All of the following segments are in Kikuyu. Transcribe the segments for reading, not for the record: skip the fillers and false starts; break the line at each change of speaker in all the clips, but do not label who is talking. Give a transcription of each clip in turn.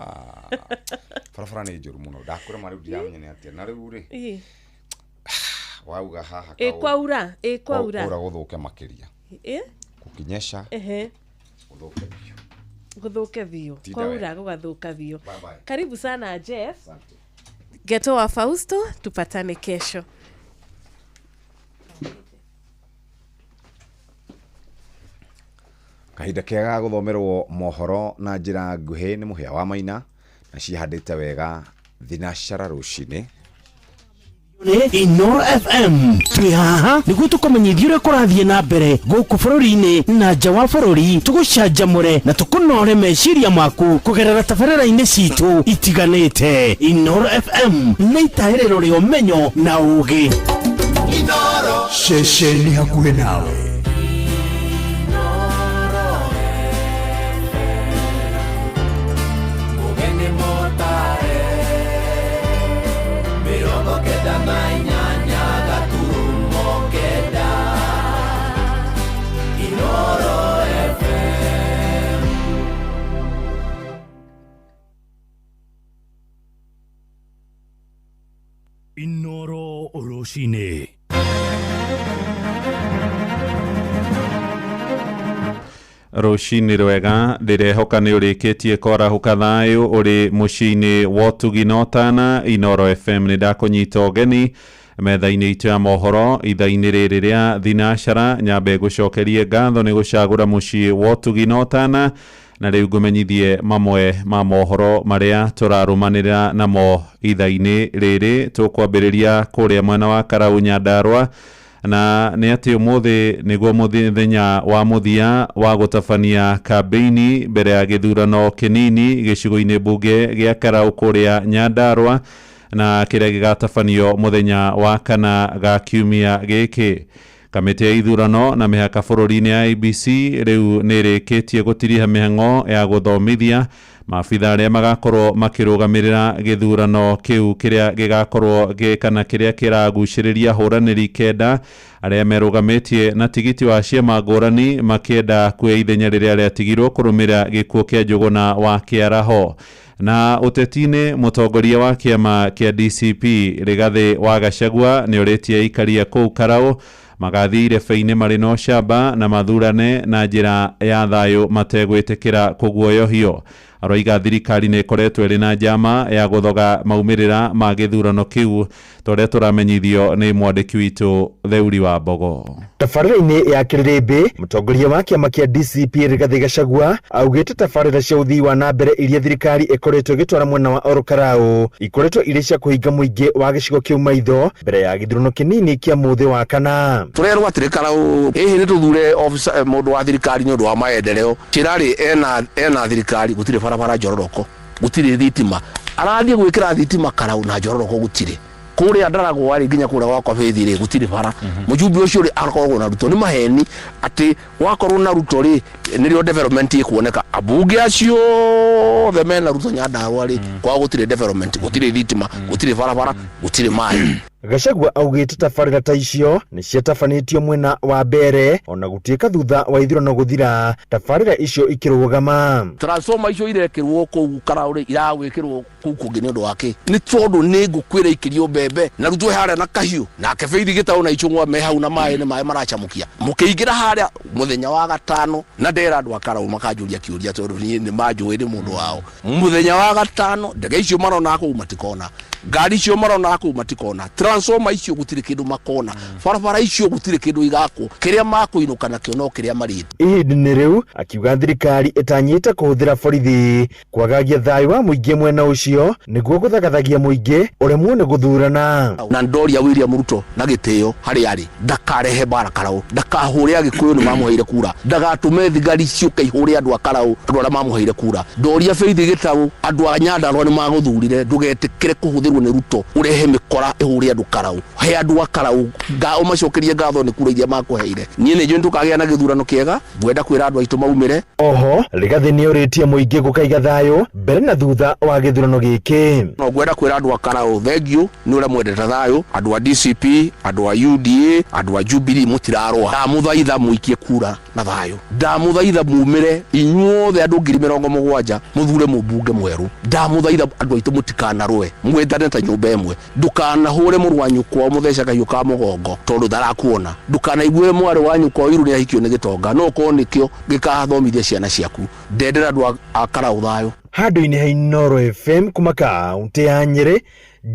Ah, barabara nĩ njũru mũno, ndakwĩra ma, rĩu ndiramenya nĩ atĩa na rĩu rĩ. Wauga haha.
Ĩ kwaura, ĩ kwaura.
Kwaura gũthũke makĩria. Gũkinyesha gũthũke biũ.
Gũthũke biũ.
Tinda
Kwaura
wega.
gũgathũka biũ.
Bye bye.
Karibu sana Jeff.
Asante.
Geto wa Fausto, tupatane kesho.
Kahinda kega ga gũthomerwo mohoro na njĩra nguhĩ nĩ Mũhĩa wa Maina na cihandĩte wega thinacara rũcinĩ.
Nĩ Inoro FM, twĩ haha nĩguo tũkũmenyithie ũrĩa kũrathiĩ na mbere gũkũ bũrũri-inĩ na nja wa bũrũri, tũgũcanjamũre na tũkũnore meciria maku kũgerera tabarĩra-inĩ citũ itiganĩte. Inoro FM nĩ itahĩrĩro rĩa ũmenyo na ũũgĩ.
Ceceni hakuhĩ nawe.
Mũgeni mũtare 98.9 Inoro FM.
Inoro rũcinĩ.
Rũcinĩ rwega, ndĩrehoka nĩ ũrĩkĩtie kwarahũka thayũ ũrĩ mũciĩ-inĩ wa ũtugi na ũtana. Inoro FM nĩ ndakũnyita ũgeni metha-inĩ itũ ya mohoro ithaa-inĩ rĩrĩ rĩa thinacara. Nyambe ngũcokerie ngatho nĩ gũcagũra mũciĩ wa ũtugi na ũtana, na rĩu ngũmenyithie mamwe ma mohoro marĩa tũrarũmanĩrĩra namo ithaa-inĩ rĩrĩ. Tũkwambĩrĩria kũrĩa mwena wa Karau Nyandarua, na nĩ atĩ ũmũthĩ nĩguo mũthenya wa mũthia wa gũtabania kambĩini mbere ya gĩthurano kĩnini gĩcigo-inĩ mbunge gĩa Karau kũrĩa Nyandarua, na kĩrĩa gĩgatabanio mũthenya wa kana ga kiumia gĩkĩ. Kamĩtĩ ya ithurano na mĩhaka bũrũri-inĩ ya IEBC rĩu nĩ ĩrĩkĩtie gũtiriha mĩhang'o ya gũthomithia maabitha arĩa magakorwo makĩrũgamĩrĩra gĩthurano kĩu kĩrĩa gĩgakorwo kana kĩrĩa kĩragucĩrĩria hũranĩri 9 arĩa merũgamĩtie na tigiti wa ciama ngũrani makĩenda kuoya ithenya rĩrĩa rĩatigirwo kũrũmĩrĩra gĩkuũ kĩa Njũgũna wa Kĩaraho. Na ũteti-inĩ, mũtongoria wa kĩama kĩa DCP Rigathĩ wa Gachagua nĩ orĩtie aikaria kũu Karau magathiĩ irebe-inĩ marĩ na ũcamba na mathurane na njĩra ya thayũ mategwĩtĩkĩra kũguoyohio. Aroiga thirikari nĩ ĩkoretwo ĩrĩ na njama ya gũthoga maumĩrĩra ma gĩthurano kĩu, ta ũrĩa tũramenyithio nĩ mwandĩki witũ Theuri wa Mbogo.
Tabarĩra-inĩ ya kĩrĩrĩmbĩ, mũtongoria wa kĩama kĩa DCP Rigathĩ Gachagua augĩte tabarĩra cia ũthii wa na mbere iria thirikari ĩkoretwo ĩgĩtwara mwena wa Ol Kalou ikoretwo irĩ cia kũhinga mũingĩ wa gĩcigo kĩu maitho mbere ya gĩthurano kĩnini kĩa mũthĩ wa kana.
Tũrerwo atĩrĩ Karau hihi nĩ tũthure officer, mũndũ wa thirikari nĩ ũndũ wa maendeleo. Kĩrarĩ ena thirikari, gũtirĩ barabara njororoko, gũtirĩ thitima, arathiĩ gwĩkĩra thitima Karau na njororoko gũtirĩ. Kũrĩa Ndaragwa rĩ, nginya kũrĩa gwakwa Faith rĩ, gũtirĩ bara. Mũjumbe ũcio rĩ, akoragwo na Ruto. Nĩ maheni atĩ wakorwo na Ruto rĩ, nĩrĩo development ĩkuoneka. Ambunge acio othe mena Ruto Nyandarua rĩ, kwao gũtirĩ development, gũtirĩ thitima, gũtirĩ barabara, gũtirĩ maĩ.
Gachagua augĩte tabarĩra ta icio nĩ ciatabanĩtio mwena wa mbere, ona gũtuĩka thutha wa ithurano gũthira tabarĩra icio ikĩrũgama.
Transformer icio irekĩrwo kũu Karau rĩ, iragwĩkĩrwo kũu kũngĩ nĩ ũndũ wa kĩ? Nĩ tondũ nĩ ngũkũ ĩraikĩrio mbembe na Ruto harĩa na kahiũ nake Faith Gĩtaũ na Ichung'wa me hau na maĩ, nĩ maĩ maracamũkia mũkĩingĩra harĩa mũthenya wa gatano. Na ndera andũ a Karau makanjũria kĩũria, tondũ niĩ nĩ manjũĩ nĩ mũndũ wao. Mũthenya wa gatano, ndege icio marona kũu matikona, ngari icio marona kũu matikona, transformer icio gũtirĩ kĩndũ makona, barabara icio gũtirĩ kĩndũ igakwo. Kĩrĩa makũinũka nakĩo no kĩrĩa marĩte.
Ihinda-inĩ rĩu, akiuga thirikari ĩtanyĩte kũhũthĩra borithi kwagagia thayũ wa mũingĩ mwena ũcio nĩguo gũthagathagia mũingĩ ũremwo nĩ gũthurana.
Na ndoria William Ruto na gĩtĩo harĩa arĩ, ndakarehe mbara Karau, ndakahũre Agĩkũyũ nĩ mamũheire kura, ndagatũme thigari ciũke ihũre andũ a Karau, andũ arĩa mamũheire kura. Ndoria Faith Gĩtaũ, andũ a Nyandarua nĩ magũthurire, ndũgetĩkĩre kũhũthĩrwo. Kũhũthĩrwo nĩ Ruto ũrehe mĩkora ĩhũre andũ karau, he andũ a karau ũmacokerie ngatho nĩ kura iria makũheire. Niĩ nĩ njũĩ nĩtũkagĩa na gĩthurano kĩega, ngwenda kwĩra andũ aitũ maumĩre.
Oho Rigathi nĩorĩtie mũingĩ gũkaiga thayũ mbere na thutha wa gĩthurano gĩkĩ.
No ngwenda kwĩra andũ a karau thengiũ nĩ ũrĩa mwendete thayũ, andũ a DCP, andũ a UDA, andũ a Jubilee mũtirarũa. Ndamũthaitha mũikie kura na thayũ, ndamũthaitha mumĩre inyuothe andũ 70,000 mũthure mũmbunge mwerũ. Ndamũthaitha andũ aitũ mũtikanarũe, mwendane ta nyũmba ĩmwe. Ndũkanahũre mũrũ wa nyũkwa ũmũthece kahiũ ka mũgongo tondũ ndarakuona. Ndũkanaiguĩre mwarĩ wa nyũkwa ũiru nĩ ahikio nĩ gĩtonga, no ũkorwo nĩkĩo gĩkathomithia ciana ciaku. Ndendera andũ a karau thayũ.
Handũ-inĩ ha Inooro FM kuma kaunti ya Nyĩrĩ,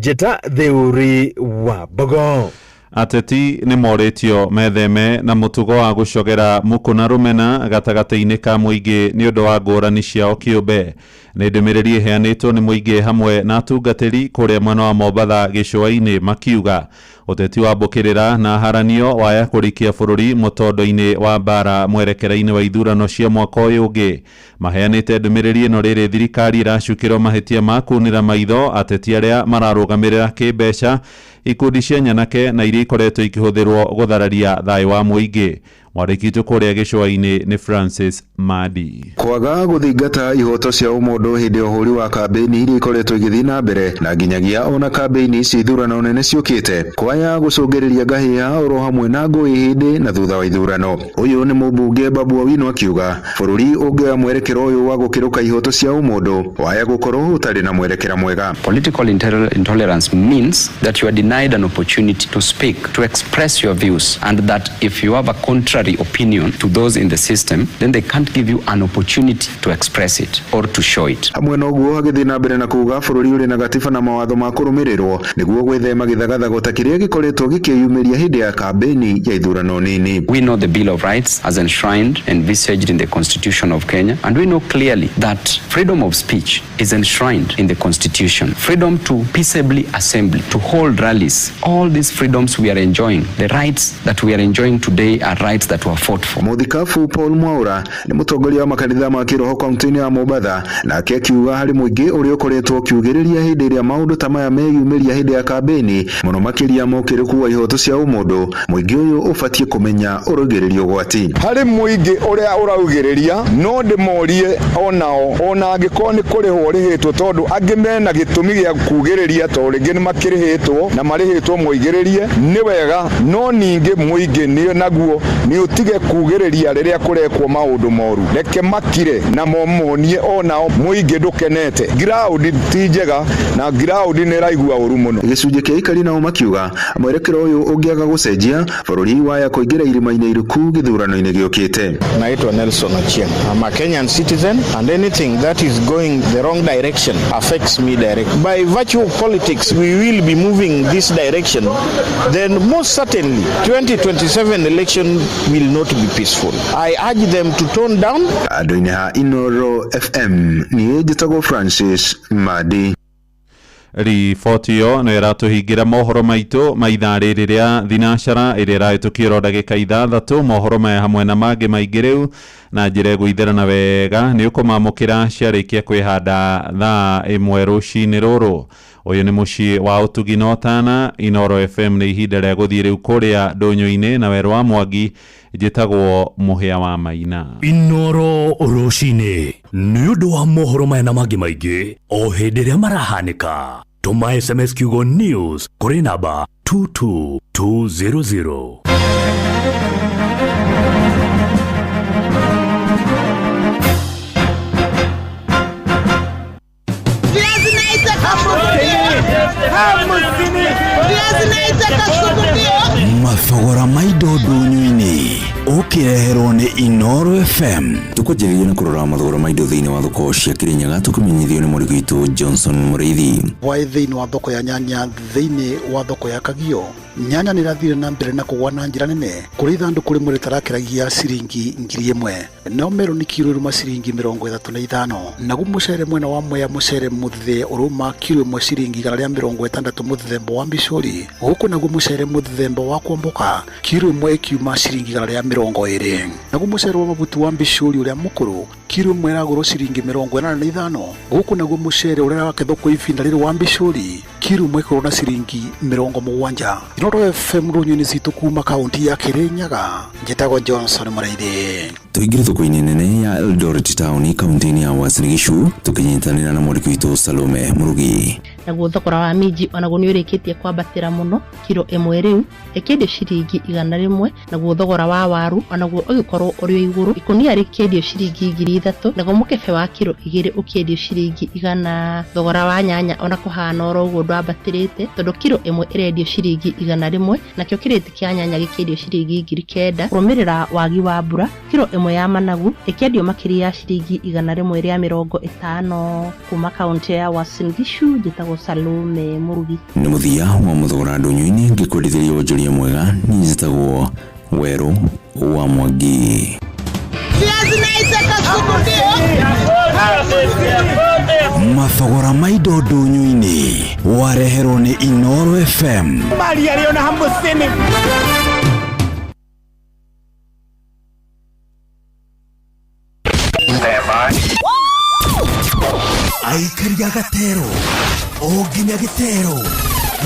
Njĩta Theuri wa Mbogo.
Ateti nĩ morĩtio metheme na mũtugo wa gũcogera mũkũ na rũmena gatagatĩ-inĩ ka mũingĩ nĩ ũndũ wa ngũrani ciao kĩũmbe. Nĩ ndũmĩrĩri ĩheanĩtwo nĩ mũingĩ hamwe na atungatĩri kũrĩa mwena wa Mombatha gĩcũa-inĩ makiuga ũteti wa mbũkĩrĩra na haranio waya kũrikia bũrũri mũtondo-inĩ wa mbara mwerekera-inĩ wa ithurano cia mwaka ũyũ ũngĩ. Maheanĩte ndũmĩrĩri ĩno rĩrĩ thirikari ĩracukĩrwo mahĩtia ma kunĩra maitho ateti arĩa mararũgamĩrĩra kĩmbeca ikundi cia nyanake na iria ikoretwo ikĩhũthĩrwo gũthararia thayũ wa mũingĩ. Mwandĩki witũ kũrĩa gĩcũa-inĩ nĩ Francis Madi.
Kwaga gũthingata ihoto cia ũmũndũ hĩndĩ ya ũhũri wa kambĩini iria ikoretwo igĩthiĩ na mbere na nginyagia ona kambĩini cia ithurano nene ciũkĩte kwaya gũcũngĩrĩria ngahĩha oro hamwe na ngũĩ hĩndĩ na thutha wa ithurano. Ũyũ nĩ mũmbunge Babu Owino akiuga bũrũri ũngĩoya mwerekero ũyũ wa gũkĩrũka ihoto cia ũmũndũ waya gũkorwo ũtarĩ na mwerekera mwega.
Political intolerance means that you are denied an opportunity to speak, to express your views, and that if you have a contrary opinion to those in the system, then they can't give you an opportunity to express it or to show it.
Hamwe na ũguo agĩthiĩ na mbere na kuuga bũrũri ũrĩ na gatiba na mawatho ma kũrũmĩrĩrwo nĩguo gwĩthema gĩthagathago ta kĩrĩa gĩkoretwo gĩkĩyumĩria hĩndĩ ya kambĩini ya ithurano nini.
We know the Bill of Rights as enshrined and envisaged in the Constitution of Kenya, and we know clearly that freedom of speech is enshrined in the Constitution. Freedom to peaceably assemble, to hold rallies, all these freedoms we are enjoying, the rights that we are enjoying today are rights that were fought for.
Mũthikabu Paul Mwaura nĩ mũtongoria wa makanitha ma kĩroho kaunti-inĩ ya Mombatha, nake akiuga harĩ mũingĩ ũrĩa ũkoretwo ũkiugĩrĩria hĩndĩ ĩrĩa maũndũ ta maya meyumĩria hĩndĩ ya kambĩini mũno makĩria mokĩrĩku wa ihoto cia ũmũndũ, mũingĩ ũyũ ũbatiĩ kũmenya ũraugĩrĩria ũgwati.
Harĩ mũingĩ ũrĩa ũraugĩrĩria no ndĩmorie onao ona angĩkorwo nĩ kũrĩhwo rĩhĩtwo tondũ angĩ mena gĩtũmi gĩa kugĩrĩria tondũ rĩngĩ nĩ makĩrĩhĩtwo na marĩhĩtwo moigĩrĩrie nĩ wega, no ningĩ mũingĩ nĩ naguo nĩ ũtige kugĩrĩria rĩrĩa kũrekwo maũndũ moru, reke makire na momonie onao mũingĩ ndũkenete. Ground ti njega na ground nĩ ĩraigua ũru mũno.
Gĩcunjĩ kĩa aikari nao makiuga mwerekero ũyũ ũngĩaga gũcenjia bũrũri waya kũingĩra irima-inĩ iriku gĩthurano-inĩ gĩũkĩte.
Naitwa Nelson Ochieng. I'm a Kenyan citizen and anything that is going the wrong direction affects me directly. By virtue of politics we will be moving this direction, then most certainly 2027 election will not be peaceful. I urge them to tone down.
Andũ-inĩ ha Inooro FM niĩ njĩtagwo Francis Madi.
Riboti ĩyo nĩ ĩratũhingĩra mohoro maitũ ma ithaa rĩrĩ rĩa thinacara ĩrĩa ĩrahĩtũkio ndagĩka ithathatũ. Mohoro maya hamwe na mangĩ maingĩ rĩu na njĩra ĩgũitherana wega nĩ ũkũmamũkĩra ciarĩkia kwĩhanda thaa ĩmwe rũcinĩ rũrũ. Ũyũ nĩ mũciĩ wa ũtugi na ũtana. Inooro FM nĩ ihinda rĩa gũthiĩ rĩu kũrĩa ndũnyũ-inĩ na werũ wa Mwangi. Njĩtagwo Mũhĩa wa Maina.
Inooro rũcinĩ nĩ ũndũ wa mohoro maya na mangĩ maingĩ o hĩndĩ ĩrĩa marahanĩka. Tũma SMS kiugo news kũrĩ namba 22200.
Mathogora ma indo ndũnyũ-inĩ ũkĩreherwo nĩ Inooro FM.
Tũkwanjĩrĩria na kũrora mathogora ma indo thĩinĩ wa thoko cia Kĩrĩnyaga tũkĩmenyithio nĩ mũrĩmi witũ Johnson Mũrĩithi.
Hwaĩ thĩinĩ wa thoko ya nyanya thĩinĩ wa thoko ya Kagio, nyanya nĩ ĩrathire na mbere na kũgwa na njĩra nene kũrĩ ithandũkũ rĩmwe rĩtarakĩragia ciringi 1,000, nao meroni kiro ĩrũma ciringi 35, naguo mũcere mwena wa Mwea mũcere mũthĩ ũrũma kiro ĩmwe ciringi 160 mũthemba wa mbicũri, gũkũ naguo mũcere mũthemba wa kwamboka kiro ĩmwe ĩkiuma ciringi 120, naguo mũcere wa mabutu wa mbicũri ũrĩa mũkũrũ kiro Kiro ĩmwe ĩragũrwo ciringi 85. Gũkũ naguo mũcere ũrĩa ũrakethwo kwa ihinda rĩrĩ wa mbicũri, kiro ĩmwe ĩkorwo na ciringi 70. Inooro FM rũnyuinĩ citũ kuma kaunti ya Kirinyaga, njĩtagwo Johnson Mũraithi.
Tũingĩre thoko-inĩ nene ya Eldoret Town kaunti-inĩ ya Uasin Gishu tũkĩnyitanĩra na mwandĩki witũ Salome Mũrugi.
Naguo thogora wa minji onaguo nĩ ũrĩkĩtie kwambatĩra mũno, kiro ĩmwe rĩu ĩkĩendio ciringi 100. Naguo thogora wa waru onaguo ũgĩkorwo ũrĩ o igũrũ, ikũnia rĩkĩendio ciringi 3000, naguo mũkebe wa kiro 2 ũkĩendio ciringi 100. Thogora wa nyanya ona kũhana oro ũguo ndwambatĩrĩte, tondũ kiro ĩmwe ĩrendio ciringi 100, nakĩo kĩrĩti kĩa nyanya gĩkĩendio ciringi 9000. Kũrũmĩrĩra wagi wa mbura, kiro ĩmwe ya managu ĩkĩendio makĩria ya ciringi 150. Kuma kaunti ya Uasin Gishu, njĩtagwo Salome Mũrugi.
Nĩ mũthia wa mũthogora ndũnyũ-inĩ, ngĩkwendithĩria wonjoria mwega. Niĩ njĩtagwo Werũ wa Mwangi.
Mathogora ma indo ndũnyũ-inĩ wareherwo nĩ Inooro FM.
Mali aliona 50. Aikari a gatero o nginya gĩtero,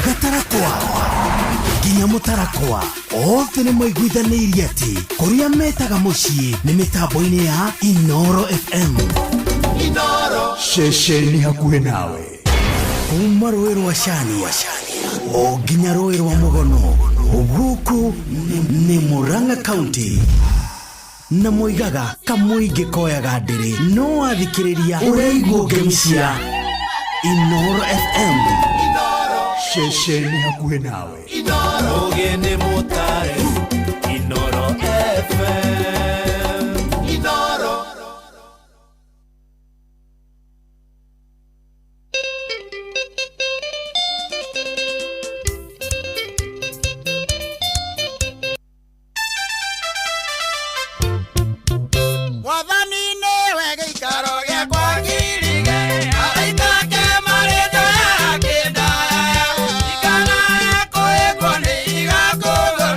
gatarakwa nginya mũtarakwa, othe nĩ maiguithanĩirie atĩ kũrĩa metaga mũciĩ nĩ mĩtambo-inĩ ya Inooro FM.
Inooro.
Ceceni hakuhĩ nawe kuma rũĩ rwa Cani o nginya rũĩ rwa Mũgono, gũkũ nĩ Murang'a County. Na moigaga kamũingĩ koyaga ndĩrĩ, no wathikĩrĩria ũraigwo ngemi cia Inooro FM. Ceceni hakuhĩ nawe.
Inooro. Ũgĩ nĩ mũtare. Inooro FM. Inooro.
Mwathani nĩwe gĩikaro gĩakwa kĩirige, araika ake marĩ nja ya kĩndaya, ikanae kũhĩngwo nĩ igakũgũrũka.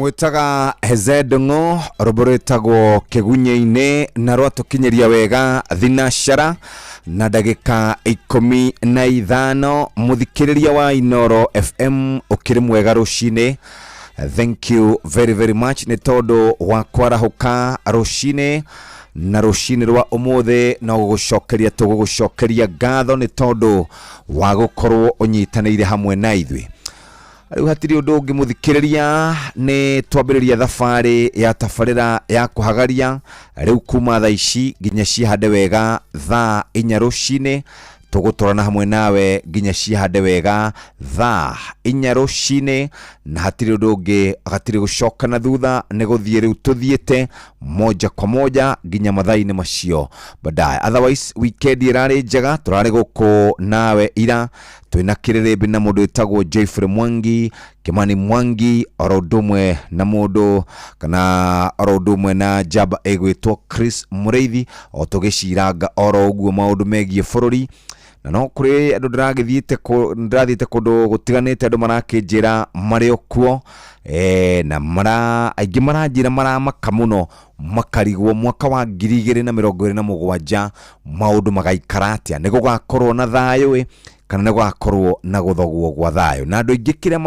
Tũmwĩtaga Heze Ndung'u, rwĩmbo rwĩtagwo Kĩgunyĩ-inĩ, na rwatũkinyĩria wega thinacara na ndagĩka 15. Mũthikĩrĩria wa Inoro FM, ũkĩrĩ mwega rũcinĩ. Thank you very very much nĩ tondũ wa kwarahũka rũcinĩ, na rũcinĩ rwa ũmũthĩ no gũgũcokeria tũgũgũcokeria ngatho nĩ tondũ wa gũkorwo ũnyitanĩire hamwe na ithuĩ. Rĩu hatirĩ ũndũ ũngĩ mũthikĩrĩria, nĩ twambĩrĩria thabarĩ ya tabarĩra ya kũhagaria rĩu kuma thaa ici nginya cihande wega thaa 4 rũcinĩ. Tũgũtwarana hamwe nawe nginya cihande wega thaa 4 rũcinĩ, na hatirĩ ũndũ ũngĩ, hatirĩ gũcoka na thutha, nĩ gũthiĩ rĩu tũthiĩte moja kwa moja nginya mathaa-inĩ macio baadaye. Otherwise weekend ĩrarĩ njega, tũrarĩ gũkũ nawe ira twĩna kĩrĩrĩmbĩ na mũndũ wĩtagwo Joyfrey Mwangi, Kimani Mwangi, oro ũndũ ũmwe na mũndũ kana oro ũndũ ũmwe na njamba ĩgwĩtwo Chris Mũrĩithi, o tũgĩciranga oro ũguo maũndũ megiĩ bũrũri. Na no kũrĩ andũ ndĩrathiĩte kũndũ gũtiganĩte, andũ marakĩnjĩra marĩ o kuo, na aingĩ maranjĩra maramaka mũno, makarigwo mwaka wa 2027 maũndũ magaikara atĩa, nĩ gũgakorwo na thayũ kana nĩ gũgakorwo na gũthogwo gwa thayũ. Na andũ aingĩ kĩrĩa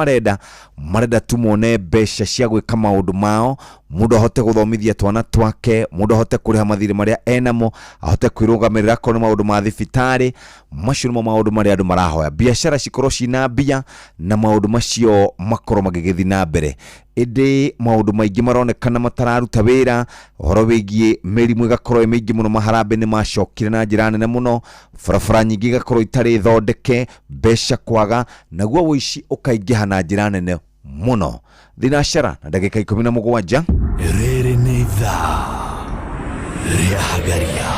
marenda tu mone mbeca cia gwĩka maũndũ mao, mũndũ ahote gũthomithia twana twake, mũndũ ahote kũrĩha mathirĩ marĩa enamo, ahote kwĩrũgamĩrĩra akorwo nĩ maũndũ ma thibitarĩ. Macio nĩmo maũndũ marĩa andũ marahoya, biacara cikorwo cina mbia na maũndũ macio makorwo magĩgĩthiĩ na mbere. Ĩndĩ maũndũ maingĩ maronekana matararuta wĩra, ũhoro wĩgiĩ mĩrimũ ĩgakorwo ĩ mĩingĩ mũno, maharambĩ nĩ macokire na njĩra nene mũno, barabara nyingĩ igakorwo itarĩ thondeke, mbeca kwaga, naguo ũici ũkaingĩha na njĩra nene mũno. Thinacara na ndagĩka 17.
Rĩrĩ nĩ ithaa rĩa Hagaria.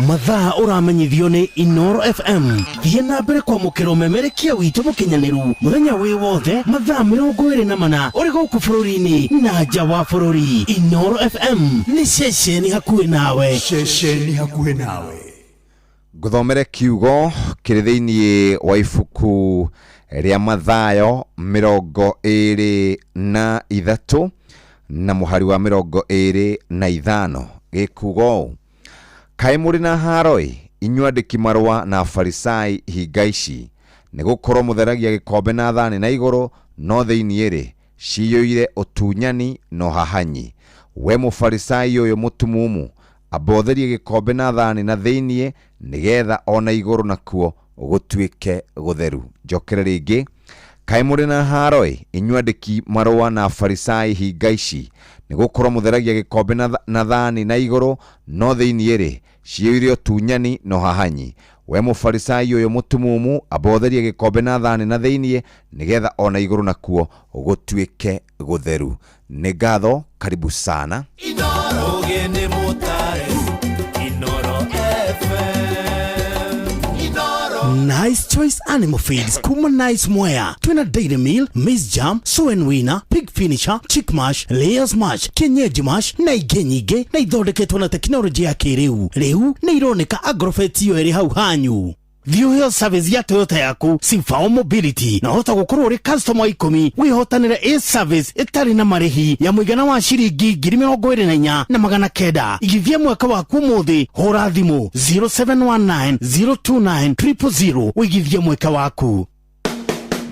Mathaa ũramenyithio nĩ Inoro FM. Thiĩ na mbere kwamũkĩra ũmemerekia witũ mũkinyanĩru mũthenya wĩ wothe mathaa 24 ũrĩ gũkũ bũrũri-inĩ na nja wa bũrũri. Inoro FM nĩ ceceni hakuhĩ nawe.
Ceceni hakuhĩ nawe.
Ngũthomere kiugo kĩrĩ thĩinĩ wa ibuku rĩa Mathayo 23 na mũhari wa 25, gĩkuga ũũ: Kaĩ mũrĩ na haro-ĩ, inyuĩ andĩki marũa na Afarisai hinga ici, nĩ gũkorwo mũtheragia gĩkombe na thani na igũrũ, no thĩinĩ-rĩ ciyũire ũtunyani na ũhahanyi. We mũfarisai ũyũ mũtumumu, amba ũtherie gĩkombe na thani na thĩinĩ, nĩgetha ona igũrũ nakuo gũtuĩke gũtheru. Njokere rĩngĩ. Kaĩ mũrĩ na haro-ĩ, inyuĩ andĩki marũa na Afarisai hinga ici, nĩ gũkorwo mũtheragia gĩkombe na thani na igũrũ, no thĩinĩ-rĩ ciyũire ũtunyani na ũhahanyi. We mũfarisai ũyũ mũtumumu, amba ũtherie gĩkombe na thani na thĩinĩ, nĩgetha ona igũrũ nakuo gũtuĩke gũtheru. Nĩ ngatho, karibu sana.
Inoro nĩ mũtare, Inoro FM. Inoro.
Nice Choice Animal Feeds kuma Nice Mwea. Twina Dairy Meal, Maize Jam, Soy and Winner, Pig Finisher, Chick Mash, Layers Mash, Kienyeji Mash na ingĩ nyingĩ, na ithondeketwo na tekinoronjĩ ya kĩrĩu. Rĩu nĩ ironeka Agrofet iyo ĩrĩ hau hanyu. Thiĩ ũheo service ya Toyota yaku Sifao Mobility, na ũhota gũkorwo ũrĩ customer wa 10 wĩhotanĩre a service ĩtarĩ na marĩhi ya mũigana wa ciringi 24,900. Igithia mwaka waku ũmũthĩ, hũra thimũ 0719 029 000 ũigithie mweka waku.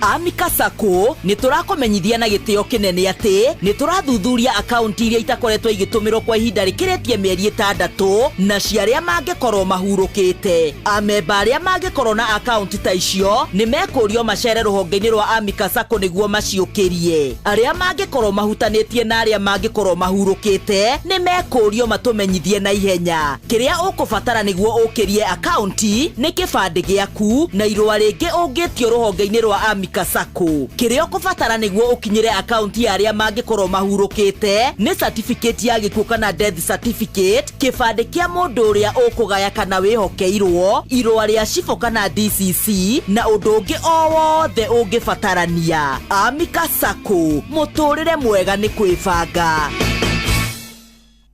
Amika Sacco nĩ tũrakũmenyithia na gĩtĩo kĩnene atĩ nĩ tũrathuthuria akaunti iria itakoretwo igĩtũmĩrwo kwa ihinda rĩkĩrĩtie mĩeri 6 na cia arĩa mangĩkorwo mahurũkĩte. Amemba arĩa mangĩkorwo na akaunti ta icio nĩ mekũrio macere rũhonge-inĩ rwa Amika Sacco nĩguo maciũkĩrie. Arĩa mangĩkorwo mahutanĩtie na arĩa mangĩkorwo mahurũkĩte nĩ mekũrio matũmenyithie na ihenya. Kĩrĩa ũkũbatara nĩguo ũkĩrie akaunti nĩ kĩbandĩ gĩaku na irũa rĩngĩ ũngĩtio rũhonge-inĩ rwa Amika Sacco. Kĩrĩa ũkũbatara nĩguo ũkinyĩre akaunti ya arĩa mangĩkorwo mahurũkĩte nĩ certificate ya gĩkuũ kana death certificate, kĩbandĩ kĩa mũndũ ũrĩa ũkũgaya kana wĩhokeirwo, irũa rĩa cibũ kana DCC na ũndũ ũngĩ o wothe ũngĩbatarania. Amika Sacco, mũtũrĩre mwega nĩ kwĩbanga.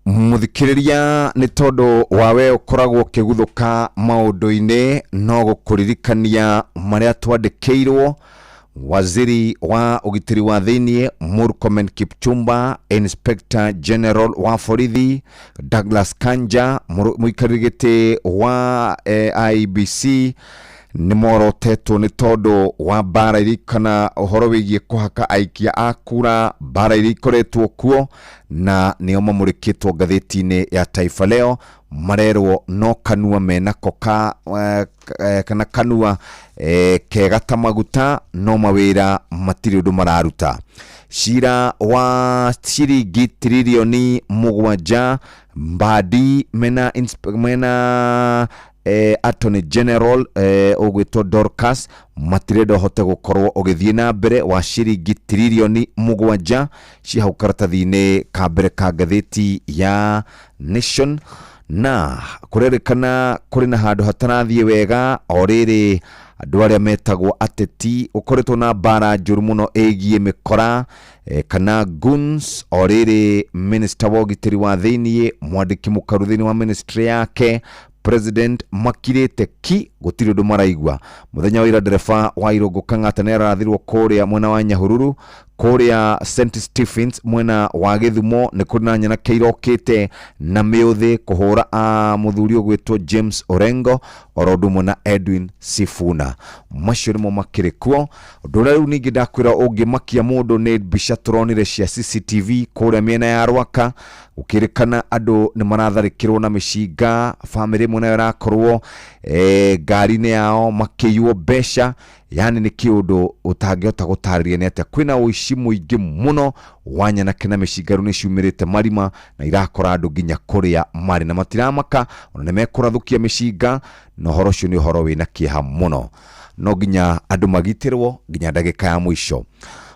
Mũthikĩrĩria, nĩ tondũ wa we ũkoragwo ũkĩguthũka maũndũ-inĩ, no gũkũririkania marĩa twandĩkĩirwo Waziri wa ũgitĩri wa thĩiniĩ Murkomen Kipchumba, Inspector General wa borithi Douglas Kanja, mũikarĩri gĩtĩ wa IEBC nĩ morotetwo nĩ tondũ wa mbara iria kana ũhoro wĩgiĩ kũhaka aikia a kura, mbara iria ikoretwo kuo, na nĩo mamũrĩkĩtwo ngathĩti-inĩ ya Taifa Leo. Marerwo no kanua menako ka, kana kanua kega ta maguta, no mawĩra matirĩ ũndũ mararuta. Cira wa ciringi tiririoni 7, Mbadi mena, mena Attorney General ũgwĩtwo Dorcas matirenda ũhote gũkorwo ũgĩthiĩ na mbere wa ciringi tiririoni 7 ci hau karatathi-inĩ ka mbere ka ngathĩti ya Nation. Na kũrerĩkana kũrĩ na handũ hatarathiĩ wega o rĩrĩ andũ arĩa metagwo ateti ũkoretwo na mbara njũru mũno ĩgiĩ mĩkora kana goons. O rĩrĩ minister wa ũgitĩri wa thĩiniĩ, mwandĩki mũkaru thĩinĩ wa ministry yake, president makirĩte ki, gũtirĩ ũndũ maraigua. Mũthenya wa ira ndereba wa Irũngũ Kang'ata nĩ arathirwo kũrĩa mwena wa Nyahururu, kũrĩa St Stephens mwena wa Gĩthumo nĩ kũrĩ na nyanake irokĩte na mĩũthĩ kũhũra mũthuri ũgwĩtwo James Orengo oro ũndũ ũmwe na Edwin Sifuna. Macio nĩmo makĩrĩ kuo. Ũndũ ũrĩa rĩu ningĩ ndakwĩra ũngĩmakia mũndũ nĩ mbica tũronire cia CCTV kũrĩa mĩena ya Rwaka, gũkĩrĩkana andũ nĩ maratharĩkĩrwo na mĩcinga, bamĩrĩ ĩmwe nayo ĩrakorwo ngari-inĩ yao makĩiywo mbeca. Yani nĩ kĩũndũ ũtangĩhota gũtarĩria nĩ atĩa. Kwĩna ũici mũingĩ mũno wa nyanake na mĩcinga rĩu nĩ ciumĩrĩte marima na irakora andũ nginya kũrĩa marĩ na matiramaka, ona nĩ mekũrathũkia mĩcinga, na ũhoro ũcio nĩ ũhoro wĩna kĩeha mũno. No nginya andũ magitĩrwo nginya ndagĩka ya mũico.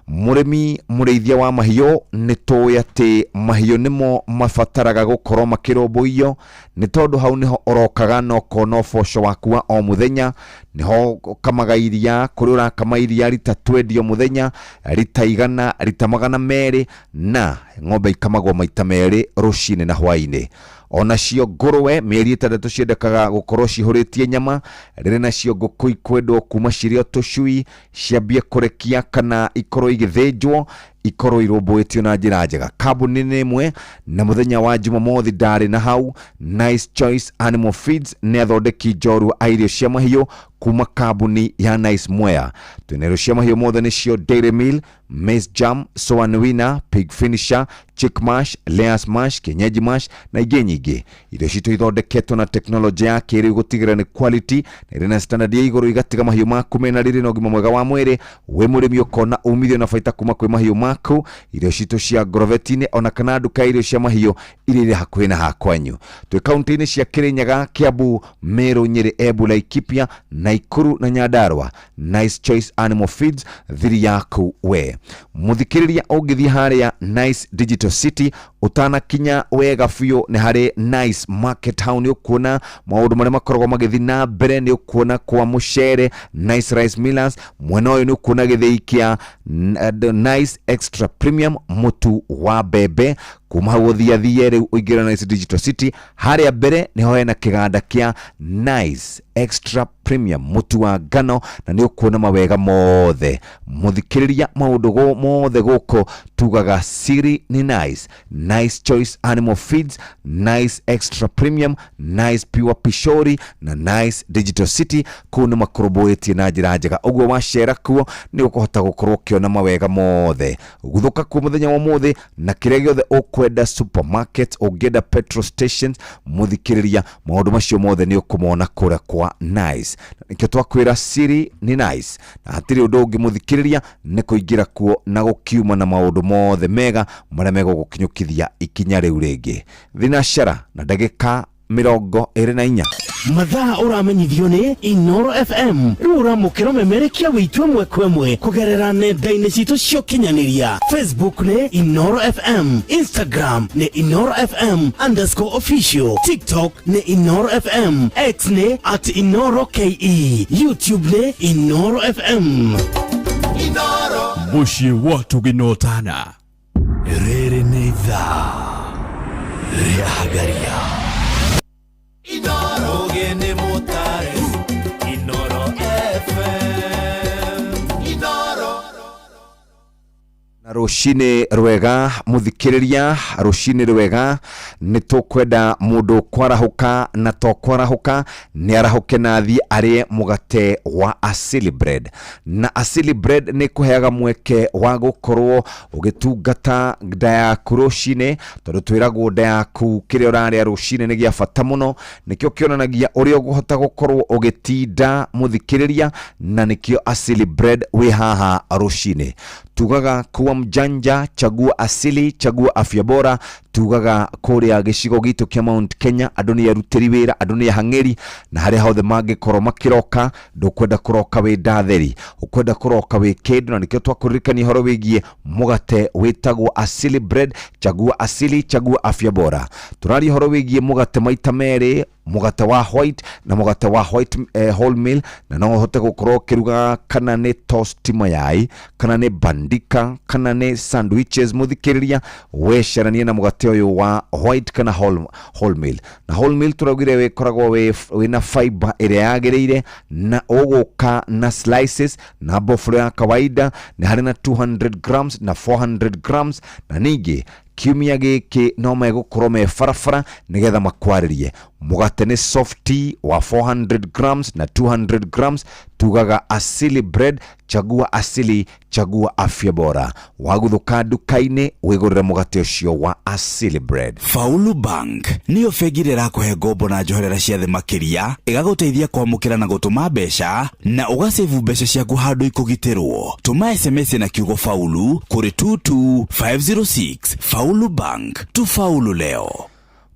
Mũrĩmi mũrĩithia wa mahiũ nĩ tũĩ atĩ mahiũ nĩmo mabataraga gũkorwo makĩrũmbũiyo, nĩ tondũ hau nĩho ũrokaga na ũkona ũboco waku wa o mũthenya, nĩho ũkamaga iria, kũrĩa ũrakama iria rita 20 o mũthenya, rita 100, rita 200, na ng'ombe ikamagwo maita 2 rũcinĩ na hwaĩ-inĩ. Onacio ngũrwe mĩeri 6 ciendekaga gũkorwo cihũrĩtie nyama, rĩrĩ nacio ngũkũ ikwendwo kuma cirĩ o tũcui ciambie kũrekia kana ikorwo igĩthĩnjwo, ikorwo irũmbũĩtio na njĩra njega. Kambuni nĩ ĩmwe na mũthenya wa Jumamothi ndarĩ na hau, Nice Choice Animal Feeds nĩ athondeki njorua a irio cia mahiũ kuma kambuni ya Nice Mwea. Twĩna irio cia mahiũ mothe nĩcio Dairy Meal, Maize Jam, Soan Winner, Pig Finisher, Chick Mash, Layers Mash, Kienyeji Mash na ingĩ nyingĩ. Irio citũ ithondeketwo na teknolojĩ ya kĩrĩu gũtigĩrĩra nĩ quality na irĩ na standard ya igũrũ, igatiga mahiũ maku mena riri na ũgima mwega wa mwĩrĩ. Wĩ mũrĩmi ũkona umithio na baita kuma kwĩ mahiũ maku. Irio citũ cia ngorobeti-inĩ ona kana nduka ya irio cia mahiũ iria irĩ hakuhĩ na hakwanyu. Twĩ kaunti-inĩ cia Kirinyaga, Kiambu, Meru, Nyeri, Embu, Laikipia, Naikuru na Nyandarua. Nice Choice Animal Feeds, thiri yaku we. Mũthikĩrĩria ũngĩthiĩ harĩa Nice Digital City ũtanakinya wega biũ nĩ harĩ Nice Market Town, nĩ ũkuona maũndũ marĩa makoragwo magĩthiĩ na mbere, nĩ ũkuona kwa mũcere Nice Rice Millers, mwena ũyũ nĩ ũkuona gĩthĩi kĩa Nice Extra Premium mũtu wa mbembe. Kuma hau ũthiathie rĩu ũingĩre Nice Digital City, harĩa mbere nĩho hena kĩganda kĩa Nice Extra Premium mũtu wa ngano, na nĩ ũkuona mawega mothe. Mũthikĩrĩria maũndũ mothe gũkũ tugaga siri ni Nice. Nice Choice Animal Feeds, Nice Extra Premium, Nice Pure Pishori na Nice Digital City kũu nĩ makũrũmbũĩtie na njĩra njega. Ũguo wacera kuo nĩ ũkũhota gũkorwo ũkĩona mawega mothe. Guthũka kuo mũthenya wa ũmũthĩ na kĩrĩa gĩothe ũkwenda supermarket, ũngĩenda petrol stations, mũthikĩrĩria maũndũ macio mothe nĩ ũkũmona kũrĩa kwa Nice. Nĩkĩo twakwĩra siri ni Nice, na hatirĩ ũndũ ũngĩ mũthikĩrĩria nĩ kũingĩra kuo na gũkiuma na maũndũ mothe mega marĩa megũgũkinyũkithia ikinya rĩu rĩngĩ. Thinacara na ndagĩka 24.
Mathaa ũramenyithio nĩ Inoro FM. Rĩu ũramũkĩra ũmemerekia wĩitũ ĩmwe kwa ĩmwe kũgerera nenda-inĩ citũ cia ũkinyanĩria. Facebook nĩ Inoro FM, Instagram nĩ Inoro FM _official, TikTok nĩ Inoro FM, X nĩ @InoroKE, YouTube nĩ Inoro FM.
Mũciĩ wa tũginotana. Rĩrĩ nĩ ithaa rĩa Hagaria.
Inoro Mutare, Inoro FM, Inoro.
Rũcinĩ rwega mũthikĩrĩria, rũcinĩ rwega. Nĩ tũkwenda mũndũ kwarahũka na to kwarahũka, nĩ arahũke na athiĩ arĩe mũgate wa Asili Bread. Na Asili Bread nĩ kũheaga mweke wa gũkorwo ũgĩtungata nda yaku rũcinĩ, tondũ twĩragwo nda yaku kĩrĩa ũrarĩa rũcinĩ nĩ gĩa bata mũno, nĩkĩo kĩonanagia ũrĩa ũkũhota gũkorwo ũgĩtinda mũthikĩrĩria, na nĩkĩo Asili Bread wĩ haha rũcinĩ. Tugaga kuwa mjanja, chagua asili, chagua afya bora. Tugaga kũrĩa gĩcigo gitũ kĩa Mount Kenya andũ nĩ arutĩri wĩra, andũ nĩ ahang'ĩri, na harĩa hothe mangĩkorwo makĩroka, ndũkwenda kũroka wĩ ndatheri, ũkwenda kũroka wĩ kĩndũ, na nĩkĩo twakũririkania ũhoro wĩgiĩ mũgate wĩtagwo Asili Bread. Chagua asili, chagua afya bora. Tũraria ũhoro wĩgiĩ mũgate maita merĩ, mũgate wa white na mũgate wa white whole meal, na no ũhote gũkorwo ũkĩruga kana nĩ toast mayai, kana nĩ bandika, kana nĩ sandwiches. Mũthikĩrĩria, wecaranie na mũgate ũyũ wa white kana whole meal. Na whole meal tũraugire wĩkoragwo wĩna fiber ĩrĩa yagĩrĩire, na ũgũka na slices na boflo ya kawaida, nĩ harĩ na 200 grams na 400 grams. Na ningĩ kiumia gĩkĩ no megũkorwo me barabara nĩgetha makwarĩrie. Mũgate nĩ softy wa 400 grams na 200 grams. Tugaga Asili Bread, chagua asili, chagua afya bora. Waguthũka nduka-inĩ wĩgũrĩre mũgate ũcio wa Asili Bread.
Faulu Bank nĩyo bengi ĩrĩa ĩrakũhe ngombo na njoherera cia thĩ makĩria, ĩgagũteithia kwamũkĩra na gũtũma mbeca na ũgacebu mbeca ciaku handũ ikũgitĩrwo. Tũma SMS na kiugo faulu kũrĩ 22506. Faulu Bank, tufaulu leo.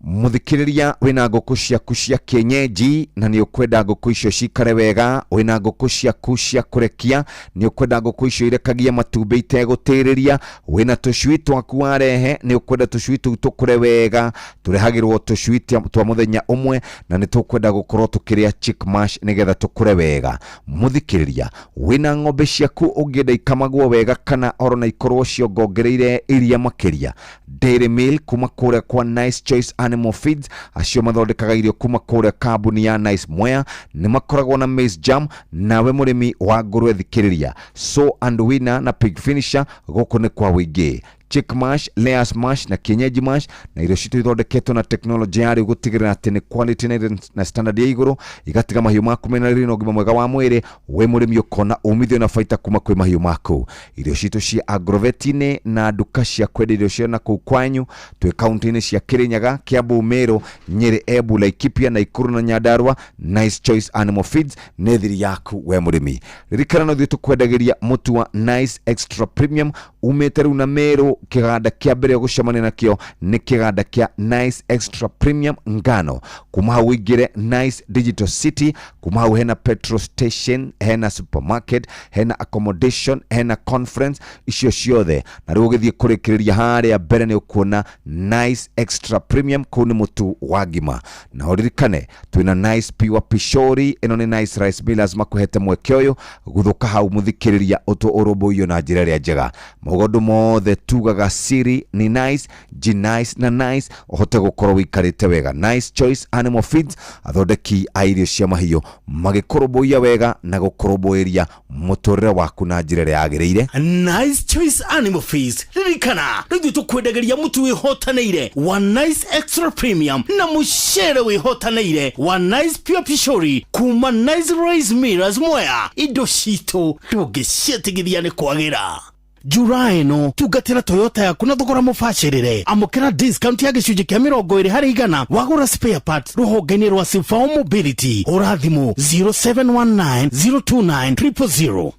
Mũthikĩrĩria, wĩna ngũkũ ciaku cia kienyeji na nĩ ũkwenda ngũkũ icio cikare wega, wĩna ngũkũ ciaku cia kũrekia, nĩ ũkwenda ngũkũ icio irekagia matumbĩ itegũtĩrĩria, wĩna tũcui twaku warehe, nĩ ũkwenda tũcui tũu tũkũre wega, tũrehagĩrwo tũcui twa mũthenya ũmwe, na nĩ tũkwenda gũkorwo tũkĩrĩa chick mash nĩgetha tũkũre wega. Mũthikĩrĩria, wĩna ng'ombe ciaku ũngĩenda ikamagwo wega kana oro na ikorwo ciongongereire iria makĩria, Dairy Meal kuma kũrĩa kwa Nice Choice Animal Feeds, acio mathondekaga irio kuma kũrĩa kambuni ya Nice Mwea, nĩ makoragwo na maize jam. Nawe mũrĩmi wa ngũrwe thikĩrĩria, so and winner na pig finisher gũkũ nĩ kwa wĩingĩ, chick mash, layers mash na kienyeji mash, na irio citũ ithondeketwo na teknolojĩ ya rĩu gũtigĩrĩra atĩ nĩ quality na standard ya igũrũ, igatiga mahiũ maku mena riri na ũgima mwega wa mwĩrĩ. We mũrĩmi ũkona umithio na baita kuma kwĩ mahiũ maku. Irio citũ cia agrovet-inĩ na nduka cia kwendia irio cia nakũu kwanyu twĩ kaunti-inĩ cia Kirinyaga, Kiambu, Meru, Nyeri, Embu, Laikipia, Nakuru na Nyandarua. Nice Choice Animal Feeds nĩ thiri yaku we mũrĩmi. Ririkana no ithuĩ tũkwendagĩria mũtu wa Nice Extra Premium umĩte rĩu na Meru. Kĩganda kĩa mbere ũgũcemania nakĩo nĩ kĩganda kĩa Nice Extra Premium ngano. Kuma hau ũingĩre Nice Digital City, kuma hau hena petrol station, hena supermarket, hena accommodation, hena conference, icio ciothe. Na rĩu ũgĩthiĩ kũrĩkĩrĩria harĩa mbere nĩ ũkuona Nice Extra Premium, kũu nĩ mũtu wa ngima. Na ũririkane twĩna Nice Pure Pishori, ĩno nĩ Nice Rice Millers makũhete mweke ũyũ gũthũka hau mũthikĩrĩria ũtũ ũrũmbũiyo na njĩra ĩrĩa njega. Maũndũ mothe tugaga siri ni Nice, G Nice na Nice, ũhote gũkorwo wĩikarĩte wega. Nice Choice Animal Feeds, athondeki a irio cia mahiũ magĩkũrũmbũiya wega na gũkũrũmbũĩria mũtũrĩre waku na njĩra ĩrĩa yagĩrĩire.
Nice Choice Animal Feeds, ririkana rĩu ithuĩ tũkwendagĩria mũtu wĩhotanĩire wa Nice Extra Premium na mũcere wĩhotanĩire wa Nice Pure Pishori kuma Nice Rice Millers Mwea. Indo citũ ndũngĩciĩtigithia nĩ kwagĩra. July ĩno tungatĩra Toyota yaku na thogora mũbacĩrĩre. Amũkĩra discount ya gĩcunjĩ kĩa 20% wagũra spare parts rũhonge-inĩ rwa Sifao Mobility. Hũra thimũ 0719 029 000.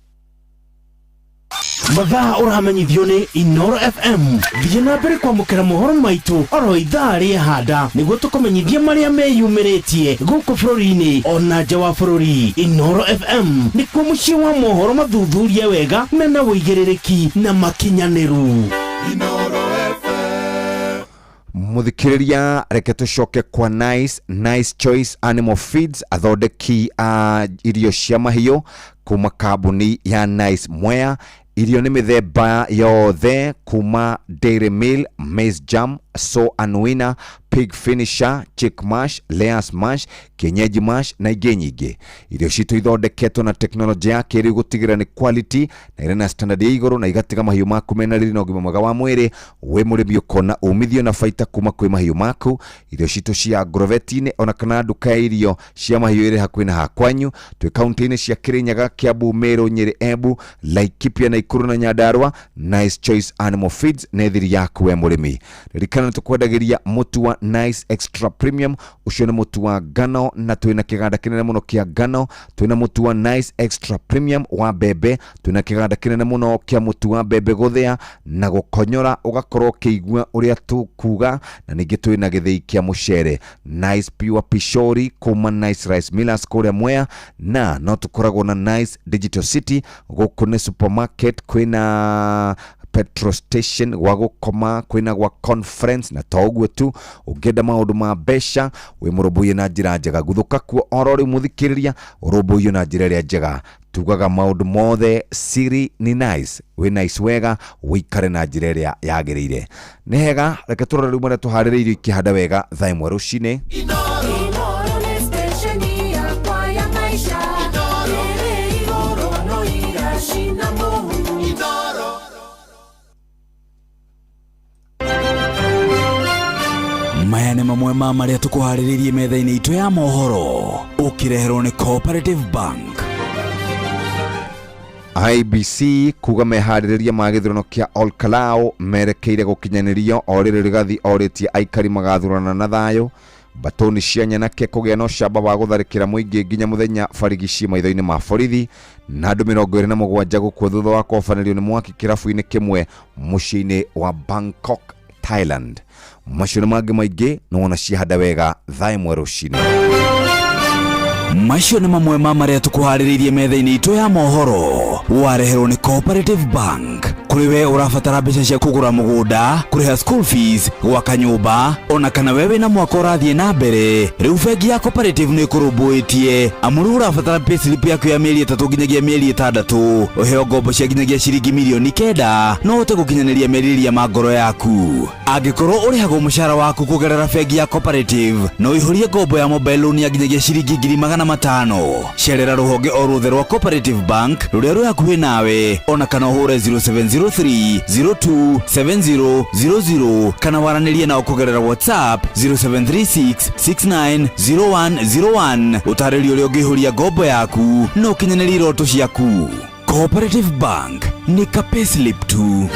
Mathaa ũramenyithio nĩ Inoro FM. Thiĩ na mbere kwamũkĩra mohoro maitũ oro ithaa rĩehanda nĩguo tũkũmenyithie marĩa meyumĩrĩtie gũkũ bũrũri-inĩ ona nja wa bũrũri. Inoro FM nĩkuo mũciĩ wa mohoro mathuthurie wega mena ũigĩrĩrĩki na makinyanĩru.
Mũthikĩrĩria, reke tũcoke kwa Nice Choice Animal Feeds, athondeki a irio cia mahiũ kuma kambuni ya Nice Mwea. Irio nĩ mĩthemba yothe kuma Dairy Meal, maize jam, So and Winner, Pig Finisher, Chick Mash, Layers Mash, Kienyeji Mash na ingĩ nyingĩ. Irio citũ ithondeketwo na tekinoronjĩ ya kĩrĩu gũtigĩrĩra nĩ quality na irĩ na standard ya igũrũ na igatiga mahiũ maku mena riri na ũgima mwega wa mwĩrĩ. Wĩ mũrĩmi ũkona umithio na baita kuma kwĩ mahiũ maku. Irio citũ cia agroveti-inĩ ona kana nduka ya irio cia mahiũ ĩrĩ hakuhĩ na hakwanyu. Twĩ kaunti-inĩ cia Kirinyaga, Kiambu, Meru, Nyeri, Embu, Laikipia, Nakuru na Nyandarua. Nice Choice Animal Feeds nĩ thiri yaku we mũrĩmi. Ririkana nĩtũkwendagĩria mũtu wa Nice Extra Premium, ũcio nĩ mũtu wa ngano na twĩna kĩganda kĩnene mũno kĩa ngano. Twĩna mũtu wa Nice Extra Premium wa mbembe, twĩna kĩganda kĩnene mũno kĩa mũtu wa mbembe gũthĩa na gũkonyora ũgakorwo ũkĩigua ũrĩa tũkuga, na ningĩ twĩna gĩthĩi kĩa mũcere Nice Pure Pishori kuma Nice Rice Millers kũrĩa Mwea, na no tũkoragwo na Nice Digital City gũkũ nĩ supermarket, kwĩna petrol station gwa gũkoma, kwĩna gwa conference, na to ũguo tu, ũngĩenda maũndũ ma mbeca wĩ mũrũmbũiye na njĩra njega, guthũka kuo oro rĩu mũthikĩrĩria, ũrũmbũiyo na njĩra ĩrĩa njega. Tugaga maũndũ mothe siri ni nice, wĩ nice wega, wĩikare na njĩra ĩrĩa yagĩrĩire. Nĩ hega, reke tũrore rĩu marĩa tũharĩrĩirio ikĩhanda wega thaa 1 rũcinĩ.
Maya nĩ mamwe ma marĩa tũkũharĩrĩirie metha-inĩ itũ ya mohoro, ũkĩreherwo nĩ Cooperative Bank.
IBC kuga meharĩrĩria ma gĩthurano kĩa Olkalau merekeire gũkinyanĩrio o rĩrĩ Rigathi orĩtie aikari magathurana na thayũ. Mbatũni cia nyanake kũgĩa na ũcamba wa gũtharĩkĩra mũingĩ nginya mũthenya barigici maitho-inĩ ma borithi, na andũ 27 gũkua thutha wa kũhobanĩrio nĩ mwaki kĩrabu-inĩ kĩmwe mũciĩ-inĩ wa Bangkok, Thailand. Macio na mangĩ maingĩ nĩ wona ciahanda wega thaa 1 rũcinĩ.
Macio nĩ mamwe ma marĩa tũkũharĩrĩirie metha-inĩ itũ ya mohoro, wareherwo nĩ Cooperative Bank. Kũrĩ we ũrabatara mbeca cia kũgũra mũgũnda, kũrĩha school fees, gwaka nyũmba, ona kana we wĩna mwaka ũrathiĩ na mbere, rĩu bengi ya Cooperative nĩ ĩkũrũmbũĩtie. Amu rĩu ũrabatara payslip yaku ya mĩeri 3 nginyagia mĩeri 6, ũheo ngombo cia nginyagia ciringi mirioni 9, no ũhote gũkinyanĩria merirĩria ma ngoro yaku. Angĩkorwo ũrĩhagwo mũcara waku kũgerera bengi ya Cooperative, no ũihũrie ngombo ya mobile loan ya nginyagia ciringi 500,000. Cerera rũhonge o ruothe rwa Cooperative Bank rũrĩa rwĩ hakuhĩ nawe, ona kana ũhũre 0703 027000 kana waranĩrie nao kũgerera WhatsApp 0736 690101. Ũtarĩrio ũrĩa ũngĩihũria ngombo yaku na ũkinyanĩrie iroto ciaku. Cooperative Bank nĩ ka payslip tu.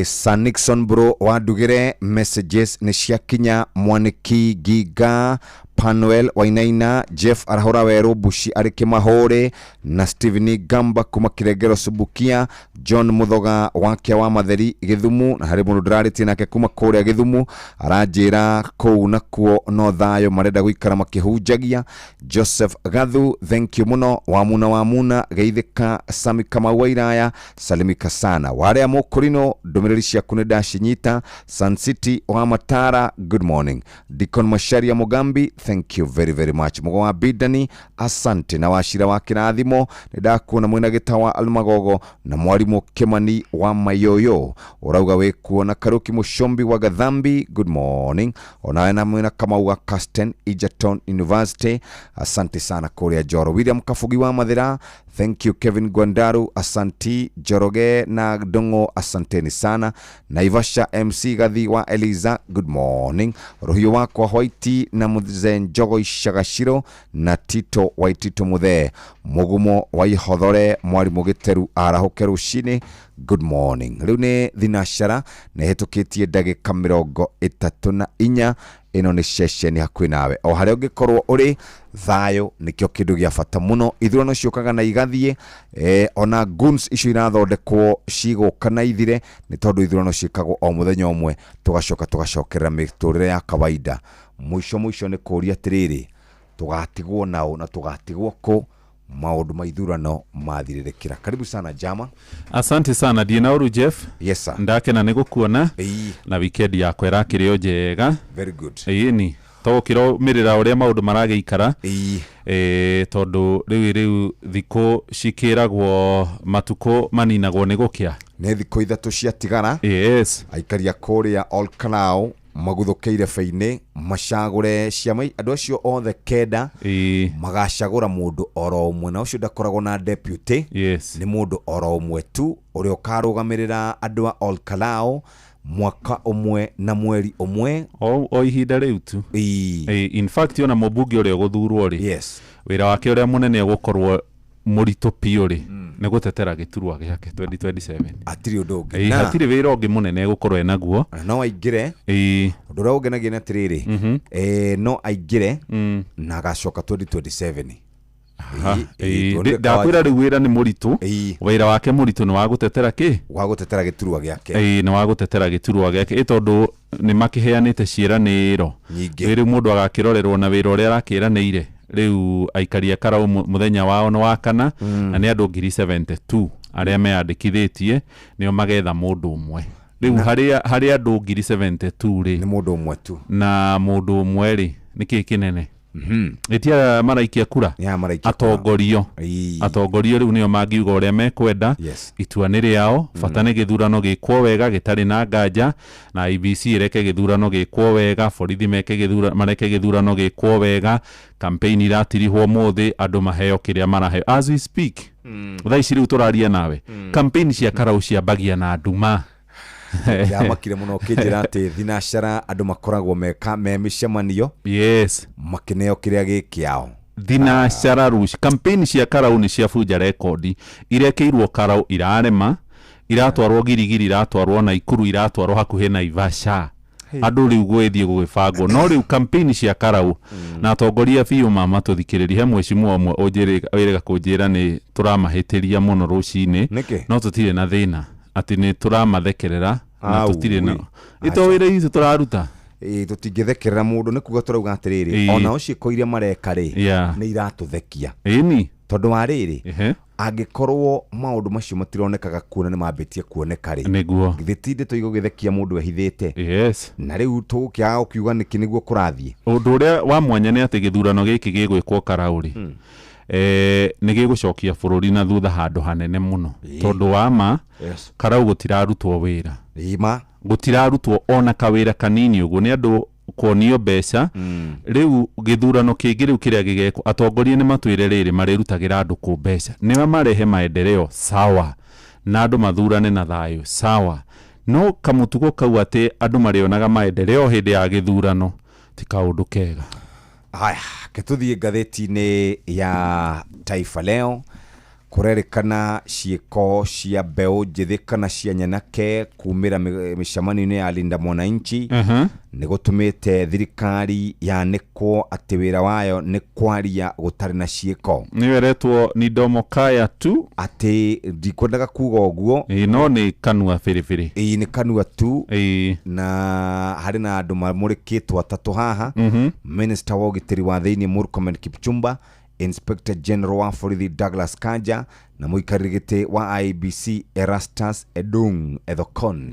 Sir Nixon bro wandugire messages nĩ ciakinya. Mwaniki Giga, Panuel Wainaina, Jeff Arahura Weru, Bushi arĩ Kĩmahũrĩ, na Steven Gamba kuma Kĩrengero Subukia, John Muthoga wakia wa Matheri Gĩthumu, na harĩ mũndũ ndĩrarĩtie nake kuma kũrĩa Gĩthumu aranjĩra kũu nakuo no thayũ marenda gũikara makĩhunjagia. Joseph Gathu, thank you mũno. Wamuna Wamuna, Geithĩka, Sami Kamau wa Iraya, salimika sana. Warĩa Mũkũrinũ, ndũmĩrĩri ciaku nĩ ndacinyita. Sun City wa Matara, good morning. Deacon Macharia Mugambi, thank you very very much. Mugo wa Bidani, asante. Na Wachira wa Kĩrathimo, nĩ ndakuona mwĩna Gĩtawa Almagogo na mwarimũ Kimani wa Mayoyo, ũrauga wĩ kuona. Karuki Mushombi wa Gathambi, good morning. Onawe na mwĩna Kamau wa Casten Egerton University, asante sana kũrĩa Njoro. William Kabugi wa Mathira, thank you. Kevin Gwandaru, asanti. Njoroge na Ndongo, asanteni sana. Naivasha MC Gathi wa Eliza, good morning. Rũhiũ wakwa White na Mzee Njogo Icagaciro na Tito Waitito Muthee, Mugumo wa Ihothore, mwarimũ Gĩteru arahũke rũcinĩ, good morning. Rĩu nĩ thinashara na ĩhĩtũkĩtie ndagĩka 34. Ĩno nĩ ceceni hakuhĩ nawe o harĩa ũngĩkorwo ũrĩ. Thayũ nĩkĩo kĩndũ gĩa bata mũno. Ithurano ciũkaga na igathiĩ, ona guns icio irathondekwo cigũka na ithire, nĩ tondũ ithurano ciĩkagwo o mũthenya ũmwe, tũgacoka tũgacokerera mĩtũrĩre ya kawaida. Mũico mũico nĩ kũũria atĩrĩrĩ, tũgatigwo naũ na tũgatigwo kũ maũndũ ma ithurano mathirĩrĩkĩra. Karibu sana Jama.
Asante sana ndina ũru Jeff.
Yes sir.
Ndakena nĩ gũkuona na weekend yakwa ĩrakĩrĩ o njega.
Very good.
Ĩni tũgũkĩrũmĩrĩra ũrĩa maũndũ maragĩikara. Tondũ rĩu thikũ cikĩragwo matukũ maninagwo nĩ gũkĩa.
Nĩ thikũ 3 ciatigara.
Yes.
Aikari a kũrĩa Olkalou maguthũkĩire beinĩ macagũre ciama andũ acio othe 9 magacagũra mũndũ oro ũmwe, na ũcio ndakoragwo na deputy.
Yes.
Nĩ mũndũ oro ũmwe tu ũrĩa ũkarũgamĩrĩra andũ a Olkalou mwaka ũmwe na mweri ũmwe
o ihinda rĩu tu. In fact ona mũmbunge ũrĩa ũgũthurwo rĩ,
yes,
wĩra wake ũrĩa mũnene ũgũkorwo mũritũ biũ rĩ, nĩ gũtetera gĩturwa gĩake 2027.
Hatirĩ ũndũ ũngĩ.
Hatirĩ wĩra ũngĩ mũnene gũkorwo enaguo.
No aingĩre. Ũndũ ũrĩa ũngenagia nĩ atĩrĩrĩ, no aingĩre na agacoka 2027.
Ndakwĩra rĩu wĩra nĩ mũritũ. Wĩra wake mũritũ nĩ wa gũtetera kĩ?
Wa gũtetera gĩturwa gĩake.
Nĩ wa gũtetera gĩturwa gĩake. Tondũ nĩ makĩheanĩte ciĩranĩro
nyingĩ.
Rĩu mũndũ agakĩrorerwo na wĩra ũrĩa arakĩranĩire. Rĩu aikari a Karau mũthenya wao nĩ wa kana, na nĩ andũ 72,000 arĩa meyandĩkithĩtie nĩo magetha mũndũ ũmwe. Rĩu harĩa andũ 72,000 rĩ,
nĩ mũndũ ũmwe tu.
Na mũndũ ũmwe rĩ, nĩ kĩĩ kĩnene? Ĩtia maraikia kura. Atongorio. Atongorio rĩu nĩo mangiuga ũrĩa mekwenda. Itua nĩ rĩao, bata nĩ gĩthurano gĩkwo wega gĩtarĩ na nganja, na IEBC ĩreke gĩthurano gĩkwo wega, borithi mareke gĩthurano gĩkwo wega, campaign iratirihwo mũthĩ, andũ maheo kĩrĩa maraheo. As we speak, thaa ici rĩu tũraria nawe, campaign cia Karau ciambagia na nduma.
Ndamakire mũno ũkĩnjĩra atĩ thinacara andũ makoragwo meka me mĩcemanio.
Yes.
Makĩneo kĩrĩa gĩ kĩao.
Thinacara ruci campaign cia Karau nĩ ciabunja rekondi. Irekeirwo Karau irarema, iratwarwo Girigiri, iratwarwo Naikuru, iratwarwo hakuhĩ Naivasha. Andũ rĩu gwĩthiĩ gũgĩbangwo. No rĩu campaign cia Karau na atongoria biũ ma matũthikĩrĩria, he mheshimiwa ũmwe wĩrĩga kũnjĩra nĩ tũramahĩtĩria mũno rũcinĩ. No tũtirĩ na thĩna atĩ nĩ tũramathekerera na tũtirĩ na ito wĩra itũ tũraruta.
Tũtingĩthekerera mũndũ, nĩ kuga tũrauga atĩrĩrĩ, ona o ciĩko iria mareka rĩ, nĩ iratũthekia.
Ĩni.
Tondũ wa rĩrĩ, angĩkorwo maũndũ macio matironekaga kuona nĩ mambĩtie kuoneka rĩ,
nĩguo
githĩ ti ndeto igũgĩthekia mũndũ ehithĩte.
Yes.
Na rĩu tũgũkĩaga gũkiuga nĩkĩ nĩguo kũrathiĩ.
Ũndũ ũrĩa wa mwanya nĩ atĩ gĩthurano gĩkĩ gĩgwĩkwo Karau rĩ, nĩ gĩgũcokia bũrũri na thutha handũ hanene mũno. Tondũ wa ma, Karau gũtirarutwo wĩra. Gũtirarutwo ona kawĩra kanini ũguo, nĩ andũ kuonio mbeca. Rĩu gĩthurano kĩngĩ rĩu kĩrĩa gĩgekwo, atongoria nĩ matwĩre rĩrĩ marĩrutagĩra andũ kũ mbeca, nĩo marehe maendeleo sawa, na andũ mathurane na thayũ sawa. No kamũtugo kau atĩ andũ marĩonaga maendeleo hĩndĩ ya gĩthurano ti kaũndũ kega.
Haya, ketũthiĩ ngathĩti-inĩ ya Taifa Leo. Kũrerĩkana ciĩko cia mbeũ njĩthĩ kana cia nyanake kumĩra mĩcemanio-inĩ ya Linda Mwananchi nĩ gũtũmĩte thirikari yanĩkwo atĩ wĩra wayo nĩ kwaria gũtarĩ na ciĩko.
Nĩyo ĩretwo ni domo kaya tu.
Atĩ ndikwendaga kuga ũguo.
No nĩ kanua biribiri.
Nĩ kanua tu. Na harĩ na andũ mamũrĩkĩtwo atatũ haha. Minister wa ũgitĩri wa thĩinĩ Murkomen Kipchumba, Inspector General wa borithi Douglas Kanja, na mũikarĩri gĩtĩ wa IEBC Erastus Edung Ethekon.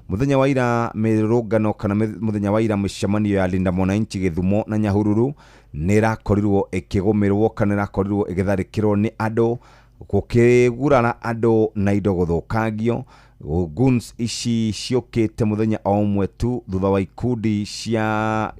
Mũthenya wa ira mĩrũngano kana mũthenya wa ira mĩcemanio ya Linda Mwananchi Gĩthumo na Nyahururu nĩ ĩrakorirwo ĩkĩgũmĩrwo kana ĩrakorirwo ĩgĩtharĩkĩrwo nĩ andũ, gũkĩgurara andũ na indo gũthũkangio. Guns ici ciũkĩte mũthenya o ũmwe tu thutha wa ikundi cia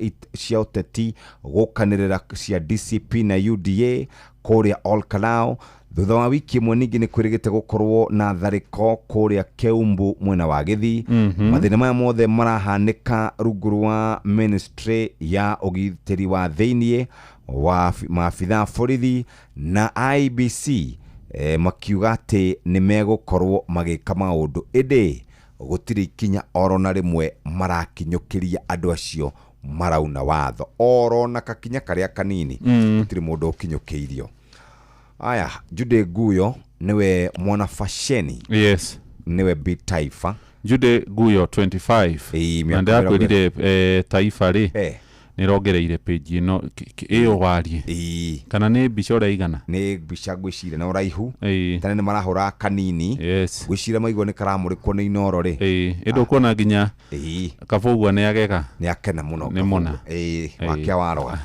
ũteti gũkanĩrĩra cia DCP na UDA kũrĩa Olkalou. Thutha wa wiki ĩmwe ningĩ nĩ kwĩrĩgĩte gũkorwo na tharĩko kũrĩa Keumbu mwena wa Gĩthii. Mathĩna maya mothe marahanĩka rungu rwa ministry ya ũgitĩri wa thĩiniĩ wa maabitha a borithi na IEBC, makiuga atĩ nĩ megũkorwo magĩka maũndũ, ĩndĩ gũtirĩ ikinya oro na rĩmwe marakinyũkĩria andũ acio marauna watho oro na kakinya karĩa kanini. Gũtirĩ mũndũ ũkinyũkĩirio. Aya, Jude Guyo niwe mwana fasheni.
Yes.
Niwe B Taifa.
Jude Guyo 25. Na ndakwĩrire Taifa rĩ. Nä rongereire page ĩno ĩyo warie kana nĩ mbica ũrĩa igana.
Nĩ mbica ngwĩciria na ũraihu. Tene nĩ marahũra kanini. Ngwĩciria maigua nĩ karamũrĩkwo nĩ Inoro rĩ.
Ĩndũ ũkuona nginya Kabũgua nĩ agega.
Nĩ akena mũno.
Nĩ mũna.
Ĩĩ, wakia waroga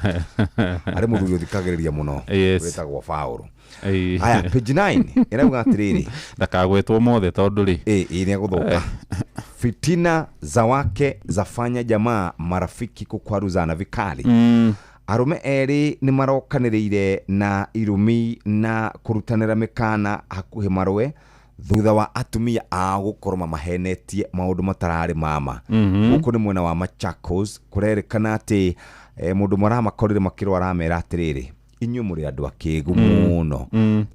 arĩ mũthuri ũthikagĩrĩria mũno wĩtagwo Paũlũ. Haya, page 9 ĩrauga atĩrĩrĩ.
Ndakagwetwo mothe tondũ rĩ.
Ĩĩ, nĩ egũthũka. Fitina za wake zafanya jamaa marafiki kukwaruzana vikali. Arũme erĩ nĩ marokanĩrĩire na irumi na kũrutanĩra mĩkana hakuhĩ marũe thutha wa atumia ao gũkorwo mamahenetie maũndũ matararĩ mama. Gũkũ nĩ mwena wa Machakos, kũrerĩkana atĩ mũndũ maramakorire makĩrwo aramera atĩrĩrĩ, inyuĩ mũrĩ andũ akĩgu mũno,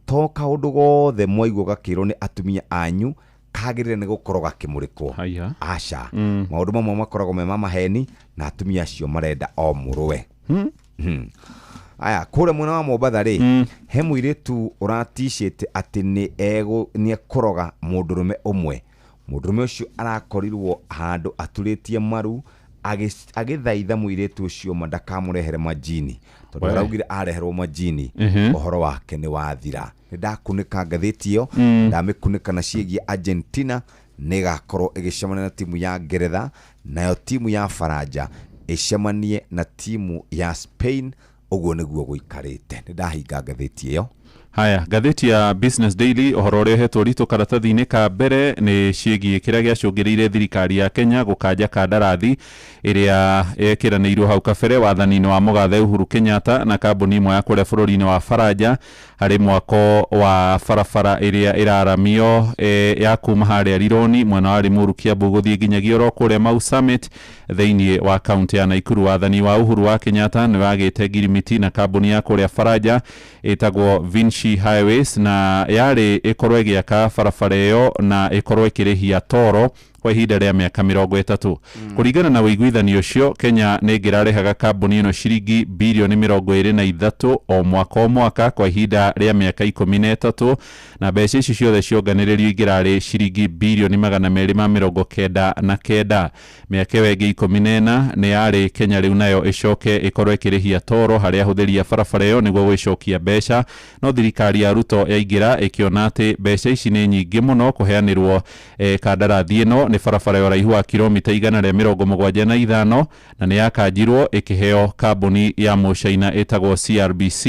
to kaũndũ gothe mwaigua gakĩrwo nĩ atumia anyu kagĩrĩire nĩ gũkorwo gakĩmũrĩkwo. Aca. Maũndũ mamwe makoragwo me ma maheni na atumia acio marenda o mũrũe. Aya, kũrĩa mwena wa Mombatha rĩ, he mũirĩtu ũraticĩte atĩ nĩ ekũroga mũndũrũme ũmwe. Mũndũrũme ũcio arakorirwo handũ aturĩtie maru agĩthaitha mũirĩtu ũcio ma ndakamũrehere majini, tondũ araugire areherwo majini ũhoro wake nĩ wathira. Nĩ ndakunĩka ngathĩti ĩyo, ndamĩkunĩka na ciĩgiĩ Argentina nĩ ĩgakorwo ĩgĩcemania na timu ya Ngeretha, nayo timu ya Faranja ĩcemanie na timu ya Spain. Ũguo nĩguo gũikarĩte. Nĩ ndahinga ngathĩti ĩyo.
Haya, ngathĩti ya Business Daily, ũhoro ũrĩa ũhetwo ũritũ karatathi-inĩ ka mbere nĩ ciĩgiĩ kĩrĩa gĩacũngĩrĩire thirikari ya Kenya gũkanja kandarathi ĩrĩa yekĩranĩirwo hau kabere wathani-inĩ wa mũgathe Uhuru Kenyatta na kambuni ĩmwe ya kũrĩa bũrũri-inĩ wa Faranja harĩ mwako wa barabara ĩrĩa ĩraramio ya kuma harĩa Rironi mwena wa Limuru Kiambu gũthiĩ nginyagia oro kũrĩa Mau Summit thĩinĩ wa kaunti ya Nakuru. Wathani wa Uhuru wa Kenyatta nĩ wagĩte ngirimiti na kambuni ya kũrĩa Faranja ĩtagwo Vinci Highways, na yarĩ ĩkorwo ĩgĩaka barabara ĩyo na ĩkorwo ĩkĩrĩhia toro kwa ihinda rĩa mĩaka 30. Kũringana na ũiguithanio ũcio, Kenya nĩ ĩngĩrarehaga kambuni ĩno ciringi birioni 23 o mwaka o mwaka kwa ihinda rĩa mĩaka 13, na mbeca ici ciothe cionganĩrĩrio ingĩrarĩ ciringi birioni 299. Mĩaka ĩyo ĩngĩ 14 nĩ yarĩ Kenya rĩu nayo ĩcoke ĩkorwo ĩkĩrĩhia toro harĩa ahũthĩri a barabara ĩyo nĩguo gũgĩcokia mbeca, no thirikari ya Ruto yaingĩra ĩkĩona atĩ mbeca ici nĩ nyingĩ mũno kũheanĩrwo kandarathi ĩno nĩ barabara ya ũraihu wa kilomita 175, na nĩ yakanjirwo ĩkĩheo kambuni ya Mũcaina ĩtagwo CRBC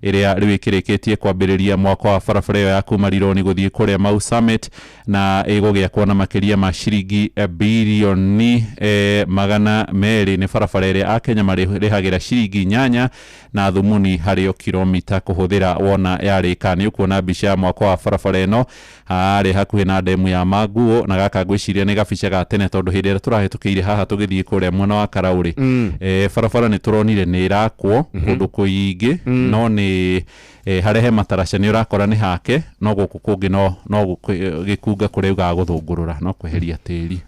ĩrĩa rĩu ĩkĩrĩkĩtie kwambĩrĩria mwako wa barabara ĩyo ya kuma Rironi gũthiĩ kũrĩa Mau Summit, na ĩgũgĩakwo na makĩria ma ciringi birioni 200. Nĩ barabara ĩrĩa Akenya marĩrĩhagĩra ciringi 8 na thumuni harĩ o kilomita kũhũthĩra wona yarĩka. Nĩ ũkuona mbica ya mwako wa barabara ĩno harĩ hakuhĩ na ndemu ya Manguo, na gaka ngwĩciria nĩ gabica ga tene tondũ hĩndĩ ĩrĩa tũrahĩtũkĩire haha tũgĩthiĩ kũrĩa mwena wa Karaũrĩ, barabara nĩ tũronire nĩ ĩrakwo kũndũ kũingĩ, no nĩ harĩa he mataraca nĩ ũrakora nĩ hake, no gũkũ kũngĩ no gĩkunga kũrĩa ugaga gũthũngũrũra no kweheria tĩri.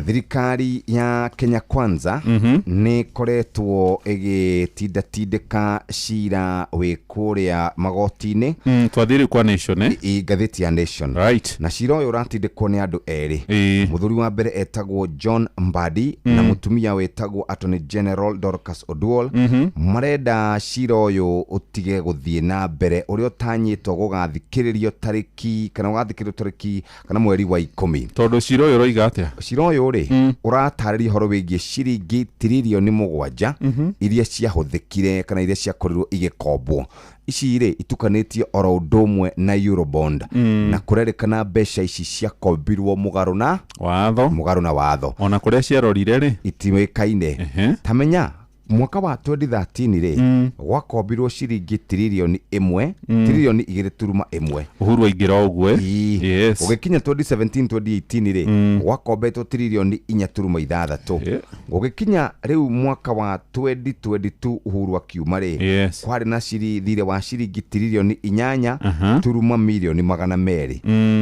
Thirikari ya Kenya Kwanza nĩ ĩkoretwo ĩgĩtindatindĩka cira wĩ kũrĩa magoti-inĩ.
Twathiĩ rĩu kwa Nation, eh?
Ngathĩti ya Nation.
Right.
Na cira ũyũ ũratindĩkwo nĩ andũ erĩ. Mũthuri wa mbere etagwo John Mbadi na mũtumia wĩtagwo Attorney General Dorcas Oduol. Marenda cira ũyũ ũtige gũthiĩ na mbere ũrĩa ũtanyĩtwo gũgathikĩrĩrio tarĩki kana ũgathikĩrĩrio tarĩki kana mweri wa 10.
Tondũ cira ũyũ ũroiga atĩa?
Cira ũyũ rĩ, ũratarĩria ũhoro wĩgiĩ ciringi tiririoni 7 iria ciahũthĩkire kana iria ciakorirwo igĩkombwo. Ici rĩ itukanĩtio oro ũndũ ũmwe na Eurobond, na kũrerĩkana mbeca ici ciakombirwo mũgarũ na
watho,
mũgarũ na watho.
Ona kũrĩa ciarorire rĩ
itiũĩkaine. Ta menya mwaka wa 2013 rĩ, gwakombirwo ciringi tiririoni 1, tiririoni 2.1.
Uhuru aingĩra ũguo. Yes.
Gũgĩkinya 2017 2018 rĩ, gwakombetwo tiririoni 4.6. Gũgĩkinya rĩu mwaka wa 2022 Uhuru akiuma rĩ, kwarĩ na thirĩ wa ciringi tiririoni 8 turuma mirioni 200.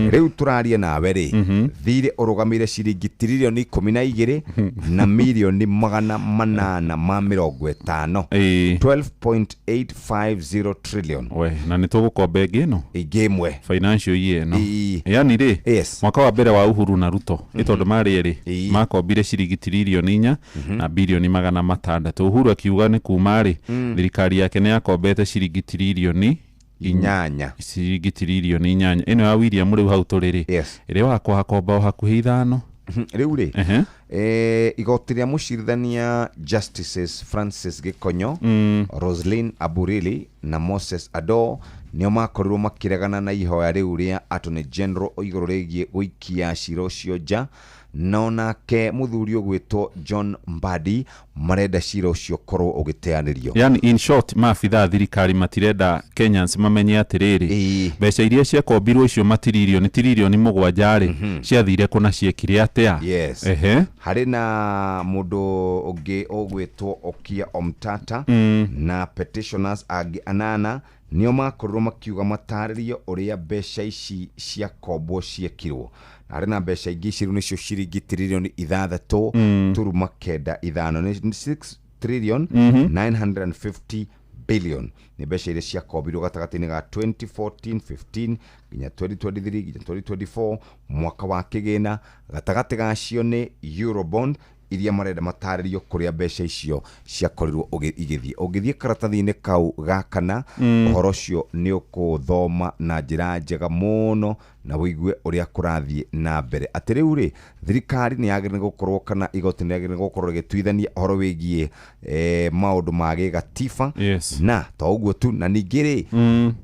Rĩu tũraria nawe rĩ, thirĩ ũrũgamĩire ciringi tiririoni 12 na mirioni 882. mĩrongo ĩtano, 12.850 trillion.
We na nĩ tũgũkomba ĩngĩ ĩno
ĩngĩ ĩmwe
financial year ĩno, yani rĩ, mwaka wa mbere wa Uhuru na Ruto, ĩ tondũ marĩ erĩ, makombire ciringi tiririoni 4 na birioni 600. Uhuru akiuga nĩ kuma rĩ, thirikari yake nĩ yakombete ciringi tiririoni
8,
ciringi tiririoni 8. Ĩno ya William rĩu hau tũrĩ rĩ, ĩrĩ wakwakomba o hakuhĩ 5.
Rĩu rĩ, igoti rĩa mũcirithania Justices Francis Gĩkonyo, Roslyn Aburili na Moses Ado nĩo makorirwo makĩregana na ihoya rĩu rĩa Attorney General igũrũ rĩgiĩ gũikia cira ũcio nja, no nake mũthuri ũgwĩtwo John Mbadi marenda cira ũcio ũkorwo ũgĩteanĩrio.
Yani in short, maabithaa thirikari matirenda Kenyans mamenye atĩrĩrĩ, mbeca iria ciakombirwo icio matiririoni tiririoni 7 rĩ, ciathire kũ na ciekire atĩa.
Yes.
Ehe.
Harĩ na mũndũ ũngĩ ũgwĩtwo Okia Omtata na petitioners angĩ 8 nĩo makorirwo makiuga matarĩrio ũrĩa mbeca ici ciakombwo ciekirwo. Harĩ na mbeca ingĩ ici rĩu nĩcio ciringi tiririoni 6 turuma 95, nĩ 6 trillion 950 billion, nĩ mbeca iria ciakombirwo gatagatĩ-inĩ ga 2014-15 nginya 2023 nginya 2024 mwaka wa kĩgĩna. Gatagatĩ gacio nĩ Eurobond iria marenda matarĩrio kũrĩa mbeca icio ciakorirwo igĩthiĩ. Ũngĩthiĩ karatathi-inĩ kau ga kana, ũhoro ũcio nĩ ũkũthoma na njĩra njega mũno na ũigue ũrĩa kũrathiĩ na mbere. Atĩ rĩu rĩ, thirikari nĩ yagĩrĩire gũkorwo kana igoti nĩ yagĩrĩire gũkorwo rĩgĩtuithania ũhoro wĩgiĩ maũndũ ma gĩgatiba. Na to ũguo tu, na ningĩ rĩ,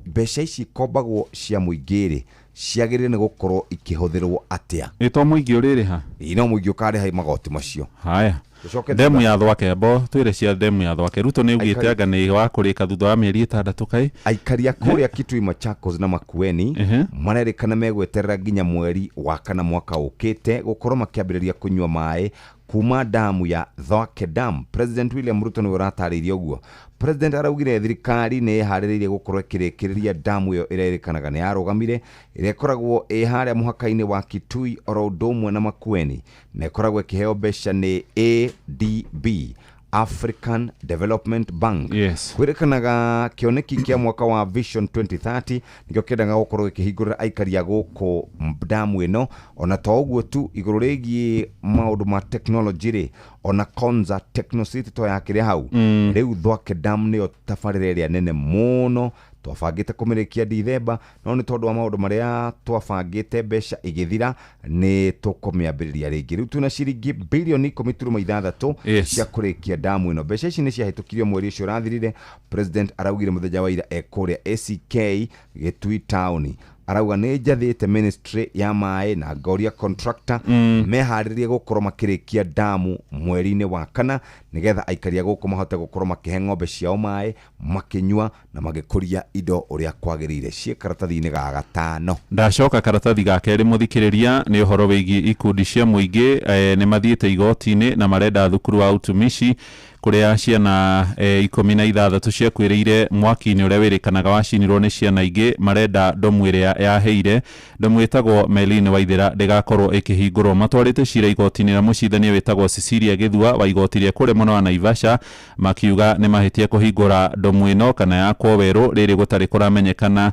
mbeca ici ikombagwo cia mũingĩ rĩ, ciagĩrĩire nĩ gũkorwo ikĩhũthĩrwo atĩa?
Ĩ to mũingĩ ũrĩrĩha?
Ĩ no mũingĩ ũkarĩha magoti macio.
Haya.
Tũcoke
Ndemu ya Thwake, mbo twĩre cia ndemu ya Thwake. Ruto nĩ augĩte anga nĩ wa kũrĩka thutha wa mĩeri 6 kaĩ.
Aikari a kũrĩa Kitui, Machakos na Makueni marerĩkana megweterera nginya mweri wa kana mwaka ũkĩte gũkorwo makĩambĩrĩria kũnyua maĩ kuma damu ya Thwake Dam. President William Ruto nĩwe ũratarĩirie ũguo. President araugire thirikari nĩ ĩharĩrĩirie gũkorwo ĩkĩrĩkĩrĩria damu ĩyo ĩrĩa ĩrĩkanaga nĩ yarũgamire, ĩrĩa ĩkoragwo ĩ harĩa mũhaka-inĩ wa Kitui oro ũndũ ũmwe na Makueni, na ĩkoragwo ĩkĩheo mbeca nĩ ADB, African Development Bank.
Yes.
Kwĩrĩkanaga kĩoneki kĩa mwaka wa Vision 2030 nĩkĩo kĩendaga gũkorwo gĩkĩhingũrĩra aikari a gũkũ damu ĩno. Ona to ũguo tu, igũrũ rĩgiĩ maũndũ ma technology rĩ, ona Konza Techno City to yakĩrĩ hau. Rĩu Thwake Dam nĩyo tabarĩra ĩrĩa nene mũno twabangĩte kũmĩrĩkia Dithemba, no nĩ tondũ wa maũndũ marĩa twabangĩte mbeca igĩthira nĩ tũkũmĩambĩrĩria rĩngĩ. Rĩu twĩna ciringi birioni 10.6 cia kũrĩkia damu ĩno. Mbeca ici nĩ ciahĩtũkirio mweri ũcio ũrathirire. President araugire mũthenya wa ira e kũrĩa ACK Gĩtui town, arauga nĩ njathĩte ministry ya maĩ na ngoria contractor meharĩrie gũkorwo makĩrĩkia damu mweri-inĩ wa kana, nĩgetha aikari a gũkũ mahote gũkorwo makĩhe ng'ombe ciao maĩ makĩnyua na magĩkũria indo ũrĩa kwagĩrĩire. Ciĩ karatathi-inĩ ga gatano.
Ndacoka karatathi ga kerĩ mũthikĩrĩria nĩ ũhoro wĩgiĩ ikundi cia mũingĩ, nĩ mathiĩte igoti-inĩ na marenda thukuru wa utumishi kũrĩa ciana 16 ciakuĩrĩire mwaki-inĩ ũrĩa wĩrĩkanaga wacinirwo nĩ ciana ingĩ. Marenda ndomu ĩrĩa yaheire, ndomu ĩtagwo Melin Waithera, ndĩgakorwo ĩkĩhingũrwo. Matwarĩte cira igoti-inĩ na mũcirithania wĩtagwo Cecilia Gĩthua wa igoti rĩa kũrĩa mwena wa Naivasha, makiuga nĩ mahĩtia kũhingũra ndomu ĩno kana yakwo werũ rĩrĩ gũtarĩ kũramenyekana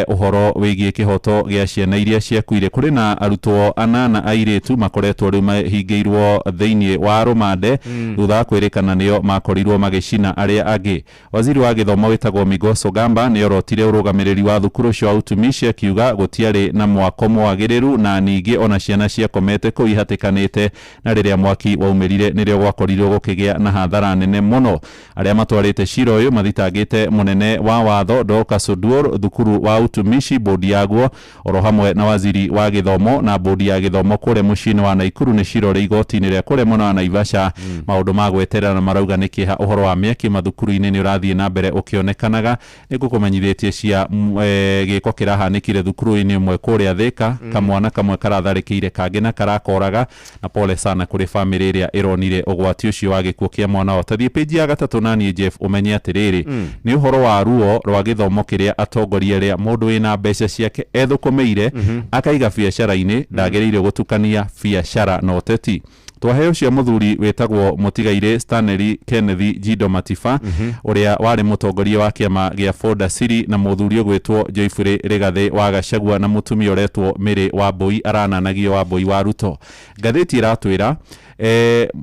ũhoro wĩgiĩ kĩhoto gĩa ciana iria ciakuire. Kũrĩ na arutwo 8 airĩtu makoretwo rĩu mahingĩirwo thĩinĩ wa rũmande thutha wa kwĩrĩkana nĩo makorirwo magĩcina arĩa angĩ. Waziri wa gĩthomo wĩtagwo Migoso Gamba nĩ orotire ũrũgamĩrĩri wa thukuru ũcio wa utumishi akiuga gũtiarĩ na mwako mwagĩrĩru, na ningĩ ona ciana ciakomete kũu ihatĩkanĩte, na rĩrĩa mwaki waumĩrire nĩrĩo gwakorirwo gũkĩgĩa na hathara nene mũno. Arĩa matwarĩte cira ũyũ mathitangĩte mũnene wa watho Dorcas Oduor, thukuru wa utumishi, bodi yaguo oro hamwe na waziri wa gĩthomo na bodi ya gĩthomo kũrĩa mũciĩ-inĩ wa Naikuru. Nĩ cira ũrĩ igoti-inĩ rĩa kũrĩa mwena wa Naivasha. Maũndũ ma gweterera na marauga nĩ kĩeha ũhoro wa mĩaki mathukuru-inĩ nĩ ũrathiĩ na mbere ũkĩonekanaga. Nĩ ngũkũmenyithĩtie cia gĩko kĩrahanĩkire thukuru-inĩ ũmwe kũrĩa Thĩka, kamwana kamwe karatharĩkĩire kangĩ na karakoraga, na pole sana kũrĩ bamĩrĩ ĩrĩa ĩronire ũgwati ũcio wa gĩkuũ kĩa mwana wao. Tathiĩ page ya 3 na niĩ Jeff ũmenye atĩrĩrĩ, nĩ ũhoro wa ruo rwa gĩthomo kĩrĩa atongoria arĩa mũndũ wĩna mbeca ciake ethũkũmĩire akaiga biacara-inĩ ndagĩrĩire gũtukania biacara na ũteti. Twaheo cia muthuri wetagwo Mutigaire Stanley Kenneth Jido Matiba, uria wari mutongoria wa kiama gia Foda City, na muthuri ugwitwo Joyfrey Rigathi wa Gachagua na mutumia uretwo Mary Wambui arananagio Wambui wa Ruto. Ngathĩti ĩratwĩra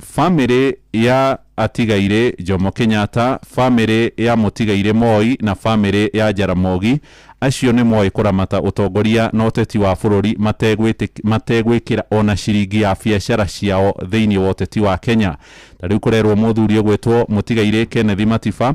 family ya atigaire Jomo Kenyatta, family ya Mutigaire Moi na family ya Jaramogi acio nĩ moĩ kũramata ũtongoria na ũteti wa bũrũri mategwĩkĩra ona ciringi ya biacara ciao thĩinĩ wa ũteti wa Kenya. Ta rĩu kũrerwo mũthuri ũgwĩtwo Mũtigairĩ Kenneth Matiba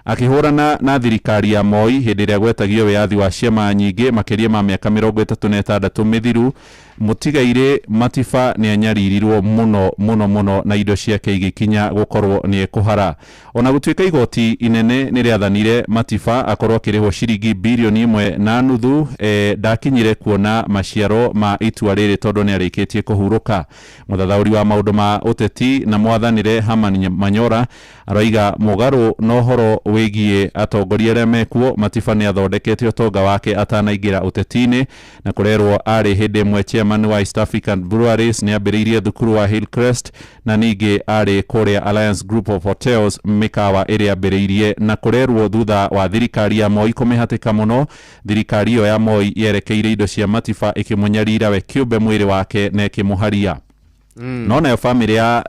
akĩhũrana na thirikari ya Moi hĩndĩ ĩrĩa gwetagio wĩyathi wa ciama nyingĩ makĩria ma mĩaka 36 mĩthiru. Mũtigairĩ Matiba nĩ anyaririrwo mũno mũno mũno na indo ciake igĩkinya gũkorwo nĩ ekũhara. Ona gũtuĩka igoti inene nĩ rĩathanire Matiba akorwo akĩrĩhwo ciringi birioni 1.5, ndakinyire kuona maciaro ma itua rĩrĩ tondũ nĩ arĩkĩtie kũhurũka. Mũthathaũri wa maũndũ ma ũteti na mwathanire Herman Manyora aroiga mũgarũ na ũhoro wĩgiĩ atongoria arĩa mekuo, Matiba nĩ athondekete ũtonga wake atanaingĩra ũteti-inĩ, na kũrerwo arĩ hĩndĩ ĩmwe chairman wa East African Breweries, nĩ ambĩrĩirie thukuru wa Hillcrest, na ningĩ arĩ kũrĩa Alliance Group of Hotels mĩkawa ĩrĩa ambĩrĩirie, na kũrerwo thutha wa thirikari ya Moi kũmĩhatĩka mũno, thirikari ĩyo ya Moi yerekeire indo cia Matiba ĩkĩmũnyarira we kĩũmbe mwĩrĩ wake na ĩkĩmũharia. No nayo family ya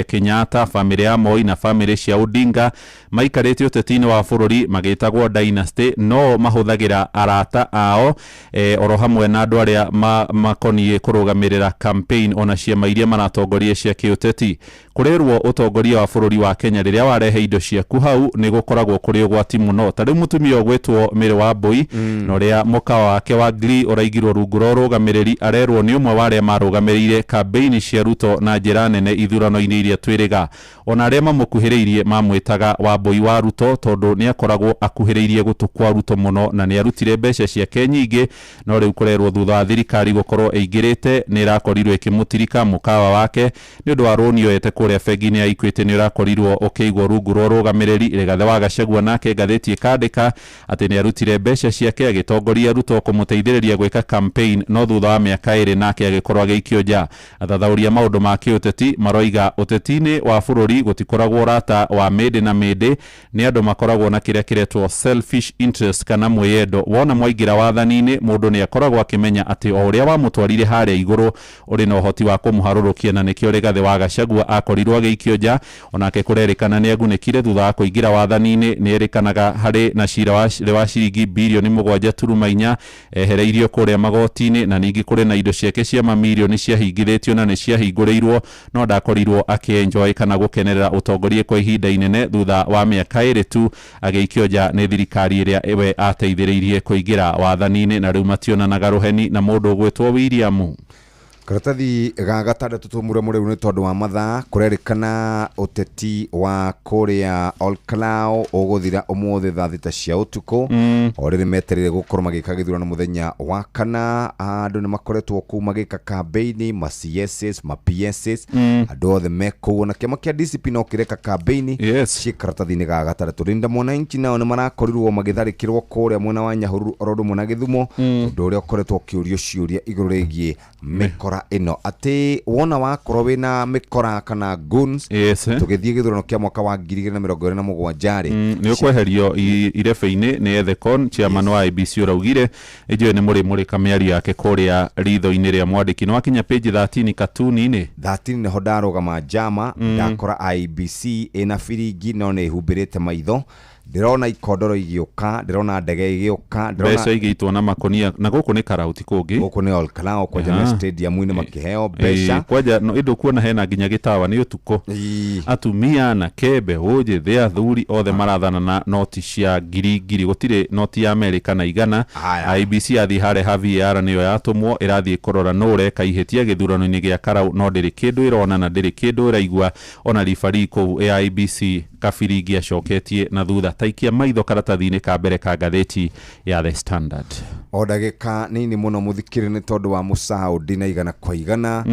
Kenyatta, family ya Moi na family cia Odinga maikarĩte ũteti-inĩ wa bũrũri magĩtagwo dynasty, no mahũthagĩra arata ao oro hamwe na andũ arĩa makoniĩ kũrũgamĩrĩra campaign ona ciama iria maratongoria cia kĩũteti. Kũrerwo ũtongoria wa bũrũri wa Kenya rĩrĩa warehe indo ciaku hau nĩ gũkoragwo kũrĩ ũgwati mũno. Ta rĩu mũtumia ũgwĩtwo Mary Wambui na ũrĩa mũkawa wake wa Glee ũraigirwo rungu rwa ũrũgamĩrĩri, arerwo nĩ ũmwe wa arĩa marũgamĩrĩire campaign cia Ruto na njĩra nene ithurano-inĩ iria twĩrĩga. Ona arĩa mamũkuhĩrĩirie mamwĩtaga Wambui wa Ruto tondũ nĩ akoragwo akuhĩrĩirie gũtũ kwa Ruto mũno na nĩ arutire mbeca ciake nyingĩ, no rĩu kũrerwo thutha wa thirikari gũkorwo ĩingĩrĩte nĩ ĩrakorirwo ĩkĩmũtirika mũkawa wake nĩ ũndũ wa rũni oete kũrĩa bengi-inĩ ya Equity, nĩ ũrakorirwo ũkĩigwo rungu rwa ũrũgamĩrĩri. Rigathi wa Gachagua nake ngathĩti ĩkandĩka atĩ nĩ arutire mbeca ciake agĩtongoria Ruto kũmũteithĩrĩria gwĩka campaign, no thutha wa mĩaka 2 nake agĩkorwo agĩikio nja. Athathaũri a maũndũ ma kĩũteti maroiga ũteti-inĩ wa bũrũri gũtikoragwo ũrata wa mĩndĩ na mĩndĩ, nĩ andũ makoragwo na kĩrĩa kĩretwo selfish interest kana mwĩyendo. Wona mwaingĩra wathani-inĩ mũndũ nĩ akoragwo akĩmenya atĩ o ũrĩa wamũtwarire harĩa igũrũ ũrĩ na ũhoti wa kũmũharũrũkia, na nĩkĩo Rigathi wa Gachagua akorirwo agĩikio nja. Onake kũrerĩkana nĩ agunĩkire thutha wa kũingĩra wathani-inĩ, nĩ erĩkanaga harĩ na cira wa ciringi birioni 7.4 ehereirio kũrĩa magoti-inĩ, na ningĩ kũrĩ na indo ciake cia mamirioni ciahingithĩtio na nĩ ciahingũrĩirwo, no ndakorirwo akĩenjoy kana gũkenerera ũtongoria kwa ihinda inene thutha wa mĩaka 2 tu agĩikio nja nĩ thirikari ĩrĩa we ateithĩrĩirie kũingĩra wathani-inĩ, na rĩu mationanaga rũheni na mũndũ ũgwĩtwo William.
Karatathi ga gatandatũ tumure mũrĩu nĩ tondũ wa mathaa. Kũrerĩkana ũteti wa kũrĩa Olkalou ũgũthira ũmũthĩ thaa 6 cia ũtukũ. O rĩrĩ metereire gũkorwo magĩka gĩthurano mũthenya wa kana. Andũ nĩ makoretwo kũu magĩka campaign, ma CSs, ma PSs, andũ othe me kũu, na kĩama kĩa DCP no kĩreka campaign ciĩ karatathi-inĩ ga gatandatũ. Linda Mwananchi nao nĩ marakorirwo magĩtharĩkĩrwo kũrĩa mwena wa Nyahururu oro ũndũ ũmwe na Gĩthumo, ũndũ ũrĩa ũkoretwo ũkĩũrio ciũria igũrũ rĩgiĩ mĩkora ĩno, atĩ wona wakorwo wĩna mĩkora kana goons. Tũgĩthiĩ gĩthurano kĩa mwaka wa 2027 rĩ,
nĩ ũkweherio irebe-inĩ nĩ Ethekon chairman wa IEBC ũraugire ĩnjũĩ nĩ mũrĩmũrĩka mĩario yake kũrĩa ritho-inĩ rĩa mwandĩki. Nĩ wakinya page 13 katuni-inĩ
13 nĩho ndarũgama njama, ndakora IEBC ĩna biringi no nĩ ĩhumbĩrĩte maitho, ndĩrona ikondoro igĩũka, ndĩrona ndege igĩũka,
mbeca igĩitwo na makonia, na gũkũ nĩ Karauti kũngĩ,
gũkũ nĩ Olkalou kwanja me stadium-inĩ makĩheo mbeca
kwanja no ĩndũ kuona hena nginya gĩtawa nĩ ũtukũ. Atumia na kembe ũnjĩ athuri othe marathana na noti cia ngiri ngiri, gũtirĩ noti ya Amerika na igana. IEBC yathiĩ harĩa ha VAR nĩyo yatũmwo ĩrathiĩ kũrora nũ ũreka ihĩtia gĩthurano-inĩ gĩa Karau, no ndĩrĩ kĩndũ ĩrona na ndĩrĩ kĩndũ ĩraigua. Ona ribari kũu ya IEBC kabiringi acoketie na thutha. Taikia maitho karatathi-inĩ ka mbere ka ngathĩti ya The Standard.
O ndagĩka nini mũno mũthikĩrĩ nĩ tondũ wa mũcaũndi na igana kwa igana.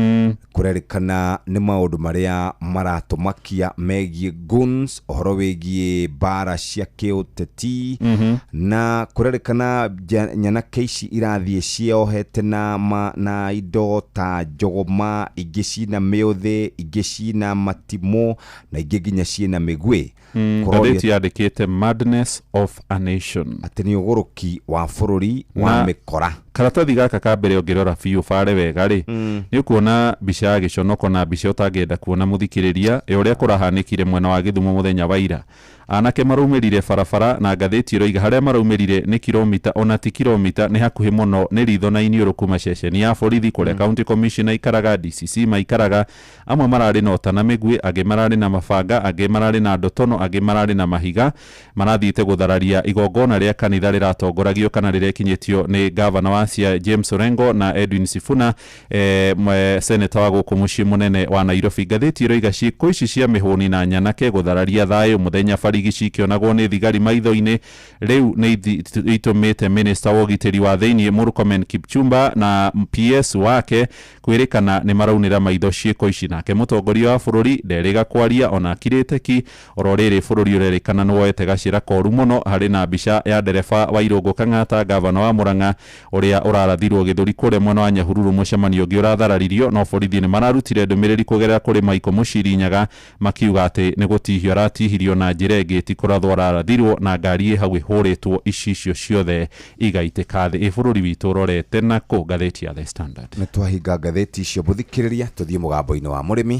Kũrerĩkana nĩ maũndũ marĩa maratũmakia megiĩ guns, ũhoro wĩgiĩ mbara cia kĩũteti. Na kũrerĩkana nyanake ici irathiĩ ciohete na indo ta njogoma, ingĩ cina mĩũthĩ, ingĩ cina matimũ na ingĩ nginya ciĩna mĩguĩ.
Ngathĩti yandĩkĩte Madness of a Nation,
atĩ nĩ ũgũrũki wa bũrũri wa mĩkora.
Karatathi gaka ka mbere ũngĩrora biũ bare wega rĩ, nĩ ũkuona mbica ya gĩconoko na mbica ũtangĩenda kuona mũthikĩrĩria ya ũrĩa kũrahanĩkire mwena wa Gĩthumo mũthenya wa ira. Anake maraumĩrire barabara na ngathĩti ĩroiga harĩa maraumĩrire nĩ kilomita ona ti kilomita, nĩ hakuhĩ mũno, nĩ ritho na iniũrũ kuma ceceni ya borithi kũrĩa county commissioner aikaraga, DCC maikaraga. Amwe mararĩ na ũta na mĩguĩ, angĩ mararĩ na mabanga, angĩ mararĩ na ndotono, angĩ mararĩ na mahiga. Marathiĩte gũthararia igongona rĩa kanitha rĩratongoragio kana rĩrekinyĩtio nĩ gavana wa Siaya James Orengo na Edwin Sifuna, seneta wa gũkũ mũciĩ mũnene wa Nairobi. Ngathĩti ĩroiga ciĩko ici cia mĩhũni na nyanake gũthararia thayũ mũthenya barigi cikĩonagwo nĩ thigari maitho-inĩ rĩu nĩ itũmĩte minister wa ũgitĩri wa thĩiniĩ Murkomen Kipchumba na PS wake kwĩrĩkana nĩ maraunĩra maitho ciĩko ici. Nake mũtongoria wa bũrũri nderĩga kwaria ona akirĩte ki. Oro rĩrĩ bũrũri ũrerĩkana nĩ woete gacĩra koru mũno. Harĩ na mbica ya ndereba wa Irũngũ Kang'ata, gavana wa Murang'a ũrĩa ũrarathirwo gĩthũri kũrĩa mwena wa Nyahururu, mũcemanio ũngĩ ũrathararirio, no borithi nĩ mararutire ndũmĩrĩri kũgerera kũrĩ Michael Mũcirinyaga makiuga atĩ nĩ gũtihio aratihirio na njĩra ĩngĩ ti kũrathwo ararathirwo na ngari ĩ hau ĩhũrĩtwo icicio ciothe igaitĩka thĩ. Ĩ bũrũri witũ ũrorete nakũ? Ngathĩti ya The Standard.
Nĩ twahinga ngathĩti icio mũthikĩrĩria, tũthiĩ mũgambo-inĩ wa mũrĩmi.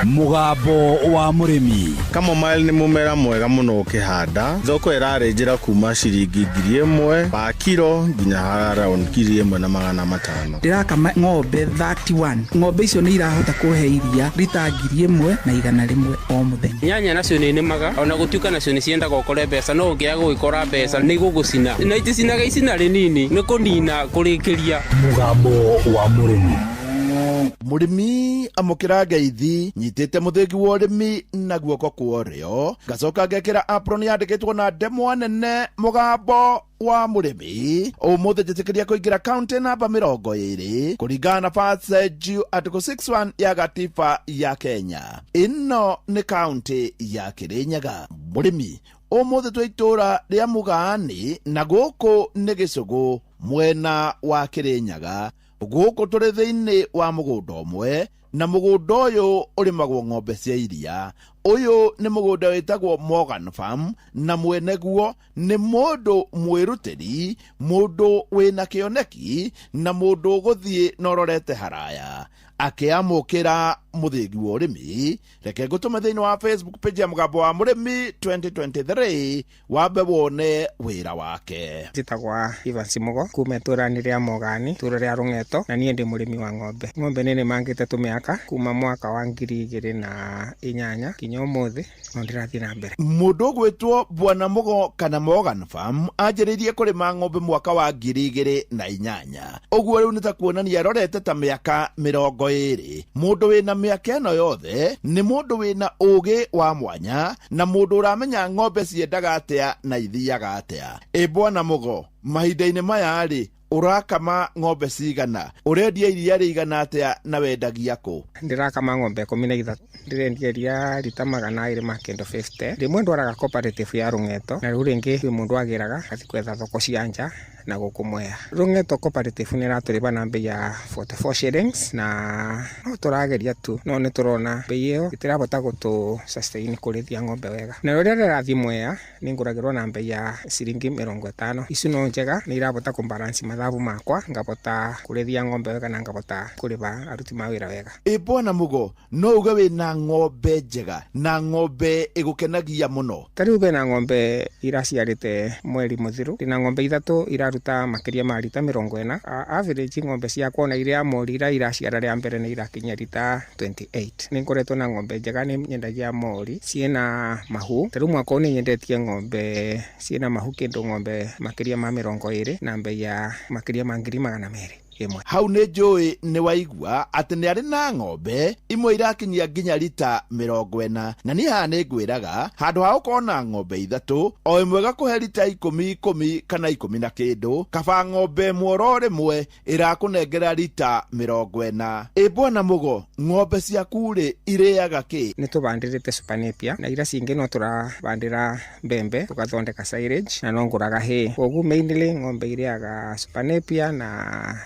Mũgambo wa mũrĩmi.
Chamomile nĩ mũmera mwega mũno ũkĩhanda. Thoko ĩrarĩ njĩra kuma ciringi 1,000 pa kiro nginya around 1,500.
Ndĩrakama ng'ombe 31. Ng'ombe icio nĩ irahota kũhe iria rita 1,100 o mũthenya.
Nyanya nacio nĩ nĩmaga ona gũtuĩka nacio nĩ ciendaga ũkore mbeca, no ũngĩaga gũgĩkora mbeca nĩ igũgũcina na iticinaga icina rĩnini nĩ kũnina kũrĩkĩria.
Mũgambo wa mũrĩmi.
Mũrĩmi amũkĩra ngeithi nyitĩte mũthĩgi wa ũrĩmi na guoko kwa ũrĩo, ngacoka ngekĩra apron yandĩkĩtwo na ndemwa nene mũgambo wa mũrĩmi. Ũmũthĩ njĩtĩkĩria kũingĩra kaunti namba 20 kũringana na Passage Article 61 ya gatiba ya Kenya. Ĩno nĩ kaunti ya Kĩrĩnyaga. Mũrĩmi ũmũthĩ twĩ itũũra rĩa Mũgaani na gũkũ nĩ Gĩcũgũ mwena wa Kĩrĩnyaga. Gũkũ tũrĩ thĩinĩ wa mũgũnda ũmwe na mũgũnda ũyũ ũrĩmagwo ng'ombe cia iria. Ũyũ nĩ mũgũnda wĩtagwo Morgan Farm na mwene guo nĩ mũndũ mwĩrutĩri, mũndũ wĩna kĩoneki na mũndũ ũgũthiĩ na ũrorete haraya. Akĩamũkĩra mũthĩgi wa ũrĩmi, reke ngũtũme thĩinĩ wa Facebook page ya mũgambo wa mũrĩmi 2023 wambe wone wĩra wake.
Njĩtagwo Evans Mugo kuma itũũra-inĩ rĩa Mogani, itũũra rĩa Rũng'eto, na niĩ ndĩ mũrĩmi wa ng'ombe. Ng'ombe nĩ nĩmangĩte tũmĩaka kuma mwaka wa 2008 nginya ũmũthĩ no ndĩrathiĩ na mbere.
Mũndũ ũgwĩtwo Bwana Mugo kana Morgan Farm anjĩrĩirie kũrĩma ng'ombe mwaka wa 2008. Ũguo rĩu nĩ ta kuonania arorete ta mĩaka 20. Mũndũ wĩna mĩaka ĩno yothe nĩ mũndũ wĩna ũgĩ wa mwanya na mũndũ ũramenya ng'ombe ciendaga atĩa na ithiaga atĩa. Ĩ Bwana Mugo, mahinda-inĩ maya rĩ, ũrakama ng'ombe cigana, ũrendia iria rĩigana atĩa na wendagia kũ?
Ndĩrakama ng'ombe 13, ndĩrendia iria rita 250. Rĩmwe ndwaraga cooperative ya Rũng'eto na rĩu rĩngĩ kwĩ mũndũ agĩraga agathiĩ gwetha thoko cia nja na gũkũ Mwea. Rũng'eto cooperative nĩ ĩratũrĩba na mbei ya 44 shillings na no tũrageria tu, no nĩ tũrona mbei ĩyo ĩtirahota gũtũ sustain kũrĩithia ng'ombe wega. Na rĩrĩa ndĩrathiĩ Mwea nĩ ngũragĩrwo na mbei ya ciringi 50. Ici no njega, nĩ irahota kũbalance mathabu makwa, ngabota kũrĩithia ng'ombe wega na ngabota kũrĩba aruti ma wĩra wega.
Ĩ Bwana Mugo, no uge wĩna ng'ombe njega na ng'ombe ĩgũkenagia mũno?
Ta rĩu bena ng'ombe iraciarĩte mweri mũthiru, ndĩna ng'ombe 3 iraruta makĩria ma rita 40. Average ng'ombe ciakwa ona iria mori iria iraciara rĩa mbere nĩ irakinyia rita 28. Nĩ ngoretwo na ng'ombe njega, nĩ nyendagia mori ciĩna mahu. Ta rĩu mwaka ũyũ nĩ nyendetie ng'ombe ciĩna mahu kĩndũ ng'ombe makĩria ma 20 na mbei ya makĩria ma 200,000. Ĩmwe.
Hau nĩ njũĩ nĩ waigua atĩ nĩ arĩ na ng'ombe imwe irakinyia nginya rita 40, na niĩ haha nĩ ngwĩraga handũ ha gũkorwo na ng'ombe 3 o ĩmwe ĩgakũhe rita 10 10 kana 10 na kĩndũ, kaba ng'ombe ĩmwe oro rĩmwe ĩrakũnengera rita 40. Ĩ bwana Mũgo, ng'ombe ciaku rĩ irĩaga kĩ?
Nĩ tũbandĩrĩte Super Napier na ira cingĩ no tũrabandĩra mbembe tũgathondeka silage na no ngũraga hay. Koguo mainly ng'ombe irĩaga Super Napier na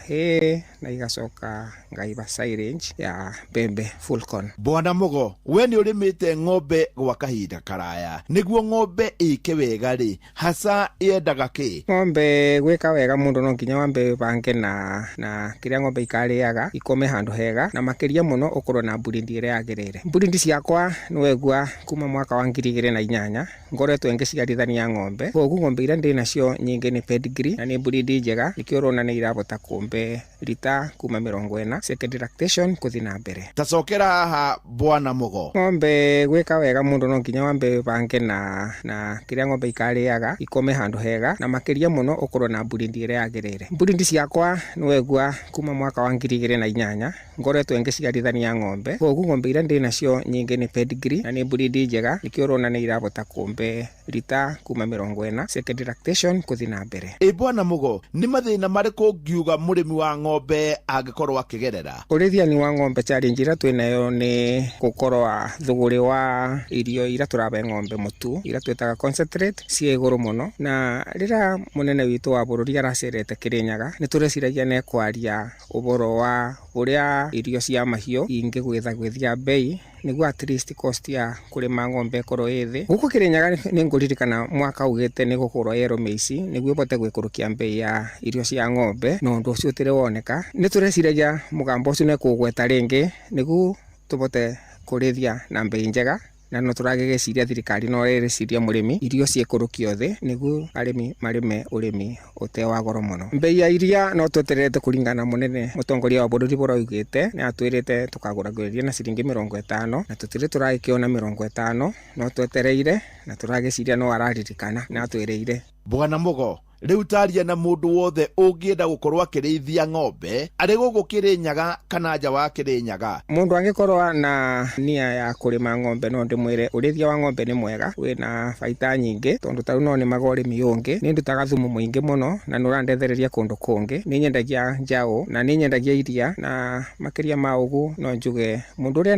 hay na igacoka ngaiba silage ya mbembe full corn.
Bwana Mũgo, we nĩ ũrĩmĩte ng'ombe gwa kahinda karaya, nĩguo ng'ombe ĩke wega rĩ, hasa yendaga kĩ?
Ng'ombe gwĩka wega mũndũ no nginya wambe ũbange na kĩrĩa ng'ombe ikarĩaga, ikome handũ hega, na makĩria mũno ũkorwo na breed ĩrĩa yagĩrĩire. Breed ciakwa nĩ wegua kuma mwaka wa 2008 ngoretwo ngĩciarithania ng'ombe, koguo ng'ombe iria ndĩ nacio nyingĩ nĩ pedigree na nĩ breed njega, nĩkĩo ũrona nĩ irabota kũmbe rita kuma 40 second lactation kũthi na mbere.
Tacokera haha bwana Mũgo.
Ng'ombe gwĩka wega mũndũ no nginya wambe ũbange na kĩrĩa ng'ombe ikarĩaga, ikome handũ hega, na makĩria mũno ũkorwo na breed ĩrĩa yagĩrĩire. Breed ciakwa nĩ wegua kuma mwaka wa 2008 ngoretwo ngĩciarithania ng'ombe, koguo ng'ombe iria ndĩ nacio nyingĩ nĩ pedigree na nĩ breed njega, nĩkĩo ũrona nĩ irabota kũmbe rita kuma 40 second lactation kũthi na mbere.
Ĩ bwana Mũgo, nĩ mathĩna marĩkũ ũngiuga mũrĩmi wa ng'ombe angĩkorwo akĩgerera?
Ũrĩithia wa ng'ombe challenge ĩrĩa twĩnayo nĩ gũkorwo thũgũrĩ wa irio iria tũrabe ng'ombe mũtu iria twĩtaga concentrate ciĩ igũrũ mũno, na rĩrĩa mũnene witũ wa bũrũri aracerete Kĩrĩnyaga nĩ tũreciragia nĩ kwaria ũboro wa ũrĩa irio cia mahiũ ingĩgwĩthagwĩthia bei nĩguo at least cost ya kũrĩma ng'ombe ĩkorwo ĩ thĩ. Gũkũ Kĩrĩnyaga nĩ ngũririkana mwaka ugĩte nĩ gũkũrwo yellow maize nĩguo ĩbote gwĩkũrũkia mbei ya irio cia ng'ombe, na ũndũ ũcio ũtirĩ woneka. Nĩ tũreciragia mũgambo ũcio nĩ kũgweta rĩngĩ nĩguo tũbote kũrĩithia na mbei njega, na no tũragĩgĩciria thirikari no ĩreciria mũrĩmi irio ciĩkũrũkio thĩ nĩguo arĩmi marĩme ũrĩmi ũte wa goro mũno. Mbei ya iria no tweterete kũringana na mũnene mũtongoria wa bũrũri ũrĩa oigĩte, nĩ atwĩrĩte tũkagũragĩrĩria na ciringi 50, na tũtirĩ tũragĩkĩona 50, no twetereire na tũragĩciria no araririkana nĩ atwĩrĩire.
Bwana Mũgo, rĩu taria na mũndũ wothe ũngĩenda gũkorwo akĩrĩithia ng'ombe arĩ gũkũ Kĩrĩnyaga kana nja wa Kĩrĩnyaga.
Mũndũ angĩkorwo na nia ya kũrĩma ng'ombe no ndĩmwĩre ũrĩithia wa ng'ombe nĩ mwega, wĩna baita nyingĩ, tondũ ta rĩu no nĩmaga ũrĩmi ũngĩ, nĩ ndutaga thumu mũingĩ mũno na nĩ ũrandethereria kũndũ kũngĩ, nĩ nyendagia njaũ na nĩ nyendagia iria, na makĩria ma ũguo no njuge mũndũ ũrĩa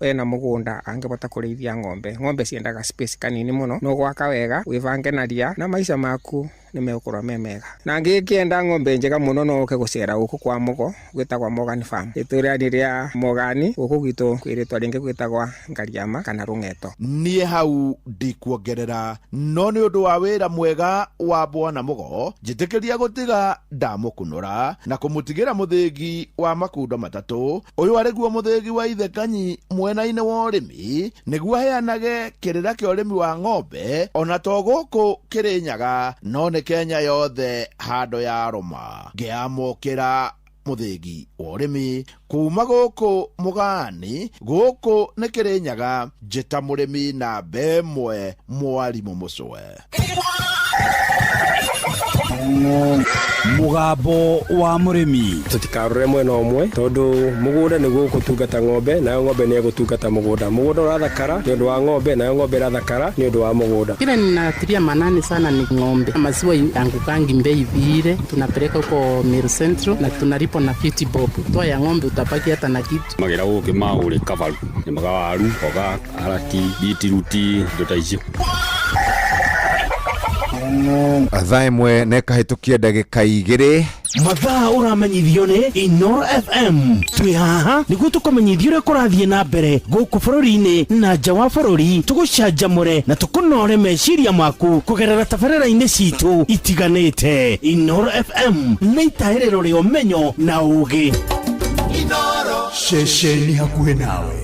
ena mũgũnda angĩbota kũrĩithia ng'ombe. Ng'ombe ciendaga space kanini mũno, no gwaka wega wĩbange na ria na maica maku nĩ megũkorwo me mega. Na ngĩkĩenda ng'ombe njega mũno no ũke gũcera gũkũ kwa Mũgo gwĩtagwo Morgan Farm, itũũra rĩrĩa Mogani gũkũ gwitũ kwĩ rĩtwa rĩngĩ gwĩtagwo Ngariama kana Rũng'eto.
Niĩ hau ndikuongerera, no nĩ ũndũ wa wĩra mwega wa bwana Mũgo njĩtĩkĩria gũtiga ndamũkunũra na kũmũtigĩra mũthĩgi wa makundo 3. Ũyũ arĩ guo mũthĩgi wa ithe Kanyi mwena-inĩ wa ũrĩmi, nĩguo aheanage kĩrĩra kĩa ũrĩmi wa ng'ombe ona to gũkũ Kĩrĩnyaga no nĩ Kenya yothe handũ ya rũma. Ngĩamũkĩra mũthĩgi wa ũrĩmi kuma gũkũ Mũgani, gũkũ nĩ Kĩrĩnyaga, njĩta mũrĩmi namba 1 mwarimũ Mũcwe.
Mũgambo wa mũrĩmi.
Tũtikarore mwena ũmwe tondũ mũgũnda nĩguo ũgũtungata ng'ombe, nayo ng'ombe nĩ ĩgũtungata mũgũnda. Mũgũnda ũrathakara nĩ ũndũ wa ng'ombe, nayo ng'ombe ĩrathakara nĩ ũndũ wa mũgũnda.
Kile ninatilia manani sana ni ng'ombe. Maziwa yangukangi mbei vile, tunapeleka huko Meru Central na tunalipa na 50 bob. Toa ya ng'ombe utabaki hata na kitu.
Magera gũkĩ maũrĩ kabaru, nĩmaga waru, mboga, karati, bitiruti, indo ta icio.
Thaa 1 na ĩkahĩtũkia ndagĩka 2.
Mathaa ũramenyithio nĩ Inooro FM. Twĩ haha nĩguo tũkũmenyithie ũrĩa kũrathiĩ na mbere gũkũ bũrũri-inĩ na nja wa bũrũri, tũgũcanjamũre na tũkũnore meciria maku kũgerera tabarĩra-inĩ citũ itiganĩte. Inooro FM nĩ itahĩrĩro rĩa ũmenyo na ũũgĩ.
Inooro. Ceceni hakuhĩ nawe.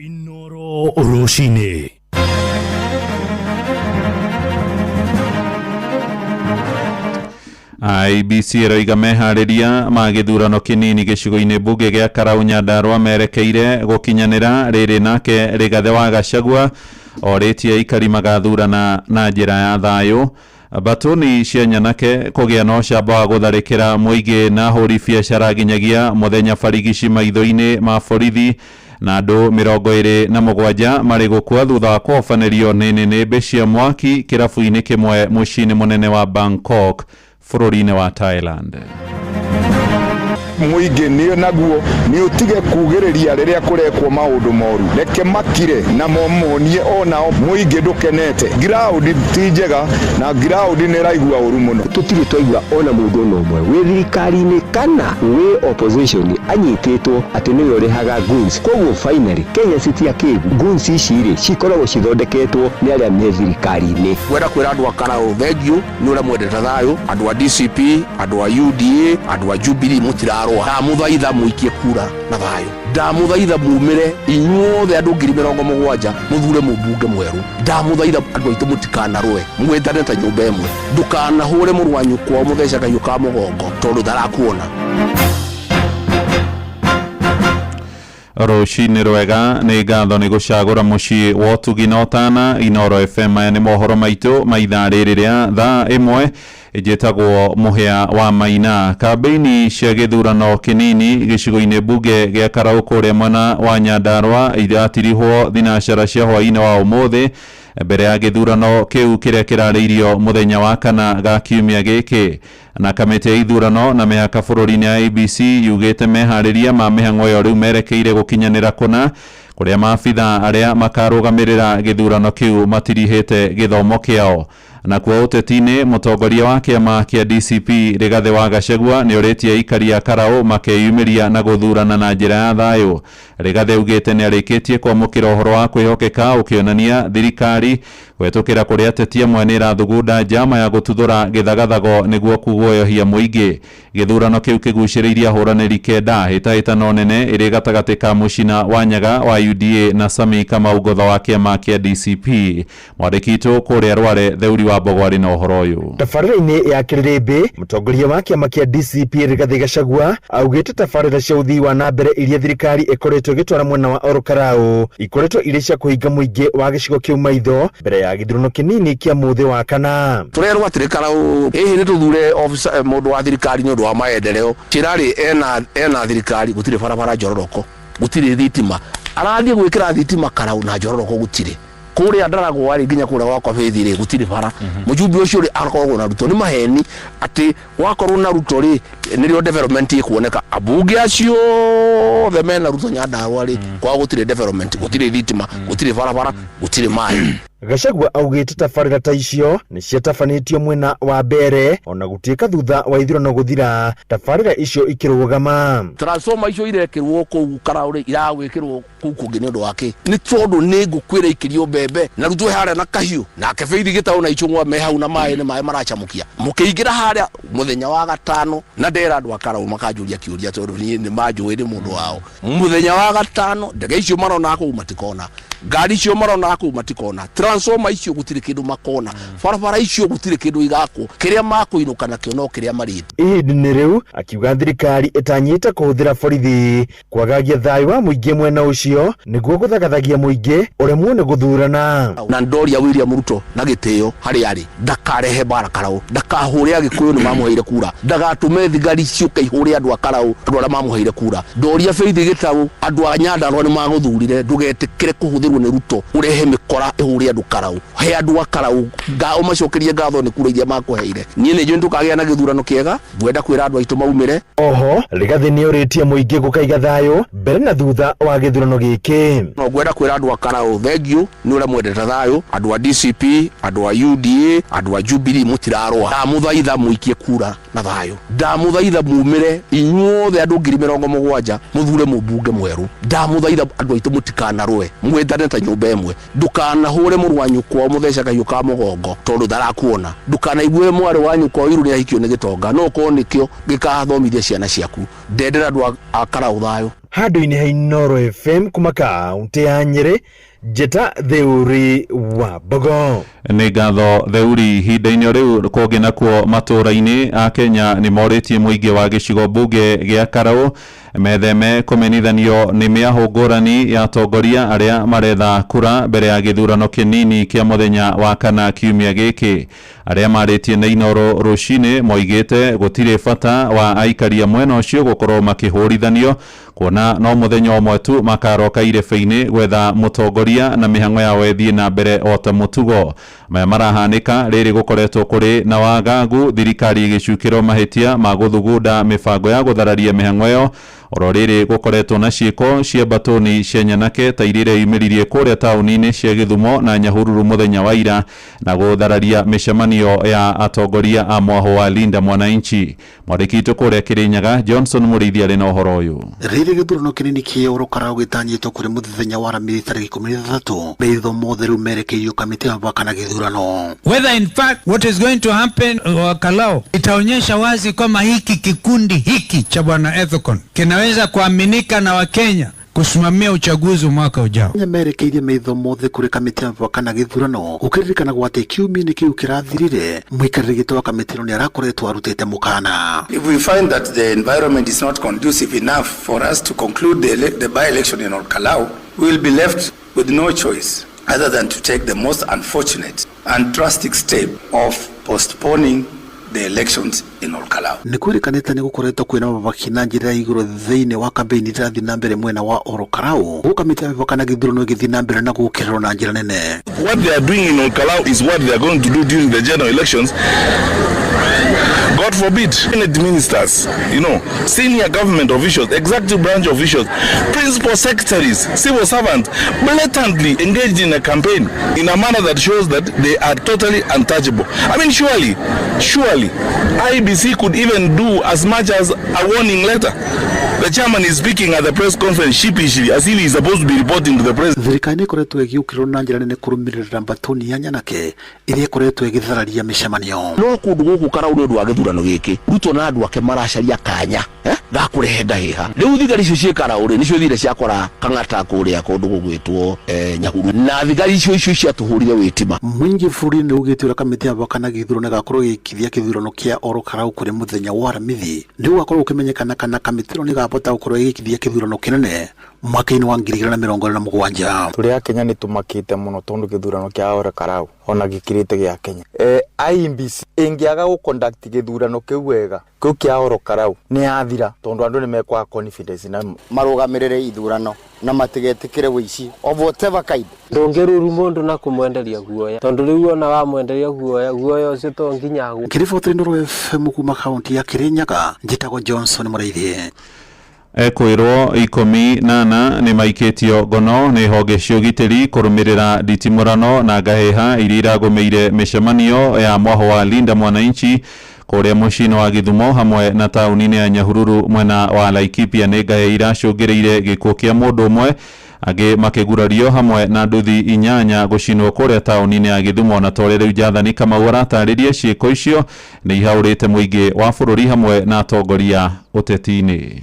Inooro
Rũcinĩ.
IEBC ĩroiga meharĩria ma gĩthurano kĩnini gĩcigo-inĩ mbunge gĩa Karau Nyandarua merekeire gũkinyanĩra rĩrĩ nake Rigathĩ wa Gachagua orĩtie aikari magathurana na njĩra ya thayũ. Mbatuni cia nyanake kũgĩa na ũcamba wa gũtharĩkĩra mũingĩ na ahũri biacara nginyagia mũthenya barigici maitho-inĩ ma borithi na andũ 27 marĩ gũkua thutha wa kũhobanĩrio nĩ nĩnĩmbĩ cia mwaki kĩrabu-inĩ kĩmwe mũciĩ-inĩ mũnene wa Bangkok bũrũri-inĩ wa Thailand.
Mũingĩ nĩ naguo nĩ ũtige kugĩrĩria rĩrĩa kũrekwo maũndũ moru, reke makire na momonie onao mũingĩ ndũkenete. Ground ti njega na ground nĩ ĩraigua ũru mũno.
Tũtirĩ twaigua ona mũndũ ona ũmwe wĩ thirikari-inĩ kana wĩ opposition anyitĩtwo atĩ nĩwe ũrĩhaga goons. Koguo finally Kenya City ya Kĩgu goons ici rĩ cikoragwo cithondeketwo nĩ arĩa me thirikari-inĩ.
Ngwenda kwĩra andũ a Karau thengiũ nĩ ũrĩa mwendete thayũ, andũ a DCP, andũ a UDA, andũ a Jubilee mũtirarũa. Ndamũthaitha mũikie kura na thayũ, ndamũthaitha mumĩre inyuothe andũ 70,000 mũthure mũmbunge mwerũ. Ndamũthaitha andũ aitũ mũtikanarũe, mwĩtane ta nyũmba ĩmwe. Ndũkanahũre mũrũ wa nyũkwa ũmũthece kahiũ ka mũgongo tondũ ndarakuona.
Rũcinĩ rwega, nĩ ngatho nĩ gũcagũra mũciĩ wa ũtugi na ũtana Inoro FM. Maya nĩ mohoro maitũ ma ithaa rĩrĩ rĩa thaa 1. Njĩtagwo Mũhĩa wa Maina. Kambĩini cia gĩthurano kĩnini gĩcigo-inĩ mbunge gĩa Karau kũrĩa mwena wa Nyandarua iratirihwo thinacara cia hwaĩ-inĩ wa ũmũthĩ mbere ya gĩthurano kĩu kĩrĩa kĩrarĩirio mũthenya wa kana ga kiumia gĩkĩ. Na kamĩtĩ ya ithurano na mĩhaka bũrũri-inĩ ya IEBC yugĩte meharĩria ma mĩhang'o ĩyo rĩu merekeire gũkinyanĩra kũna, kũrĩa maabitha arĩa makarũgamĩrĩra gĩthurano kĩu matirihĩte gĩthomo kĩao. Na kuo ũteti-inĩ, mũtongoria wa kĩama kĩa DCP Rigathĩ wa Gachagua nĩ orĩtie aikari a Karau makeyumĩria na gũthurana na njĩra ya thayũ. Rigathĩ augĩte nĩ arĩkĩtie kwamũkĩra ũhoro wa kwĩhokeka ũkĩonania thirikari kũhetũkĩra kũrĩ ateti amwe nĩ ĩrathugunda njama ya gũtuthũra gĩthagathago nĩguo kuguoyohia mũingĩ. Gĩthurano kĩu kĩgucĩrĩirie ahũranĩri 9, hĩtahĩtano nene ĩrĩ gatagatĩ ka Mũcina wa Nyaga wa UDA na Sami Kamau Ngotho wa kĩama kĩa DCP. Mwandĩki witũ kũrĩa Rware Theuri wa Mbogo arĩ na ũhoro ũyũ.
Tabarĩra-inĩ ya Kĩrĩrĩmbĩ, mũtongoria wa kĩama kĩa DCP Rigathĩ Gachagua augĩte tabarĩra cia ũthii wa na mbere iria thirikari ĩkoretwo ĩgĩtwara mwena wa Ol Kalou ikoretwo irĩ cia kũhinga mũingĩ wa gĩcigo kĩu maitho mbere ya gĩthurano kĩnini kĩa mũthĩ wa kana.
Tũrerwo atĩrĩ Karau, ĩhĩ nĩ tũthure officer, mũndũ wa thirikari nĩ ũndũ wa maendeleo. Kĩrarĩ ena thirikari gũtirĩ barabara njororoko, gũtirĩ thitima. Arathiĩ gwĩkĩra thitima Karau na njororoko gũtirĩ. Kũrĩa Ndaragwa rĩ, nginya kũrĩa gwakwa Faith rĩ, gũtirĩ bara. Mũjumbe ũcio rĩ, akoragwo na Ruto. Nĩ maheni atĩ wakorwo na Ruto rĩ, nĩrĩo development ĩkuoneka. Ambunge acio othe mena Ruto Nyandarua rĩ, kwao gũtirĩ development, gũtirĩ thitima, gũtirĩ barabara, gũtirĩ maĩ.
Gachagua augĩte tabarĩra ta icio nĩ ciatabanĩtio mwena wa mbere ona gũtuĩka thutha wa ithurano gũthira tabarĩra icio ikĩrũgama.
Transformer icio irekĩrwo kũu Karau rĩ, iragwĩkĩrwo kũu kũngĩ nĩ ũndũ wa kĩ? Nĩ tondũ nĩ ngũkũ ĩraikĩrio mbembe na Ruto harĩa na kahiũ nake Faith Gĩtaũ na Ichung'wa me hau na maĩ nĩ maĩ maracamũkia. Mũkĩingĩra harĩa mũthenya wa gatano na ndera andũ a Karau makanjũria kĩũria tondũ niĩ nĩ manjũĩ nĩ mũndũ wao. Mũthenya wa gatano ndege icio marona kũu matikona, ngari icio marona kũu matikona, transformer icio gũtirĩ kĩndũ makona, barabara icio gũtirĩ kĩndũ igakwo, kĩrĩa makũinũka nakĩo no kĩrĩa marĩte.
Ihinda-inĩ rĩu akiuga thirikari ĩtanyĩte kũhũthĩra borithi kwagagia thayũ wa mũingĩ mwena ũcio nĩguo gũthagathagia mũingĩ ũremwo nĩ gũthurana.
Na ndoria William Ruto na gĩtĩo harĩa arĩ ndakarehe mbara Karau, ndakahũre Agĩkũyũ nĩ mamũheire kura, ndagatũme thigari ciũke ihũre andũ a Karau andũ arĩa mamũheire kura. Ndoria Faith Gĩtaũ andũ a Nyandarua nĩ magũthurire, ndũgetĩkĩre kũhũthĩrwo nĩ Ruto ũrehe mĩkora ĩhũre andũ Karau. He andũ a Karau ũmacokerie ngatho nĩ kura iria makũheire. Niĩ nĩ njũĩ nĩtũkagĩa na gĩthurano kĩega, ngwenda kwĩra andũ aitũ maumĩre.
Oho Rigathĩ nĩ orĩtie mũingĩ gũkaiga thayũ mbere na thutha wa gĩthurano gĩkĩ.
No ngwenda kwĩra andũ a Karau thengiũ nĩ ũrĩa mwendete thayũ, andũ a DCP, andũ a UDA, andũ a Jubilee mũtirarũa. Ndamũthaitha mũikie kura na thayũ, ndamũthaitha mumĩre inyuothe andũ 70,000 mũthure mũmbunge mwerũ. Ndamũthaitha andũ aitũ mũtikanarũe, mwĩtane ta nyũmba ĩmwe. Ndũkanahũre mũrũ wa nyũkwa ũmũthece kahiũ ka mũgongo tondũ ndarakuona. Ndũkanaigue mwarĩ wa nyũkwa ũiru nĩ ahikio nĩ gĩtonga, no ũkorwo nĩkĩo gĩkathomithia ciana ciaku. Ndendera andũ a Karau thayũ.
Handũ-inĩ ha Inooro FM kuma kaunti ya Nyĩrĩ, Njĩta Theuri wa Mbogo.
Nĩ ngatho Theuri. Ihinda-inĩ rĩu kũngĩ nakuo matũũra-inĩ a Kenya nĩ morĩtie mũingĩ wa gĩcigo mbunge gĩa Karau metheme kũmenithanio nĩ mĩahũ ngũrani ya atongoria arĩa maretha kura mbere ya gĩthurano kĩnini kĩa mũthenya wa kana kiumia gĩkĩ. Arĩa marĩtie na Inooro rũcinĩ moigĩte gũtirĩ bata wa aikaria mwena ũcio gũkorwo makĩhũrithanio kuona no mũthenya ũmwe tu makaroka irebe-inĩ gwetha mũtongoria na mĩhang'o yao ĩthiĩ na mbere o ta mũtugo. Maya marahanĩka rĩrĩ gũkoretwo kũrĩ na wagagu, thirikari ĩgĩcukĩrwo mahĩtia ma gũthugunda mĩbango ya gũthararia mĩhang'o ĩyo, oro rĩrĩ gũkoretwo na ciĩko cia mbatũni cia nyanake ta iria ireyumĩririe kũrĩa taũni-inĩ cia Gĩthumo na Nyahururu mũthenya wa ira na gũthararia mĩcemanio ya atongoria a mwahũ wa Linda Mwananchi. Mwandĩki witũ kũrĩa Kĩrĩnyaga Johnson Mũrĩithi arĩ na ũhoro ũyũ.
Rĩrĩ gĩthurano kĩnini kĩa Oro gĩtanyĩtwo kũrĩ mũthenya wa Aramithi tarĩki 13, maitho mothe rĩu merekeirio kamĩtĩ ya mĩhaka na gĩthurano.
Whether in fact what is going to happen Wakalao itaonyesha wazi kwamba hiki kikundi hiki cha bwana Ethekon kinaweza kuaminika na Wakenya kusimamia uchaguzi mwaka ujao.
Kenya merekeirie maitho mothe kũrĩ kamĩtĩ ya mĩhaka na gĩthurano gũkĩririkanagwo atĩ kiumia-inĩ kĩu kĩrathirire mũikarĩri gĩtĩ wa kamĩtĩ ĩno nĩarakoretwo arutĩte mũkana.
If we find that the environment is not conducive enough for us to conclude the by-election in Olkalou, we will be left with no choice other than to take the most unfortunate and drastic step of postponing the elections in Olkalou.
Nĩ kwĩrĩkanĩte nĩ gũkoretwo kwĩna mabaki na njĩra ya igũrũ thĩinĩ wa kambĩini ĩrathiĩ na mbere mwena wa Oro Karau, gũkũ kamĩtĩ ya mĩhaka na gĩthurano ĩgĩthiĩ na mbere na gũkĩrĩrwo na njĩra nene.
What they are doing in Olkalou is what they are going to do during the general elections. God forbid. Senate ministers, senior government officials, executive branch officials, principal secretaries, civil servants, blatantly engaged in a campaign in a manner that shows that they are totally untouchable. I mean, surely, surely, IEBC could even do as much as a warning letter. The chairman is speaking at the press conference sheepishly, as if he is supposed to be reporting to the president.
Thirikari nĩ ĩkoretwo ĩgĩũkĩrĩrwo na njĩra nene kũrũmĩrĩra mbatũni ya nyanake ĩrĩa ĩkoretwo ĩgĩthararia mĩcemanio.
No kũndũ gũkũ Karau nĩ ũndũ wa gĩthurano gĩkĩ, Ruto na andũ ake maracaria kanya ga kũrehe ndahĩha. Rĩu thigari icio ciĩ Karau rĩ, nĩcio thire ciakora Kang'ata kũrĩa kũndũ gũgwĩtwo Nyahururu, na thigari icio icio ciatũhũrire wĩtima.
Mũingĩ bũrũri-inĩ nĩ ugĩte ũrĩa kamĩtĩ ya mĩhaka na gĩthurano ĩgakorwo ĩgĩkithia gĩthurano kĩa Oro Karau kũrĩ mũthenya wa Aramithi. Nĩ gũgakorwo gũkĩmenyekana kana kamĩtĩ ĩno nĩ ĩgabota gũkorwo ĩgĩkithia gĩthurano kĩnene mwaka-inĩ wa 2027.
Tũrĩ a Kenya nĩ tũmakĩte mũno tondũ gĩthurano kĩa Oro Karau ona gĩkĩrĩte gĩa Kenya. IEBC ĩngĩaga gũ conduct gĩthurano kĩu wega, kĩu kĩa Oro Karau nĩ yathira tondũ andũ nĩ mekwaga confidence na
marũgamĩrĩre ithurano na matigetĩkĩre wĩici of whatever kind.
Ndũngĩruru mũndũ na kũmwenderia guoya tondũ rĩu ona wamwenderia guoya, guoya ũcio to nginya agwe.
Ngĩribotera Inooro FM kuma kaunti ya Kirinyaga, njĩtagwo Johnson Mũrĩithi.
Ekwĩrwo 14 nĩ maikĩtio ngono nĩ honge cia ũgitĩri kũrũmĩrĩra nditimũrano na ngahĩha iria iragũmĩire mĩcemanio ya mwahũ wa Linda Mwananchi kũrĩa mũciĩ-inĩ wa Gĩthumo hamwe na taũni-inĩ ya Nyahururu mwena wa Laikipia. Nĩ ngahĩha iracũngĩrĩire gĩkuũ kĩa mũndũ ũmwe, angĩ makĩgurario hamwe na nduthi 8 gũcinwo kũrĩa taũni-inĩ ya Gĩthumo. Na torĩa rĩu Jathani Kamau aratarĩria, ciĩko icio nĩ ihaũrĩte mũingĩ wa bũrũri hamwe na atongoria ũteti-inĩ.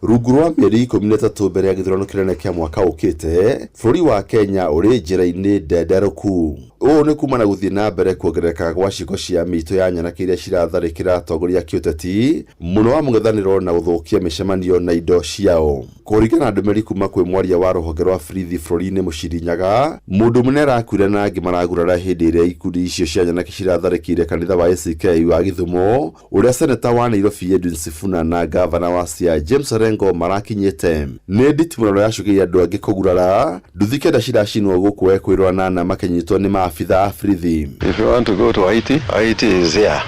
Rungu rwa mĩeri 13 mbere ya gĩthurano kĩnene kĩa mwaka ũkĩte, bũrũri wa Kenya ũrĩ njĩra-inĩ ndenderũku. Ũũ nĩ kumana gũthiĩ na mbere kuongerereka gwa ciĩko cia mĩitũ ya nyanake iria ciratharĩkĩra atongoria a kĩũteti mũno wa mũng'ethanĩro na gũthũkia mĩcemanio na indo ciao. Kũringana na ndũmĩrĩri kuma kwĩ mwaria wa rũhonge rwa borithi bũrũri-inĩ Mũciri Nyaga, mũndũ ũmwe nĩarakuire na angĩ maragurara hĩndĩ ĩrĩa ikundi icio cia nyanake ciratharĩkĩire kanitha wa ACK wa Gĩthumo, ũrĩa seneta wa Nairobi Edwin Sifuna na ngavana wa Siaya James Orengo marakinyĩte. Nĩ nditimũrano yacũngĩrĩirie andũ angĩ kũgurara, nduthi 9 ciracinwo gũkũ ekwĩrwo 8 makĩnyitwo nĩ maabitha a borithi.
If you want to go to Haiti, Haiti is here.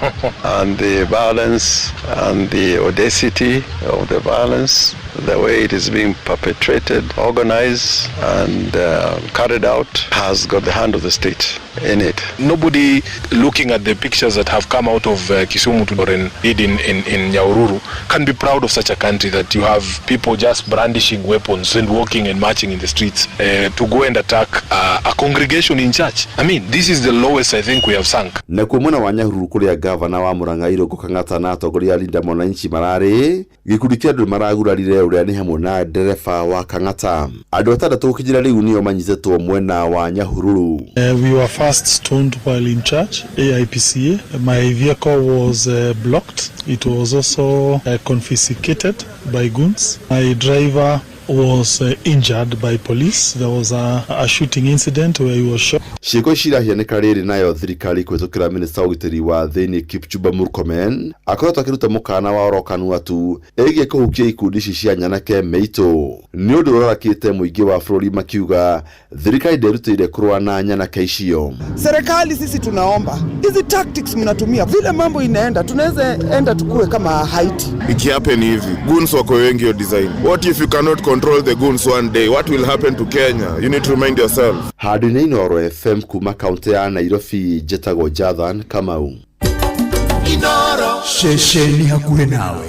And the violence and the audacity of the violence, the way it is being perpetrated, organized and carried out has got the hand of the state in it.
Nobody looking at the pictures that have come out of Kisumu to or in Nyahururu can be proud of such a country that you have people just brandishing weapons and walking and marching in the streets to go and attack a congregation in church. I mean, this is the lowest I think we have sunk.
Nakuo mwena wa Nyahururu kũrĩa gavana wa Murang'a Irũngũ Kang'ata na atongoria a Linda Mwananchi mararĩ, gĩkundi kĩa andũ maragurarire ũrĩa nĩ hamwe na ndereba wa Kang'ata. Andũ 6 gũkinyĩra rĩu nĩo manyitĩtwo mwena wa Nyahururu.
We were first stoned while in church, AIPCA. My vehicle was blocked. It was also confiscated by goons. My driver was injured by police. There was a shooting incident where he was shot.
Ciĩko ici irahianĩka rĩrĩ nayo thirikari kũhĩtũkĩra minista wa ũgitĩri wa thĩinĩ Kipchumba Murkomen akoretwo akĩruta mũkana wa oro kanua tu ĩgiĩ kũhukia ikundi ici cia nyanake mĩitũ nĩ ũndũ ũrarakĩte mũingĩ wa bũrũri makiuga thirikari ndĩrutĩire kũrũa na nyanake icio.
Serikali sisi tunaomba hizi tactics mnatumia, vile mambo inaenda, tunaweza enda tukue kama Haiti.
Ikihappen hivi, goons wako wengi yo design. What if you cannot control the goons one day? What will happen to Kenya? You need to remind yourself.
Handũ-inĩ Inooro FM kuma kaunti ya Nairobi, njĩtagwo Jathan Kamau.
Inooro ceceni hakuhĩ nawe.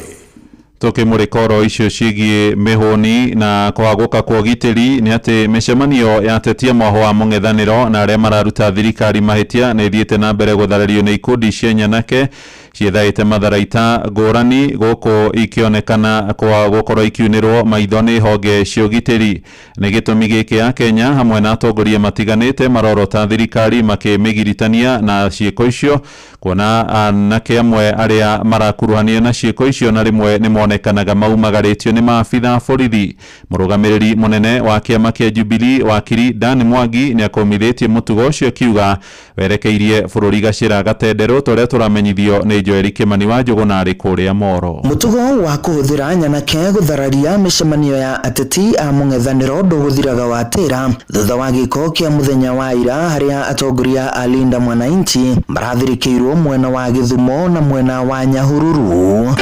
Tukimurika oro icio ciĩgiĩ mĩhũni na kwagũka kwa ũgitĩri nĩ atĩ mĩcemanio ya atetia mwaho wa mũng'ethanĩro na arĩa mararuta thirikari mahĩtia nĩ ĩthiĩte na mbere gũtharario nĩ ikundi cia nyanake ciethaĩte matharaita ngũrani gũkũ ikĩonekana kwa gũkorwo ikiunĩrwo maitho nĩ honge cia ũgitĩri. Nĩ gĩtũmi gĩkĩ a Kenya hamwe na atongoria matiganĩte marorota thirikari makĩmĩgiritania na ciĩko icio kuona anake amwe arĩa marakuruhanio na ciĩko icio na rĩmwe nĩ monekanaga maumagarĩtio nĩ maabitha a borithi. Mũrũgamĩrĩri mũnene wa kĩama kĩa Jubilee wakiri Dan Mwangi nĩ akũmithĩtie mũtugo ũcio akiuga werekeirie bũrũri gacĩra gatenderũ tũrĩa tũramenyithio nĩ Joel Kimani wa Njũgũna arĩ kũrĩa Moro.
Mũtugo wa kũhũthĩra nyanake gũthararia mĩcemanio ya ateti a mũng'ethanĩro ndũgũthiraga watĩra thutha wa gĩko kĩa mũthenya wa ira harĩa atongoria a Linda Mwananchi marathirikĩirwo mwena wa Gĩthumo na mwena wa Nyahururu.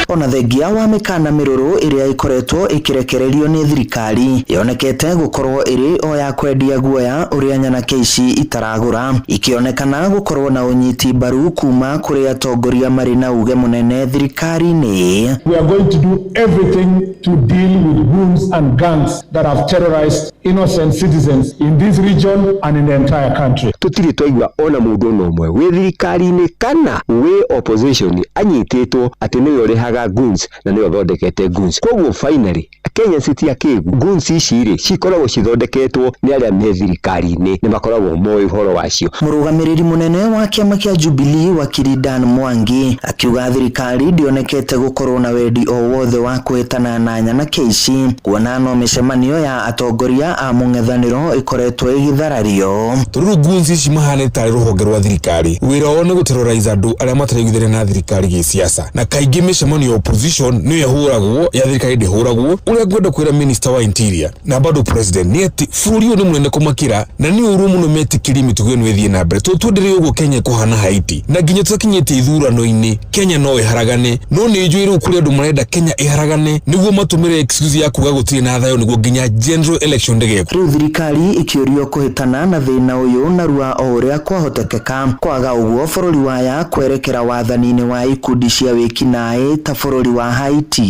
Ona thengia wa mĩkana mĩrũrũ ĩrĩa ĩkoretwo ĩkĩrekererio nĩ thirikari yonekete gũkorwo ĩrĩ o ya kwendia guoya ũrĩa nyanake ici itaragũra, ikĩonekana gũkorwo na ũnyiti mbaru kuma kũrĩ atongoria marĩ na uge mũnene thirikari-inĩ.
We are going to do everything to deal with goons and gangs that have terrorized innocent citizens in this region and in the entire country.
Tũtirĩ twaigua ona mũndũ ona ũmwe wĩ thirikari-inĩ kana wĩ opposition anyitĩtwo atĩ nĩwe ũrĩhaga goons na nĩwe ũthondekete goons. Koguo finally Kenya city akĩgu goons ici rĩ cikoragwo cithondeketwo nĩ arĩa me thirikari-inĩ nĩ makoragwo moĩ ũhoro wacio.
Mũrũgamĩrĩri mũnene wa kĩama kĩa Jubilee wakiri Dan Mwangi akiuga thirikari ndĩonekete gũkorwo na wendi o wothe wa kũhĩtana na nyanake ici kuona no mĩcemanio ya atongoria a mũng'ethanĩro ĩkoretwo ĩgĩtharario.
Tondũ rĩu goons ici mahana tarĩ rũhonge rwa thirikari, wĩra wao nĩ gũterrorize andũ arĩa mataraiguithania na thirikari gĩsiasa, na kaingĩ mĩcemanio ya opposition nĩyo ĩhũragwo ya thirikari ndĩhũragwo. Ũrĩa ngwenda kwĩra minister wa interior na bado president nĩ atĩ bũrũri ũyũ nĩ mũnene kũmakĩra na nĩ ũru mũno metĩkĩrie mĩtugo ĩno ĩthiĩ na mbere. Tondũ twendelee ũguo Kenya ĩkũhana Haiti na nginya tũtakinyĩte ithurano-inĩ Kenya no ĩharagane. No nĩ njũĩ rĩu kũrĩ andũ marenda Kenya ĩharagane nĩguo matũmĩre excuse ya kuga gũtirĩ na thayũ nĩguo nginya general election ndĩgekwo.
Rĩu thirikari ĩkĩũrio kũhĩtana na thĩna ũyũ narua o ũrĩa kwahotekeka, kwaga ũguo bũrũri waya kwerekera wathani-inĩ wa ikundi cia wĩkinaĩ ta bũrũri wa Haiti.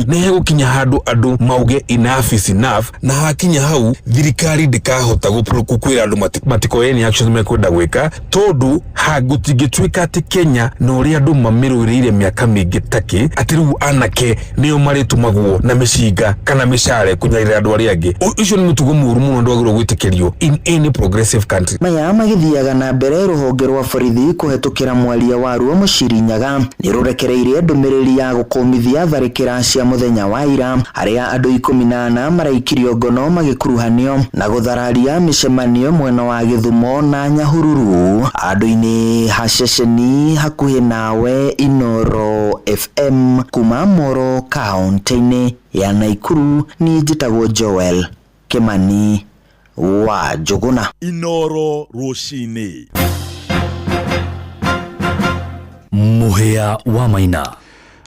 Nĩ hegũkinya handũ andũ mauge enough is enough, na hakinya hau thirikari ndĩkahota kwĩra andũ matikoe any action mekwenda gwĩka tondũ gũtingĩtuĩka atĩ Kenya na ũrĩa andũ mamĩrũĩrĩire mĩaka mĩingĩ takĩ atĩ rĩu anake nĩo marĩtũmagwo na mĩcinga kana mĩcare kũnyarĩra andũ arĩa angĩ. Ũcio nĩ mũtugo mũũru mũno ndwagĩrĩirwo gwĩtĩkĩrio in any progressive country.
Maya magĩthiaga na mbere rũhonge rwa borithi kũhetũkĩra mwaria waruo Mũciri Nyaga nĩ rũrekereirie ndũmĩrĩri ya gũkũmithia tharĩkĩra cia mũthenya wa ira harĩa andũ 14 maraikirio ngono magĩkuruhanio na gũthararia mĩcemanio mwena wa Gĩthumo na Nyahururu. Andũ-inĩ ha ceceni hakuhĩ nawe Inooro FM kuma Moro kaunti-inĩ ya Naikuru, niĩ njĩtagwo Joel Kimani wa Njũgũna.
Inooro rũcinĩ. Mũhĩa wa Maina.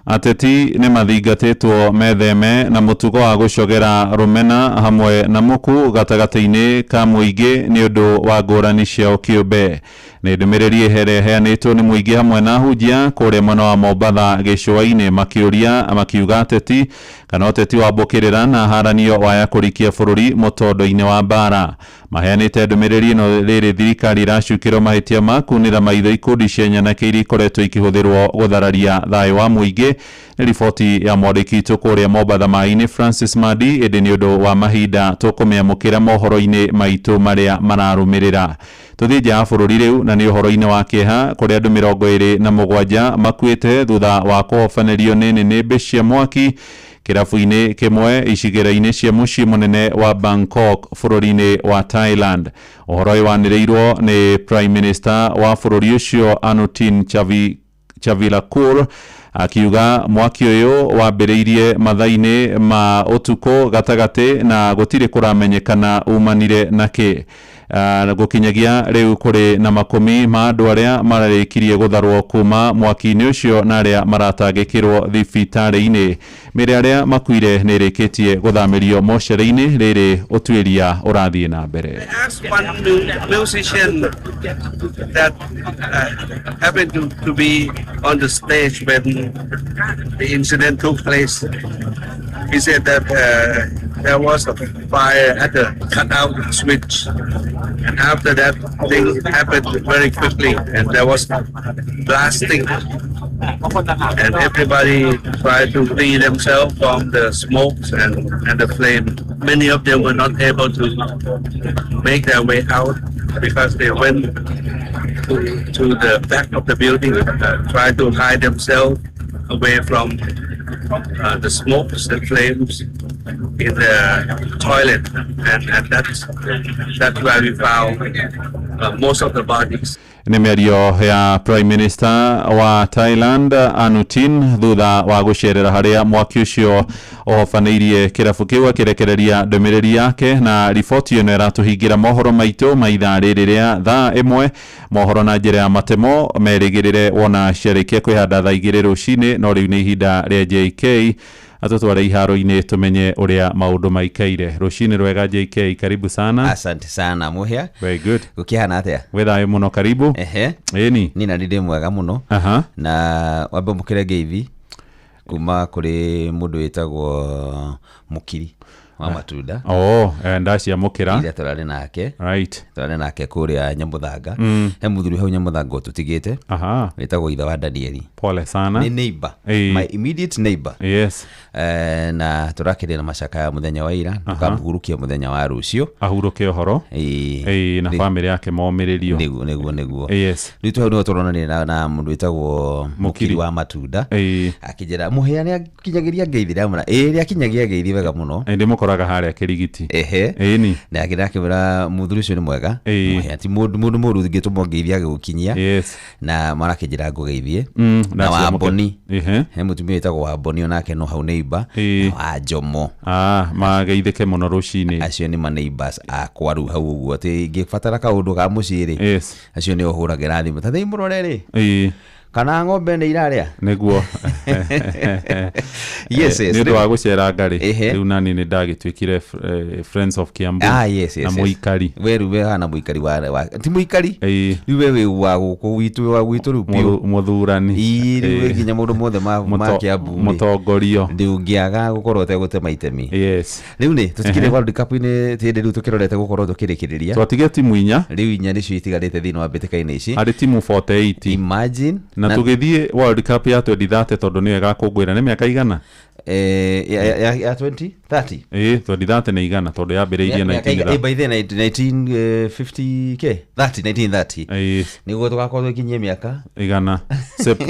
Ateti nĩ mathingatĩtwo metheme na mũtugo wa gũcogera rũmena hamwe na mũku gatagatĩ-inĩ ka mũingĩ nĩ ũndũ wa ngũrani ciao kĩũmbe. Nĩ ndũmĩrĩri ĩheanĩtwo nĩ mũingĩ hamwe na ahunjia kũrĩa mwena wa Mombatha gĩcũa-inĩ makĩũria makiuga ateti kana ũteti wa mbũkĩrĩra na haranio waya kũrikia bũrũri mũtondo-inĩ wa mbara. Maheanĩte ndũmĩrĩri ĩno rĩrĩ thirikari ĩracukĩrwo mahĩtia ma kunĩra maitho ikundi cia nyanake iria ikoretwo ikĩhũthĩrwo gũthararia thayũ wa mũingĩ Nĩ riboti ya mwandĩki witũ kũrĩa Mombatha maĩ-inĩ Francis Madi, ĩndĩ nĩ ũndũ wa mahinda tũkũmĩamũkĩra mohoro-inĩ maitũ marĩa mararũmĩrĩra. Tũthiĩ nja ya bũrũri rĩu, na nĩ ũhoro-inĩ wa kĩeha kũrĩa andũ 27 makuĩte thutha wa kũhobanĩrio nĩ nĩnĩmbĩ cia mwaki kĩrabu-inĩ kĩmwe icigĩrĩra-inĩ cia mũciĩ mũnene wa Bangkok bũrũri-inĩ wa Thailand. Ũhoro ũyũ wanĩrĩirwo nĩ Prime Minister wa bũrũri ũcio Anutin Chavilakul, akiuga mwaki ũyũ wambĩrĩirie mathaa-inĩ ma ũtukũ gatagatĩ na gũtirĩ kũramenyekana umanire nakĩ. Gũkinyagia rĩu kũrĩ na makũmi ma andũ arĩa mararĩkirie gũtharwo kuma mwaki-inĩ ũcio na arĩa maratangĩkĩrwo thibitarĩ-inĩ. Mĩĩrĩ arĩa makuire nĩ ĩrĩkĩtie gũthamĩrio mocarĩ-inĩ, rĩrĩ ũtuĩria ũrathiĩ na mbere.
Asked one musician that happened to be on the stage when the incident took place. He said that there was a fire at the cutout switch, and after that, things happened very quickly, and there was blasting, and everybody tried to free themselves from the smokes and the flame. Many of them were not able to make their way out because they went to the back of the building, tried to hide themselves away from the smokes and flames in the toilet, and that's where we found most of the bodies.
Nĩ mĩario ya Prime Minister wa Thailand Anutin thutha wa gũcerera harĩa mwaki ũcio ũhobanĩirie kĩrabu kĩu, akĩrekereria ndũmĩrĩri yake. Na riboti ĩno ĩratũhingĩra mohoro maitũ ma ithaa rĩrĩ rĩa thaa 1. Mohoro na njĩra ya matemo merĩgĩrĩre wona ciarĩkia kwĩhanda thaa 2 rũcinĩ, no rĩu nĩ ihinda rĩa JK atũtware iharo-inĩ tũmenye ũrĩa maũndũ maikaire. Rũcinĩ rwega JK, karibu sana.
Asante sana, Muhia.
Very good.
Gũkĩhana atĩa?
Wĩ thayũ mũno, karibu.
Ehe.
Ĩni.
Niĩ na ndĩ mwega mũno. Na wambe mũkĩre ngeithi kuma kũrĩ mũndũ wĩtagwo Mũkiri wa matunda.
Oh, ndaciamũkĩra.
Iria tũrarĩ nake.
Right.
Tũrarĩ nake kũrĩa Nyamũthanga. He mũthuri hau Nyamũthanga ũtũtigĩte. Wĩtagwo ithe wa Danieli.
Pole sana.
Nĩ neighbor. My immediate neighbor.
Yes.
Na tũrakĩrĩ na macakaya mũthenya wa ira, tũkamũhurukia mũthenya wa rũciũ.
Ahurũke ũhoro. Ĩĩ, na famĩlĩ yake momĩrĩrio.
Nĩguo, nĩguo, nĩguo.
Yes.
Rĩu hau nĩho tũronanire na mũndũ wĩtagwo Mũkiri wa matunda. Akĩnjĩra Mũhĩa nĩ akinyagĩria ngeithi, ndamwĩra ĩĩ, nĩ akinyagia ngeithi wega mũno.
Ndĩmũkoraga harĩa Kĩrigiti.
Ehe.
Ĩni.
Na akĩra mũthuri ũcio nĩ mwega. Mũhĩa ti mũndũ mũũru ũngĩtũmwo ngeithi agĩgũkinyia.
Yes.
Na marakĩnjĩra ngũgeithie. Na Wamboni. He mũtumia wĩtagwo Wamboni onake no hau neighbor. Na wa Njomo.
Mageithĩke mũno rũcinĩ.
Acio nĩ ma neighbors akwa rĩu hau ũguo atĩ ingĩbatara kaũndũ ka mũciĩ rĩ.
Yes.
Acio nĩo hũragĩra thimũ. Ta thĩi mũrore rĩ. Kana ng'ombe nĩ irarĩa?
Nĩguo.
Yes, yes.
Nĩ ũndũ wa gũceranga rĩ, rĩu nani nĩ ndagĩtuĩkire Friends of Kiambu.
Yes, yes,
na mũikari.
We rĩu we hana mũikari wa ti mũikari? Rĩu we wĩ wa gũkũ gwitũ, wa gwitũ rĩu biũ.
Mũthurani.
Ĩĩ, rĩu we nginya maũndũ mothe ma Kiambu rĩ.
Mũtongorio.
Ndũngĩaga gũkorwo ũtegũtema itemi.
Yes.
Rĩu nĩ tũtikĩrĩ World Cup-inĩ hĩndĩ rĩu tũkĩrorete gũkorwo tũkĩrĩkĩrĩria.
Twatige timu 4.
Rĩu 4 nĩcio itigarĩte thĩinĩ wa mbĩtĩka-inĩ ici.
Harĩ timu 48.
Imagine.
Na tũgĩthiĩ World Cup ya 2030 tondũ nĩyo ĩgakũngũĩra nĩ mĩaka igana?
Ya 2030?
Ĩĩ, 2030 nĩ igana tondũ yambĩrĩirie
19 by the 1950 ke? 30, 1930. Nĩguo tũgakorwo tũkinyie mĩaka
igana.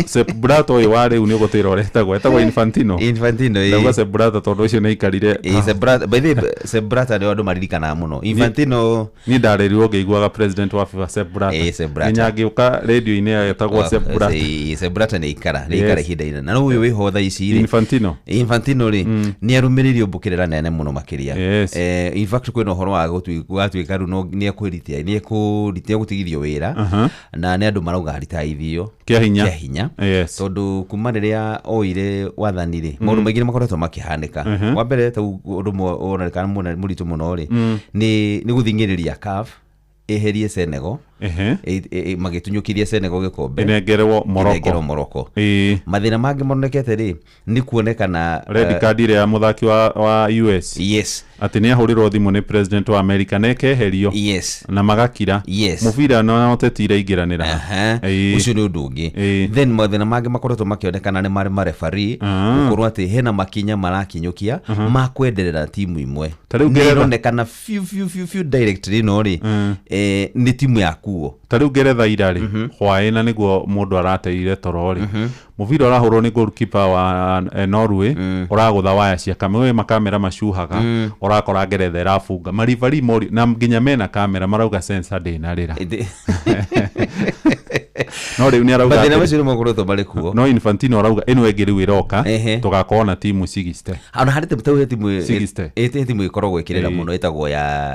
Sepp Blatter ũyũ wa rĩu nĩ ũgũtwĩra ũrĩa etagwo, etagwo Infantino.
Infantino, ĩĩ.
Ndauga Sepp Blatter tondũ ũcio nĩ aikarire.
Ĩĩ, Sepp Blatter, by the way, Sepp Blatter nĩ andũ maririkanaga mũno. Infantino.
Niĩ ndarerirwo ngĩiguaga president wa FIFA Sepp Blatter.
Ĩĩ, Sepp Blatter.
Nginya ngĩũka radio-inĩ etagwo Sepp Blatter.
Ĩĩ, Sepp Blatter nĩ aikara, nĩ aikara ihinda inene. Na rĩu ũyũ wĩho thaa ici rĩ.
Infantino.
Infantino rĩ, nĩ arũmĩrĩire mbũkĩrĩra nene mũno makĩria.
Yes.
In fact kwĩna ũhoro wa gwatuĩka rĩu nĩ ekwĩritia, nĩ egũtigithio wĩra. Na nĩ andũ marauga aritaithio.
Kĩa hinya.
Kĩa hinya.
Yes.
Tondũ kuma rĩrĩa oire wathani rĩ, maũndũ maingĩ nĩ makoretwo makĩhanĩka. Wa mbere ta ũndũ ũmwe wonekana mũritũ mũno rĩ, nĩ gũthing'ĩrĩria CAF ĩherie Senegal Magĩtunyũkithia Senegal gĩkombe.
Ĩnengerwo Morocco.
Ĩnengerwo Morocco. Mathĩna mangĩ monekete rĩ nĩ kuonekana
red card ĩrĩa ya mũthaki wa US.
Yes.
Atĩ nĩ ahũrĩrwo thimũ nĩ president wa America na ekeherio.
Yes.
Na magakira.
Yes.
Mũbira na ũteti iraingĩranĩra.
Ũcio nĩ ũndũ ũngĩ. Then mathĩna mangĩ makoretwo makĩonekana nĩ marĩ mareferee gũkorwo atĩ hena makinya marakinyũkia ma kwenderera timu imwe.
Ta rĩu
Nĩ
Ngeretha.
ĩronekana fiu fiu fiu fiu directly no rĩ nĩ timu ya kuo.
Ta rĩu Ngeretha ira rĩ hwaĩ na nĩguo mũndũ arateire toro rĩ mũbira ũrahũrwo nĩ goalkeeper wa Norway ũragũtha waya cia kamera makamera macuhaga ũrakora Ngeretha ĩrabunga maribari mori na nginya mena kamera marauga sensor ndĩnarĩra. No rĩu nĩ arauga
Mathĩna
atĩrĩ-
macio nĩ makoretwo marĩ kuo.
No Infantino arauga ĩno ĩngĩ rĩu ĩroka tũgakorwo na timu 60.
Ona harĩ timu tau he timu
60.
ĩ timu ĩkoragwo ĩkĩrĩra mũno ĩtagwo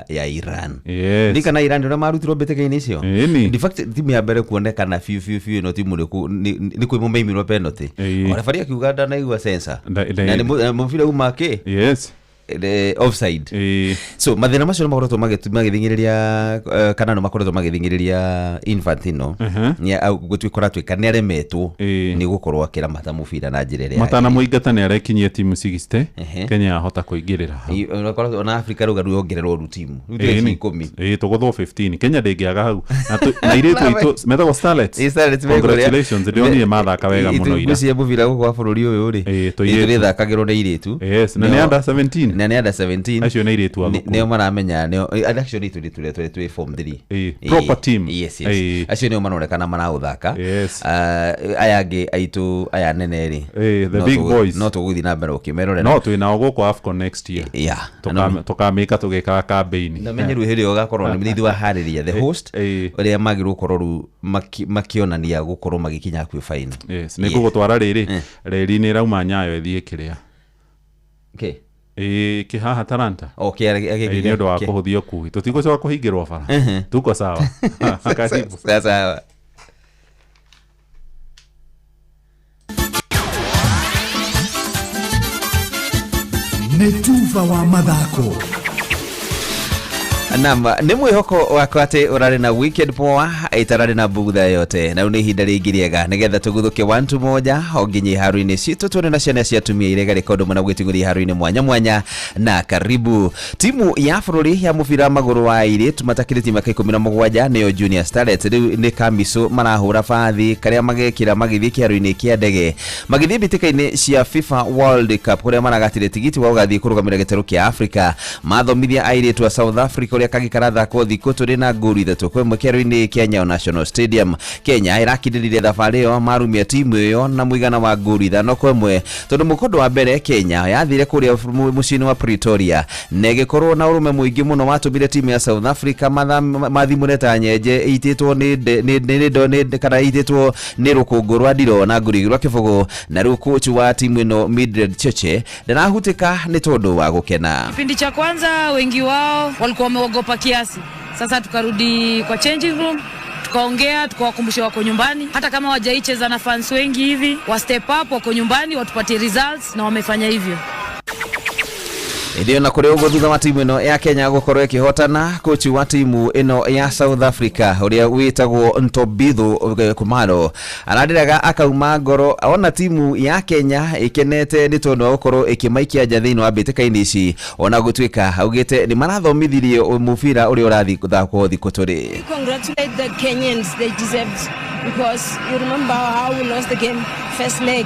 ya Iran.
Yes.
Ndikana Iran ũrĩa marutirwo mbĩtĩka-inĩ icio.
Ĩni.
In fact timu ya mbere kuonekana biũ biũ biũ ĩno timu nĩ kwĩ maimirwo penalty. O referee akiuga ndanaigua sensor. Na nĩ mũbira uma kĩ?
Yes.
The offside. So mathĩna macio nĩ makoretwo magĩthing'ĩrĩria kana nĩ makoretwo magĩthing'ĩrĩria Infantino gũtuĩka nĩ aremetwo nĩ gũkorwo akĩramata mũbira na njĩra ĩrĩa
Matanamũingata nĩ arekinyia timu 60. Kenya yahota kũingĩrĩra hau.
Yagĩrĩire. Ona Africa rĩu rĩu yongererwo rĩu timu rĩu twĩ 10.
Tũgũthwo 15 Kenya ndĩngĩaga hau na airĩtu aitũ metagwo Starlets.
Starlets me kũrĩa.
Congratulations, ndĩronire mathaka wega mũno ira.
Ngwĩciria mũbira gũkũ wa bũrũri ũyũ rĩ
tũirĩtu.
tũrĩthakagĩrwo nĩ airĩtu.
Yes, na nĩ under 17.
Na nĩ under 17.
Acio nĩ airĩtu a thukuru.
Nĩo maramenya nĩo actually tũirĩtu tũrĩa tũrĩ twĩ form 3.
Proper team.
Yes, yes. Acio nĩo maronekana maraũthaka. Aya angĩ aitũ aya nene rĩ
The big boys.
No tũgũthiĩ na mbere ũkĩmerorera.
No twĩ nao gũkũ AFCON next year.
Yeah.
Tũkamĩka tũgĩkaga campaign.
Na menye rĩu hĩndĩ ĩyo ũgakorwo nĩ ithuĩ waharĩria the host ũrĩa magĩrĩirwo gũkorwo rĩu makĩonania gũkorwo magĩkinya hakuhĩ final.
Yes, nĩ ngũgũtwara rĩrĩ reri nĩ ĩrauma Nyayo ĩthiĩ kĩrĩa.
Kĩ?
Kĩhaha Talanta.
O
Nĩ ũndũ wa kũhũthia ũkui. Tũtigũcoka kũhingĩrwo bara. Tuko sawa. Karibu.
Sawa.
Nĩ tuba wa mathako.
Naam, nĩ mwĩhoko wakwa atĩ ũrarĩ na weekend poa ĩtararĩ na bugutha yote na rĩu nĩ ihinda rĩngĩ rĩega nĩgetha tũguthũke 1-1 o nginya iharo-inĩ citũ tuone na ciana cia atumia iria igarĩka ũndũ mũna gwĩtigũria iharo-inĩ mwanya mwanya. Na karibu timu ya bũrũri ya mũbira wa magũrũ wa airĩtu matakĩrĩtie mĩaka 17 nĩyo Junior Starlets rĩu nĩ kamicu marahũra bathi karĩa magekĩra magĩthiĩ kĩharo-inĩ kĩa ndege magĩthiĩ mbĩtĩka-inĩ cia FIFA World Cup kũrĩa maragatire tigiti wa gũgathiĩ kũrũgamĩrĩra gĩtarũ kĩa Africa. Mathomithia airĩtu a South Africa ũrĩa kagĩkarathakwo thikũ tũrĩ na ngũru 3-1 kĩharo-inĩ kĩa Nyayo National Stadium. Kenya ĩrakindĩrire thabarĩ ĩyo marumia timu ĩyo na mũigana wa ngũru 5-1 tondũ mũkondo wa mbere Kenya yathire kũrĩa mũciĩ-inĩ wa Pretoria na ĩgĩkorwo na ũrũme mũingĩ mũno watũmire timu ya South Africa mathimũre ta nyenje ĩitĩtwo nĩ kana ĩitĩtwo nĩ rũkũngũ rwa ndiro na ngũru 2-0. Na rĩu coach wa timu ĩno Mildred Cheche ndarahutĩka nĩ tondũ wa gũkena.
Kipindi cha kwanza wengi wao walikuwa wameogopa kiasi. Sasa tukarudi kwa changing room, tukaongea, tukawakumbusha wako nyumbani, hata kama hawajaicheza na fans wengi hivi, wa step up, wako nyumbani, watupatie results, na wamefanya hivyo.
Ĩndĩ ona kũrĩ ũguo thutha wa timu ĩno ya Kenya gũkorwo ĩkĩhotana, coach wa timu ĩno ya South Africa ũrĩa wĩtagwo Ntobitho Khumalo ararĩraga akauma ngoro ona timu ya Kenya ĩkenete nĩ tondũ wa gũkorwo ĩkĩmaikia nja thĩinĩ wa mbĩtĩka-inĩ ici, ona gũtuĩka augĩte nĩ marathomithirie mũbira ũrĩa ũrathiĩ gũthakwo thikũ tũrĩ.
Congratulate the Kenyans, they deserved, because you remember how we lost the game first leg.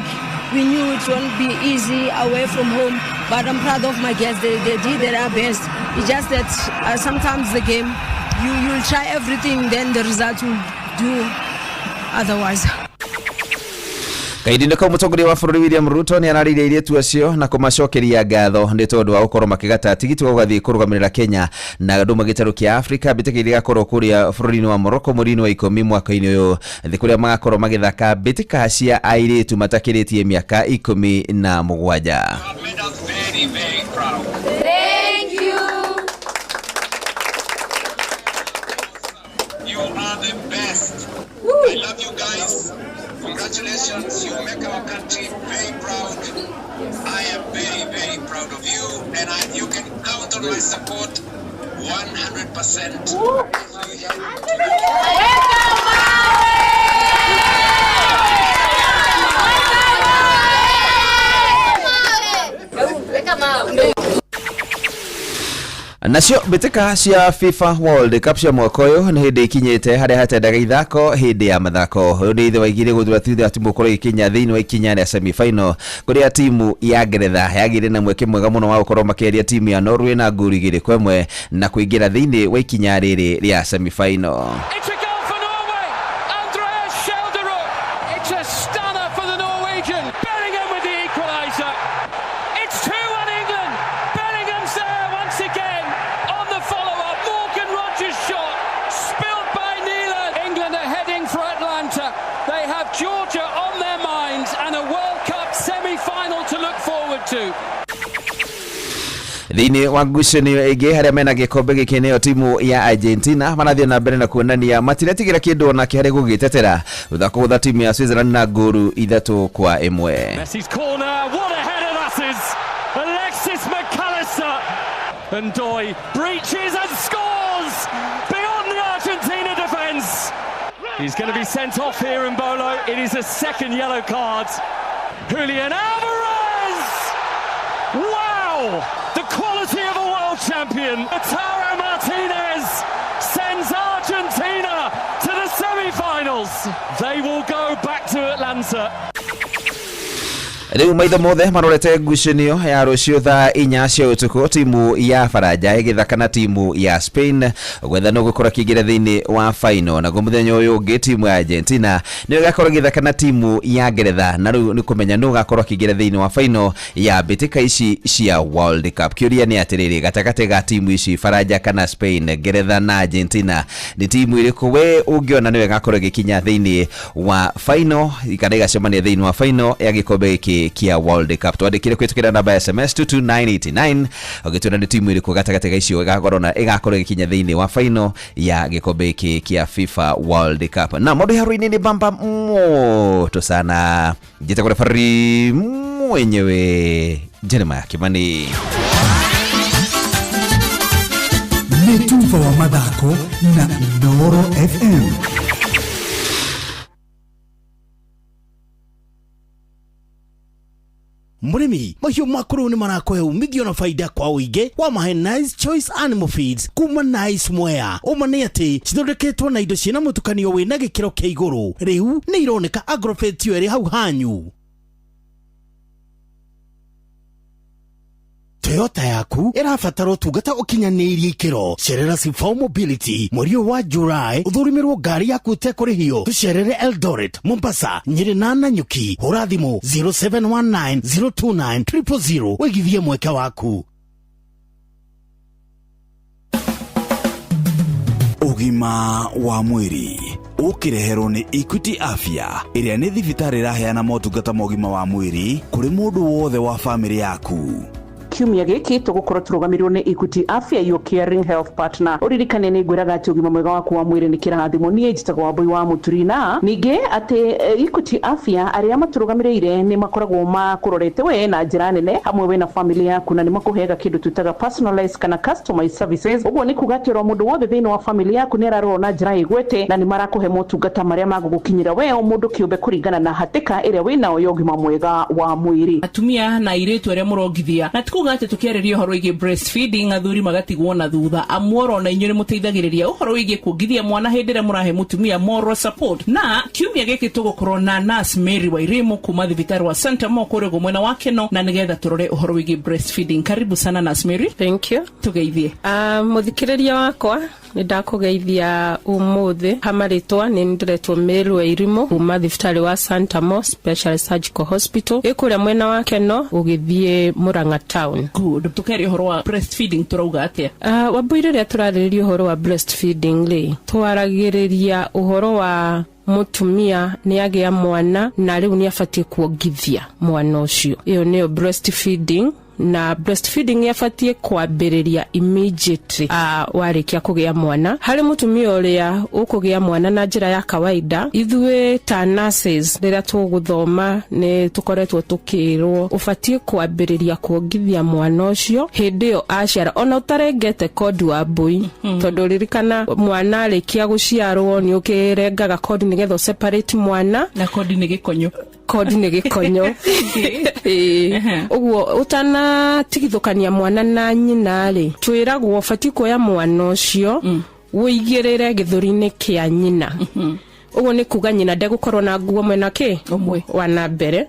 We knew it won't be easy away from home, but I'm proud of my girls. They did their best. It's just that sometimes the game, you'll try everything, then the result will do otherwise.
Kahinda-inĩ kau mũtongoria wa bũrũri William Ruto nĩ ararĩirie airĩtu acio na kũmacokeria ngatho nĩ tondũ wa gũkorwo makĩgata tigiti wa gũgathiĩ kũrũgamĩrĩra Kenya na andũ magĩtarũ kĩa Africa mbĩtĩka iria igakorwo kũrĩa bũrũri-inĩ wa Morocco mweri-inĩ wa 10 mwaka-inĩ ũyũ thĩ kũrĩa magakorwo magĩthaka mbĩtĩka cia airĩtu matakĩrĩtie mĩaka 17.
Thank you.
You are the best. I love you guys. Congratulations, you make our country very proud. I am very, very proud of you, and you can count on my support 100%.
Nacio mbĩtĩka cia FIFA World Cup cia mwaka ũyũ nĩ hĩndĩ ikinyĩte harĩa hatendaga ithako hĩndĩ ya mathako. Ũyũ nĩ ithe wa igĩrĩ gũthura thutha wa timu gũkorwo ĩgĩkinya thĩinĩ wa ikinya rĩa semi-final, kũrĩa timu ya Ngeretha yagĩire na mweke mwega mũno wa gũkorwo makĩeheria timu ya Norway na ngolu 2-1 na kũingĩra thĩinĩ wa ikinya rĩrĩ rĩa semi-final.
It's a goal for Norway. Andreas Schjelderup. It's a stunner for the Norwegian. Bellingham with the equaliser. It's 2-1 England. Bellingham's there once again on the follow-up. Morgan Rogers shot spilled by Nyland. England are heading for Atlanta. They have Georgia on their minds and a World Cup semi-final to look forward to.
Thĩinĩ wa ngucanio ĩngĩ harĩa mena gĩkombe gĩkĩ nĩyo timu ya Argentina marathiĩ na mbere na kuonania matiretigĩra kĩndũ onake harĩ gũgĩtetera thutha kũgũtha timu ya Switzerland na ngolu 3-1.
Messi's corner, what a header that is! Alexis McAllister! And Ndoye breaches and scores beyond the Argentina defence. He's going to be sent off here in Bolo. It is a second yellow card. Julian Alvarez! Wow! The quality of a world champion. Lautaro Martinez sends Argentina to the semi-finals. They will go back to Atlanta.
Rĩu maitho mothe marorete ngucanio ya rũciũ thaa 4 cia ũtukũ, timu ya Baranja ĩgĩthaka na timu ya Spain gwetha nũ gũkorwo akĩingĩra thĩinĩ wa final. Naguo mũthenya ũyũ ũngĩ timu ya Argentina nĩyo ĩgakorwo ĩgĩthaka na timu ya Ngeretha, na rĩu nĩ kũmenya nũ ũgakorwo akĩingĩra thĩinĩ wa final ya mbĩtĩka ici cia World Cup. Kĩũria nĩ atĩrĩrĩ, gatagatĩ ga timu ici Baranja kana Spain, Ngeretha na Argentina, nĩ timu ĩrĩkũ we ũngĩona nĩyo ĩgakorwo ĩgĩkinya thĩinĩ wa final kana ĩgacemania thĩinĩ wa final ya gĩkombe gĩkĩ kia World Cup? Twandĩkire kũhĩtũkĩra namba ya SMS 22989 ũgĩtwĩra nĩ timu ĩrĩkũ gatagatĩ ga icio ĩgakorwo na ĩgakorwo ĩgĩkinya thĩinĩ wa final ya gĩkombe gĩkĩ kia FIFA World Cup. Na maũndũ haro-inĩ nĩ bamba moto sana. Njĩtagwo referee mwenyewe Jeremiah Kimani.
Nĩ tuba wa mathako na Inooro FM.
Mũrĩmi, mahiũ maku rĩu nĩ marakũhe umithio na baida kwa ũingĩ wa mahe Nice Choice Animal Feeds kuma Nice Mwea. Ũma nĩ atĩ cithondeketwo na indo ciĩna mũtukanio wĩna gĩkĩro kĩa igũrũ. Rĩu nĩ ironeka Agrovet yo ĩrĩ hau hanyu. Toyota yaku ĩrabatara ũtungata ũkinyanĩirie ikĩro. Cerera Sifao Mobility mweri ũyũ wa July ũthũrĩmĩrwo ngari yaku ũtekũrĩhio. Tũcerere Eldoret, Mombasa, Nyĩrĩ na Nanyuki. Hũra thimũ 0719 029 000 ũigithie mweke waku.
Ũgima wa mwĩrĩ ũkĩreherwo nĩ Equity Afya, ĩrĩa nĩ thibitarĩ ĩraheana motungata ma ũgima wa mwĩrĩ kũrĩ mũndũ wothe wa bamĩrĩ yaku.
Kiumia gĩkĩ tũgũkorwo tũrũgamĩrĩirwo nĩ Equity Afya, your caring health partner. Ũririkane nĩ ngwĩraga atĩ ũgima mwega waku wa mwĩrĩ nĩ kĩrathimo. Niĩ njĩtagwo Wambui wa Mũturi, na ningĩ atĩ Equity Afya arĩa matũrũgamĩrĩire nĩ makoragwo makũrorete we na njĩra nene hamwe we na family yaku, na nĩ makũheaga kĩndũ twĩtaga personalized kana customized services. Ũguo nĩ kuga atĩ oro mũndũ wothe thĩinĩ wa family yaku nĩ ararorwo na njĩra ĩgwete, na nĩ marakũhe motungata marĩa magũgũkinyĩra we o mũndũ kĩũmbe kũringana na hatĩka ĩrĩa wĩnayo ya ũgima mwega wa mwĩrĩ.
Atumia na airĩtu arĩa mũrongithia, na ti kuga atĩ tũkĩarĩria ũhoro wĩgiĩ breastfeeding athuri magatigwo na thutha, amuoro na inyuĩ nĩ mũteithagĩrĩria ũhoro wĩgiĩ kuongithia mwana hĩndĩ ĩrĩa mũrahe mũtumia moral support. Na kiumia gĩkĩ tũgũkorwo na Nurse Mary Wairimu kuma thibitarĩ wa Santa Mo kũrĩa ũguo mwena wa Keno, na nĩgetha tũrore ũhoro wĩgiĩ breastfeeding. Karibu sana Nurse Mary.
Thank you.
Tũgeithie.
Mũthikĩrĩria wakwa, nĩ ndakũgeithia ũmũthĩ. Hamarĩtwa nĩ ndĩretwo Mary Wairimu kuma thibitarĩ wa Santa Mo Special Surgical Hospital ĩ kũrĩa mwena wa Keno ũgĩthiĩ Murang'a town.
Good. Tũkeria ũhoro wa breastfeeding tũrauga atĩa?
Wambui, rĩrĩa tũrarĩrĩria ũhoro wa breastfeeding rĩ, twaragĩrĩria ũhoro wa mũtumia nĩ agĩa mwana na rĩu nĩ abatiĩ kuongithia mwana ũcio. Ĩyo nĩyo breastfeeding. Na breastfeeding yabatiĩ kwambĩrĩria immediately warĩkia kũgĩa mwana. Harĩ mũtumia ũrĩa ũkũgĩa mwana na njĩra ya kawaida, ithuĩ ta nurses rĩrĩa tũgũthoma nĩ tũkoretwo tũkĩrwo ũbatiĩ kwambĩrĩria kuongithia mwana ũcio hĩndĩ ĩyo aciara, ona ũtarengete kondi wa mbũi, tondũ ririkana mwana arĩkia gũciarwo nĩ ũkĩrengaga kondi nĩgetha ũseparate mwana.
Na kondi nĩ gĩkonyo.
Kondi nĩ gĩkonyo. Ĩĩ. Ũguo ũtanatigithũkania mwana na nyina rĩ, twĩragwo ũbatiĩ kuoya mwana ũcio ũigĩrĩre gĩthũri-inĩ kĩa nyina. Ũguo nĩ kuga nyina ndegũkorwo na nguo mwena kĩ wa na mbere,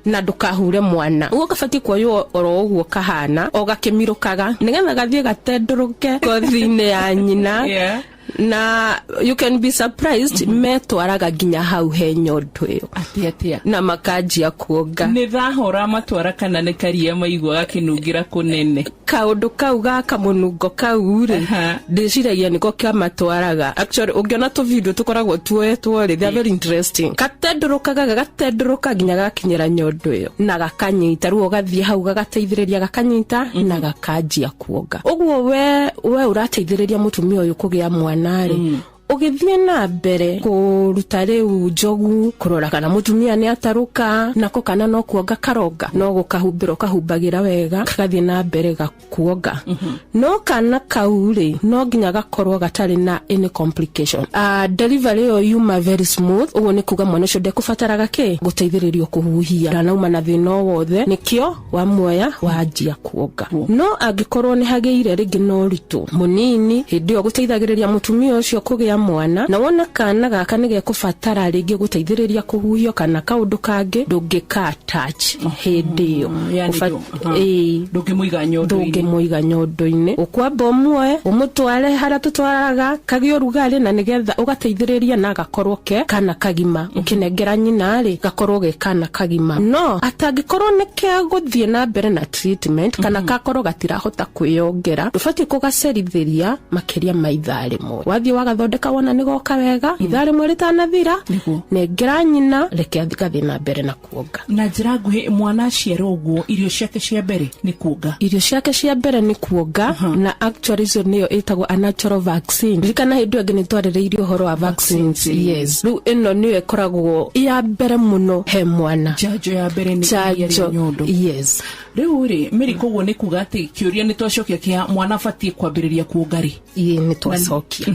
na ndũkahure mwana. Ũguo kabatiĩ kuoywo oro ũguo kahana o gakĩmirũkaga nĩgetha gathiĩ gatendũrũke ngothi-inĩ ya nyina. Na you can be surprised, metwaraga nginya hau he nyondo ĩyo.
Atia atia?
Na makanjia kuonga.
Nĩ thahora matwara kana nĩ karia maigua gakĩnungĩra kũnene?
Kaũndũ kau gaka mũnungo kau rĩ, ndĩciragia nĩko kĩamatwaraga. Actually, ũngĩona tũvideo tũkoragwo tuoetwo rĩ, they are very interesting. Gatendũrũkaga, gagatendũrũka nginya gakinyĩra nyondo ĩyo na gakanyita. Rĩu ũgathiĩ hau gagateithĩrĩria, gakanyita na gakanjia kuonga. Ũguo we ũrateithĩrĩria mũtumia ũyũ kũgĩa mwana rĩ, ũgĩthiĩ na mbere kũruta rĩu njogu, kũrora kana mũtumia nĩ atarũka, nako kana no kuonga karonga, no gũkahumbĩra ũkahumbagĩra wega, kagathiĩ na mbere gakuonga. No kana kau rĩ, no nginya gakorwo gatarĩ na any complication. Delivery ĩyo yuma very smooth. Ũguo nĩ kuga mwana ũcio ndekũbataraga kĩ gũteithĩrĩrio kũhuhia, ndanauma na thĩna o wothe, nĩkĩo wamuoya wanjia kuonga. No angĩkorwo nĩ hagĩire rĩngĩ na ũritũ mũnini hĩndĩ ĩyo gũteithagĩrĩria mũtumia ũcio kũgĩa mwana, na wona kana gaka nĩ gekũbatara rĩngĩ gũteithĩrĩria kũhuhio kana kaũndũ kangĩ, ndũngĩka touch hĩndĩ ĩyo.
Yani
Ĩĩ.
Ndũngĩmũiga nyondo-inĩ.
Ndũngĩmũiga nyondo-inĩ. Ũkwamba ũmuoe ũmũtware harĩa tũtwaraga kagĩe ũrugarĩ, na nĩgetha ũgateithĩrĩria na gakorwo ke kana kagima. Ũkĩnengera nyina rĩ, gakorwo ge kana kagima. No atangĩkorwo nĩ kegũthiĩ na mbere na treatment kana gakorwo gatirahota kwĩyongera, ndũbatiĩ kũgacerithĩria makĩria ma ithaa rĩmwe. Wathiĩ wagathondeka, wona nĩ goka wega, ithaa rĩmwe rĩtanathira, nengera nyina, reke gathiĩ na mbere na kuonga.
Na njĩra nguhĩ, mwana aciarwo ũguo, irio ciake cia mbere nĩ kuonga?
Irio ciake cia mbere nĩ kuonga. Na actually icio nĩyo ĩtagwo a natural vaccine. Ririkana hĩndĩ ĩyo ĩngĩ nĩ twarĩrĩirie ũhoro wa vaccines. Yes, rĩu ĩno nĩyo ĩkoragwo ya mbere mũno he mwana.
Njanjo ya mbere nĩ iria rĩa
Njanjo,
nyondo.
Yes.
Rĩu rĩ, Mary, koguo nĩ kuga atĩ kĩũria nĩ twacokia kĩa mwana abatiĩ kwambĩrĩria kuonga rĩ?
Ĩĩ, nĩ twacokia.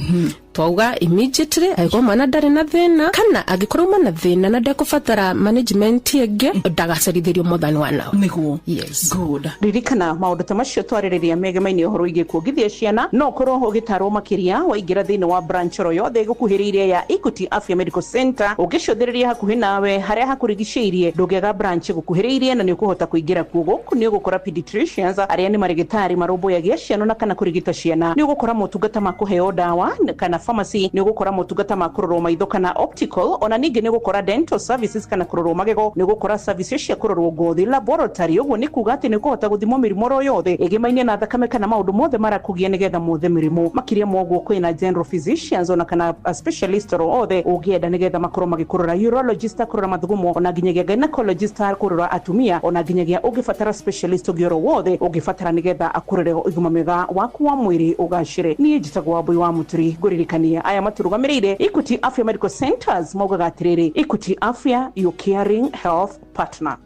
Twauga immediately angĩkorwo mwana ndarĩ na thĩna, kana angĩkorwo uma na thĩna na ndekũbatara management ĩngĩ, ndagacerithĩrio more than 1 hour.
Nĩguo.
Yes.
Good.
Ririkana maũndũ ta macio twarĩrĩria megemainie ũhoro wĩgiĩ kuongithia ciana, no ũkorwo ũgĩtarwo makĩria waingĩra thĩinĩ wa branch oro yothe ĩgũkuhĩrĩirie ya Equity Afya Medical Center. Ũngĩcũthĩrĩria hakuhĩ nawe harĩa hakũrigicĩirie, ndũngĩaga branch ĩgũkuhĩrĩirie na nĩ ũkũhota kũingĩra kuo. Gũkũ nĩ ũgũkora pediatricians arĩa nĩ marĩgĩtarĩ marũmbũyagia ciana na kana kũrigita ciana. Nĩ ũgũkora motungata ma kũheo ndawa kana pharmacy. Nĩ ũgũkora motungata ma kũrorwo maitho kana optical. Ona ningĩ nĩ ũgũkora dental services kana kũrorwo magego. Nĩ ũgũkora services cia kũrorwo ngothi, laboratory. Ũguo nĩ kuga atĩ nĩ ũkũhota gũthimwo mĩrimũ oro yothe ĩgĩmainie na thakame kana maũndũ mothe marakũgia nĩgetha mothe mĩrimũ. Makĩria ma ũguo, kwĩna general physicians ona kana a specialist oro othe ũngĩenda nĩgetha makorwo magĩkũrora, urologist akũrora mathugumo, ona nginyagia gynecologist akũrora atumia, ona nginyagia ũngĩbatara specialist ũngĩ oro wothe ũngĩbatara nĩgetha akũrore ũgima mwega waku wa mwĩrĩ ũgacĩre. Niĩ njĩtagwo Wambui wa Mũturi. Ngũririkania aya matũrũgamĩrĩire Equity Afya Medical Centers maugaga atĩrĩrĩ, "Equity Afya, your caring health partner."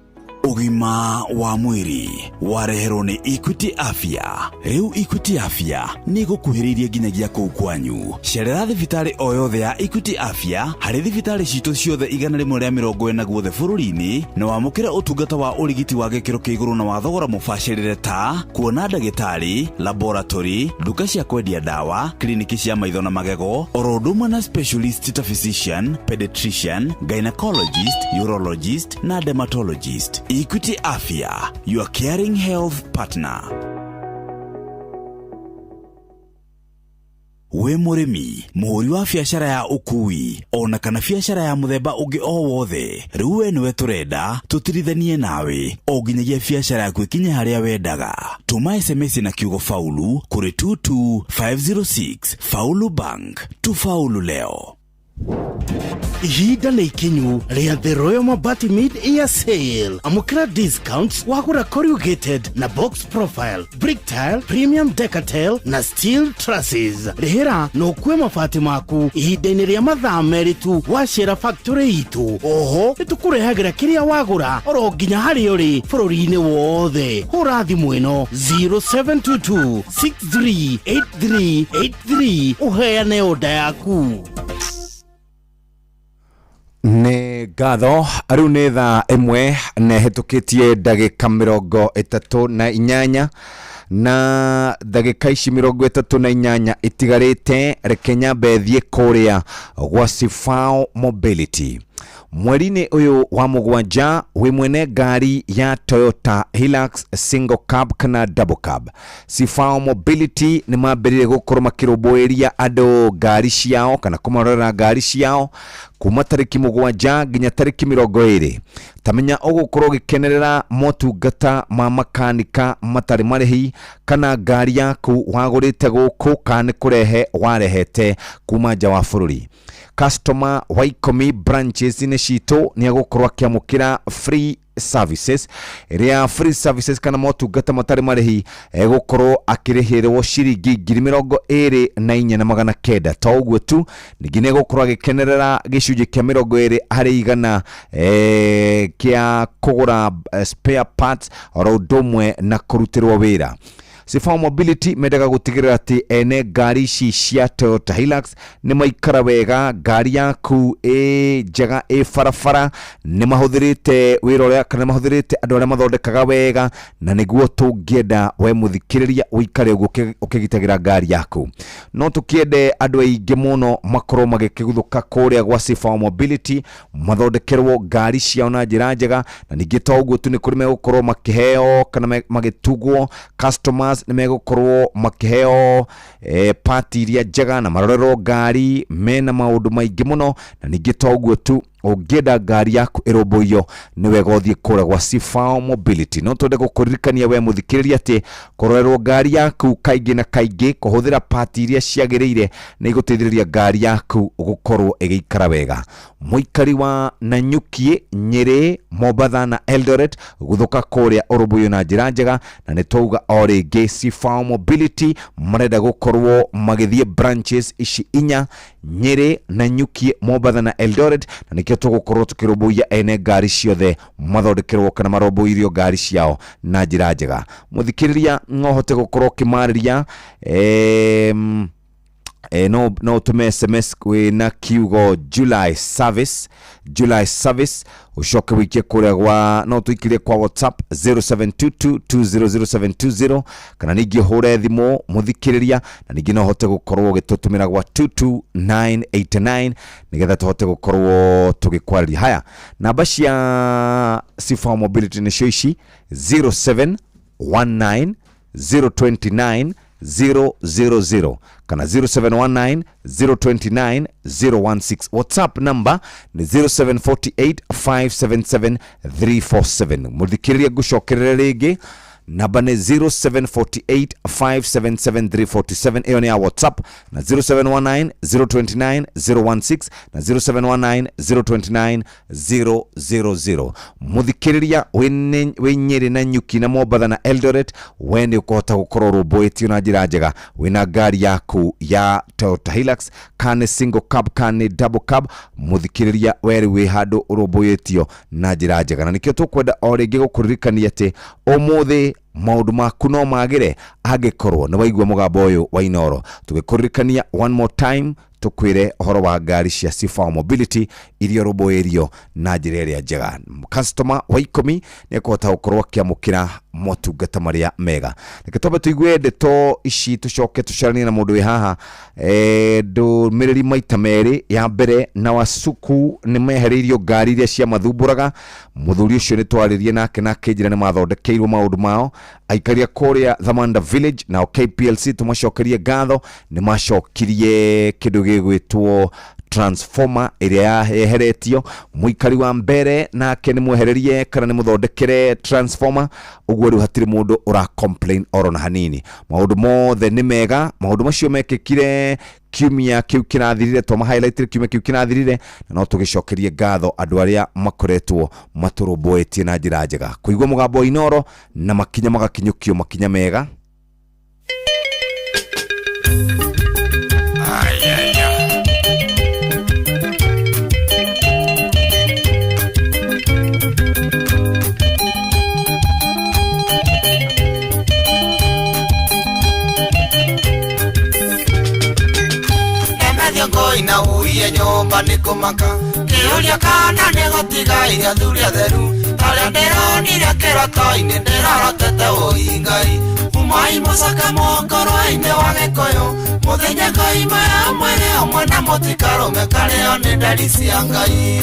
Ũgima wa mwĩrĩ wareherwo nĩ Equity Afya. Rĩu Equity Afya nĩ ĩgũkuhĩrĩirie nginyagia kũu kwanyu. Cerera thibitarĩ o yothe ya Equity Afya harĩ thibitarĩ citũ ciothe 140 guothe bũrũri-inĩ, na wamũkĩre ũtungata wa ũrigiti wa gĩkĩro kĩa igũrũ na wa thogora mũbacĩrĩre, ta kuona ndagĩtarĩ, laboratory, nduka cia kwendia ndawa, kliniki cia maitho na magego, oro ũndũ ũmwe na specialist ta physician, pediatrician, gynecologist, urologist na dermatologist. Equity Afya, your caring health partner. Wĩ mũrĩmi, mũhũri wa biacara ya ũkui, ona kana biacara ya mũthemba ũngĩ o wothe, rĩu we nĩwe tũrenda tũtirithanie nawe o nginyagia biacara yaku ĩkinye harĩa wendaga. Tũma SMS na kiugo "faulu" kũrĩ 22506. Faulu Bank, tufaulu leo.
Ihinda nĩ ikinyu rĩa The Royal Mabati Mid Year Sale. Amũkĩra discounts wagũra corrugated na box profile, brick tile, premium decatile na steel trusses. Rĩhĩra na ũkue mabati maku ihinda-inĩ rĩa mathaa 2 tu wacera factory itũ. Oho nĩ tũkũrehagĩra kĩrĩa wagũra oro nginya harĩa ũrĩ bũrũri-inĩ wothe. Hũra thimũ ĩno 0722 638383 ũheane oda yaku.
Nĩ ngatho. Rĩu nĩ thaa 1 na ĩhĩtũkĩtie ndagĩka 38, na ndagĩka ici 38 itigarĩte, reke nyambe thiĩ kũrĩa gwa Sifao Mobility. Mweri-inĩ ũyũ wa 7, wĩ mwene ngari ya Toyota Hilux single cab kana double cab, Sifao Mobility nĩ mambĩrĩrie gũkorwo makĩrũmbũĩria andũ ngari ciao kana kũmarorera ngari ciao kuma tarĩki 7 nginya tarĩki 20. Tamenya ũgũkorwo ũgĩkenerera motungata ma makanika matarĩ marĩhi, kana ngari yaku wagũrĩte gũkũ kana nĩ kũrehe warehete kuma nja wa bũrũri. Customer wa 10 branches-inĩ citũ nĩ egũkorwo akĩamũkĩra free services, ĩrĩa free services kana motungata matarĩ marĩhi egũkorwo akĩrĩhĩrwo ciringi 24,900. To ũguo tu, ningĩ nĩ egũkorwo agĩkenerera gĩcunjĩ kĩa 20% kĩa kũgũra spare parts oro ũndũ ũmwe na kũrutĩrwo wĩra. Sifao Mobility mendaga gũtigĩrĩra atĩ ene ngari ici cia Toyota Hilux nĩ maikara wega, ngari yaku ĩ njega ĩ barabara, nĩ mahũthĩrĩte wĩra ũrĩa kana mahũthĩrĩte andũ arĩa mathondekaga wega, na nĩguo tũngĩenda we mũthikĩrĩria ũikare ũguo ũkĩgitagĩra ngari yaku. No tũkĩende andũ aingĩ mũno makorwo magĩkĩguthũka kũrĩa gwa Sifao Mobility mathondekerwo ngari ciao na njĩra njega, na ningĩ to ũguo tu, nĩ kũrĩ megũkorwo makĩheo kana magĩtugwo customers, nĩ megũkorwo makĩheo pati iria njega na marorerwo ngari mena maũndũ maingĩ mũno. Na ningĩ to ũguo tu, ũngĩenda ngari yaku ĩrũmbũiyo nĩ wega ũthiĩ kũrĩa gwa Sifao Mobility. No twende gũkũririkania we mũthikĩrĩria atĩ kũrorerwo ngari yaku kaingĩ na kaingĩ, kũhũthĩra pati iria ciagĩrĩire nĩ igũteithĩrĩria ngari yaku gũkorwo ĩgĩikara wega. Mũikari wa Nanyuki, Nyĩrĩ, Mombatha na Eldoret, gũthũka kũrĩa ũrũmbũiyo na njĩra njega. Na nĩ twauga o rĩngĩ, Sifao Mobility marenda gũkorwo magĩthiĩ branches ici 4, Nyĩrĩ, Nanyuki, Mombatha na Eldoret, na nĩkĩo tũgũkorwo tũkĩrũmbũiya ene ngari ciothe mathondekerwo kana marũmbũirio ngari ciao na njĩra njega. Mũthikĩrĩria no ũhote gũkorwo ũkĩmarĩria, no ũtũme SMS wĩna kiugo July service, July service, ũcoke wĩikie kũrĩa gwa, no tũikirie kwa WhatsApp 0722200720, kana ningĩ ũhũre thimũ mũthikĩrĩria, na ningĩ no ũhote gũkorwo ũgĩtũtũmĩra gwa 22989 nĩgetha tũhote gũkorwo tũgĩkwarĩria. Haya, namba cia Sifao Mobility nĩcio ici: 0719 029 000 kana 0719 029 016. WhatsApp number nĩ 0748 577 347. Mũthikĩrĩria, ngũcokerere rĩngĩ, namba nĩ 0748 577 347, ĩyo nĩ ya WhatsApp, na 0719 029 016 na 0719 029 000. Mũthikĩrĩria wĩ Nyĩrĩ na Nyuki na Mombatha na Eldoret, we nĩ ũkũhota gũkorwo ũrũmbũĩtio na njĩra njega wĩna ngari yaku ya Toyota Hilux, kana single cab kana double cab. Mũthikĩrĩria, we rĩu wĩ handũ ũrũmbũĩtio na njĩra njega, na nĩkĩo tũkwenda o rĩngĩ gũkũririkania atĩ ũmũthĩ maũndũ maku no magĩre angĩkorwo nĩ waigua mũgambo ũyũ wa Inoro. Tũgĩkũririkania one more time, tũkwĩre ũhoro wa ngari cia Sifao Mobility iria ũrũmbũĩrio na njĩra ĩrĩa njega. Customer wa 10 nĩ ekũhota gũkorwo akĩamũkĩra motungata marĩa mega. Reke twambe tũigue ndeto ici, tũcoke tũcaranie na mũndũ wĩ haha. Ndũmĩrĩri maita 2. Ya mbere, na Wasuku nĩ mehereirio ngari iria ciamathumbũraga. Mũthuri ũcio nĩ twarĩrie nake na akĩnjĩra nĩ mathondekeirwo maũndũ mao. Aikaria kũrĩa Thamanda Village, nao KPLC tũmacokerie ngatho, nĩ macokirie kĩndũ gĩgwĩtwo
Transformer ĩrĩa yeheretio, mũikari wa mbere nake nĩ mwehererie kana nĩ mũthondekere transformer. Ũguo rĩu hatirĩ mũndũ ũra complain oro na hanini. Maũndũ mothe nĩ mega. Maũndũ macio mekĩkire kiumia kĩu kĩrathirire, twama highlight kiumia kĩu kĩrathirire, na no tũgĩcokerie ngatho andũ arĩa makoretwo matũrũmbũĩtie na njĩra njega kũigua mũgambo wa Inoro na makinya magakinyũkio makinya mega.
Ngoi na uiye nyũmba nĩ kũmaka kĩũria kana nĩ gũtigaire athuri atheru arĩa ndĩronire kĩroto-inĩ ndĩrorotete ũi Ngai umai mũcaka mũkoro-inĩ wa Gĩkũyũ mũthenya ngoima ya mwĩrĩ ũmwe na mũtikarũme karĩo nĩ ndari cia Ngai.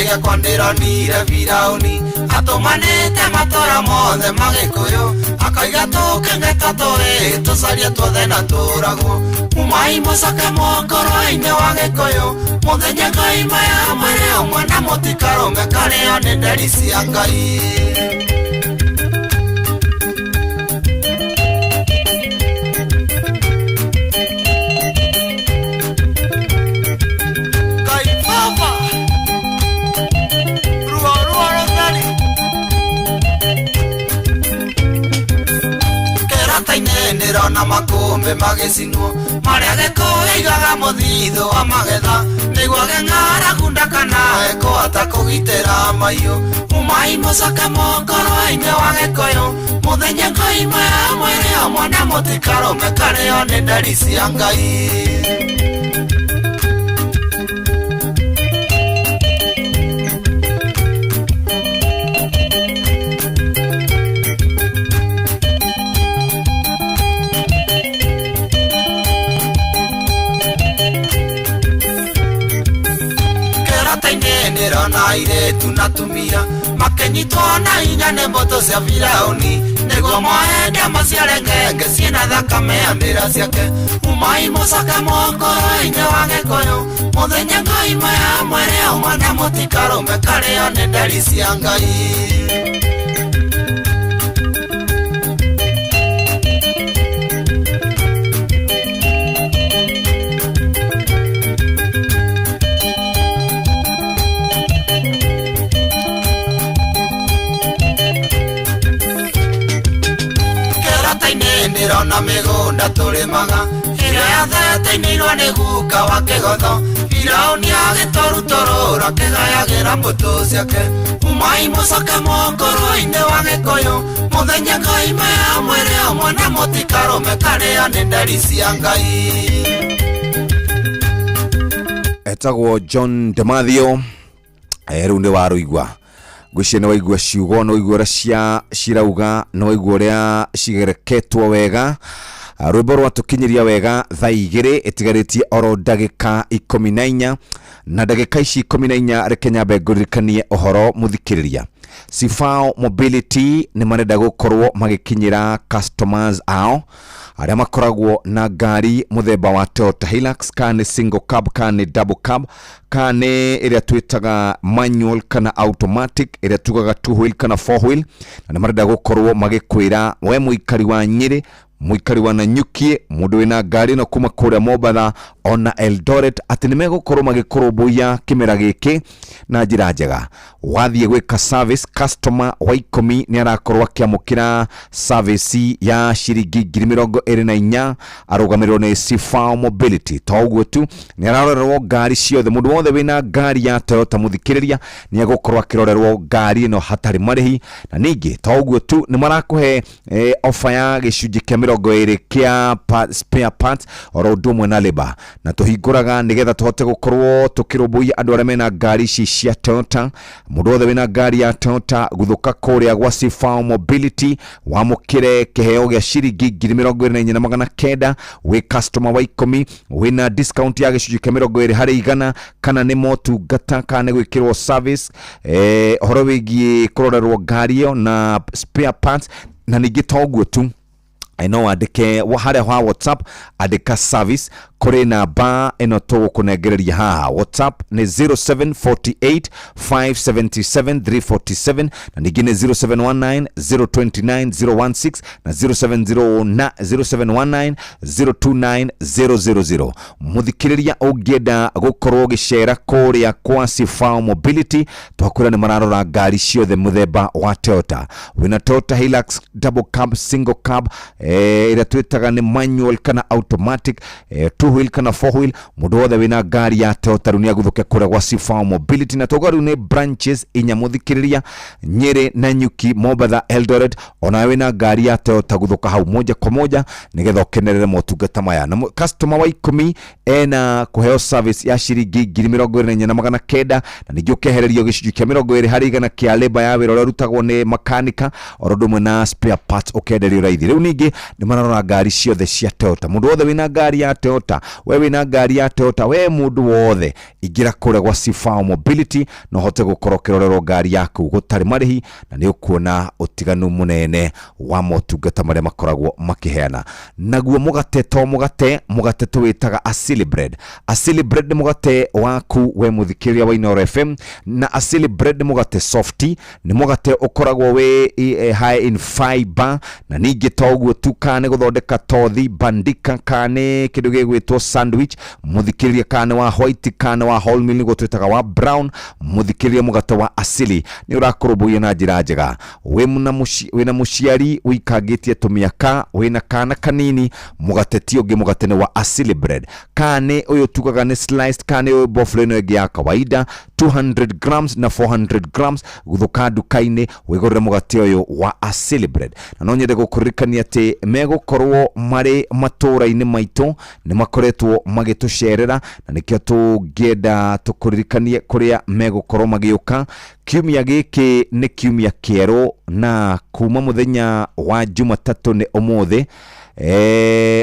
Gĩakwa ndĩronire Firaũni atũmanĩte matũra mothe ma Gĩkũyũ akoiga tũkenge tũrĩ tũcarie tuothe na tũragwo umai mũcoke mũkoro-inĩ wa Gĩkũyũ mũthenya ngoima ya mwĩrĩ ũmwe na mũtikarũme karĩo nĩ nderi cia Ngai. Ndĩrona makũmbĩ magĩcinwo marĩa Gĩkũyũ aigaga mũthithũ wa magetha nĩguo ng'aragu ndakanae kũhota kũgitĩra mahiũ umai mũcoke mũkoro-inĩ wa Gĩkũyũ mũthenya ngoima ya mwĩrĩ ũmwe na mũtikarũme karĩo nĩ nderi cia Ngai. Ndĩrona airĩtu na atumia makĩnyitwo na hinya nĩ mbũtũ cia Firaũni nĩguo moende maciare ngenge ciĩna thakame ya ndĩra ciake umai mũcoke mũkoro-inĩ wa Gĩkũyũ mũthenya ngoima ya mwĩrĩ ũmwe na mũtikarũme karĩo nĩ nderi cia Ngai. Ndĩrona mĩgũnda tũrĩmaga ĩrĩa yathetainĩirwo nĩ guka wa kĩgotho Firaũni agĩtũrutũrũra kĩgayagĩra mbũtũ ciake umai mũcoke mũkoro-inĩ wa Gĩkũyũ mũthenya ngoima ya mwĩrĩ ũmwe na mũtikarũme karĩo nĩ nderi cia Ngai.
Etagwo John Demathio. Rĩu nĩ warũigua ngwĩciria nĩ waigua ciugo, nĩ waigua ũrĩa cirauga, nĩ waigua ũrĩa cigereketwo wega. Rwĩmbo rwatũkinyĩria wega thaa 2 ĩtigarĩtie oro ndagĩka 14, na ndagĩka ici 14 reke nyambe ngũririkanie ũhoro mũthikĩrĩria. Sifao Mobility nĩ marenda gũkorwo magĩkinyĩra customers ao arĩa makoragwo na ngari mũthemba wa Toyota Hilux, kana nĩ single cab, kana nĩ double cab, kana nĩ ĩrĩa twĩtaga manual kana automatic, ĩrĩa tugaga two wheel kana four wheel, na nĩ marenda gũkorwo magĩkwĩra we mũikari wa Nyĩrĩ, mũikari wa Nanyuki, mũndũ wĩna ngari ĩno kuma kũrĩa Mombatha ona Eldoret, atĩ nĩ megũkorwo magĩkũrũmbũiya kĩmera gĩkĩ na njĩra njega. Wathiĩ gwĩka service, customer wa 10 nĩ arakorwo akĩamũkĩra service ya ciringi 24,000 arũgamĩrĩrwo nĩ Sifao Mobility. To ũguo tu, nĩ ararorerwo ngari ciothe. Mũndũ wothe wĩna ngari ya Toyota mũthikĩrĩria nĩ egũkorwo akĩrorerwo ngari ĩno hatarĩ marĩhi. Na ningĩ to ũguo tu, nĩ marakũhe offer ya gĩcunjĩ kĩa 20 kĩa spare parts oro ũndũ ũmwe na labor. Na tũhingũraga nĩgetha tũhote gũkorwo tũkĩrũmbũiya andũ arĩa mena ngari ici cia Toyota. Mũndũ wothe wĩna ngari ya Toyota, guthũka kũrĩa gwa Sifao Mobility wamũkĩre kĩheo gĩa ciringi 24,900 wĩ customer wa 10, wĩna discount ya gĩcunjĩ kĩa 20%, kana nĩ motungata kana nĩ gwĩkĩrwo service, ũhoro wĩgiĩ kũrorerwo ngari ĩyo na spare parts. Na ningĩ toguo tu, no wandĩke harĩa ha WhatsApp, andĩka service kũrĩ namba ĩno tũgũkũnengereria haha. WhatsApp nĩ 0748 577 347, na ningĩ nĩ 0719 029 016 na 070 na 0719 029 000. Mũthikĩrĩria, ũngĩenda gũkorwo ũgĩcera kũrĩa kwa Sifao Mobility, twakwĩra nĩ mararora ngari ciothe mũthemba wa Toyota. Wĩna Toyota Hilux, double cab, single cab, ĩrĩa twĩtaga nĩ manual kana automatic, two wheel kana four wheel, mũndũ wothe wĩna ngari ya Toyota rĩu nĩ aguthũke kũrĩa gwa Sifao Mobility. Na tauga rĩu nĩ branches 4, mũthikĩrĩria: Nyĩrĩ, Nanyuki, Mombatha, Eldoret. Onawe wĩna ngari ya Toyota, guthũka hau moja kwa moja nĩgetha ũkenerere motungata maya. Na customer wa 10 ena kũheo service ya ciringi 24,900, na ningĩ ũkehererio gĩcunjĩ kĩa 20% kĩa labour ya wĩra ũrĩa ũrutagwo nĩ makanika, oro ũndũ ũmwe na spare parts ũkenderio raithi. Rĩu ningĩ nĩ mararora ngari ciothe cia Toyota. Mũndũ wothe wĩna ngari ya Toyota, we wĩna ngari ya Toyota, we mũndũ wothe, ingĩra kũrĩa gwa Sifao Mobility na ũhote gũkorwo ũkĩrorerwo ngari yaku gũtarĩ marĩhi, na nĩ ũkuona ũtiganu mũnene wa motungata marĩa makoragwo makĩheana. Naguo mũgate to mũgate, mũgate tũwĩtaga Asili Bread. Asili Bread nĩ mũgate waku we mũthikĩrĩria wa Inooro FM, na Asili Bread nĩ mũgate softy, nĩ mũgate ũkoragwo wĩ high in fiber. Na ningĩ to ũguo tu, kana nĩ gũthondeka tothi bandika, kana nĩ kĩndũ gĩgwĩtwo sandwich, mũthikĩrĩria, kana nĩ wa white, kana nĩ wa wholemeal, nĩguo twĩtaga wa brown, mũthikĩrĩria, mũgate wa Asili nĩ ũrakũrũmbũiya na njĩra njega. Wĩna mũciari ũikangĩtie tũmĩaka, wĩna kana kanini, mũgate ti ũngĩ, mũgate nĩ wa Asili Bread. Kana nĩ ũyũ tugaga nĩ sliced, kana nĩ ũyũ boflo ĩno ĩngĩ ya kawaida, 200 grams na 400 grams, guthũka nduka-inĩ wĩgũrĩre mũgate ũyũ wa Asili Bread. Na no nyende gũkũririkania atĩ megũkorwo marĩ matũũra-inĩ maitũ, nĩ makoretwo magĩtũcerera, na nĩkĩo tũngĩenda tũkũririkanie kũrĩa megũkorwo magĩũka. Kiumia gĩkĩ nĩ kiumia kĩerũ, na kuma mũthenya wa Jumatatũ nĩ ũmũthĩ,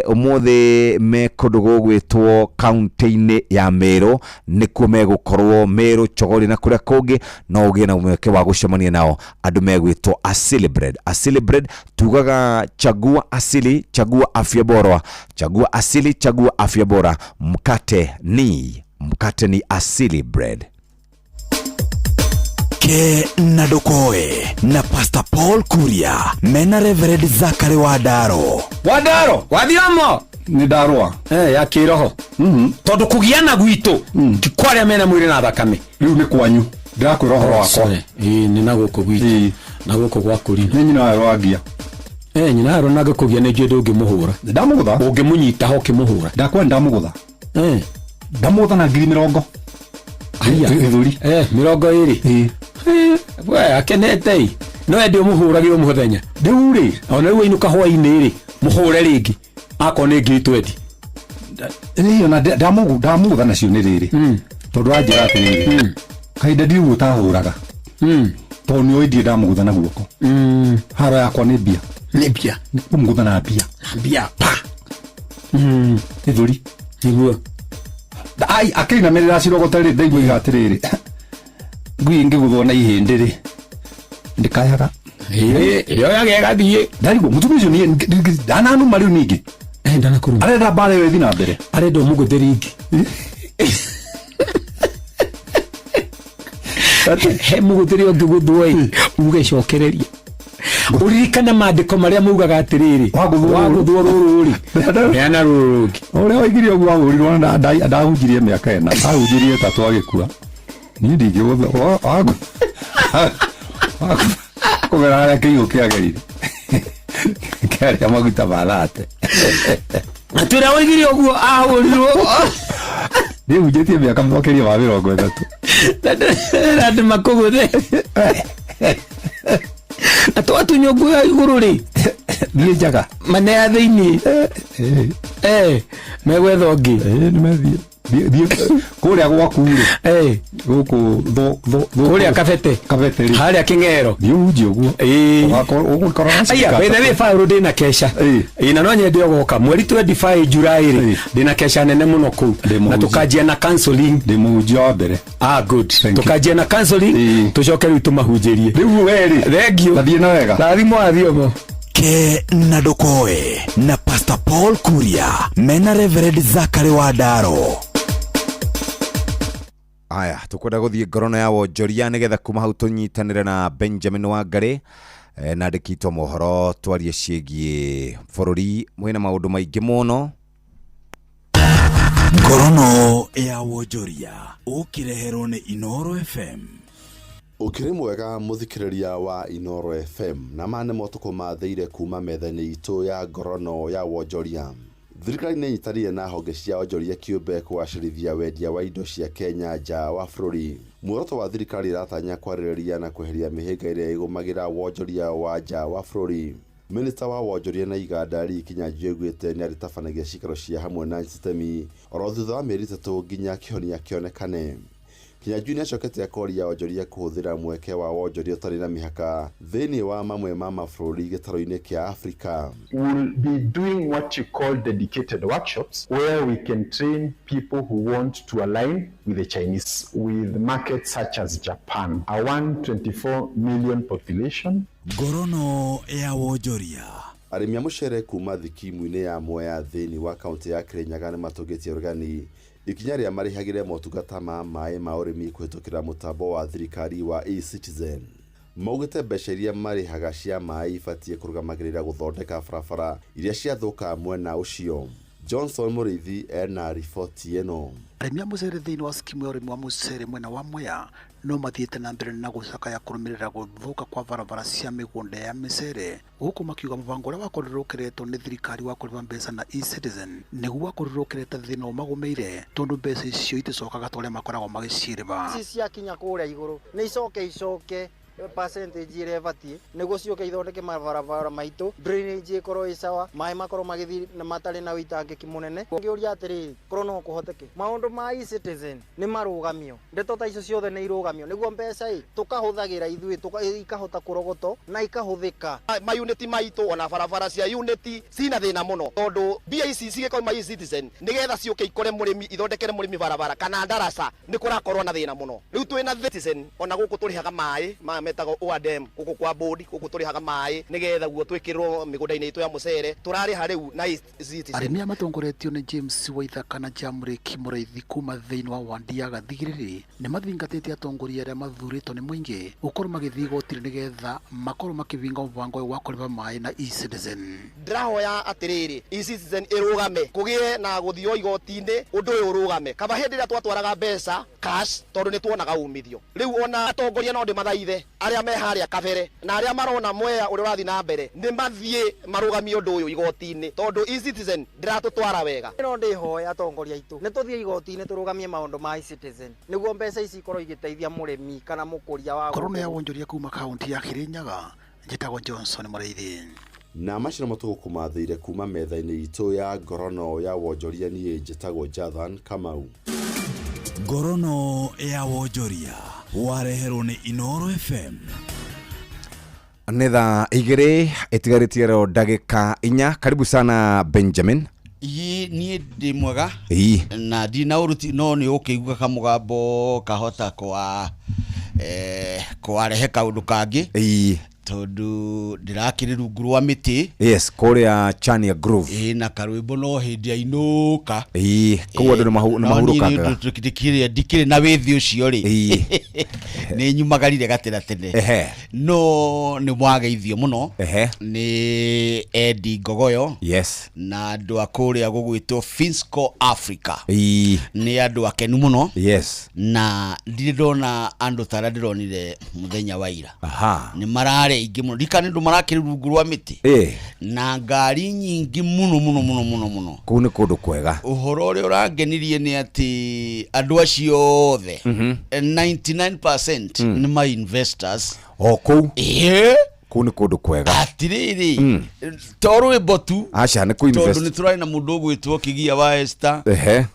ũmũthĩ me kũndũ gũgwĩtwo kaunti-inĩ ya Meru, nĩkuo megũkorwo Meru, Chogori na kũrĩa kũngĩ. No ũgĩe na mweke wa gũcemania nao andũ megwĩtwo Asili Bread. Asili Bread tugaga chagua asili, chagua afya bora, chagua asili, chagua afya bora. Mkate ni Asili Bread.
Ke na ndukoe na Pastor Paul Kuria mena Reverend Zakari Wandaro.
Wandaro wathiomo.
Nĩ ndarũa.
Ya kĩroho, tondũ kũgiana gwitũ ti kwa arĩa mena mwĩrĩ na thakame.
Rĩu nĩ kwanyu ndĩrakwĩra ũhoro wakwa.
Ĩĩ, nĩ na gũkũ gwitũ na gũkũ gwa kũrina.
Nĩ nyina wayo wangia.
Nyina aro nanga kũgia nĩ njũĩ ndũngĩmũhũra.
Ndamũgũtha.
Ũngĩmũnyita ho ũkĩmũhũra.
Ndakwa ndamũgũtha. Ndamũgũtha na 20,000.
Haiya.
Gĩthũri.
20. We akenete ĩ, no ende ũmũhũrage o mũthenya.
Rĩu rĩ,
ona rĩu wainũka hwainĩ rĩ, mũhũre rĩngĩ akorwo nĩ 20,000.
Ĩĩ, ona ndamũgũtha nacio nĩ rĩrĩ, tondũ anjĩra atĩrĩrĩ, kahinda ndirĩ ũtahũraga, tondũ nĩ oĩ ndirĩ ndamũgũtha na guoko. Haro yakwa nĩ mbia.
Nĩ mbia.
Kũmũgũtha na mbia.
Na mbia pa.
Gĩthũri.
Nĩguo.
Ai akĩinamĩrĩra cirogota rĩ, ndaigua iga atĩrĩrĩ, ngui ĩngĩgũthwo na ihĩndĩ rĩ, ndĩkayaga.
Yoyaga ĩgathiĩ.
Ndarigwo mũtumia ũcio niĩ ndananuma rĩu ningĩ.
Ndanakuruma.
Arenda mbara ĩyo ĩthiĩ na mbere.
Arenda ũmũgũthe rĩngĩ. He mũgũthĩre ũngĩgũthwo ĩ, uge cokereria, ũririkane maandĩko marĩa maugaga atĩrĩrĩ, wagũthwo rũrũ rĩ, neana rũrũ rũngĩ.
Ũrĩa waigire ũguo ahũrirwo na ndahunjirie mĩaka 4, ahunjirie 3 agĩkua. Niĩ ndingĩgũtha kũgera harĩa kĩigũ kĩagerire kĩarĩa maguta ma thate.
Atĩ ũrĩa waigire ũguo ahũrirwo.
Niĩ hunjĩtie mĩaka makĩria ma 30.
Na andũ makũgũthe na twatunywo nguo ya igũrũ rĩ,
niĩ njaga
mane ya thĩinĩ. Eh, megwetha ũngĩ.
Ĩĩ, nĩ methiĩ. Thiĩ kũrĩa gwaku rĩ, gũkũ
Kũrĩa Kabete.
Kabete rĩ.
Harĩa Kĩng'ero.
Thiĩ ũhunjie ũguo.
Ĩĩ.
Ũgũkora
Aya, by the way, Paul ndĩna keca. Ĩĩ, na no nyende ũgoka mweri 25 July rĩ, ndĩna keca nene mũno kũu. Na tũkanjia na counseling.
Ndĩ mũhunjia wa mbere.
Ah, good. Tũkanjia na counseling, tũcoke rĩu tũmahunjĩrie.
Rĩu we rĩ.
Thank you.
Tathiĩ na wega.
Rathimwo athiomo.
Ke na ndũkoe na Pastor Paul Kuria mena Reverend Zachary Wandaro.
Aya, tukwenda guthie ngorono ya wonjoria nigetha kuma hau tunyitanire na Benjamin Wangari na andĩki mohoro twarie ciĩgiĩ bũrũri mwĩna maũndũ maingĩ mũno.
Ngorono ya wonjoria ũkĩreherwo nĩ Inoro FM.
Ũkĩrĩ mwega mũthikĩrĩria wa Inoro FM, na ma nĩ motukũ mathĩire kuma metha-inĩ itũ ya ngorono ya wonjoria. Thirikari nĩ ĩnyitanĩire na honge cia onjoria kĩũmbe kũgacĩrithia wendia wa indo cia Kenya nja wa bũrũri. Muoroto wa thirikari ĩratanya kwarĩrĩria na kweheria mĩhĩnga ĩrĩa ĩgũmagĩra wonjoria wa nja wa bũrũri. Minista wa wonjoria na iganda Lee Kinyanjui augĩte nĩ arĩtabanagia ciikaro cia hamwe na itemi oro thutha wa mĩeri 3 nginya kĩhonia kĩonekane. Kinyanjui nĩacokete akoria onjoria kũhũthĩra mweke wa wonjoria ũtarĩ na mĩhaka thĩinĩ wa mamwe ma mabũrũri gĩtarũ-inĩ kĩa Afrika.
We'll be doing what you call dedicated workshops where we can train people who want to align with the Chinese, with markets such as Japan, a 124 million population.
Ngorono ya wonjoria.
Arĩmi a mũcere kuma thikimu-inĩ ya Mwea thĩinĩ wa kaũntĩ ya Kirinyaga nĩmatũngĩtie ũregani ikinya rĩa marĩhagĩre motungata ma maĩ ma ũrĩmi kũhĩtũkĩra mũtambo wa thirikari wa eCitizen. Maugĩte mbeca iria marĩhaga cia maĩ ibatiĩ kũrũgamagĩrĩra gũthondeka barabara iria ciathũka mwena ũcio. Johnson Mũrĩithi ena riboti ĩno.
Arĩmi a mũcere thĩinĩ wa skimu ya ũrĩmi wa mũcere mwena wa Mwea no mathiĩte na mbere na gũcakaya kũrũmĩrĩra gũthũka kwa barabara cia mĩgũnda ya mĩcere, gũkũ makiuga mũbango ũrĩa wakorirwo ũkĩretwo nĩ thirikari wa kũrĩha mbeca na eCitizen nĩguo wakorirwo ũkĩreta thĩna ũmagũmĩire, tondũ mbeca icio iticokaga ta ũrĩa makoragwo magĩcirĩha.
Ici ciakinya kũrĩa igũrũ nĩ icoke icoke percentage ĩrĩa ĩbatiĩ nĩguo ciũke ithondeke mabarabara maitũ, drainage ĩkorwo ĩ sawa, maĩ makorwo magĩthiĩ na matarĩ na ũitangĩki mũnene. Ngĩũria atĩrĩrĩ, korwo no kũhoteke maũndũ ma eCitizen nĩ marũgamio, ndeto ta icio ciothe nĩ irũgamio nĩguo mbeca ĩ tũkahũthagĩra ithuĩ ikahota kũrogotwo na ikahũthĩka.
Mayunĩti maitũ ona barabara cia unit cina thĩna mũno, tondũ mbia ici cigĩkorwo ma eCitizen nĩgetha ciũke ikore mũrĩmi, ithondekere mũrĩmi barabara kana ndaraca, nĩ kũrakorwo na thĩna mũno. Rĩu twĩna citizen ona gũkũ tũrĩhaga maĩ maya metagwo O&M gũkũ kwa board, gũkũ tũrĩhaga maĩ nĩgetha guo twĩkĩrwo mĩgũnda-inĩ itũ ya mũcere, tũrarĩha rĩu na eCitizen.
Arĩmi aya matongoretio nĩ James Waithaka na Jamreki Mũraithi kuma thĩinĩ wa wandi ya Gathigiriri nĩ mathingatĩte atongoria arĩa mathurĩtwo nĩ mũingĩ gũkorwo magĩthiĩ igoti-inĩ nĩgetha makorwo makĩbinga mũbango ũyũ wa kũrĩha maĩ na eCitizen.
Ndĩrahoya atĩrĩrĩ, eCitizen ĩrũgame, kũgĩe na gũthio igoti-inĩ, ũndũ ũyũ ũrũgame. Kaba hĩndĩ ĩrĩa twatwaraga mbeca cash, tondũ nĩ tuonaga umithio. Rĩu ona atongoria no ndĩmathaithe arĩa me harĩa kabere na arĩa marona Mwea ũrĩa ũrathiĩ na mbere, nĩ mathiĩ marũgamie ũndũ ũyũ igoti-inĩ, tondũ eCitizen ndĩratũtwara wega.
No ndĩhoe atongoria aitũ nĩ tũthiĩ igoti-inĩ tũrũgamie maũndũ ma eCitizen nĩguo mbeca ici ikorwo igĩteithia mũrĩmi kana mũkũria wa
Ngorono ya
gũkũ.
wonjoria kuma kaunti ya Kirinyaga, njĩtagwo Johnson Mũrĩithi.
Na macio nĩmo tũgũkũmathĩire kuma metha-inĩ itũ ya ngorono ya wonjoria. Niĩ njĩtagwo Jathan Kamau.
Ngorono ya wonjoria wareherwo nĩ Inoro FM.
Nĩ thaa 2 ĩtigarĩtie ro ndagĩka 4. Karibu sana Benjamin.
Ii niĩ ndĩ mwega.
Ii.
Na ndina ũruti no nĩ ũkĩigua kamũgambo kahota kwa kwarehe kaũndũ kangĩ.
Ii.
Tondũ ndĩrakĩrĩ rungu rwa mĩtĩ.
Yes, kũrĩa Chania Grove.
Ĩ na karwĩmbo no hĩndĩ ainũka.
Ii, kũu andũ nĩ mahurũkangaga.
Ndikĩrĩ na wĩthĩ ũcio rĩ. Nĩ nyumagarire gatĩra tene. No nĩ mwageithio mũno. Nĩ Eddie Ngogoyo.
Yes.
Na andũ a kũrĩa gũgwĩtwo Finsco Africa.
Ii.
Nĩ andũ akenu mũno.
Yes.
Na ndirĩ ndona andũ ta arĩa ndĩronire mũthenya wa ira.
Aha.
Nĩ mararĩ aingĩ mũno. Ndikana andũ marakĩrĩ rungu rwa mĩtĩ. Na ngari nyingĩ mũno mũno mũno mũno mũno.
Kũu nĩ kũndũ kwega.
Ũhoro ũrĩa ũrangenirie nĩ atĩ andũ acio othe 99% nĩ ma investors.
O kũu.
Ĩĩ.
Kũu nĩ kũndũ kwega.
Atirĩrĩ, to rwĩmbo tu.
Aca, nĩ
Tondũ nĩ
kũ-invest.
tũrarĩ na mũndũ ũgwĩtwo Kĩgia wa Esther,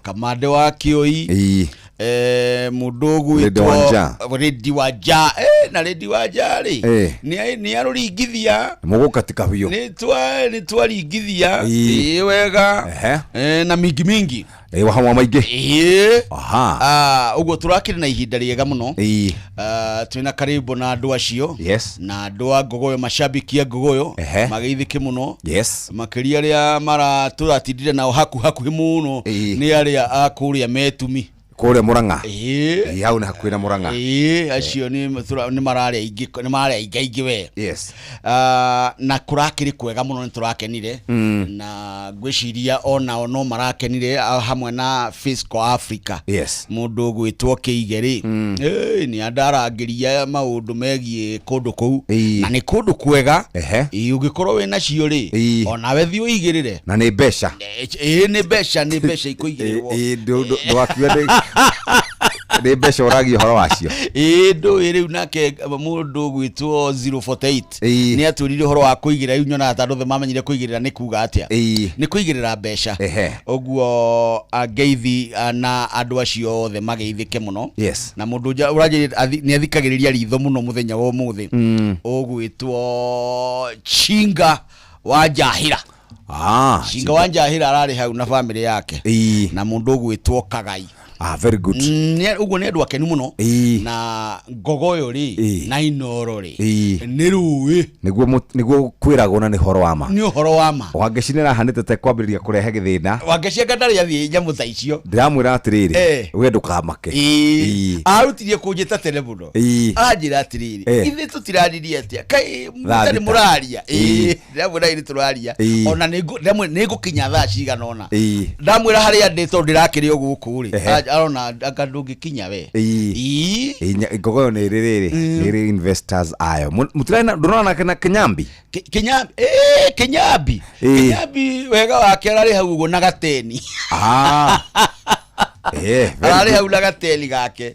Kamande wa Kĩoi, mũndũ
Lady Wanja.
ũgwĩtwo Lady Wanja, na Lady Wanja rĩ, nĩ arũringithia.
Mũgũkatika biũ.
Nĩ twaringithia ĩĩ wega. Na mingi mingi.
Wahamwa maingĩ.
Ĩĩ.
Aha.
Ũguo tũrakĩrĩ na ihinda rĩega mũno. Twĩna karibu na andũ acio. Na andũ a Ngogoyo, mashabiki a Ngogoyo mageithĩke mũno. Makĩria arĩa mara tũratindire nao hakuhakuhĩ mũno nĩ arĩa a kũrĩa Metumi.
Kũrĩa Mũrang'a.
Ĩĩ.
Hau nĩ hakuhĩ na Mũrang'a.
Ĩĩ, acio nĩ mararĩa aingĩ, nĩ mararĩa aingĩ aingĩ we. Na kũrakĩrĩ kwega mũno, nĩ tũrakenire. Na ngwĩciria onao no marakenire, hamwe na Fiscal Africa. Mũndũ ũgwĩtwo Kĩige rĩ, nĩ andarangĩria maũndũ megiĩ kũndũ kũu. Na nĩ kũndũ kwega. Ĩĩ, ũngĩkorwo wĩ nacio rĩ, onawe thiĩ ũigĩrĩre.
Na nĩ mbeca.
Ĩĩ, nĩ mbeca, nĩ mbeca ikũigĩrĩrwo.
Ndũgakiuge nĩ mbeca ũragia ũhoro wacio.
Ĩĩ, ndũĩ rĩu nake mũndũ ũgwĩtwo 048 nĩ atwĩrire ũhoro wa kũigĩrĩra. Rĩu nyonaga ta andũ othe mamenyire kũigĩrĩra nĩ kuga atĩa. Nĩ kũigĩrĩra mbeca. Ũguo ngeithi na andũ acio othe mageithĩke mũno. Na mũndũ ũranjĩrire nĩ athikagĩrĩria ritho mũno mũthenya wa ũmũthĩ, ũgwĩtwo Chinga wa Njahĩra. Chinga wa Njahĩra ararĩ hau na bamĩrĩ yake. Na mũndũ ũgwĩtwo Kagai.
Very good.
Ũguo nĩ andũ akenu mũno. Na Ngogoyo rĩ, na Inoro rĩ, nĩ rũĩ.
Nĩguo kwĩragwo na nĩ ũhoro wa ma.
Nĩ ũhoro wa ma.
Wangeci nĩ arahanĩte ta kwambĩrĩria kũrehe gĩthĩna.
Wangeci anga ndarĩ athiĩ nyamũ ta icio.
Ndĩramwĩra atĩrĩrĩ, we ndũkamake.
Arutirie kũnjĩta tene mũno. Anjĩra atĩrĩrĩ, ithuĩ tũtiraririe atĩa, kaĩ
Thaa
mũtarĩ
thita.
mũraria? Ndĩramwĩra ithuĩ tũraria. Ona nĩ ngũkinya thaa cigana ũna. Ndamwĩra harĩa ndĩ tondũ ndĩrakĩrĩ o gũkũ rĩ, arona anga ndũngĩkinya we.
Ngogoyo nĩ ĩrĩ rĩrĩ, nĩ ĩrĩ investors ayo. Mũtirarĩ ndũrona na Kĩnyambi?
Kĩnyambi, Kĩnyambi. Kĩnyambi wega wake ararĩ hau ũguo na gateni.
Very
Ararĩ
good.
hau na gateni gake.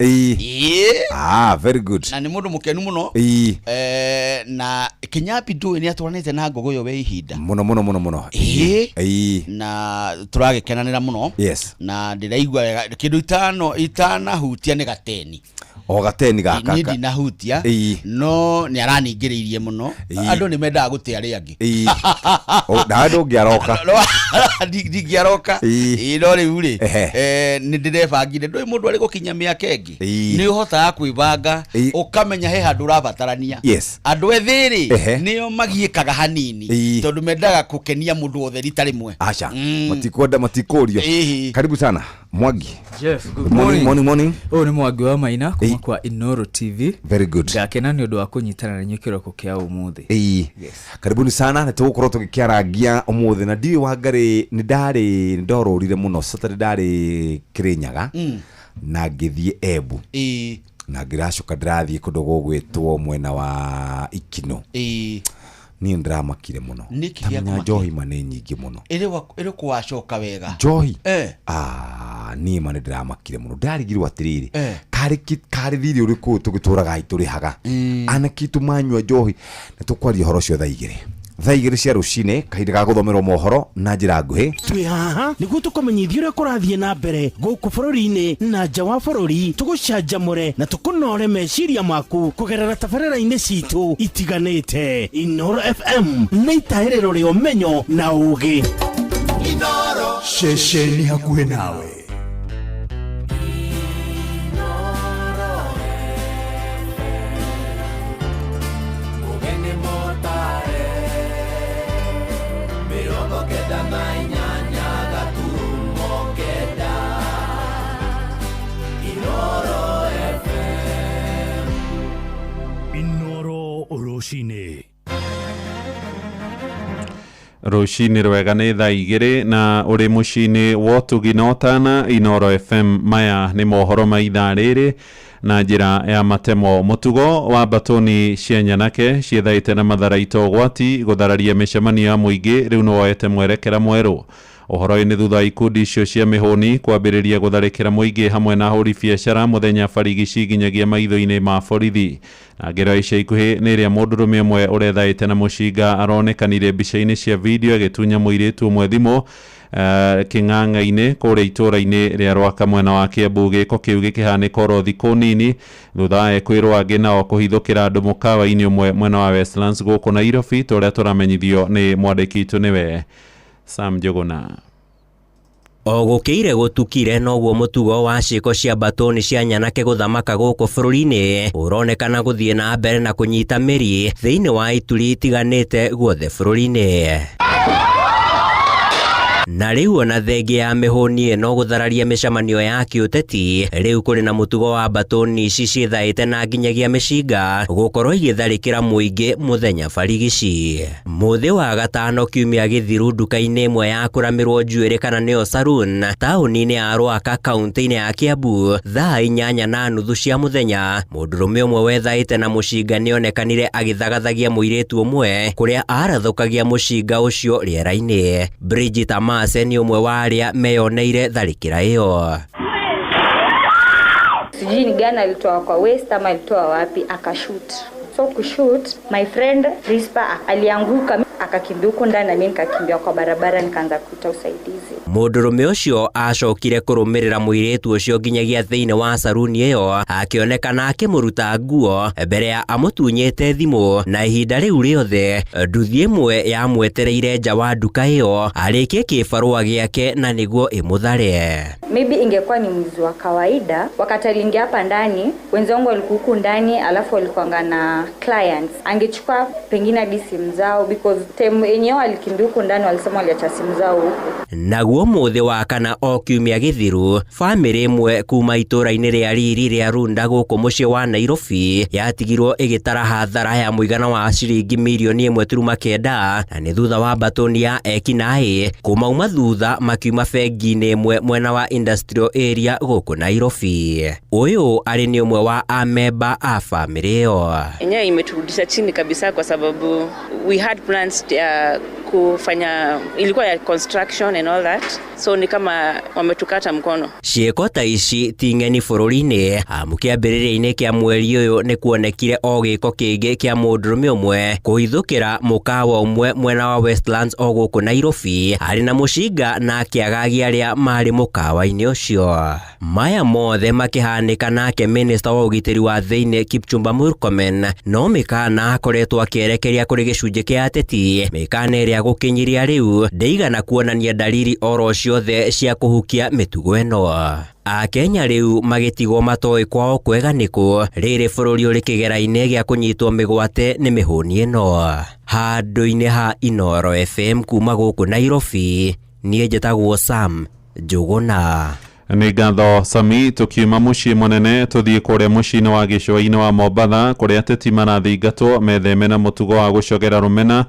Very good.
Na nĩ mũndũ mũkenu mũno. Na Kĩnyambi ndũĩ nĩ atwaranĩte na Ngogoyo we ihinda.
Mũno mũno mũno mũno.
Na tũragĩkenanĩra mũno. Na ndĩraigua wega kĩndũ itanahutia nĩ gateni.
O gateni gaka.
Niĩ ndinahutia. No nĩ araningĩrĩirie mũno. Andũ nĩ mendaga gũte arĩa angĩ.
Nawe ndũngĩaroka.
Ndingĩaroka. No rĩu rĩ, nĩ ndĩrebangire. Ndũĩ mũndũ arĩ gũkinya mĩaka ĩngĩ, nĩ ũhotaga kwĩbanga, ũkamenya he handũ ũrabatarania. Andũ ethĩ rĩ, nĩo magiĩkaga hanini, tondũ mendaga kũkenia mũndũ wothe rita rĩmwe.
Aca, matikwenda, matikũrio. Karibu sana Mwangi.
Jeff, good
Morning,
morning.
morning, morning.
Ũyũ nĩ Mwangi wa Maina kuma kwa Inoro TV.
Very good.
Ngakena nĩ ũndũ wa kũnyitana na inyuĩ kĩroko kĩa ũmũthĩ.
Karibuni sana, nĩ tũgũkorwo tũgĩkĩarangia ũmũthĩ na ndiũĩ Wangarĩ, nĩ ndarĩ, nĩ ndorũrire mũno Saturday, ndarĩ Kĩrĩnyaga na ngĩthiĩ Embu. Na ngĩracoka ndĩrathiĩ kũndũ gũgwĩtwo mwena wa Ikino. Niĩ ndĩramakire mũno.
Nĩkĩ
Ta menya
gĩakũmakia?
njohi ma nĩ nyingĩ mũno.
Ĩrĩ kũ wacoka wega?
Njohi? Niĩ ma nĩ ndĩramakire mũno. Ndarigirwo atĩrĩrĩ, karĩ thirĩ ũrĩkũ tũgĩtũraga tũrĩhaga? Anake aitũ manyua njohi. Nĩ tũkwaria ũhoro ũcio thaa igĩrĩ. Thaa igĩrĩ cia rũcinĩ, kahinda ga gũthomerwo mohoro na njĩra nguhĩ.
Twĩ haha nĩguo tũkũmenyithie ũrĩa kũrathiĩ na mbere gũkũ bũrũri-inĩ na nja wa bũrũri, tũgũcanjamũre na tũkũnore meciria maku kũgerera tabarĩra-inĩ citũ itiganĩte. Inoro FM nĩ itahĩrĩro rĩa ũmenyo na ũũgĩ.
Inoro.
Ceceni hakuhĩ nawe. Rũcinĩ.
Rũcinĩ rwega, nĩ thaa igĩrĩ na ũrĩ mũciĩ-inĩ wa ũtugi na ũtana Inoro FM. Maya nĩ mohoro ma ithaa rĩrĩ na njĩra ya matemo. Mũtugo wa mbatũni cia nyanake ciethaĩte na matharaita ũgwati gũthararia mĩcemanio ya mũingĩ rĩu nĩ woete mwerekera mwerũ. Ũhoro ũyũ nĩ thutha wa ikundi icio cia mĩhũni kwambĩrĩria gũtharĩkĩra mũingĩ hamwe na ahũri biacara mũthenya barigici nginyagia maitho-inĩ ma borithi. Na ngero ica ikuhĩ nĩ ĩrĩa mũndũrũme ũmwe ũrethaĩte na mũcinga aronekanire mbica-inĩ cia video agĩtunya mũirĩtu ũmwe thimũ kĩng'ang'a-inĩ kũrĩa itũũra-inĩ rĩa Rwaka mwena wa Kiambu. Gĩko kĩu gĩkĩhanĩka oro thikũ nini thutha wa ekwĩrwo angĩ nao kũhithũkĩra andũ mũkawa-inĩ ũmwe mwena wa Westlands gũkũ Nairobi, ta ũrĩa tũramenyithio nĩ mwandĩki witũ nĩwe Sam Njuguna.
O gũkĩire gũtukire noguo mũtugo wa ciĩko cia mbatũni cia nyanake gũthamaka gũkũ bũrũri-inĩ ũronekana gũthiĩ na mbere na kũnyita mĩri thĩinĩ wa ituri itiganĩte guothe bũrũri-inĩ. Na rĩu ona thengia ya mĩhũni ĩno gũthararia mĩcemanio ya kĩũteti, rĩu kũrĩ na mũtugo wa mbatũni ici ciĩthaĩte na nginyagia mĩcinga gũkorwo igĩtharĩkĩra mũingĩ mũthenya barigici. Mũthĩ wa gatano kiumia gĩthiru nduka-inĩ ĩmwe ya kũramĩrwo njuĩrĩ kana nĩyo saloon taũni-inĩ ya Rwaka kaunti-inĩ ya Kiambu thaa 8:30 cia mũthenya, mũndũrũme ũmwe wethaĩte na mũcinga nĩonekanire agĩthagathagia mũirĩtu ũmwe kũrĩa arathũkagia mũcinga ũcio rĩera-inĩ. Bridget Amase ni ũmwe wa arĩa meyoneire tharĩkĩra ĩyo.
Sijui ni gani alitoa kwa waist ama alitoa wapi akashoot. So kushoot, my friend Rispa alianguka akakimbia huko ndani na mimi nikakimbia kwa barabara nikaanza kuita usaidizi.
Mũndũrũme ũcio acokire kũrũmĩrĩra mũirĩtu ũcio nginyagia thĩinĩ wa saruni ĩyo akĩonekana akĩmũruta nguo mbere ya amũtunyĩte thimũ, na ihinda rĩu rĩothe nduthi ĩmwe yamwetereire nja wa nduka ĩyo arĩkie kĩbarũa gĩake na nĩguo ĩmũthare.
Maybe ingekuwa ni mwizi wa kawaida, wakati aliingia hapa ndani wenzangu walikuwa huku ndani alafu walikuwa na clients, angechukua pengine hadi simu zao because time yenyewe alikimbia huku ndani walisema waliacha simu zao huku.
Naguo mũthĩ wa kana o kiumia gĩthiru, bamĩrĩ ĩmwe kuma itũũra-inĩ rĩa Riri rĩa Runda gũkũ mũciĩ wa Nairobi yatigirwo ĩgĩtara hathara ya mũigana wa ciringi mirioni 1.9 na nĩ thutha wa mbatũni ya ekinaĩ kũmauma thutha makiuma bengi-inĩ ĩmwe mwena wa Industrial Area gũkũ Nairobi. Ũyũ arĩ nĩ ũmwe wa amemba a bamĩrĩ ĩyo.
Yenyewe imeturudisha chini kabisa kwa sababu we had plans ya kufanya, ilikuwa ya construction and all that, so ni kama wametukata mkono.
Ciĩko ta ici ti ng'eni bũrũri-inĩ, amu kĩambĩrĩria-inĩ kĩa mweri ũyũ nĩ kuonekire o gĩko kĩngĩ kĩa mũndũrũme ũmwe kũhithũkĩra mũkawa ũmwe mwena wa Westlands o gũkũ Nairobi arĩ na mũcinga na akĩagagia arĩa marĩ mũkawa-inĩ ũcio. Maya mothe makĩhanĩka nake minista wa ũgitĩri wa thĩinĩ Kipchumba Murkomen no mĩkana akoretwo akĩerekeria kũrĩ gĩcunjĩ kĩa ateti, mĩkana ĩrĩa gũkinyiria rĩu ndĩigana kuonania dalili oro ciothe cia kũhukia mĩtugo ĩno. Akenya rĩu magĩtigwo matoĩ kwao kwega nĩkũ rĩrĩ bũrũri ũrĩ kĩgera-inĩ gĩa kũnyitwo mĩgwate nĩ mĩhũni ĩno. Handũ-inĩ ha Inooro FM kuma gũkũ Nairobi, niĩ njĩtagwo Sam Njuguna.
Nĩ ngatho Sami. Tũkiuma mũciĩ mũnene tũthiĩ kũrĩa mũciĩ-inĩ wa gĩcũa-inĩ wa Mombatha kũrĩa ateti marathingatwo metheme na mũtugo wa gũcogera rũmena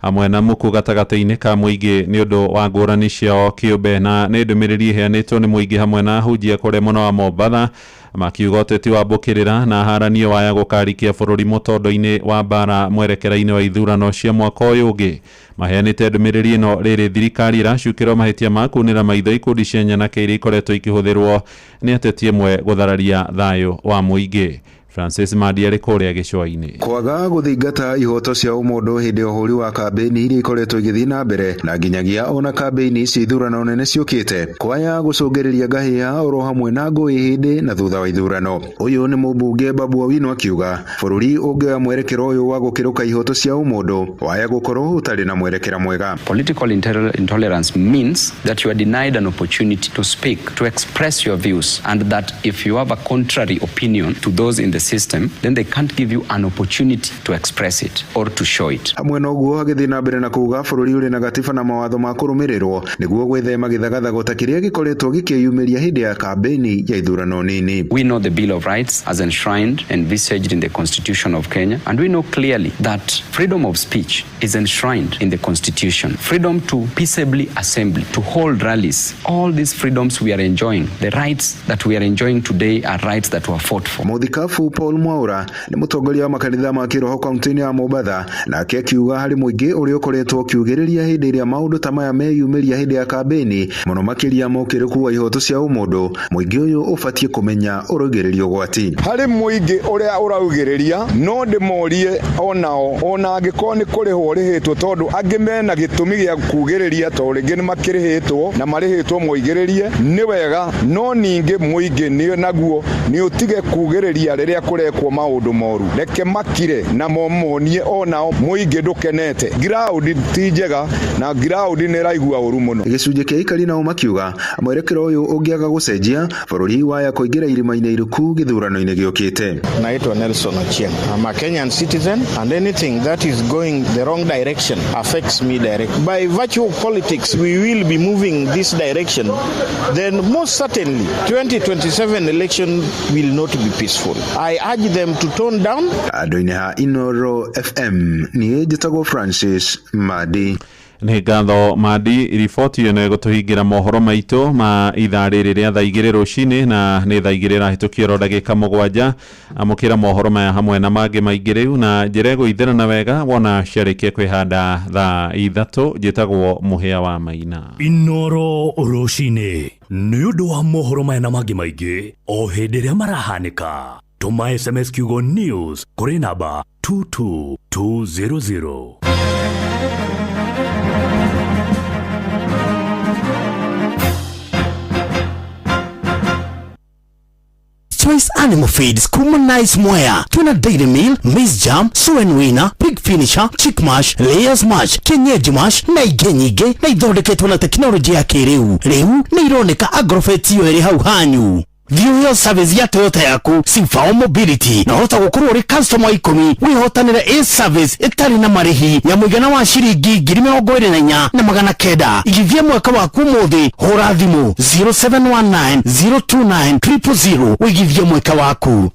hamwe na muku gatagatĩ-inĩ ka mũingĩ nĩ ũndũ wa ngũrani ciao kĩũmbe, na nĩ ndũmĩrĩri ĩheanĩtwo nĩ mũingĩ hamwe na ahunjia kũrĩa mwena wa Mombatha makiuga ũteti wa mbũkĩrĩra na haranio waya gũkarikia bũrũri mũtondo-inĩ wa mbara mwerekera-inĩ wa ithurano cia mwaka ũyũ ũngĩ. Maheanĩte ndũmĩrĩri ĩno rĩrĩ thirikari ĩracukĩrwo mahĩtia ma kunĩra maitho ikundi cia nyanake iria ikoretwo ikĩhũthĩrwo nĩ ateti ĩmwe gũthararia thayũ wa mũingĩ. Francis Madi arĩ kũrĩa gĩcũa-inĩ.
Kwaga gũthingata ihoto cia ũmũndũ hĩndĩ ya ũhũri wa kambĩini iria ikoretwo igĩthiĩ na mbere na nginyagia ona kambĩini cia ithurano nene ciũkĩte kwaya gũcũngĩrĩria ngahĩha oro hamwe na ngũĩ hĩndĩ na thutha wa ithurano. Ũyũ nĩ mũmbunge Babu Owino akiuga bũrũri ũngĩoya mwerekero ũyũ wa gũkĩrũka ihoto cia ũmũndũ waya gũkorwo ũtarĩ na mwerekera mwega.
Political intolerance means that you are denied an opportunity to speak, to express your views, and that if you have a contrary opinion to those in the system, then they can't give you an opportunity to express it or to show it.
Hamwe na ũguo agĩthiĩ na mbere na kuuga bũrũri ũrĩ na gatiba na mawatho ma kũrũmĩrĩrwo nĩguo gwĩthema gĩthagathago ta kĩrĩa gĩkoretwo gĩkĩyumĩria hĩndĩ ya kambĩini ya ithurano nini.
We know the Bill of Rights as enshrined and envisaged in the Constitution of Kenya, and we know clearly that freedom of speech is enshrined in the Constitution. Freedom to peaceably assemble, to hold rallies, all these freedoms we are enjoying, the rights that we are enjoying today are rights that were fought for.
Mũthikabu Askobu Paul Mwaura nĩ mũtongoria wa makanitha ma kĩroho kaunti-inĩ ya Mombatha, nake akiuga harĩ mũingĩ ũrĩa ũkoretwo ũkiugĩrĩria hĩndĩ ĩrĩa maũndũ ta maya meyumĩria hĩndĩ ya kambĩini, mũno makĩria mokĩrĩku wa ihoto cia ũmũndũ, mũingĩ ũyũ ũbatiĩ kũmenya ũraugĩrĩria ũgwati.
Harĩ mũingĩ ũrĩa ũraugĩrĩria no ndĩmorie onao ona angĩkorwo nĩ kũrĩhwo ũrĩhĩtwo, tondũ angĩ mena gĩtũmi gĩa kugĩrĩria tondũ rĩngĩ nĩ makĩrĩhĩtwo na marĩhĩtwo moigĩrĩrie, nĩ wega, no ningĩ mũingĩ nĩ naguo nĩ ũtige kugĩrĩria rĩrĩa kũrekwo maũndũ moru, reke makire na momonie onao mũingĩ ndũkenete. Ground ti njega na ground nĩ ĩraigua ũru mũno.
Gĩcunjĩ kĩa aikari nao makiuga mwerekero ũyũ ũngĩaga gũcenjia bũrũri waya kũingĩra irima-inĩ iriku gĩthurano-inĩ gĩũkĩte.
Naitwa Nelson Ochieng. I'm a Kenyan citizen and anything that is going the wrong direction affects me directly. By virtue of politics, we will be moving this direction. Then most certainly 2027 election will not be peaceful. I urge them to tone down.
Andũ-inĩ ha Inoro FM niĩ njĩtagwo Francis Madi.
Nĩ ngatho Madi, riboti ĩno ĩgũtũhingĩra mohoro maitũ ma ithaa rĩrĩ rĩa thaa igĩrĩ rũcinĩ, na nĩ thaa igĩrĩ ĩrahĩtũkio oro ndagĩka 7. Amũkĩra mohoro maya hamwe na mangĩ maingĩ rĩu na njĩra ĩgũithĩrana wega wona ciarĩkia kwĩhanda thaa 3. Njĩtagwo Mũhĩa wa Maina.
Inoro rũcinĩ nĩ ũndũ wa mohoro maya na mangĩ maingĩ o hĩndĩ ĩrĩa marahanĩka, tũma SMS kiugo news kũrĩ namba 22200.
Choice Animal Feeds kuma Nice Mwea tuna Dairy Meal, Maize Jam, Suen Winner, Pig Finisher, Chick Mash, Layers Mash, Kienyeji Mash na ingĩ nyingĩ, na ithondeketwo na tekinoronjĩ ya kĩrĩu. Rĩu nĩ ironeka Agrofet iyo ĩrĩ hau hanyu. Thiĩ service ya Toyota yaku Sifao Mobility na hota gũkorwo ũrĩ customer 10 wĩhotanĩre a service ĩtarĩ na marĩhi ya mũigana wa ciringi 24,900. Igithia mwaka waku ũmũthĩ, hũra thimũ 0719 029 000 ũigithie mwaka waku.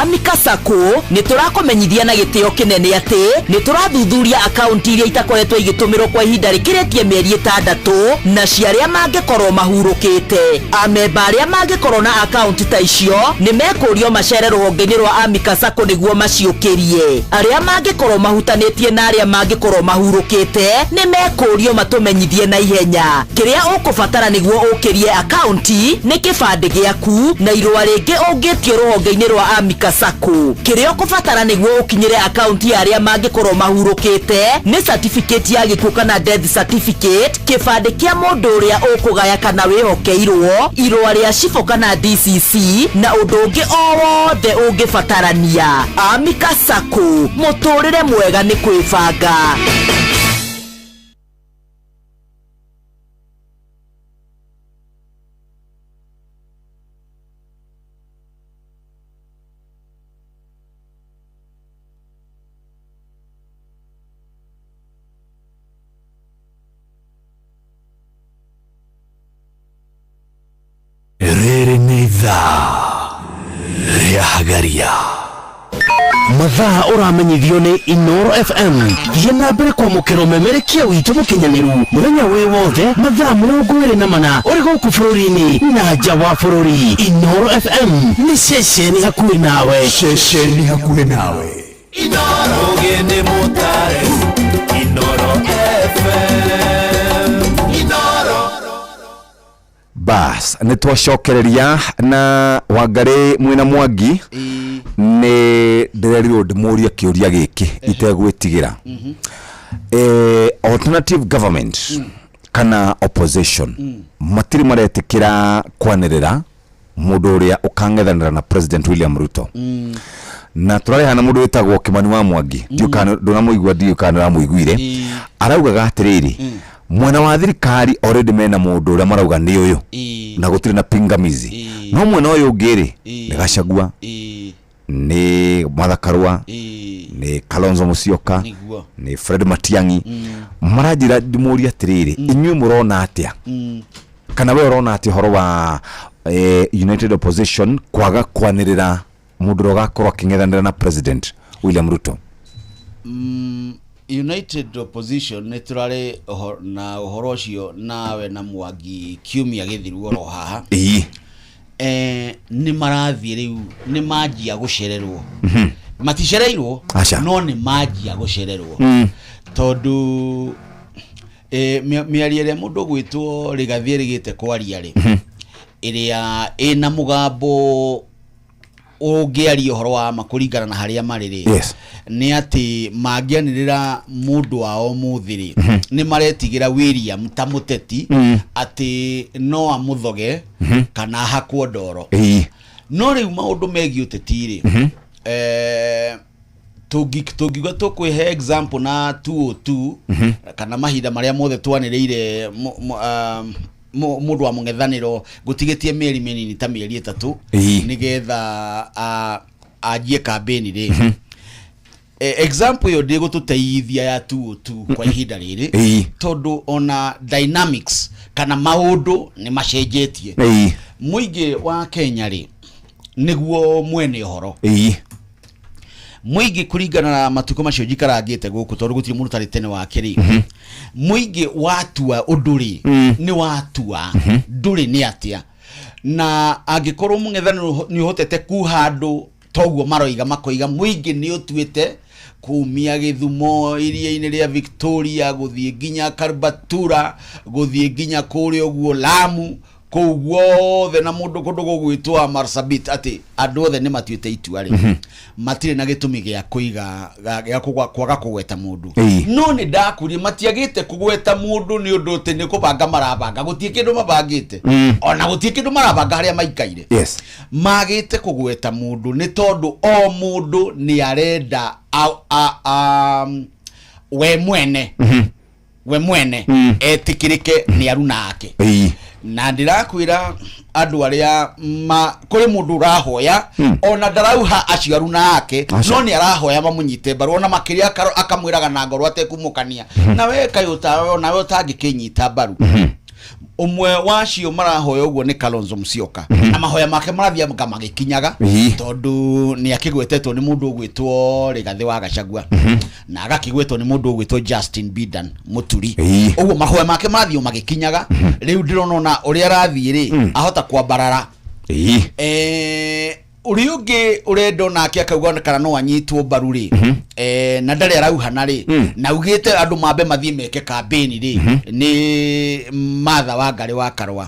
Amika Sacco nĩ tũrakũmenyithia na gĩtĩo kĩnene atĩ nĩ tũrathuthuria akaunti iria itakoretwo igĩtũmĩrwo kwa ihinda rĩkĩrĩtie mĩeri 6 na cia arĩa mangĩkorwo mahurũkĩte. Amemba arĩa mangĩkorwo na akaunti ta icio nĩ mekũrio macere rũhonge-inĩ rwa Amika Sacco nĩguo maciũkĩrie. Arĩa mangĩkorwo mahutanĩtie na arĩa mangĩkorwo mahurũkĩte nĩ mekũrio matũmenyithie na ihenya. Kĩrĩa ũkũbatara nĩguo ũkĩrie akaunti nĩ kĩbandĩ gĩaku na irũa rĩngĩ ũngĩtio rũhonge-inĩ rwa Amika Sacco. Kĩrĩa ũkũbatara nĩguo ũkinyĩre akaunti ya arĩa mangĩkorwo mahurũkĩte nĩ certificate ya gĩkuũ kana death certificate, kĩbandĩ kĩa mũndũ ũrĩa ũkũgaya kana wĩhokeirwo, irũa rĩa cibũ kana DCC na ũndũ ũngĩ o wothe ũngĩbatarania. Amika Sacco, mũtũrĩre mwega nĩ kwĩbanga.
Rĩrĩ nĩ ithaa rĩa Hagaria.
Mathaa ũramenyithio nĩ Inoro FM. Thiĩ na mbere kwamũkĩra ũmemerekia witũ mũkinyanĩru mũthenya wĩ wothe mathaa 24 ũrĩ gũkũ bũrũri-inĩ na nja wa bũrũri. Inoro FM nĩ ceceni hakuhĩ nawe.
Ceceni hakuhĩ nawe.
Inoro ũgĩ nĩ mũtare. Inoro FM. Inoro.
Bas, nĩ twacokereria na Wangarĩ mwĩna Mwangi nĩ ndĩrerirwo ndĩmũrie kĩũria gĩkĩ itegwĩtigĩra. Alternative government kana opposition matirĩ maretĩkĩra kwanĩrĩra mũndũ ũrĩa ũkang'ethanĩra na President William Ruto. Na tũrarĩha na mũndũ wĩtagwo Kimani wa Mwangi, ndũnamũigua, ndiũĩ kana nĩũramũiguire, araugaga atĩrĩrĩ, mwena wa thirikari already mena mũndũ ũrĩa marauga nĩ ũyũ na gũtirĩ na pingamizi, no mwena ũyũ ũngĩ rĩ nĩ Gachagua, nĩ Martha Karua, nĩ Kalonzo Musyoka, nĩ Fred Matiang'i. Maranjĩra ndĩmũrie atĩrĩrĩ, inyuĩ mũrona atĩa, kana we ũrona atĩa ũhoro wa United Opposition kwaga kwanĩrĩra mũndũ ũrĩa ũgakorwo akĩng'ethanĩra na President William Ruto?
United Opposition nĩ tũrarĩ na ũhoro ũcio nawe na Mwangi kiumia gĩthiru oro haha. Nĩ marathiĩ rĩu, nĩ manjia gũcererwo. Maticereirwo,
Aca.
no nĩ manjia gũcererwo, tondũ mĩario ĩrĩa mũndũ ũgwĩtwo Rĩgathi ĩrĩgĩte kwaria rĩ, ĩrĩa ĩna mũgambo ũngĩaria ũhoro wa ma kũringana na harĩa marĩ rĩ, nĩ atĩ mangĩanĩrĩra mũndũ wao mũthĩ rĩ, nĩ maretigĩra William ta mũteti atĩ no amũthoge kana ahakwo ndoro. No rĩu maũndũ megiĩ ũteti rĩ, tũngiuga tũkwĩhe example na 202 kana mahinda marĩa mothe twanĩrĩire mũndũ wa mũng'ethanĩro gũtigĩtie mĩeri mĩnini ta mĩeri 3 nĩgetha anjie kambĩni rĩ, example ĩyo ndĩgũtũteithia ya 202 kwa ihinda rĩrĩ, tondũ ona dynamics kana maũndũ nĩ macenjetie. Mũingĩ wa Kenya rĩ, nĩguo mwene ũhoro. Mũingĩ kũringana na matukũ macio njikarangĩte gũkũ, tondũ gũtirĩ mũndũ ũtarĩ tene wake rĩ, mũingĩ watua ũndũ rĩ, nĩ watua, ndũrĩ nĩ atĩa. Na angĩkorwo mũng'ethanĩro nĩ ũhotete kuha andũ toguo maroiga, makoiga mũingĩ nĩ ũtuĩte kumia Gĩthumo iria-inĩ rĩa Victoria gũthiĩ nginya Karbatura, gũthiĩ nginya kũrĩa ũguo Lamu, kũu guothe na mũndũ kũndũ gũgwĩtwo Marsabit, atĩ andũ othe nĩ matuĩte itua rĩ, matirĩ na gĩtũmi gĩa kũiga gĩa kwaga kũgweta mũndũ. No nĩ ndakurie matiagĩte kũgweta mũndũ nĩ ũndũ atĩ nĩ kũbanga marabanga, gũtirĩ kĩndũ mabangĩte, ona gũtirĩ kĩndũ marabanga harĩa maikaire. Magĩte kũgweta mũndũ nĩ tondũ o mũndũ nĩ arenda we mwene, we mwene etĩkĩrĩke nĩ aruna ake. Na ndĩrakwĩra andũ arĩa ma kũrĩ mũndũ ũrahoya, ona ndarauha acio aruna ake, no nĩ arahoya mamũnyite mbaru, ona makĩria akamwĩraga na ngoro atekumũkania na we kaĩ onawe ũtangĩkĩnyita mbaru. Ũmwe wacio marahoya ũguo nĩ Kalonzo Musyoka, na mahoya make marathianga magĩkinyaga, tondũ nĩ akĩgwetetwo nĩ mũndũ ũgwĩtwo Rigathĩ wa Gachagua, na agakĩgwetwo nĩ mũndũ ũgwĩtwo Justin Bidan Mũturi. Ũguo mahoya make marathiĩ o magĩkinyaga. Rĩu ndĩrona ona ũrĩa arathiĩ rĩ, ahota kwambarara. Ũrĩa ũngĩ ũrenda onake akauga kana no anyitwo mbaru rĩ, na ndarĩ arauhana rĩ, na augĩte andũ mambe mathiĩ meke kambĩni rĩ, nĩ Martha Wangari wa Karũa.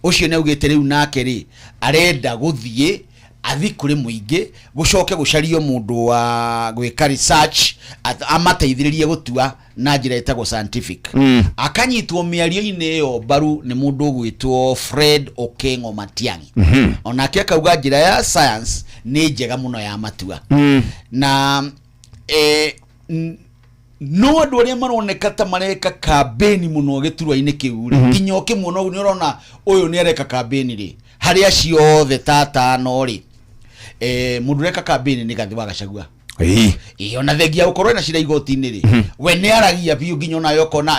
Ũcio nĩ augĩte rĩu nake rĩ, arenda gũthiĩ athi kũrĩ mũingĩ, gũcoke gũcario mũndũ wa gwĩka research amateithĩrĩrie gũtua na njĩra ĩtagwo scientific. Akanyitwo mĩario-inĩ ĩyo mbaru nĩ mũndũ ũgwĩtwo Fred Okengo Matiang'i. Onake akauga njĩra ya science nĩ njega mũno ya matua. Na no andũ arĩa maroneka ta mareka kambĩni mũno gĩturwa-inĩ kĩu rĩ, nginya ũkĩmuona ũguo nĩ ũrona ũyũ nĩ areka kambĩni rĩ, harĩ acio othe ta atano rĩ, mũndũ ũreka kambĩni nĩ Gathi wa Gachagua. Ĩĩ, ona thengia gũkorwo ena cira igoti-inĩ rĩ, we nĩ aragia biũ, nginya onawe ũkona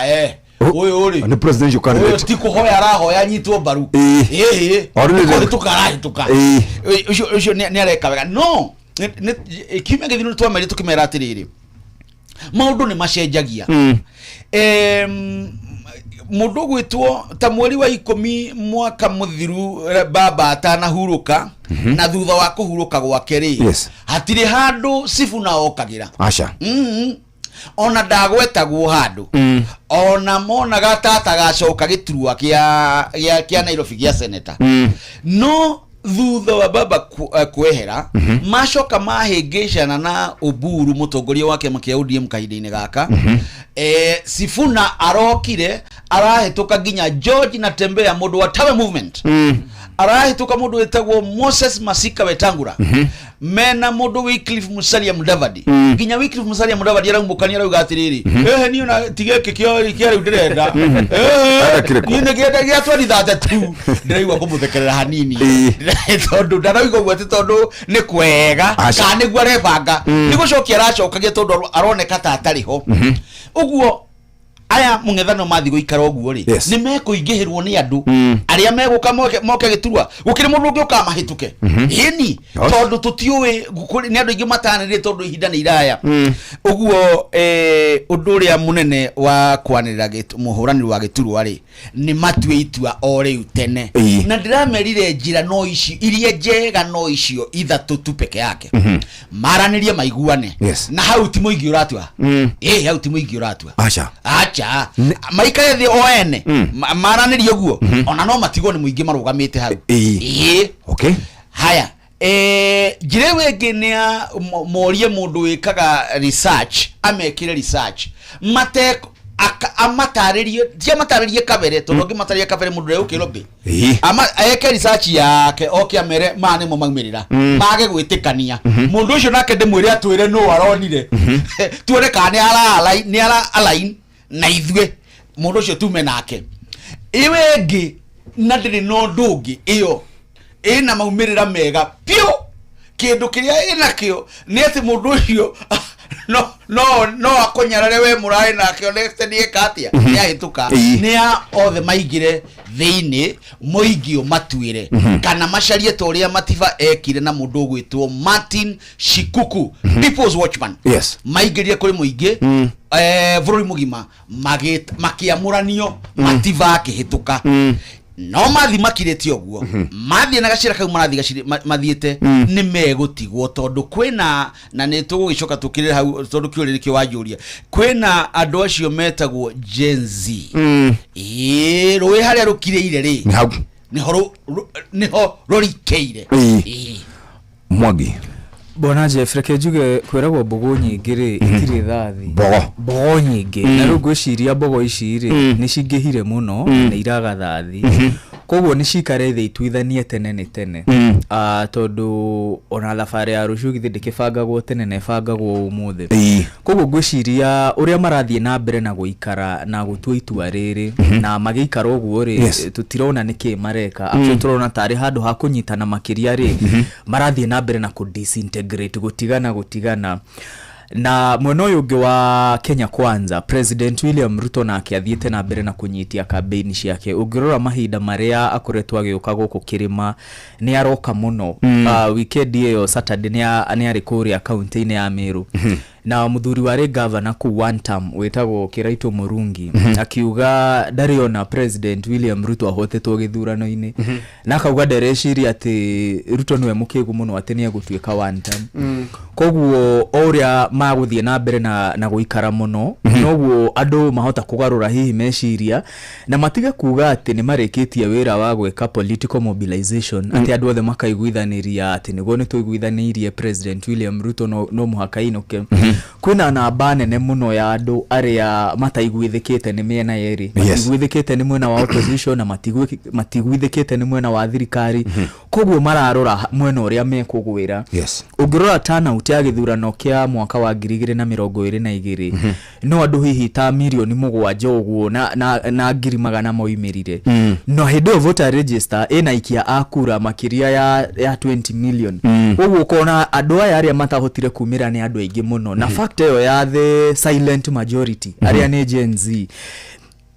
ũyũ rĩ
Nĩ presidential
ũyũ
candidate.
Ti kũhoya arahoya anyitwo mbaru. Ĩĩ.
O rĩu nĩ-
Kũhĩtũka arahĩtũka. Ũcio nĩ areka wega, no kiumia gĩthiru nĩ twamerire tũkĩmera atĩrĩrĩ, maũndũ nĩ macenjagia. Mũndũ ũgwĩtwo ta mweri wa 10 mwaka mũthiru, baba atanahurũka, na thutha wa kũhurũka gwake rĩ, hatirĩ handũ Sifuna okagĩra.
Aca.
Ona ndagwetagwo handũ. Ona monaga tata gacoka gĩturwa kĩa Nairobi gĩa seneta. No thutha wa baba kwehera, macoka mahĩngĩcana na Oburu, mũtongoria wa kĩama kĩa ODM kahinda-inĩ gaka, Sifuna arokire arahĩtũka nginya George Natembeya, mũndũ wa Tawe Movement, arahĩtũka mũndũ wĩtagwo Moses Masika Wetangula, mena mũndũ Wycliffe Musalia Mudavadi. Nginya Wycliffe Musalia Mudavadi araumũkania, arauga atĩrĩrĩ, ehe, niĩ ona ti gĩkĩ kĩa rĩu ndĩrenda.
Arenda kĩrĩkũ?
Niĩ nĩ kĩenda gĩa 2032. Ndĩraigua kũmũthekerera hanini, tondũ ndarauga ũguo atĩ tondũ nĩ kwega
Aca.
kana nĩguo arebanga, nĩ gũcokia aracokagia, tondũ aroneka ta atarĩ ho. Ũguo Aya mũng'ethanĩro mathiĩ gũikara ũguo rĩ, nĩ mekũingĩhĩrwo nĩ andũ arĩa megũka moke gĩturwa. Gũkĩrĩ mũndũ ũngĩ ũkamahĩtũke. Ĩni, tondũ tũtiũĩ nĩ andũ aingĩ matanĩrĩre, tondũ ihinda nĩ iraya. Ũguo ũndũ ũrĩa mũnene wa kwanĩrĩra mũhũranĩri wa gĩturwa rĩ, nĩ matue itua o rĩu tene. Na ndĩramerire njĩra no ici iria njega, no icio ithatũ tu peke yake. Maranĩrie, maiguane. Na hau ti mũingĩ ũratua. Ĩ, hau ti mũingĩ ũratua.
Aca.
Acha, maikare thĩ o ene. Maranĩrie ũguo, ona no matigwo nĩ mũingĩ marũgamĩte hau. Ĩĩ. Haya, njĩra ĩyo ĩngĩ nĩ ya morie mũndũ wĩkaga research amekĩre research mate amatarĩrie, ti amatarĩrie kabere, tondũ angĩmatarĩria kabere mũndũ ũrĩa ũkĩrobĩ. Ama eke research yake, oke amere maya nĩmo maumĩrĩra. Mage gwĩtĩkania, mũndũ ũcio nake ndĩmwĩre atwĩre nũ aronire, tuone kana nĩ ara align, nĩ ara align na ithuĩ, mũndũ ũcio tume nake. Ĩyo ĩngĩ na ndĩrĩ na ũndũ ũngĩ, ĩyo ĩna maumĩrĩra mega piũ. Kĩndũ kĩrĩa ĩnakĩo nĩ atĩ mũndũ ũcio no akũnyarare we mũrarĩ nake onete nĩ eka atĩa, nĩ ahĩtũka. Nĩ ya othe maingĩre thĩinĩ, mũingĩ ũmatuĩre, kana macarie ta ũrĩa Matiba ekire na mũndũ ũgwĩtwo Martin Shikuku, People's Watchman. Maingĩrire kũrĩ mũingĩ, bũrũri mũgima makĩamũranio, Matiba akĩhĩtũka. No mathi makirĩte ũguo, mathiĩ na gacĩra kau marathiĩ mathiĩte, nĩ megũtigwo, tondũ kwĩna, na nĩ tũgũgĩcoka tũkĩrĩre hau, tondũ kĩũria nĩkĩo wanjũria, kwĩna andũ acio metagwo Gen Z. Ĩĩ, rũĩ harĩa rũkirĩire rĩ,
Nĩ hau.
Nĩho nĩho rũrikĩire. Ĩĩ.
Mwangi.
Bwana Jeff, reke njuge kwĩragwo mbogo nyingĩ rĩ, itirĩ thathi.
Mbogo.
Mbogo nyingĩ. Na rĩu ngwĩciria mbogo ici rĩ, nĩ cingĩhire mũno, na nĩ iraga thathi. Koguo nĩ cikare thĩ ituithanie tene nĩ tene. Ah, tondũ ona thabarĩ ya rũciũ githĩ ndĩkĩbangagwo tene, na ĩbangagwo ũmũthĩ. Koguo ngwĩciria ũrĩa marathiĩ na mbere na gũikara na gũtua itua rĩrĩ, na magĩikara ũguo rĩ, tũtirona nĩkĩ mareka. Actually, tũrona tarĩ handũ ha kũnyitana makĩria rĩ, marathiĩ na mbere na kũ disintegrate, gũtigana gũtigana. Na mwena ũyũ ũngĩ wa Kenya Kwanza, President William Ruto nake athiĩte na mbere na kũnyitia campaign ciake. Ũngĩrora mahinda marĩa akoretwo agĩũka gũkũ kĩrĩma, nĩ aroka mũno. Weekend ĩyo Saturday nĩ arĩ kũrĩa kaunti-inĩ ya Meru, na mũthuri warĩ gavana kũu one term wĩtagwo Kiraito Murungi akiuga ndarĩ ona President William Ruto ahotetwo gĩthurano-inĩ, na akauga ndereciria atĩ Ruto nĩwe mũkĩgu mũno atĩ nĩ egũtuĩka one term. Koguo o ũrĩa magũthiĩ na mbere na gũikara mũno, noguo andũ mahota kũgarũra hihi meciria na matige kuga atĩ nĩ marĩkĩtie wĩra wa gwĩka political mobilization, atĩ andũ othe makaiguithanĩria atĩ nĩguo nĩ tũiguithanĩirie President William Ruto no mũhaka ainũke. Kwĩna namba nene mũno ya andũ arĩa mataiguithĩkĩte nĩ mĩena yerĩ, matiguithĩkĩte nĩ mwena wa opposition na matiguithĩkĩte nĩ mwena wa thirikari. Koguo mararora mwena ũrĩa mekũgwĩra. Ũngĩrora turnout ya gĩthurano kĩa mwaka wa 2022, no andũ hihi ta mirioni 7 ũguo na ngiri magana moimĩrire. No hĩndĩ ĩyo voter register ĩna aikia a kura makĩria ya 20 million. Koguo ũkona andũ aya arĩa matahotire kumĩra nĩ andũ aingĩ mũno, na fact ĩyo ya the silent majority, arĩa nĩ Gen Z,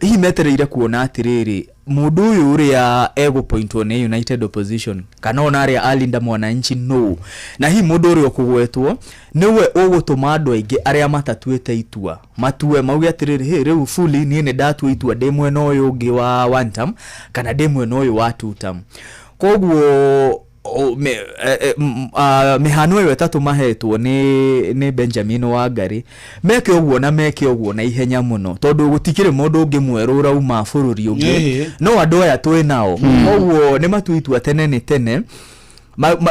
hihi metereire kuona atĩrĩrĩ, mũndũ ũyũ ũrĩa egũpointwo nĩ United Opposition kana ona arĩa alinda mwananchi no, na hihi mũndũ ũrĩa ũkũgwetwo nĩwe ũgũtũma andũ aingĩ arĩa matatuĩte itua matue, mauge atĩrĩrĩ, "Hey, rĩu fully niĩ nĩ ndatua itua, ndĩ mwena ũyũ ũngĩ wa one term kana ndĩ mwena ũyũ wa two term." Koguo mĩhano ĩyo ĩtatũ mahetwo nĩ Benjamin Wangari, meke ũguo na meke ũguo na ihenya mũno, tondũ gũtikĩrĩ mũndũ ũngĩ mwerũ ũrauma bũrũri ũngĩ. No andũ aya twĩ nao. Koguo nĩ matue itua tene nĩ tene,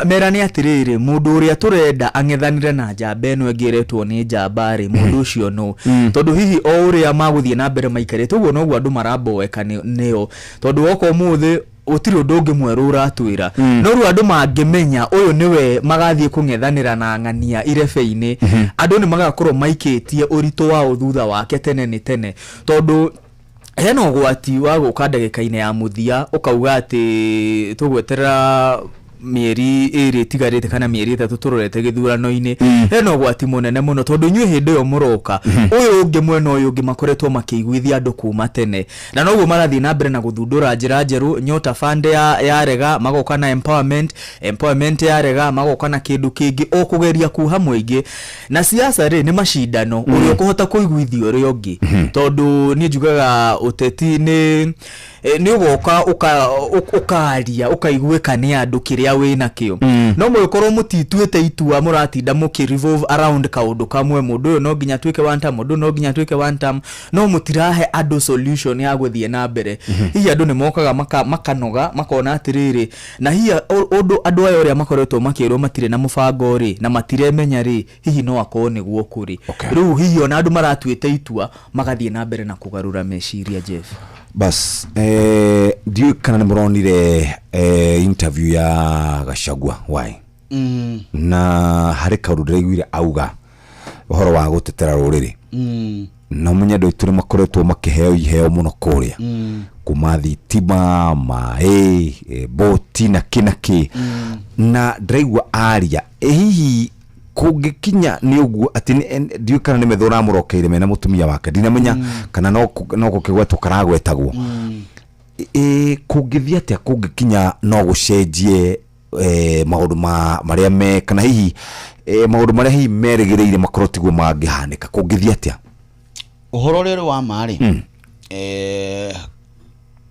merane atĩrĩrĩ, mũndũ ũrĩa tũrenda ang'ethanĩre na njamba ĩno ĩngĩ ĩretwo nĩ njamba rĩ, mũndũ ũcio no, tondũ hihi o ũrĩa magũthiĩ na mbere maikarĩte ũguo, noguo andũ maramboeka nĩo, tondũ woka ũmũthĩ gũtirĩ ũndũ ũngĩ mwerũ ũratwĩra. No rĩu andũ mangĩmenya ũyũ nĩwe magathiĩ kũng'ethanĩra na ng'ania irebe-inĩ, andũ nĩ magakorwo maikĩtie ũritũ wao thutha wake tene nĩ tene, tondũ hena ũgwati wa gũka ndagĩka-inĩ ya mũthia ũkauga atĩ tũgweterera. Mĩeri 2 ĩtigarĩte kana mĩeri 3 tũrorete gĩthurano-inĩ, hena ũgwati mũnene mũno, tondũ inyuĩ hĩndĩ ĩyo mũroka, ũyũ ũngĩ mwena ũyũ ũngĩ makoretwo makĩiguithia andũ kuma tene, na noguo marathiĩ na mbere na gũthundũra njĩra njerũ. Nyota Fund yarega, magoka na empowerment, empowerment yarega, magoka na kĩndũ kĩngĩ, o kũgeria kuha mũingĩ. Na siasa rĩ, nĩ macindano, ũrĩa ũkũhota kũiguithia ũrĩa ũngĩ, tondũ niĩ njugaga ũteti nĩ ũgoka ũkaria ũkaiguĩka nĩ andũ kĩrĩa wĩnakĩo. No mũgĩkorwo mũtituĩte itua, mũratinda mũkĩ revolve around kaũndũ kamwe, mũndũ ũyũ no nginya atuĩke one term, mũndũ ũyũ no nginya atuĩke one term, no mũtirahe andũ solution ya gũthiĩ na mbere. Hihi andũ nĩ mokaga makanoga, makona atĩrĩrĩ, na hihi ũndũ andũ aya ũrĩa makoretwo makĩrwo matirĩ na mũbango rĩ, na matiremenya rĩ, hihi no akorwo nĩguo kũrĩ. Rĩu hihi ona andũ maratuĩte itua magathiĩ na mbere na kũgarũra meciria, Jeff.
Bas, ndiũĩ kana nĩ mũronire interview ya Gachagua why na harĩ kaũndũ ndĩraiguire auga ũhoro wa gũtetera rũrĩrĩ. Na ũmenye andũ aitũ nĩ makoretwo makĩheo iheo mũno kũrĩa, kuma thitima, maĩ, boti na kĩ na kĩ. Na ndĩraigua aria, hihi kũngĩkinya nĩ ũguo atĩ ndiũĩ kana nĩ metho ũramũrokeire mena mũtumia wake, ndinamenya kana no gũkĩgwetwo karagwetagwo. Kũngĩthiĩ atĩa kũngĩkinya no gũcenjie maũndũ ma marĩa me, kana hihi maũndũ marĩa hihi merĩgĩrĩire makorwo tiguo mangĩhanĩka, kũngĩthiĩ atĩa?
Ũhoro ũrĩa ũrĩ wa ma rĩ,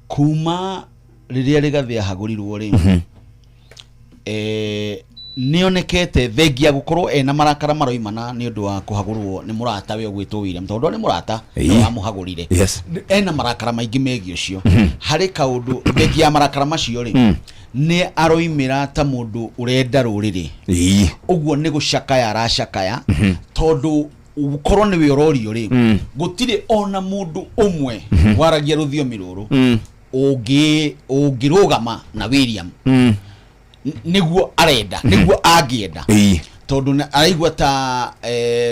kuma rĩrĩa Rigathĩ ahagũrirwo rĩ, nĩonekete thengia gũkorwo ena marakara maroimana nĩ ũndũ wa kũhagũrwo nĩ mũrata we ũgwĩtwo William, tondũ nĩ mũrata nĩwe wamũhagũrire. Ena marakara maingĩ megiĩ ũcio. Harĩ kaũndũ thengia ya marakara macio rĩ, nĩ aroimĩra ta mũndũ ũrenda rũrĩrĩ. Ũguo nĩ gũcakaya aracakaya, tondũ korwo nĩwe ũrorio rĩ, gũtirĩ ona mũndũ ũmwe waragia rũthiomi rũrũ ũngĩrũgama na William nĩguo arenda, nĩguo angĩenda, tondũ araigua ta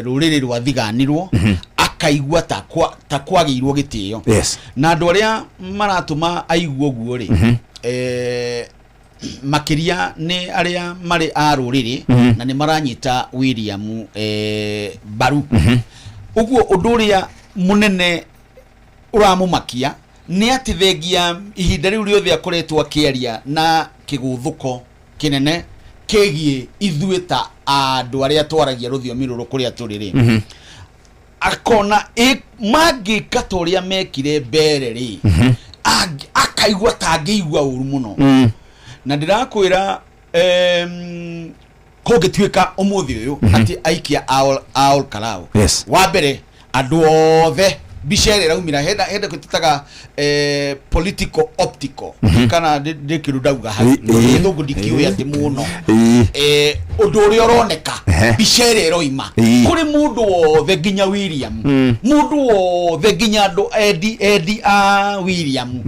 rũrĩrĩ rwathiganirwo, akaigua ta kwagĩirwo gĩtĩo. Na andũ arĩa maratũma aigue ũguo rĩ, makĩria nĩ arĩa marĩ a rũrĩrĩ na nĩ maranyita William mbaru. Ũguo ũndũ ũrĩa mũnene ũramũmakia nĩ atĩ thengia ihinda rĩu rĩothe akoretwo akĩaria na kĩgũthũko kĩnene kĩgiĩ ithuĩ ta andũ arĩa twaragia rũthiomi rũrũ kũrĩa tũrĩ rĩ, akona mangĩka ta ũrĩa mekire mbere rĩ, akaigua ta angĩigua ũru mũno. Na ndĩrakwĩra, kũngĩtuĩka ũmũthĩ ũyũ atĩ aikia a Ol Kalou, wa mbere andũ othe mbica ĩrĩa ĩraumĩra hena kwĩtĩtaga political optical, kana ndĩ kĩndũ ndauga hau, gĩthũngũ ndikĩũĩ atĩ mũno. Ũndũ ũrĩa ũroneka, mbica ĩrĩa ĩroima kũrĩ mũndũ wothe nginya William, mũndũ wothe nginya andũ endi a William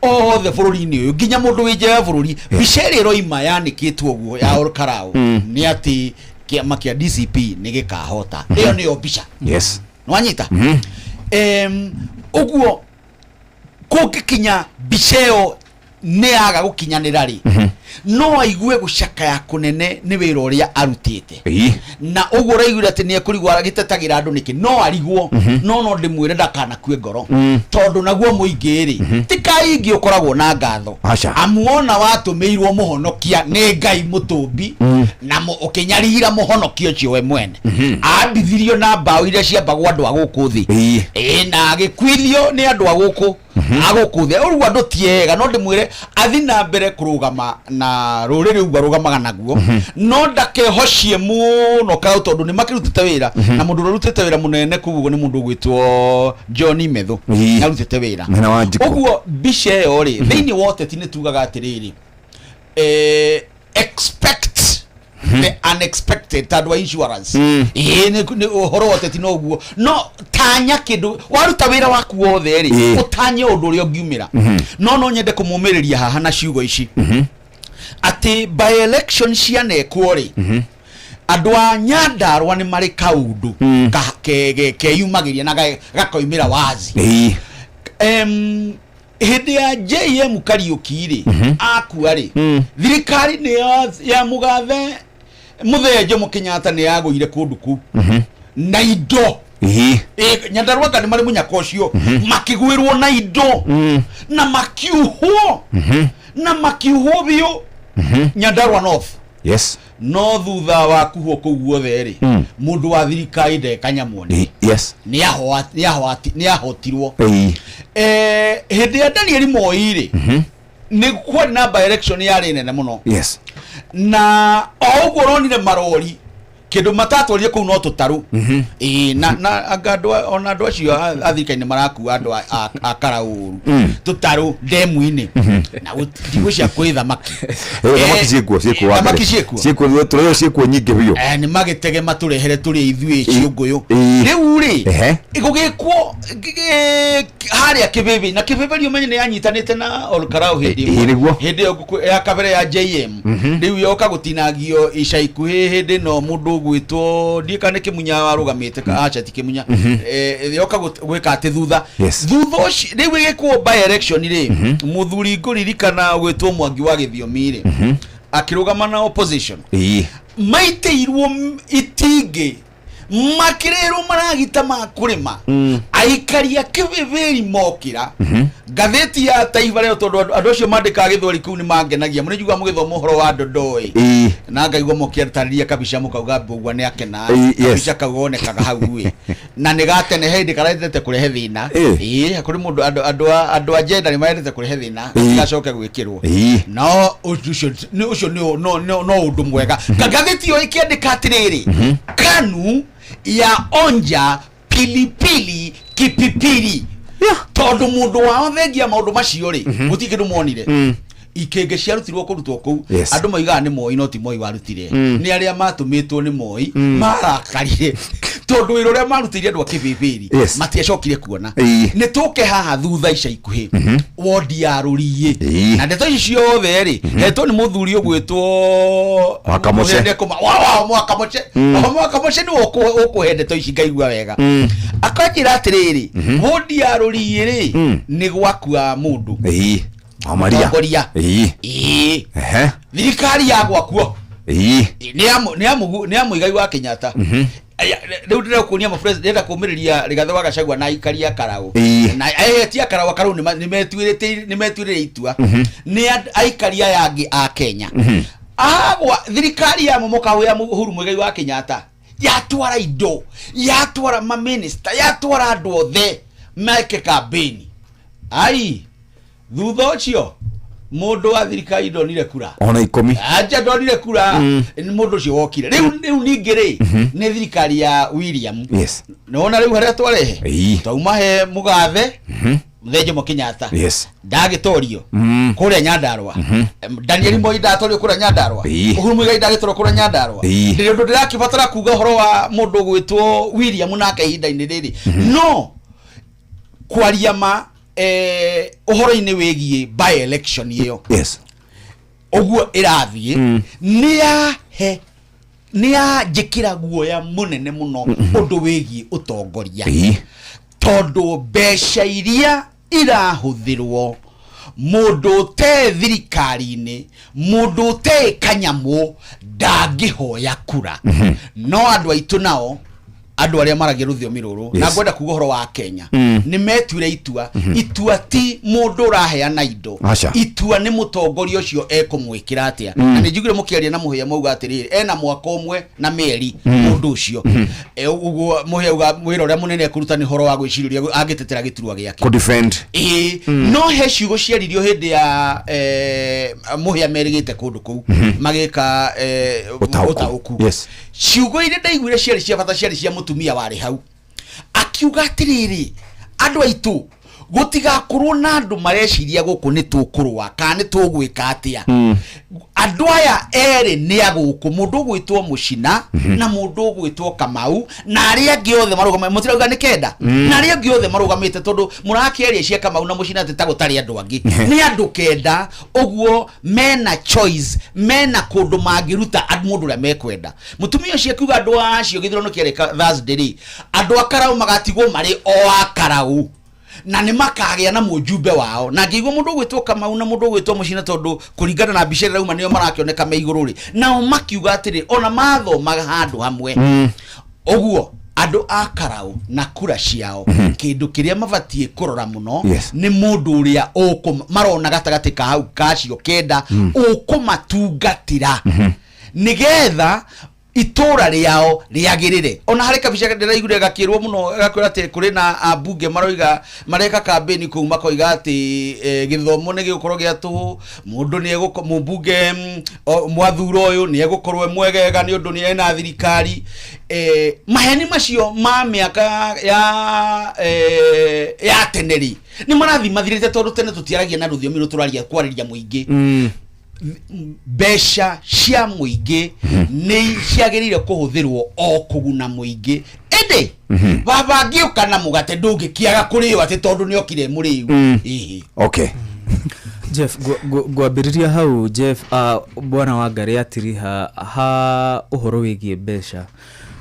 othe bũrũri-inĩ ũyũ, nginya mũndũ wĩ nja ya bũrũri, mbica ĩrĩa ĩroima yanĩkĩtwo ũguo ya Ol Kalou nĩ atĩ kĩama kĩa DCP nĩ gĩkahota. Ĩyo nĩyo mbica. Nĩwanyita? Ũguo kũngĩkinya mbica ĩyo nĩ yaga gũkinyanĩra rĩ, no aigue gũcakaya kũnene nĩ wĩra ũrĩa arutĩte. Na ũguo ũraiguire atĩ nĩ ekũrigwo agĩtetagĩra andũ nĩkĩ, no arigwo. No ndĩmwĩre ndakanakue ngoro, tondũ naguo mũingĩ rĩ, ti kaingĩ ũkoragwo na ngatho.
Aca.
Amu ona watũmĩirwo mũhonokia nĩ Ngai mũtũmbi, na ũkĩnyarira mũhonokia ũcio we mwene, ambithirio na mbaũ iria ciambagwo andũ a gũkũ thĩ. Ĩĩ, na agĩkuithio nĩ andũ a gũkũ thĩ. Ũguo andũ ti ega. No ndĩmwĩre athi na mbere kũrũgama na rũrĩrĩ ũguo arũgamaga naguo, no ndakehocie mũno kau, tondũ nĩ makĩrutĩte wĩra, na mũndũ ũrĩa ũrutĩte wĩra mũnene kũu ũguo nĩ mũndũ ũgwĩtwo John Methu. Nĩ arutĩte wĩra.
Mwena wa Njikũ.
Ũguo mbica ĩyo rĩ, thĩinĩ wa ũteti nĩ tugaga atĩrĩrĩ, expect the unexpected, ta andũ a insurance. Ĩĩ, nĩ ũhoro wa ũteti no ũguo, no tanya kĩndũ waruta wĩra waku wothe rĩ, ũtanye ũndũ ũrĩa ũngiumĩra. No nyende kũmũmĩrĩria haha na ciugo ici, atĩ by election cianekwo rĩ, andũ a Nyandarua nĩ marĩ kaũndũ keyumagĩria na gakoimĩra wazi. Hĩndĩ ya JM Kariuki rĩ, akua rĩ, thirikari nĩ ya mũgathe mũthee Jomo Kenyatta nĩ yagũire kũndũ kũu na indo. Nyandarua nĩ marĩ mũnyaka ũcio, makĩgwĩrwo na indo na makiuhwo na makiuhwo biũ Nyandarua North. No thutha wa kuhwo kũu guothe rĩ, mũndũ wa thirikari ndekanyamwo nĩ nĩ ahotirwo. Hĩndĩ ya Daniel Moi rĩ, nĩ kwarĩ na by election yarĩ nene mũno. Na o ũguo ũronire marori kĩndũ matatwarire kũu no tũtarũ. Ĩĩ, na anga andũ ona andũ acio a thirikari nĩ marakua andũ a karau ũru. Tũtarũ ndemu-inĩ na ndigwĩciria kwĩ thamaki.
Thamaki ciĩkuo wa
Thamaki
mbere.
Ciĩkuo.
Ciĩkuo, tũrĩa ciĩkuo nyingĩ biũ.
Nĩ magĩtege matũrehere tũrĩe ithuĩ ciũngũyũ. Rĩu rĩ, gũgĩkwo harĩa Kĩbĩbĩ, na Kĩbĩbĩ ũmenye nĩ yanyitanĩte na Olkarau hĩndĩ ĩmwe.
Nĩguo.
Hĩndĩ ĩyo ya kabere ya JM. Rĩu yoka gũtinangio ica ikuhĩ hĩndĩ ĩno mũndũ ũgwĩtwo ndiĩ kana nĩ Kĩmunya warũgamĩte aca ti Kĩmunya. Yoka gwĩka atĩ thutha thutha ũcio rĩu ĩgĩkwo by election rĩ, mũthuri ngũririkana ũgwĩtwo Mwangi wa Gĩthiomi rĩ, akĩrũgama na opposition, maitĩirwo itingĩ, makĩrĩrwo maragita ma kũrĩma. Aikari a Kĩbĩbĩri mokĩra. Ngathĩti ya Taifa Leo, tondũ andũ acio mandĩkaga gĩthweri kũu nĩ mangenagia mũno, njiguaga mũgĩthoma ũhoro wa Ndondoĩ na ngaigua mũkĩarĩria kabica mũkauga Mbũgua nĩ akena. Kabica kau gonekaga hau ĩ na nĩ gatene he hĩndĩ karendete kũrehe thĩna. Ĩĩ, kũrĩ mũndũ andũ a gender nĩ marendete kũrehe thĩna, gacoke gwĩkĩrwo. No ũcio nĩ ũcio nĩ no no no ũndũ mwega. Ngathĩti ĩyo ĩkĩandĩka atĩrĩrĩ, KANU ya onja pilipili kipipiri, tondũ mũndũ wao thengia maũndũ macio rĩ, gũtirĩ kĩndũ monire. Ikĩngĩ ciarutirwo kũrutwo kũu. Andũ moigaga nĩ Moi, no ti Moi warutire. Nĩ arĩa matũmĩtwo nĩ Moi marakarire tondũ wĩra ũrĩa marutĩire andũ a Kĩbĩbĩri matiacokire kuona. Nĩ tũke haha thutha ica ikuhĩ, wondi ya Rũriĩ. Na ndeto ici ciothe rĩ, hetwo nĩ mũthuri ũgwĩtwo
Mwakamoce.
Mũhende wa Mwakamoce. O Mwakamoce nĩwe ũkũhe ndeto ici ngaigua wega. Akanjĩra atĩrĩrĩ, wondi ya Rũriĩ rĩ, nĩ gwakua mũndũ.
Wa Maria.
Mũtongoria. Ĩĩ. Thirikari ya gwakuo nĩ ya Mũigai wa Kenyatta. Aya, rĩu ndĩrekuonia ma president ndĩrenda kũmĩrĩria Rigathĩ wa Gachagua na aikari a Karau. Na ehetie Akarau, Akarau nĩ metuĩrĩire itua nĩ aikari aya angĩ a Kenya. Agwa thirikari ya momoka ya Uhuru Muigai wa Kenyatta yatwara indo, yatwara maminista, yatwara andũ othe meke kambĩni. Ai, thutha ũcio mũndũ wa thirikari ndonire kura.
Ona 10.
Aja ndonire kura. Nĩ mũndũ ũcio wokire rĩu ningĩ rĩ, nĩ thirikari ya William. Nĩwona rĩu harĩa twarehe twauma he mũgathe mũthee Jomo Kenyatta. Ndagĩtorio kũrĩa Nyandarua. Daniel Moi ndatorio kũrĩa Nyandarua. Uhuru Muigai ndagĩtorwo kũrĩa Nyandarua. Ndĩrĩ ũndũ ndĩrakĩbatara kuga ũhoro wa mũndũ ũgwĩtwo William nake ihinda-inĩ rĩrĩ, no kwaria ma ũhoro-inĩ wĩgiĩ by election ĩyo ũguo ĩrathiĩ, nĩ yahe nĩ yanjĩkĩra guoya mũnene mũno ũndũ wĩgiĩ ũtongoria, tondũ mbeca iria irahũthĩrwo, mũndũ ũte thirikari-inĩ, mũndũ ũte kanyamũ ndangĩhoya kura. No andũ aitũ nao, andũ arĩa maragia rũthiomi rũrũ, na ngwenda kuga ũhoro wa Kenya, nĩ metuire itua. Itua ti mũndũ ũraheana indo.
Aca.
Itua nĩ mũtongoria ũcio ekũmwĩkĩra atĩa. Na nĩ njiguire mũkĩaria na Mũhĩa mauga atĩrĩrĩ, ena mwaka ũmwe na mĩeri mũndũ ũcio. Ũguo Mũhĩa auga wĩra ũrĩa mũnene ekũruta nĩ ũhoro wa gwĩciria ũrĩa angĩtetera gĩturwa gĩake.
Kũ-defend.
Ĩĩ, no he ciugo ciaririo hĩndĩ ya Mũhĩa merĩgĩte kũndũ kũu magĩka
Ũtaũku.
ũtaũku. Ciugo iria ndaiguire ciarĩ cia bata ciarĩ cia mũtumia warĩ hau, akiuga atĩrĩrĩ, andũ aitũ, gũtigakorwo na andũ mareciria gũkũ nĩ tũkũrũa kana nĩ tũgwĩka atĩa. Andũ aya erĩ nĩ a gũkũ, mũndũ ũgwĩtwo Mũcina na mũndũ ũgwĩtwo Kamau, na arĩa angĩ othe marũgamĩte mũtirauga nĩ kenda, na arĩa angĩ othe marũgamĩte, tondũ mũrakĩaria cia Kamau na Mũcina atĩ ta gũtarĩ andũ angĩ. Nĩ andũ 9 ũguo mena choice, mena kũndũ mangĩruta mũndũ ũrĩa mekwenda. Mũtumia ũcio akiuga andũ acio gĩthurano kĩarĩka Thursday rĩ, andũ a Karau magatigwo marĩ o a Karau. Na nĩ makagĩa na mũjumbe wao, na ngĩigua mũndũ ũgwĩtwo Kamau na mũndũ ũgwĩtwo Mũcina, tondũ kũringana na mbica ĩrĩa ĩrauma nĩo marakĩoneka me igũrũ rĩ, nao makiuga atĩrĩ ona mathomaga handũ hamwe. Ũguo andũ a Karau na kura ciao, kĩndũ kĩrĩa mabatiĩ kũrora mũno nĩ mũndũ ũrĩa marona gatagatĩ ka hau kacio kenda ũkũmatungatĩra nĩgetha itũra rĩao rĩagĩrĩre. Ona harĩ kabica ndĩraiguire gakĩrwo mũno gakwĩra atĩ kũrĩ na ambunge maroiga mareka kambĩni kũu, makoiga atĩ gĩthomo nĩ gĩgũkorwo gĩa tũhũ, mũndũ nĩ egũko mũmbunge mwathura ũyũ nĩ egũkorwo e mwegega nĩ ũndũ nĩ ena thirikari. Maheni macio ma mĩaka ya tene rĩ, nĩ marathiĩ mathirĩte, tondũ tene tũtiaragia na rũthiomi rũrũ tũraria kwarĩria mũingĩ. Mbeca cia mũingĩ nĩ ciagĩrĩire kũhũthĩrwo o kũguna mũingĩ, ĩndĩ baba angĩũka na mũgate ndũngĩkĩaga kũrĩo atĩ tondũ nĩ okire mũrĩu. Ĩhĩ.
Okay.
Jeff, ngwambĩrĩria hau Jeff, bwana wa Ngarĩ atiriha ha ũhoro wĩgiĩ mbeca,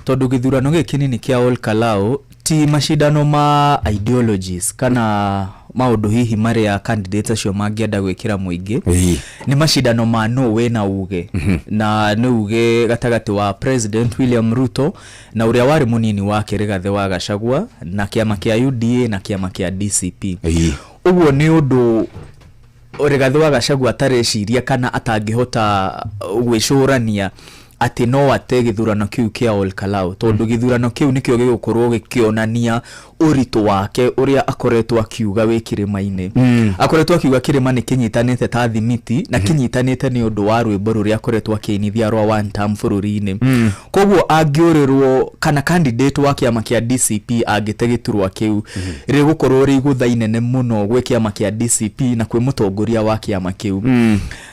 tondũ gĩthurano gĩkĩ kĩnini kĩa Ol Kalou ti macindano ma ideologies kana maũndũ hihi marĩa candidates acio mangĩenda gwĩkĩra mũingĩ. Nĩ macindano ma no wĩna uge, na nĩ uge gatagatĩ wa President William Ruto na ũrĩa warĩ mũnini wake Rigathĩ wa Gachagua na kĩama kĩa UDA na kĩama kĩa DCP. Ũguo nĩ ũndũ Rigathĩ wa Gachagua atareciria kana atangĩhota gwĩcũrania atĩ no ate gĩthurano kĩu kĩa Ol Kalou, tondũ gĩthurano kĩu nĩkĩo gĩgũkorwo gĩkĩonania ũritũ wake ũrĩa akoretwo akiuga wĩ kĩrĩma-inĩ. Akoretwo akiuga kĩrĩma nĩ kĩnyitanĩte ta thimiti, na kĩnyitanĩte nĩ ũndũ wa rwĩmbo rũrĩa akoretwo akĩinithia rwa one term bũrũri-inĩ. Koguo angĩũrĩrwo kana candidate wa kĩama kĩa DCP angĩte gĩturwa kĩu, rĩgũkorwo rĩ igũtha inene mũno gwĩ kĩama kĩa DCP na kwĩ mũtongoria wa kĩama kĩu.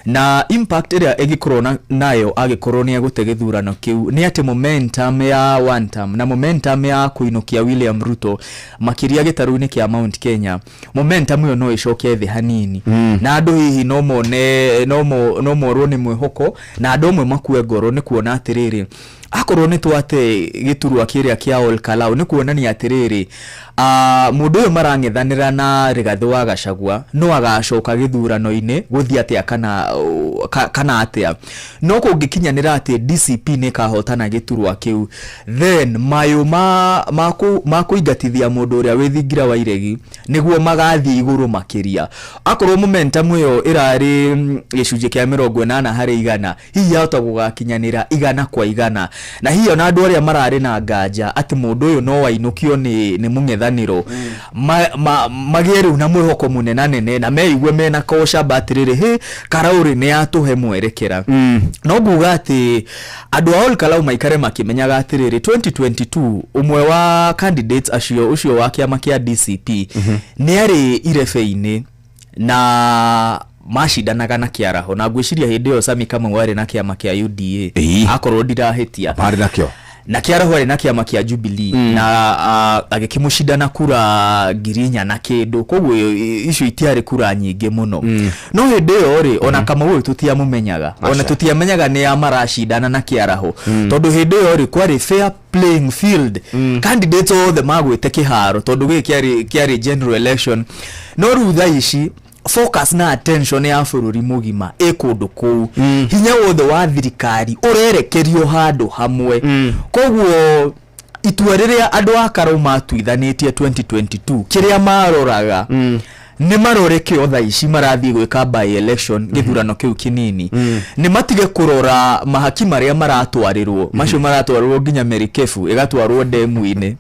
Na impact ĩrĩa ĩngĩkorwo nayo angĩkorwo nĩ egũte gĩthurano kĩu nĩ atĩ momentum ya one term na momentum ya kũinũkia William Ruto makĩria gĩtarũ-inĩ kĩa Mount Kenya, momentum ĩyo no ĩcoke thĩ hanini, na andũ hihi no mone no morwo nĩ mwĩhoko, na andũ amwe makue ngoro nĩ kuona atĩrĩrĩ, akorwo nĩ twate gĩturwa kĩrĩa kĩa Ol Kalou, nĩ kuonania atĩrĩrĩ, mũndũ ũyũ marang'ethanĩra na Rigathĩ wa Gachagua no agacoka gĩthurano-inĩ gũthiĩ atĩa kana atĩa. No kũngĩkinyanĩra atĩ DCP nĩ ĩkahotana gĩturwa kĩu, then mayũ ma kũingatithia mũndũ ũrĩa wĩ thingira wa iregi nĩguo magathiĩ igũrũ makĩria. Akorwo momentum ĩyo ĩrarĩ gĩcunjĩ kĩa 80%, hihi yahota gũgakinyanĩra 100%, na hihi ona andũ arĩa mararĩ na nganja atĩ mũndũ ũyũ no ainũkio nĩ mũng'ethanĩro magĩe rĩu na mwĩhoko mũnenanene na meigue mena kocamba atĩrĩrĩ, hĩ, Karaũrĩ nĩ yatũhe mwerekera. No nguga atĩ andũ a Ol Kalou maikare makĩmenyaga atĩrĩrĩ, 2022 ũmwe wa candidates acio, ũcio wa kĩama kĩa DCP, nĩ arĩ irebe-inĩ na macindanaga na kĩaraho, na ngwĩciria hĩndĩ ĩyo Sami Kamau arĩ na kĩama kĩa UDA, akorwo ndirahĩtia.
Marĩ nakĩo.
Na kĩaraho arĩ na kĩama kĩa Jubilee, na agĩkĩmũcindana kura 4,000 na kĩndũ, koguo icio itiarĩ kura nyingĩ mũno. No hĩndĩ ĩyo rĩ, ona Kamau ũyũ tũtiamũmenyaga, ona tũtiamenyaga nĩ a maracindana na kĩaraho, tondũ hĩndĩ ĩyo rĩ kwarĩ fair playing field, candidates othe magwĩte kĩharo, tondũ gĩkĩ kĩarĩ general election. No rĩu thaa ici focus na attention ya bũrũri mũgima ĩ kũndũ kũu, hinya wothe wa thirikari ũrerekerio handũ hamwe. Koguo itua rĩrĩa andũ a Karau matuithanĩtie 2022, kĩrĩa maroraga nĩ marore kĩo thaa ici marathiĩ gwĩka by election gĩthurano kĩu kĩnini, nĩ matige kũrora mahaki marĩa maratwarĩrwo, macio maratwarĩrwo nginya merikebu ĩgatwarwo ndemu-inĩ.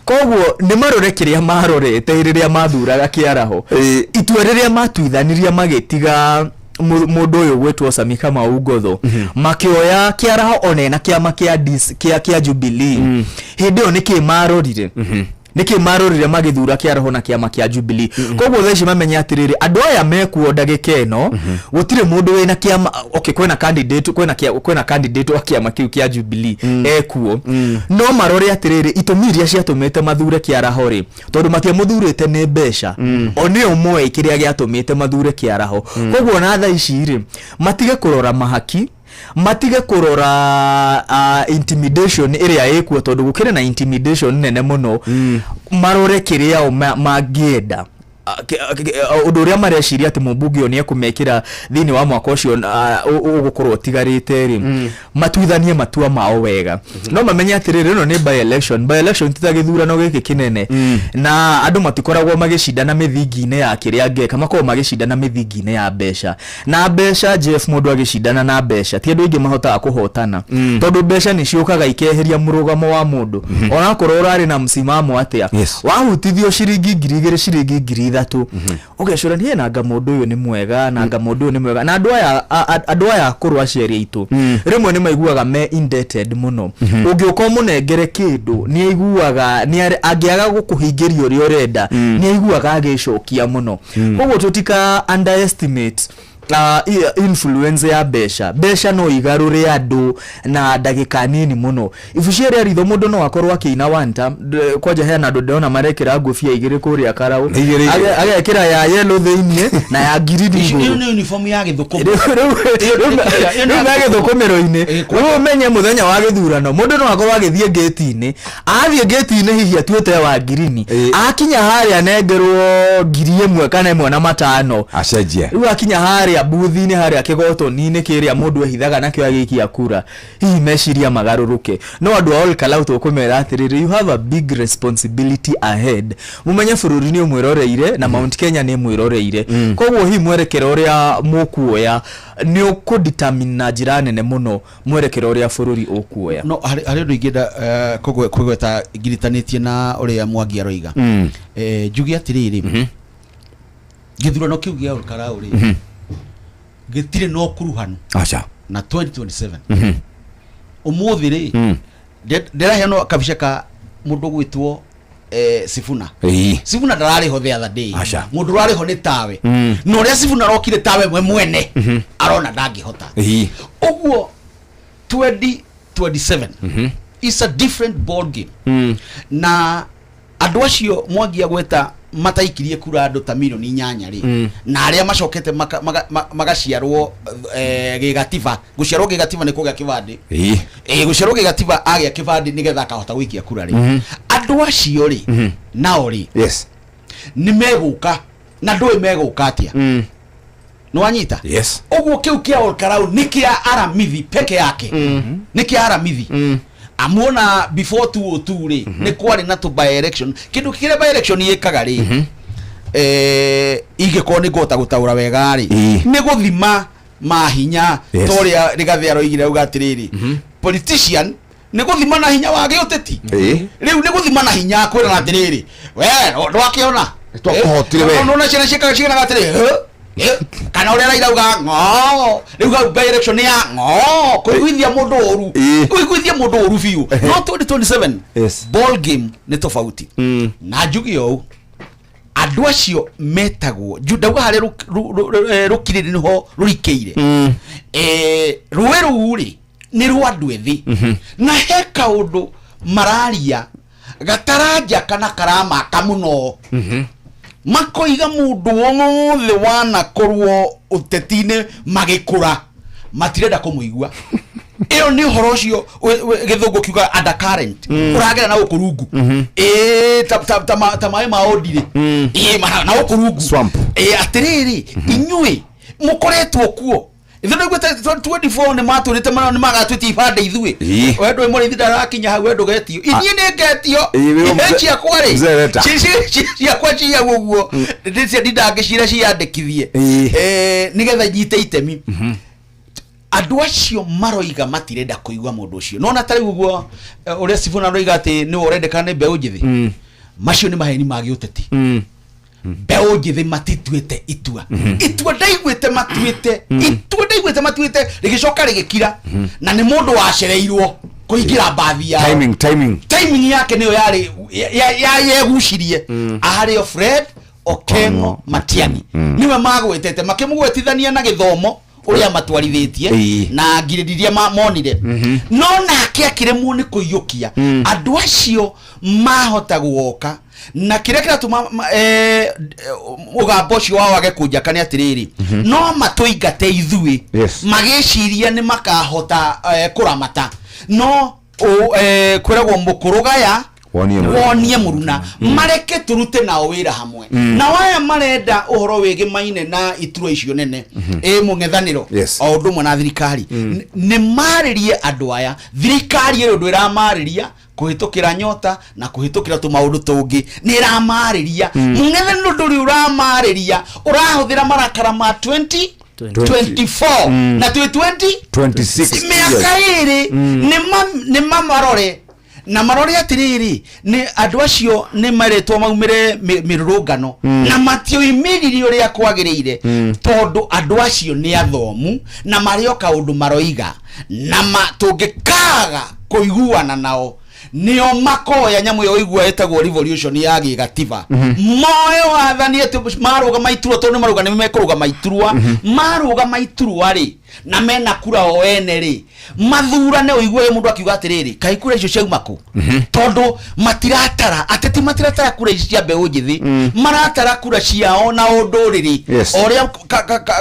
Koguo nĩ marore kĩrĩa marorete rĩrĩa mathuraga kĩaraho, itua rĩrĩa matuithanirie magĩtiga mũndũ ũyũ gwĩtwo Sami Kamau Ngotho, makĩoya kĩaraho ona ena kĩama kĩa DC, kĩa Jubilee. Hĩndĩ ĩyo nĩkĩ marorire, nĩkĩ marorire magĩthura kĩaraho na kĩama kĩa Jubilee? Koguo thaa ici mamenye atĩrĩrĩ, andũ aya mekuo ndagĩka ĩno gũtirĩ mũndũ wĩna kĩama. Okay, kwĩna candidate, kwĩna candidate wa kĩama kĩu kĩa Jubilee ekuo, no marore atĩrĩrĩ, itũmi iria ciatũmĩte mathure kĩaraho rĩ, tondũ matiamũthurĩte nĩ mbeca, o nĩo moĩ kĩrĩa gĩatũmĩte mathure kĩaraho. Koguo na thaa ici rĩ, matige kũrora mahaki, matige kũrora intimidation ĩrĩa ĩkuo, tondũ gũkĩrĩ na intimidation nene mũno. Marore kĩrĩa o mangĩenda, ũndũ ũrĩa mareciria atĩ mũmbunge ũyũ nĩ ekũmekĩra thĩinĩ wa mwaka ũcio ũgũkorwo ũtigarĩte rĩ, matuithanie matua mao wega. No mamenye atĩrĩrĩ, ĩno nĩ by election. By election ti ta gĩthurano gĩkĩ kĩnene, na andũ matikoragwo magĩcindana mĩthingi-inĩ ya kĩrĩa ngeka, makoragwo magĩcindana mĩthingi-inĩ ya mbeca. Na mbeca, Jeff, mũndũ agĩcindana na mbeca, ti andũ aingĩ mahotaga kũhotana, tondũ mbeca nĩ ciũkaga ikeheria mũrũgamo wa mũndũ, onakorwo ũrarĩ na msimamo atĩa. Wahutithio ciringi 2000, ciringi 3000, ũgecũrania nanga mũndũ ũyũ nĩ mwega, nanga mũndũ ũyũ nĩ mwega. Na andũ aya andũ aya akũrũ, aciari aitũ, rĩmwe nĩ maiguaga me indebted mũno. Ũngĩũka ũmũnengere kĩndũ, nĩ aiguaga angĩaga gũkũhingĩria ũrĩa ũrenda, nĩ aiguaga agĩcokia mũno. Koguo tũtika underestimate influence ya mbeca. Mbeca no igarũre andũ na ndagĩka nini mũno. Ibucia rĩa ritho, mũndũ no akorwo akĩina one term. Kwanja hena andũ ndĩrona marekĩra ngũbia igĩrĩ kũrĩa karaũ.
Igĩrĩ, igĩrĩ.
Agekĩra ya yellow thĩiniĩ na ya ngirini
Ĩyo
igũrũ.
Nĩ uniform ya gĩthũkũma.
Rĩu megĩthũkũmĩro-inĩ. Rĩu ũmenye mũthenya wa gĩthurano mũndũ no akorwo agĩthiĩ ngĩti-inĩ, athiĩ ngĩti-inĩ hihi atuĩte wa ngirini, akinya harĩa anengerwo 1000 kana 1,500.
Acenjie.
Rĩu akinya harĩa buthi-inĩ, harĩa kĩgotoni-inĩ kĩrĩa mũndũ ehithaga nakĩo agĩikia kura, hihi meciria magarũrũke. No andũ a Olkalau tũkũmera atĩrĩrĩ, you have a big responsibility ahead. Mũmenye bũrũri nĩ ũmwĩroreire na Mount Kenya nĩ ĩmwĩroreire. Koguo hihi mwerekero ũrĩa mũkuoya nĩ ũkũdetermine na njĩra nene mũno mwerekero ũrĩa bũrũri ũkuoya.
No harĩ ũndũ ingĩenda kũgweta ngiritanĩtie na ũrĩa Mwangi aroiga. Njuge atĩrĩrĩ, gĩthurano kĩu gĩa Olkalau rĩ, gĩtirĩ na ũkuruhanu
Aca.
na 2027. Ũmũthĩ rĩ, ndĩraheanwo kabica ka mũndũ gwĩtwo Sifuna. Sifuna ndararĩ ho the other day.
Aca.
Mũndũ ũrarĩ ho nĩ tawe. Na ũrĩa Sifuna arokire, tawe we mwene arona ndangĩhota. Ũguo 2027 is a different ball game. Na andũ acio Mwangi agweta mataikirie kura, andũ ta milioni 8 rĩ, na arĩa macokete magaciarwo gĩgatiba. Gũciarwo gĩgatiba nĩ kũgĩa kĩbandĩ. Gũciarwo gĩgatiba, agĩa kĩbandĩ nĩgetha akahota gũikia kura rĩ, andũ acio rĩ, nao rĩ, nĩ megũka na ndũĩ megũka atĩa. Nĩ wanyita?
Yes.
Ũguo kĩu kĩa Olkalau nĩ kĩa Aramithi peke yake, nĩ kĩa Aramithi. Amuona before 202 rĩ, nĩ kwarĩ na tũ by election. Kĩndũ kĩrĩa by election ĩkaga rĩ, ingĩkorwo nĩ ngũhota gũtaũra wega rĩ, nĩ gũthima mahinya. Ta ũrĩa Rigathĩ aroigire, auga atĩrĩrĩ, politician nĩ gũthima na hinya wa gĩũteti. Rĩu nĩ gũthima na hinya kwĩrana atĩrĩrĩ, we ndwakĩona?
Twakũhotire we.
Nona ciana ciĩkaga ciganaga atĩrĩ, "Hĩ? Hĩ?" Kana ũrĩa Raila auga ng'o, rĩu hau by election nĩ ya ng'o kũiguithia mũndũ ũru, kũiguithia mũndũ ũru biũ. No 2027 ball game nĩ tofauti. Na njuge ũũ, andũ acio metagwo ndauga harĩa rũkirĩrĩ nĩho rũrikĩire. Rũĩ rũu rĩ, nĩ rwa andũ ethĩ, na he kaũndũ mararia gataranja kana karamaka mũno. Makoiga mũndũ wothe wanakorwo ũteti-inĩ magĩkũra matirenda kũmũigua. Ĩyo nĩ ũhoro ũcio gĩthũngũ kiuga undercurrent, ũragera na gũkũ rungu. Ĩĩ, ta maĩ ma ũndirĩ. Ĩĩ, na gũkũ rungu.
Swamp.
Ĩĩ, atĩrĩrĩ, inyuĩ mũkoretwo kuo, ithuĩ nĩguĩte 24 nĩ matũrĩte nĩ magatwĩtia ibandĩ ithuĩ. We ndũĩ mũrĩithi ndarakinya hau, we ndũgetio, ithiĩ nĩ ngetio.
Ĩĩ, wĩ
Ihe ciakwa rĩ,
mzee weta.
Ciakwa cia ũguo ndĩcia ndindangĩcira ciandĩkithie. Nĩgetha nyite itemi. Andũ acio maroiga matirenda kũigua mũndũ ũcio. Nona ta rĩu ũguo ũrĩa Sifuna aroiga atĩ nĩwe ũrendekana nĩ mbeũ njĩthĩ, macio nĩ maheni ma gĩũteti. Mbeũ njĩthĩ matituĩte itua. Itua ndaiguĩte matuĩte, itua ndaiguĩte matuĩte rĩgĩcoka rĩgĩkira, na nĩ mũndũ wacereirwo kũingĩra mbathi yao.
Timing, timing.
Timing yake nĩyo yarĩ yegucirie arĩ o Fred Okengo Matiang'i nĩwe magwetete, makĩmũgwetithania na gĩthomo ũrĩa matwarithĩtie na ngirĩndi iria monire. No nake akĩremwo nĩ kũiyũkia andũ acio mahota guoka. Na kĩrĩa kĩratũma mũgambo ũcio wao wage kũnjaka nĩ atĩrĩrĩ, no matũingate ithuĩ magĩciria nĩ makahota kũramata. No kwĩragwo mũkũrũ gaya.
Wonie mũruna.
Wonie mũruna, mareke tũrute nao wĩra hamwe. Nao aya marenda ũhoro wĩgĩmaine na iturwa icio nene ĩ mũng'ethanĩro, o ũndũ ũmwe na thirikari, nĩ marĩrie andũ aya. Thirikari ĩrĩ ũndũ ĩramarĩria kũhĩtũkĩra nyota na kũhĩtũkĩra tũmaũndũ tũngĩ, nĩ ĩramarĩria. Mũng'ethanĩro ndũrĩ ũramarĩria, ũrahũthĩra marakara ma 2024 na twĩ 20
26
mĩaka ĩrĩ. Nĩ mamarore na marore atĩrĩrĩ, nĩ andũ acio nĩ maretwo maumĩre mĩrũrũngano na matioimĩrire ũrĩa kwagĩrĩire, tondũ andũ acio nĩ athomu na marĩ o kaũndũ maroiga, na tũngĩkaga kũiguana nao, nĩo makoya nyamũ ĩyo ĩigua ĩtagwo revolution ya gĩgatiba, moe wathani, atĩ marũgama iturwa, tondũ nĩ marũga, nĩ mekũrũgama iturwa, marũgama iturwa rĩ, na mena kura o ene rĩ, mathurane. Ũiguage mũndũ akiuga atĩrĩrĩ, kaĩ kura icio ciauma kũ? Tondũ matiratara ateti, matiratara kura ici cia mbeũ njĩthĩ, maratara kura ciao na ũndũrĩrĩ, o ũrĩa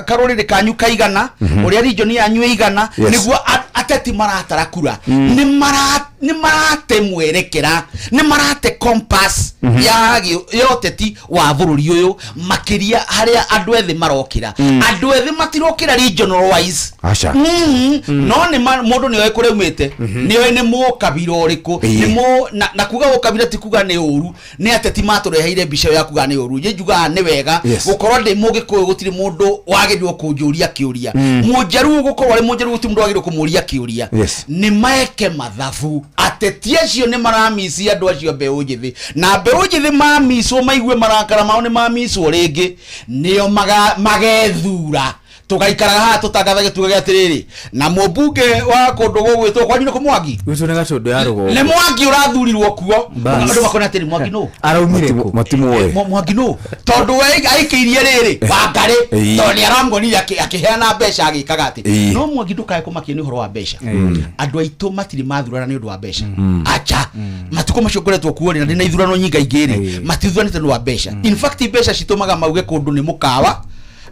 karũrĩrĩ kanyu kaigana, ũrĩa region yanyu ĩigana, nĩguo ateti maratara kura. Nĩ marate mwerekera, nĩ marate compass ya ũteti wa bũrũri ũyũ, makĩria harĩa andũ ethĩ marokĩra. Andũ ethĩ matirokĩra regional wise.
Aca.
No nĩ mũndũ nĩ oĩ kũrĩa aumĩte, nĩ oĩ nĩ mũkabira ũrĩkũ. Nĩ mũ na kuga ũkabira ti kuga nĩ ũru. Nĩ ateti matũreheire mbica ĩyo ya kuga nĩ ũru. Niĩ njugaga nĩ wega gũkorwo ndĩ mũgĩkũyũ, gũtirĩ mũndũ wagĩrĩirwo kũnjũria kĩũria. Mũnjaruo gũkorwo arĩ mũnjaruo, gũtirĩ mũndũ wagĩrĩirwo kũmũria kĩũria. Nĩ meke mathabu. Ateti acio nĩ maramisi andũ acio a mbeũ njĩthĩ, na mbeũ njĩthĩ mamicwo maigue marakara mao nĩ mamicwo rĩngĩ, nĩo magethura. Tũgaikaraga haha tũtangathage tugage atĩrĩrĩ, na mũmbunge wa kũndũ gũgwĩtwo kwanyu nĩ kũ, Mwangi?
Gwitũ nĩ Gatũndũ ya rũgongo.
Nĩ Mwangi ũrathurirwo kuo.
Bas.
Andũ makona atĩrĩ, Mwangi nũ?
Araumire kũ?
Matimũĩ.
Mwangi nũ? Tondũ we aikĩirie rĩrĩ Wangarĩ, tondũ nĩ aramuonire akĩheana mbeca, agĩkaga atĩ. No Mwangi, ndũkae kũmakia nĩ ũhoro wa mbeca. Andũ aitũ matirĩ mathurana nĩ ũndũ wa mbeca. Acha, matukũ macio ngoretwo kuo rĩ, na ndĩ na ithurano nyingaingĩ rĩ, matithuranĩte nĩ ũndũ wa mbeca. In fact, mbeca citũmaga mauge kũndũ nĩ mũkawa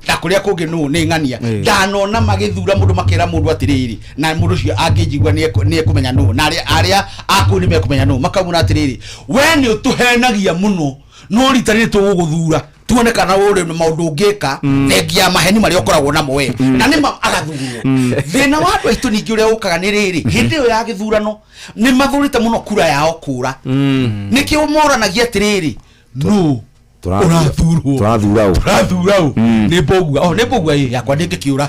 na kũrĩa kũngĩ nũ nĩ ng'ania. Ndanona magĩthura mũndũ, makĩra mũndũ atĩrĩrĩ, na mũndũ ũcio angĩnjigua nĩ ekũmenya nũ, na arĩa akũu nĩ mekũmenya nũ, makamwĩra atĩrĩrĩ, we nĩ ũtũhenagia mũno, no rita rĩrĩ tũgũgũthura tuone kana ũrĩ na maũndũ ũngĩka, thengia ya maheni marĩa ũkoragwo namo we. Na nĩ agathurwo. Thĩna wa andũ aitũ ningĩ ũrĩa ũkaga nĩ rĩrĩ, hĩndĩ ĩyo ya gĩthurano nĩ mathurĩte mũno kura yao kũra. Nĩkĩo moranagia atĩrĩrĩ, nũ ũrathurwo?
Tũrathura ũ?
Tũrathura ũ? Nĩ mbũgua, oh, nĩ mbũgua ĩ yakwa ndĩngĩkĩũra.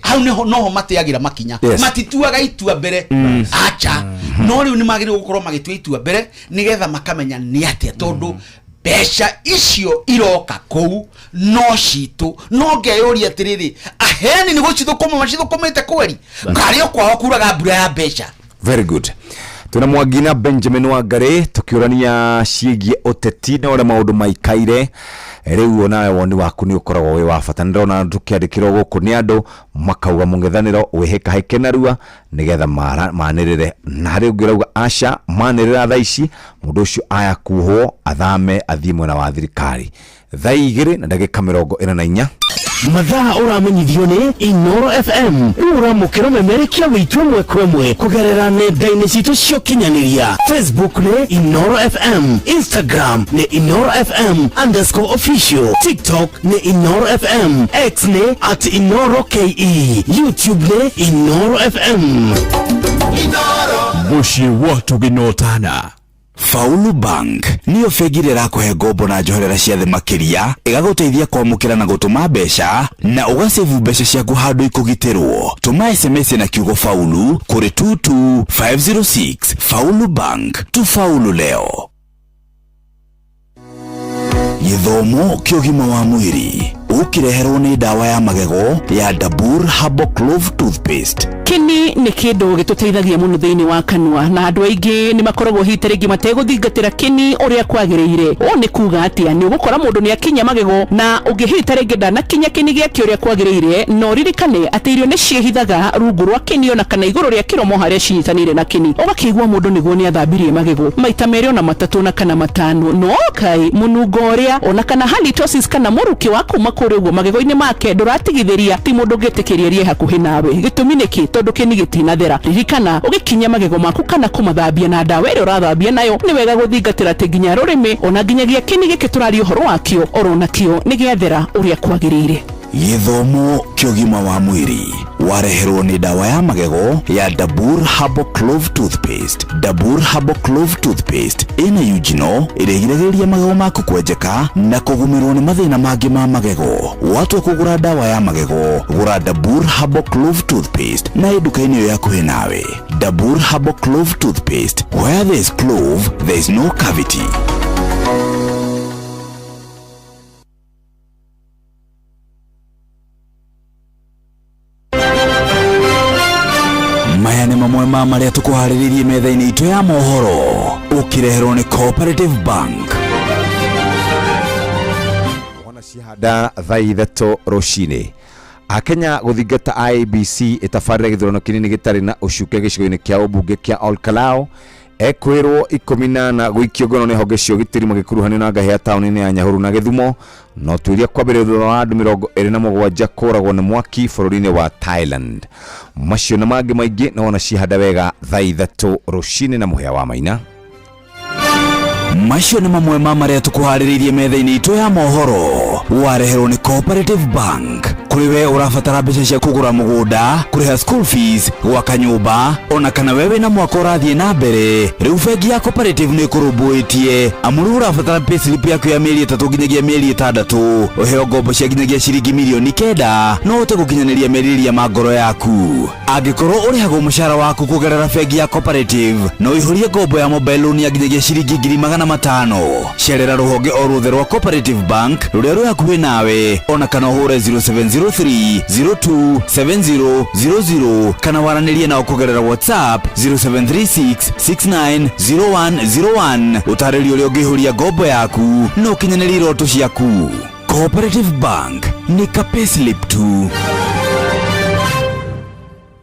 Hau nĩho noho mateagĩra makinya. Matituaga itua mbere, acha. No rĩu nĩ magĩrĩirwo gũkorwo magĩtua itua mbere, nĩgetha makamenya nĩ atĩa, tondũ mbeca icio iroka kũu no citũ. No ngeyũria atĩrĩrĩ, aheani nĩ gũcithũkũma macithũkũmĩte kweri karĩ o kwao kuraga mbura ya mbeca?
Very good. Twĩna Mwangi na Benjamin Wangari tũkĩũrania ciĩgiĩ ũteti na ũrĩa maũndũ maikaire rĩu. Onawe woni waku nĩ ũkoragwo wĩ wa bata. Nĩ ndĩrona tũkĩandĩkĩrwo gũkũ nĩ andũ makauga mũng'ethanĩro wĩhĩkahĩke narua nĩgetha manĩrĩre, na harĩ ũngĩ ũrauga aca, manĩrĩra thaa ici mũndũ ũcio aya kuohwo athame athiĩ mwena wa thirikari. Thaa 2:44.
Mathaa ũramenyithio nĩ Inoro FM. Rĩu ũramũkĩra ũmemerekia witũ ĩmwe kwa ĩmwe kũgerera nenda-inĩ citũ cia ũkinyanĩria. Facebook nĩ Inoro FM, Instagram nĩ Inoro FM_official, TikTok nĩ Inoro FM, X nĩ @InoroKE, YouTube nĩ Inoro FM.
Mũciĩ wa tũgĩnotana.
Faulu Bank nĩyo bengi ĩrĩa ĩrakũhe ngombo na njoherera cia thĩ makĩria, ĩgagũteithia kwamũkĩra na gũtũma mbeca, na ũgacebu mbeca ciaku handũ ikũgitĩrwo. Tũma SMS na kiugo faulu kũrĩ 22506. Faulu Bank, tufaulu leo. Gĩthomo kĩa ũgima wa mwĩrĩ ũkĩreherwo nĩ ndawa ya magego ya Dabur Herbal Clove Toothpaste.
Kĩni nĩ kĩndũ gĩtũteithagia mũno thĩinĩ wa kanua, na andũ aingĩ nĩ makoragwo hihi ta rĩngĩ mategũthingatĩra kĩni ũrĩa kwagĩrĩire. Ũũ nĩ kuga atĩa? Nĩ ũgũkora mũndũ nĩ akinya magego, na ũngĩ hihi ta rĩngĩ ndanakinya kĩni gĩake ũrĩa kwagĩrĩire. Na ũririkane atĩ irio nĩ ciĩhithaga rungu rwa kĩni ona kana igũrũ rĩa kĩromo harĩa cinyitanĩire na kĩni. Ũgakĩigua mũndũ nĩguo nĩ athambirie magego maita 2 ona 3 ona kana 5, no kaĩ mũnungo ũrĩa ona kana halitosis kana mũrukĩ wa kuma kũrĩa. kũrĩa ũguo magego-inĩ make ndũratigithĩria ti mũndũ ũngĩtĩkĩria rie hakuhĩ nawe gĩtũmi nĩkĩ tondũ kĩni gĩtinathera ririkana ũgĩkinya magego maku kana kũmathambia na ndawa ĩrĩa ũrathambia nayo nĩ wega gũthingatĩra atĩ nginya rũrĩmĩ ona nginyagia kĩni gĩkĩ tũraria ũhoro wakĩo oro nakĩo nĩ gĩathera ũrĩa kwagĩrĩire.
Gĩthomo kĩa ũgima wa mwĩrĩ wareherwo nĩ ndawa ya magego ya Dabur Herbal Clove Toothpaste. Dabur Herbal Clove Toothpaste ĩna eugenol ĩrĩa ĩgiragĩrĩria magego maku kwenjeka na kũgũmĩrwo nĩ mathĩna mangĩ ma magego. Watua kũgũra ndawa ya magego, gũra Dabur Herbal Clove Toothpaste na ĩ nduka-inĩ ĩyo hakuhĩ nawe. Dabur Herbal Clove Toothpaste, where there is clove, there is no cavity. Maya nĩ mamwe ma marĩa tũkũharĩrĩirie metha-inĩ itũ ya mohoro ũkĩreherwo nĩ Cooperative Bank.
Cihanda thaa ithatũ rũcinĩ akenya gũthingata IEBC ĩtabarĩre gĩthurano kĩnini gĩtarĩ na ũcuke gĩcigo-inĩ kĩa ũmbunge kĩa Olkalau ekwĩrwo 14 gũikio ngono nĩ honge cia ũgitĩri magĩkuruhanio na ngahĩha taũni-inĩ ya Nyahururu na Gĩthumo na ũtuĩria kwambĩrĩrio thutha wa andũ 27 kũragwo nĩ mwaki bũrũri-inĩ wa Thailand. Macio na mangĩ maingĩ no wona cihanda wega thaa ithatũ rũcinĩ na mũhĩa wa maina.
Macio nĩ mamwe ma marĩa tũkũharĩrĩirie metha-inĩ itũ ya mohoro wareherwo nĩ Cooperative Bank. Kũrĩ we ũrabatara mbeca cia kũgũra mũgũnda, kũrĩha school fees, gwaka nyũmba, ona kana we wĩna mwaka ũrathiĩ na mbere, rĩu bengi ya Cooperative nĩ ĩkũrũmbũĩtie amu rĩu ũrabatara payslip yaku ya mĩeri 3 nginyagia mĩeri 6 ũheo ngombo cia nginyagia ciringi mirioni 9 no ũhote gũkinyanĩria merirĩria ma ngoro yaku. Angĩkorwo ũrĩhagwo mũcara waku kũgerera bengi ya Cooperative, no ũihũrie ngombo ya mobile loan ya nginyagia ciringi 500,000. Cerera rũhonge o ruothe rwa Cooperative Bank rũrĩa rwĩ hakuhĩ nawe, ona kana ũhũre 0703 02 7000 kana waranĩrie nao kũgerera WhatsApp 0736 690101 ũtarĩrie ũrĩa ũngĩihũria ngombo yaku na ũkinyanĩrie iroto ciaku. Cooperative Bank nĩ ka payslip tu.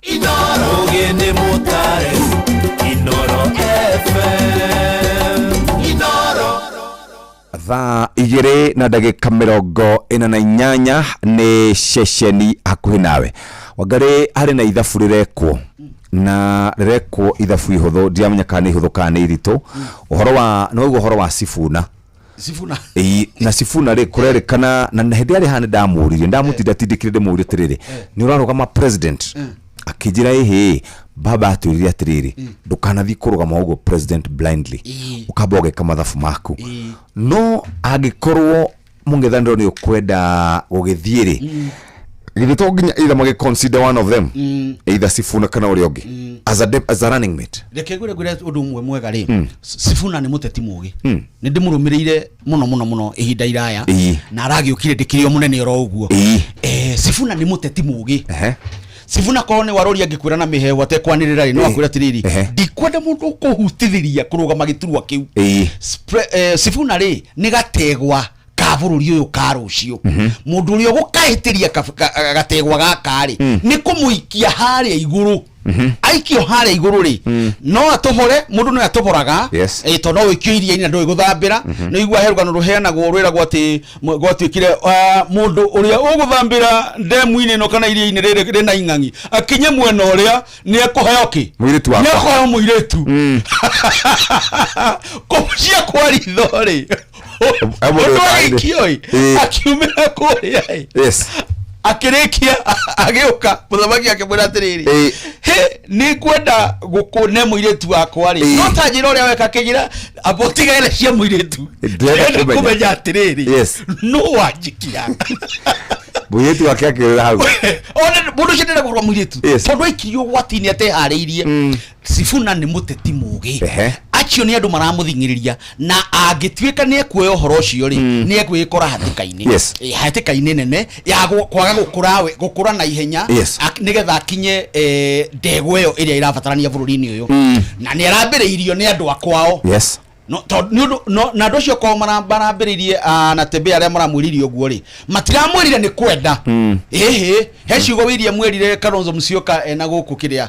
Inooro Mutare, Inooro FM, Inooro.
Thaa igĩrĩ na ndagĩka 48 nĩ ceceni hakuhĩ nawe. Wangarĩ harĩ na ithabu rĩrekwo na rĩrekwo ithabu ihũthũ, ndiramenya kana nĩ ihũthũ kana nĩ iritũ. Ũhoro wa nĩ waigua ũhoro wa Sifuna.
Sifuna.
Ĩĩ, na Sifuna rĩ kũrerĩkana na hĩndĩ yarĩ haha nĩ ndamũririe, ndamũtindatindĩkire ndĩmũrie atĩrĩrĩ, nĩ ũrarũgama president? Akĩnjĩra ĩhĩ, baba atwĩrire atĩrĩrĩ, ndũkanathiĩ kũrũgama ũguo president blindly, ũkamba ũgeka mathabu maku. No angĩkorwo mũng'ethanĩro nĩ ũkwenda gũgĩthiĩ rĩ, githĩ to nginya either magĩ consider one of them, either Sifuna kana ũrĩa ũngĩ as a running mate.
Reke ngwĩre ũndũ ũmwe mwega rĩ, Sifuna nĩ mũteti mũgĩ, nĩ ndĩmũrũmĩrĩire mũno mũno mũno ihinda iraya, na aragĩũkire ndĩkĩrĩ o mũnene oro ũguo. Sifuna nĩ mũteti mũgĩ. Sifuna korwo nĩ warũria angĩkwĩra na mĩheehũ atekwanĩrĩra rĩ, no akwĩra atĩrĩrĩ, ndikwenda mũndũ ũkũhutithĩria kũrũgama gĩturwa kĩu. Sifuna rĩ nĩ gategwa ka bũrũri ũyũ ka rũciũ. Mũndũ ũrĩa ũgũkahĩtĩria gategwa gaka rĩ, nĩ kũmũikia harĩa igũrũ. Aikio harĩa igũrũ rĩ, no atũbore, mũndũ no atũboraga, tondũ no ũikio iria-inĩ na ndũĩ gũthambĩra. Nĩ ũigua he rũgano rũheanagwo rwĩragwo atĩ gwatuĩkire, mũndũ ũrĩa ũgũthambĩra ndemu-inĩ ĩno kana iria-inĩ rĩrĩ rĩna ing'ang'i akinye mwena ũrĩa nĩ ekũheo kĩ?
Mũirĩtu wakwa.
Nĩ ekũheo mũirĩtu. Kũmũcia kwa ritho rĩ,
mũndũ
ũndũ
ũtarĩ.
agĩikio ĩ, akiumĩra kũrĩa ĩ. Akĩrĩkia agĩũka mũthamaki akĩmwĩra atĩrĩrĩ, he nĩ ngwenda gũkũne mũirĩtu wakwa rĩ, no ta njĩra ũrĩa weka akĩnjĩra amba ũtigane cia mũirĩtu,
Ndĩrenda
ndĩrenda
kũmenya.
kũmenya atĩrĩrĩ, nũ wanjikia.
Mũirĩtu wake akĩũrĩra hau.
Ona mũndũ ũcio ndĩrenda kũgũra mũirĩtu tondũ aikirio ũgwati-inĩ ateharĩirie. Sifuna nĩ mũteti mũgĩ, acio nĩ andũ maramũthing'ĩrĩria, na angĩtuĩka nĩ ekuoya ũhoro ũcio rĩ, nĩ egwĩkora hatĩka-inĩ. Hatĩka-inĩ nene ya kwaga gũkũra na ihenya, nĩgetha akinye ndegwa ĩyo ĩrĩa ĩrabatarania bũrũri-inĩ ũyũ. Na nĩ arambĩrĩirio nĩ andũ a kwao. No, tondũ nĩ ũndũ, no, na andũ acio kwao marambĩrĩirie, na tembea arĩa maramwĩrire ũguo rĩ, matiramwĩrire nĩ kwenda. Ĩhĩ, he ciugo William mwĩrire Kalonzo Musyoka ena gũkũ kĩrĩa,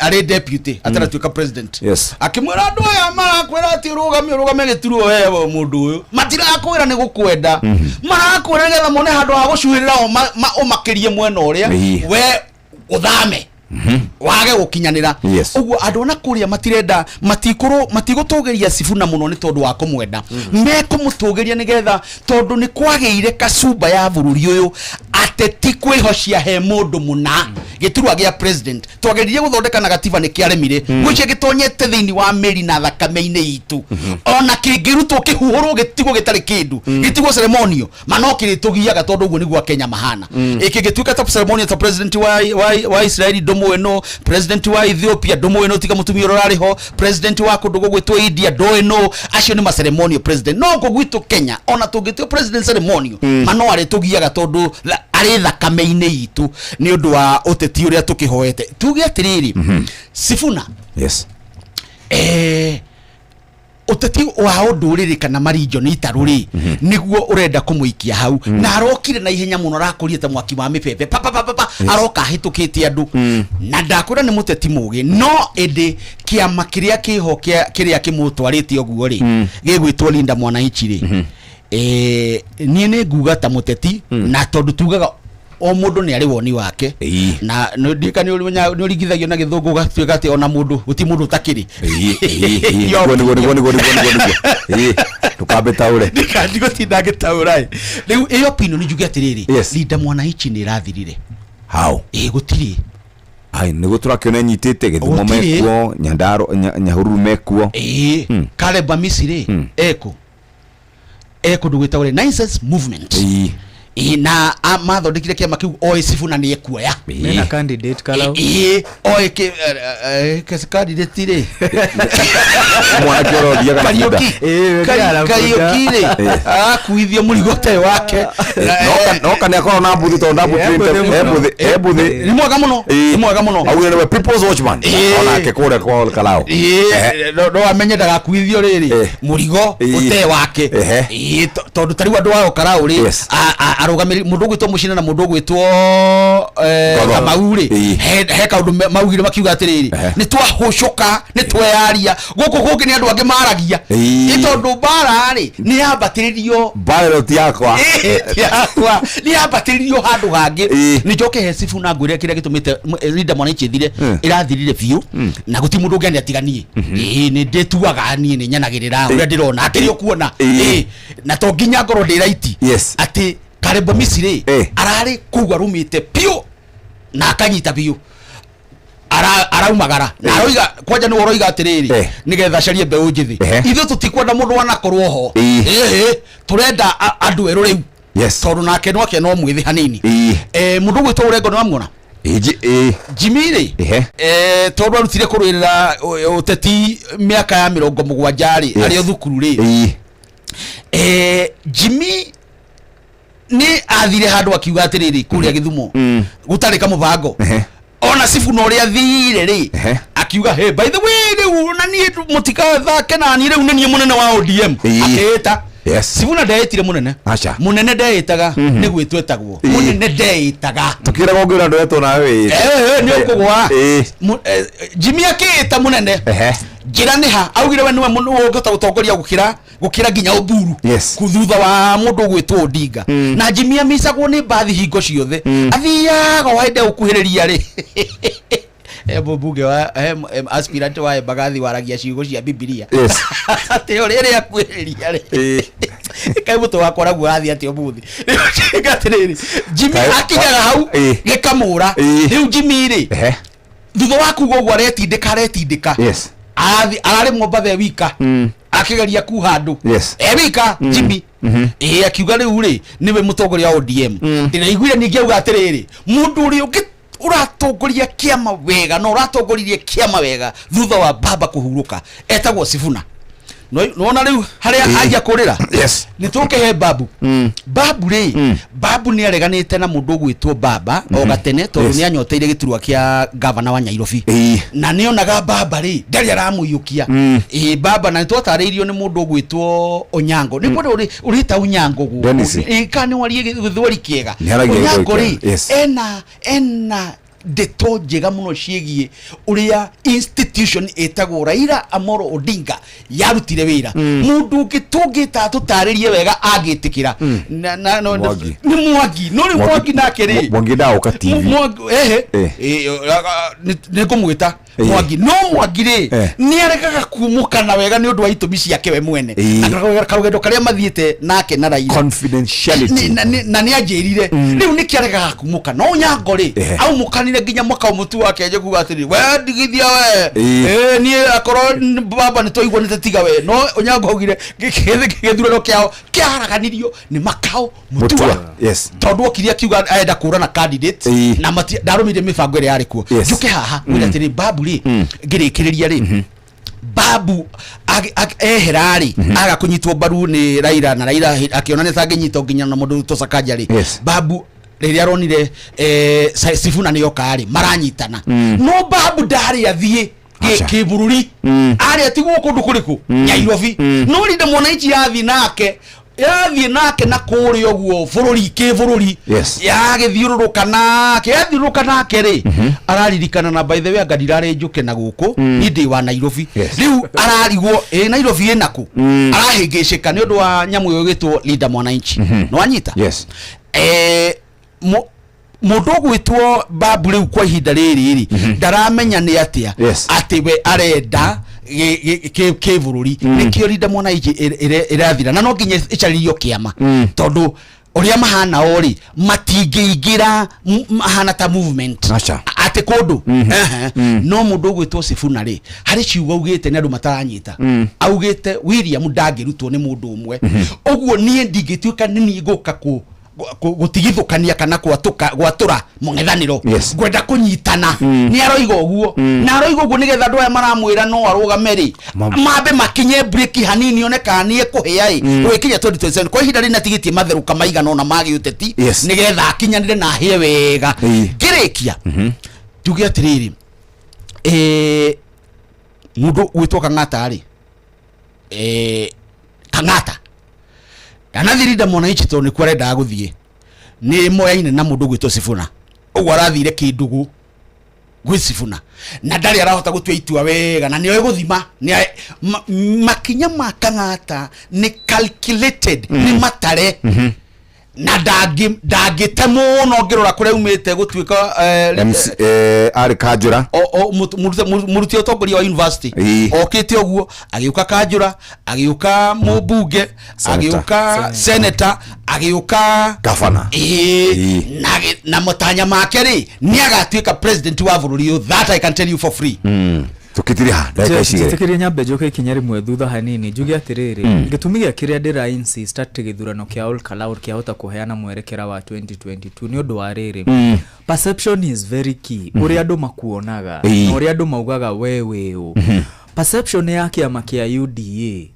arĩ deputy ataratuĩka president. Akĩmwĩra andũ aya marakwĩra atĩ Ũthiĩ ũrũgame ũrũgame gĩturwa we mũndũ ũyũ, matirakwĩra nĩ gũkwenda, marakwĩra nĩgetha mone handũ ha gũcuhĩrĩra ũmakĩrie mwena ũrĩa we ũthame wage gũkinyanĩra. Ũguo andũ ona kũrĩa matirenda, matikorwo matigũtũgĩria Sifuna mũno nĩ tondũ wa kũmwenda, mekũmũtũgĩria nĩgetha tondũ nĩ kwagĩire kacumba ya bũrũri ũyũ ateti kwĩhocia he mũndũ mũna. Gĩturwa gĩa president twageririe gũthondeka na gatiba nĩ kĩaremire, gwĩcia gĩtonyete thĩinĩ wa mĩri na thakame-inĩ itũ, ona kĩngĩrutwo kĩhuhũrwo gĩtigwo gĩtarĩ kĩndũ, gĩtigwo ceremonial ma no kĩrĩtũgiaga tondũ ũguo nĩguo Akenya mahana. Ĩkĩngĩtuĩka ta ceremonial ta president wa Israeli ndũmũĩ no, president wa Ethiopia ndũmũĩ no, tiga mũtumia ũrĩa ũrarĩ ho, president wa kũndũ gũgwĩtwo India ndũĩ no, acio nĩ ma ceremonial president. No gũkũ gwitũ Kenya ona tũngĩtua president ceremonial ma no arĩtũgiaga tondũ arĩ thakame-inĩ itũ nĩ ũndũ wa ũteti ũrĩa tũkĩhoete. Tuge atĩrĩrĩ, Sifuna, ũteti wa ũndũrĩrĩ kana marinjo nĩ itarũ rĩ, nĩguo ũrenda kũmũikia hau, na arokire na ihenya mũno, arakũrie ta mwaki wa mĩbebe, pa, pa, pa, pa, pa, aroka ahĩtũkĩte andũ, na ndakwĩra nĩ mũteti mũgĩ, no ĩndĩ kĩama kĩrĩa kĩho kĩrĩa kĩmũtwarĩte ũguo rĩ, gĩgwĩtwo Linda Mwananchi rĩ, niĩ nĩ nguga ta mũteti, na tondũ tugaga o mũndũ nĩ arĩ woni wake, na ndika nĩ ũringithagio na gĩthũngũ ũgatuĩka atĩ ona mũndũ gũtirĩ mũndũ ũtakĩrĩ.
Niguo, niguo, niguo, niguo, niguo, niguo. Ndũkambe taũre.
Ndigũtinda ngĩtaũra ĩ. Rĩu ĩyo opinion njuge atĩrĩrĩ, Linda Mwananchi nĩ ĩrathirire.
How?
Ĩ gũtirĩ.
Ai, nĩguo tũrakĩona ĩnyitĩte Gĩthumo.
Gũtirĩ.
Mekuo Nyandaro, Nyahururu mekuo.
Ĩĩ, Caleb Amisi rĩ, eko kũndũ gwĩtagwo Renaissance Movement. Ĩĩ, na mathondekire kĩama kĩu oĩ Sifuna nĩ ekuoya.
Mena candidate Kalau.
Ĩĩ, oĩ candidate rĩ.
Mwanake ũrĩa ũthiaga na bunda.
Kariũki.
Ĩĩ, ũthiaga na bunda.
Kariũki rĩ, arakuithia mũrigo ũtarĩ wake.
Noka nĩ akorwo na mbuthi tondũ
Ĩ,
ndambuthi embuthi.
Nĩ mwega mũno, nĩ mwega mũno.
Augire nĩwe people's watchman. Onake kũrĩa kwa Kalao.
Ĩĩ, no amenye ndagakuithio rĩrĩ mũrigo ũte wake. Ĩĩ, tondũ ta rĩu andũ a Karau rĩ, arũgamĩrĩri mũndũ ũgwĩtwo Mũcina na mũndũ ũgwĩtwo
Ngotho.
Kamau rĩ, he kaũndũ maugire makiuga atĩrĩrĩ, nĩ twahũcũka, nĩ tweyaria gũkũ kũngĩ nĩ andũ angĩ maragia. Ĩ tondũ mbara rĩ nĩ yambatĩrĩrio
Ballot yakwa.
Yakwa nĩ yambatĩrĩrio handũ hangĩ. Nĩ njoke he Sifuna ngwĩre kĩrĩa gĩtũmĩte Linda Mwananchi ĩthire. Ĩrathirire biũ na gũtirĩ mũndũ ũngĩania tiga niĩ. Ĩĩ, nĩ ndĩtuaga niĩ nĩ nyanagĩrĩra ũrĩa ndĩrona akĩrĩ ũkuona. Ĩĩ, na to nginya ngorwo ndĩ right atĩ Caleb Amisi rĩ ararĩ kũu arũmĩte biũ na akanyita biũ, araumagara na aroiga kwanja nĩwe ũroiga atĩrĩrĩ, nĩgetha acarie mbeũ njĩthĩ. Ithuĩ tũtikwenda mũndũ wanakorwo ho. Ĩhĩ, tũrenda andũ erũ rĩu, tondũ nake no ake no mwĩthĩ hanini. Mũndũ ũgwĩtwo Ũrengo nĩ wamuona? Jimmy rĩ, tondũ arutire kũrũĩrĩra ũteti mĩaka ya 70 rĩ, arĩ o thukuru rĩ. Jimmy nĩ athire handũ akiuga atĩrĩrĩ, kũrĩa Gĩthumo gũtarĩ kamũbango, ona Sifuna ũrĩa athire rĩ, akiuga, "Hey, by the way, rĩu na niĩ mũtikathake na niĩ, rĩu nĩ niĩ mũnene wa ODM." Akĩĩta. Sifuna ndeĩtire mũnene.
Aca.
Mũnene ndeĩtaga, nĩ gwĩtwo etagwo mũnene, ndeĩtaga.
Tũkĩragwo ngwĩra andũ etwo nawe.
Nĩ ũkũgwa. Jimmy akĩĩta mũnene. Njĩra nĩ ha augire we nĩwe mũndũ ũngĩhota gũtongoria gũkĩra nginya Oburu thutha wa mũndũ ũgwĩtwo Odinga. Na Jimmy amicagwo nĩ mbathi hingo ciothe, athiaga o hĩndĩ gũkuhĩrĩria rĩ, he mũmbunge wa he aspirant wa Embagathi waragia ciugo cia Bibilia atĩ o rĩrĩa akuhĩrĩria rĩ, kaĩ mũtwe wakwa naguo ũrathiĩ atĩa ũmũthĩ? Rĩu atĩrĩrĩ, Jimmy akinyaga hau gĩkamũra. Rĩu Jimmy rĩ, thutha wa kuga ũguo aretindĩka aretindĩka, ararĩ Mombatha e wika, akĩgeria kuha andũ e wika. Jimmy ĩĩ, akiuga rĩu rĩ nĩwe mũtongoria wa ODM. Ndĩraiguire ningĩ auga atĩrĩrĩ, mũndũ ũrĩa ũngĩ ũratongoria kĩama wega na ũratongoririe kĩama wega thutha wa baba kũhurũka etagwo Sifuna. Nĩwona rĩu harĩa anjia kũrĩra? Nĩ tũkĩhe Babu. Babu rĩ, Babu nĩ areganĩte na mũndũ ũgwĩtwo Baba o gatene tondũ nĩ anyoteire gĩturwa kĩa gavana wa Nyairobi, na nĩ onaga Baba rĩ ndarĩ aramũiyũkia. Ĩĩ, Baba, na nĩ twatarĩirio nĩ mũndũ ũgwĩtwo Onyango, nĩ kwenda ũrĩta Onyango gũkũ.
Dennis.
Ĩĩ, kana nĩ warie gĩthweri kĩega.
Nĩ aragia
Onyango
gĩthweri
rĩ,
kĩega, yes.
ena Ndeto njega mũno ciĩgiĩ ũrĩa institution ĩtagwo Raila Amolo Odinga yarutire wĩra. Mũndũ ũngĩ tũngĩta tũtarĩrie wega angĩtĩkĩra
Mwangi.
Nĩ Mwangi, no rĩu Mwangi nake rĩ,
Mwangi ndaũka TV.
Ehe.
Eh.
Nĩ ngũmwĩta Mwangi, no Mwangi rĩ, nĩ aregaga kumũkana wega nĩ ũndũ wa itũmi ciake we mwene na karũgendo karĩa mathiĩte nake na Raila.
Confidentiality.
Na nĩ anjĩrire rĩu nĩkĩ aregaga kumũka, no Nyango rĩ, aumũkanire nginya mwaka mũtu wake aje kuga atĩrĩ, we ndigithia we. Niĩ akorwo baba nĩ twaiguanĩte, tiga we. No Onyango augire gĩthurano kĩao kĩaharaganirio nĩ Makao Mutua.
Mutua. Yes.
Tondũ okire akiuga arenda kũrana candidate na ndarũmĩrĩire mĩbango ĩrĩa yarĩ kuo. Njũke haha ngwĩre atĩrĩ, Babu rĩ, ngĩrĩkĩrĩria rĩ, Babu ehera rĩ, aga kũnyitwo mbaru nĩ Raila, na Raila akĩona nĩ tangĩnyitwo nginya na mũndũ to Sakaja rĩ. Babu rĩrĩa aronire Sifuna nĩ oka rĩ, maranyitana. No Babu ndarĩ athiĩ
Aca.
kĩbũrũri, arĩ atigwo kũndũ kũrĩkũ? Nyairobi. No Linda Mwananchi yathiĩ nake, yathiĩ nake na kũrĩa ũguo bũrũri kĩbũrũri. Yagĩthiũrũrũka nake, yathiũrũrũka nake rĩ, araririkana na by the way, anga ndirarĩ njũke na gũkũ, niĩ ndĩ wa Nairobi. Rĩu ararigwo ĩ Nairobi ĩ nakũ, arahĩngĩcĩka nĩ ũndũ wa nyamũ ĩyo ĩgĩtwo Linda Mwananchi. Nĩwanyita?
Yes.
Mũndũ ũgwĩtwo Babu rĩu kwa ihinda rĩrĩ rĩ, ndaramenya nĩ atĩa atĩ we arenda kĩbũrũri. Nĩkĩo Linda Mwananchi ĩrathira, na no nginya ĩcarĩrio kĩama, tondũ ũrĩa mahana o rĩ, matingĩingĩra mahana ta movement
Aca.
Atĩ kũndũ. Ehe. No mũndũ ũgwĩtwo Sifuna rĩ, harĩ ciugo augĩte nĩ andũ mataranyita. Augĩte William ndangĩrutwo nĩ mũndũ ũmwe. Ũguo niĩ ndingĩtuĩka nĩ niĩ ngũka gũtigithũkania kana gwatũka gwatũra mũng'ethanĩro. Ngwenda kũnyitana. Nĩ aroiga ũguo, na aroiga ũguo nĩgetha andũ aya maramwĩra no arũgame rĩ, mambe makinye breki hanini, one kana nĩ ekũhĩa ĩ gũgĩkinya 2027. Kwa ihinda rĩrĩ atigĩtie matherũka maigana ũna ma gĩũteti nĩgetha akinyanĩre na ahĩe wega. Ngĩrĩkia tuge atĩrĩrĩ, mũndũ gwĩtwo Kang'ata rĩ, Kang'ata ndanathiĩ Linda Mwananchi tondũ nĩkuo arendaga gũthiĩ, nĩ moyaine na mũndũ gwĩtwo Sifuna. Ũguo arathire kĩndugu gwĩ Sifuna na ndarĩ arahota gũtua itua wega, na nĩoĩ gũthima makinya ma Kang'ata nĩ calculated, nĩ matare, na ndangĩte mũno ngĩrora kũrĩa aumĩte gũtuĩka
MC, arĩ kanjũra.
O mũruti ũtongoria wa university. Okĩte ũguo agĩũka kanjũra, agĩũka mũmbunge,
Senator.
Agĩũka senator, agĩũka
Gavana.
Ĩĩ, na matanya make rĩ, nĩ agatuĩka president wa bũrũri ũyũ. That I can tell you for free.
Tũkĩtiriha ndagĩka ici igĩrĩ.
Njĩtĩkĩrie nyambe njoke ikinya rĩmwe thutha hanini, njuge atĩrĩrĩ, gĩtũmi gĩa kĩrĩa ndĩra insist atĩ gĩthurano kĩa Ol Kalou kĩahota kũheana mwerekera wa 2022 nĩ ũndũ wa rĩrĩ, perception is very key. Ũrĩa andũ makuonaga na ũrĩa andũ maugaga we wĩũ. Perception ya kĩama kĩa UDA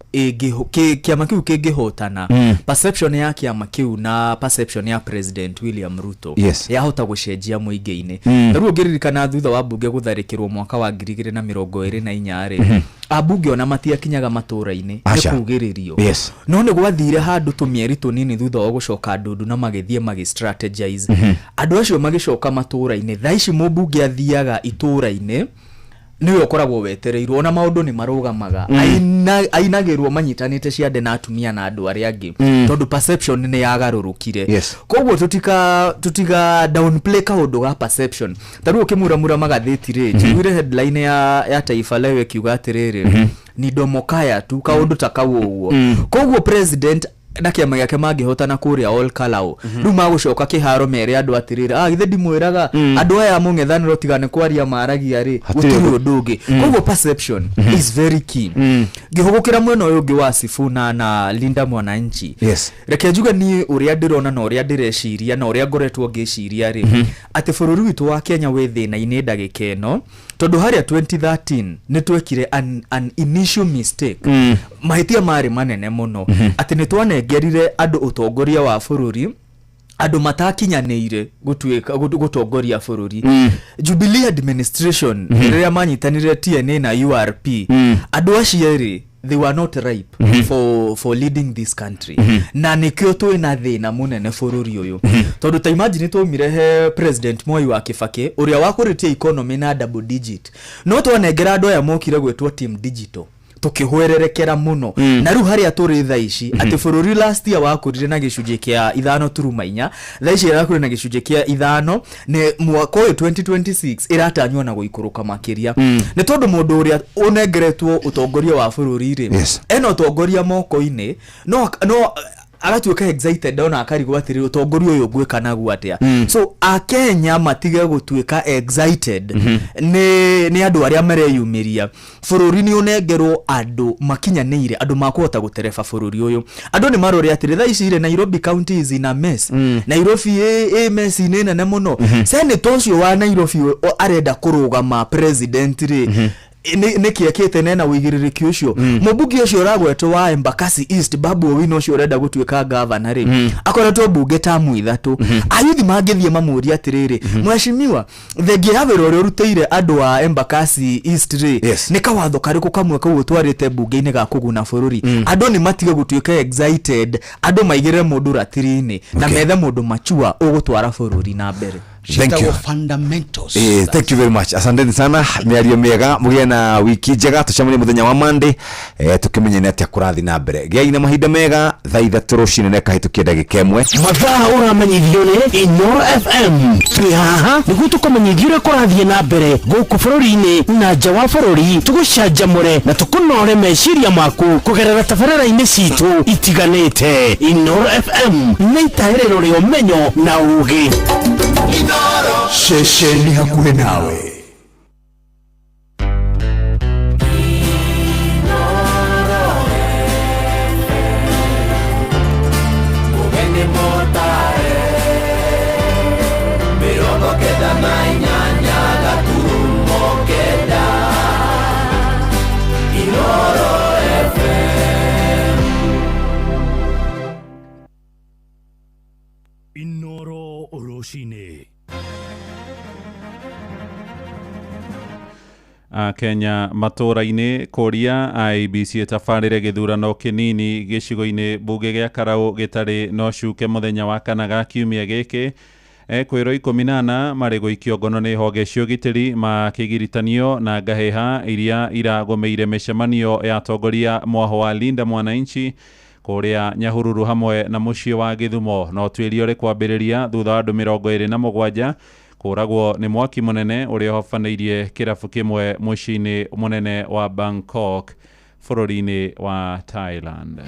kĩama kĩu kĩngĩhotana, perception ya kĩama kĩu na perception ya President William Ruto yahota gũcenjia mũingĩ-inĩ. Ta rĩu ũngĩririkana thutha wa mbunge gũtharĩkĩrwo mwaka wa 2024 rĩ, ambunge ona matiakinyaga matũra-inĩ nĩ
Aca.
kugĩrĩrio. No nĩ gwathire handũ tũmĩeri tũnini thutha wa gũcoka ndundu na magĩthiĩ magĩ strategize, andũ acio magĩcoka matũra-inĩ. Thaa ici mũmbunge athiaga itũra-inĩ, nĩwe ũkoragwo wetereirwo, ona maũndũ nĩ marũgamaga. Ainagĩrwo manyitanĩte ciande na atumia na andũ arĩa angĩ, tondũ perception nĩ yagarũrũkire. Koguo tũtiga downplay kaũndũ ga perception. Ta rĩu ũkĩmuramura magathĩti rĩ, njiguire headline ya Taifa Leo ĩkiuga atĩrĩrĩ, ni domokaya tu, kaũndũ ta kau ũguo. Koguo president na kĩama gĩake mangĩhotana kũrĩa Ol Kalou, rĩu magũcoka kĩharo mere andũ atĩrĩrĩ, ah, githĩ ndimwĩraga andũ aya mũng'ethanĩro tiga nĩ kwaria maragia rĩ,
Hatirĩ
gũtirĩ
ũndũ.
ũndũ ũngĩ. Koguo perception is very key. Ngĩhũgũkĩra mwena ũyũ ũngĩ wa Sifuna na Linda Mwananchi, reke njuge niĩ ũrĩa ndĩrona na ũrĩa ndĩreciria na ũrĩa ngoretwo ngĩciria rĩ, atĩ bũrũri witũ wa Kenya wĩ thĩna-inĩ ndagĩka ĩno, tondũ harĩa 2013 nĩ twekire an initial mistake. Mahĩtia marĩ manene mũno, atĩ nĩ twanengerire andũ ũtongoria wa bũrũri, andũ matakinyanĩire gũtuĩka gũtongoria bũrũri. Jubilee administration, rĩrĩa manyitanire TNA na URP, andũ acio erĩ, They were not ripe for leading this country. Na nĩkĩo twĩna thĩna mũnene bũrũri ũyũ. Tondũ ta imagine twaumire he President Moi wa Kibaki ũrĩa wakũrĩtie economy na double digit. No twanengera andũ aya mokire gwĩtwo team digital, tukihwererekera muno. Na riu haria turi thaa ici, ati bũrũri last year wakũrire na gĩcunjĩ kĩa 5.4, thaa ici ĩrakũrire na gĩcunjĩ kĩa 5, nĩ mwaka ũyũ 2026 ĩratanywo na gũikũrũka makĩria. Nĩ tondũ mũndũ ũrĩa ũnengeretwo ũtongoria wa bũrũri rĩ, ena ũtongoria moko-inĩ, no agatuĩka excited ona akarigwo atĩrĩ, ũtongoria ũyũ ngwĩka naguo atĩa? So akenya matige gũtuĩka excited nĩ andũ arĩa mareyumĩria. Bũrũri nĩ ũnengerwo andũ makinyanĩire, andũ makũhota gũtereba bũrũri ũyũ. Andũ nĩ marore atĩrĩ, thaa ici rĩ, Nairobi County is in a mess. Nairobi ĩ mess nĩ nene mũno. Senator ũcio wa Nairobi arenda kũrũgama president rĩ, nĩkĩ ekĩte nena ũigĩrĩrĩki ũcio? Mũmbunge ũcio ũragwetwo wa Embakasi East, Babu Owino, ũcio ũrenda gũtuĩka gavana rĩ, akoretwo mbunge tamu 3. Ayuthi mangĩthiĩ mamũrie atĩrĩrĩ, mheshimiwa, thengia ya wĩra ũrĩa ũrutĩire andũ a Embakasi East rĩ, nĩ kawatho karĩkũ kamwe kau ũtwarĩte mbunge-inĩ ga kũguna bũrũri? Andũ nĩ matige gũtuĩka excited, andũ maigĩrĩre mũndũ ratiri-inĩ na methe mũndũ machua ũgũtwara bũrũri na mbere.
Thank you.
Fundamentals.
Thank you very much. Asanteni sana. Mĩario mĩega, mũgĩe na wiki njega, tũcemanie mũthenya wa Monday, tũkĩmenye nĩ atĩa kũrathiĩ na mbere. Gĩai na mahinda mega, thaa 3 rũcinĩ na ĩkahĩtũkia ndagĩka 1.
Mathaa ũramenyithio nĩ Inooro FM. Twĩ haha nĩguo tũkũmenyithie ũrĩa kũrathiĩ na mbere gũkũ bũrũri-inĩ na nja wa bũrũri, tũgũcanjamũre na tũkũnore meciria maku kũgerera tabarĩra-inĩ citũ itiganĩte. Inooro FM nĩ itaĩrĩro rĩa ũmenyo na ũũgĩ.
Ceceni hakuhĩ nawe.
Mũgeni mũtare, 98.9 Inooro FM.
Inooro rũcinĩ.
Kenya matũra-inĩ kũria IEBC ĩtabarĩre gĩthurano kĩnini gĩcigo-inĩ mbunge gĩa Karau gĩtarĩ na ũcuke mũthenya wa kana ga kiumia gĩkĩ. Kwĩrwo 18 marĩ gũikio ngono nĩ honge cia ũgitĩri makĩgiritanio na ngahĩha iria iragũmĩire mĩcemanio ya atongoria mwaho wa Linda Mwananchi kũrĩa Nyahururu hamwe na mũciĩ wa Gĩthumo. No tuĩrio rĩ kwambĩrĩria thutha wa andũ 27 kũragwo nĩ mwaki mũnene ũrĩa ũhobanĩirie kĩrabu kĩmwe mũciĩ-inĩ mũnene wa Bangkok bũrũri-inĩ wa Thailand.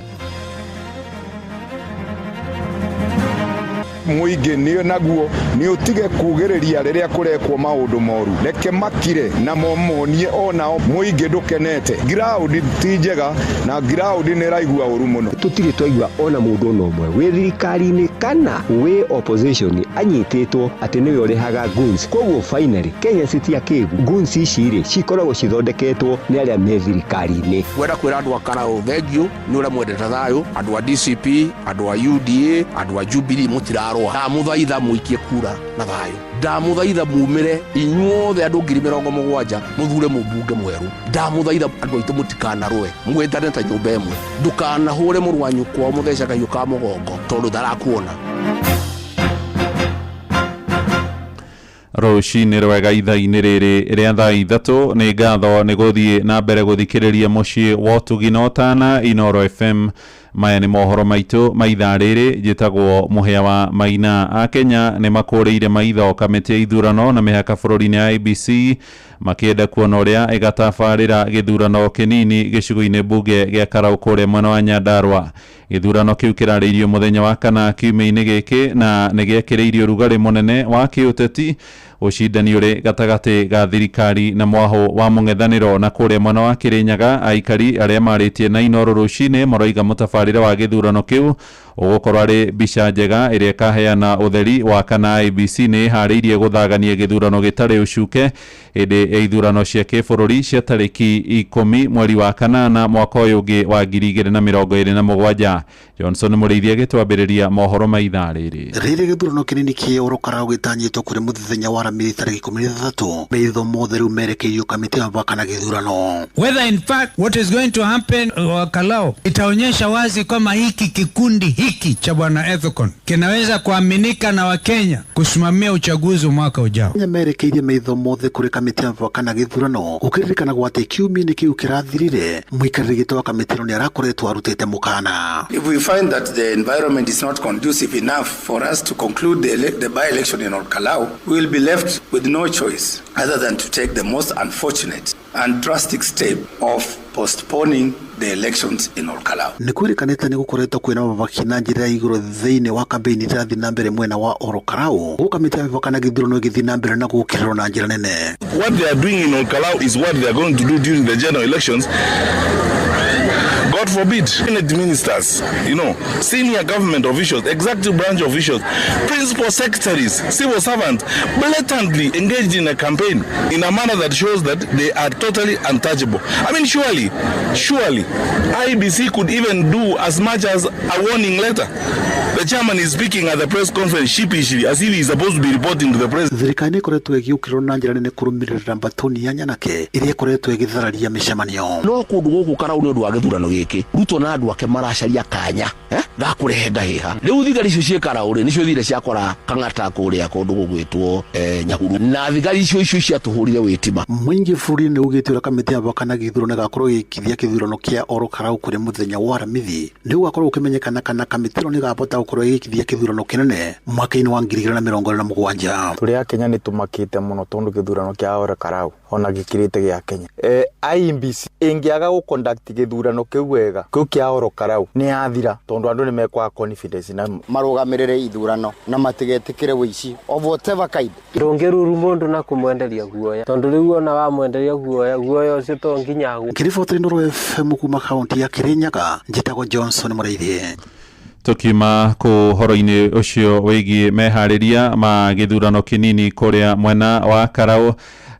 Mũingĩ nĩ naguo nĩ ũtige kugĩrĩria rĩrĩa kũrekwo maũndũ moru, reke makire na momonie onao mũingĩ ndũkenete. Ground ti njega na ground nĩ ĩraigua ũru mũno.
Tũtirĩ twaigua ona mũndũ ona ũmwe wĩ thirikari-inĩ kana wĩ opposition anyitĩtwo atĩ nĩwe ũrĩhaga goons. Koguo finally Kenya City ya kĩgu goons ici rĩ cikoragwo cithondeketwo nĩ arĩa me thirikari-inĩ.
Ngwenda kwĩra andũ a Karau thengiũ nĩ ũrĩa mwendete thayũ, andũ a DCP, andũ a UDA, andũ a Jubilee mũtirarũa. Ndamũthaitha mũikie kura na thayũ, ndamũthaitha mumĩre inyuothe andũ 70,000 mũthure mũmbunge mwerũ. Ndamũthaitha andũ aitũ mũtikanarũe, mwĩtane ta nyũmba ĩmwe. Ndũkanahũre mũrũ wa nyũkwa ũmũthece kahiũ ka mũgongo tondũ ndarakuona.
Rũcinĩ rwega ithaa-inĩ rĩrĩ rĩa thaa 3. Nĩ ngatho nĩ gũthiĩ na mbere gũthikĩrĩria mũciĩ wa ũtugi na ũtana Inooro FM. Maya nĩ mohoro maitũ ma ithaa rĩrĩ. Njĩtagwo Mũhĩa wa Maina. Akenya nĩ makũrĩire maitho kamĩtĩ ya ithurano na mĩhaka bũrũri-inĩ IEBC makĩenda kuona ũrĩa ĩgatabarĩra gĩthurano kĩnini gĩcigo-inĩ mbunge gĩa Karau kũrĩa mwena wa Nyandarua. Gĩthurano kĩu kĩrarĩirio mũthenya wa kana kiumia-inĩ gĩkĩ na nĩ gĩekĩrĩirio ũrugarĩ mũnene wa kĩũteti, ũcindani ũrĩ gatagatĩ ga thirikari na mwaho wa mũng'ethanĩro. Na kũrĩa mwena wa Kĩrĩnyaga, aikari arĩa marĩtie na Inooro rũcinĩ maroiga mũtabarĩre wa gĩthurano kĩu Ũgũkorwo arĩ mbica njega ĩrĩa ĩkaheana ũtheri wa kana IEBC nĩ ĩharĩirie gũthagania gĩthurano gĩtarĩ ũcuke hĩndĩ ya ithurano cia kĩbũrũri cia tarĩki 10 mweri wa kanana mwaka ũyũ ũngĩ wa 2027. Johnson Mũrĩithi agĩtwambĩrĩria mohoro ma ithaa rĩrĩ.
Rĩrĩ gĩthurano kĩnini kĩa Oro gĩtanyĩtwo kũrĩ mũthenya wa Aramithi tarĩki 13, maitho mothe rĩu merekeirio kamĩtĩ ya mĩhaka na gĩthurano.
Whether in fact what is going to happen Kalou itaonyesha wazi kwamba hiki kikundi hiki cha bwana Ethekon kinaweza kuaminika na Wakenya kusimamia uchaguzi mwaka ujao.
Kenya merekeirie maitho mothe kũrĩ kamĩtĩ ya mĩhaka na gĩthurano, gũkĩririkanagwo atĩ kiumia-inĩ kĩu kĩrathirire mũikarĩri gĩtĩ wa kamĩtĩ ĩno nĩarakoretwo arutĩte mũkana.
If we find that the environment is not conducive enough for us to conclude the by-election in Ol Kalou, we will be left with no choice other than to take the most unfortunate and drastic step of postponing the elections in Ol Kalou.
Nĩ kwĩrĩkanĩte nĩ gũkoretwo kwĩna mabaki na njĩra ya igũrũ thĩinĩ wa kambĩini ĩrathiĩ na mbere mwena wa Ol Kalou, gũkũ kamĩtĩ ya mĩhaka na gĩthurano ĩgĩthiĩ na mbere na gũũkĩrĩrwo na njĩra nene.
What they are doing in Ol Kalou is what they are going to do during the general elections. God forbid. Cabinet ministers, senior government officials, executive branch officials, principal secretaries, civil servants, blatantly engaged in a campaign in a manner that shows that they are totally untouchable. I mean, surely, IEBC could even do as much as a warning letter. The chairman is speaking at the press conference sheepishly, as if he is supposed to be reporting to the president.
Thirikari nĩ ĩkoretwo ĩgĩũkĩrĩrwo na njĩra nene kũrũmĩrĩra mbatoni ya nyanake ĩrĩa ĩkoretwo ĩgĩthararia mĩcemanio.
No kũndũ gũkũ Karau nĩ ũndũ wa gĩthurano gĩkĩ, Ruto na andũ ake maracaria kanya ga kũrehe ngahĩha. Rĩu thigari icio ciĩ Karau rĩ, nĩcio thire ciakora Kang'ata kũrĩa kũndũ gũgwĩtwo Nyahururu, na thigari icio ciatũhũrire wĩtima.
Mũingĩ bũrũri-inĩ ugĩte ũrĩa kamĩtĩ ya mĩhaka na gĩthurano ĩgakorwo ĩgĩkithia gĩthurano kĩa Ol Kalou kũrĩ mũthenya wa Aramithi nĩ gũgakorwo gũkĩmenyekana kana kamĩtĩ ĩno nĩ ĩgahota gũkorwo ĩgĩkithia gĩthurano kĩnene mwaka-inĩ wa 2027.
Tũrĩ a Kenya nĩ tũmakĩte mũno tondũ gĩthurano kĩa Ol Kalou ona gĩkĩrĩte gĩa Kenya. IEBC ĩngĩaga gũ conduct gĩthurano kĩu wega, kĩu kĩa Ol Kalou nĩ yathira tondũ andũ nĩ mekwaga confidence na
marũgamĩrĩre ithurano na matigetĩkĩre wĩici of whatever kind.
Ndũngĩruru mũndũ na kũmwenderia guoya, tondũ rĩu ona wamwenderia guoya, guoya ũcio to nginya agwe.
Ngĩribotera Inooro FM kuma kaunti ya Kirinyaga, njĩtagwo Johnson Mũrĩithi.
Tukiuma kũhoro-inĩ ũcio wĩgiĩ meharĩria ma gĩthurano kĩnini kũrĩa mwena wa Karau,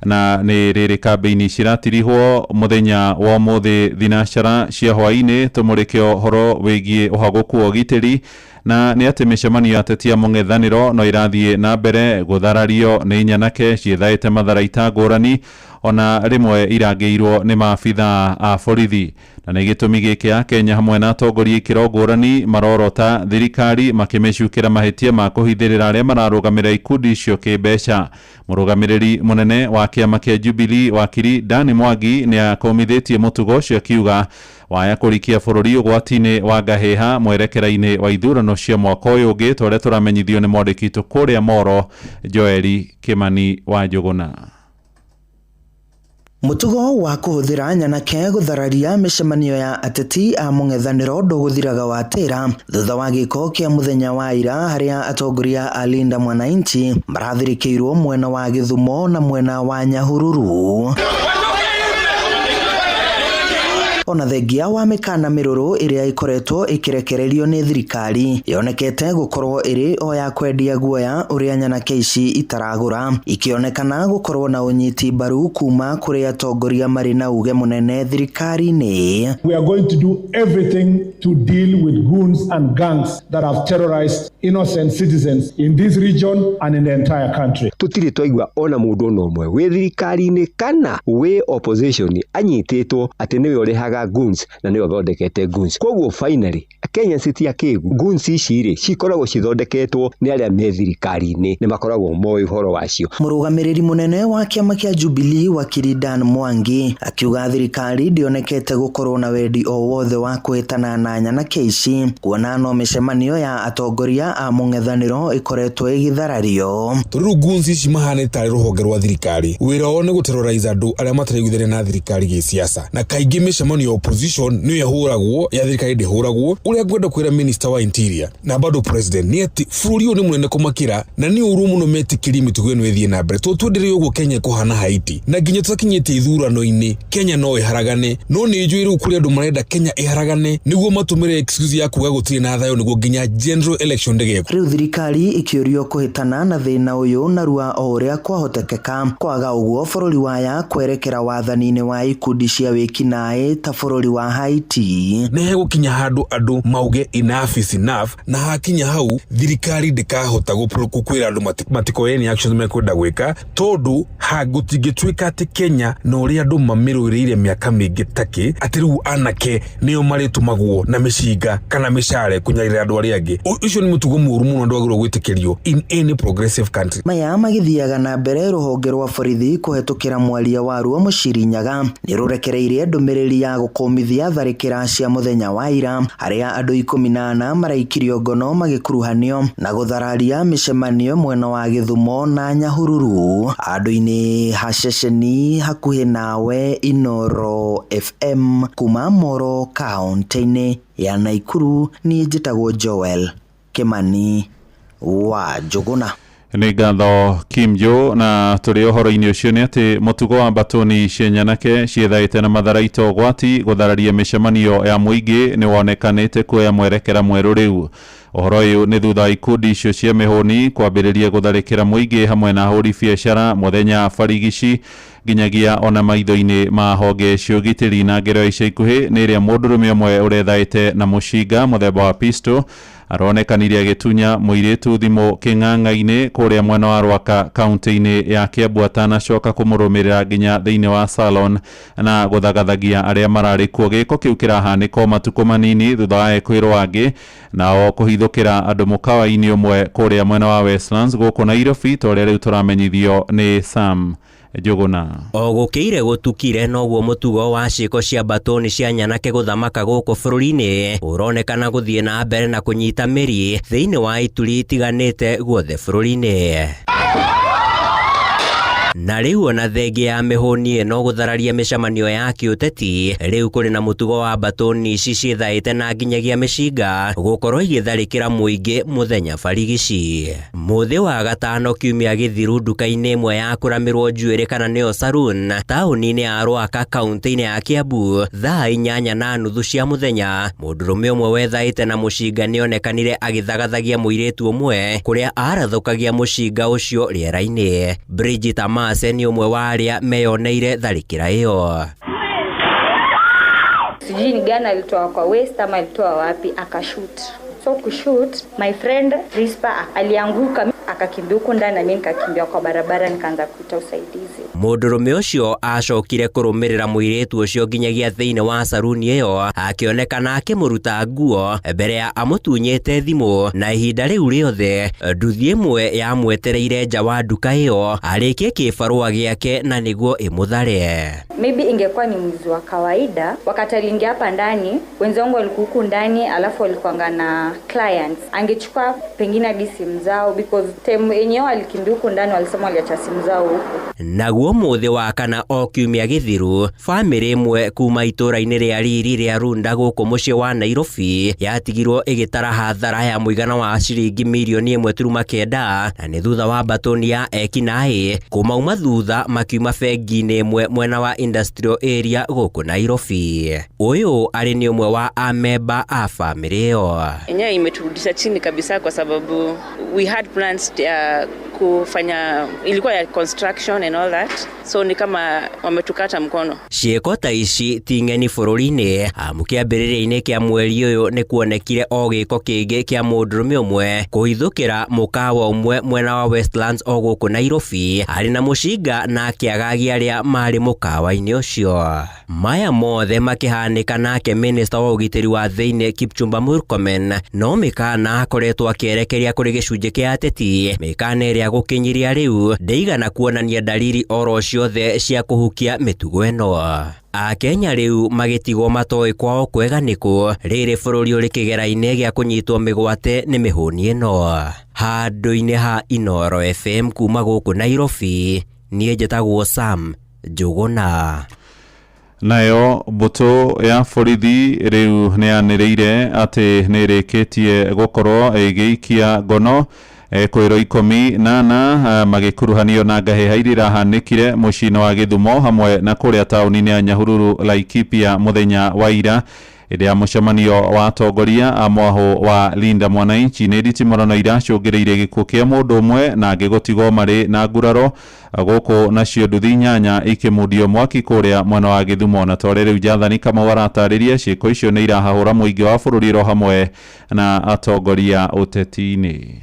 na nĩ rĩrĩ kambĩini ciratirihwo mũthenya wa ũmũthĩ thinacara cia hwaĩ-inĩ, tũmũrĩke ũhoro wĩgiĩ ũhagũku wa ũgitĩri, na nĩ atĩ mĩcemanio ya ateti a mũng'ethanĩro no ĩrathiĩ na mbere gũtharario nĩ nyanake ciĩthaĩte matharaita ngũrani, ona rĩmwe irangĩirwo nĩ maabithaa a borithi. Na nĩ gĩtũmi gĩkĩ a Kenya hamwe na atongoria ikĩro ngũrani marorota thirikari makĩmĩcukĩra mahĩtia ma kũhithĩrĩra arĩa mararũgamĩrĩra ikundi icio kĩmbeca. Mũrũgamĩrĩri mũnene wa kĩama kĩa Jubilee wakiri Dani Mwangi nĩ akomithĩtie mũtugo ũcio akiuga waya kũrikia bũrũri ũgwati-inĩ wa ngahĩha mwerekera-inĩ wa ithurano cia mwaka ũyũ ũngĩ, ta ũrĩa tũramenyithio nĩ mwandĩki witũ kũrĩa Moro Joeli Kimani wa Njũgũna.
Mũtugo wa kũhũthĩra nyanake gũthararia mĩcemanio ya ateti a mũng'ethanĩro ndũgũthiraga watĩra thutha wa gĩko kĩa mũthenya wa ira harĩa atongoria a Linda Mwananchi marathirikĩirwo mwena wa Gĩthumo na mwena wa Nyahururu. Ona thengia wa mĩkana mĩrũrũ ĩrĩa ĩkoretwo ĩkĩrekererio nĩ thirikari yonekete gũkorwo ĩrĩ o ya kwendia guoya ũrĩa nyanake ici itaragũra, ikĩonekana gũkorwo na ũnyiti mbaru kuma kũrĩ atongoria marĩ na uge mũnene thirikari-inĩ.
We are going to do everything to deal with goons and gangs that have terrorized innocent citizens in this region and in the entire country.
Tũtirĩ twaigua ona mũndũ ona ũmwe wĩ thirikari-inĩ kana wĩ opposition anyitĩtwo atĩ nĩwe ũrĩhaga goons na nĩwe ũthondekete goons. Koguo finally Kenya city akĩgu goons ici rĩ cikoragwo cithondeketwo nĩ arĩa me thirikari-inĩ, nĩ makoragwo moĩ ũhoro wacio.
Mũrũgamĩrĩri mũnene wa kĩama kĩa Jubilee wakiri Dan Mwangi akiuga thirikari ndĩonekete gũkorwo na wendi o wothe wa kũhĩtana na nyanake ici, kuona no mĩcemanio ya atongoria Atongoria a mũng'ethanĩro ĩkoretwo ĩgĩtharario.
Tondũ rĩu goons ici mahana tarĩ rũhonge rwa thirikari, wĩra wao nĩ gũterrorize andũ arĩa mataraiguithania na thirikari gĩsiasa, na kaingĩ mĩcemanio ya opposition nĩyo ĩhũragwo, ya thirikari ndĩhũragwo. Ũrĩa ngwenda kwĩra minister wa interior na bado president nĩ atĩ bũrũri ũyũ nĩ mũnene kũmakĩra, na nĩ ũru mũno metĩkĩrie mĩtugo ĩno ĩthiĩ na mbere, tondũ twendelee ũguo Kenya ĩkũhana Haiti, na nginya tũtakinyĩtie ithurano-inĩ Kenya no ĩharagane. No nĩ njũĩ rĩu kũrĩ andũ marenda Kenya ĩharagane nĩguo matũmĩre excuse ya kuga gũtirĩ na thayũ nĩguo nginya general election ndĩgekwo.
Rĩu thirikari ĩkĩũrio kũhĩtana na thĩna ũyũ narua o ũrĩa kwahotekeka, kwaga ũguo bũrũri waya kwerekera wathani-inĩ wa ikundi cia wĩkinaĩ ta bũrũri wa Haiti.
Nĩ hegũkinya handũ andũ mauge enough is enough, na hakinya hau thirikari ndĩkahota kwĩra andũ matikoe any actions mekwenda gwĩka, tondũ gũtingĩtuĩka atĩ Kenya na ũrĩa andũ mamĩrũĩrĩire mĩaka mĩingĩ takĩ atĩ rĩu anake nĩo marĩtũmagwo na mĩcinga kana mĩcare kũnyarĩra andũ arĩa angĩ. Ũcio nĩ mũtugo mũũru mũno ndwagĩrĩirwo gwĩtĩkĩrio in any progressive country.
Maya magĩthiaga na mbere, rũhonge rwa borithi kũhetũkĩra mwaria waruo Mũciri Nyaga nĩ rũrekereirie ndũmĩrĩri ya gũkũmithia tharĩkĩra cia mũthenya wa ira, harĩa andũ 14 maraikirio ngono magĩkuruhanio na gũthararia mĩcemanio mwena wa Gĩthumo na Nyahururu. Andũ-inĩ ha ceceni hakuhĩ nawe, Inoro FM, kuma Moro kaunti-inĩ ya Naikuru, niĩ njĩtagwo Joel Kimani wa Njũgũna.
Nĩ ngatho Kim Jo. Na tũrĩ ũhoro-inĩ ũcio nĩ atĩ mũtugo wa mbatũni cia nyanake ciĩthaĩte na matharaita ũgwati gũthararia mĩcemanio ya mũingĩ nĩ wonekanĩte kuoya mwerekera mwerũ rĩu. Ũhoro ũyũ nĩ thutha wa ikundi icio cia mĩhũni kwambĩrĩria gũtharĩkĩra mũingĩ hamwe na ahũri biacara mũthenya barigici nginyagia ona maitho-inĩ ma honge cia ũgitĩri. Na ngero ya ica ikuhĩ nĩ ĩrĩa mũndũrũme ũmwe ũrethaĩte na mũcinga mũthemba wa pistol aronekanire agĩtunya mũirĩtu thimũ kĩng'ang'a-inĩ kũrĩa mwena wa Rwaka kaunti-inĩ ya Kiambu atanacoka kũmũrũmĩrĩra nginya thĩinĩ wa salon na gũthagathagia arĩa mararĩ kuo. Gĩko kĩu kĩrahanĩka o matukũ manini thutha wa ekwĩrwo angĩ nao kũhithũkĩra andũ mũkawa-inĩ ũmwe kũrĩa mwena wa Westlands gũkũ Nairobi, ta ũrĩa rĩu tũramenyithio nĩ Sam Njũgũna.
O gũkĩire gũtukire noguo mũtugo wa ciĩko cia mbatũni cia nyanake gũthamaka gũkũ bũrũri-inĩ ũronekana gũthiĩ na mbere na kũnyita mĩri thĩinĩ wa ituri itiganĩte guothe bũrũri-inĩ. Na rĩu ona thengia ya mĩhũni ĩno gũthararia mĩcemanio ya kĩũteti, rĩu kũrĩ na mũtugo wa mbatũni ici ciĩthaĩte na nginyagia mĩcinga gũkorwo igĩtharĩkĩra mũingĩ mũthenya barigici. Mũthĩ wa gatano kiumia gĩthiru nduka-inĩ ĩmwe ya kũramĩrwo njuĩrĩ kana nĩyo saloon taũni-inĩ ya Rwaka kaunti-inĩ ya Kiambu thaa 8:30 cia mũthenya, mũndũrũme ũmwe wethaĩte na mũcinga nĩonekanire agĩthagathagia mũirĩtu ũmwe kũrĩa arathũkagia mũcinga ũcio rĩera-inĩ. Bridget Amase ni ũmwe wa arĩa meyoneire tharĩkĩra ĩyo.
Sijui ni gani alitoa kwa waist ama alitoa wapi akashoot. So kushoot, my friend Rispa alianguka akakimbia huko ndani na mimi nikakimbia kwa barabara nikaanza kuita usaidizi.
Mũndũrũme ũcio acokire kũrũmĩrĩra mũirĩtu ũcio nginyagia thĩinĩ wa saruni ĩyo akĩonekana akĩmũruta nguo mbere ya amũtunyĩte thimũ, na ihinda rĩu rĩothe nduthi ĩmwe yamwetereire nja wa nduka ĩyo arĩkie kĩbarũa gĩake na nĩguo ĩmũthare.
Maybe ingekuwa ni mwizi wa kawaida, wakati aliingia hapa ndani wenzangu walikuwa huku ndani alafu walikuwa na clients, angechukua pengine hadi simu zao because time yenyewe alikimbia huku ndani walisema waliacha simu zao huku.
Naguo mũthĩ wa kana o kiumia gĩthiru, bamĩrĩ ĩmwe kuma itũũra-inĩ rĩa riri rĩa Runda gũkũ mũciĩ wa Nairobi yatigirwo ĩgĩtara hathara ya mũigana wa ciringi mirioni 1.9, na nĩ thutha wa mbatũni ya ekinaĩ kũmauma thutha makiuma bengi-inĩ ĩmwe mwena wa industrial area gũkũ Nairobi. Ũyũ arĩ nĩ ũmwe wa amemba a bamĩrĩ ĩyo.
Yenyewe imeturudisha chini kabisa kwa sababu we had plans ya kufanya, ilikuwa ya construction and all that, so ni kama wametukata mkono.
Ciĩko ta ici ti ng'eni bũrũri-inĩ, amu kĩambĩrĩria-inĩ kĩa mweri ũyũ nĩ kuonekire o gĩko kĩngĩ kĩa mũndũrũme ũmwe kũhithũkĩra mũkawa ũmwe mwena wa Westlands o gũkũ Nairobi arĩ na mũcinga na akĩagagia arĩa marĩ mũkawa-inĩ ũcio. Maya mothe makĩhanĩka nake minista wa ũgitĩri wa thĩinĩ Kipchumba Murkomen no mĩkana akoretwo akĩerekeria kũrĩ gĩcunjĩ kĩa ateti, mĩkana ĩrĩa gũkinyiria rĩu ndĩigana kuonania dalili oro ciothe cia kũhukia mĩtugo ĩno. Akenya rĩu magĩtigwo matoĩ kwao kwega nĩkũ rĩrĩ bũrũri ũrĩ kĩgera-inĩ gĩa kũnyitwo mĩgwate nĩ mĩhũni ĩno. Handũ-inĩ ha Inooro FM kuma gũkũ Nairobi, niĩ njĩtagwo Sam Njũgũna.
Nayo mbũtũ ya borithi rĩu nĩ yanĩrĩire atĩ nĩ ĩrĩkĩtie gũkorwo ĩgĩikia ngono kwĩrwo 14 magĩkuruhanio na ngahĩha iria irahanĩkire mũciĩ-inĩ wa Gĩthumo hamwe na kũrĩa taũni-inĩ ya Nyahururu Laikipia mũthenya wa ira hĩndĩ ya mũcemanio wa atongoria a mwahũ wa Linda Mwananchi. Nĩ nditimũrano iracũngĩrĩirie gĩkuũ kĩa mũndũ ũmwe na angĩ gũtigwo marĩ na nguraro gũkũ, nacio nduthi 8 ikĩmundio mwaki kũrĩa mwena wa Gĩthumo. Na tore rĩu Jathani Kamau aratarĩria ciĩko icio nĩ irahahũra mũingĩ wa bũrũri ro hamwe na atongoria ũteti-inĩ.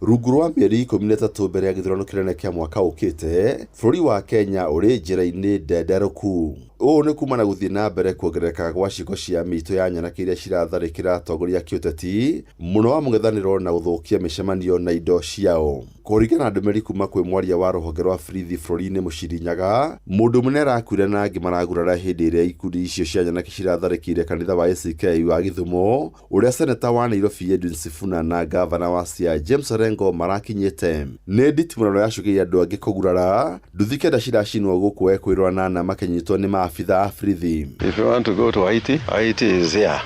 Rungu rwa mĩeri 13 mbere ya gĩthurano kĩnene kĩa mwaka ũkĩte, bũrũri wa Kenya ũrĩ njĩra-inĩ ndenderũku. Ũũ nĩ kuma na gũthiĩ na mbere kuongerereka gwa ciĩko cia mĩitũ ya nyanake iria ciratharĩkĩra atongoria a kĩũteti mũno wa mũng'ethanĩro na gũthũkia mĩcemanio na indo ciao. Kũringana na ndũmĩrĩri kuma kwĩ mwaria wa rũhonge rwa borithi bũrũri-inĩ Mũciri Nyaga, mũndũ ũmwe nĩarakuire na angĩ maragurara hĩndĩ ĩrĩa ikundi icio cia nyanake ciratharĩkĩire kanitha wa ACK wa Gĩthumo, ũrĩa seneta wa Nairobi Edwin Sifuna na ngavana wa Siaya James Orengo marakinyĩte. Nĩ nditimũrano yacũngĩrĩirie andũ angĩ kũgurara, nduthi 9 ciracinwo gũkũ ekwĩrwo 8 makĩnyitwo nĩ maabitha a borithi.
If you want to go to Haiti, Haiti is here.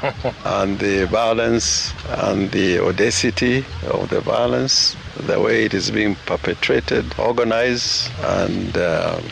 And the violence and the audacity of the violence, the way it is being perpetrated, organized and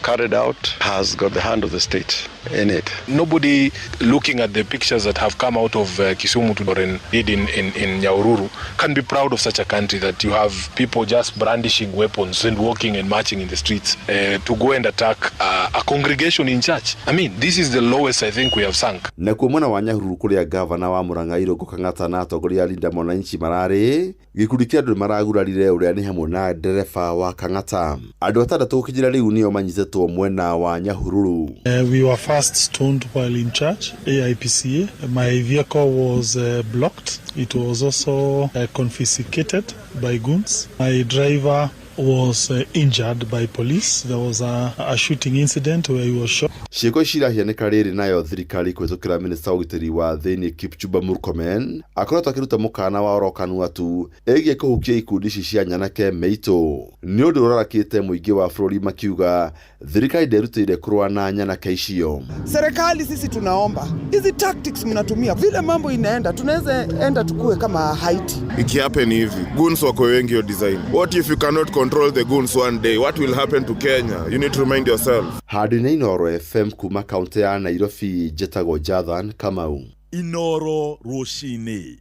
carried out has got the hand of the state in it.
Nobody looking at the pictures that have come out of Kisumu to or indeed in Nyahururu can be proud of such a country that you have people just brandishing weapons and walking and marching in the streets to go and attack a congregation in church. I mean, this is the lowest I think we have sunk.
Nakuo mwena wa Nyahururu kũrĩa gavana wa Murang'a Irũngũ Kang'ata na atongoria a Linda Mwananchi mararĩ, gĩkundi kĩa andũ maragurarire ũrĩa nĩ hamwe na ndereba wa Kang'ata. Andũ 6 gũkinyĩra rĩu nĩo manyitĩtwo mwena wa Nyahururu.
We were first stoned while in church, AIPCA. My vehicle was blocked. It was also confiscated by goons. My driver was injured by police. There was a shooting incident where he was shot.
Ciĩko ici irahianĩka rĩrĩ nayo thirikari kũhĩtũkĩra minista wa ũgitĩri wa thĩinĩ Kipchumba Murkomen akoretwo akĩruta mũkana wa orokanu atu ĩgiĩ kũhukia ikundi ici cia nyanake mĩitũ. Nĩ ũndũ ũrarakĩte mũingĩ wa bũrũri makiuga thirikari ndĩrutĩire kũrũa na nyanake icio.
Serikali sisi tunaomba hizi tactics mnatumia, vile mambo inaenda, tunaweza enda tukue kama Haiti.
Ikihappen hivi, goons wako wengi hiyo design. What if you cannot control the goons one day? What will happen to Kenya? You need to remind yourself.
Handũ-inĩ Inooro FM kuma kaunti ya Nairobi, njĩtagwo Jathan Kamau.
Inooro rũcinĩ.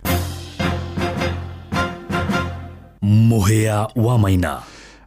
Mũhĩa wa Maina.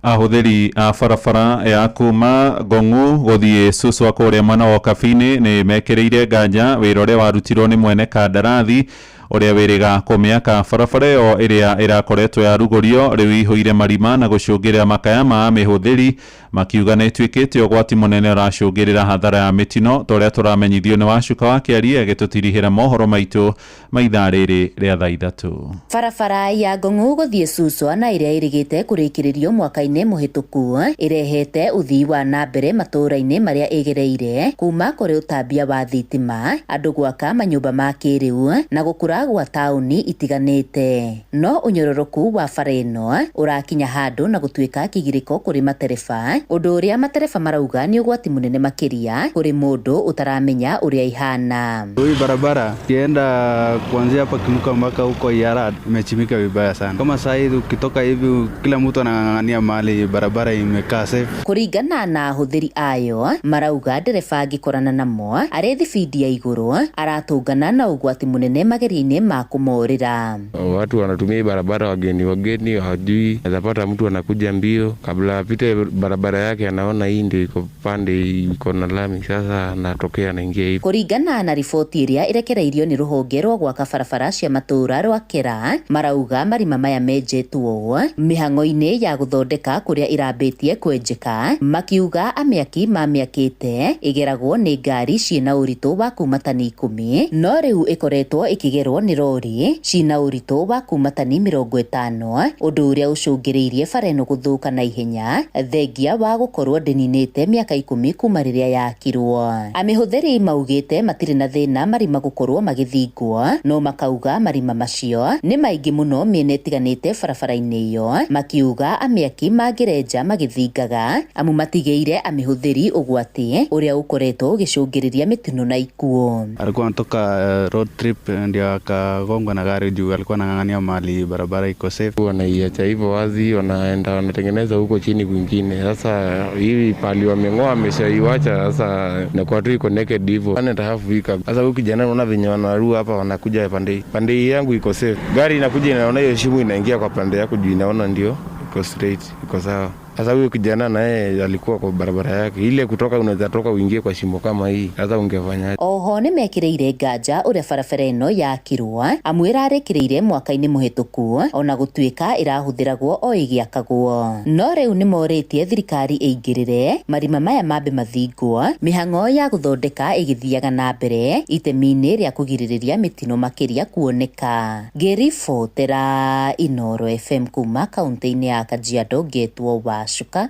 Ahũthĩri a barabara ya kuma Ngong'u gũthiĩ Suswa kũrĩa mwena wa Ũkabi-inĩ nĩ mekĩrĩire nganja wĩra ũrĩa warutirwo nĩ mwene kandarathi ũrĩa wĩrĩga kũmĩaka barabara ĩyo ĩrĩa ĩrakoretwo yarugũrio rĩu ihũire marima na gũcũngĩrĩra makaya ma mĩhũthĩri, makiuga nĩ ĩtuĩkĩte ũgwati mũnene ũracũngĩrĩra hathara ya mĩtino ta ũrĩa tũramenyithio nĩ Wacuka wa Kĩarie agĩtũtirihĩra mohoro maitũ ma ithaa rĩrĩ rĩa thaa 3.
Barabara ya Ngong'u gũthiĩ Suswa na ĩrĩa ĩrĩgĩte kũrĩkĩrĩrio mwaka-inĩ mũhĩtũku ĩrehete ũthii wa na mbere matũũra-inĩ marĩa ĩgereire kuma kũrĩ ũtambia wa thitima, andũ gwaka manyũmba ma kĩrĩu na gũkũra gwa taũni itiganĩte. No ũnyororoku wa bara ĩno ũrakinya handũ na gũtuĩka kĩgirĩko kũrĩ matereba, ũndũ ũrĩa matereba marauga nĩ ũgwati mũnene makĩria kũrĩ mũndũ ũtaramenya ũrĩa ihana.
Hii barabara kienda kuanzia hapa Kimuka mpaka huko Yarad imechimika vibaya sana. Kama saa hizi ukitoka hivi kila mtu anang'ang'ania mahali barabara imekaa safe.
Kũringana na ahũthĩri ayo marauga ndereba angĩkorana namo arĩ thibindi ya igũrũ aratũngana na ũgwati mũnene mageria-inĩ ma kũmorĩra.
Watu wanatumia barabara wageni hawajui, atapata mtu anakuja mbio kabla apite barabara yake anaona hii ndio iko pande iko na lami, sasa anatokea anaingia hivi.
Kũringana na riboti ĩrĩa ĩrekereirio nĩ rũhonge rwa gwaka barabara cia matũũra rwa KERA, marauga marima maya menjetwo mĩhang'o-inĩ ya gũthondeka kũrĩa ĩrambĩtie kwenjeka, makiuga amĩaki mamĩakĩte ĩgeragwo nĩ ngari ciĩna ũritũ wa kuma tani 10 no rĩu ĩkoretwo ĩkĩgerwo gũtharĩkĩrwo nĩ rori cina ũritũ wa kuma tani 50, ũndũ ũrĩa ũcũngĩrĩirie bara ĩno gũthũka na ihenya thengia wa gũkorwo ndĩninĩte mĩaka 10 kuma rĩrĩa yakirwo. Amĩhũthĩri maugĩte matirĩ na thĩna marima gũkorwo magĩthingwo, no makauga marima macio nĩ maingĩ mũno mĩena ĩtiganĩte barabara-inĩ ĩyo, makiuga amĩaki mangĩrenja magĩthingaga amu matigĩire amĩhũthĩri ũgwati ũrĩa ũkoretwo ũgĩcũngĩrĩria mĩtino na ikuũ.
Alikuwa anatoka road trip ndio akagongwa na gari juu alikuwa anang'ang'ania mahali barabara iko safe.
Wanaiacha hivyo wazi, wanaenda wanatengeneza huko chini kwingine. Sasa hivi pali wameng'oa wameshaiwacha, sasa inakuwa tu iko naked hivyo. 1.5 week. Sasa huyu kijana unaona venye wanarua hapa, wanakuja pande. Pande yangu iko safe. Gari inakuja inaona hiyo shimo inaingia kwa pande yako juu inaona ndio iko straight, iko sawa. Sasa huyo kijana naye alikuwa kwa barabara yake. Ile kutoka unaweza toka uingie kwa shimo kama hii. Sasa ungefanya.
Oho nĩ mekĩrĩire nganja ũrĩa barabara ĩno yakirwo amu ĩrarĩkĩrĩire mwaka-inĩ mũhĩtũku ona gũtuĩka ĩrahũthĩragwo o ĩgĩakagwo. No rĩu nĩ morĩtie thirikari ĩingĩrĩre marima maya mambe mathingwo, mĩhang'o ya gũthondeka ĩgĩthiaga na mbere itemi-inĩ rĩa kũgirĩrĩria mĩtino makĩria kuoneka. Ngĩribotera Inooro FM kuma kaunti-inĩ ya Kajiado, ngetwo Wacuka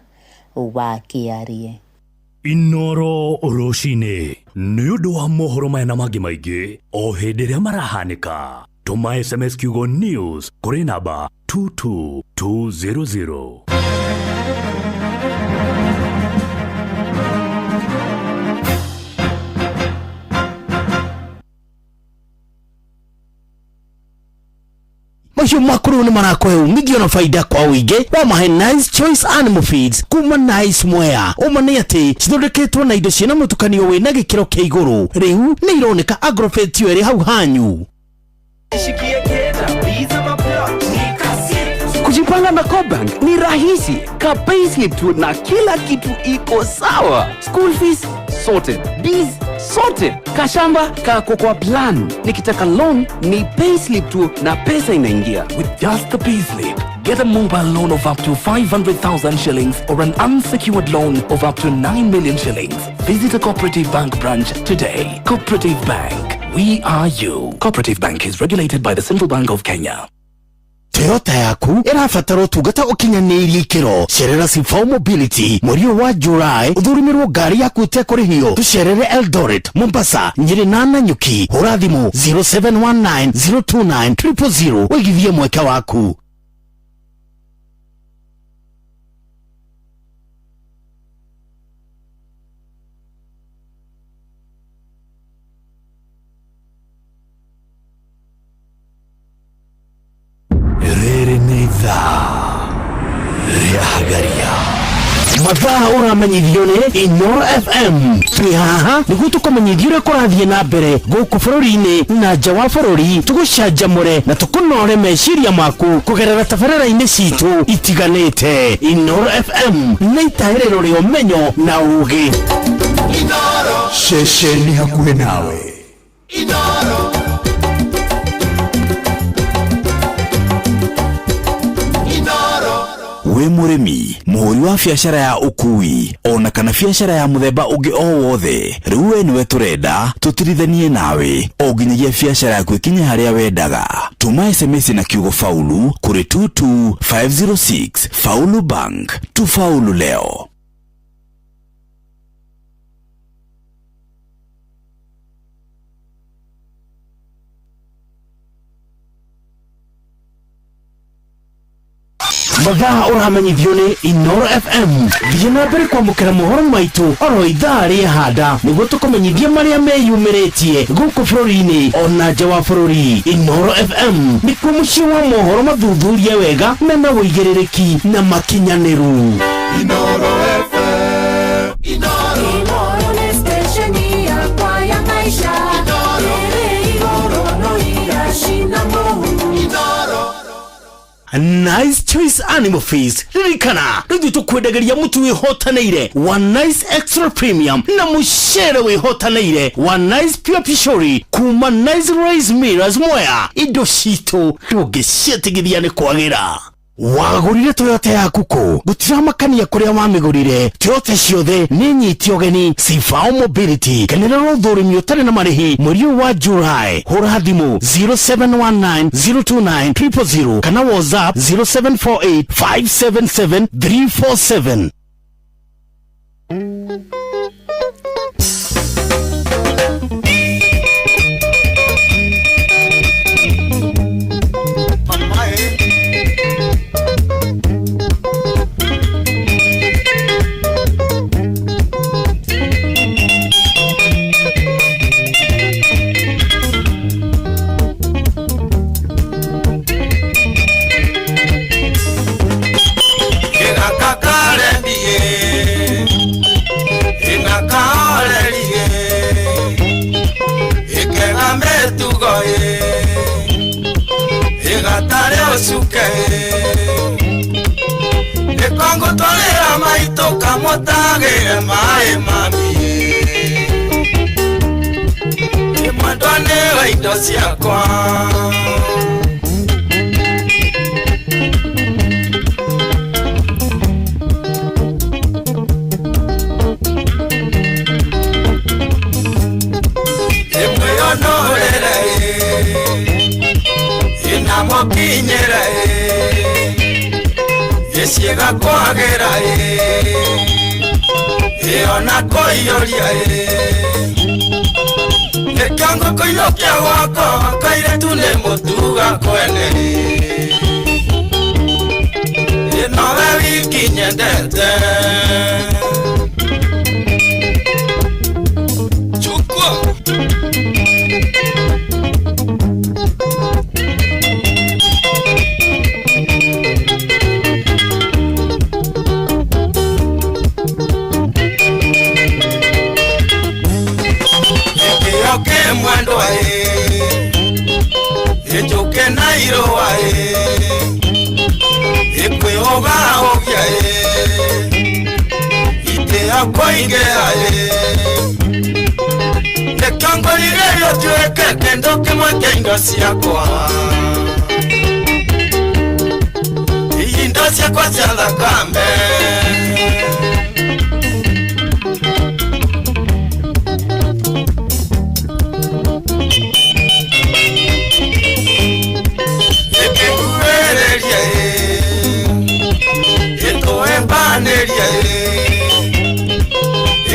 wa Kĩarie.
Inooro rũcinĩ nĩ ũndũ wa mohoro maya na mangĩ maingĩ o hĩndĩ ĩrĩa marahanĩka. Tũma SMS kiugo news kũrĩ namba 22200.
Mahiũ makũrũ nĩ marakũhe umithio na faida kwa ũingĩ wa mahe Nice Choice Animal Feeds kuma Nice Mwea. Ũma nĩ atĩ cithondeketwo na indo ciĩna mũtukanio wĩna gĩkĩro kĩa igũrũ. Rĩu nĩ ironeka Agrovet ĩrĩ hau hanyu.
Kujipanga na CoBank ni rahisi. Ka payslip tu na kila kitu iko sawa. School fees sorted, bills sorted, kashamba kako kwa plan. Nikitaka loan ni payslip tu na pesa inaingia.
With just the payslip, get a mobile loan of up to 500,000 shillings or an unsecured loan of up to 9 million shillings. Visit a Cooperative Bank branch today. Cooperative Bank, we are you. Cooperative Bank is regulated by the Central Bank of Kenya.
Toyota yaku ĩrabatara ũtungata ũkinyanĩirie ikĩro. Cerera Sifao Mobility mweri ũyũ wa July ũthũrũmĩrwo ngari yaku ĩtekũrĩhio. Tũcerere Eldoret, Mombasa, Nyĩrĩ na Nanyuki. Hũra thimũ 0719 029 000 ũigithie mweke waku. Mathaa ũramenyithio nĩ Inooro FM. Twĩ haha nĩguo tũkũmenyithie ũrĩa kũrathiĩ na mbere gũkũ bũrũri-inĩ na nja wa bũrũri, tũgũcanjamũre na tũkũnore meciria maku kũgerera tabarĩra-inĩ citũ itiganĩte. Inooro FM nĩ itaĩrĩro rĩa ũmenyo na ũũgĩ.
Ceceni hakuhĩ nawe.
Inooro.
Wĩ mũrĩmi, mũhũri wa biacara ya ũkui ona kana biacara ya mũthemba ũngĩ o wothe, rĩu we nĩwe tũrenda tũtirithanie nawe o nginyagia biacara yaku ĩkinye harĩa wendaga. Tũma SMS na kiugo faulu kũrĩ 22506. Faulu Bank, tufaulu leo.
Mathaa ũramenyithio nĩ Inooro FM. Thiĩ na mbere kwamũkĩra mohoro maitũ oro ithaa rĩahanda nĩguo tũkũmenyithie marĩa meyumĩrĩtie gũkũ bũrũri-inĩ ona nja wa bũrũri. Inooro FM nĩkuo mũciĩ wa mohoro mathuthurie wega mena ũigĩrĩrĩki na makinyanĩru.
Inooro FM.
Inooro nĩ stesheni yakwa ya maisha. Ĩrĩ igũrũ no iracina mũhu.
Nice Choice Animal Feeds. Ririkana rĩu tũkwendagĩria mũtu wĩhotanĩire wa Nice Extra Premium na mũcere wĩhotanĩire wa Nice Pure Pishori kuma Nice Rice Millers Mwea. Indo citũ ndũngĩciĩtigithia nĩ kwagĩra. Wagũrire Toyota yaku kũ? Gũtiramakania kũrĩa wamĩgũrire, Toyota ciothe nĩ nyiti ũgeni. Cibao Mobility, kenera ũthũrimi ũtarĩ na marĩhi mweri ũyũ wa July. Hũra thimũ 0719 029 000 kana WhatsApp 0748 577 347.
Nĩkongũtwarĩra maitũ kamũtagĩre maĩ mami Mwendwa nĩwe indo ciakwa. Ĩmwĩyonũrĩre ĩnamũkinyĩre ĩciĩga kwagĩra ĩona kũiyũria nĩkĩo ngũkũinũkia gwakwa kairĩtu nĩ mũtuga kwene ĩnowe wiki nyendete. Chukua. Mwendwa ĩnjũke na irũa ĩkwĩũgaũgia itĩa kũingĩha nĩkĩo ngũrigĩrĩrio tuĩke kĩndũ kĩmwe kĩa indo ciakwa, indo ciakwa cia thakame.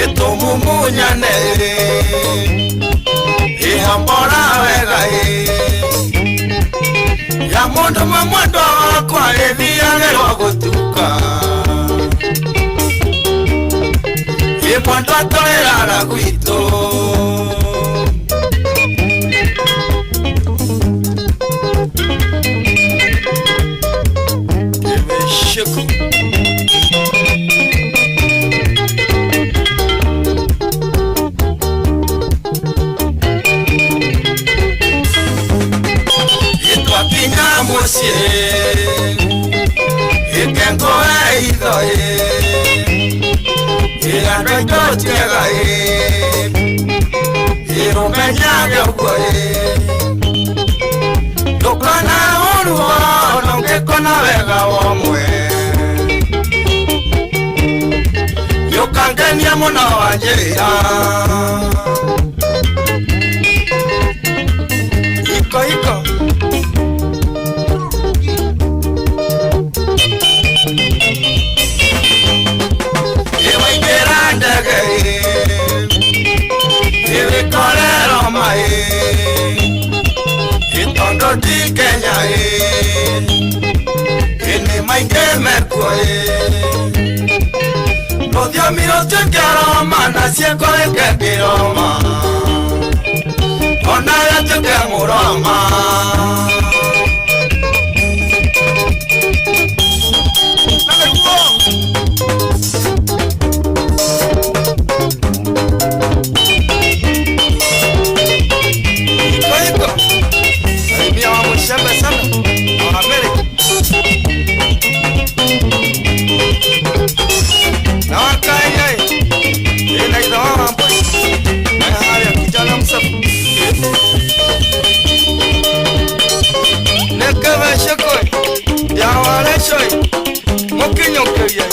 Ĩtũmumunyane ĩhambora wega ya mũndũ mwe mwendwa wakwa ĩthiagĩrwo gũtuka ĩ mwendwa tũrĩrara gwitũ. Kĩmĩciku. Twakinya mũciĩ ĩkengoe itho ĩandũ aitũ tiega ĩrũmenyage ũguo ndũkona ũru ona ũngĩkona wega womwe nĩũkangenia mũno wanjĩra. Iko iko. Iwaingĩra ndege ĩwĩkore Roma ĩtondũ ti Kenya ĩnĩ maingĩ mekuo rũthiomi rũtuĩke Roma na ciĩko ĩke kĩroma onawe atuĩke Mũroma. Acio mũkinyũkĩrie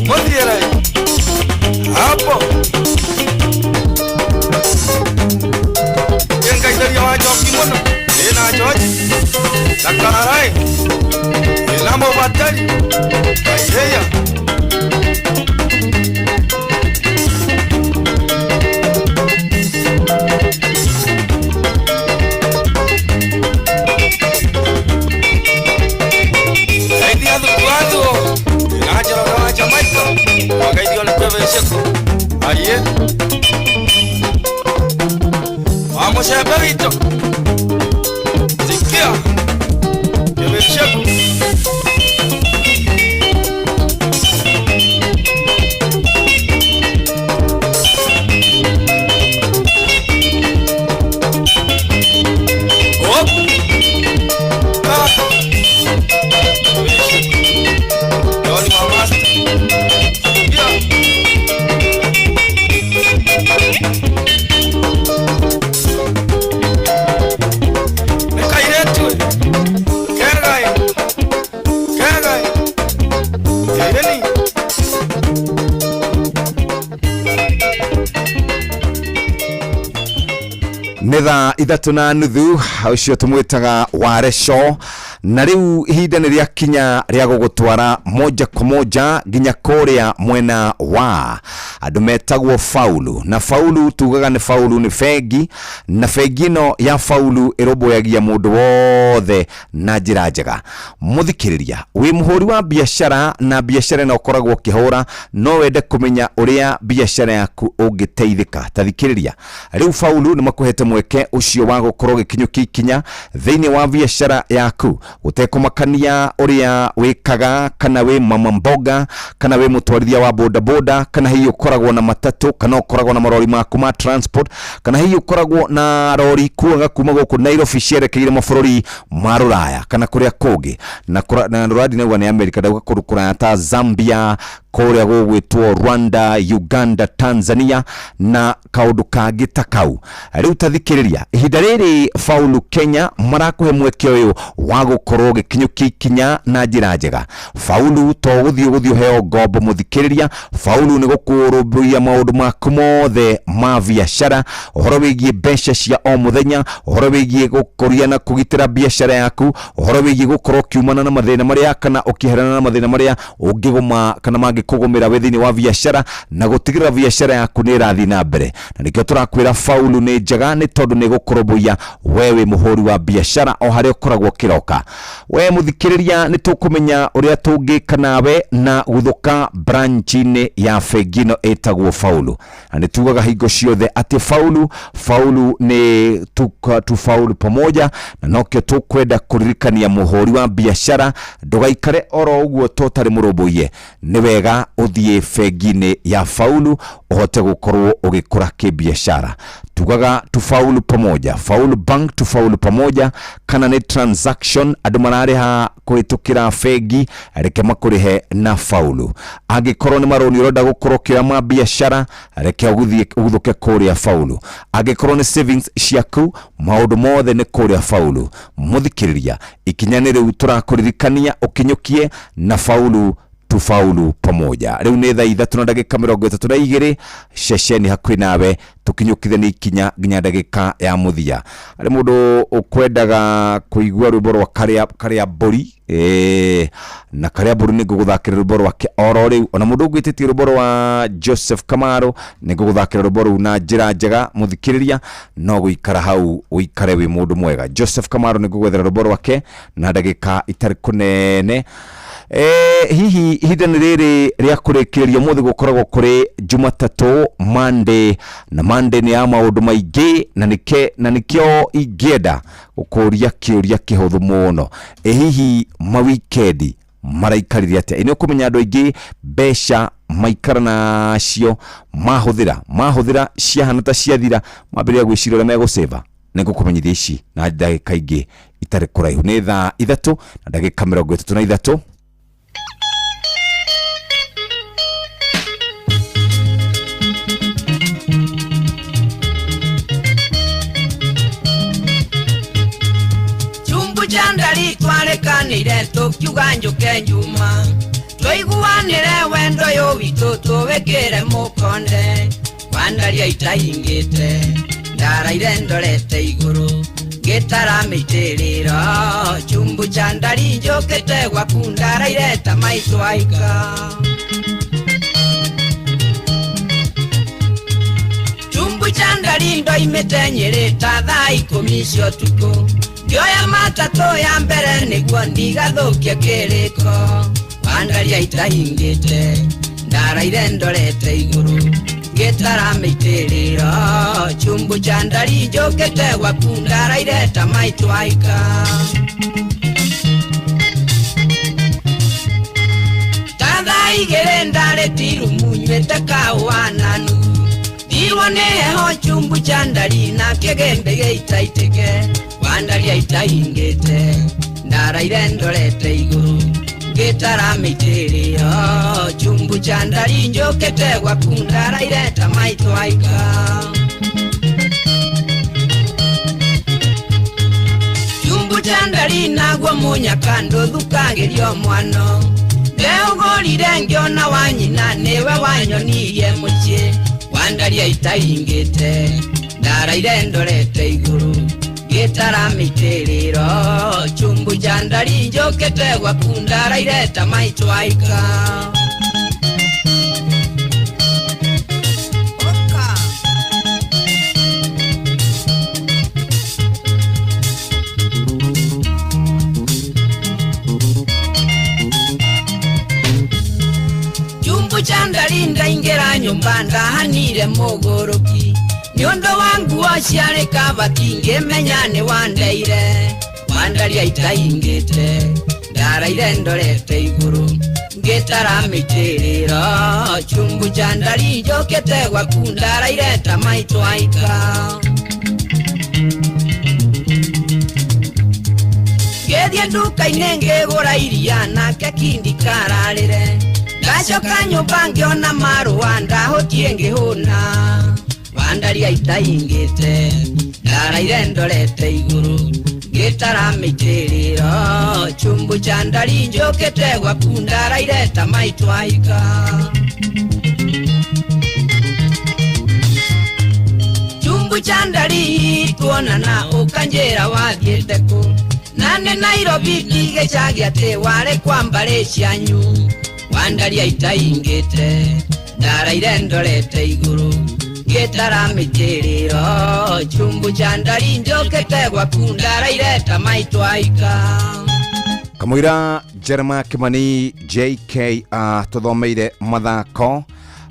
mũthiĩre hapo Nĩngaithĩria wa njoki mũno ĩna George na Kararai ĩna Mũbatari Kaiyeya. Geithia thukuathuo ĩna Njoroge wa Jamaica wagaithio nĩ kwĩbĩcĩku aiĩ wa mũcembe witũ sikia kĩbĩcĩku. Op. Ah. Kĩbĩcĩku. Jolly wa master. Yeah. Nĩ kairĩtu kegai kegai ĩni.
Nĩ thaa 3:30 ũcio tũmwĩtaga Wareco, na rĩu ihinda nĩ rĩakinya rĩa gũgũtwara moja kwa moja nginya kũrĩa mwena wa andũ metagwo Faulu. Na Faulu tugaga nĩ Faulu nĩ bengi, na bengi ĩno ya Faulu ĩrũmbũyagia mũndũ wothe na njĩra njega. Mũthikĩrĩria, wĩ mũhũri wa biacara na biacara ĩno ũkoragwo ũkĩhũra, no wende kũmenya ũrĩa biacara yaku ũngĩteithĩka. Ta thikĩrĩria, rĩu Faulu nĩ makũhete mweke ũcio wa gũkorwo ũgĩkinyũkia ikinya thĩinĩ wa biacara yaku gũtekũmakania ũrĩa wĩkaga, kana wĩ mama mboga, kana wĩ mũtwarithia wa bodaboda, kana hihi ũkoragwo na matatũ, kana ũkoragwo na marori maku ma transport, kana hihi ũkoragwo na rori kuaga kuma gũkũ Nairobi cierekeire mabũrũri ma rũraya kana kũrĩa kũngĩ na rũraya ndinauga nĩ America, ndauga kũndũ kũraya ta Zambia, kũrĩa gũgwĩtwo Rwanda, Uganda, Tanzania na kaũndũ kangĩ ta kau. Rĩu ta thikĩrĩria, ihinda rĩrĩ Faulu Kenya marakũhe mweke ũyũ wa gũkorwo ũgĩkinyũkia ikinya na njĩra njega. Faulu to gũthiĩ ũheo ngombo mũthikĩrĩria, Faulu nĩ gũkũrũmbũiya maũndũ maku mothe ma biacara, ũhoro wĩgiĩ mbeca cia o mũthenya, ũhoro wĩgiĩ gũkũria na kũgitĩra biacara yaku, ũhoro wĩgiĩ gũkorwo ũkiumana na mathĩna marĩa kana ũkĩherana na mathĩna marĩa ũngĩgũma kana mangĩkũgũmĩra wĩ thĩinĩ wa biacara, na gũtigĩrĩra biacara yaku nĩ ĩrathiĩ na mbere. Na nĩkĩo tũrakwĩra Faulu nĩ njega, nĩ tondũ nĩ gũkũrũmbũiya we wĩ mũhũri wa biacara o harĩa ũkoragwo ũkĩroka. We mũthikĩrĩria, nĩ tũkũmenya ũrĩa tũngĩka nawe na gũthũka branch-inĩ ya bengi ĩno ĩtagwo Faulu. Na nĩ tugaga hingo ciothe atĩ Faulu nĩ tufaulu pamoja, na nokĩo tũkwenda kũririkania mũhũri wa biacara ndũgaikare oro ũguo totarĩ mũrũmbũiye. Nĩ wega ũthiĩ bengi-inĩ ya Faulu ũhote gũkorwo ũgĩkũra kĩbiacara. Tugaga tufaulu pamoja, Faulu Bank tufaulu pamoja, kana nĩ transaction andũ mararĩha kũhĩtũkĩra bengi, reke makũrĩhe na Faulu. Angĩkorwo nĩ marũni ũrenda gũkorwo ũkĩoya ma biacara, reke ũguthũke kũrĩa Faulu. Angĩkorwo nĩ savings ciaku, maũndũ mothe nĩ kũrĩa Faulu. Mũthikĩrĩria, ikinya nĩ rĩu tũrakũririkania ũkinyũkie na Faulu tufaulu pamoja. Rĩu nĩ thaa 3:32 ceceni hakuhĩ nawe, tũkinyũkithanie ikinya nginya ndagĩka ya mũthia. Harĩ mũndũ ũkwendaga kũigua rwĩmbo rwa Karĩa Mbũri, na Karĩa Mbũri nĩ ngũgũthakĩra rwĩmbo rwake oro rĩu. Ona mũndũ ũngwĩtĩtie rwĩmbo rwa Joseph Kamaro nĩ ngũgũthakĩra rwĩmbo rũu na njĩra njega. Mũthikĩrĩria, no gũikara hau ũikare wĩ mũndũ mwega. Joseph Kamaro nĩ ngũgwethera rwĩmbo rwake na ndagĩka itarĩ kũnene. Hihi ihinda nĩ rĩrĩ rĩa kũrĩkĩrĩria ũmũthĩ gũkoragwo kũrĩ Jumatatũ, Monday, na Monday nĩ ya maũndũ maingĩ, na nĩkĩo ingĩenda gũkũria kĩũria kĩhũthũ mũno. Hihi mawikendi maraikarire atĩa? Nĩ ũkũmenya andũ aingĩ mbeca maikara nacio mahũthĩra ciahana ta ciathira, mambĩrĩria gwĩciria ũrĩa megũcĩva. Nĩ ngũkũmenyithia ici na ndagĩka ingĩ itarĩ kũraihu. Nĩ thaa 3:33.
Chumbu cha ndari.
ndari twarekanire tukiuga njuke njuma twaiguanire wendo yo witũ tũwĩkĩre mũkonde wandaria itaingĩte ndaraire ndorete igũrũ ngĩtara mĩitĩrĩro chumbu cha ndari njũkĩte gwaku ndaraire ta maitũ aika chumbu cha ndari ndoimĩte Nyĩrĩ ta thaa 10 cia ũtukũ ngĩoya matatũ ya mbere nĩguo ndigathũkie kĩrĩko wandaria itahingĩte ndaraire ndorete igũrũ ngĩtara mĩitĩrĩro chumbu cha ndari njũkĩte gwaku ndaraire ta maitũ aika ta thaa 2 ndarĩ tirumu nywĩte kahũa na nuthu ndirwo nĩ heho chumbu cha ndari na kĩgĩmbĩ gĩitaitĩke wandaria itahingĩte ndaraire ndorete igũrũ ngĩtara mĩitĩrĩro chumbu cha ndari njũkĩte gwaku ndaraire ta maitũ aika chumbu cha ndari naguo mũnyaka ndũthukagĩrio mwano ndeũgũrire ngĩona wa nyina nĩwe wanyonirie mũciĩ wandaria itaingĩte ndaraire ndorete igũrũ ngĩtara mĩitĩrĩro chumbu cha ndari njũkĩte gwaku ndaraire ta maitũ aika chumbu cha ndari ndaingĩra nyũmba ndahanire mũgũrũki nĩ ũndũ wa nguo ciarĩ kabati ngĩmenya nĩ wandeire wandaria itaingĩte ndaraire ndorete igũrũ ngĩtara mĩitĩrĩro chumbu cha ndari njũkĩte gwaku ndaraire ta maitũ aika ngĩthiĩ nduka-inĩ ngĩgũra iria nake kindi kararĩre ndacoka nyũmba ngĩona marũa ndahũtie ngĩhũna wandaria itaingĩte ndaraire ndorete igũrũ ngĩtara mĩitĩrĩro chumbu cha ndari njũkĩte gwaku ndaraire ta maitũ aika chumbu cha ndari tuonana ũkanjĩra wathiĩte kũ na nĩ Nairobi ndigĩcagi atĩ warĩ kwa mbarĩ cianyu wandaria itaingĩte ndaraire ndorete igũrũ ngĩtara mĩitĩrĩro chumbu cha ndari njũkĩte gwaku ndaraire ta maitũ aika
Kamũira Jeremiah Kimani JK tuthomeire mathako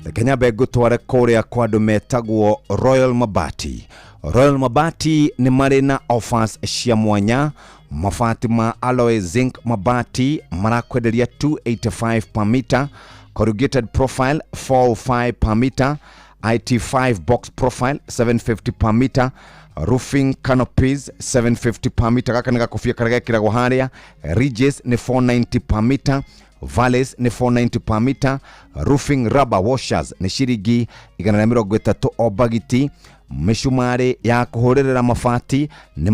reke nyambe ngũtware kũrĩa kwa andũ metagwo Royal Mabati. Royal Mabati nĩ marĩ na offers cia mwanya. Mabati ma alloy zinc mabati marakwenderia 285 per meter, corrugated profile 405 per meter, IT5 box profile 750 per meter, roofing canopies 750 per meter, gaka nĩ gakobia karĩa gekĩragwo harĩa, ridges nĩ 490 per meter, valleys nĩ 490 per meter, roofing rubber washers nĩ ciringi 130 o bagiti, mĩcumarĩ ya kũhũrĩrĩra mabati nĩ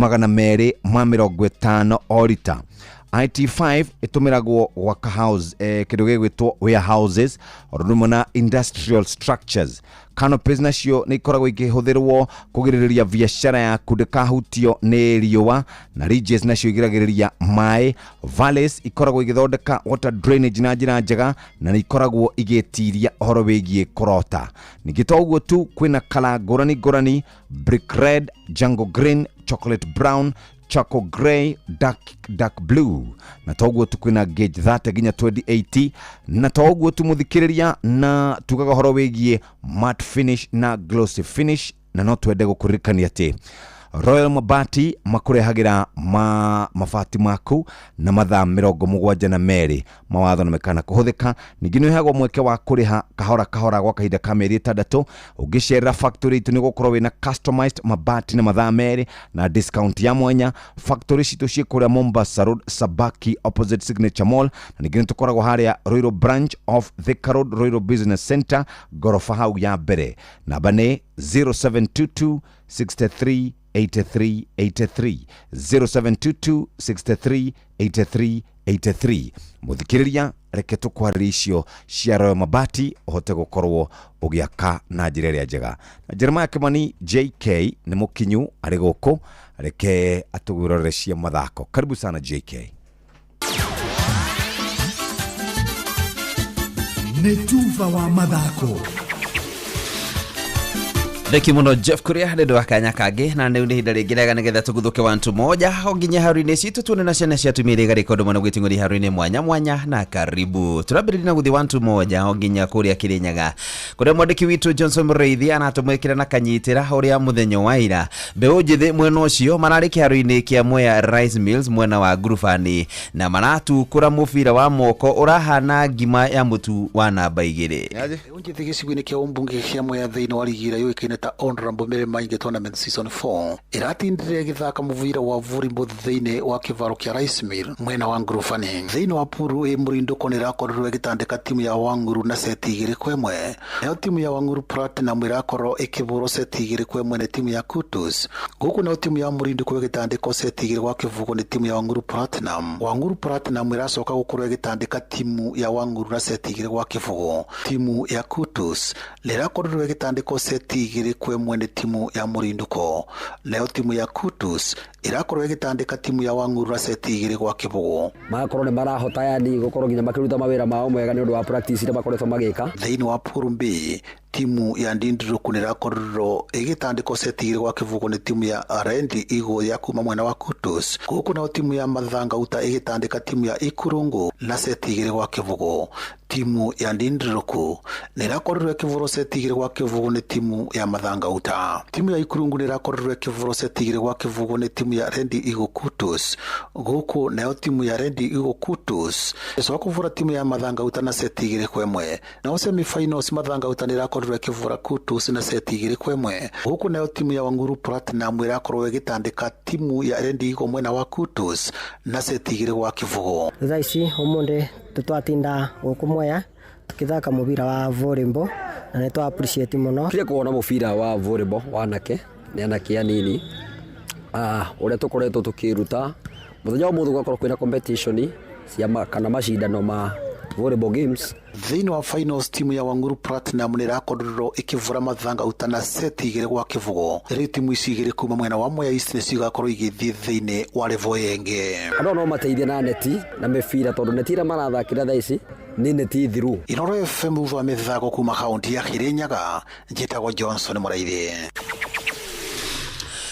250 o rita. IT5 ĩtũmĩragwo gwaka house kĩndũ gĩgwĩtwo warehouses o ũndũ ũmwe na industrial structures. Canopies nacio nĩ ikoragwo ikĩhũthĩrwo kũgirĩrĩria biacara yaku ndĩkahutio nĩ riũa, na ridges nacio igiragĩrĩria maĩ. Valleys ikoragwo igĩthondeka water drainage na njĩra njega na nĩ ikoragwo igĩtiria ũhoro wĩgiĩ kũrota. Ningĩ to ũguo tu, kwĩna kala ngũrani ngũrani: brick red, jungle green, chocolate brown, charcoal grey, dark blue. Na toguo tu kwina gauge 30 nginya 2080. Na toguo tu muthikiriria na tugaga horo wigie matte finish na glossy finish. Na no twende gukuririkania ati Royal Mabati makurehagira mabati maku na mathaa 72 mawatho na mekana kuhuthika. Ningĩ nĩ ũheagwo mweke wa kũrĩha kahora kahora gwa kahinda ka mĩeri 6. Ũngĩcerera factory itũ nĩ ũgũkorwo wĩna customized mabati na mathaa 2 na discount ya mwanya. Factory citũ ciĩ kũrĩa Mombasa Road, Sabaki, opposite Signature Mall. Na ningĩ nĩ tũkoragwo harĩa Ruiru branch of Thika Road, Ruiru Business Center, gorofa hau ya mbere. Namba nĩ 0722 63 83 83, 0722 63 83 83. Muthikiriria, reke tukwarĩrie icio cia Royal Mabati ũhote gũkorwo ũgĩaka na njĩra ĩrĩa njega. Na Jeremiah Kimani JK nĩ mũkinyu arĩ gũkũ, reke atũgũrore cia mathako. Karibu sana JK.
Nĩ tuba wa mathako.
Theki muno Jeff Kuria nĩ ũndũ wa kanya kangĩ, na rĩu nĩ ihinda rĩngĩ rĩega nĩgetha tũguthũke wantu moja o nginya haru-inĩ citũ tuone na ciana cia atumia iria igarĩka ũndũ mwena gwĩting'ũria haru-inĩ mwanya mwanya. Na karibu tũrambĩrĩria na gũthiĩ wantu moja o nginya kũrĩa Kĩrĩnyaga, kũrĩa mwandĩki witũ Johnson Mũrĩithi aratũmwĩkĩra na kanyitĩra ũrĩa mũthenya wa ira mbeũ njĩthĩ mwena ũcio mararĩ kĩharo-inĩ kĩa Mwea Rice Mills mwena wa Ngurubani, na maratukũra mũbira wa moko ũrahana ngima ya mũtu wa namba 2.
Mbeũ njĩthĩ gĩcigo-inĩ kĩa ũmbunge kĩa Mwea thĩinĩ wa rigi ĩrĩa yũĩkaine ta Honorable Mary Maingi Tournament Season 4 ĩratindire ĩgĩthaka mũbira wa volleyball thĩinĩ wa kĩvaro kĩa Rice Mill mwena wa Ngurubani. Thĩinĩ wa puru ĩ mũrindũko nĩ ĩrakorirwo ĩgĩtandĩka timu ya Wang'uru na seti 2-1. Nayo timu ya Wang'uru Platinum ĩrakorwo ĩkĩbũrwo seti 2-1 nĩ timu ya Kutus. Gũkũ nayo timu ya mũrindũko ĩgĩtandĩkwo seti 2-0 nĩ timu ya Wang'uru Platinum. Wang'uru Platinum ĩracoka gũkorwo ĩgĩtandĩka timu ya Wang'uru na seti 2-0. Timu ya Kutus nĩ ĩrakorirwo ĩgĩtandĩkwo seti 2-1 nĩ timu ya mũrindũko. Nayo timu ya Kutus ĩrakorwo ĩgĩtandĩka timu ya Wang'uru na seti 2-0.
Magakorwo nĩ marahota yani gũkorwo nginya makĩruta mawĩra mao mwega nĩ ũndũ wa practice iria makoretwo magĩka.
Thĩinĩ wa puru B, timu ya Ndindiruku nĩ ĩrakorirwo ĩgĩtandĩkwo seti 2-0 nĩ timu ya Rendi Igo ya kuma mwena wa Kutus. Gũkũ nayo timu ya Mathangauta ĩgĩtandĩka timu ya Ikurungu na seti 2-0. Timu ya Ndindiruku nĩ ĩrakorirwo ĩkĩvũrwo seti 2-0 nĩ timu ya Mathangauta. Timu ya Ikurungu nĩ ĩrakorirwo ĩkĩvũrwo seti 2-0 nĩ timu ya Rendi Igo Kutus. Gũkũ nayo timu ya Rendi Igo Kutus ĩcoka kũvũra timu ya Mathangauta na seti 2-1. Nao semi-finals Mathangauta nĩ ĩrakorirwo ĩkĩvũra Kutus na seti 2-1. Gũkũ nayo timu ya Wang'uru Platinum ĩrakorwo ĩgĩtandĩka timu ya Rendi Igo mwena wa Kutus na seti 2-0.
Thaa ici ũmũthĩ tũtwatinda gũkũ Mwea tukithaka mũbira wa volleyball na nĩ twa appreciate mũno.
Kire kuona mũbira wa volleyball wa anake nĩ anake anini ũrĩa tũkoretwo tũkĩruta mũthenya wa ũmũthĩ gũgakorwo kwĩna competition cia kana macindano ma volleyball games.
Thĩinĩ wa finals timu ya Wang'uru Platinum nĩ ĩrakorirwo ĩkĩvũra Mathangauta na seti 2-0. Rĩu timu ici igĩrĩ kuma mwena wa Mwea East nĩcio igakorwo igĩthiĩ thĩinĩ wa level ĩngĩ.
Andũ no mateithie na neti na mĩbira tondũ neti iria marathakĩra thaa ici nĩ neti thiru.
Inoro FM thutha wa mĩthako kuma kaunti ya Kirinyaga, njĩtagwo Johnson Mũraithi.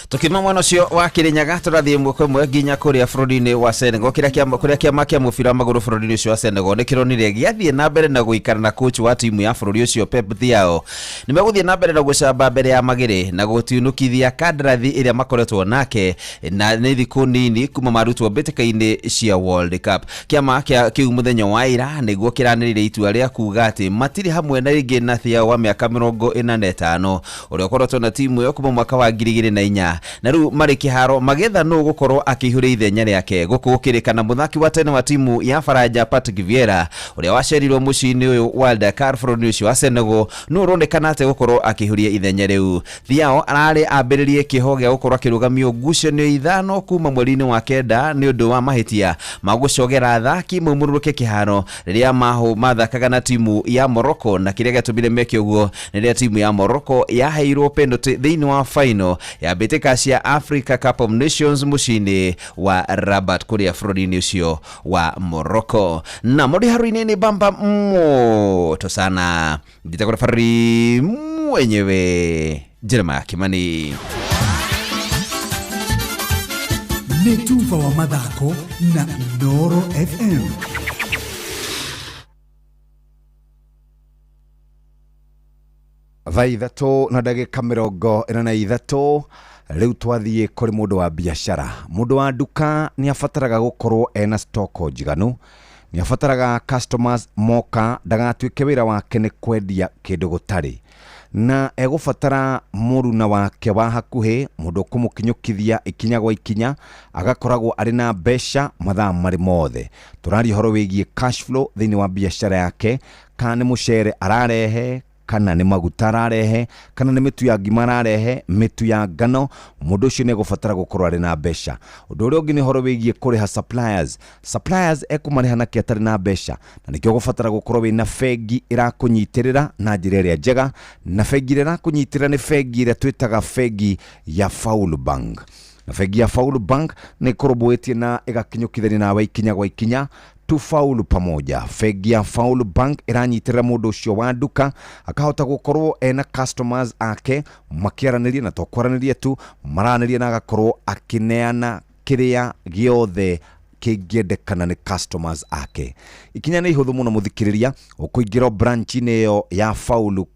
Tukima mwena ũcio wa Kirinyaga tũrathiĩ ĩmwe kwa ĩmwe nginya kũrĩa bũrũri-inĩ wa Senegal, kũrĩa kĩama kĩa mũbira wa magũrũ bũrũri-inĩ ũcio wa Senegal nĩ kĩronire gĩathiĩ na mbere na gũikara na coach wa timu ya bũrũri ũcio Pep Thiaw. Nĩ megũthiĩ na mbere na gũcamba mbere ya magĩrĩ na gũtiunũkithia kandarathi ĩrĩa makoretwo nake na nĩ thikũ nini kuma marutwo mbĩtĩka-inĩ cia World Cup. Kĩama kĩa kĩu mũthenya wa ira nĩguo kĩranĩrĩire itua rĩa kuga atĩ matirĩ hamwe na rĩngĩ na Thiaw wa mĩaka 45 ũrĩa ũkoretwo na timu ĩyo kuma mwaka wa 2004, na rĩu marĩ kĩharo magetha nũ gũkorwo akĩihũria ithenya rĩake. Gũkũ gũkĩrĩkana mũthaki wa tene wa timu ya Faranja Patrick Vieira ũrĩa wacerirwo mũciĩ-inĩ ũyũ wa Dakar bũrũri-inĩ ũcio wa Senegal nũ ũronekana atĩ gũkorwo akĩihũria ithenya rĩu. Thiaw ararĩ ambĩrĩrie kĩho gĩa gũkorwo akĩrũgamio ngucanio 5 kuma mweri-inĩ wa 9 nĩ ũndũ wa mahĩtia ma gũcogera athaki maumũrũrũke kĩharo rĩrĩa mathakaga na timu ya Morocco, na kĩrĩa gĩatũmire meke ũguo nĩ rĩrĩa timu ya Morocco yaheirwo penalty thĩinĩ wa final ya mbĩtĩka cia Africa Cup of Nations mũciĩ-inĩ wa Rabat kũrĩa bũrũri-inĩ ũcio wa Morocco. Na mũndũ haru-inĩ nĩ bamba moto sana, njĩtagwo referee mwenyewe Jeremiah Kimani.
Nĩ tuba wa mathako na Inooro FM.
Thaa 3:43 rĩu twathiĩ kũrĩ mũndũ wa biacara. Mũndũ wa nduka nĩ abataraga gũkorwo ena stock njiganu, nĩ abataraga customers moka ndagatuĩke wĩra wake nĩ kwendia kĩndũ gũtarĩ, na egũbatara mũruna wake wa hakuhĩ, mũndũ ũkũmũkinyũkithia ikinya gwa ikinya, agakoragwo arĩ na mbeca mathaa marĩ mothe. Tũraria ũhoro wĩgiĩ cash flow thĩinĩ wa biacara yake, kana nĩ mũcere ararehe, Kana nĩ maguta ararehe, kana nĩ mĩtu ya ngima ararehe, mĩtu ya ngano, mũndũ ũcio nĩ egũbatara gũkorwo arĩ na mbeca. Ũndũ ũrĩa ũngĩ nĩ ũhoro wĩgiĩ kũrĩha suppliers. Suppliers ekũmarĩha nakĩ atarĩ na mbeca? Na nĩkĩo ũgũbatara gũkorwo wĩna bengi ĩrakũnyitĩrĩra na njĩra ĩrĩa njega, na bengi ĩrĩa ĩrakũnyitĩrĩra nĩ bengi ĩrĩa twĩtaga bengi ya Faulu Bank. Na bengi ya Faulu Bank nĩ ĩkũrũmbũĩtie na ĩgakinyũkithania nawe ikinya gwa ikinya tufaulu pamoja. Bengi ya Faulu Bank ĩranyitĩrĩra mũndũ ũcio wa nduka akahota gũkorwo ena customers ake makĩaranĩria, na to kwaranĩria tu maranĩria, na agakorwo akĩneana kĩrĩa gĩothe kĩngĩendekana nĩ customers ake. Ikinya nĩ ihũthũ mũno mũthikĩrĩria, ũkũingĩra branch-inĩ ĩyo ya Faulu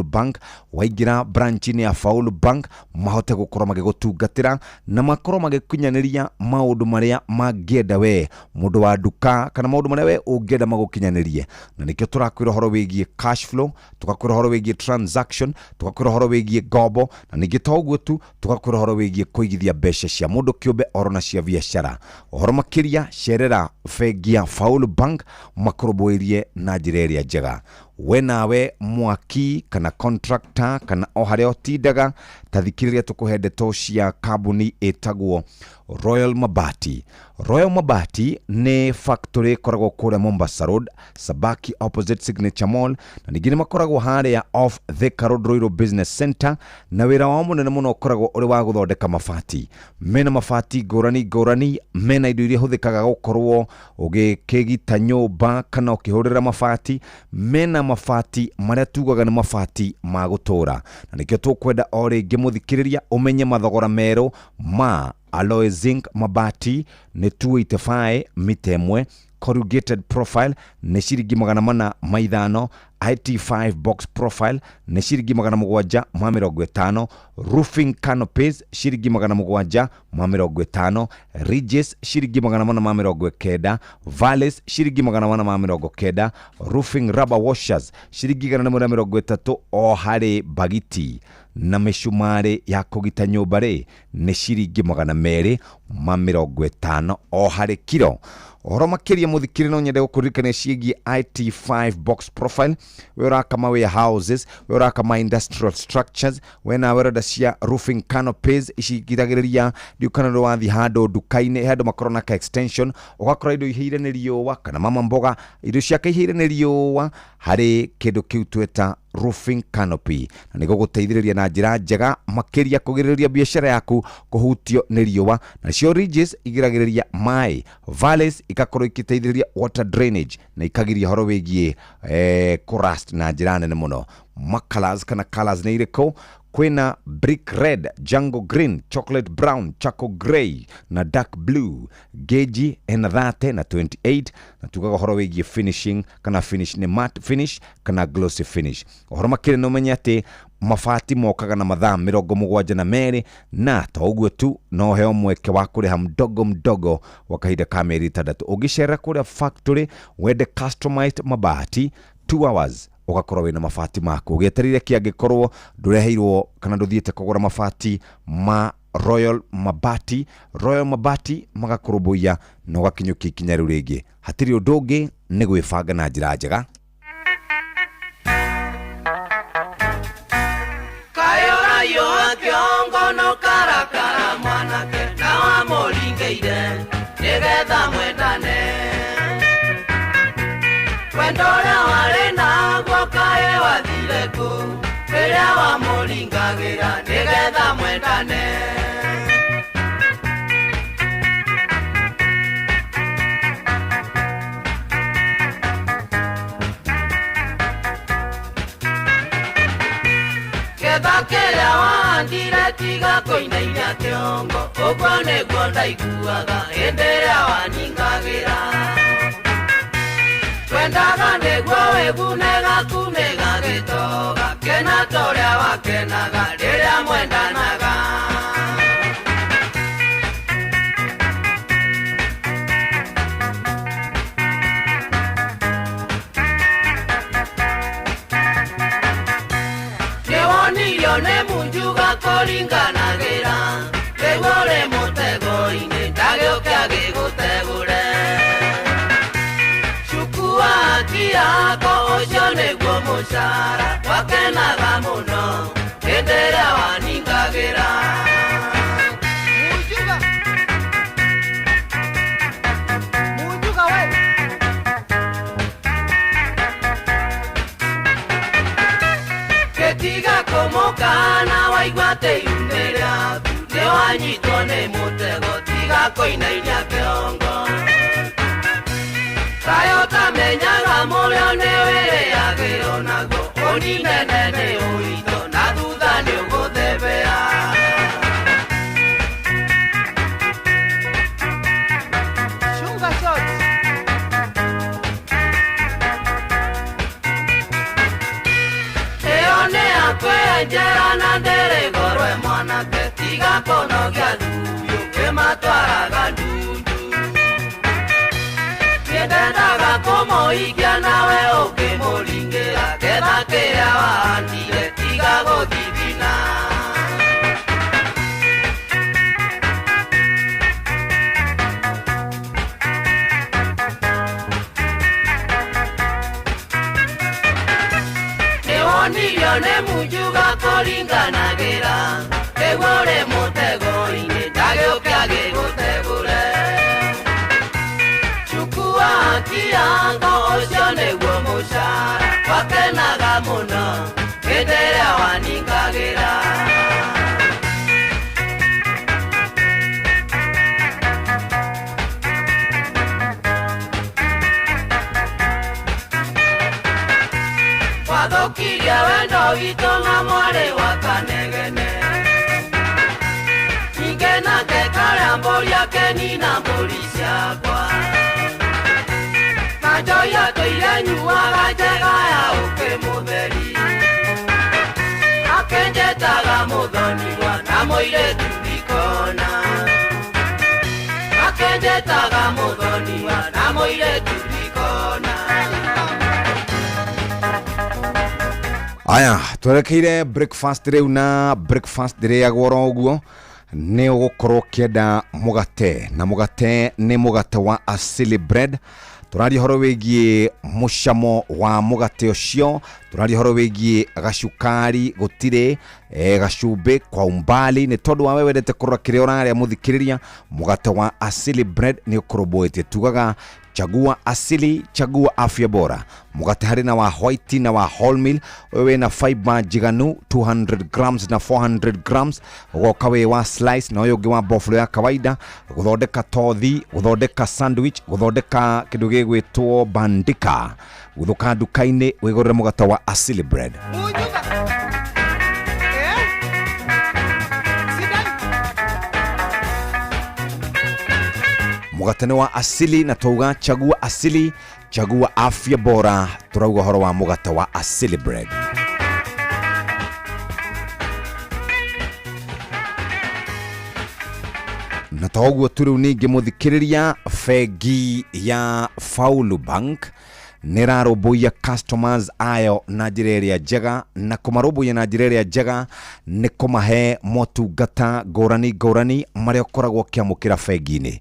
Bank. Waingĩra branch-inĩ ya Faulu Bank, mahote gũkorwo magĩgũtungatĩra na makorwo magĩkinyanĩria maũndũ marĩa mangĩenda we mũndũ wa nduka, kana maũndũ marĩa we ũngĩenda magũkinyanĩrie. Na nĩkĩo tũrakwĩra ũhoro wĩgiĩ cash flow, tũgakwĩra ũhoro wĩgiĩ transaction, tũgakwĩra ũhoro wĩgiĩ ngombo, na ningĩ to ũguo tu, tũgakwĩra ũhoro wĩgiĩ kũigithia mbeca cia mũndũ kĩũmbe oro na cia biacara. Ũhoro makĩria, cerera bengi ya Faulu Bank makũrũmbũirie na njĩra ĩrĩa njega. We nawe mwaki kana contractor kana o harĩa ũtindaga, ta thikĩrĩria tũkũhe ndeto cia kambuni ĩtagwo Royal Mabati. Royal Mabati nĩ factory ĩkoragwo kũrĩa Mombasa Road, Sabaki opposite Signature Mall, na ningĩ nĩ makoragwo harĩa off Thika Road, Ruiru Business Center, na wĩra wao mũnene mũno ũkoragwo ũrĩ wa gũthondeka mabati. Mena mabati ngũrani ngũrani, mena indo iria ihũthĩkaga gũkorwo ũgĩkĩgita nyũmba kana ũkĩhũrĩra mabati, mena mabati marĩa tugaga nĩ mabati ma gũtũra. Na nĩkĩo tũkwenda o rĩngĩ mũthikĩrĩria ũmenye mathogora merũ ma alloy zinc mabati nĩ 285 mita ĩmwe, corrugated profile nĩ ciringi 405, IT5 box profile nĩ ciringi 750, roofing canopies ciringi 750, ridges ciringi 490, valleys ciringi 490, roofing rubber washers ciringi 130 o harĩ bagiti, na mĩcumarĩ ya kũgita nyũmba rĩ nĩ ciringi 250 o harĩ kiro. Ũhoro makĩria mũthikĩrĩria, no nyende gũkũririkania ciĩgiĩ IT5 box profile. We ũraka ma warehouses, we ũraka ma industrial structures, we nawe ũrenda cia roofing canopies ici igiragĩrĩria ndiũ kana nĩ wathiĩ handũ nduka-inĩ he andũ makorwo na ka extension, ũgakora indo ihĩire nĩ riũa, kana mama mboga indo ciake ihĩire nĩ riũa, harĩ kĩndũ kĩu tweta roofing canopy, na nĩgũgũteithĩrĩria na njĩra njega makĩria kũgirĩrĩria biacara yaku kũhutio nĩ riũa. Nacio ridges igiragĩrĩria maĩ, valleys igakorwo ikĩteithĩrĩria water drainage na ikagiria ũhoro wĩgiĩ kũrust na njĩra nene mũno. Macolors kana colors nĩ irĩkũ? Kwĩna brick red, jungle green, chocolate brown, charcoal grey na dark blue. Gauge ena 30 na 28, na tugaga ũhoro wĩgiĩ finishing kana finish nĩ matte finish kana glossy finish. Ũhoro makĩria nĩ ũmenye atĩ mabati mokaga na mathaa 72, na to ũguo tu, no heo mweke wa kũrĩha mdogo mdogo wa kahinda ka mĩeri 6. Ũngĩcerera kũrĩa factory wende customized mabati, 2 hours ũgakorwo wĩna mabati maku. Ũgĩetereire kĩangĩkorwo ndũreheirwo kana ndũthiĩte kũgũra mabati ma Royal Mabati, Royal Mabati magakũrũmbũiya na ũgakinyũkia ikinya rĩu rĩngĩ. Hatirĩ ũndũ ũngĩ, nĩ gwĩbanga na njĩra njega.
Kayorayo kĩongo no karakara mwanake na wamũringĩire nĩgetha mwendane. Wendo ũrĩa warĩ naguo kaĩ wathire kũ, rĩrĩa wamũringagĩra nĩgetha mwendane. Ketha kĩrĩa wahandire tiga kũinainia kĩongo, ũguo nĩguo ndaiguaga hĩndĩ ĩrĩa waningagĩra. Twendaga nĩguo wĩgune gaku nĩgagĩtoga, kena ta ũrĩa wakenaga rĩrĩa mwendanaga. Nĩwonirio nĩ munjuga kũringanagĩra, rĩu ũrĩ mũtego-inĩ ndagĩũke agĩgũtegũre. Chukua haki yako
Ũcio nĩguo mũcara wakenaga mũno hĩndĩ ĩrĩa waningagĩra.
Munjuga we.
Gĩtiga kũmũkana waigua atĩ iumĩ rĩaku nĩwanyitwo nĩ mũtego tiga kũinainia kĩongo. Kaĩ ũtamenyaga mũrĩo nĩwĩrĩagĩrwo naguo ũninene nĩ ũritũ na thutha nĩũgũthebea.
Chunga shot.
Ĩyo nĩ yakwenjera na ndĩrĩ ngorwe mwanake tiga kũnogia thuri ũkĩmatwaraga ndundu. Niĩ ndendaga kũmũhikia nawe ũkĩmũringĩra getha kĩrĩa wahandire tiga gũthithina. Nĩwonirio nĩ munjuga kũringanagĩra nĩguo ũrĩ mũtego-inĩ ndagĩũke agĩgũtegũre. Chukua haki yako ũcio nĩguo mũcara wakenaga mũno hĩndĩ ĩrĩa waningagĩra. Wathũkirie wendo witũ na mwarĩ wa Kanegene. Ningĩ nake karĩa mbũri akenina mbũri ciakwa. Na njohi atũire nyuaga njega ya ũkĩ mũtheri. Akenjetaga mũthoniwa na mũirĩtu ndikona. Akenjetaga mũthoniwa na mũirĩtu ndikona.
Aya, twerekeire breakfast rĩu na breakfast ndĩrĩagwo oro ũguo nĩ ũgũkorwo ũkĩenda mũgate na mũgate nĩ mũgate wa Asili Bread. Tũraria ũhoro wĩgiĩ mũcamo wa mũgate ũcio, tũraria ũhoro wĩgiĩ gacukari gũtirĩ, gacumbĩ kwa umbali, nĩ tondũ wa we wendete kũrora kĩrĩa ũrarĩa mũthikĩrĩria, mũgate wa Asili Bread nĩ ũkũrũmbũĩtie. Tugaga chagua asili, chagua afya bora. Mũgate harĩ na wa white na wa wholemeal, ũyũ wĩna fiber njiganu 200 grams na 400 grams, ũgoka wĩ wa slice na ũyũ ũngĩ wa boflo ya kawaida, gũthondeka tothi, gũthondeka sandwich, gũthondeka kĩndũ gĩgwĩtwo bandika. Gũthũka nduka-inĩ wĩgũrĩre mũgate wa Asili Bread.
Munjuga. Eh? Sidai.
Mũgate nĩ wa asili na twauga chagua asili, chagua afya bora. Tũrauga ũhoro wa mũgate wa Asili Bread. Na ta ũguo tu rĩu ningĩ mũthikĩrĩria, bengi ya Faulu Bank nĩ ĩrarũmbũiya customers ayo na njĩra ĩrĩa njega, na kũmarũmbũiya na njĩra ĩrĩa njega nĩ kũmahe motungata ngũrani ngũrani marĩa ũkoragwo ũkĩamũkĩra bengi-inĩ.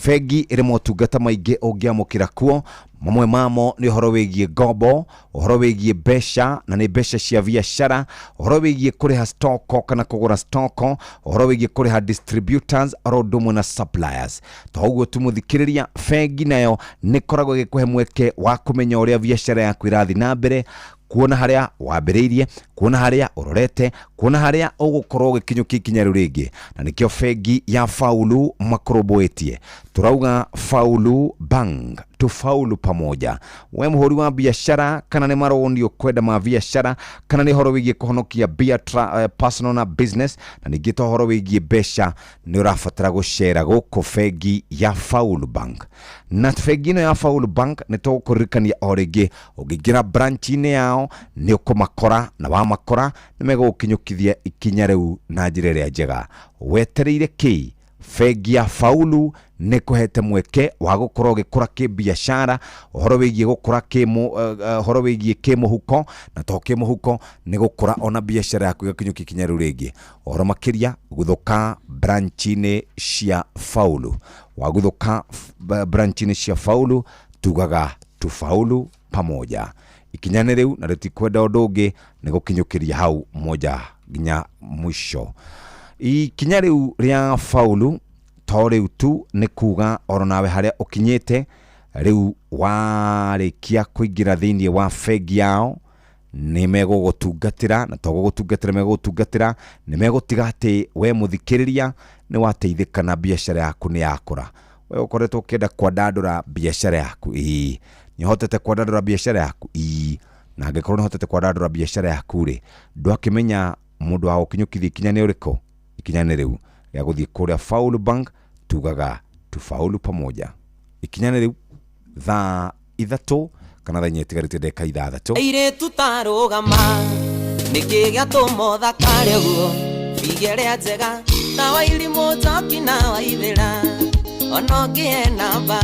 Bengi ĩrĩ motungata maingĩ ũngĩamũkĩra kuo, mamwe mamo nĩ ũhoro wĩgiĩ ngombo, ũhoro wĩgiĩ mbeca na nĩ mbeca cia biacara, ũhoro wĩgiĩ kũrĩha stoko kana kũgũra stoko, ũhoro wĩgiĩ kũrĩha distributors oro ũndũ ũmwe na suppliers. To ũguo tu mũthikĩrĩria, bengi nayo nĩ ĩkoragwo ĩgĩkũhe mweke wa kũmenya ũrĩa biacara yaku ĩrathiĩ na mbere, kuona harĩa wambĩrĩirie, kuona harĩa ũrorete, kuona harĩa ũgũkorwo ũgĩkinyũkia ikinya rĩu rĩngĩ, na nĩkĩo bengi ya Faulu makũrũmbũĩtie. Tũrauga Faulu Bank, tufaulu pamoja. We mũhũri wa biacara kana nĩ marũni ũkwenda ma biacara kana nĩ ũhoro wĩgiĩ kũhonokia personal na business, na ningĩ to ũhoro wĩgiĩ mbeca, nĩ ũrabatara gũcera gũkũ bengi ya Faulu Bank. Na bengi ĩno ya Faulu Bank nĩ tũgũkũririkania o rĩngĩ, ũngĩingĩra branch-inĩ yao nĩ ũkũmakora, na wamakora nĩ megũgũkinyũkithia ikinya rĩu na njĩra ĩrĩa njega. Wetereire kĩ? Bengi ya Faulu nĩ kũhete mweke wa gũkorwo ũgĩkũra kĩbiacara, ũhoro wĩgiĩ gũkũra ũhoro wĩgiĩ kĩmũhuko, na to kĩmũhuko nĩ gũkũra ona biacara yaku ĩgakinyũkia ikinya rĩu rĩngĩ. Ũhoro makĩria gũthũka branch-inĩ cia Faulu. Wagũthũka branch-inĩ cia Faulu, tugaga tufaulu pamoja. Ikinya nĩ rĩu na rĩtikwenda ũndũ ũngĩ nĩ gũkinyũkĩria hau moja nginya mwisho. Ikinya rĩu rĩa faulu to rĩu tu nĩ kuga oro nawe harĩa ũkinyĩte rĩu warĩkia kũingĩra thĩinĩ wa bengi yao nĩ megũgũtungatĩra na to gũgũtungatĩra megũgũtungatĩra nĩ megũtiga atĩ we mũthikĩrĩria nĩ wateithĩka na biacara yaku nĩ yakũra. We ũkoretwo ũkĩenda kwandandũra biacara yaku ĩĩ nĩ ũhotete kwandandũra biacara yaku ĩĩ na angĩkorwo nĩ ũhotete kwandandũra biacara yaku rĩ ndwakĩmenya mũndũ wa gũkinyũkithia ikinya nĩ ũrĩkũ. Ikinya nĩ rĩu rĩa gũthiĩ kũrĩa Faulu Bank, tugaga tufaulu pamoja. Ikinya nĩ rĩu thaa 3 kana thaa 4 itigarĩte ndagĩka 6.
Airĩtu tarũgama nĩkĩ gĩatũma ũthakare ũguo bige rĩa njega ta wairimũ njoki na waithĩra ona ũngĩhe namba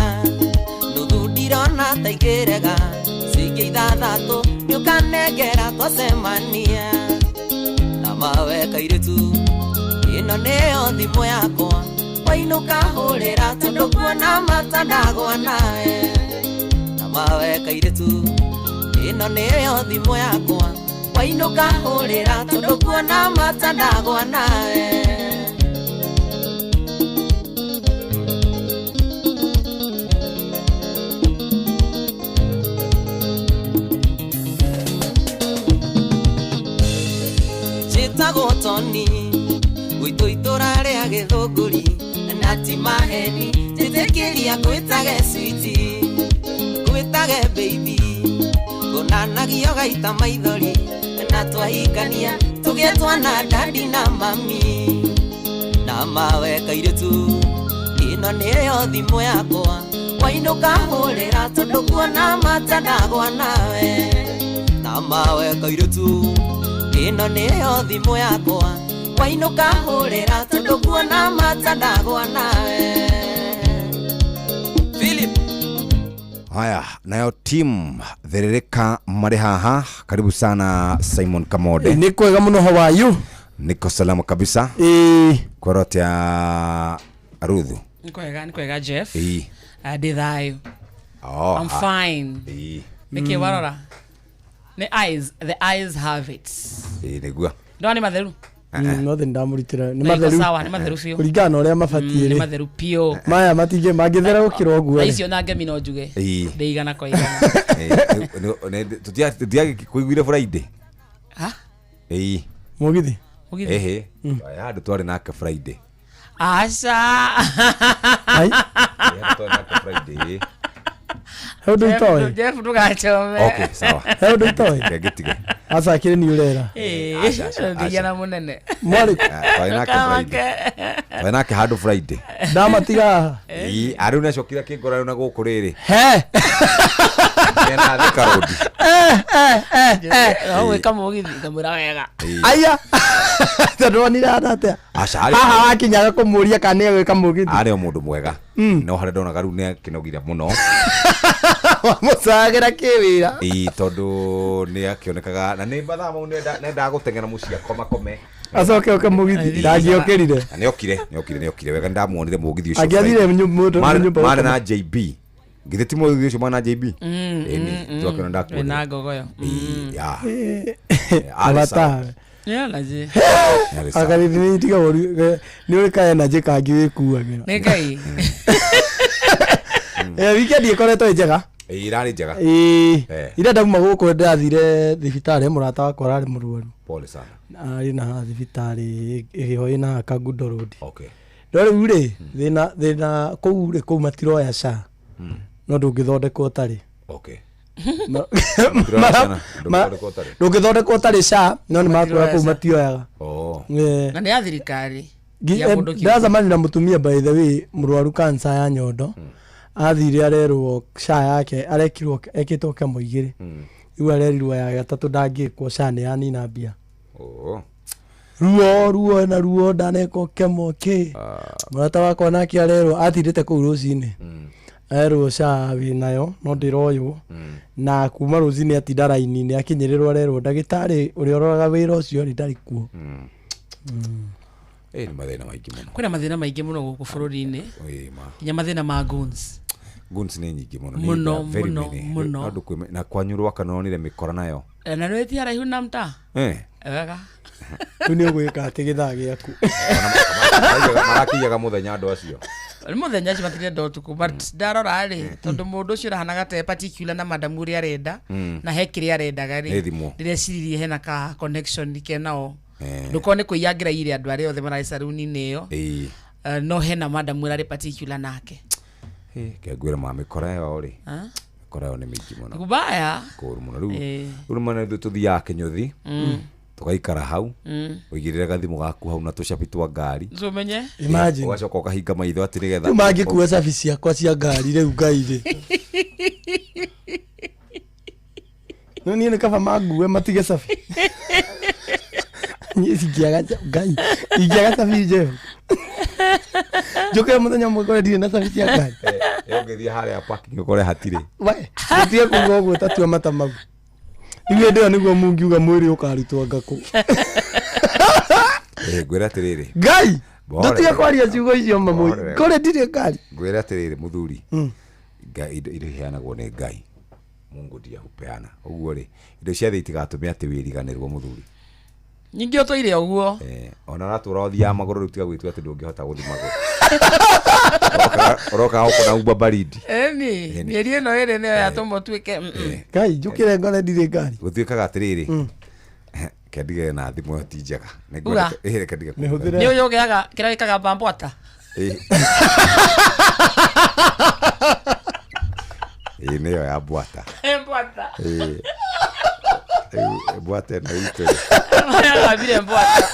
nuthu ndirona ta ingĩrega cingĩ 6 nĩũkanengera twacemania na mawe kairĩtu ĩno nĩyo thimũ yakwa wainũka hũrĩra tondũ kuona matandagwa nawe na mawe kairĩtu ĩno nĩyo thimũ yakwa wainũka hũrĩra tondũ kuona matandagwa nawe. Njĩtagwo Toni gwitũ itũra rĩa Gĩthũngũri na ti maheni njĩtĩkĩria ngwĩtage switi ngwĩtage baby ngonanagio gaita maithori na twahikania tũgĩe twana dadi na mami na mawe kairĩtu ĩno nĩyo thimũ yakwa wainũka hũrĩra tondũ kuona matandagwa nawe na mawe kairĩtu ĩno nĩyo thimũ yakwa wainũka hũrĩra tondũ kuona matandagwa nawe. Philip.
Haya, nayo team Therereka marĩ haha. Karibu sana Simon Kamode.
Nĩ kwega mũno, how are you?
Niko salama kabisa. Kwĩrotea Ruthu.
Nĩ kwega Jeff. Ndĩ thayũ.
Oh,
I'm fine. Nĩkĩ warora? Nĩ eyes, the eyes have it.
Nĩguo.
Ndona nĩ matheru.
No thĩ ndamũrutĩra nĩ matheru.
Sawa, nĩ matheru biũ.
Kũringana na ũrĩa mabatiĩ
rĩ. Nĩ matheru biũ.
Maya matingĩ mangĩthera gũkĩra ũguo.
Thaa icio na ngemi no njuge. Ndĩ igana kwa igana.
Tũtiagĩkũiguire Friday.
Ha?
Ĩĩ.
Mũgithi.
Mũgithi.
Ĩhĩ. Handũ twarĩ nake Friday.
Aca.
Ai.
Handũ twarĩ nake Friday.
He ũndũ itoĩ.
Jeff ndũgachome.
Okay, sawa.
He ũndũ itoĩ.
Ngĩtige.
Aca kĩrĩ nĩ ũrera.
Ndĩigana mũnene.
Mwarĩ.
Twarĩ nake Friday. Twarĩ nake handũ Friday.
Ndamatiga haha.
Ĩĩ, arĩu nĩacokire akĩngora rĩu na gũkũ rĩrĩ.
He.
Nĩena Thika Road.
Gwĩka mũgithi ngamwĩra wega.
Aya. Tondũ wonire hana atĩa?
Aca
Haha wakinyaga kũmũria kana nĩegwĩka mũgithi.
Arĩ o mũndũ mwega. No harĩa ndonaga rĩu nĩakĩnogire mũno.
Wamũcagĩra kĩwĩra.
Ĩĩ, tondũ nĩakĩonekaga na nĩ mathaa mau nendaga gũteng'era mũciĩ akomakome.
Acoke oke mũgithi ndangĩokĩrire.
Na nĩokire wega nĩndamuonire mũgithi ũcio.
Angĩathire nyũmba
Marĩ na JB. Githĩ ti mũgithi ũcio marĩ na JB? Ĩni, twakĩona ndakuonire.
Wĩna ngogoyo.
Ya.
Abata.
Nĩ
Akarithi nĩ tiga ũru nĩ ũrĩ ka energy kangĩ wĩkuagĩra.
Nĩ Ngai.
Weekend ĩkoretwo ĩ njega.
Ĩĩ, ĩrarĩ njega.
Ĩĩ. Ira ndauma gũkũ ndĩrathire thibitarĩ mũrata wakwa ararĩ mũrwaru.
Pole sana.
Arĩ na thibitarĩ ĩho ĩna Kangundo Road.
Okay.
No rĩu rĩ thĩna kũu rĩ kũu matiroya SHA. No ndũngĩthondekwo ũtarĩ.
Okay.
Ndũngĩthondekwo ũtarĩ SHA no nĩ makwĩra kũu matioyaga.
Na nĩ ya thirikari.
Ndacemania na mũtumia by the way mũrwaru cancer ya nyondo. Athire arerwo SHA yake arekirwo ekĩtwo kemo 2. Rĩu arerirwo ya gatatũ ndangĩkwo SHA nĩ yanina mbia. Ruo na ruo ndanekwo kemo kĩ. Mũrata wakwa nake arerwo atindĩte kũu rũcinĩ. Arerwo SHA wĩnayo no ndĩroywo. Na kuma rũcinĩ atinda raini-inĩ akinyĩrĩrwo arerwo ndagĩtarĩ ũrĩa ũroraga wĩra ũcio rĩ ndarĩ kuo.
Nĩ mathĩna maingĩ mũno.
Kwĩna mathĩna maingĩ mũno gũkũ bũrũri-inĩ. Nginya mathĩna ma goons.
Guns nĩ nyingĩ mũno.
Mũno,
Nĩ very
mũno,
many.
mũno.
No ndũkwĩme- na kwanyu rwaka nonire mĩkora nayo.
Na nĩ wĩti haraihu na mtaa.
Eh.
Wega.
Rĩu nĩ ũgwĩka atĩ gĩthaa gĩaku.
Marakiyaga mũthenya andũ acio.
Nĩ mũthenya acio matirenda ũtukũ, but ndarora rĩ, tondũ mũndũ ũcio ũrahanaga te particular na madamu ũrĩa arenda, na he kĩrĩa arendaga
Nĩ
rĩ,
thimũ.
ndĩreciririe hena ka connection kenao.
Eh.
Ndũkorwo nĩ kwĩyangĩra ire andũ arĩa othe mararĩ saruni-inĩ ĩyo.
Ĩĩ.
No hena madamu ũrarĩ particular nake.
Ke ngwĩre ma mĩkora ĩyo rĩ.
Ah?
Mĩkora ĩyo nĩ mĩingĩ mũno.
Kubaya.
Kũũru mũno. Rĩu
Ĩĩ.
rĩu mana ithuĩ tũthiaga kĩnyũthi. Tũgaikara hau. Ũigĩrĩre gathimũ gaku hau na tũcabi twa ngari.
Ũmenye.
Imagine.
Ũgacoka ũkahinga maitho atĩ nĩgetha
Rĩu mangĩkua cabi ciakwa cia ngari rĩu ngai rĩ. No niĩ nĩ kaba mangue matige cabi. Niĩ cingĩaga ngai ingĩaga cabi Jeff. Njũke mũthenya ũmwe ngore ndirĩ na cabi cia ngari.
Eh, ũngĩthiĩ harĩa parking ũkore hatirĩ.
We, ũtige kuga ũguo tatua mata mau. Rĩu hĩndĩ ĩyo nĩguo mungiuga mwĩrĩ ũkarutwo ngakũ.
Eh, ngwĩre atĩrĩrĩ.
Ngai!
Bore.
Ndũtige kwaria ciugo icio mamwe.
Bore.
Ngore ndirĩ ngari.
Ngwĩre atĩrĩrĩ mũthuri. Ngai indo indo iheanagwo nĩ Ngai. Mungu ndiye hupeana. Ũguo rĩ, indo cia thĩ itigatũme atĩ wĩriganĩrwo mũthuri.
Nyingĩ ũtũire ũguo.
Eh, ona ũratũra ũthiaga magũrũ rĩu tiga gwĩtua atĩ ndũngĩhota gũthiĩ magũrũ. Ũroka gũkũ na umba baridi.
Ĩni, mĩeri ĩno ĩrĩ nĩyo yatũma ũtuĩke
Ngai njũkĩre ngore ndirĩ ngari.
Gũtuĩkaga atĩrĩrĩ, kendige na thimũ ĩyo ti njega. Nĩ
Uga.
ngwenda- ĩĩ, reke ndige
Mĩhũthĩre.
Nĩ ũyũ ũgĩaga kĩrĩa gĩkaga mbambwata.
Ĩĩ. Ĩĩ nĩyo ya mbwata.
Mbwata.
Ĩĩ. Rĩu mbwata ĩno itũ rĩ.
Agambire mbwata.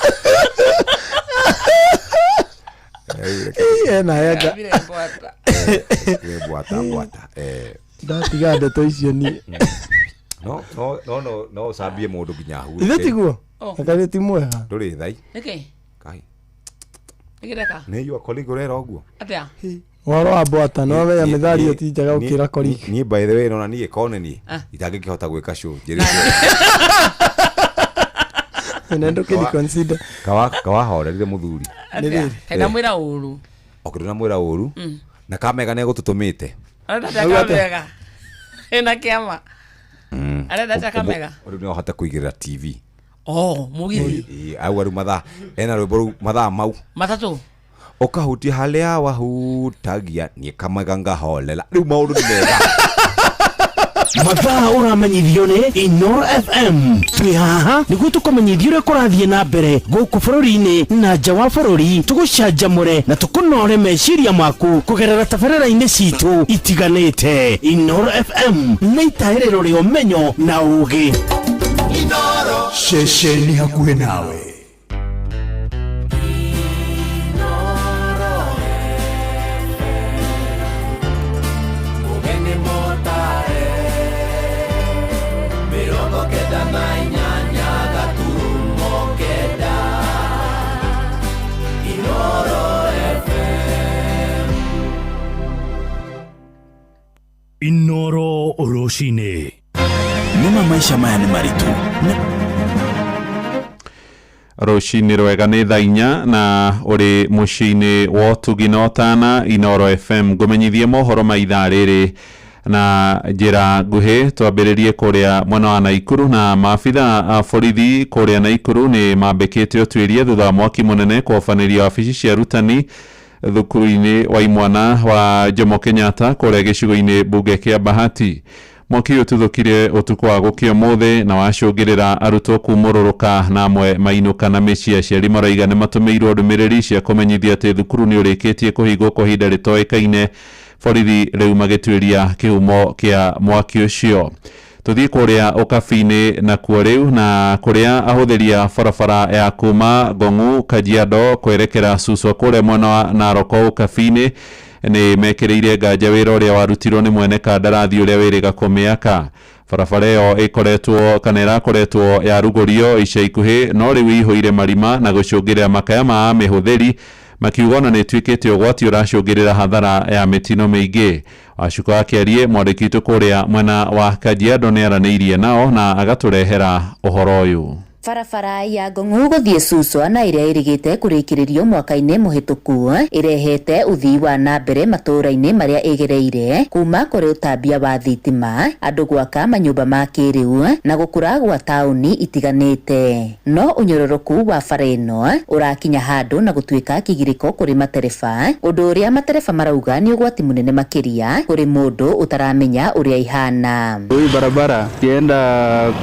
Rĩu reke
Ĩĩ, ena henga.
Agambire mbwata.
Ĩĩ, mbwata mbwata. Eh.
Ndatiga ndeto icio niĩ.
No no no no no ũcambie mũndũ nginya ahurũke.
Ithe tiguo?
Oh.
Akarĩ ti mwega.
Ndũrĩ thai.
Nĩkĩ?
Kai.
Nĩkĩreka?
Nĩ yua colleague ũrera ũguo.
Atĩa?
Ũhoro wa mbwata no wamenya mĩthari ĩyo ti njega gũkĩra colleague.
Niĩ by the way nona niĩ kone niĩ
Ah.
itangĩkĩhota gwĩka show njĩrĩte.
Na ndũkĩri consider.
Kawa kawahorerire mũthuri.
Atĩa? Kaĩ ndamwĩra ũru.
Okay, ndũnamwĩra ũru. Na kamega nĩ egũtũtũmĩte.
Arenda atĩa kamega? Ĩna kĩama. Arenda atĩa kamega?
Rĩu no ahote kũigĩrĩra TV.
Oh, mũgithi.
Ĩĩ, auga rĩu mathaa ena rwĩmbo rũu mathaa mau
Matatũ.
ũkahutia harĩa wahutagia niĩ kamega ngaholela rĩu maũndũ nĩ mega.
Mathaa ũramenyithio nĩ Inoro FM. Twĩ haha nĩguo tũkũmenyithie ũrĩa kũrathiĩ na mbere gũkũ bũrũri-inĩ na nja wa bũrũri, tũgũcanjamũre na tũkũnore meciria maku kũgerera tabarĩra-inĩ citũ itiganĩte. Inoro FM nĩ itaĩrĩro rĩa ũmenyo na ũũgĩ.
Ceceni hakuhĩ nawe.
Ũgeni mũtare 98 gaturumo 9 Inoro FM.
Inoro rũcinĩ.
Nĩma maica maya nĩ maritũ.
Rũcinĩ rwega nĩ thaa 4 na ũrĩ mũciĩ-inĩ wa ũtugi na ũtana Inoro FM ngũmenyithie mohoro ma ithaa rĩrĩ na njĩra nguhĩ. Twambĩrĩrie kũrĩa mwena wa Naikuru na maabitha a borithi kũrĩa Naikuru nĩ mambĩkĩte ũtuĩria thutha wa mwaki mũnene kũhobanĩria wabici cia arutani thukuru-inĩ wa imwana wa Jomo Kenyatta kũrĩa gĩcigo-inĩ mbunge kĩa Bahati. Mwaki ũyũ ũtuthũkire ũtukũ wa gũkĩa ũmũthĩ na wacũngĩrĩra arutwo kumũrũrũka na amwe mainũka na mĩciĩ. Aciari maraiga nĩ matũmĩirwo ndũmĩrĩri cia kũmenyithia atĩ thukuru nĩ ũrĩkĩtie kũhingwo kwa ihinda rĩtoĩkaine. Borithi rĩu magĩtuĩria kĩhumo kĩa mwaki ũcio. Tũthiĩ kũrĩa ũkabi-inĩ nakuo rĩu na kũrĩa ahũthĩri a barabara ya kuma Ngong'u Kajiado kwerekera Suswa kũrĩa mwena wa Narok ũkabi-inĩ nĩ mekĩrĩire nganja wĩra ũrĩa warutirwo nĩ mwene kandarathi ũrĩa wĩrĩga kũmĩaka. Barabara ĩyo ĩkoretwo kana ĩrakoretwo yarugũrio ica ikuhĩ no rĩu ĩihũire marima na gũcũngĩrĩra makaya ma amĩhũthĩri makiuga ona nĩ ĩtuĩkĩte ũgwati ũracũngĩrĩra hathara ya mĩtino mĩingĩ. Wacuka wa Kĩarie mwandĩki witũ kũrĩa mwena wa Kajiado nĩ aranĩirie nao na agatũrehera ũhoro ũyũ.
Barabara ya Ngong'u gũthiĩ Suswa na ĩrĩa ĩrĩgĩte kũrĩkĩrĩrio mwaka-inĩ mũhĩtũku ĩrehete ũthii wa na mbere matũũra-inĩ marĩa ĩgereire kuma kũrĩ ũtambia wa thitima, andũ gwaka manyũmba ma kĩrĩu na gũkũra gwa taũni itiganĩte. No ũnyororoku wa bara ĩno ũrakinya handũ na gũtuĩka kĩgirĩko kũrĩ matereba, ũndũ ũrĩa matereba marauga nĩ ũgwati mũnene makĩria kũrĩ mũndũ ũtaramenya ũrĩa ihana.
Hii barabara ukienda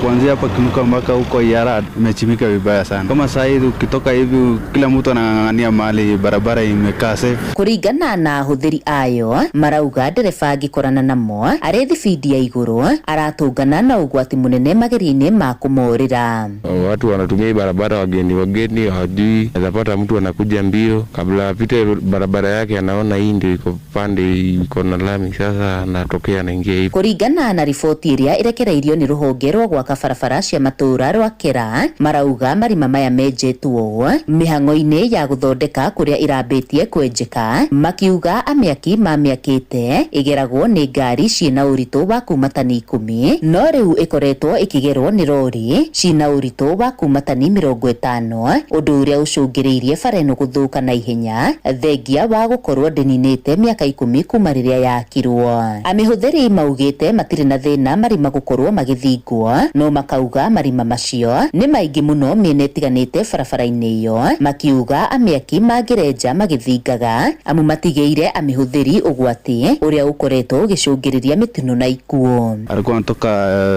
kuanzia hapa Kimuka mpaka huko Yara imechimbika vibaya sana. Kama saa hizi ukitoka hivi, kila mtu anang'ang'ania mahali barabara imekaa safe.
Kũringana na ahũthĩri ayo, marauga ndereba angĩkorana namo arĩ thibindi ya igũrũ aratũngana na ũgwati mũnene magerio-inĩ ma kũmorĩra.
Watu wanatumia hii barabara, wageni wageni hawajui, anapata mtu anakuja mbio, kabla apite barabara yake anaona hii ndio iko pande iko na lami, sasa anatokea anaingia hivi.
Kũringana na riboti ĩrĩa ĩrekereirio nĩ rũhonge rwa gwaka barabara cia matũũra rwa KERA, marauga marima maya menjetwo mĩhang'o-inĩ ya gũthondeka kũrĩa ĩrambĩtie kwenjeka, makiuga amĩaki mamĩakĩte ĩgeragwo nĩ ngari ciĩna ũritũ wa kuma tani 10, no rĩu ĩkoretwo ĩkĩgerwo nĩ rori ciĩna ũritũ wa kuma tani 50, ũndũ ũrĩa ũcũngĩrĩirie bara ĩno gũthũka na ihenya thengia wa gũkorwo ndĩninĩte mĩaka 10 kuma rĩrĩa yakirwo. Amĩhũthĩri maugĩte matirĩ na thĩna marima gũkorwo magĩthingwo, no makauga marima macio nĩ maingĩ mũno mĩena ĩtiganĩte barabara-inĩ ĩyo, makiuga amĩaki mangĩrenja magĩthingaga amu matigĩire amĩhũthĩri ũgwati ũrĩa ũkoretwo ũgĩcũngĩrĩria mĩtino na ikuũ.
Alikuwa anatoka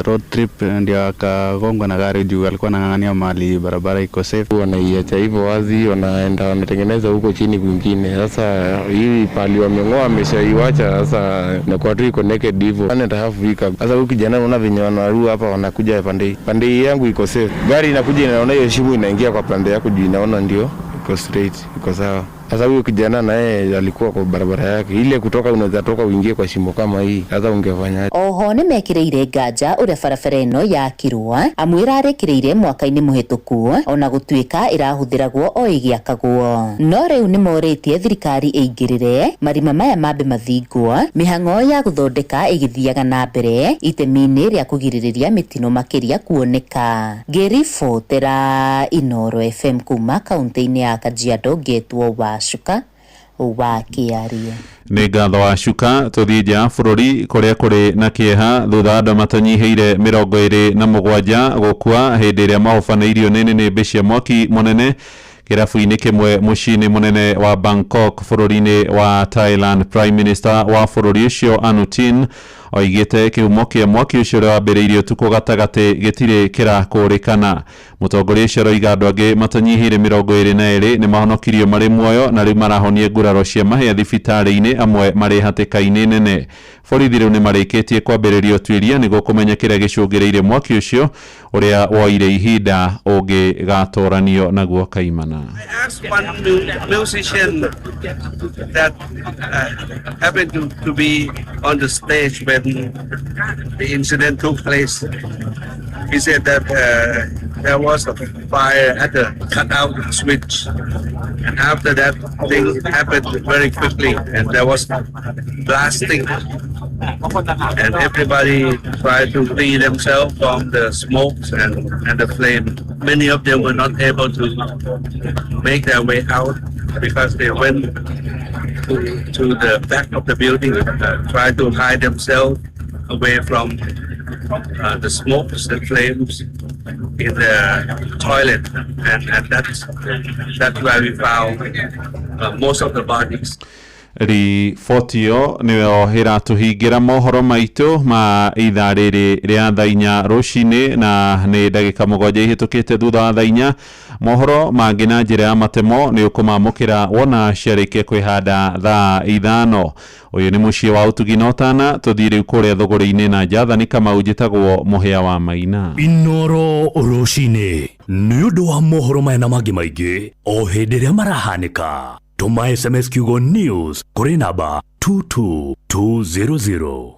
road trip ndio akagongwa na gari juu alikuwa anang'ang'ania mahali barabara iko safe.
Wanaiacha hivyo wazi, wanaenda wanatengeneza huko chini kwingine. Sasa hii pali wameng'oa wameshaiwacha, sasa inakuwa tu iko naked hivyo. 1.5 week. Sasa huyu kijana unaona venye wanarua hapa, wanakuja pande hii. Pande hii yangu iko safe. Gari inakuja inaona hiyo shimo inaingia kwa pande yako juu inaona ndio iko straight, iko sawa. Sasa huyo kijana na yeye alikuwa kwa barabara yake ile, kutoka unaweza toka uingie kwa shimo kama hii, sasa ungefanya?
Oho nĩ mekĩrĩire nganja ũrĩa barabara ĩno yakirwo amu ĩrarĩkĩrĩire mwaka-inĩ mũhĩtũku ona gũtuĩka ĩrahũthĩragwo o ĩgĩakagwo, no rĩu nĩ morĩtie thirikari ĩingĩrĩre marima maya mambe mathingwo, mĩhang'o ya gũthondeka ĩgĩthiaga na mbere itemi-inĩ rĩa kũgirĩrĩria mĩtino makĩria kuoneka. Ngĩribotera Inooro FM kuma kaũntĩ-inĩ ya Kajiado, ngetwo Wacuka wa Kĩarie.
Nĩ ngatho Wacuka. Tũthiĩ nja ya bũrũri kũrĩa kũrĩ na kĩeha thutha wa andũ matanyihĩire 27 gũkua hĩndĩ ĩrĩa mahobanĩirio nĩ nĩnĩmbĩ cia mwaki mũnene kĩrabu-inĩ kĩmwe mũciĩ-inĩ mũnene wa Bangkok bũrũri-inĩ wa Thailand. Prime Minister wa bũrũri ũcio Anutin oigĩte kĩhumo kĩa mwaki ũcio ũrĩa wambĩrĩirie ũtukũ gatagatĩ gĩtirĩ kĩrakũrĩkana. Mũtongoria ũcio aroiga andũ angĩ matanyihĩire 22 nĩ mahonokirio marĩ muoyo na rĩu marahonia nguraro cia mahĩa thibitarĩ-inĩ, amwe marĩ hatĩka-inĩ nene. Borithi rĩu nĩ marĩkĩtie kwambĩrĩria ũtuĩria nĩguo kũmenya kĩrĩa gĩcũngĩrĩirie mwaki ũcio ũrĩa woire ihinda ũngĩgatoranio naguo kaimana.
I asked one musician that happened to be on the stage when the incident took place. He said that there was a fire at the cutout switch, and after that thing happened very quickly, and there was blasting, and everybody tried to free themselves from the smokes and the flame. Many of them were not able to make their way out because they went to the back of the building, tried to hide themselves away from the smokes, the flames in the toilet, and that's where we found most of the bodies.
Riboti ĩyo nĩyo ĩratũhingĩra mohoro maitũ ma ithaa rĩrĩ rĩa thaa inya rũcinĩ, na nĩ ndagĩka 7 ihĩtũkĩte thutha wa thaa inya. Mohoro mangĩ na njĩra ya matemo nĩ ũkũmamũkĩra wona ciarĩkia kwĩhanda thaa 5. Ũyũ nĩ mũciĩ wa ũtugi na ũtana. Tũthiĩ rĩu kũrĩa thũgũrĩ-inĩ na Jathani Kamau, njĩtagwo Mũhĩa wa Maina.
Inooro rũcinĩ nĩ ũndũ wa mohoro maya na mangĩ maingĩ o hĩndĩ ĩrĩa marahanĩka. Tũma SMS kiugo news kũrĩ namba 22200.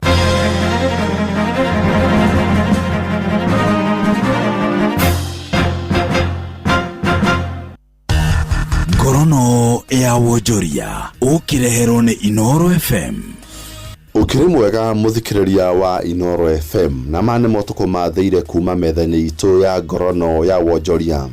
Ngorono ya wonjoria ũkĩreherwo nĩ Inooro FM.
Ũkĩrĩ mwega mũthikĩrĩria wa Inoro FM na ma nĩ motukũ mathĩire kuma metha-inĩ itũ ya ngorono ya wonjoria.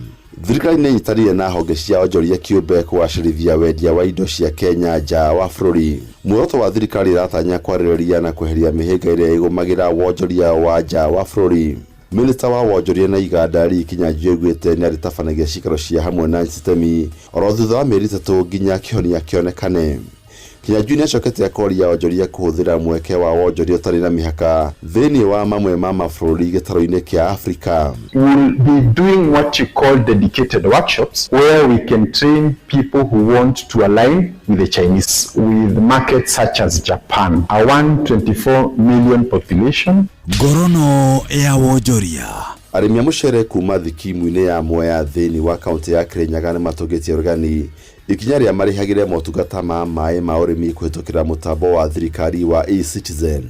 Thirikari nĩ ĩnyitanĩire na honge cia onjoria kĩũmbe kũgacĩrithia wendia wa indo cia Kenya nja wa bũrũri. Muoroto wa thirikari ĩratanya kwarĩrĩria na kweheria mĩhĩnga ĩrĩa ĩgũmagĩra wonjoria wa nja wa bũrũri. Minista wa wonjoria na iganda Lee Kinyanjui oigĩte nĩarĩtabanagia ciikaro cia hamwe na itemi oro thutha wa mĩeri 3 nginya kĩhonia kĩonekane. Kinyanjui nĩacokete akoria onjoria kũhũthĩra mweke wa wonjoria ũtarĩ na mĩhaka thĩinĩ wa mamwe ma mabũrũri gĩtarũ-inĩ kĩa Afrika.
We'll be doing what you call dedicated workshops where we can train people who want to align with the Chinese, with markets such as Japan, a 124 million population.
Ngorono ya wonjoria.
Arĩmi a mũcere kuma thikimu-inĩ ya Mwea thĩinĩ wa kaũntĩ ya Kirinyaga nĩmatũngĩtie ũregani ikinya rĩa marĩhagĩre motungata ma maĩ ma ũrĩmi kũhĩtũkĩra mũtambo wa thirikari wa eCitizen.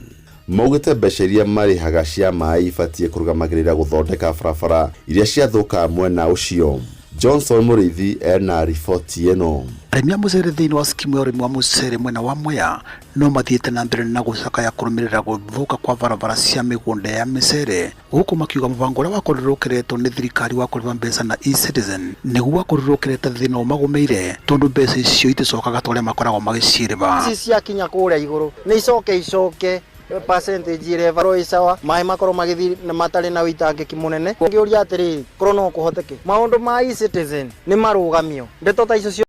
Maugĩte mbeca iria marĩhaga cia maĩ ibatiĩ kũrũgamagĩrĩra gũthondeka barabara iria ciathũka mwena ũcio. Johnson Mũrĩithi ena riboti ĩno.
Arĩmi a mũcere thĩinĩ wa skimu ya ũrĩmi wa mũcere mwena wa Mwea no mathiĩte na mbere na gũcakaya kũrũmĩrĩra gũthũka kwa barabara cia mĩgũnda ya mĩcere, gũkũ makiuga mũbango ũrĩa wakorirwo ũkĩretwo nĩ thirikari wa kũrĩha mbeca na eCitizen nĩguo wakorirwo ũkĩreta thĩna ũmagũmĩire, tondũ mbeca icio iticokaga ta ũrĩa makoragwo magĩcirĩha.
Ici ciakinya kũrĩa igũrũ nĩ icoke icoke percentage ĩrĩa ĩbarwo ĩ sawa, maĩ makorwo magĩthiĩ na matarĩ na ũitangĩki mũnene. Ngĩũria atĩrĩrĩ, korwo no kũhoteke maũndũ ma eCitizen nĩ marũgamio, ndeto ta icio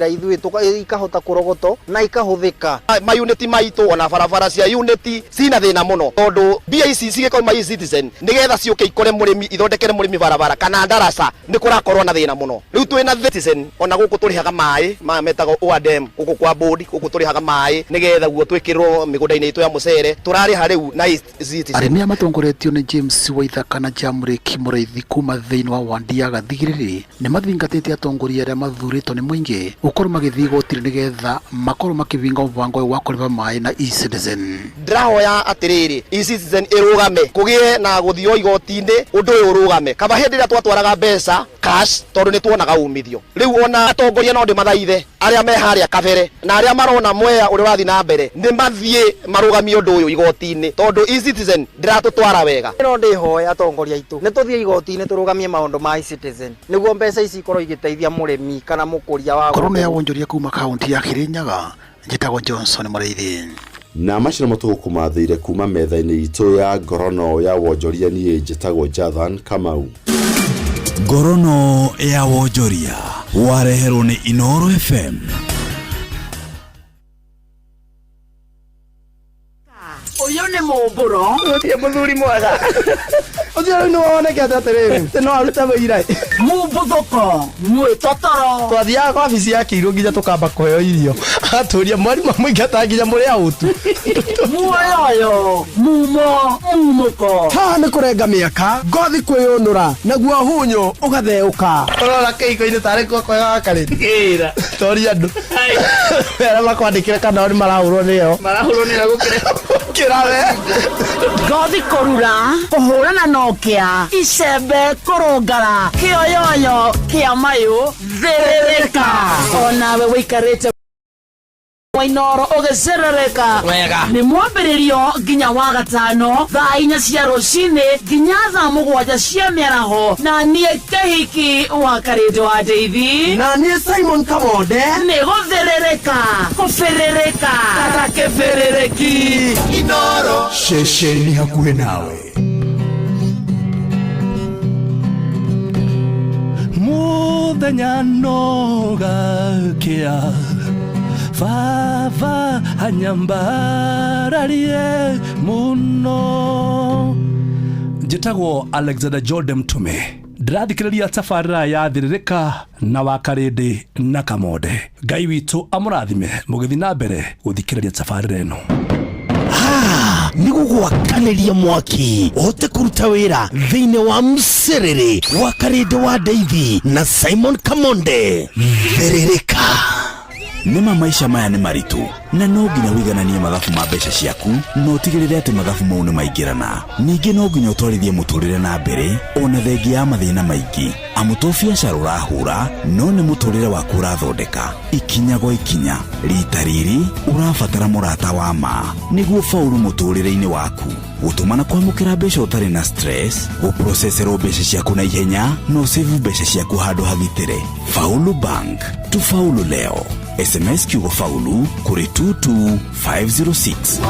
ithuĩ ikahota kũrogotwo na ikahũthĩka.
Mayunĩti maitũ ona barabara cia unity cina thĩna mũno, tondũ mbia ici cigĩkorwo eCitizen nĩgetha ciũke ikore mũrĩmi, ithondekere mũrĩmi barabara kana ndaraca, nĩ kũrakorwo na thĩna mũno. Rĩu twĩna citizen ona gũkũ tũrĩhaga maĩ maya metagwo O&M, gũkũ kwa board gũkũ tũrĩhaga maĩ nĩgetha guo twĩkĩrwo mĩgũnda-inĩ itũ ya mũcere, tũrarĩha rĩu na eCitizen.
Arĩmi aya matongoretio nĩ James Waithaka na Jamreki Mũrĩithi kuma thĩinĩ wa wandi ya Gathigĩrĩrĩ nĩ mathingatĩte atongoria arĩa mathurĩtwo nĩ mũingĩ gũkorwo magĩthiĩ igoti-inĩ nĩgetha makorwo makĩbinga mũbango ũyũ wa kũrĩha maĩ na eCitizen.
Ndĩrahoya atĩrĩrĩ, eCitizen ĩrũgame, kũgĩe na gũthio igoti-inĩ, ũndũ ũyũ ũrũgame. Kaba hĩndĩ ĩrĩa twatwaraga mbeca cash, tondũ nĩ tuonaga umithio. Rĩu ona atongoria no ndĩmathaithe arĩa me harĩa kabere na arĩa marona Mwea ũrĩa ũrathiĩ na mbere, nĩ mathiĩ marũgamie ũndũ ũyũ igoti-inĩ, tondũ eCitizen ndĩratũtwara wega.
No ndĩhoe atongoria aitũ nĩ tũthiĩ igoti-inĩ tũrũgamie maũndũ ma eCitizen nĩguo mbeca ici ikorwo igĩteithia mũrĩmi kana mũkũria wa
Korona ya wonjoria kuma kaunti ya Kirinyaga, njĩtagwo Johnson Mũrĩithi.
Na macio nĩmo tũgũkũmathĩire kuma metha-inĩ itũ ya ngorono ya wonjoria. Niĩ njĩtagwo Jathan Kamau.
Ngorono ya wonjoria wareherwo nĩ Inoro FM.
Ũyũ nĩ mũmbũro.
Ũtie mũthuri mwega. Ũcio rĩu nĩwonekete atĩrĩrĩ, atĩ no arute wĩira.
Mũmbuthũko, mwĩtotoro.
Twathiaga kwa wabici ya Kĩirũ nginya tũkamba kũheo irio. Agatũria mwarimũ amũingata nginya mũrĩ autu.
Muoyoyo, mumo, mumũko.
Haha nĩ kũrenga mĩaka, ngothi kwĩyũnũra, naguo hunyũ ũgatheũka. Ũrona kĩhiko-inĩ tarĩ kuo kwega gakarĩ.
Gĩra.
Toria andũ. Arĩa makwandĩkĩre kana o nĩ marahũrwo nĩyo.
Marahũrwo nĩyo gũkĩra.
Gũkĩra we.
Ngothi kũrura, kũhũrana na ũkĩa, icembe kũrũngara, kĩoyoyo kĩa mayũ, thĩrĩrĩka. Onawe wĩikarĩte Wainoro ũgĩcerereka. Wega. Nĩ mwambĩrĩrio nginya wa gatano thaa 4 cia rũcinĩ nginya thaa 7 cia mĩaraho, na niĩ Kĩhiki wa Karĩndũ wa Ndeithi,
na niĩ Simon Kamonde,
nĩ gũthĩrĩrĩka kũbĩrĩrĩka ta kĩbĩrĩrĩki.
Inoro ceceni hakuhĩ nawe.
Mũthenya no gakĩa baba anyambararie mũno. Njĩtagwo Alexander Jordan Mtume, ndĩrathikĩrĩria tabarĩra ya Thĩrĩrĩka na wa Karĩndĩ na Kamonde. Ngai witũ amũrathime mũgĩthiĩ na mbere gũthikĩrĩria tabarĩra ĩno.
Nĩ gũgwakanĩria mwaki ũhote kũruta wĩra thĩinĩ wa mcerere wa Karĩndĩ wa Ndeithi na Simon Kamonde. Thĩrĩrĩka.
Nĩma maica maya nĩ maritũ na no nginya ũigananie mathabu ma mbeca ciaku na ũtigĩrĩre atĩ mathabu mau nĩ maingĩrana. Ningĩ no nginya ũtwarithie mũtũrĩre na mbere ona thengia ya mathĩna maingĩ, amu to biacara ũrahũra no nĩ mũtũrĩre waku ũrathondeka ikinya gwa ikinya. Rita rĩrĩ ũrabatara mũrata wa ma nĩguo faulu mũtũrĩre-inĩ waku, gũtũma na kwamũkĩra mbeca ũtarĩ na stress, gũproceserwo mbeca ciaku na ihenya na ũsave mbeca ciaku handũ hagitĩre. Faulu Bank, tufaulu leo. SMS kiugo faulu kũrĩ 22506.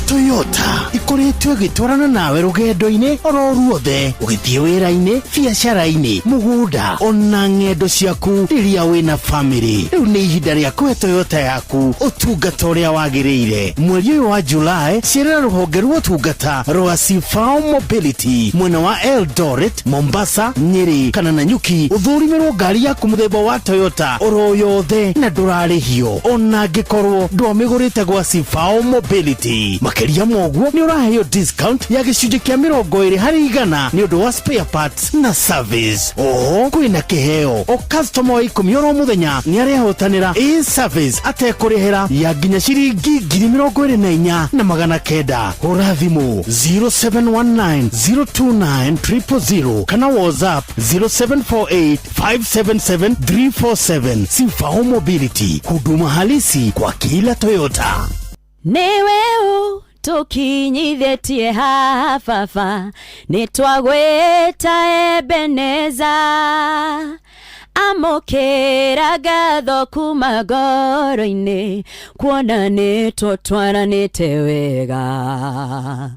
Toyota ikoretwo ĩgĩtwarana nawe rũgendo-inĩ oro ruothe, ũgĩthiĩ wĩra-inĩ, biacara-inĩ, mũgũnda ona ng'endo ciaku rĩrĩa wĩna famĩlĩ. Rĩu nĩ ihinda rĩa kũhe Toyota yaku ũtungata ũrĩa wagĩrĩire. Mweri ũyũ wa Julai, cerera rũhonge rwa ũtungata rwa Sifao Mobility mwena wa Eldoret, Mombasa, Nyeri kana Nanyuki, ũthũrimĩrwo ngari yaku mũthemba wa Toyota oro yothe na ndũrarĩhio ona angĩkorwo ndwamĩgũrĩte gwa Sifao Mobility. Makĩria ma ũguo, nĩ ũraheo discount ya gĩcunjĩ kĩa 20% nĩ ũndũ wa spare parts na service. Oho kwĩna kĩheo o customer wa 10 oro mũthenya nĩ arehotanĩra a service atekũrĩhĩra ya nginya ciringi 24,900. Hũra thimũ 0719 029 000 kana WhatsApp 0748 577 347. Sifao Mobility, huduma halisi kwa kila Toyota.
Nĩwe ũtũkinyithĩtie haha baba, nĩtwagwĩta Ebeneza. Amũkĩra ngatho kuma ngoro-inĩ, kuona nĩtũtwaranĩte wega,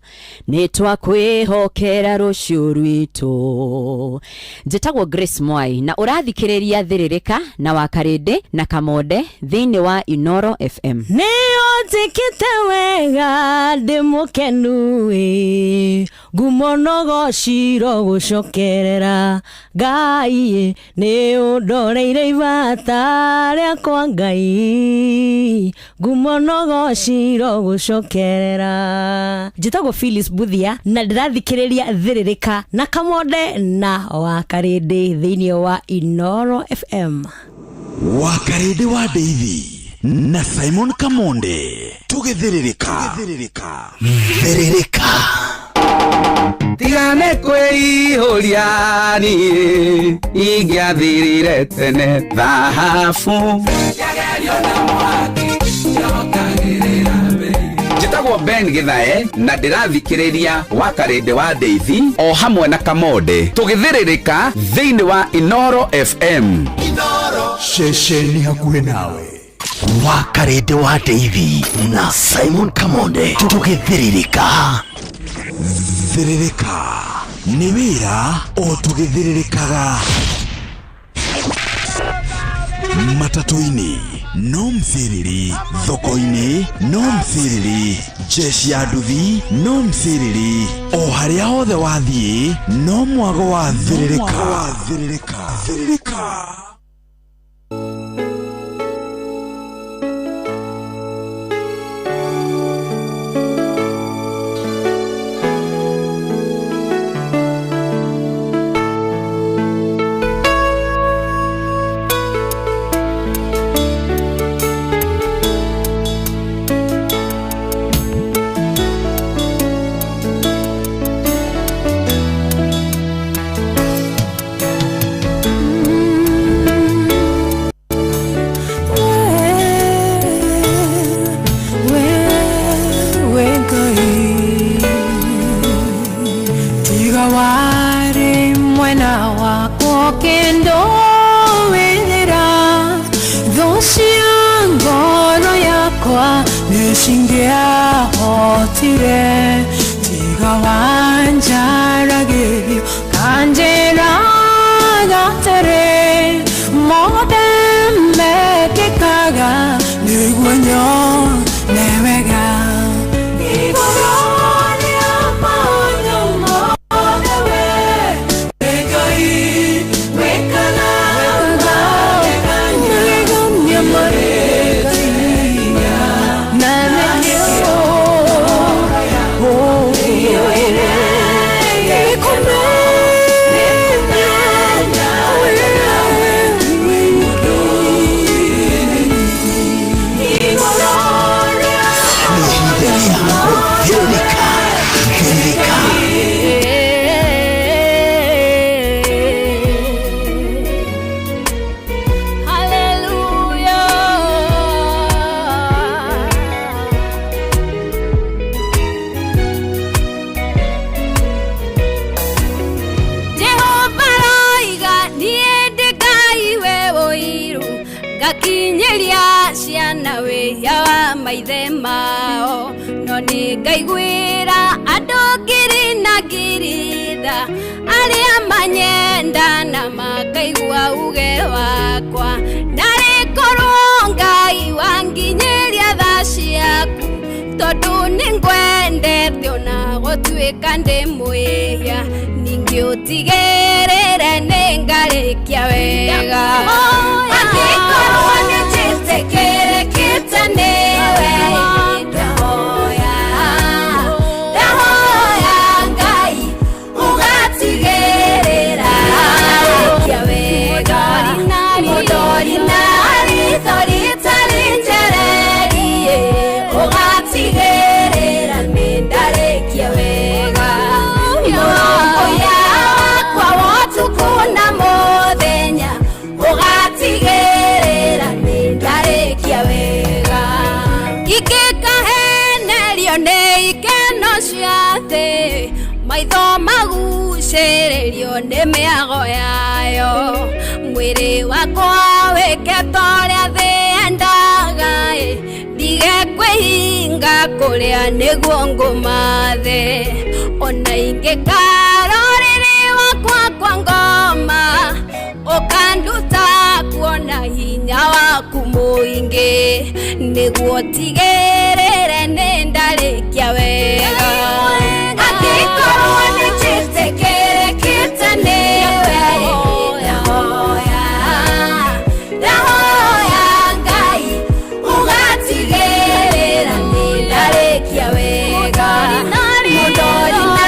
nĩtwakwĩhokera rũciũ rwitũ. Njĩtagwo Grace Mwai na ũrathikĩrĩria Thĩrĩrĩka na Wakarĩndĩ na Kamonde thĩinĩ wa Inoro FM.
Nĩũnjĩkĩte wega ndĩ mũkenu ĩ, ngumo no gociro gũcokerera Ngai, nĩ ũndoreire ibata rĩakwa Ngai, ngumo no gociro gũcokerera. Njĩtagwo Phyllis Buthia na ndĩrathikĩrĩria Thĩrĩrĩka na Kamonde na Wakarĩndĩ thĩinĩ wa Inoro FM.
Wakarĩndĩ wa Ndeithi na Simon Kamonde, tũgĩthĩrĩrĩka.
Thĩrĩrĩka.
Tigane kwĩihũria niĩ ingĩathirire tene thahabu. Njĩtagwo Ben Githae na ndĩrathikĩrĩria Wakarĩndĩ wa Ndeithi o hamwe na Kamonde tũgĩthĩrĩrĩka thĩinĩ wa Inoro FM.
Ceceni hakuhĩ nawe.
Wakarĩndĩ wa Ndeithi na Simon Kamonde, tũgĩthĩrĩrĩka.
Thĩrĩrĩka nĩ wĩra o tũgĩthĩrĩrĩkaga. Matatũ-inĩ no mthĩrĩrĩ, thoko-inĩ no mthĩrĩrĩ, jeshi ya nduthi no mthĩrĩrĩ, o harĩa hothe wathiĩ no mwago wa thĩrĩrĩka. Thĩrĩrĩka.
Na
Thĩrĩrĩka. Thĩrĩrĩka.
Jehova roiga niĩ ndĩ Ngai we ũiru ngakinyĩria ciana wĩhia wa maithe mao no nĩ ngaiguĩra andũ ngiri na ngiri tha arĩa manyenda na makaigua uge wakwa narĩ korwo Ngai wanginyĩria tha ciaku tondũ nĩ ngwendete ona gũtuĩka ndĩ mwĩhia ningĩ ũtigĩrĩre nĩ ngarĩkia wega angĩkorwo nĩ njĩtĩkĩrĩkĩte nĩwe ndahoya ndahoya Ngai ũgatigĩrĩra ndarĩkia wega mũndori na ritho rĩtarĩ njererie ũgatigĩrĩra nĩ ndarĩkia wega mũrũmbũiya wakwa wa ũtukũ na mũthenya ũgatigĩrĩra nĩ ndarĩkia wega ingĩkahenerio nĩ ikeno cia thĩ maitho magucĩrĩrio nĩ mĩago yayo mwĩrĩ wakwa wĩke ta ũrĩa thĩ yendaga ĩ ndige kwĩhinga kũrĩa nĩguo ngũmathe ona ingĩkara ũrĩrĩ wakwa kwa ngoma ũkanduta kuona hinya waku mũingĩ nĩguo tigĩrĩre nĩ ndarĩkia wega angĩkorwo nĩ njĩtĩkĩrĩkĩte nĩwe ndahoya ndahoya Ngai ũgatigĩrĩra nĩ ndarĩkia wega mũndori na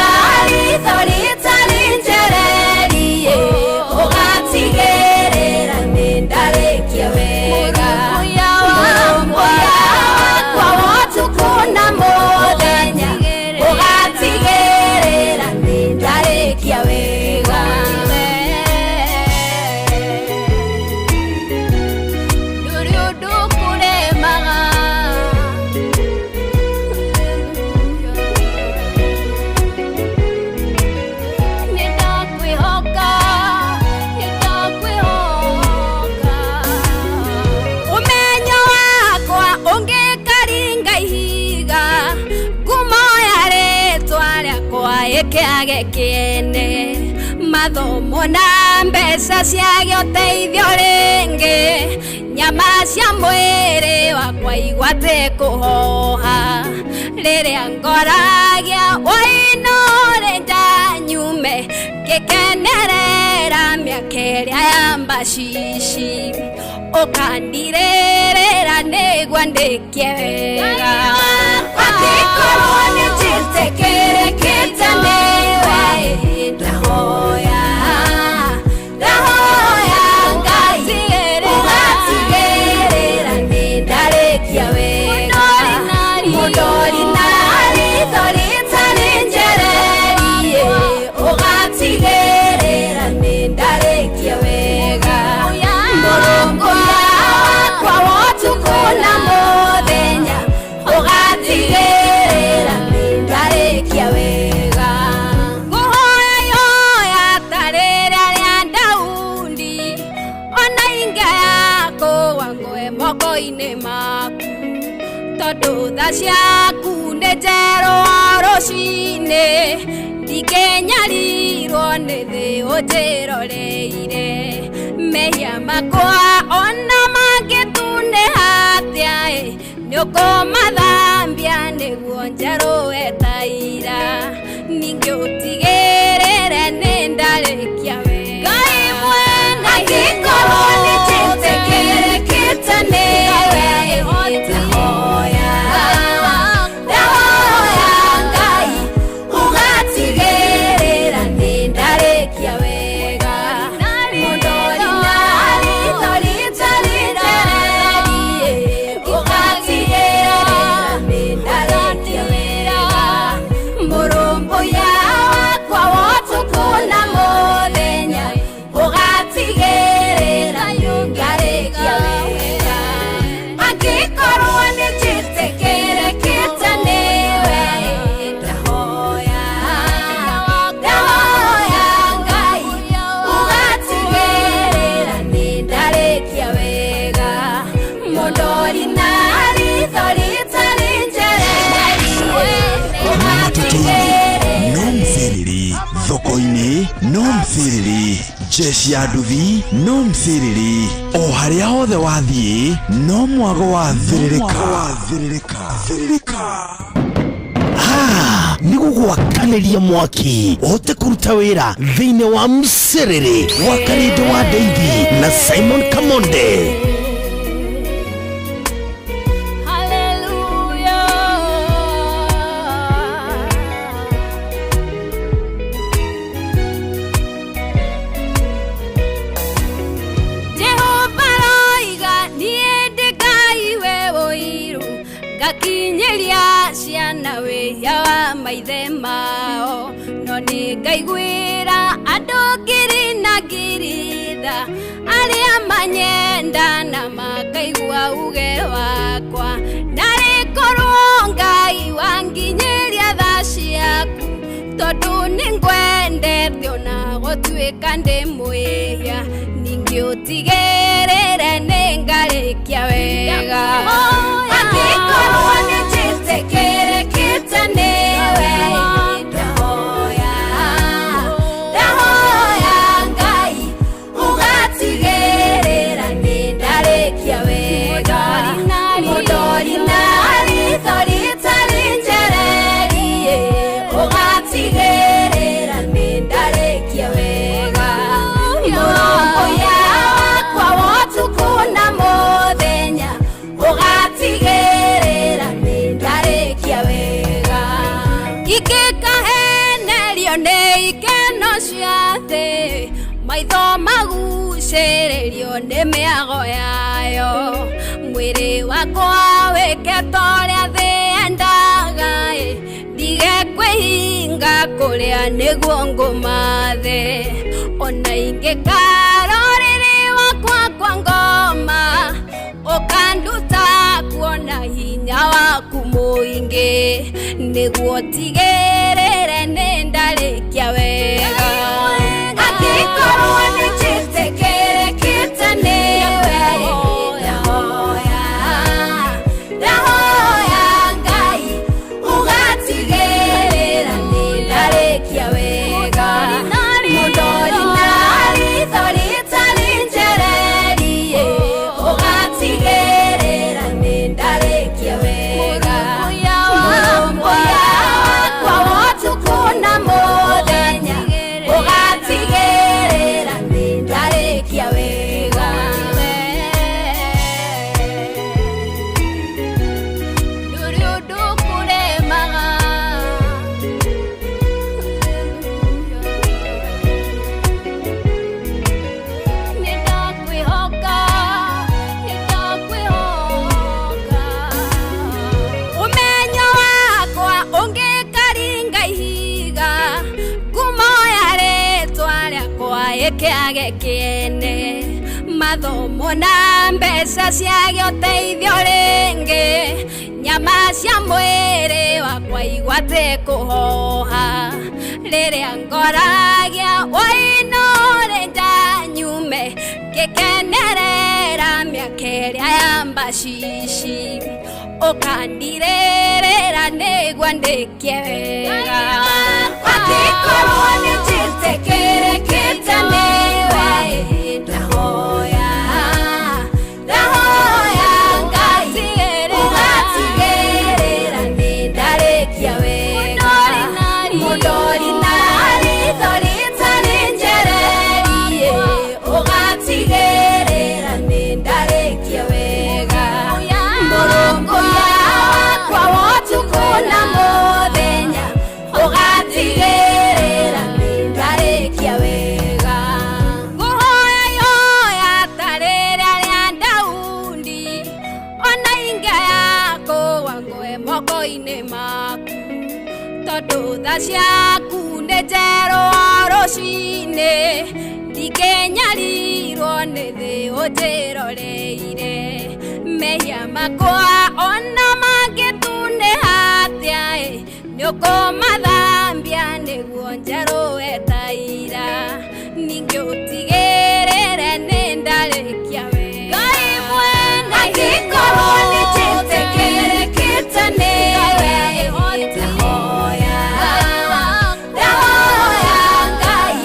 ritho rĩtarĩ njererie ũgatigĩrĩra nĩ ndarĩkia wega mũrũmbũiya wakwa wa ũtukũ na mũthenya ũgatigĩrĩra nĩ ndarĩkia wega ndũrĩ ũndũ kũremaga nĩ ndakwĩhoka nĩ ndakwĩhoka ũmenyo wakwa ũngĩkaringa ihiga ngumo ya rĩtwa rĩakwa ĩkĩage kĩene mathomo na mbeca ciage ũteithio rĩngĩ nyama cia mwĩrĩ wakwa igwate kũhoha rĩrĩa ngoragia wainũre nyume ngĩkenerera mĩaka ĩrĩa ya mbacici ũkandirĩrĩra nĩguo ndĩkie wega angĩkorwo nĩ njĩtĩkĩrĩkĩte nĩwe ndahoya ndahoya Ngai ũgatigĩrĩra nĩ ndarĩkia wega mũndori na ritho rĩtarĩ njererie ũgatigĩrĩra nĩ ndarĩkia wega mũrũmbũiya wakwa wa ũtukũ na mũthenya ũgatigĩrĩra nĩ ndarĩkia wega ngũhoya ihoya ta rĩrĩa rĩa Daudi ona ingĩaya kũgwa ngwe moko-inĩ maku tondũ tha ciaku nĩ njerũ o rũcinĩ ndingĩnyarirwo nĩ thĩ ũnjĩroreire mehia makwa ona mangĩtunĩha atĩa ĩ nĩ ũkũmathambia nĩguo njerũe ta ira ningĩ ũtigĩrĩre nĩ ndarĩkia wega Ngai mwene angĩkorwo nĩ njĩtĩkĩrĩkĩte nĩwe ndahoya ndahoya Ngai ũgatigĩrĩra nĩ ndarĩkia wega mũndori na ritho rĩtarĩ
Ndege no msiriri, jeshi ya nduthi no msiriri, o harĩa hothe wathiĩ no mwago wa thĩrĩrĩka.
Ah, nĩ gũgwakanĩria mwaki ũhote kũruta wĩra thĩinĩ wa msĩrĩrĩ wa Karĩndĩ wa Ndeithi na Simon Kamonde.
Jehova roiga niĩ ndĩ Ngai we ũiru ngakinyĩria ciana wĩhia wa maithe mao no nĩ ngaiguĩra andũ ngiri na ngiri tha arĩa manyenda na makaigua uge wakwa narĩ korwo Ngai wanginyĩria tha ciaku tondũ nĩ ngwendete ona gũtuĩka ndĩ mwĩhia ningĩ ũtigĩrĩre nĩ ngarĩkia wega angĩkorwo nĩ njĩtĩkĩrĩkĩte nĩwe ndahoya ndahoya Ngai ũgatigĩrĩra nĩ ndarĩkia wega mũndori na ritho rĩtarĩ njererie ũgatigĩrĩra nĩ ndarĩkia wega mũrũmbũiya wakwa wa ũtukũ na mũthenya ũgatigĩrĩra nĩ ndarĩkia wega ingĩkahenerio nĩ ikeno cia thĩ maitho magucĩrĩrio nĩ mĩago yayo mwĩrĩ wakwa wĩke ta ũrĩa thĩ yendaga ĩ ndige kwĩhinga kũrĩa nĩguo ngũmathe ona ingĩkara ũrĩrĩ wakwa kwa ngoma ũkanduta kuona hinya waku mũingĩ nĩguo tigĩrĩre nĩ ndarĩkia wega angĩkorwo nĩ njĩtĩkĩrĩkĩte nĩwe ndahoya ndahoya Ngai ũgatigĩrĩra nĩ ndarĩkia wega mũndori na ritho rĩtarĩ njererie ũgatigĩrĩra nĩ ndarĩkia wega mũrũmbũiya wakwa wa ũtukũ na mũthenya ũgatigĩrĩra nĩ ndarĩkia wega ndũrĩ ũndũ kũremaga nĩndakwĩhoka nĩndakwĩhoka ũmenyo wakwa ũngĩkaringa ihiga ngumo ya rĩtwa rĩakwa ĩkĩage kĩene mathomo na mbeca ciage ũteithio rĩngĩ nyama cia mwĩrĩ wakwa igwate kũhoha rĩrĩa ngoragia wainore ndanyume ngĩkenerera mĩaka ĩrĩa ya mbacici ũkandirĩrĩra nĩguo ndĩkie wega angĩkorwo nĩ njĩtĩkĩrĩkĩte nĩwe ndahoya ndahoya Ngai ũgatigĩrĩra nĩ ndarĩkia wega mũndori na ritho rĩtarĩ njererie ũgatigĩrĩra nĩ ndarĩkia wega mũrũmbũiya wakwa wa ũtukũ na mũthenya ũgatigĩrĩra nĩ ndarĩkia wega ngũhoya ihoya ta rĩrĩa rĩa Daudi ona ingĩaya kũgwa ngwe moko-inĩ maku tondũ tha ciaku nĩ njerũ o rũcinĩ ndingĩnyarirwo nĩ thĩ ũnjĩroreire mehia makwa ona mangĩtunĩha atĩa ĩ nĩũkũmathambia nĩguo njerũe ta ira ningĩ ũtigĩrĩre nĩ ndarĩkia wega Ngai mwene angĩkorwo nĩ njĩtĩkĩrĩkĩte nĩwe ndahoya ndahoya Ngai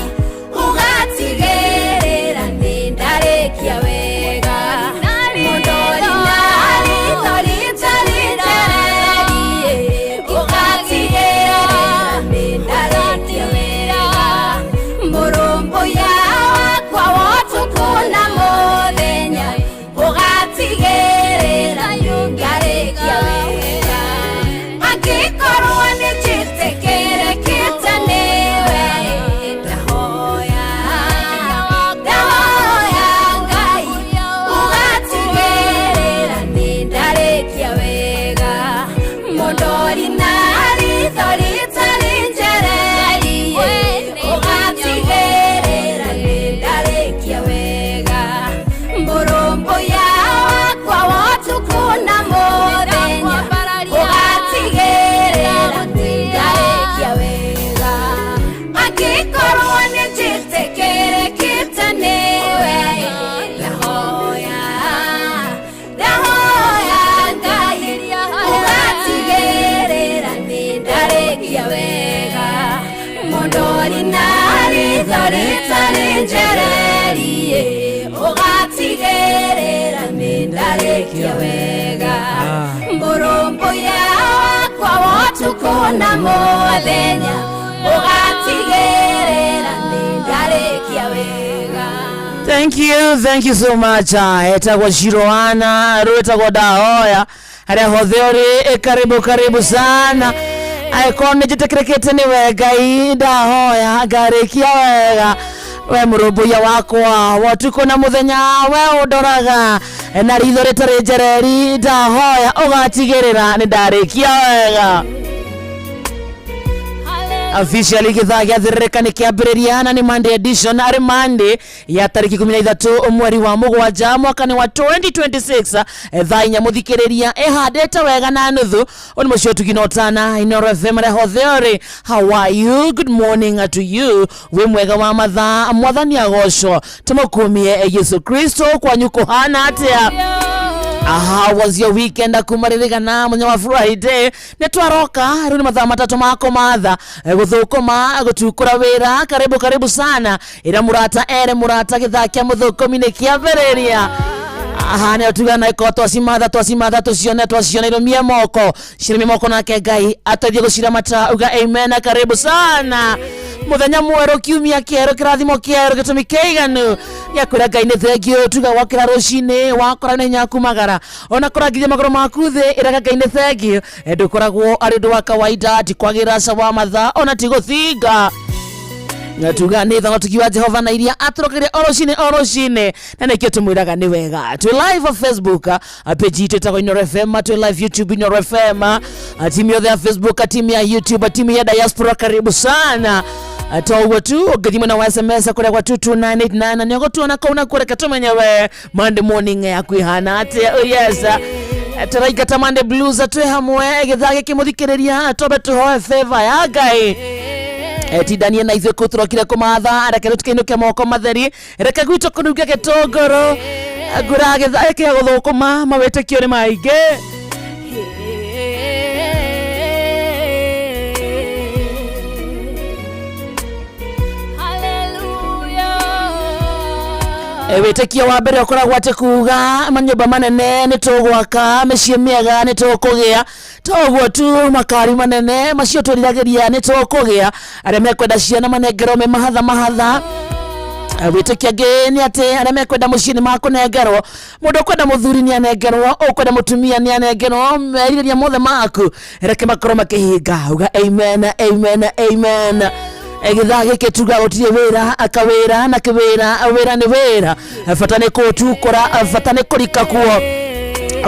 rĩtarĩ njererie ũgatigĩrĩra nĩ ndarĩkia wega Mũrũmbũiya wakwa wa ũtukũ na mũthenya ũgatigĩrĩra nĩ ndarĩkia wega.
Thank you so much. Etagwo Shiroana, rwetagwo Ndahoya. Harĩa hothe ũrĩ, karibu karibu sana. Angĩkorwo nĩ njĩtĩkĩrĩkĩte nĩwe Ngai, ndahoya ngarĩkia wega. We mũrũmbũiya wakwa wa ũtukũ na mũthenya, we ũndoraga na ritho rĩtarĩ njereri, ndahoya ũgatigĩrĩra nĩ ndarĩkia wega. Officially gĩthaa gĩathĩrĩrĩka nĩ kĩambĩrĩria na nĩ Monday edition, arĩ Monday ya tarĩki 13 mweri wa mũgwanja mwaka nĩ wa 2026, thaa 4 mũthikĩrĩria ĩhandĩte wega na nuthu. Ũyũ nĩ mũciĩ ũtugi na ũtana Inooro FM harĩa hothe ũrĩ. How are you? Good morning to you. Wĩ mwega wa mathaa, mwathani agocwo, tũmũkumie Yesu Kristo. Kwanyu kũhana atĩa? How was your weekend? Kuma ririgana muthenya wa Friday nĩ twaroka rĩu nĩ mathaa 3 ma kũmatha gũthũkũma gũtukũra wĩra. Karibu karibu sana, ĩra mũrata ere mũrata gĩthaa kĩa mũthũkũmi nĩ kĩambĩrĩria. Aha, nĩ tugana ĩkorwo twacimatha twacimatha tũcione twaciona irũmie moko cirũmie moko nake Ngai ateithie gũciramata, uga amen. Karibu sana muthenya mwerũ, kiumia kĩerũ, kĩrathimo kĩerũ, gĩtũmi kĩiganu gĩa kwĩra Ngai nĩ thengiũ. Tuga wakĩra rũcinĩ wakora nĩ hinya kumagara ona kũrangithia magũrũ maku thĩ, ĩraga Ngai nĩ thengiũ. Ndũkoragwo arĩ ũndũ wa kawaida, ti kwagĩra ca wa mathaa ona ti gũthinga. Tuga nĩ tha ũtugi wa Jehova na iria atũrokeire o rũcinĩ o rũcinĩ, na nĩkĩo tũmwĩraga nĩ wega. Twĩ live on Facebook page itũ ĩtagwo Inooro FM, twĩ live YouTube Inooro FM, timu yothe ya Facebook, timu ya YouTube, timu ya diaspora, karibu sana. To ũguo tu, ũngĩthiĩ mwena wa SMS kũrĩa gwa 22989 na nĩũgũtuona kũu nakuo, reke tũmenye we Monday morning yaku ĩhana atĩa. Oh yes, tũraingata Monday blues twĩ hamwe gĩthaa gĩkĩ mũthikĩrĩria, twambe tũhoe favor ya Ngai. Tindanie na ithuĩ kũu tũrokire kũmatha, reke rĩu tũkĩinũke moko matheri, reke gwitũ kũnunge gĩtũngũrũ ngũra gĩthaa gĩkĩ gĩa gũthũkũma, mawĩtĩkio nĩ maingĩ. Wĩtĩkio wa mbere ũkoragwo atĩ kuga manyũmba manene nĩ tũgwaka, mĩciĩ mĩega nĩ tũkũgĩa, to ũguo tu, makari manene macio twĩriragĩria nĩ tũkũgĩa, arĩa mekwenda ciana manengerwo me mahatha mahatha. Wĩtĩkio angĩ nĩ atĩ arĩa mekwenda mũciĩ nĩ makũnengerwo, mũndũ ũkwenda mũthuri nĩ anengerwo, ũkwenda mũtumia nĩ anengerwo, merirĩria mothe maku reke makorwo makĩhinga, uga amen amen amen. Gĩthaa gĩkĩ tuga gũtirĩ wĩra akawĩra na kĩwĩra, wĩra nĩ wĩra, bata nĩ kũũtukũra, bata nĩ kũrika kuo,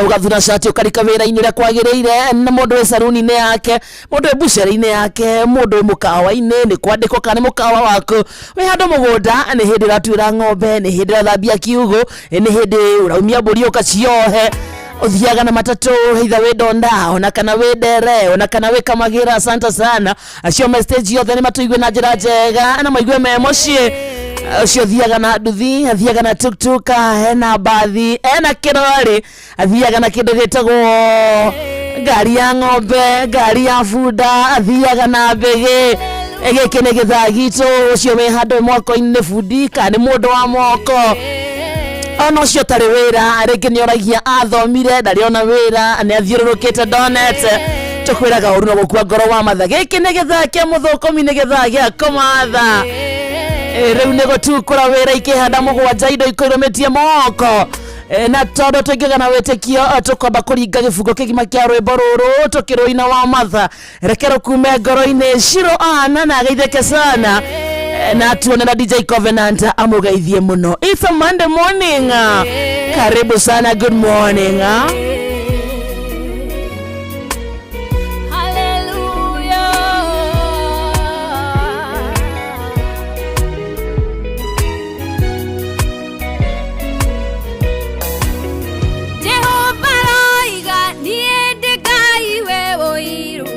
ũgathura cati ũkarika wĩra-inĩ ũrĩa kwagĩrĩire, na mũndũ wĩ saruni-inĩ yake, mũndũ wĩ buceri-inĩ yake, mũndũ wĩ mũkawa-inĩ nĩ kwandĩkwo kana nĩ mũkawa waku, wĩ handũ mũgũnda nĩ hĩndĩ ũratuĩra ng'ombe, nĩ hĩndĩ ũrathambia kiugũ, nĩ hĩndĩ ũraumia mbũri ũkaciohe, ũthiaga na matatũ either wĩ Donda ona kana wĩ Ndere ona kana wĩ Kamagĩra. Asante sana acio me stage yothe nĩ matũigue na njĩra njega na maigue me mũciĩ. Ũcio ũthiaga na nduthi, athiaga na tuktuk, hena mbathi, ena kĩrori, athiaga na kĩndũ gĩtagwo ngari ya ng'ombe, ngari ya bunda, athiaga na mbĩgĩ. Gĩkĩ nĩ gĩthaa gitũ. Ũcio wĩ handũ mwako-inĩ nĩ bundi kana nĩ mũndũ wa moko, ona ũcio ũtarĩ wĩra rĩngĩ nĩ oragia athomire ndarĩ ona wĩra, nĩ athiũrũrũkĩte ndonete, tũkwĩraga ũru na gũkua ngoro wa matha. Gĩkĩ nĩ gĩthaa kĩa mũthũkũmi, nĩ gĩthaa gĩa kũmatha. Rĩu nĩ gũtukũra wĩra ikĩhanda mũgwanja indo ikũirũmĩtie moko. Na tondũ tũingĩga na wĩtĩkio, tũkwamba kũringa gĩbungo kĩgima kĩa rwĩmbo rũrũ tũkĩrũina wa matha, reke rũkume ngoro-inĩ. Shiro ana na ageithĩke sana, na tuone na DJ Covenant amũgeithie mũno. It's a Monday morning, karibu sana, good morning.
Jehova roiga niĩ ndĩ Ngai we ũiru,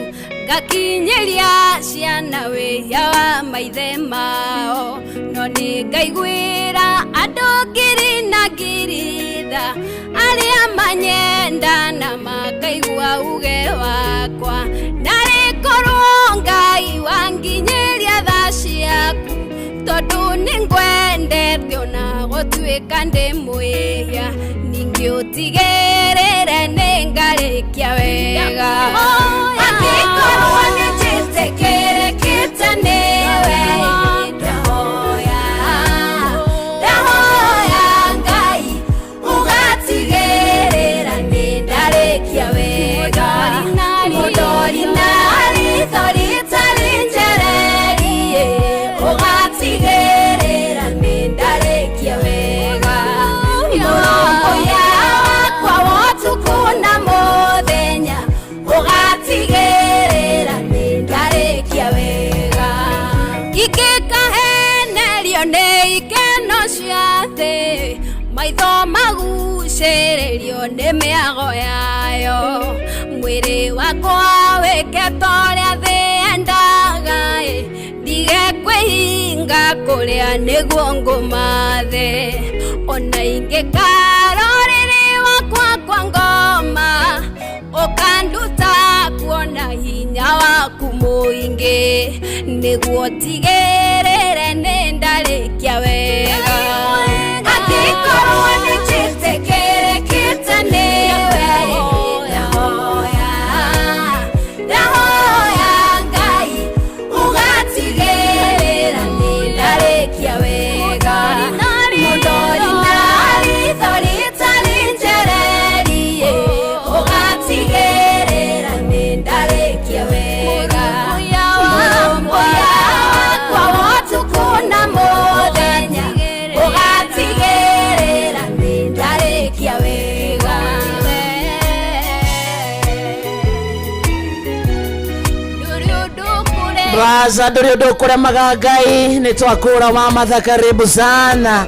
ngakinyĩria ciana wĩhia wa maithe mao, no nĩ ngaiguĩra andũ ngiri na ngiri tha arĩa manyenda na makaigua uge wakwa. Narĩ korwo Ngai wanginyĩria tha ciaku, tondũ ũnyendete ona gũtuĩka ndĩ mwĩhia ningĩ ũtigĩrĩre nĩ ngarĩkia wega angĩkorwo nĩ njĩtĩkĩrĩkĩte nĩwe ndahoya ndahoya Ngai ũgatigĩrĩra nĩ ndarĩkia wega mũndori na ritho rĩtarĩ njererie ũgatigĩrĩra nĩ ndarĩkia wega mũrũmbũiya wakwa wa ũtukũ na mũthenya ũgatigĩrĩra nĩ ndarĩkia wega ingĩkahenerio nĩ ikeno cia thĩ maitho magucĩrĩrio nĩ mĩago yayo mwĩrĩ wakwa wĩke ta ũrĩa thĩ yendaga ĩ ndige kwĩhinga kũrĩa nĩguo ngũmathe ona ingĩkara ũrĩrĩ wakwa kwa ngoma ũkanduta kuona hinya waku mũingĩ nĩguo tigĩrĩre nĩ ndarĩkia wega angĩkorwo nĩ njĩtĩkĩrĩkĩte nĩwe ndahoya ndahoya Ngai ũgatigĩrĩra nĩ ndarĩkia wega mũndori na ritho rĩtarĩ njererie ũgatigĩrĩra nĩ ndarĩkia wega mũrũmbũiya wakwa wa ũtukũ na mũthenya ũgatigĩrĩra nĩ ndarĩkia wega
Braza ndå rä å ndå kå remaga ngai nä twakå ra wa matha karibu sana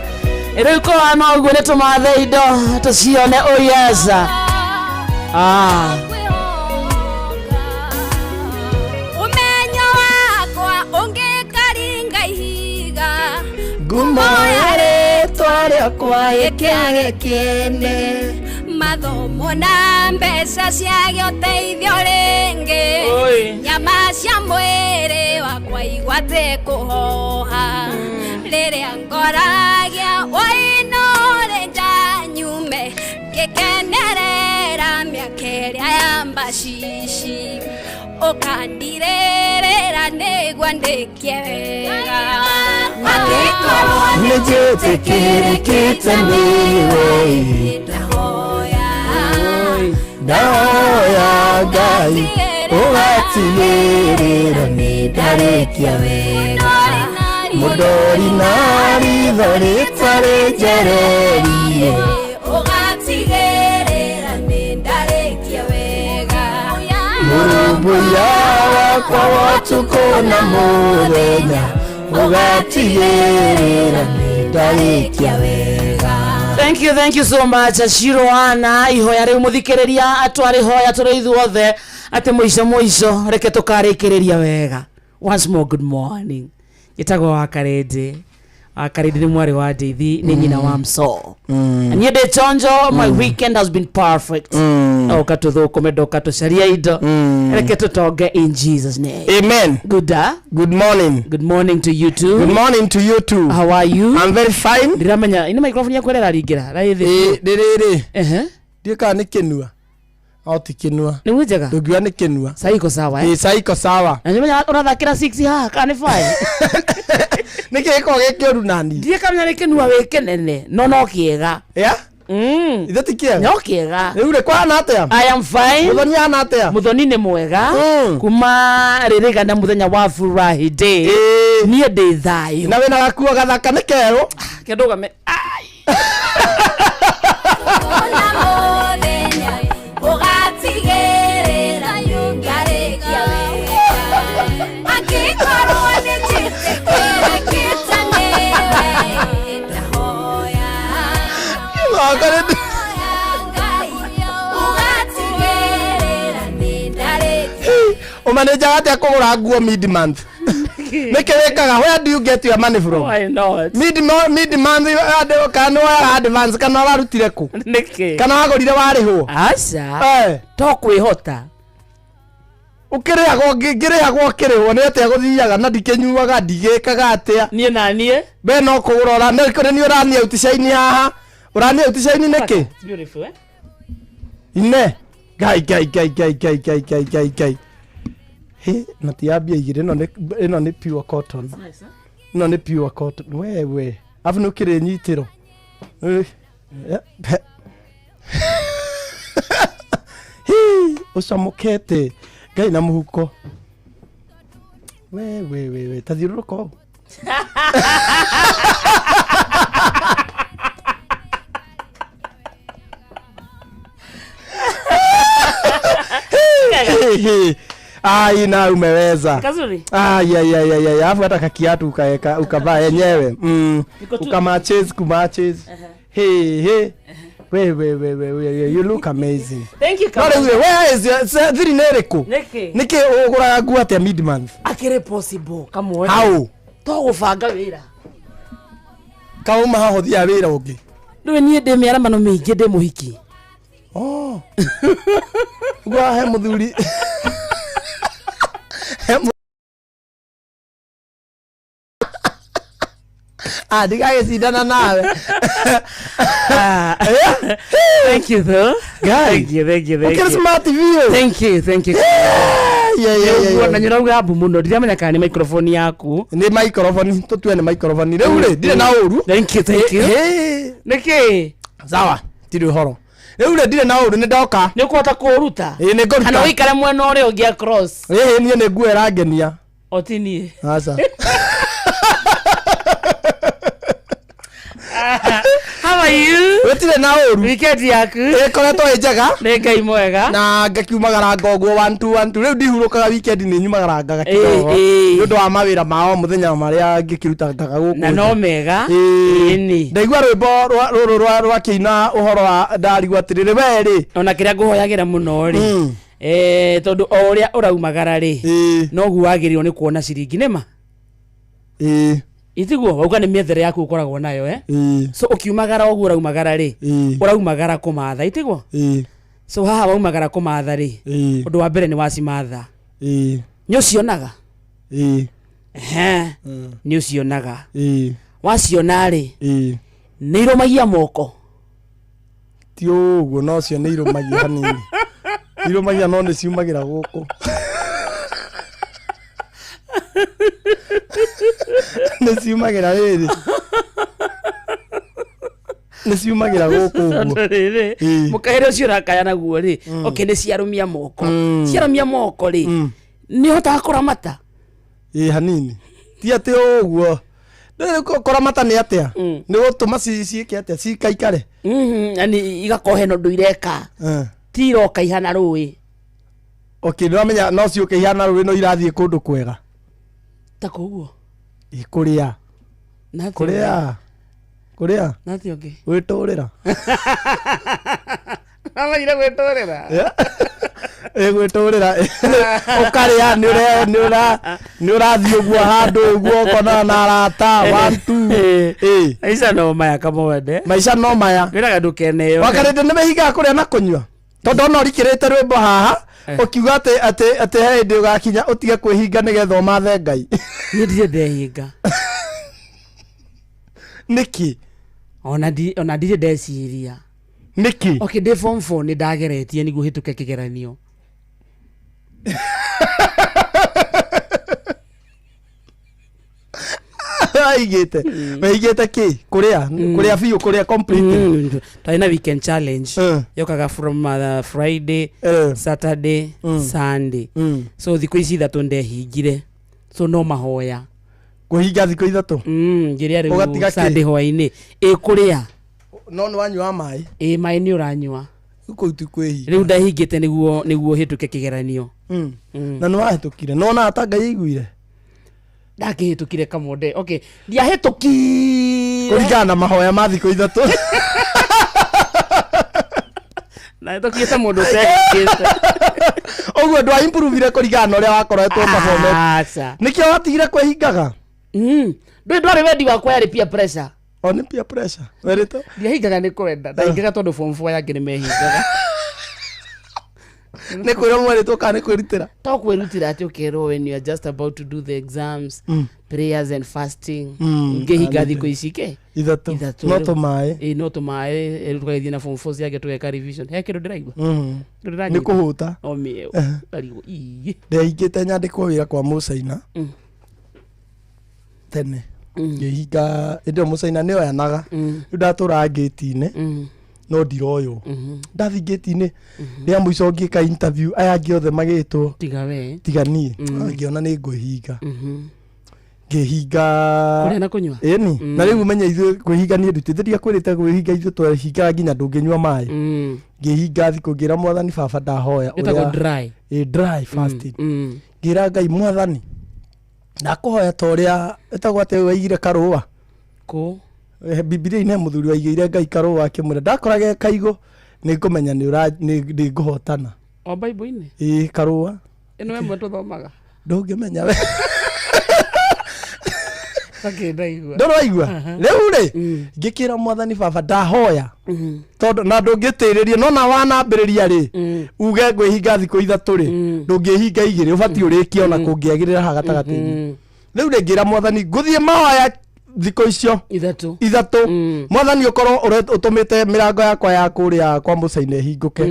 rä u kåhana å guo nä tå mathe indo tå cione oh yes ah.
Ũmenyo wakwa ũngĩkaringa ihiga
Ngumo ya rĩtwa rĩakwa ĩkĩage kĩene
mathomo na mbeca ciage ũteithio rĩngĩ nyama cia mwĩrĩ wakwa igwate kũhoha rĩrĩa ngoragia wainore nja nyume ngĩkenerera mĩaka ĩrĩa ya mbacici ũkandirĩrĩra nĩguo ndĩkie wega angĩkorwo
nĩ njĩtĩkĩrĩkĩte nĩwe
ndahoya
ndahoya Ngai ũgatigĩrĩra nĩ ndarĩkia wega mũndori na ritho rĩtarĩ njererie
ũgatigĩrĩra nĩ ndarĩkia wega
mũrũmbũiya wakwa wa ũtukũ na mũthenya ũgatigĩrĩra nĩ ndarĩkia wega
Thank you, thank you so much Shiroana ihoya rĩu mũthikĩrĩria atwarĩhoya tũrĩ ithuothe atĩ mũico mũico reke tũkarĩkĩrĩria wega once more good morning njĩtagwo wa Karĩndĩ wa Karĩndĩ nĩ mwarĩ wa Ndeithi nĩ nyina wa Mso niĩ ndĩ chonjo my weekend has been perfect oka tũthũkũme ndoka tũcaria indo reke tũtonge in Jesus name.
Amen.
Good ah?
Good morning.
Good morning to you too.
Good morning to you too.
How are you?
I'm very fine.
Ndiramenya ino microphone yaku ĩrĩa ĩraringĩra raithi.
Rĩrĩ.
Ehe.
Ndiũĩ kana nĩ kĩnua. No ti kĩnua.
Nĩguo njega.
Ndũngiuga nĩ kĩnua.
Sai iko sawa eh?
Ĩ sai iko sawa.
Na nĩmenya ũrathakĩra 6 haha kana nĩ 5.
Nĩkĩ gĩkoragwo gĩ kĩũru nani?
Ndiĩ kamenya nĩ kĩnua wĩ kĩnene no no kĩega.
Yeah? Ithe ti kĩega?
No kĩega.
Rĩu rĩ kwahana atĩa?
I am fine.
Mũthoni ahana atĩa?
Mũthoni nĩ mwega. Kuma rĩrĩgana mũthenya wa Furahi Day. Niĩ ndĩ thayũ.
Na wĩna gakuo gathaka nĩ kerũ.
Kĩndũgame.
na mũthenya ũgatigĩrĩra nĩ ndarĩkia wega angĩkorwo nĩ njĩtĩkĩrĩkĩte nĩwe ndahoya Ngai ũgatigĩrĩra nĩ ndarĩkia
Ũmanĩnjaga atĩa kũgũra nguo mid month? Nĩkĩ wĩkaga? Where do you get your money from?
Why not?
Mid mid month kana nĩ woyaga advance kana warutire kũ?
Nĩkĩ?
Kana wagũrire warĩhwo?
Aca.
Eh.
To kwĩhota.
Ũkĩrĩhagwo ngĩrĩhagwo ũkĩrĩhwo nĩ atĩa gũthiaga na ndikĩnyuaga ndigĩkaga atĩa
niĩ na niĩ
we no kũgũra ũra nĩ nĩ ũrania uticaini haha ũrania uticaini nĩkĩ
It's beautiful, eh?
ine ngai ngai ngai ngai ngai ngai ngai ngai ngai he na ti ya mbia igĩrĩ ĩno nĩ ĩno nĩ pure cotton
Nice, eh?
ĩno nĩ pure cotton wewe abu nĩ ũkĩrĩ nyitĩro Eh, eh, Hii, ũcamũkete ngai na mũhuko we we we we ta thiũrũrũka ũũ Ai, na umeweza.
Kazuri.
Ai, ai, ai, ai, ai. Alafu hata kakiatu ukaeka ukavaa yenyewe.
Niko tu-
Ukamatches kumatches. Hey, hey. We we we we we you look amazing.
Thank you,
No rĩu
Kamau.
where is your thiri nĩ ĩrĩkũ?
Nĩkĩ?
Nĩkĩ ũgũraga nguo atĩa mid month?
Akĩrĩ possible kamwe
How?
to gũbanga wĩra
Kauma haha ũthiaga wĩra ũngĩ.
rĩu niĩ ndĩ mĩaramano mĩingĩ ndĩ mũhiki
Oh. Gwa he mũthuri. He Ah, ndigagĩcindana nawe.
Thank you though.
Guy.
Thank you, thank you, thank
Ũkĩrĩ
you.
smart biũ.
Thank you, thank you.
Yeah, yeah, yeah, yeah.
Na nyũrauga mbu mũno ndiramenya kana nĩ microphone yaku.
Nĩ microphone, tũtue nĩ microphone. Rĩu rĩ, ndirĩ na ũru.
Thank you, thank you.
Nĩkĩ? Sawa, ndirĩ ũhoro. Rĩu rĩ, ndirĩ na ũru, nĩ ndoka.
Nĩ ũkũhota kũũruta?
Ĩĩ, nĩ ngũruta.
Kana ũikare mwena ũrĩa ũngĩ across.
Ĩĩ, niĩ nĩ nguo ĩrangenia.
O ti niĩ.
Aca.
How are you?
Gũtirĩ na ũru.
Weekend yaku?
Ĩkoretwo ĩ njega.
Nĩ Ngai mwega.
Na ngakiumagara ũguo one two one two. Rĩu ndihurũkaga weekend nĩ nyumagara kidogo.
Ĩĩ, ĩĩ.
Nĩ ũndũ wa mawĩra ma o mũthenya marĩa ngĩkĩrutagaga gũkũ.
Na no mega.
Ĩĩ. Ndaigua rwĩmbo rũrũ rwa rwakĩina ũhoro wa ndarigwo atĩrĩrĩ we rĩ.
Ona kĩrĩa ngũhoyagĩra mũno rĩ. Eh, tondũ o ũrĩa ũraumagara rĩ noguo wagĩrĩirwo nĩ kuona ciringi nĩma itiguo wauga nĩ mĩethere yaku ũkoragwo nayo eh? So ũkiumagara ũguo ũraumagara rĩ ũraumagara kũmatha itiguo so haha waumagara kũmatha rĩ ũndũ wa mbere nĩ wacimatha nĩ ũcionaga Ehe, nĩ ũcionaga waciona rĩ nĩ irũmagia moko
Ti ũguo no cio nĩ irũmagia hanini. Irũmagia no nĩ ciumagĩra gũkũ. Nĩ ciumagĩra rĩrĩ. Nĩ ciumagĩra gũkũ ũguo.
Tondũ rĩrĩ mũkaĩre ũcio ũrakaya naguo rĩ okay nĩ ciarũmia moko ciarũmia moko rĩ nĩ ũhotaga kũramata
Ĩ hanini. Ti atĩ ũguo. Rĩu kũramata nĩ atĩa? Nĩ gũtũma ciĩke atĩa? Cikaikare.
Yani igakorwo hena ũndũ ireka ti iroka ihana rũĩ
Okay, nĩwamenya no ciũke ihana rũĩ no irathiĩ kũndũ kwega.
Ta koguo.
Ĩ kũrĩa.
Na atĩa
Kũrĩa. Kũrĩa.
Na atĩa ũngĩ?
Gwĩtũrĩra.
Amenyire gwĩtũrĩra.
Ĩ gwĩtũrĩra. Ũkarĩa nĩ ũre nĩ ũra nĩ ũrathiĩ ũguo handũ ũguo ũkonana na arata one two. Ĩ.
Maica no maya kamwende.
Maica no maya.
Wĩraga ndũkeneyo.
Wakarĩte nĩ mehingaga kũrĩa na kũnyua. Tondũ ona ũrikĩrĩte rwĩmbo haha ũkiuga atĩ atĩ atĩ he hĩndĩ ũgakinya ũtige kwĩhinga nĩgetha ũmathe Ngai.
Niĩ ndirĩ ndehinga.
Nĩkĩ?
Ona ndirĩ ndeciria.
Nĩkĩ?
Okay, ndĩ form 4 nĩ ndageretie nĩguo hĩtũke kĩgeranio.
Aigĩte. Weigĩte kĩ? Kũrĩa? Kũrĩa biũ kũrĩa complete.
Twarĩ na weekend challenge yokaga from Friday, Saturday, Sunday. So thikũ ici ithatũ ndehingire. So no mahoya.
Kũhinga thikũ ithatũ?
Ngĩrĩa rĩu
Ũgatiga kĩ?
Sunday hwaĩ-inĩ. Ĩ kũrĩa.
No nĩ wanyua maĩ?
Ĩ maĩ nĩ ũranyua.
Kũu ti kwĩhinga.
Rĩu ndahingĩte nĩguo nĩguo hĩtũke kĩgeranio.
Na nĩ wahĩtũkire. No ona ta Ngai aiguire.
Ndakĩhĩtũkire kamonde. Okay, ndiahĩtũkire.
Kũringana na mahoya ma thikũ ithatũ.
Ndahĩtũkire ta mũndũ ũtehingĩte.
Ũguo ndwa improve kũringana na ũrĩa wakoretwo performete.
Aca.
Nĩkĩo watigire kwĩhingaga?
Ndũĩ ndwarĩ wendi wakwa yarĩ peer pressure.
O nĩ peer pressure. Werĩtwo?
Ndiahingaga nĩ kwenda. Ndahingaga tondũ form 4 yangĩ nĩ mehingaga.
Nĩ kwĩrwo mwerĩtwo kana nĩ kwĩrutĩra?
To kwĩrutĩra atĩ ũkerwo when you are just about to do the exams, prayers and fasting. Ngĩhinga thikũ ici ke
Ithatũ.
Ithatũ.
No tũmaĩ.
Ĩ, no tũmaĩ rĩu tũgagĩthiĩ na form 4 ciake tũgeka revision. He kĩndũ ndĩraigua. Kĩndũ ndĩranyita.
Nĩ kũhũta.
O mĩeũ. Ngarigwo, ii.
Ndehingĩte nyandĩkwo wĩra kwa mũcaina tene. Ngĩhinga hĩndĩ ĩyo mũcaina nĩ oyanaga. Rĩu ndatũraga ngĩti-inĩ no ndiroywo. Ndathiĩ ngĩti-inĩ rĩa mũico ngĩka interview, aya angĩ othe magĩtwo
tiga we.
Tiga niĩ. Ah, ngĩona nĩ ngwĩhinga. Ngĩhinga
Kũrĩa na kũnyua?
Ĩni. Na rĩu ũmenye ithuĩ kwĩhinga, niĩ ndutĩte ndiakwĩrĩte kwĩhinga, ithuĩ twehingaga nginya ndũngĩnyua maĩ. Ngĩhinga thikũ, ngĩra mwathani baba ndahoya
Ĩtagwo
ũrĩa-
dry.
Ĩ, dry fasting. Ngĩra Ngai, mwathani ndakũhoya ta ũrĩa ĩtagwo atĩ waigire karũa
kũ.
Bibilia-inĩ he mũthuri waigĩire Ngai karũa akĩmwĩra ndakorage kaigũ nĩ ngũmenya nĩ nĩ ngũhotana.
O Bible-inĩ?
Ĩ, karũa.
Ĩno ĩmwe tũthomaga.
Ndũngĩmenya we.
Takĩndaigua.
Ndũraigua rĩu rĩ, ngĩkĩra mwathani baba ndahoya tondũ na ndũngĩtĩrĩria no na wanambĩrĩria rĩ, uge ngwĩhinga thikũ 3 rĩ, ndũngĩhinga 2, ũbatiĩ ũrĩkie ona kũngĩagĩrĩra haha gatagatĩ-inĩ. Rĩu rĩ, ngĩra mwathani ngũthiĩ mahoya thikũ icio
3
ithatũ, mwathani ũkorwo ũtũmĩte mĩrango yakwa ya kũrĩa kwa mũcaina ĩhingũke.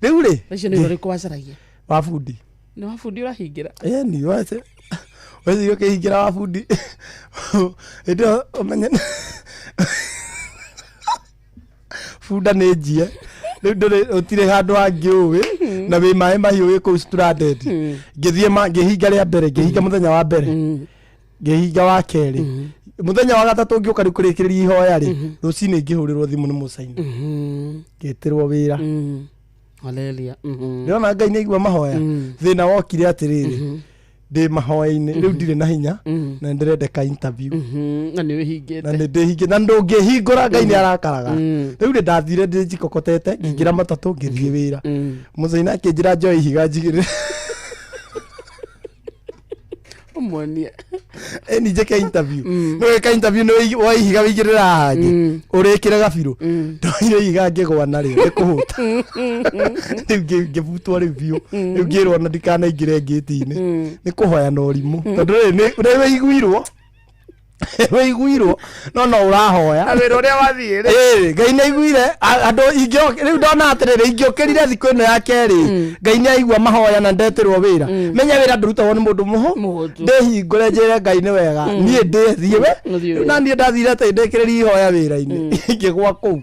Rĩu rĩ,
Ũcio nĩ ũrĩkũ wacaragia?
Wa bundi.
Nĩ wa bundi ũrahingĩra?
Ĩni wace weciria ũkĩhingĩra wa bundi hĩndĩ ĩyo ũmenye bunda nĩ njie. Rĩu ndũrĩ ũtirĩ handũ hangĩ ũĩ na wĩ maĩ mahiũ wĩ kũu stranded. Ngĩthiĩ ngĩhinga rĩa mbere, ngĩhinga mũthenya wa mbere, ngĩhinga wa kerĩ, mũthenya wa gatatũ ngĩũka rĩu kũrĩkĩrĩria ihoya rĩ, rũcinĩ ngĩhũrĩrwo thimũ nĩ mũcaina, ngĩtĩrwo wĩra.
Haleluya.
Ndĩrona Ngai nĩ aigua mahoya. Thĩna wokire atĩrĩrĩ, ndĩ mahoya-inĩ rĩu, ndirĩ na hinya na nĩndĩrendeka interview.
Na nĩ wĩhingĩte.
Na nĩ ndĩhingĩte na ndũngĩhingũra Ngai nĩ arakaraga. Rĩu rĩ, ndathire ndĩ njikokotete, ngĩingĩra matatũ ngĩthiĩ wĩra. Mũcaina akĩnjĩra njoe ihiga njigĩrĩre.
Ũmuonie.
Ĩni njĩke interview. Nĩ wĩka interview nĩ woe ihiga wĩigĩrĩre haha hangĩ ũrĩkĩre gabirũ. Ndoire ihiga ngĩgwa narĩo nĩ kũhũta. Rĩu ngĩbutwo rĩu biũ. Rĩu ngĩrwo na ndikanaingĩre ngĩti-inĩ nĩ kũhoya na ũrimũ tondũ rĩrĩ nĩ wĩiguirwo wĩiguirwo no no ũrahoya.
Na wĩra ũrĩa wathiĩ rĩ.
Ĩĩ, Ngai nĩ aiguire. Andũ rĩu ndona atĩrĩrĩ, ingĩũkĩrire thikũ ĩno ya kerĩ, Ngai nĩ aigua mahoya na ndetĩrwo wĩra. Menya wĩra ndũrutagwo nĩ mũndũ mũhũ, ndĩhingũre njĩre Ngai nĩ wega niĩ ndĩthiĩ we.
Ũthiĩ wĩra.
Na niĩ ndathire atĩ ndĩkĩrĩrie ihoya wĩra-inĩ, ngĩgwa kũu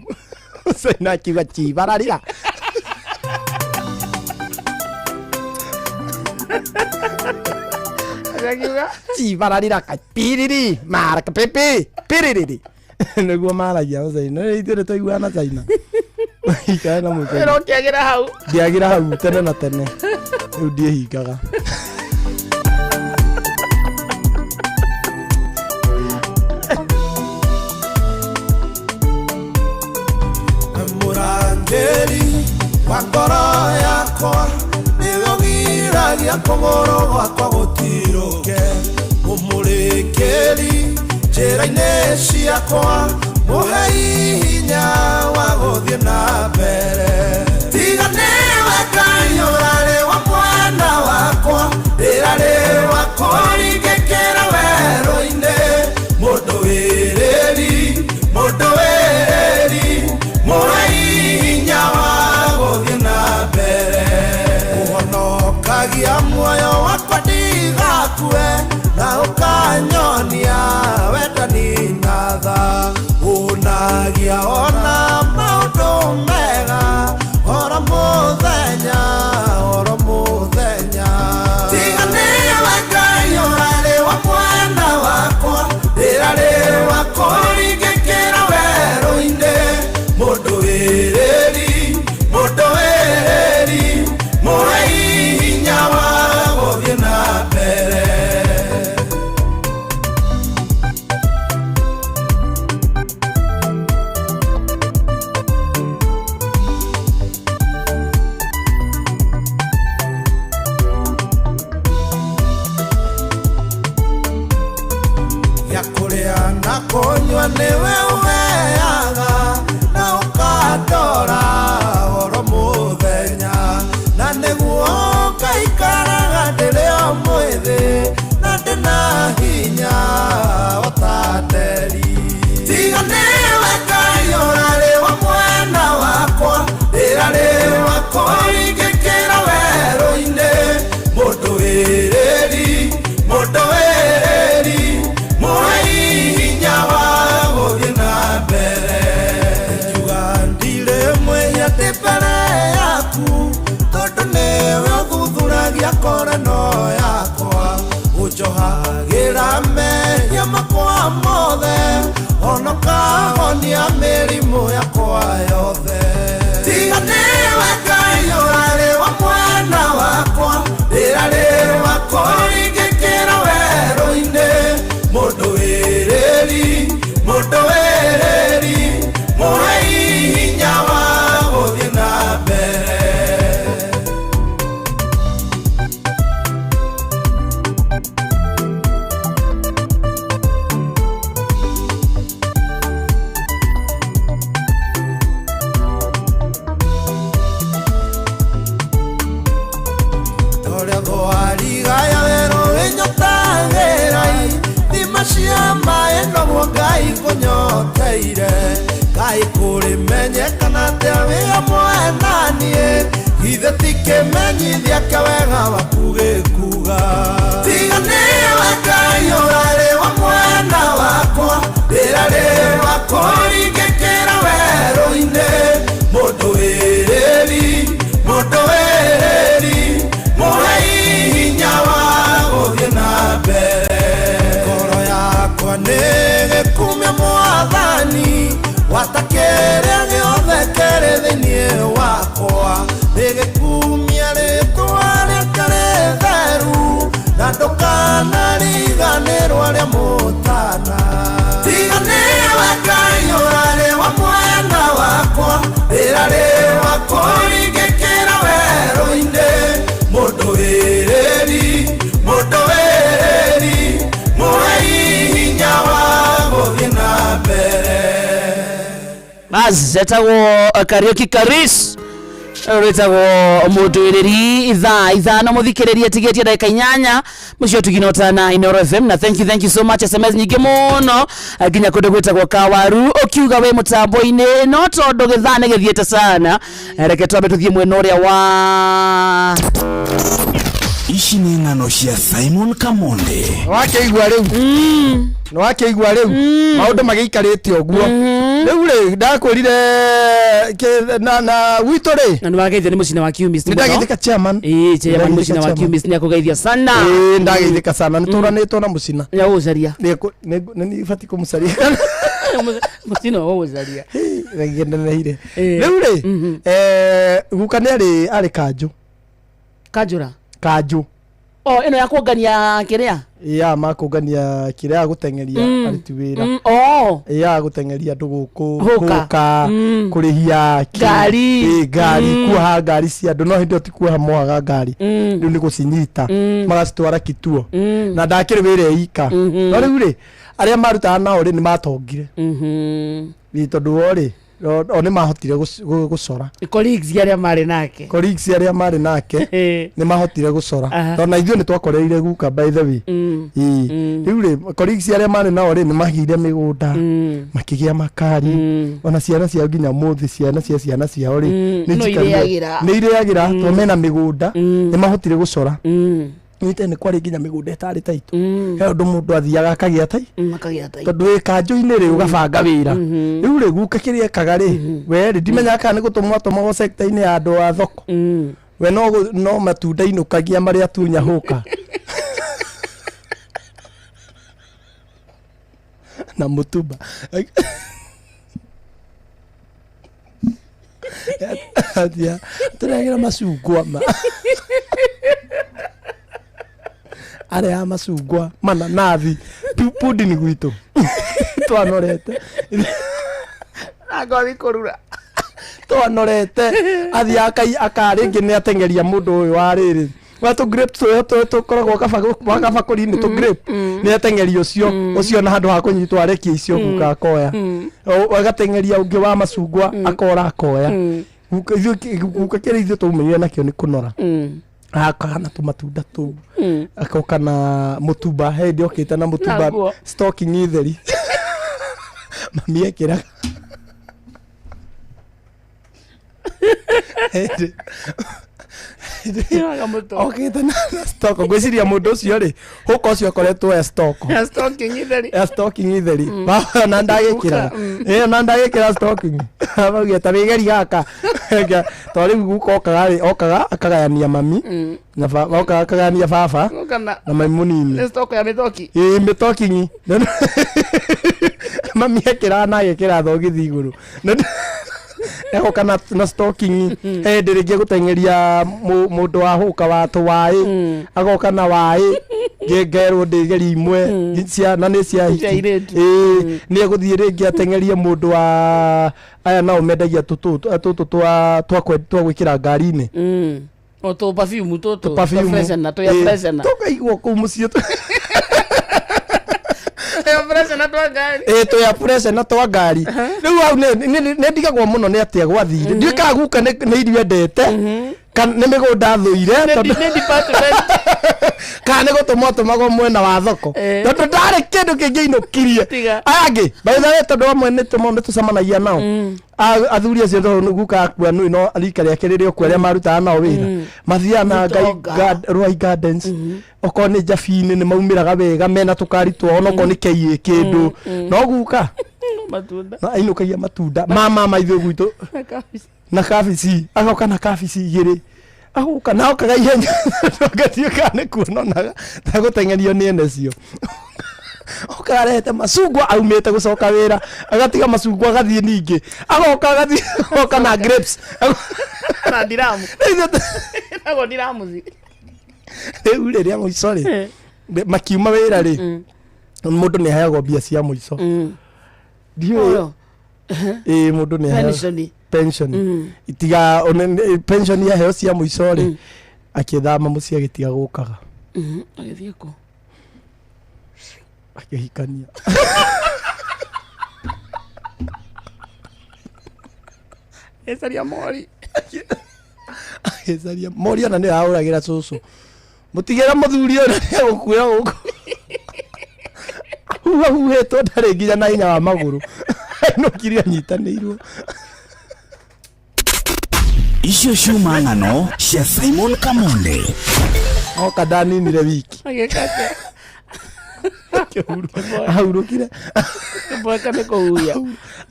Caina akiuga chibararira.
Akiuga
chibararira kapiriri mara kapipi piririri nĩguo maragia Caina. Ithuĩ nĩ twaiguana na Caina ikare na mũcaina.
Wĩra ũkĩagĩra hau.
Ndiagĩra hau tene na tene, rĩu ndiĩhingaga.
Mũrangĩri wa ngoro yakwa nĩwe ũgiragia kũgũrũ gwakwa gũtirũke, ũmũrĩkĩri njĩra-inĩ ciakwa, mũhei hinya wa gũthiĩ na mbere. Tiga nĩwe Ngai ũrarĩ wa mwena wakwa, ndĩrarĩ wa kũringĩkĩra werũ-inĩ. Mũndũ wĩrĩri, mũndũ wĩrĩri, mũhei hinya wa gũthiĩ na mbere. Ũhonokagia muoyo wakwa ndigakue, na ũkanyonia wendani na tha. Ũnagia ona maũndũ mega oro mũthenya, oro mũthenya. Tiga nĩwe Ngai ũrarĩ wa mwena wakwa, ndĩrarĩ wa kũringĩkĩra werũ-inĩ. Mũndũ wĩrĩri, mũndũ wĩrĩri, mũhei hinya wa gũthiĩ na mbere. Ya kũrĩa na kũnyua nĩwe ũheaga, na ũkandora oro mũthenya, na nĩguo ũkĩhonia mĩrimũ yakwa yothe. Tiga nĩwe Ngai ũrarĩ wa mwena wakwa, ndĩrarĩ wa kũringĩkĩra werũ-inĩ. Mũndũ wĩrĩri, mũndũ wĩrĩri, mũhei hinya wa gũthiĩ na mbere. Torĩa thwariga ya werũ ĩnyotagĩrai, thima cia maĩ noguo Ngai kũnyoteire. Ngai kũrĩmenyekana atĩa wĩ hamwe na niĩ, githĩ ti kĩmenyithia kĩa wega waku gĩkuga. Tiga nĩwe Ngai ũrarĩ wa mwena wakwa, ndĩrarĩ wa kũringĩkĩra werũ-inĩ. Mũndũ wĩrĩri, mũndũ wĩrĩri, mũhei hinya wa gũthiĩ na mbere. Ngoro yakwa nĩ gĩkumia Mwathani, gwata kĩrĩa gĩothe kĩrĩ thĩinĩ wakwa. Nĩ gĩkumia rĩtwa rĩake rĩtheru, na ndũkanariganĩrwo arĩa mũtana. Tiga nĩwe Ngai ũrarĩ wa mwena wakwa, ndĩrarĩ wa kũringĩkĩra werũ-inĩ. Mũndũ wĩrĩri, mũndũ wĩrĩri, mũhei hinya wa gũthiĩ na mbere.
Bas etagwo Kariuki Karis rwĩtagwo mũndũĩrĩri ithaa 5 mũthikĩrĩrie tigĩtie ndagĩka 8 mũcio tuginota na Inoro FM. Na thank you, thank you so much. SMS nyingĩ mũno nginya kũndũ gwĩtagwo Kawaru ũkiuga wĩ mũtambo-inĩ, no tondũ gĩthaa nĩ gĩthiĩte sana, reke twambe tũthiĩ mwena ũrĩa wa
Ici nĩ ng'ano cia Simon Kamonde.
Nĩwakĩigua rĩu, nĩwakĩigua rĩu maũndũ magĩikarĩte ũguo rĩu rĩ ndakwĩrire na gwitũ rĩ.
Na nĩwageithio nĩ mũcina wa Kiumist mũno.
Nĩndageithĩka chairman.
Ĩĩ, chairman
Nĩndageithĩka
mũcina wa
chairman.
Kiumist nĩakũgeithia sana.
Ĩĩ, ndageithĩka sana, nĩtũranĩtwo na mũcina.
Nĩagũgũcaria.
Nĩ batiĩ kũmũcaria.
Mũcina ũgũgũcaria.
Ngeneneire rĩu rĩ, guka nĩ arĩ kanjũ.
Kanjũra?
Kanjũ.
O ĩno ya kũngania kĩrĩa?
Ya makũngania kĩrĩa ya gũteng'eria aruti wĩra.
Oh.
Ya gũteng'eria andũ gũkũ
Hũka.
hũka, kũrĩhia
Ngari.
Ĩ, ngari, kuoha ngari cia andũ, no hĩndĩ ĩyo ti kuoha mohaga ngari, rĩu nĩ gũcinyita magacitwara kituo. Na ndakĩrĩ wĩra ika, no rĩu rĩ arĩa marutaga nao rĩ nĩ matongire. Ĩ, tondũ o rĩ o nĩ mahotire gũcora.
Colleagues arĩa marĩ nake.
Colleagues arĩa marĩ nake nĩ mahotire gũcora, tondũ na ithuĩ nĩ twakoreire guka by the way. Ĩĩ. Rĩu rĩ colleagues arĩa marĩ nao rĩ nĩ magĩire mĩgũnda, makĩgĩa makari, ona ciana ciao nginya mũthĩ, ciana cia ciana ciao rĩ nĩ
No
njikarire-
irĩagĩra.
nĩ irĩagĩra tondũ mena mĩgũnda, nĩ mahotire gũcora. Nĩ nĩ kwarĩ nginya mĩgũnda ĩtarĩ taitũ, he ũndũ mũndũ athiaga akagĩa tai
Akagĩa tai.
Tondũ wĩ kanjũ-inĩ rĩ ũgabanga wĩra. Rĩu rĩ guka kĩrĩa ekaga rĩ, we rĩ ndimenyaga kana nĩ gũtũmwo atũmagwo sector-inĩ ya andũ a thoko, we no matunda inũkagia marĩa tunya hũka na mũtumba. Atia tũrehagĩra macungwa ma arĩa macungwa mananathi pundini gwitũ twanorete.
Na ngothi kũrura.
Twanorete athiĩ aka rĩngĩ nĩ ateng'eria mũndũ ũyũ wa rĩrĩ wa tũ grapes tũrĩa tũkoragwo wa kabakũri-inĩ tũ grape, nĩ ateng'eria ũcio ũcio, na handũ ha kũnyitwo arekie icio guka akoya. Agateng'eria ũngĩ wa macungwa akora akoya. Guka kĩrĩa ithuĩ twaumĩrire nakĩo nĩ kũnora, akaga na tũmatunda tũu, akoka na mũtumba, he hĩndĩ okĩte na mũtumba.
Naguo.
Stocking theri mami ekĩraga. Okĩte na stock, ngwĩciria mũndũ ũcio rĩ hũka ũcio akoretwo e stock.
Ya stocking theri.
Ya stocking theri na ndagĩkĩraga ĩyo, na ndagĩkĩra stocking mauge ta wĩgeri gaka, to rĩu guka okaga rĩ, okaga akagayania mami na okaga akagayania baba
Oka na
na mami mũnini.
Nĩ stock ya mĩthoki.
Ĩĩ, mĩtokingi. Mami ekĩraga na agekĩra thogithi igũrũ. Egoka na stocking hĩndĩ rĩngĩ gũteng'eria mũndũ wa hũka wa tũwaĩ agoka na waĩ ngerwo ndĩgeri imwe na nĩ cia hiki. Ĩĩ nĩ egũthiĩ rĩngĩ ateng'erie mũndũ wa aya nao mendagia tũtũ tũtũ twa gwĩkĩra ngari-inĩ.
O tũ perfume tũtũ freshener tũ ya freshener
tũkaigwo kũu mũciĩ
tũ
ya freshener twa ngari. Rĩu hau nĩ ndigagwo mũno nĩ atĩa gwathire. Ndiũĩ kana guka nĩ irio endete kana nĩ mĩgũnda thũire kana nĩ gũtũmwo atũmagwo mwena wa thoko tondũ ndarĩ kĩndũ kĩngĩinũkirie. Aya angĩ by the way tondũ amwe nĩ tũcemanagia nao athuri acio tondũ guka akua nũĩ no rika rĩake rĩrĩa okuo arĩa marutaga nao wĩra mathiaga na Ruai Gardens okorwo nĩ Njabi-inĩ nĩ maumĩraga wega mena tũkari twao onokorwo nĩ KA kĩndũ no guka ainũkagia matunda mama ithuĩ gwitũ na kabici agoka na kabici igĩrĩ agoka na okaga ihenya ngatiĩ kana nĩ kuononaga tagũteng'erio nĩ ene cio okarehete macungwa aumĩte gũcoka wĩra agatiga macungwa agathiĩ ningĩ agoka agathiĩ agoka na grapes
na ndiramu nago ndiramu
rĩu rĩrĩa mũico rĩ makiuma wĩra rĩ mũndũ nĩ aheagwo mbia cia mũico ndiũĩ ĩĩ mũndũ nĩ aheagwo pension itiga pension yaheo cia mũico rĩ akĩthama mũciĩ agĩtiga gũkaga
agĩthiĩ kũ
akĩhikania
ecaria mori
agĩcaria mori ona nĩyo ahũragĩra cũcũ mũtigĩra mũthuri ũyũ na nĩegũkuĩra gũkũ huhahuhĩtwo ndarĩ nginya na hinya wa magũrũ ainũkire anyitanĩirwo.
Icio ciuma ng'ano cia Simon Kamonde.
Oka ndaninire wiki ahurũkire
mboeka nĩ kũhuhia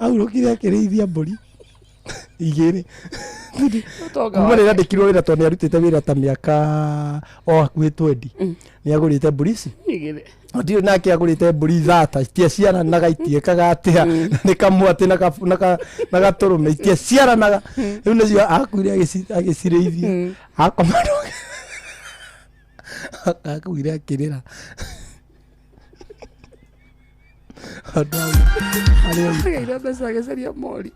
ahurũkire akĩrĩithia mbũri igĩrĩ kuma rĩrĩa andĩkirwo wĩra tondũ nĩarutĩte wĩra ta mĩaka o hakuhĩ 20 nĩagũrĩte mbũri ici ndiũĩ nake agũrĩte mbũri thata itiaciaranaga itiĩkaga atĩa nĩ kamwatĩ na gatũrũme itiaciaranaga rĩu nĩcio akuire agĩcirĩithia akoma akuire akĩrĩra
agĩire mbeca agĩcaria mori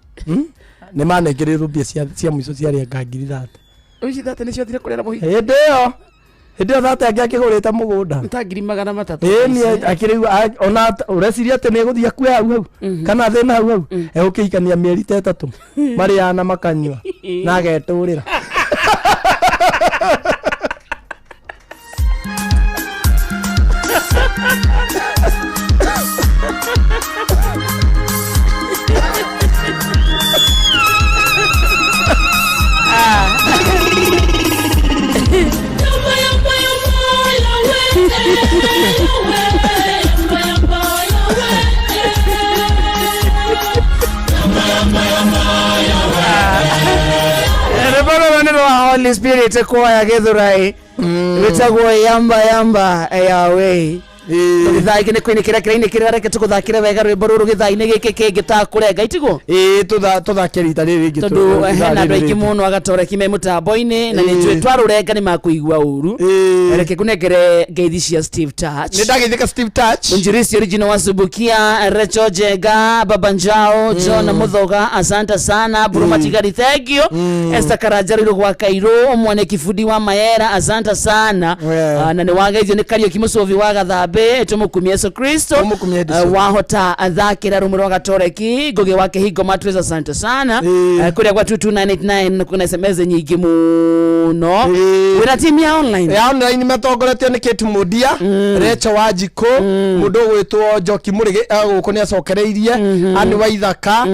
nĩ manengereirwo mbia cia mũico ciarĩ anga ngiri thate
ici thate nĩcio athire kũrĩa na mũhiki
hĩndĩ ĩyo thate angĩ akĩgũrĩte mũgũnda
ta ngiri magana matatũ
ĩĩ akĩrĩu ona ũreciria atĩ nĩ egũthiĩ akue hau hau kana thĩna hau hau egũkĩhikania mĩeri ta ĩtatũ marĩaga na makanyua na agetũrĩra.
Holy Spirit kwaya Githurai wĩtagwo yamba yamba Yahweh gĩthaa gĩkĩ nĩ kwĩnĩkĩra kĩrainĩkĩrĩra reke tũgũthakĩre wega rwĩmbo rũrũ gĩthaa-inĩ gĩkĩ kĩngĩ takũrenga itiguo
ĩĩ tũthake rita rĩrĩ rĩngĩ
tondũ hena andũ aingĩ mũno agatoreki me mũtambo-inĩ na nĩ njũĩ twarũrenga nĩ makũigua ũru reke ngũnengere ngeithi cia Steve Touch
nĩ ndageithĩka Steve Touch
Mwinjilisti original wa Subukia Recho Jenga Baba Njao John Muthoga asante sana Buruma Tigari thank you Esther Karanja rwa Kairũ mwane kibundi wa Mayera asante sana na nĩ wageithio nĩ Kariũki Mũcũvi wa Gathambe tumukumie Yesu Kristo wahota athakira rumwe rwa gatoreki ngugi wa kihingo matreza asante sana kuria gwa 22989 kuna SMS nyingi muno wina timu ya online
ya online matongoretio ni Kate Mudia Recho wa Njiko mundu gwitwo Njoki Murigi guku ni acokereirie Anne wa Ithaka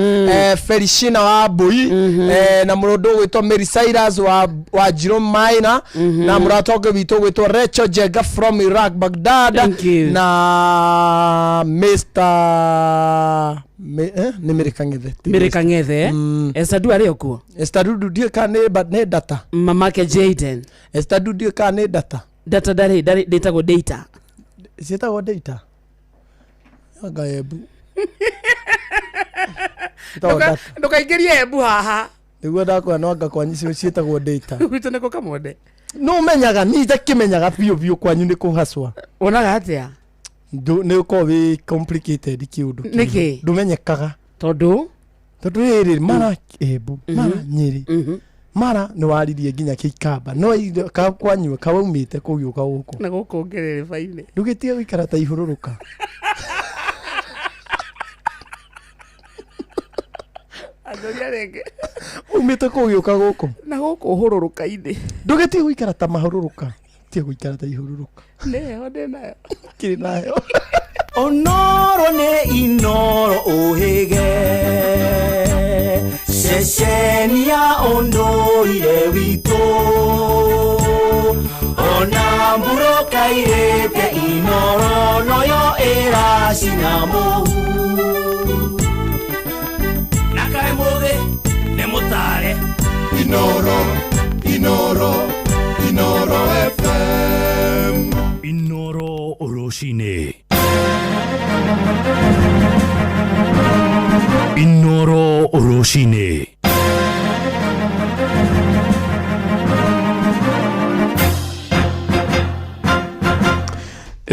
Felishina wa Mbui na mundu gwitwo Mary Cyrus wa Njiro Maina na muratongo witũ gwitwo Recho Jenga from Iraq Baghdad na Mr. Nĩ Mary Kang'ethe
Mary Kang'ethe Esther Du arĩ okuo
Esther Du ndiũĩ kana nĩ data
mamake Jaden
Esther Du ndiũĩ kana nĩ data
data ndarĩ ndĩtagwo data
ciĩtagwo data anga embu
Ndũkaingĩrie Embu haha.
Nĩguo ndakwĩra no anga kwanyu cio ciĩtagwo data.
Gwitũ nĩkũ Kamonde?
No ũmenyaga niĩ ndakĩmenyaga biũ biũ kwanyu nĩ kũhacwa.
Wonaga atĩa?
Nĩ ũkoragwo wĩ complicated kĩũndũ kĩu.
Nĩkĩ?
Ndũmenyekaga.
Tondũ?
Tondũ rĩrĩ mara Embu, mara Nyĩrĩ, mara nĩ waririe nginya Kĩikamba no kwanyu kawaumĩte kũgĩũka gũkũ.
Na gũkũ ngerereba-inĩ.
Ndũgĩtige gũikara ta ihũrũrũka.
Anjũria rĩngĩ.
Umĩte kũgĩũka gũkũ.
Na gũkũ hũrũrũka-inĩ.
Ndũgĩtige gũikara ta mahũrũrũka. Tiga gũikara ta ihũrũrũka.
Nĩ heho ndĩ nayo.
Kĩrĩ na heho.
Onoro nĩ Inoro ũhĩge ceceni ya ũndũire witũ ona mburũka irĩte Inoro noyo ĩracina mũhu
na kaĩ mũthĩ nĩ mũtare.
Inoro, Inoro, Inoro FM.
Inoro rũcinĩ. Inoro rũcinĩ.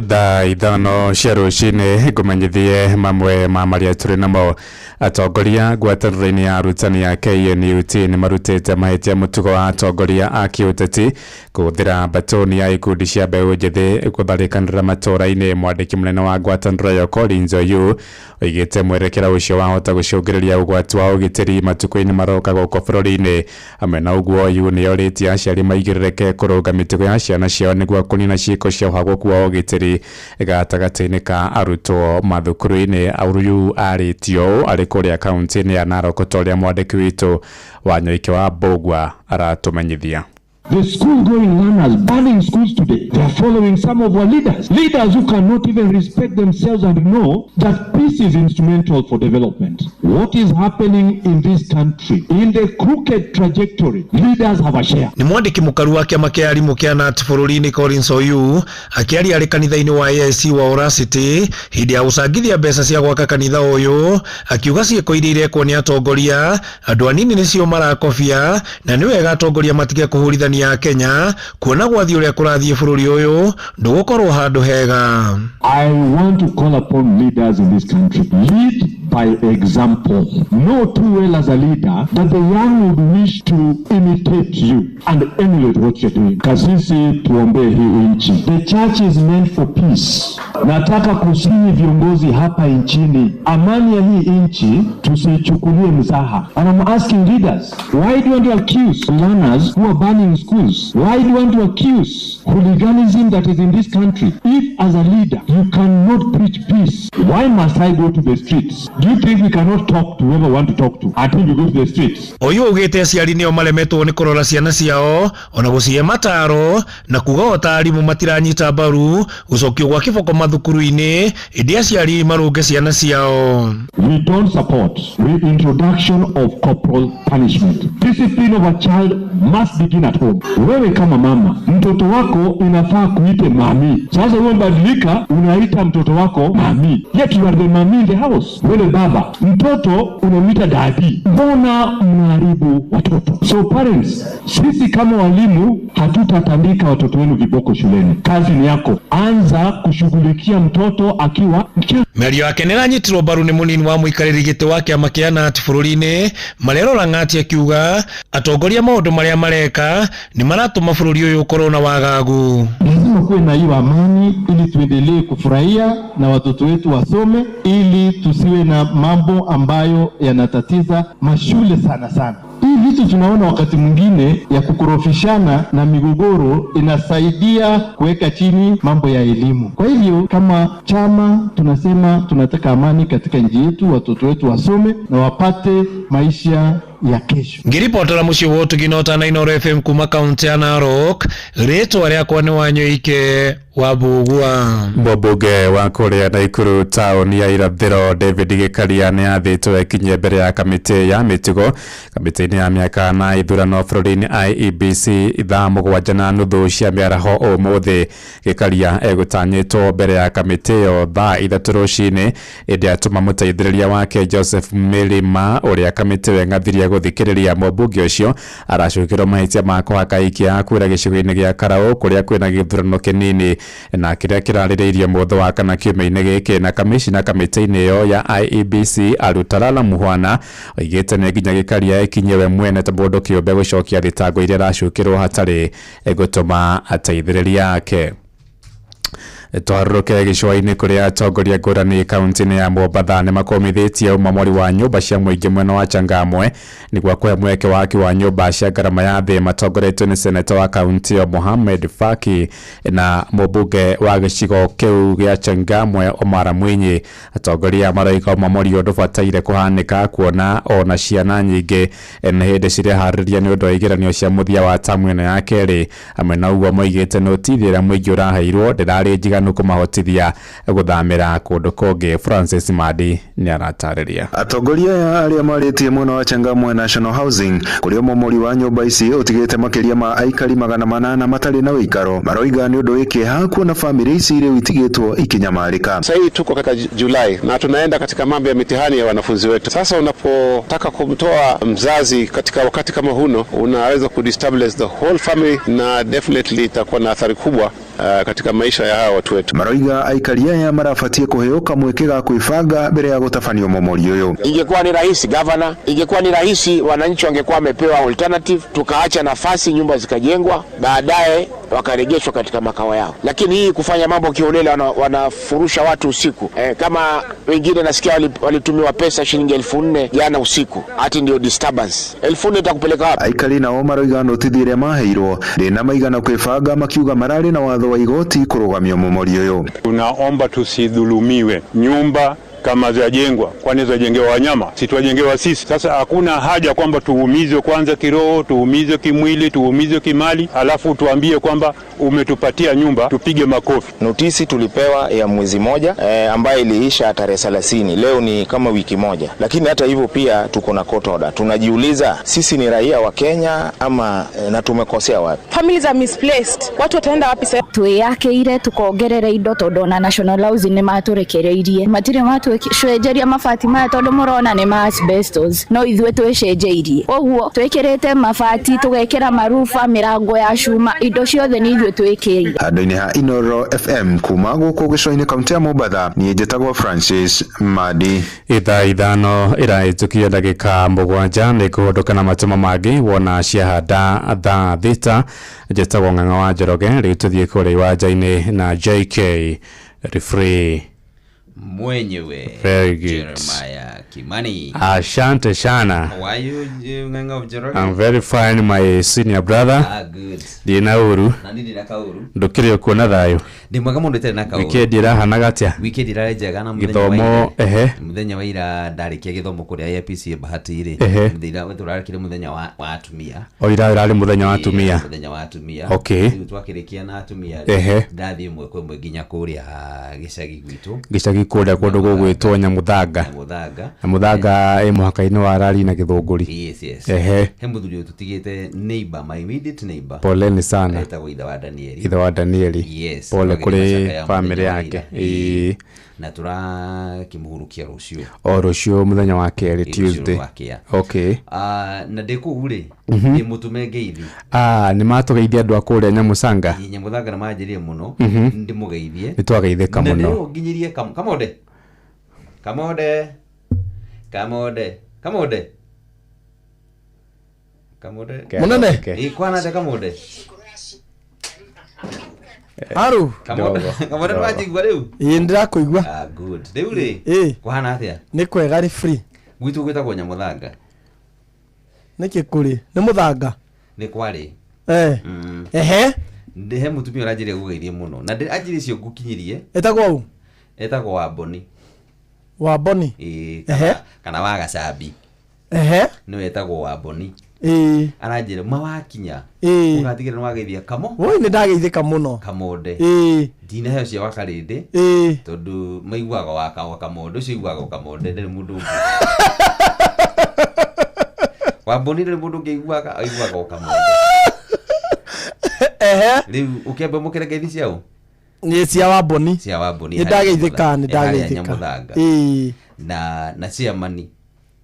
Thaa 5 cia rũcinĩ ngũmenyithie mamwe ma marĩa tũrĩ namo. Atongoria ngwatanĩro-inĩ ya arutani ya KNUT nĩ marutĩte mahĩtia mũtugo wa atongoria a kĩũteti kũhũthĩra mbatoni ya ikundi cia mbeũ njĩthĩ gũtharĩkanĩra matũũra-inĩ. Mwandĩki mũnene wa ngwatanĩro ĩyo Collins Oyu oigĩte mwerekera ũcio wahota gũcũngĩrĩria ũgwati wa ũgitĩri matukũ-inĩ maroka gũkũ bũrũri-inĩ. Hamwe na ũguo Oyu nĩ orĩtie aciari maigĩrĩrĩke kũrũnga mĩtugo ya ciana ciao nĩguo kũnina ciĩko cia ũhagũku wa ũgitĩri gatagatĩ-inĩ ka arutwo mathukuru-inĩ. Oyu arĩtio ũũ arĩ kũrĩa kaunti-inĩ ya Narok ta ũrĩa mwandĩki witũ Wanyoike wa Mbũgua aratũmenyithia.
The school-going learners burning schools today, they are following some of our leaders. Leaders who cannot even respect themselves and know that peace is instrumental for development. What is happening in this country, in the crooked trajectory, leaders have a share.
Nĩ mwandĩki mũkaru wa kĩama kĩa arimũ kĩa KNUT bũrũri-inĩ Collins Oyu akĩaria arĩ kanitha-inĩ wa AIC wa Oracity hĩndĩ ya gũcangithia mbeca cia gwaka kanitha ũyũ, akiuga ciĩko iria irekwo nĩ atongoria andũ anini nĩcio marakobia na nĩ wega atongoria matige kũhũrithania ya Kenya kuona gwathi ũrĩa kũrathiĩ bũrũri ũyũ ndũgũkorwo handũ hega.
I want to call upon leaders in this country. Lead by example. Know too well as a leader that the young would wish to imitate you and emulate what you're doing. Kasisi, tuombee hii nchi. The church is meant for peace. Nataka kusihi viongozi hapa nchini, amani ya hii nchi tusiichukulie mzaha. And I'm asking leaders, why do you want to accuse learners who are burning schools? Why do you want to accuse hooliganism that is in this country? If as a leader you cannot preach peace, why must I go to the streets? Do you think we cannot talk to whoever we want to talk to until we go to the streets?
Oyu augĩte aciari nĩo maremetwo nĩ kũrora ciana ciao ona gũcihe mataro na kuga o ta arimũ matiranyita mbaru gũcokio gwa kĩboko mathukuru-inĩ ĩndĩ aciari marũnge ciana ciao.
We don't support the introduction of corporal punishment. Discipline of a child must begin at home. Wewe kama mama, mtoto wako inafaa kuite mami. Sasa wewe badilika, unaita mtoto wako mami. Yet you are the mami in the house. Wewe baba, mtoto unamwita daddy. Mbona mnaharibu watoto? So parents, sisi kama walimu hatutatandika watoto wenu viboko shuleni. Kazi ni yako. Anza kushughulikia mtoto akiwa mchanga.
Mĩario yake nĩranyitirwo mbaru nĩ mũnini wa mũikarĩri gĩtĩ wa kĩama kĩa KNUT bũrũri-inĩ Marero Lang'ati akiuga atongoria maũndũ marĩa mareka nĩ maratũma bũrũri ũyũ ũkorwo na wagagu.
Lazima kuwe na hiyo amani ili tuendelee kufurahia na watoto wetu wasome, ili tusiwe na mambo ambayo yanatatiza mashule sana sana. Hii vitu tunaona wakati mwingine ya kukorofishana na migogoro inasaidia kuweka chini mambo ya elimu. Kwa hivyo kama chama tunasema tunataka amani katika nchi yetu, watoto wetu wasome na wapate maisha ya kesho.
Ngĩribotera mũciĩ wa ũtugi na ũtana Inooro FM kuma kaunti ya Narok, rĩtwa rĩakwa nĩ Wanyoike wa Mbugua.
Mũmbunge wa kũrĩa Naikuru taũni ya irathĩro David Gĩkaria nĩ athĩtwo ekinyie mbere ya kamĩtĩ ya mĩtugo kamĩtĩ-inĩ ya mĩaka na ithurano bũrũri-inĩ IEBC ithaa 7:30 cia mĩaraho ũmũthĩ. Gĩkaria egũtanyĩtwo mbere ya kamĩtĩ ĩyo thaa 3 rũcinĩ, ĩndĩ atũma mũteithĩrĩria wake Joseph Milima ũrĩa kamĩtĩ ĩyo ĩng'athirie gũthikĩrĩria mũmbunge ũcio aracukĩrwo mahĩtia ma kũhaka aikia a kura gĩcigo-inĩ gĩa Karaũ kũrĩa kwĩna gĩthurano kĩnini na kĩrĩa kĩrarĩrĩirio mũthĩ wa kana kiumia-inĩ gĩkĩ. Na kamĩcina kamĩtĩ-inĩ ĩyo ya IEBC Alutalala Muhwana oigĩte nĩ nginya Gĩkaria ekinyie we mwene ta mũndũ kĩũmbe gũcokia thitango iria aracukĩrwo hatarĩ gũtũma ateithĩrĩria ake. Twarũrũke gĩcũa-inĩ kũrĩa atongoria ngũrani kaunti-inĩ ya Mombatha nĩ makomithĩtie ũmomori wa nyũmba cia mũingĩ mwena wa Changamwe nĩguo kũhe mweke waki wa nyũmba cia ngarama ya thĩ matongoretio nĩ seneta wa kaunti ĩyo Mohamed Faki na mũmbunge wa gĩcigo kĩu gĩa Changamwe Omar Mwinyi. Atongoria maroiga ũmomori ũyũ ndũbataire kũhanĩka kuona ona ciana nyingĩ nĩ hĩndĩ cireharĩria nĩ ũndũ wa igeranio cia mũthia wa tamu ĩno ya kerĩ. Hamwe na ũguo moigĩte notithi ĩrĩa mũingĩ ũraheirwo ndĩrarĩ njiganu kũmahotithia gũthamĩra kũndũ kũngĩ. Francis Madi nĩ aratarĩria.
Atongoria aya arĩa marĩtie mwena wa Changamwe National Housing kũrĩa ũmomori wa nyũmba ici ũtigĩte makĩria ma aikari 800 matarĩ na ũikaro maroiga nĩ ũndũ wĩ kĩeha kuona famĩlĩ ici rĩu itigĩtwo ikinyamarĩka.
Sasa hii tuko katika Julai na tunaenda katika mambo ya mitihani ya wanafunzi wetu. Sasa unapotaka kumtoa mzazi katika wakati kama huno, unaweza kudestabilize the whole family na definitely itakuwa na athari kubwa katika maisha ya hawa watu wetu.
Maroiga aikari aya marabatie kuheo kamweke ga kwibanga mbere ya gũtabanio ũmomori ũyũ.
Ingekuwa ni rahisi governor, ingekuwa ni rahisi wananchi wangekuwa wamepewa alternative, tukaacha nafasi nyumba zikajengwa, baadaye wakarejeshwa katika makao yao. Lakini hii kufanya mambo kiholela, wanafurusha watu usiku. Kama wengine nasikia walitumiwa pesa shilingi 4,000 jana usiku, ati ndio disturbance. 4,000 itakupeleka wapi?
Aikari nao maroiga notithi ĩrĩa maheirwo ndĩna maigana kwibanga, makiuga mararĩ na watho wa igoti kũrũgamia ũmomori ũyũ.
Tunaomba tusidhulumiwe. Nyumba kama zajengwa, kwani zajengewa wanyama? Si twajengewa sisi. Sasa hakuna haja kwamba tuumizwe kwanza kiroho, tuumizwe kimwili, tuumizwe kimali, alafu tuambie kwamba umetupatia nyumba, tupige makofi.
Notisi tulipewa ya mwezi moja ambayo iliisha tarehe 30. Leo ni kama wiki moja. Lakini hata hivyo pia tuko na court order. Tunajiuliza sisi ni raia wa Kenya ama na tumekosea wapi?
Families are misplaced. Watu wataenda wapi sasa?
Twiyakĩire tukongerera indo tondu ona National Housing nĩ matũrekereirie. Matirĩ matũcenjeria mabati maya tondu mũrona nĩ ma asbestos, no ithuĩ twĩcenjeirie. Ũguo twĩkĩrĩte mabati, tũgekĩra maruba, mĩrango ya cuma, indo ciothe nĩ ithuĩ twĩkĩrire.
Handũ-inĩ ha Inooro FM kuma gũkũ gĩcũa-inĩ kaunti ya Mombatha, niĩ njĩtagwo Francis Madi.
Ithaa 5 ĩrahĩtũkia ndagĩka 7 nĩ kũhũndũka na matũma mangĩ wona ciahanda thaa 6. Njĩtagwo Ng'ang'a wa Njoroge. Rĩu tũthiĩ kũrĩa iwanja-inĩ na JK Referee
mwenyewe.
Very good.
Jeremiah Kimani.
Asante sana.
How are you, Ng'ang'a of Njoroge?
I'm very fine, my senior brother.
Ah, good.
Ndina uru.
Na nĩ ndina kauru.
Ndũkĩrĩ ũkuona thayũ.
Ndĩ mwega mũno itarĩ na kauru.
Weekend ĩrahanaga atĩa?
Weekend ĩrarĩ njega na mũthenya
Gĩthomo,
wa ira.
ehe.
Mũthenya wa ira ndarĩkia gĩthomo kũrĩa APC Bahati rĩ.
Ehe.
Mũthenya tũrarekire mũthenya wa atumia.
O ira ĩrarĩ mũthenya wa
Ĩĩ,
atumia.
Mũthenya wa atumia.
Okay.
Rĩu twakĩrĩkia na atumia rĩ,
Ehe.
ndathiĩ ĩmwe kwa ĩmwe nginya kũrĩa gĩcagi gwitũ.
Gĩcagi kũrĩa kũndũ gũgwĩtwo Nyamuthanga.
Nyamuthanga.
Nyamuthanga ĩ mũhaka-inĩ wa Rari na Gĩthũngũri.
Yes, yes.
Ehe.
He mũthuri ũyũ tũtigĩte neighbor, my immediate neighbor.
Poleni sana.
Etagwo ithe wa Danieli.
Ithe wa Danieli.
Yes.
Pole
Twagĩrĩire
kũrĩ
macakaya
famĩlĩ
mũthenya wa
yake.
ira.
Ĩĩ.
Na tũrakĩmũhurukia rũciũ.
O rũciũ mũthenya wa kerĩ,
Ĩĩ, rũciũ
Tuesday.
rwakĩa.
Okay.
Na ndĩ kũu rĩ, ndĩ mũtũme ngeithi.
Nĩ matũgeithia andũ a kũrĩa Nyamucanga.
Ĩĩ, Nyamuthanga nĩ manjĩrire mũno. Ndĩmũgeithie.
Nĩ twageithĩka
Na
mũno.
ndĩrwo nginyĩrie Kamonde. Kamonde. Kamonde. Kamonde. Kamonde.
Mũnene.
Ĩĩ, kwana atĩa Kamonde?
Aru.
Kamonde. Kamonde nĩwanjigua rĩu?
Ĩĩ, nĩndĩrakũigua.
Ah, good. Rĩu rĩ,
Ĩĩ.
kũhana atĩa?
Nĩ kwega, rĩ free.
Gwitũ gwĩtagwo Nyamuthanga.
Nĩkĩ kũrĩ? Nĩ mũthanga?
Nĩ kwarĩ.
Ehe.
Ndĩ he mũtumia ũranjĩrire gũgeithie mũno. Na anjĩrire icio ngũkinyirie.
Etagwo ũ?
Etagwo Wamboni.
Wamboni?
Ĩĩ,
Ehe.
kana wa Gacambi.
Ehe.
Nĩwe etagwo Wamboni.
Ĩĩ.
Aranjĩra mawakinya
Ĩĩ.
ũgatigĩrĩra nĩ wageithia kamo
Woi, nĩ ndageithĩka mũno.
Kamonde.
Ĩĩ.
Ndinaheo cia Wakarĩndĩ.
Ĩĩ.
Tondũ maiguaga wa Kamonde ũcio, aiguaga o Kamonde, ndarĩ mũndũ ũngĩ. Wamboni ndarĩ mũndũ ũngĩ aiguaga, aiguaga o Kamonde.
Ehe.
Rĩu ũkĩamba mũkĩre ngeithi ciao.
Nĩ cia Wamboni.
Cia Wamboni.
Nĩ ndageithĩka, nĩ
harĩa
ndageithĩka.
Nyamũthanga.
Ĩĩ.
Na chairman.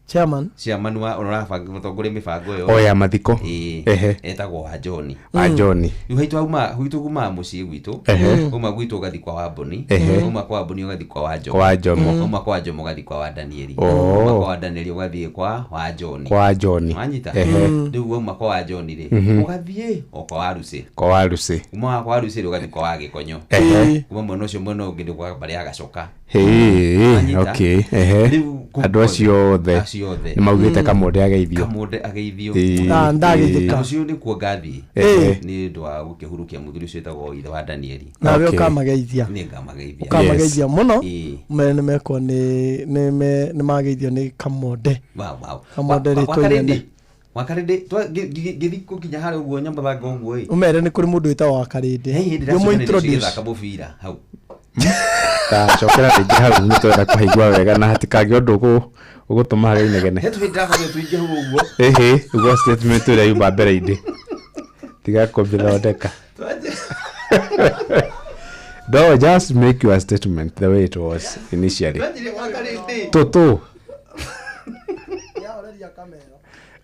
Chairman.
Chairman wa ũrĩa ũrabanga mũtongoria mĩbango ĩyo.
O ya mathiko.
Ĩĩ.
Ehe.
Etagwo wa John.
Wa John.
Rĩu haitũ auma gwitũ, kumaga mũciĩ gwitũ.
Ehe.
Uma gwitũ ũgathiĩ kwa Wamboni.
Ehe.
Uma kwa Wamboni ũgathiĩ kwa wa Jomo.
Kwa Jomo.
Uma kwa Jomo ũgathiĩ kwa wa Danieli.
Oh.
Uma kwa wa Danieli ũgathiĩ kwa wa John.
Kwa John.
Wanyita?
Ehe.
Rĩu wauma kwa wa John rĩ, ũgathiĩ o kwa wa Lucy.
Kwa wa Lucy.
Uma kwa wa Lucy rĩ, ũgathiĩ kwa wa Gĩkonyo.
Ehe.
Kuma mwena ũcio mwena ũngĩ nĩ kwa mbarĩ ya Gacoka.
Hĩ,
Wanyita?
okay, ehe.
Rĩu kũu
Andũ acio othe
acio othe
nĩ maugĩte Kamonde ageithio.
Kamonde ageithio.
Ĩĩ, Ah, ndageithĩka.
Rũciũ nĩkuo ngathiĩ.
Ehe.
Nĩ ũndũ wa gũkĩhurukia mũthuri ũcio wĩtagwo ithe wa Danieli.
Nawe ũkamageithia.
Nĩ ngamageithia.
Ũkamageithia mũno.
Ĩĩ.
Mere nĩ mekwo nĩ nĩ me- nĩ mageithio nĩ Kamonde.
Wow, wow.
Kamonde rĩtwa inene.
Wakarĩndĩ ngĩthi gũkinya harĩa ũguo Nyamũthanga ũguo ĩ.
Ũmere nĩ kũrĩ mũndũ wĩtagwo Wakarĩndĩ.
Hey, hĩndĩ
Nĩ
ndĩracemania
ũmũ-introduce.
cigĩthaka mũbira hau.
Tacokera rĩngĩ hau, nĩ twenda kũhaigua wega na hatikagĩa ũndũ ũgũtũma harĩa inegene.
He tũhĩndĩ ndĩrakorire tũingĩ hau ũguo.
Ĩhĩ, ũguo statement ĩrĩa yuma mbere-inĩ tiga kũmĩthondeka. No, just make your statement the way it was initially.
Twanjirie Wakarĩndĩ.
Tũtũ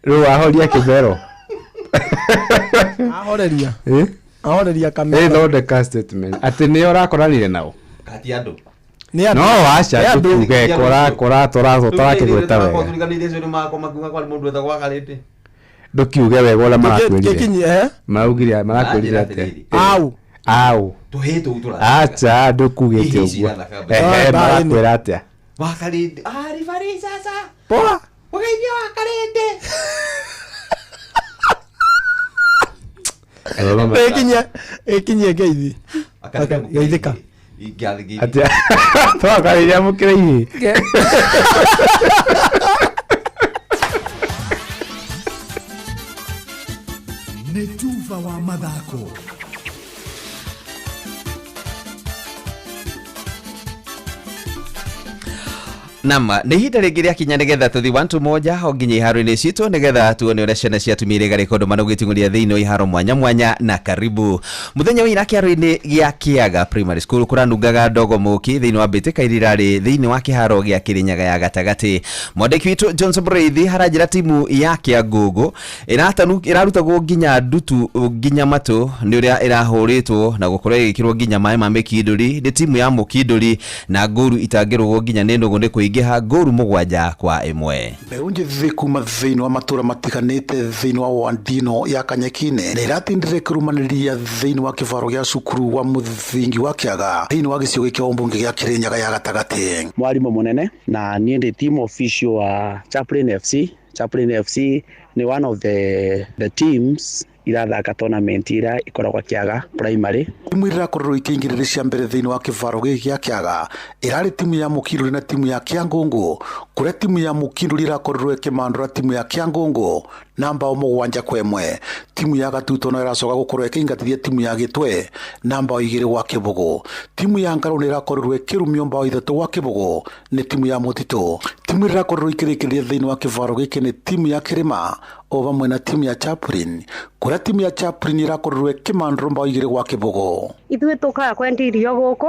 rĩu ahoria kĩmero.
Ahoreria.
Ĩ?
Ahoreria kamero.
Ĩ, thondeka statement atĩ nĩo ũrakoranire nao.
Kati andũ.
Nĩ andũ.
No aca
Nĩ andũ.
tũtuge kora kora tũrakĩgweta wega.
Tũriganĩire acio nĩ makwa makiuga kwarĩ mũndũ wetagwo Wakarĩndĩ.
Ndũkiuge wega ũrĩa marakwĩrire.
Gĩkinyi, eh?
Maraugire, marakwĩrire
Maranjĩra
atĩa?
Au.
Au.
Tũhĩĩ tũu tũrathaka.
Acha ndũkugĩte
Ihi ici
ũguo.
irathaka.
Ehe,
Ah,
marakwĩra atĩa?
Wakarĩndĩ. Ah, ribari sasa.
Poa.
Ũgeithia Wakarĩndĩ.
Ĩkinyie, ĩkinyie ngeithi. Geithĩka.
Atĩa? Twakarĩria mũkĩra ihĩ.
Nĩ tuba wa mathako.
Nama nĩ ihinda rĩngĩ rĩakinya nĩgetha tũthi wantu moja o nginya iharo-inĩ citũ nĩgetha tuone ũrĩa ciana cia atumia iria igarĩkondo manũgĩting'ũria thĩinĩ wa iharo mwanya mwanya. Na karibu mũthenya wa ira kĩharo-inĩ gĩa Kĩaga Primary School kũranungaga ndogo mũki thĩinĩ wa mbĩtĩka iria irarĩ thĩinĩ wa kĩharo gĩa Kĩrĩnyaga ya gatagatĩ. Mwandĩki witũ Johnson Mũrĩithi haranjĩra timu ya Kĩangũngũ ĩrarutagwo nginya ndutu nginya matũ nĩ ũrĩa ĩrahũrĩtwo na gũkorwo ĩgĩkĩrwo nginya maĩ ma mĩkindũri nĩ timu ya mũkindũri na ngũru itangĩrũgwo nginya nĩ nũgũ nĩ kũingĩha ngũru 7-1.
Mbeũ njĩthĩ kuma thĩinĩ wa matũra matiganĩte thĩinĩ wa wandino ya Kanyekine nĩ ĩratindire kũrũmanĩria thĩinĩ wa kĩbaro gĩa cukuru wa mũthingi wa Kĩaga thĩinĩ wa gĩcigo gĩkĩ ũmbunge gĩa Kĩrĩnyaga ya gatagatĩ.
Mwarimũ mũnene na niĩ ndĩ team official wa Chaplain FC. Chaplain FC nĩ one of the teams irathaka tournament ira ikoragwo Kĩaga Primary.
Timu iria irakorirwo ikĩingĩrĩra cia mbere thĩinĩ wa kĩbaro gĩkĩ gĩa Kĩaga ĩrarĩ timu ya Mũkindũri na timu ya Kĩangũngũ, kũrĩa timu ya Mũkindũri ĩrakorirwo ĩkĩmandũra timu ya Kĩangũngũ na mbao 7-1. Timu ya Gatuto no ĩracoka gũkorwo ĩkĩingatithia timu ya Gĩtwe na mbao 2-0. Timu ya Ngarũ nĩ ĩrakorirwo ĩkĩrumio mbao 3-0 nĩ timu ya Mũtitũ. Timu iria irakorirwo ikĩrĩkĩrĩria thĩinĩ wa kĩbaro gĩkĩ nĩ timu ya Kĩrĩma o vamwe na timu ya Chaplain, kũrĩa timu ya Chaplain ĩrakorirwo ĩkĩmandũrwo mbao 2-0.
Ithuĩ tũkaga kwendia irio gũkũ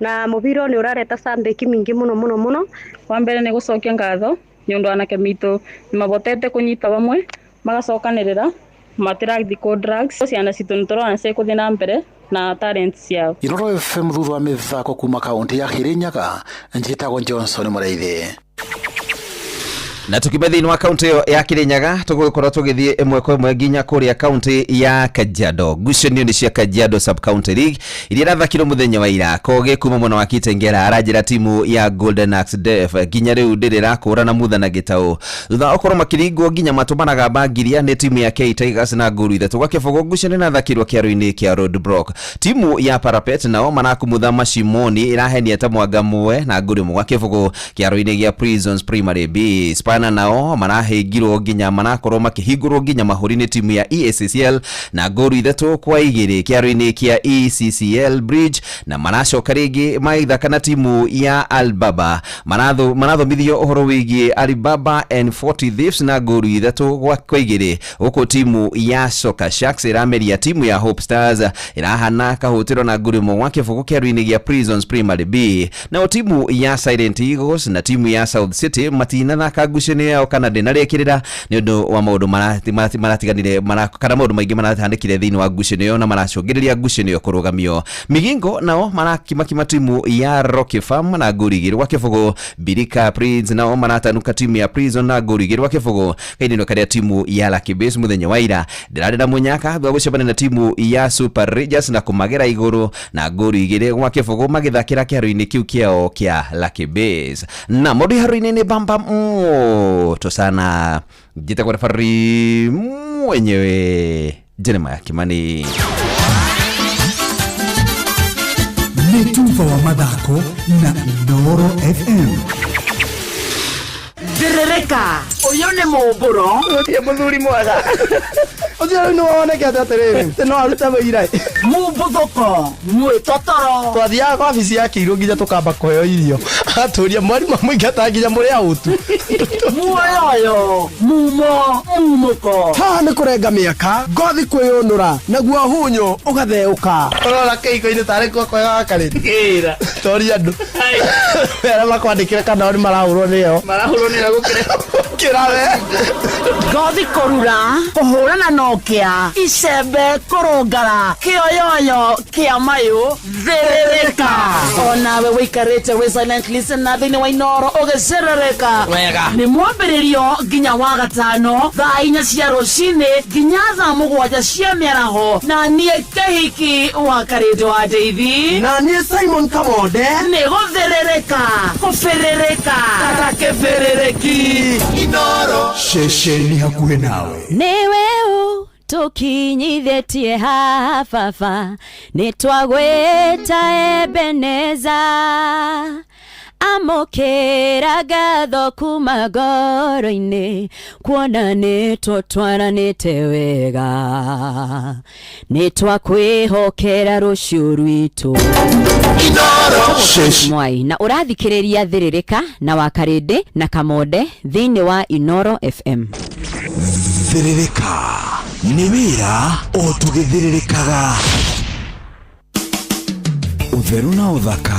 na mũbira nĩ ũrareta cambĩki mingĩ mũno mũno mũno.
Wa mbere nĩ gũcokia ngatho nĩ ũndũ anake mitũ nĩ mabotete kũnyita bamwe magacokanĩrĩra matirathi kũ drugs. Ciana citũ nĩ tũrona cikũthiĩ na mbere na talent ciao.
Inooro FM thutha wa mĩthako kuma kaunti ya Kirinyaga, njĩtagwo Johnson Mũrĩithi.
Na tukiuma thĩinĩ wa kaunti ĩyo ya Kirinyaga tũgũgĩkorwo tũgĩthiĩ ĩmwe kwa ĩmwe nginya kũrĩa kaunti ya Kajiado. Ngucanio nĩ cia Kajiado Sub County League iria irathakirwo mũthenya wa ira. Kogi kuma mwena wa Kitengela aranjĩra timu ya Golden Axe Def nginya rĩu ndĩrĩ ĩrakũrana mutha na gĩtaũ thutha wa gũkorwo makĩringwo nginya matũ maragamba ngiria nĩ timu ya K Tigers na ngolu 3-0. Ngucanio ĩrathakirwo kĩaro-inĩ kĩa Roadblock. Timu ya Parapet nao marakumutha Mashimoni ĩrahenia ta mwanga muwe na ngolu 1-0 kĩaro-inĩ gĩa Prisons Primary B. Turkana nao marahĩngirwo nginya marakorwo makĩhingũrwo nginya mahũri nĩ timu ya EACCL na ngũru 3-2 kĩharo-inĩ kĩa ECCL Bridge, na maracoka rĩngĩ magĩthaka na timu ya Albaba. Marathomithio ũhoro wĩgiĩ Alibaba and 40 Thieves na ngũru 3-2, gũkũ timu ya Soka Sharks ĩrameria timu ya Hope Stars ĩrahana kahũtĩro na ngũru 1-0 kĩharo-inĩ gĩa Prisons Primary B. Nao timu ya Silent Eagles na timu ya South City matinathaka ngucanio yao kana ndĩnarĩkĩrĩra nĩ ũndũ wa maũndũ maratiganire kana maũndũ maingĩ marahanĩkire thĩinĩ wa ngucanio ĩyo na maracũngĩrĩria ngucanio ĩyo kũrũgamio. Migingo nao marakimakima timu ya Rocky Farm na ngũru 2-0. Birika Prince nao maratanuka timu ya Prison na ngũru 2-0. Kainino karĩa timu ya Lucky Base mũthenya wa ira ndĩrarĩ na mũnyaka thutha wa gũcemania na timu ya Super Rangers na kũmagera igũrũ na ngũru 2-0 magĩthakĩra kĩharo-inĩ kĩu kĩao kĩa Lucky Base. Na mũndũ iharo-inĩ nĩ bamba moto sana, njĩtagwo referee mwenyewe Jeremiah Kimani.
Nĩ tuba wa mathako na Inooro FM.
Thĩrĩrĩka, ũyũ nĩ mũmbũro.
Ũtie mũthuri mwega. Ũcio rĩu nĩwonekete atĩrĩrĩ, atĩ no arute wĩira.
Mũmbuthũko, mwĩtotoro.
Twathiaga kwa wabici ya Kĩirũ nginya tũkamba kũheo irio. Agatũria mwarimũ amũingata nginya mũrĩ aũtu.
Muoyoyo, mumo, mumũko.
Haha nĩ kũrenga mĩaka, ngothi kwĩyũnũra, naguo hunyũ ũgatheũka. Ũrona kĩhiko-inĩ tarĩ kuo kwega wa karĩri.
Ĩra.
Toria andũ. Arĩa makwandĩkĩre kana o nĩ marahũrwo nĩyo.
Marahũrwo nĩyo gũkĩra.
Gũkĩra we.
Ngothi kũrura, kũhũrana na ũkĩa, icembe kũrũngara, kĩoyoyo kĩa mayũ, thĩrĩrĩka. Onawe wĩikarĩte wĩ silent listener thĩinĩ wa Inooro ũgĩcĩrĩrĩka.
Wega.
Nĩ mwambĩrĩrio nginya wa gatano thaa 4 cia rũcinĩ nginya thaa 7 cia mĩaraho, na niĩ Kĩhiki wa Karĩndũ wa Ndeithi,
na niĩ Simon Kamonde.
Nĩ gũthĩrĩrĩka, kũbĩrĩrĩka ta kĩbĩrĩrĩki.
Inooro.
Ceceni hakuhĩ nawe.
Nĩwe ũtũkinyithĩtie haha baba, nĩtwagwĩta Ebeneza. Amũkĩra ngatho kuma ngoro-inĩ, kuona nĩtũtwaranĩte wega, nĩtwakwĩhokera rũciũ rwitũ. Mwai na ũrathikĩrĩria Thĩrĩrĩka na Wakarĩndĩ na Kamonde thĩinĩ wa Inooro FM.
Thĩrĩrĩka nĩ wĩra o tũgĩthĩrĩrĩkaga. Ũtheru na ũthaka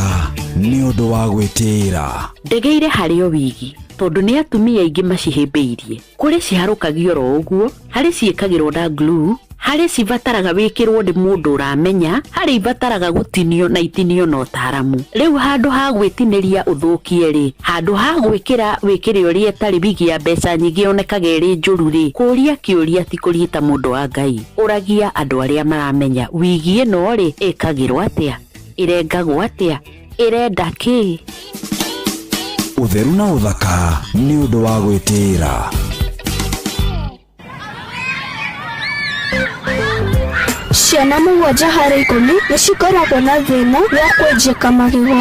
nĩ ũndũ wa gwĩtĩĩra.
Ndegeire harĩ o wigi tondũ nĩ atumia aingĩ macihĩmbĩirie. Kũrĩ ciharũkagio oro ũguo, harĩ ciĩkagĩrwo na glue, harĩ cibataraga wĩkĩrwo nĩ mũndũ ũramenya, harĩ ibataraga gũtinio na itinio na ũtaaramu. Rĩu handũ ha gwĩtinĩria ũthũkie rĩ, handũ ha gwĩkĩra wĩkĩre ũrĩa ĩtarĩ wigi ya mbeca nyingĩ yonekaga ĩrĩ njũru rĩ, kũria kĩũria ti kũrigita mũndũ wa Ngai. Ũragia andũ arĩa maramenya wigi ĩno rĩ ĩkagĩrwo atĩa, ĩrengagwo atĩa, ĩrenda kĩ.
Ũtheru na ũthaka nĩ ũndũ wa gwĩtĩĩra.
Ciana 7 harĩ 10 nĩ cikoragwo na thĩna wa kwenjeka magego.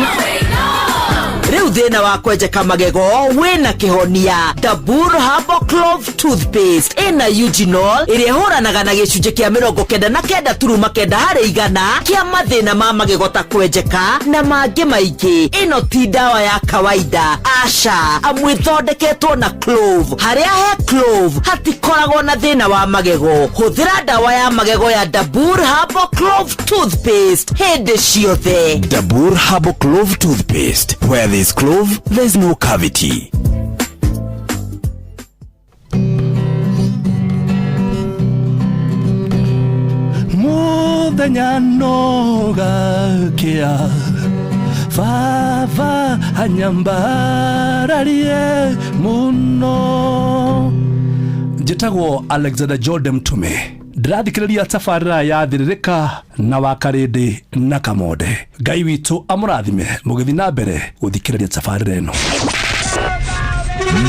Rĩu thĩna wa kwenjeka magego wĩna kĩhonia. Dabur Herbal Clove Toothpaste ĩna eugenol ĩrĩa ĩhũranaga na gĩcunjĩ kĩa 99.9 harĩ igana kĩa mathĩna ma magego ta kwenjeka na mangĩ maingĩ. Ĩno ti ndawa ya kawaida, aca, amu ĩthondeketwo na clove. Harĩa he clove hatikoragwo na thĩna wa magego. Hũthĩra ndawa ya magego ya Dabur Herbal Clove Toothpaste hĩndĩ ciothe.
Dabur Herbal Clove Toothpaste. Where there's clove, there's no cavity.
Muthenya no gakia, baba anyambararie muno.
Njĩtagwo Alexander Jordan Mtume. Ndĩrathikĩrĩria tabarĩra ya Thĩrĩrĩka na Wakarĩndĩ na Kamonde. Ngai witũ amũrathime mũgĩthiĩ na mbere gũthikĩrĩria tabarĩra ĩno.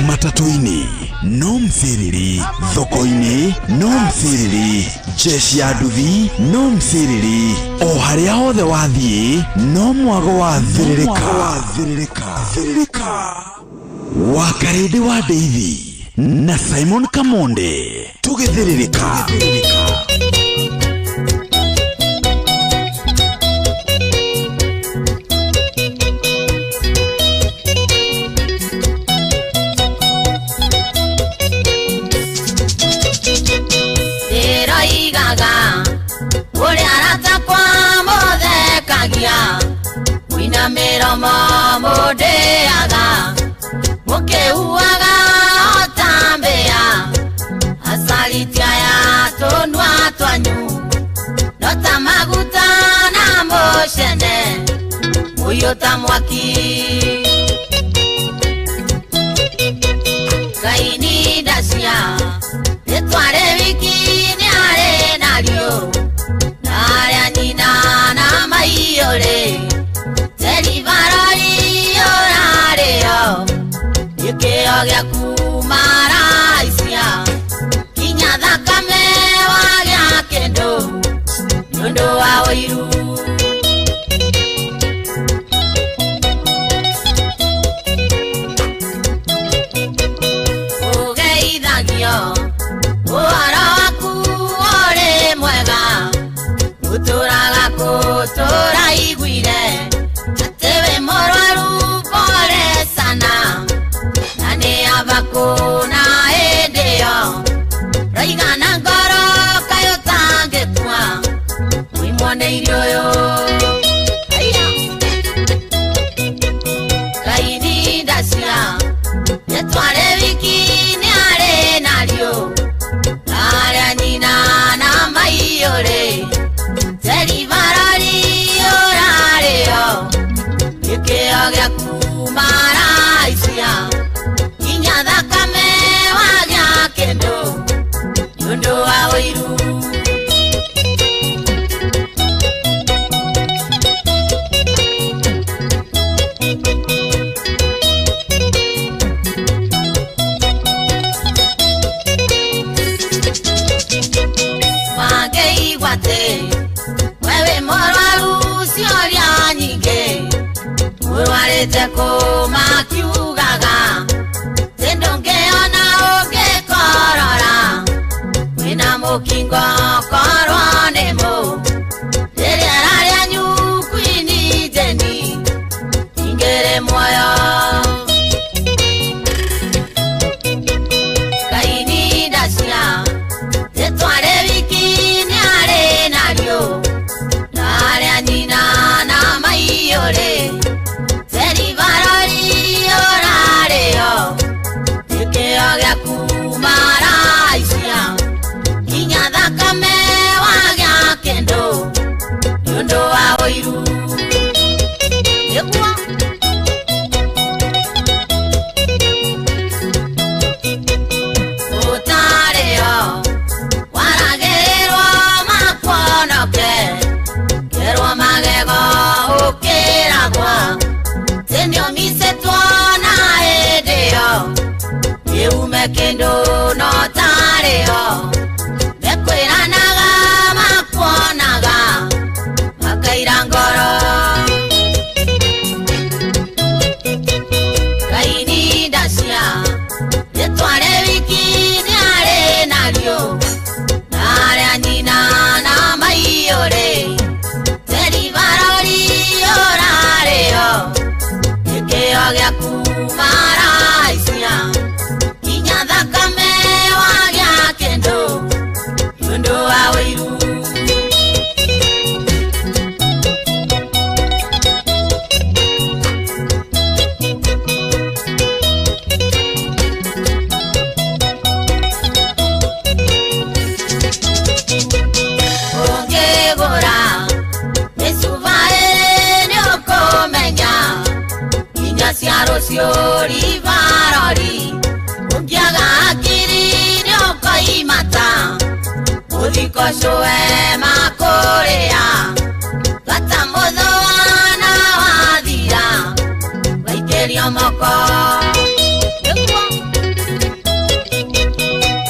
Matatũ-inĩ no mthĩrĩri, thoko-inĩ no mthĩrĩri, jeshi ya nduthi no mthĩrĩri, o harĩa hothe wathiĩ no mwago wa Thĩrĩrĩka. Thĩrĩrĩka. Thĩrĩrĩka. Wakarĩndĩ wa Ndeithi na Simon Kamonde tũgĩthĩrĩrĩka.
Ndĩroigaga ũrĩa aratakwa mũthekagia mwĩna mĩromo mũndĩaga mũkĩhuaga ota mbĩa acaritia ya tũnua twanyu no ta maguta na mũcene mũiyũ ta mwaki. Ngai ni ndacia rĩtwa wiki nĩarĩ narĩo na arĩa nyina na maiyũrĩ teribarori ũrarĩo gĩkĩo gĩaku maraicia kinya thakame wagĩa kĩndũ nĩũndũ wa ũiru. Ũgeithagio ũhoro waku ũrĩ mwega ũtũraga kũtũra iguire atĩ wĩ mũrwaru pole sana na nĩ abaku na hĩndĩ ĩyo raigana ngoro kaĩ ũtangĩkua ũimwo nĩ irio ũyũ. Ngai ni ndacia rĩtwa wiki nĩarĩ narĩo na arĩa nyina na maiyũrĩ teribarori ũrarĩo gĩkĩo gĩaku maraicia kinya thakame wagĩa kĩndũ nĩũndũ wa ũiru. Mangĩigua atĩ we wĩ mũrwaru ciũria nyingĩ ũrwarĩte kũ makiugaga atĩ ndũngĩona ũngĩkorora wĩna mũkingo korwo nĩ mũ rĩrĩa rĩanyu kwini njeni ingĩrĩ muoyo. Ngai ni ndacia rĩtwa wiki nĩarĩ narĩo na arĩa nyina na maiyũrĩ teribarori ũrarĩo gĩkĩo gĩaku maraicia kinya thakame wagĩa kĩndũ nĩũndũ wa ũiru. Nĩguo ũtarĩo waragĩrĩrwo makuonoke kerwo magego ũkĩragwo atĩ nĩũmicĩtwo na hĩndĩ ĩyo kĩume kĩndũ no tarĩo mekwĩranaga makuonaga makaira ngoro. Ngai ni ndacia rĩtwa wiki nĩarĩ narĩo na arĩa nyina na maiyũrĩ teribarori ũrarĩo gĩkĩo gĩaku maraicia kinya thakame wagĩa kĩndũ nĩũndũ wa ũiru. Ũngĩgũra mĩcuba ĩrĩ nĩũkũmenya inya cia rũciũ ribarori ũngĩaga hakiri nĩũkoimata mũthiko cũe makũrĩa bata mũthũa na wathira waikĩrio moko.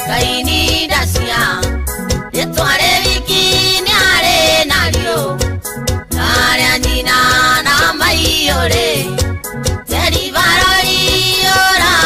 Ngai ni ndacia rĩtwa wiki nĩarĩ narĩo na arĩa nyina na maiyũrĩ teribarori ũrarĩo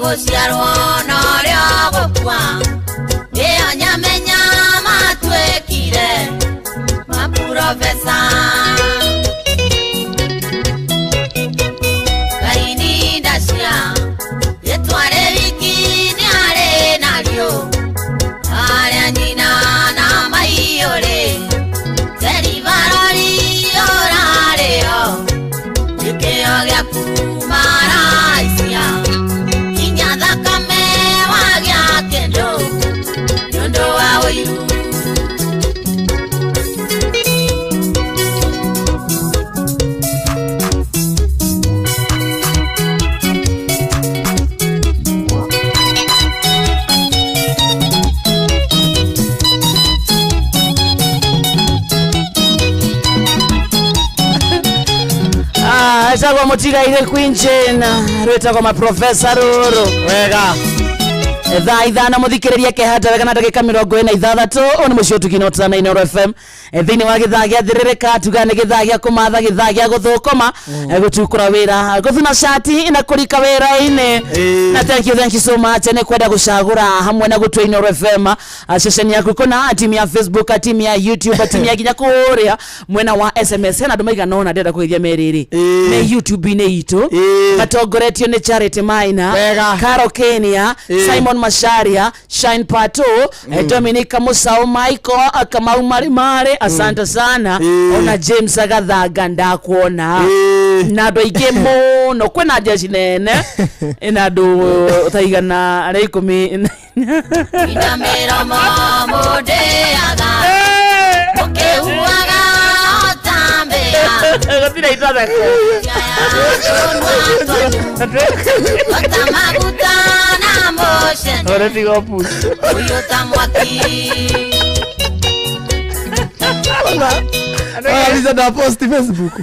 Gũciarwo norĩo gũkua ĩyo nyamenya matuĩkire maprofesa Ngai ndacia rĩtwa rĩwiki nĩ arĩ narĩo arĩa nyina na maiyũrĩ teribarori ũrarĩo gĩkĩo gĩaku maraicia kinya thakame wagĩa kĩndũ nĩũndũ wa ũiru.
Etagwo mutigaire Queen rwitagwo maprofesa ruru
wega.
Thaa 5 muthikiriria kehata wega na ndagika 46 ũyũ nĩ mũciĩ ũtugi na ũtana Inooro FM thĩinĩ wa gĩthaa gĩa thĩrĩrĩka tuga nĩ gĩthaa gĩa kũmatha gĩthaa gĩa gũthũkũma gũtukũra wĩra gũthuna cati na kũrika wĩra-inĩ na thank you so much nĩ kwenda gũcagũra hamwe na gũtua Inooro FM ceceni yaku kũna timu ya Facebook, timu ya YouTube, timu ya nginya kũrĩa mwena wa SMS hena andũ maigana ũna ndĩrenda kũgeithia merĩrĩ me YouTube-inĩ itũ matongoretio nĩ Charity Maina, Caro Kenya, Simon Masharia, Shine Pato, Dominica Musau, Michael Kamau Marimare, asante sana ona James Agathanga ndakuona na andũ aingĩ mũno kwĩna njeci nene ĩna andũ ta igana rĩa ikũmi
Ina mĩromo mũndĩaga mũkĩhuaga ota mbĩa
gũtirĩ itatheka
ota maguta na mũcene
ore tiga push
ũyũ ta mwaki.
Kabisa na post Facebook.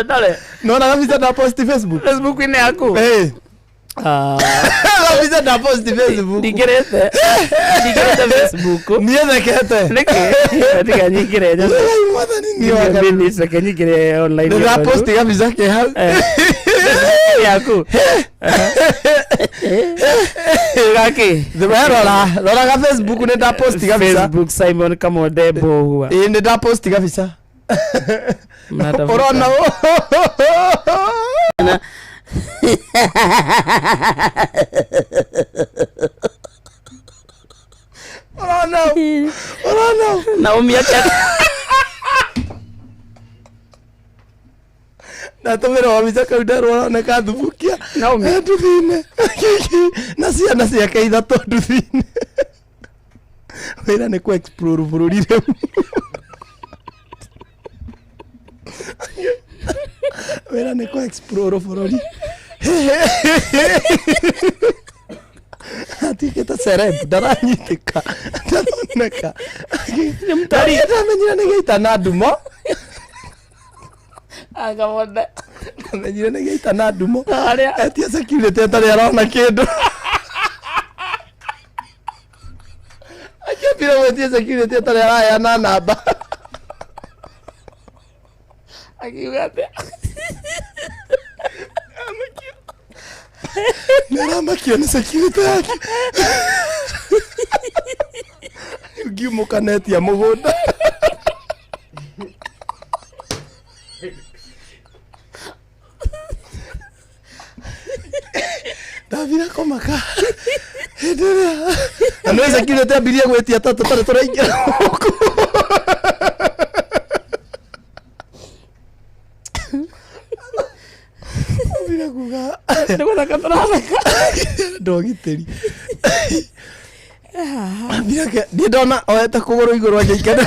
Dale.
Naona kabisa na post Facebook.
Facebook ine yaku.
Eh. Kabisa na post Facebook.
Ndigirete. Ndigirete Facebook.
Niethekete.
Niki. Tiga nyingire.
Mwathani ni wa
kabisa. Reke nyingire online.
Na post kabisa ke hau.
Yaku. Gaki.
Rora, rora ga Facebook ni nda post kabisa.
Facebook Simon Kamonde Mbohua.
Eh, ni nda post kabisa. Urona. Urona. Urona.
Naumia chana.
Natũmĩra wabica kau nderwo nĩ kathubukia nduthi-inĩ na ciana ciake ithatũ nduthi-inĩ wĩra nĩ kũ explore bũrũri rĩu wĩra nĩ kũ explore bũrũri atuĩkĩte celeb ndaranyitĩka ndaroneka ndamenyire nĩ gĩita na ndumo
Akamona.
Ndamenyire nĩ gĩita na ndumo etia security atarĩ arona kĩndũ akĩambire gwĩtia security atarĩ araheana namba
akiuga atĩa
nĩaramakio nĩ security yake ngiumũka netia mũgũnda ndabira kũmaka hĩndĩ ĩrĩa na nĩ security ambirie gwĩtia ta tũtarĩ tũraingĩra gũkũ ambire kuga
nĩ gũthaka tũrathaka
ndogitĩri niĩ ndona oete kũgũrũ igũrũ agĩikanĩra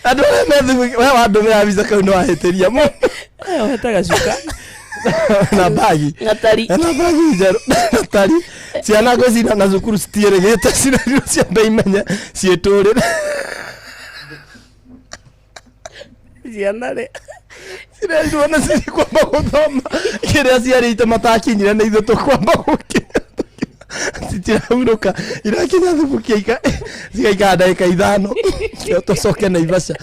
andũ arĩa me thimũ we wandũmĩra mbica kau nĩ wahĩtĩria mũno
ohete gacuka
na bagi
gatari
na bagi njerũ gatari ciana ngwĩciria na cukuru citiĩrĩgĩte cirerirwo ciambe imenye ciĩtũrĩre
ciana rĩ
cirerirwo na cikwamba gũthoma kĩrĩa aciari aitũ matakinyire nĩ ithuĩ tũkwamba gũkinya citirahurũka irakinya thubukia cigaikara ndagĩka 5 kĩo tũcoke Naivasha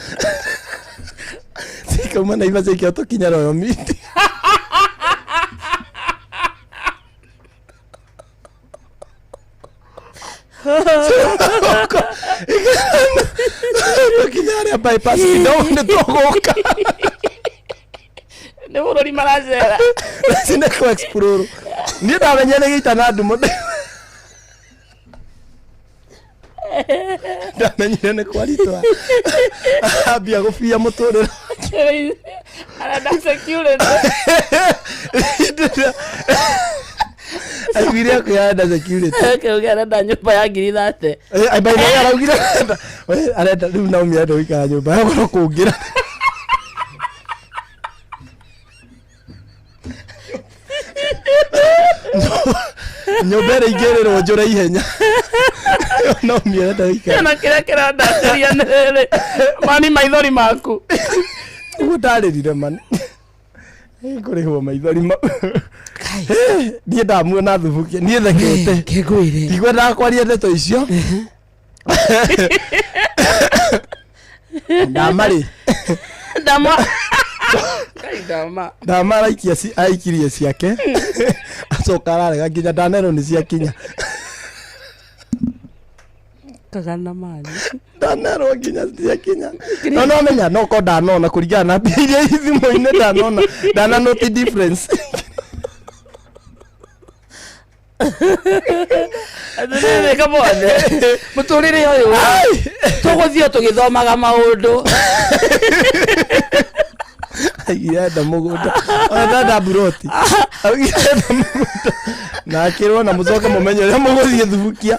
cikauma Naivasha ikĩo tũkinye Royal Meat. Tũkinya harĩa bypass kidogo nĩ tũgũka.
Nĩ bũrũri maracera.
Ici nĩ kũ explore. Niĩ ndamenyire nĩ gĩita na ndumo. Ndamenyire nĩ kwaritũha. Ambia gũbia mũtũrĩre.
Arenda security.
Aiguire akwĩ arenda security.
Kĩu arenda nyũmba ya 30,000.
Eh, by the way araugire arenda we, arenda rĩu Naomi arenda gũikara nyũmba ya goro kũngĩra. Nyũmba ĩrĩa ingĩrĩrwo njũre ihenya. Naomi arenda gũikara.
Na kĩrĩa kĩrandakĩria nĩ rĩrĩ mani maithori maku.
Ũguo ndarĩrire mani. Kũrĩhwo maithori mau. Niĩ ndamuona thubukia niĩ thekete.
Kĩngwĩre.
Ndigwendaga kwaria ndeto icio. Ndama rĩ.
Ndama. Ngai ndama.
Ndama araikia aikirie ciake. Acoka ararega nginya ndanerwo nĩ ciakinya.
Kagana mani.
Ndanerwo nginya ciakinya. No no menya no ko ndanona kũringana na mbia iria i thimũ-inĩ ndanona ndana note difference.
Atĩrĩrĩ kamwothe mũtũrĩre ũyũ tũgũthiĩ o tũgĩthomaga maũndũ.
Aigire enda mũgũnda. Ona ndenda mburoti. Augire enda mũgũnda. Na akĩrwo na mũcoke mũmenye ũrĩa mũgũthiĩ thubukia.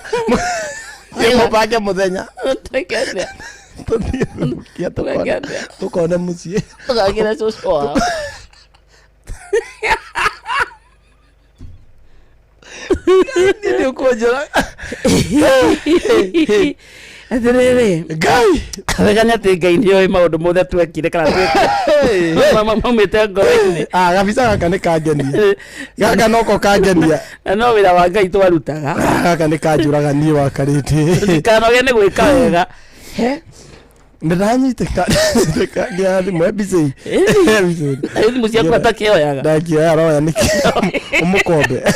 Thiĩ mũbange mũthenya.
Twĩke atĩa?
Tũthiĩ thubukia
Twĩke
tũkone
atĩa?
tũkone mũciĩ.
Tũgakĩre cũcũ wao.
Niĩ nĩ ũkũnjũra.
Atĩrĩrĩ
Ngai
wega nĩ atĩ Ngai nĩ oĩ maũndũ mothe twekire kana twekire maumĩte ngoro-inĩ.
Ah, gabica gaka nĩ kangenia. Gaka noko kangenia.
Na no wĩra wa Ngai twarutaga.
Gaka nĩ kanjũraga niĩ wakarĩte.
Ndikanoge nĩ gwĩka wega.
Nĩ ndanyitĩka ndanyitĩka ngĩoya thimũ e mbica ii.
Nayo thimũ ciaku atakĩoyaga.
Ndangĩoya aroya nĩkĩ ũmũkombe.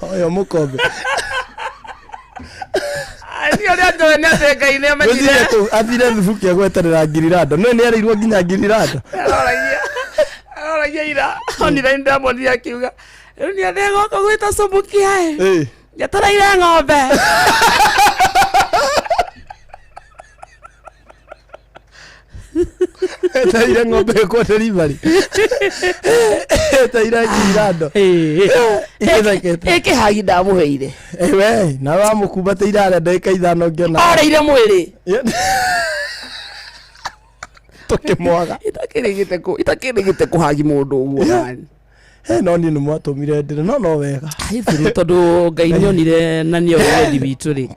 Oya ũmũkombe.
Niĩ ũrĩa njũĩ nĩ atĩ Ngai nĩ amenyire.
Gũthire kũu athire thubukia gweterera ngirirando. No nĩ erĩirwo nginya ngirirando.
Aroragia ira onire nĩ ndamuonire akiuga rĩu nĩ athiĩ gũkũ gwĩta cumukia ĩ njetereire ng'ombe.
Etereire ng'ombe ĩkwo delivery. Etereire ngirirando. Ĩthekete.
Ĩkĩhagi ndamũheire.
We, na wamũkumbatĩire harĩa ndagĩka ithano ngĩona.
Oreire mwĩrĩ.
Tũkĩmwaga.
Itakĩrĩgĩte kũ itakĩrĩgĩte kũhagi mũndũ ũguo mani.
No niĩ nĩ mwatũmire ndĩre no no wega.
Rĩu tondũ Ngai nĩ onire na nĩ oĩ wendi witũ rĩ.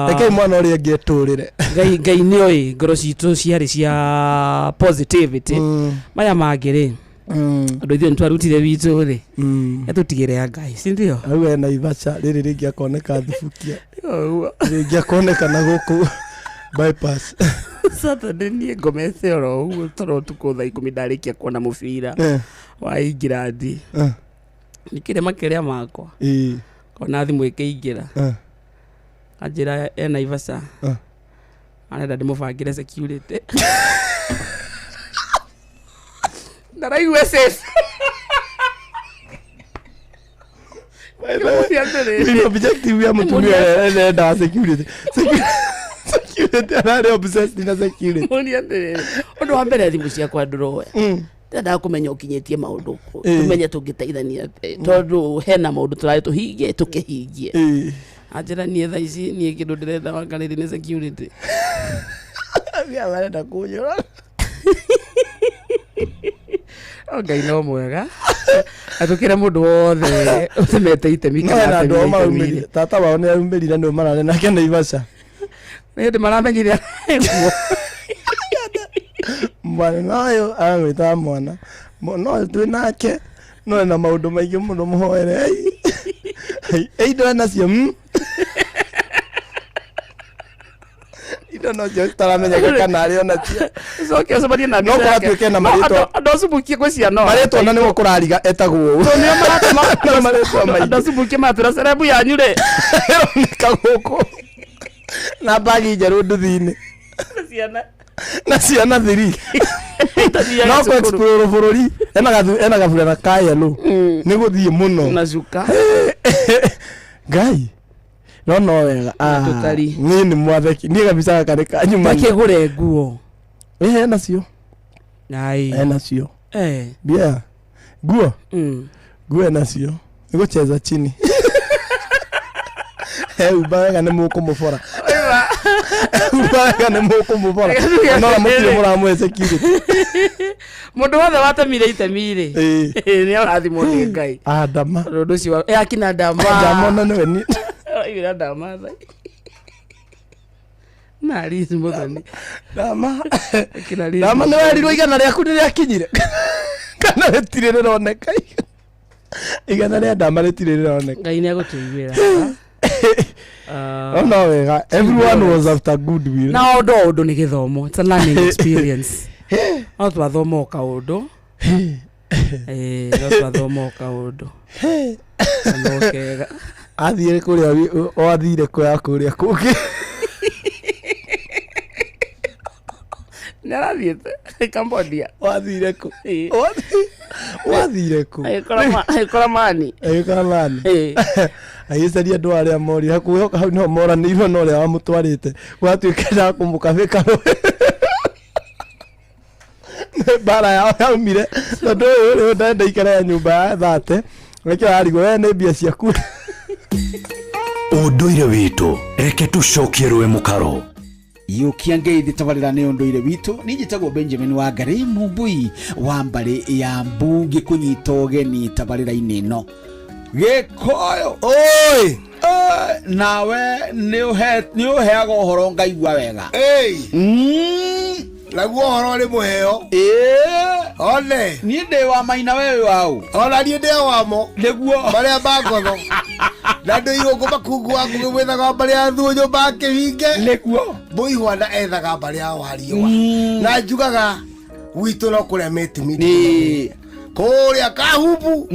Rekei mwana ũrĩa ũngĩ etũrĩre.
Ngai Ngai nĩ oĩ ngoro citũ ciarĩ cia positivity. Maya mangĩ rĩ andũ ithuĩ nĩ twarutire witũ rĩ etũtigĩre ya Ngai si ndio?
Hau ena ibaca rĩrĩ rĩngĩ akoneka thubukia. Rĩngĩ akoneka na gũkũ bypass.
Saturday niĩ ngomete oro ũguo toro ũtukũ thaa 10 ndarĩkia kuona mũbira wa England. Nĩkĩrĩ makĩrĩa makwa. Kona thimũ ĩkĩingĩra. Anjĩra ena ibaca. Arenda ndĩmũbangĩre security. Ndaraigua safe.
Nĩ objective ya mũtumia ũrĩa arendaga security. Security ararĩ obsessed na security.
Mũnia atĩrĩrĩ ũndũ wa mbere thimũ ciakwa ndũroya ndendaga kũmenya ũkinyĩtie maũndũ kũ tũmenye tũngĩteithania atĩa tondũ hena maũndũ tũrarĩ tũhingie tũkĩhingie anjĩra niĩ thaa ici niĩ kĩndũ ndĩretha wakarĩrĩ nĩ security.
Arenda kũnjũra.
O Ngai no mwega atũkĩre mũndũ wothe ũtemete itemi
No
kana
hena andũ ao
atemire itemi
maraumĩrire. Tata wao nĩ araumĩrire nĩo mararĩ nake Naivasha.
Nĩ hĩndĩ maramenyire guo.
Mwana ũyũ aramwĩtaga mwana. Mwana ũyũ twĩ nake no ena maũndũ maingĩ mũno mũhoere. Ei indo enacio. Indo Indo no cio citaramenyeka kana arĩ ona cio.
Coke ũcemanie na
No
mbica yake.
kũratuĩke na
No,
marĩtwa-
andũ andũ acumbukie kwĩ ciana ona.
Marĩtwa na nĩmo kũrariga etagwo ũũ.
Tondũ nĩo maratũma-
Na marĩtwa maingĩ.
andũ acumbukie maratwĩra cerebu yanyu rĩ
Ĩroneka gũkũ. Na mbagi njerũ nduthi-inĩ.
ciana
Na ciana thiri.
Itathiaga
No kũ
cukuru.
explore bũrũri ena gathu ena gaburana ka yellow. Nĩ gũthiĩ mũno.
Na cuka.
Ngai. No no wega. Ah,
Tũtari.
Niĩ nĩ mwatheki. Niĩ gabica gaka nĩ kanyuma.
Takĩgũre nguo.
Ĩ ena cio.
Ai.
Ena cio.
Eh.
Mbia. Nguo.
Mm.
Nguo ena cio. Nĩ gũcheza chini. Eumba wega nĩ mũkũmũbora. Eumba wega nĩ mũkũmũbora. No na mũtirĩ mũramũhe security.
Mũndũ wothe watemire itemi rĩ nĩ arathimwo nĩ Ngai.
Adama.
Tondũ ũndũ ũcio wa- eh, akina Dama.
Adama ona nĩwe ni.
Oigĩra Dama tha. Na Liz Muthoni.
Dama.
Akina Liz
Dama nĩ
Muthoni.
werirwo igana rĩaku nĩ rĩakinyire. Kana rĩtirĩ rĩroneka. Igana rĩa Dama rĩtirĩ rĩroneka.
Ngai nĩ agũtũiguĩra.
No no wega. Everyone was after goodwill.
Na ũndũ o ũndũ nĩ gĩthomo. It's a learning experience. No twathoma o kaũndũ. Eh, no twathoma o kaũndũ. Na no kega.
Athiire kũrĩa o athire kũya kũrĩa kũngĩ.
Nĩ arathiĩte Cambodia.
Wathire kũ? Wathire kũ?
Agĩkora mani.
Agĩkora mani. Agĩcaria andũ arĩa morire hakuhĩ hau nĩho moranĩirwo na ũrĩa wamũtwarĩte gwatuĩka ndakũmũkabĩka rũĩ. Nĩ mbara yao yaumire tondũ ũyũ rĩu ndenda ikara ya nyũmba ya thate nĩkĩo ararigwo we nĩ mbia ciaku.
Ũndũire witũ reke tũcokie rũĩ mũkaro.
Yũkia ngeithi tabarĩra nĩ ũndũire witũ niĩ njĩtagwo Benjamin Wangari Mumbui wa mbarĩ ya mbu ngĩkũnyita ũgeni tabarĩra-inĩ ĩno Gĩkũyũ
oi
nawe nĩ ũheaga ũhoro ngaigua wega.
Naguo ũhoro ũrĩ mũheo. One
niĩ ndĩ wa maina we wĩ waũ?
Ona niĩ ndĩ wamo.
Nĩguo
marĩa mangotho na ndĩ irũngũ makungu wa ngũgĩ mwethaga mbarĩ ya thuo nyũmba ya kĩhinge.
Nĩguo
mbũihwana ethaga mbarĩ ya wariũa na njugaga gwitũ no kũrĩa mĩtimiti kũrĩa kahumbu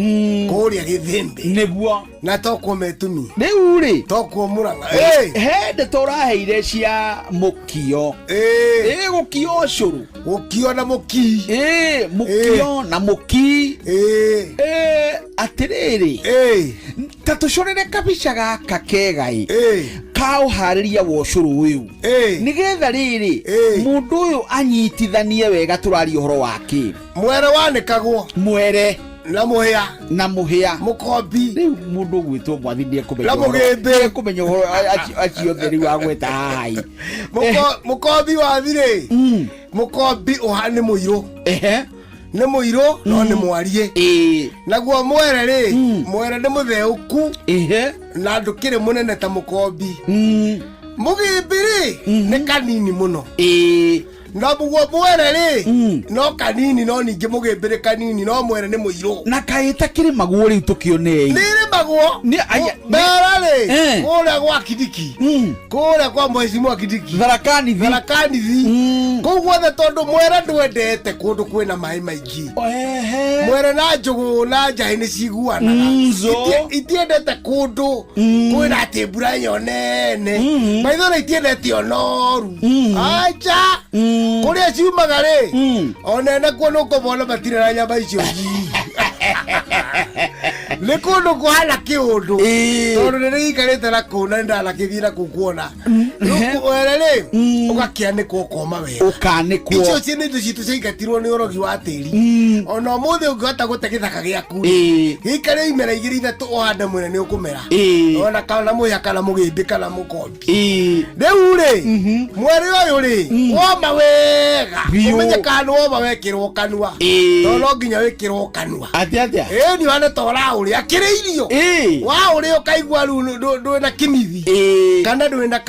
kũrĩa gĩthĩmbĩ
nĩguo
na tokuo metumi
rĩu rĩ
tokuo mũrang'a
he ndeto ũraheire cia mũkio ĩ gũkio ũcũrũ
gũkio na mũkii
ĩ mũkio na mũkii ĩ atĩrĩrĩ ta tũcorere kabica gaka kega ĩ ka ũharĩria wa ũcũrũ ũyũ nĩgetha rĩrĩ mũndũ ũyũ anyitithanie wega tũraria ũhoro wa kĩ
mwere wanĩkagwo
mwere
na mũhĩa
na mũhĩa
mũkombi
rĩu mũndũ ũgwĩtwo mwathi nĩekũmenya
Na
ũhoro-
mũgĩmbĩ.
nĩekũmenya ũhoro acio othe rĩu agweta haha ĩ.
Mũkombi wathi rĩ mũkombi ũha nĩ mũirũ nĩ mũirũ no nĩ mwariĩ naguo mwere rĩ mwere nĩ mũtheũku na ndũkĩrĩ mũnene ta mũkombi mũgĩmbĩ rĩ nĩ kanini mũno na mũguo mwere rĩ no kanini no ningĩ mũgĩmbĩ nĩ kanini no mwere nĩ mũirũ
na kaĩ takĩrĩmagwo rĩu tũkĩonei
nĩrĩmagwo mbera rĩ kũrĩa gwa kidiki kũrĩa kwa mheshimiwa Kidiki
Tharakanithi
Tharakanithi kũu guothe tondũ mwere ndwendete kũndũ kwĩna maĩ maingĩ mwere na njũgũ na njahĩ nĩ ciguanaga
Nzo.
Itiendete kũndũ kwĩna atĩ mbura ĩyo nene maitho na itiendete onoru acha kũrĩa ciumaga rĩ onene kuo nũkũmona matirĩ na nyama icio nyingĩ nĩ kũndũ kũhana kĩũndũ tondũ nĩ rĩikarĩte na kũu na nĩ ndanakĩthiĩ na kũu kuona were rĩ ũgakĩanĩkwo ũkoma wega
ũkanĩkwo
icio ci nĩ indo citũ ciaingatirwo nĩ ũrogi wa tĩri ona ũmũthĩ ũngĩhota gũte gĩthaka gĩaku rĩ gĩikare imera igĩrĩ ithatũ ũhande mwene nĩ ũkũmera ona kana mũhĩa kana mũgĩmbĩ kana mũkombi rĩu rĩ mweri ũyũ rĩ woma wega
Biũ.
ũmenye kana nĩ woma wekĩrwo kanua tondũ no nginya wĩkĩrwo kanua
atĩ atĩa
ĩĩ nĩ ũhane ta ũraũrĩa Waũrĩa akĩrĩ irio waũrĩa ũkaigua rĩu ndwĩ na kĩmithi kana ndwĩ na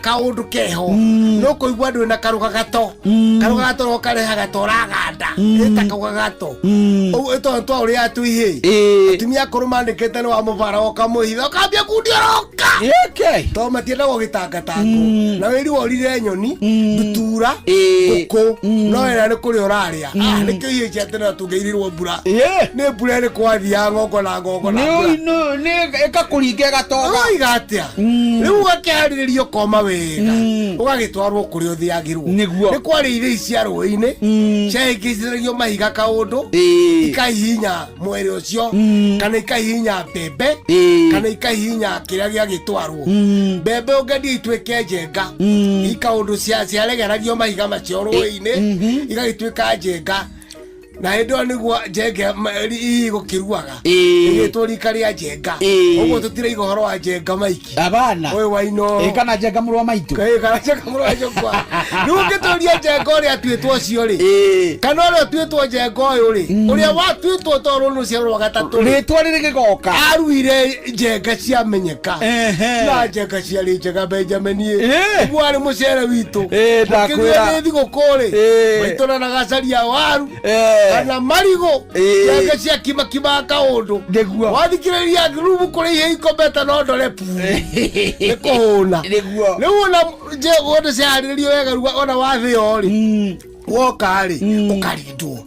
kaũndũ keho no kũigua ndwĩ na karũga gato karũga gato no karehaga ta ũraganda ĩta kaũga gato ũguo tondũ twaũrĩaga twĩ ihĩĩ atumia akũrũ mandĩkĩte nĩ wa mũbara ũkamũhitha ũkambia kundioroka tondũ matiendaga ũgĩtangatangwo na wĩri worire nyoni ndutura ngũkũ no wĩra nĩ kũrĩa ũrarĩa Ah, nĩkĩo ihĩĩ cia tene tũngĩirirwo mbura nĩ mbura ĩrĩkũ wathiaga ng'ongo na ng'ongo na mbura
ĩkakũringa ĩgatoga
ũroiga atĩa rĩu ũgakĩharĩrĩrio ũkoma wega ũgagĩtwarwo kũrĩa ũthĩagĩrwo
Nĩguo.
nĩ kwarĩ ithĩi cia rũĩ-inĩ ciahĩngĩcithanagia mahiga kaũndũ ikahihinya mwere ũcio kana ikahihinya mbembe kana ikahihinya kĩrĩa gĩagĩtwarwo mbembe ũngĩendia ituĩke njenga ikaũndũ ciaregeragio mahiga macio rũĩ-inĩ igagĩtuĩka njenga na hĩndĩ ĩyo nĩguo njenge igũkĩruaga ĩgĩtwo rika rĩa njenga ũguo tũtiraiga ũhoro wa njenga maiki
abana
ũyũ wa Inooro
Ĩ, kana njenga mũrũ wa maitũ
Ĩ, kana njenga mũrũ wa nyũkwa rĩu ũngĩtũria njenga ũrĩa atuĩtwo ũcio rĩ kana ũrĩa ũtuĩtwo njenga ũyũ rĩ ũrĩa watuĩtwo to rũrũ rũciaro rwa gatatũ rĩ
rĩtwa rĩrĩ gĩgoka
aruire njenga ciamenyeka na njenga ciarĩ njega Benjamin ĩ ũguo arĩ mũcere witũ
ndakwĩra.
Ũkĩgĩa nĩ thigũkũ rĩ maitũ na nagacaria waru kana marigũ njenga cia kimakimaga kaũndũ
nĩguo
wathikĩrĩria ngurubu kũrĩ ihe ikombete no ndore pu nĩ kũhũna
nĩguo
rĩu ona wona ciaharĩrĩrio wega rĩu ona wathĩo rĩ woka rĩ ũkarindwo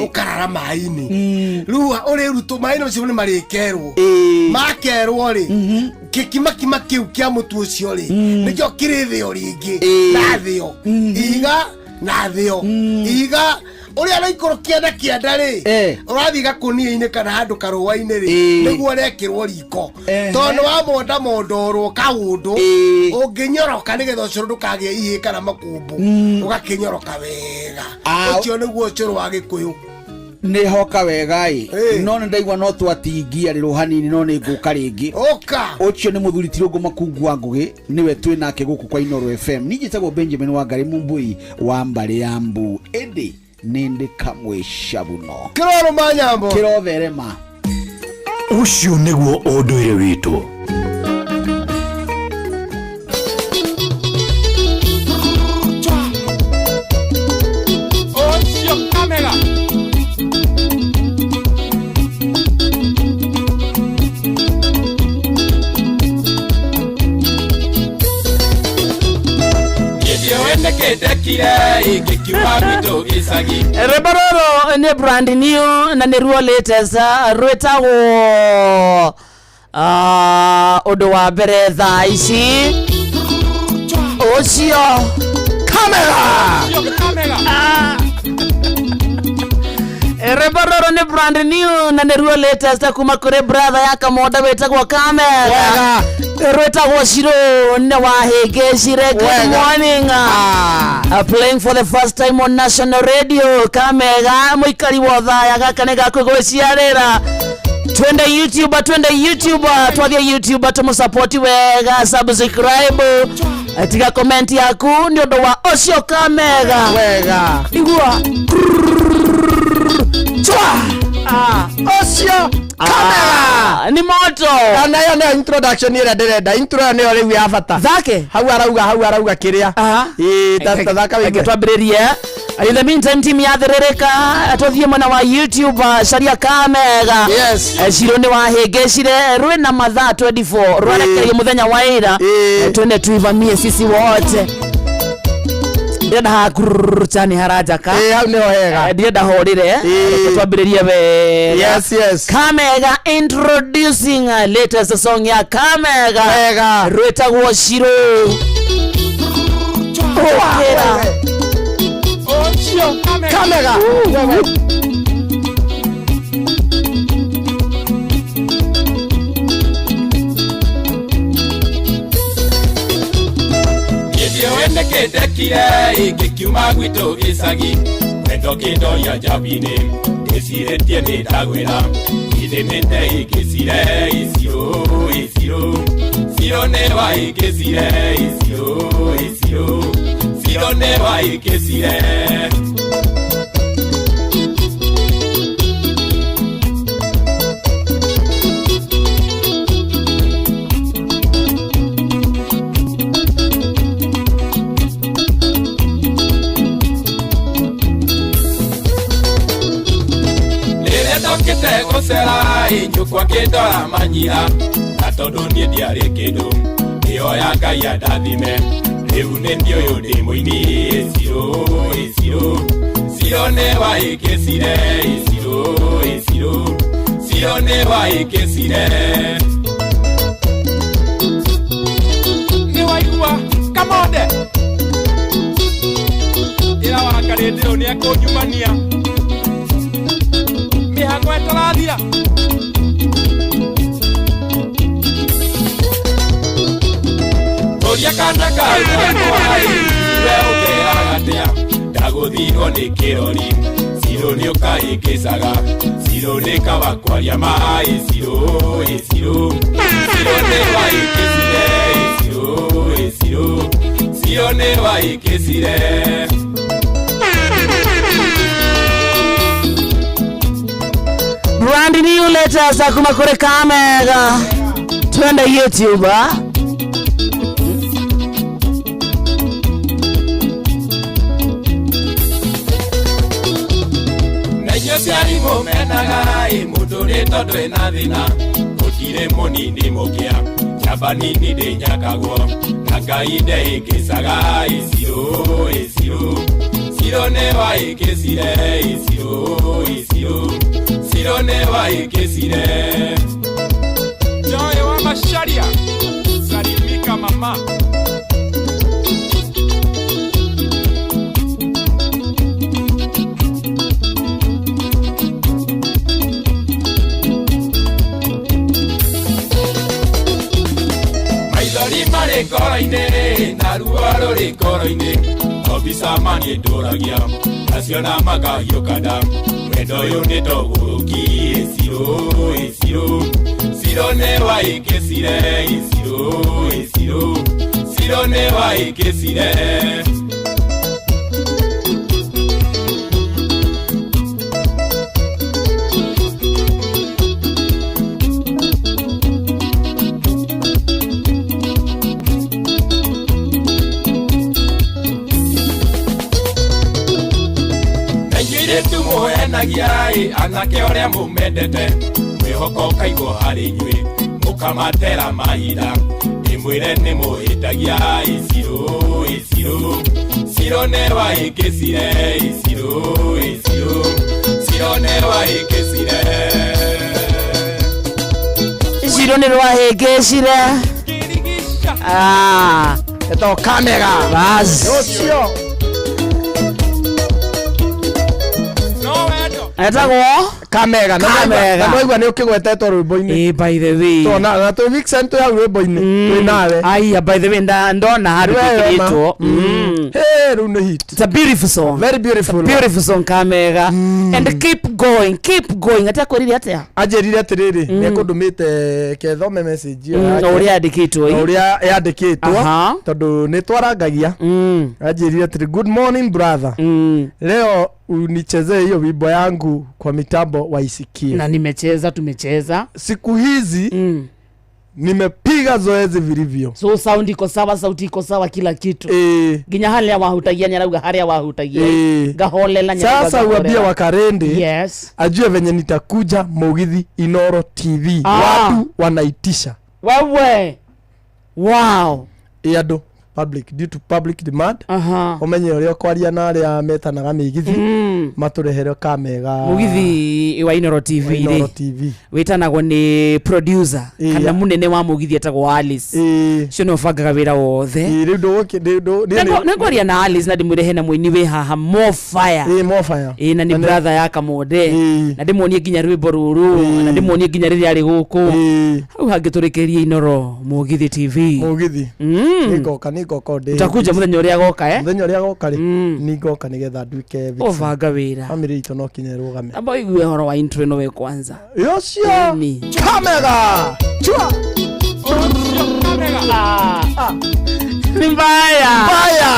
ũkarara maĩ-inĩ rĩu ũrĩrutwo maĩ macio nĩ marĩkerwo makerwo rĩ kĩkimakima kĩu kĩa mũtu ũcio rĩ nĩkĩo kĩrĩthĩo rĩngĩ na thĩo ihiga na thĩo ihiga ũrĩa araikũrũkia na kĩanda rĩ ũrathiĩ gakũnia-inĩ kana handũ karũa-inĩ rĩ nĩguo ũrekĩrwo riko tondũ nĩ wamonda mondorwo kaũndũ ũngĩnyoroka nĩgetha ũcũrũ ndũkagĩe ihĩ kana makũmbũ ũgakĩnyoroka wega ũcio nĩguo ũcũrũ wa gĩkũyũ
nä hoka wega ä no nä ndaigua no twatingia rä rå hanini no nä ngå ka rä ngä
å
cio nä må thuri tirå makungu wa ngå gä nä we twä nake gå kå kwa Inooro FM ningä tagwo Benjamin Wangari Mumbui wa mbarä ya mbu ä ndä nä ndä kamwe cabuno
kĩrorũ ma nyambo
kä rotherema
Ũcio nĩguo ũndũire witũ.
Ocio kamera. Githĩ wendekĩndekire ingĩkiuma gwitũ gĩcagi
rwĩmbo rũrũ nĩ brand new na nĩruo latest rwĩtagwo ũndũ wa mbere thaa ici ũcio
kamera
rwĩmbo rũrũ nĩ brand new na nĩruo latest kuma kũrĩ brother ya kamonda wĩtagwo kamera rwĩtagwo Shiro nĩ wahĩngĩcire good morning playing for the first time on national radio kamega mũikari wa thaya gaka nĩ gakwĩgwĩciarĩra twende youtube twende youtube twathiĩ youtube tũmũsapoti wega subscribe tiga comment yaku nĩ ũndũ wa ũcio kamega
wega
igua chwa
ũcio
kamera ni moto
na ĩyo nĩyo introduction ĩrĩa ndĩrenda intro ĩyo nĩyo rĩu ya bata
thake
hau arauga hau arauga kĩrĩa ĩĩ ta thaka
Reke
wĩigue
twambĩrĩrie in the meantime team ya thĩrĩrĩka tũthiĩ mwena wa youtube caria kamega
Yes.
Shiro nĩ wahĩngĩcire rwĩna mathaa 24 rwarekererio mũthenya wa ira twende tuivamie sisi wote ndĩrenda hakurutani haranjaka
ĩĩ hau nĩho hega
ndĩrenda horĩre reke twambĩrĩrie wega
Yes, yes.
kamega introducing latest song ya kamega
wega
rwĩtagwo Shiro Ũkĩra.
Ocio kamera.
kamera wewe
Githĩ wendekĩndekire ingĩkiuma gwitũ gĩcagi wendo kĩndoria njabi-inĩ ndĩcirĩtie nĩ ndagwĩra githĩ mĩte ingĩcire icirũ icirũ Ciro nĩ waingĩcire icirũ icirũ Ciro nĩ waingĩcire Ndathiĩte gũcera nyũkwa kĩndora manyira na tondũ niĩ ndiarĩ kĩndũ nĩoya Ngai andathime rĩu nĩ niĩ ũyũ ndĩ mũini ĩcirũ ĩcirũ ciro nĩ waĩkĩcire ĩcirũ ĩcirũ ciro nĩ waĩkĩcire nĩ waigua kamonde ĩra wakarĩndĩ ũyũ nĩ ekũnyumania mĩhang'o ĩtarathira Toria kana kaai we ũkeraga atĩa ndagũthirwo nĩ kĩrori ciro nĩ ũkaĩkĩcaga ciro nĩ kaba kwaria maĩ ciro ĩciro ciro nĩ waĩkĩcire ĩciro ĩciro ciro nĩ waĩkĩcire.
Brand new letters akuma kure Kamega. Twende YouTube. Ah?
Ciari mũmenaga ĩ mũndũ rĩ tondũ ĩna thĩna gũtirĩ mũnini mũkĩa njamba nini ndĩnyakagwo na Ngai ndeĩkĩcaga ĩcirũ ĩcirũ ciro nĩ waĩkĩcire ĩcirũ ĩcirũ ciro nĩ waĩkĩcire. Joy wa Macharia salimika mama. Marĩ ngoro-inĩ na ruo rũrĩ ngoro-inĩ no mbica maniĩ ndũragia naciona makahiũka nda wendo ũyũ nĩ togũrũki ĩcirũ ĩcirũ ciro nĩ waĩkĩcire ĩcirũ ĩcirũ ciro nĩ waĩkĩcire. Anake ũrĩa mũmendete mwĩhoko ũkaigwo harĩ inyuĩ mũkamatera mahinda ndĩmwĩre nĩ mũhĩtagia ĩcirũ ĩcirũ ciro nĩ waĩkĩcire ĩcirũ ĩcirũ ciro nĩ waĩkĩcire
ciro nĩ rwahĩngĩcire. Ah,
etagwo Kamega.
Bas.
Ũcio
etagwo
Kamega.
Kamega.
Na waigua nĩ ũkĩgwetetwo rwĩmbo-inĩ.
Eh, by the way.
Tona na twĩ Vixen twĩ hau rwĩmbo-inĩ twĩ nawe.
Aya, by the way ndona handũ twĩkĩrĩtwo.
Hey, rĩu nĩ hit.
It's a beautiful song.
Very beautiful.
It's a beautiful song Kamega. And keep going, keep going. Atia kwĩrire atĩa?
Anjĩrire atĩrĩrĩ nĩ ekũndũmĩte kethome message ĩyo
Na ũrĩa yandĩkĩtwo.
Na ũrĩa yandĩkĩtwo tondũ nĩ twarangagia. Anjĩrire atĩrĩ good morning brother. Leo unichezee hiyo wimbo yangu kwa mitambo waisikie.
Na nimecheza, tumecheza.
Siku hizi nimepiga zoezi vilivyo.
So sound iko sawa, sauti iko sawa, kila kitu. Ginya haria wahutagia nyarauga haria wahutagia. Gaholela nyarauga.
Sasa uambie Wakarende.
Yes.
Ajue venye nitakuja Mugithi Inoro TV. Watu wanaitisha.
Wewe. Wow.
Andũ public due to public demand. Umenye uria kwaria na aria metanaga migithi maturehere Kamega
Mugithi wa Inoro TV
Inoro TV
witanagwo ni producer kana munene wa Mugithi etagwo Alice cio nĩ ũbangaga wĩra wothe.
Rĩu
ndũgũkĩ na Alice na ndĩmwĩre hena mũini wĩ haha more fire.
More fire.
Na nĩ brother ya Kamonde na ndĩmuonie nginya rwĩmbo rũrũ na ndĩmuonie nginya rĩrĩa arĩ gũkũ hau hangĩ tũrĩkĩrie Inoro Mugithi TV
Mugithi nĩngoka nĩngoka
utakuja muthenya uria agoka
muthenya uria agoka ri ningoka nigetha nduike
ũbanga wĩra
family itũ no kinya ĩrũgame.
Amba ũigue ũhoro wa intro ĩno we kwanza.
Yocio Kamega chua.
Ni mbaya
Mbaya.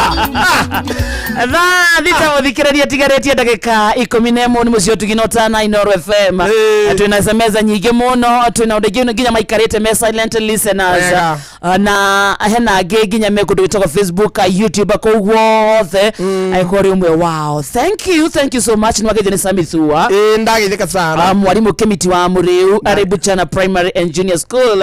Thaa thita muthikiriria tigarĩtie ndagĩka 11 nĩ mũciĩ ũtugi na ũtana Inooro FM. Twĩna meza nyingĩ mũno, twĩna ũndũ ingĩ nginya maikarĩte me silent listeners.
Wega.
Na hena angĩ nginya me kũndũ gwĩtagwo Facebook, YouTube, kũu guothe angĩkorwo ũrĩ ũmwe wao, thank you, thank you so much. Nĩ wageithio nĩ Sami Thua.
Ĩĩ, ndageithĩka sana.
Mwarimũ Kĩmiti wa Mũrĩu arĩ Buchana Primary and Junior School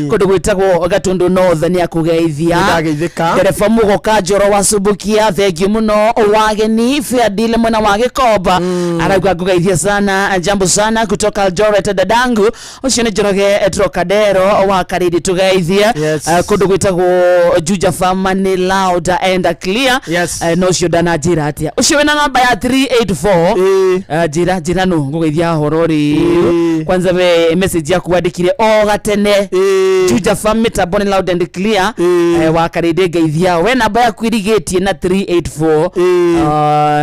kũndũ gwĩtagwo Gatundu North nĩ akũgeithia.
Nĩndageithĩka.
Ndereba Mũgoka Njoro wa Subukia, thengiũ mũno. Wageni Fairdeal mwena wa Gĩkomba arauga ngũgeithia sana, jambo sana kutoka Eldoret dadangu. Ũcio nĩ Njoroge Trocadero wa Kariri, tũgeithie.
Yes.
Kũndũ gwĩtagwo Juja Farm nĩ loud and clear.
Yes.
No ũcio ndananjĩra atĩa ũcio wĩna namba ya 384. Njĩra njĩra nũ ngũgeithia horo rĩu. Kwanza we message yaku wandĩkire o gatene. Juja Farm mĩtambo nĩ loud and clear. Wa Karĩndĩ ngeithia we namba yaku irigĩtie na 384.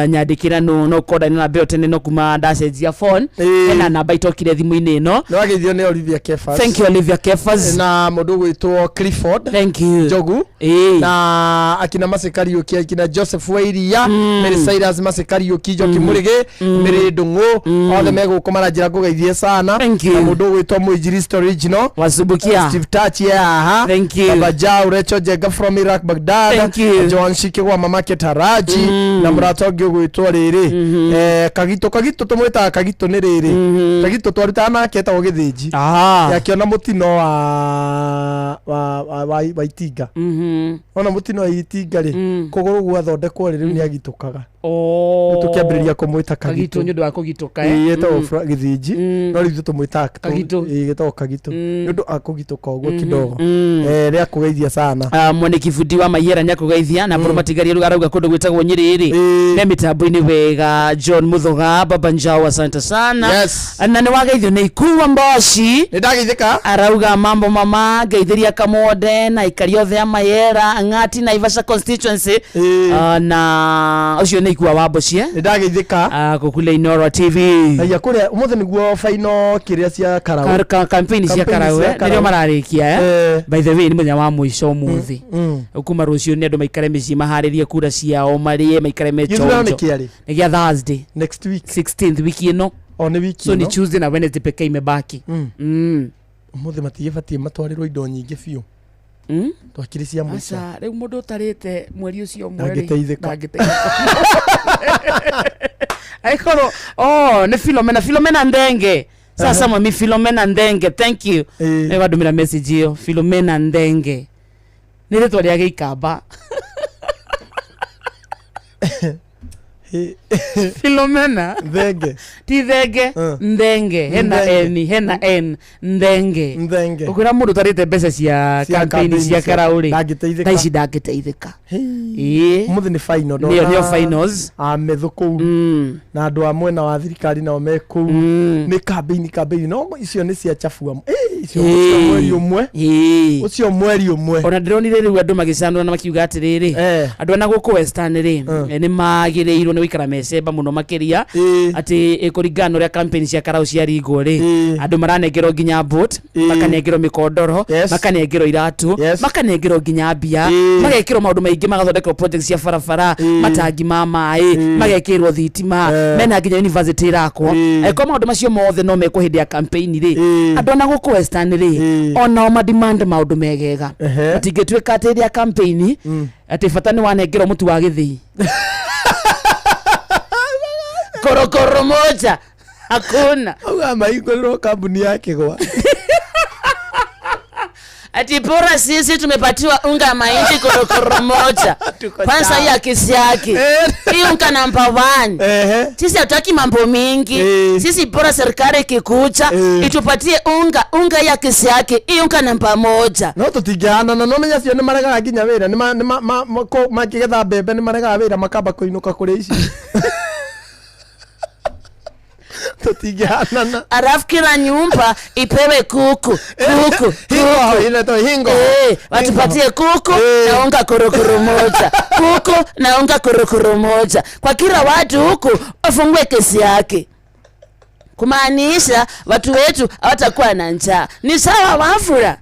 Nyandĩkĩra nũ no konda nĩ namba ĩyo tene no kuma ndacenjia phone hena namba itokire thimũ-inĩ ĩno.
Nĩ wageithio nĩ Olivia Kefas.
Thank you, Olivia Kefas.
Na mũndũ ũgwĩtwo Clifford.
Thank you.
Njogu. Na akina Mercy Kariuki, akina Joseph Wairia, Mary Cyrus, Mercy Kariuki, Njoki Mũrĩgĩ, Mary Ndung'u, othe megũkũ maranjĩra ngũgeithie sana.
Thank you.
Na mũndũ ũgwĩtwo Mũinjilisti Original.
Wasubukia.
Steve Tachi e haha.
Thank you.
Baba Jau, Rachel Jenga from Iraq Baghdad.
Thank you.
Joan Shikigwa mamake Taraji na mũrata ũngĩ ũgwĩtwo rĩrĩ Kagito. Kagito tũmwĩtaga Kagito nĩ rĩrĩ Kagito twarutaga nake etagwo Gĩthĩnji. Akĩona mũtino wa itinga. Ona mũtino wa itinga rĩ, kũgũrũ gwathondekwo rĩ, rĩu nĩ agitũkaga.
Oh.
Tũkĩambĩrĩria kũmwĩta
Kagito
Kagito.
nĩ ũndũ wa kũgitũka.
Ĩĩ, etagwo Gĩthĩnji no rĩu ithuĩ tũmwĩtaga
Kagito.
Ĩĩ, getagwo Kagito nĩ ũndũ akũgitũka ũguo kidogo. Rĩa kũgeithia sana.
Mwene kibundi wa Mayera nĩakũgeithia na mbũrũ matigaria rĩu arauga kũndũ gwĩtagwo Nyĩrĩ me mĩtambo-inĩ wega. John Muthoga Baba Njau, asante sana.
Yes.
Na nĩ wageithio nĩ Ikuwa Mboci.
Nĩ ndageithĩka.
Arauga mambo mama, ngeithĩria Kamode na aikari othe a Mayera Ng'ati Naivasha constituency. Na ũcio nĩ Ikuwa wa Mboci.
Nĩ ndageithĩka.
Kũkule Inooro TV.
Aya kũrĩa ũmũthĩ nĩguo final kĩrĩa cia Karau.
Campaign cia
Campaign
Karau
cia
nĩrĩo mararĩkia. By the way, nĩ mũthenya wa mũico ũmũthĩ. Kuma rũciũ nĩ andũ maikare mĩciĩ maharĩrie kura ciao marĩe maikare
Gĩthurano nĩ
mechonjo.
kĩarĩ?
Nĩ gĩa Thursday.
Next week.
16th wiki ĩno.
O nĩ wiki
So nĩ
ĩno.
Tuesday na Wednesday pekee imebaki.
Ũmũthĩ matigĩbatiĩ matwarĩrwo indo nyingĩ biũ. Twakĩrĩ cia mũico.
Aca rĩu mũndũ ũtarĩte mweri ũcio ũmwe rĩ,
Ndangĩteithĩka.
ndangĩteithĩka. Aikorwo oh nĩ Philomena, Philomena Ndenge. Sasa mami Philomena Ndenge, thank you. Nĩ wandũmĩra message ĩyo. Philomena Ndenge nĩ rĩtwa rĩa gĩikamba. Philomena
Thenge.
Ti Thenge, Ndenge hena.
Ndenge.
N hena N, Ndenge.
Ndenge.
Ũkwĩra mũndũ ũtarĩte mbeca cia
Cia
campaign
campaign
cia Karau rĩ,
ndangĩteithĩka.
thaa ici ndangĩteithĩka. Ĩĩ.
Ũmũthĩ nĩ final.
Nĩyo finals.
Amethũ kũu na andũ a mwena wa thirikari nao me kũu nĩ campaign campaign no icio nĩ cia chafua. Icio ũcio mweri ũmwe. Ũcio mweri ũmwe.
Ona ndĩronire rĩu andũ magĩcanũra na makiuga atĩrĩrĩ, andũ ana gũkũ Western rĩ, nĩ magĩrĩirwo nĩ gũikara mecemba mũno makĩria atĩ kũringana na ũrĩa campaign cia Karau ciaringwo rĩ, andũ maranengerwo nginya boot, makanengerwo mĩkondoro, makanengerwo iratũ, makanengerwo nginya mbia, magekĩrwo maũndũ maingĩ, magathondekerwo project cia barabara, matangi ma maĩ, magekĩrwo thitima, mena nginya university ĩrakwo. Angĩkorwo maũndũ macio mothe no mekwo hĩndĩ ya campaign rĩ, andũ ana gũkũ Western rĩ, onao mademand maũndũ megega. Matingĩtuĩka atĩ hĩndĩ ya campaign atĩ bata nĩ wanengerwo mũtu wa gĩthĩi korokoro moja, hakuna.
Auga mahingũrĩrwo kambuni ya kĩgwa.
Ati bora sisi tumepatiwa unga mahindi korokoro moja kwanza hii ya kisiaki, hii unga namba 1. Sisi hatutaki mambo mingi. Sisi bora serikali ikikuja itupatie unga, unga ya kisiaki, hii unga namba 1.
No tũtingĩhanana no menya cio nĩ maregaga nginya wĩra nĩ makĩgetha mbembe nĩ maregaga wĩra makamba kũinũka kũrĩa ici tũtingĩhanana.
Alafu kila nyumba ipewe kuku kuku.
Hingo, inaitwa hingo.
Watupatie kuku na unga korokoro moja, kuku na unga korokoro moja kwa kila watu huku wafungue kesi yake, kumaanisha watu wetu hawatakuwa na njaa. Ni sawa Wafula?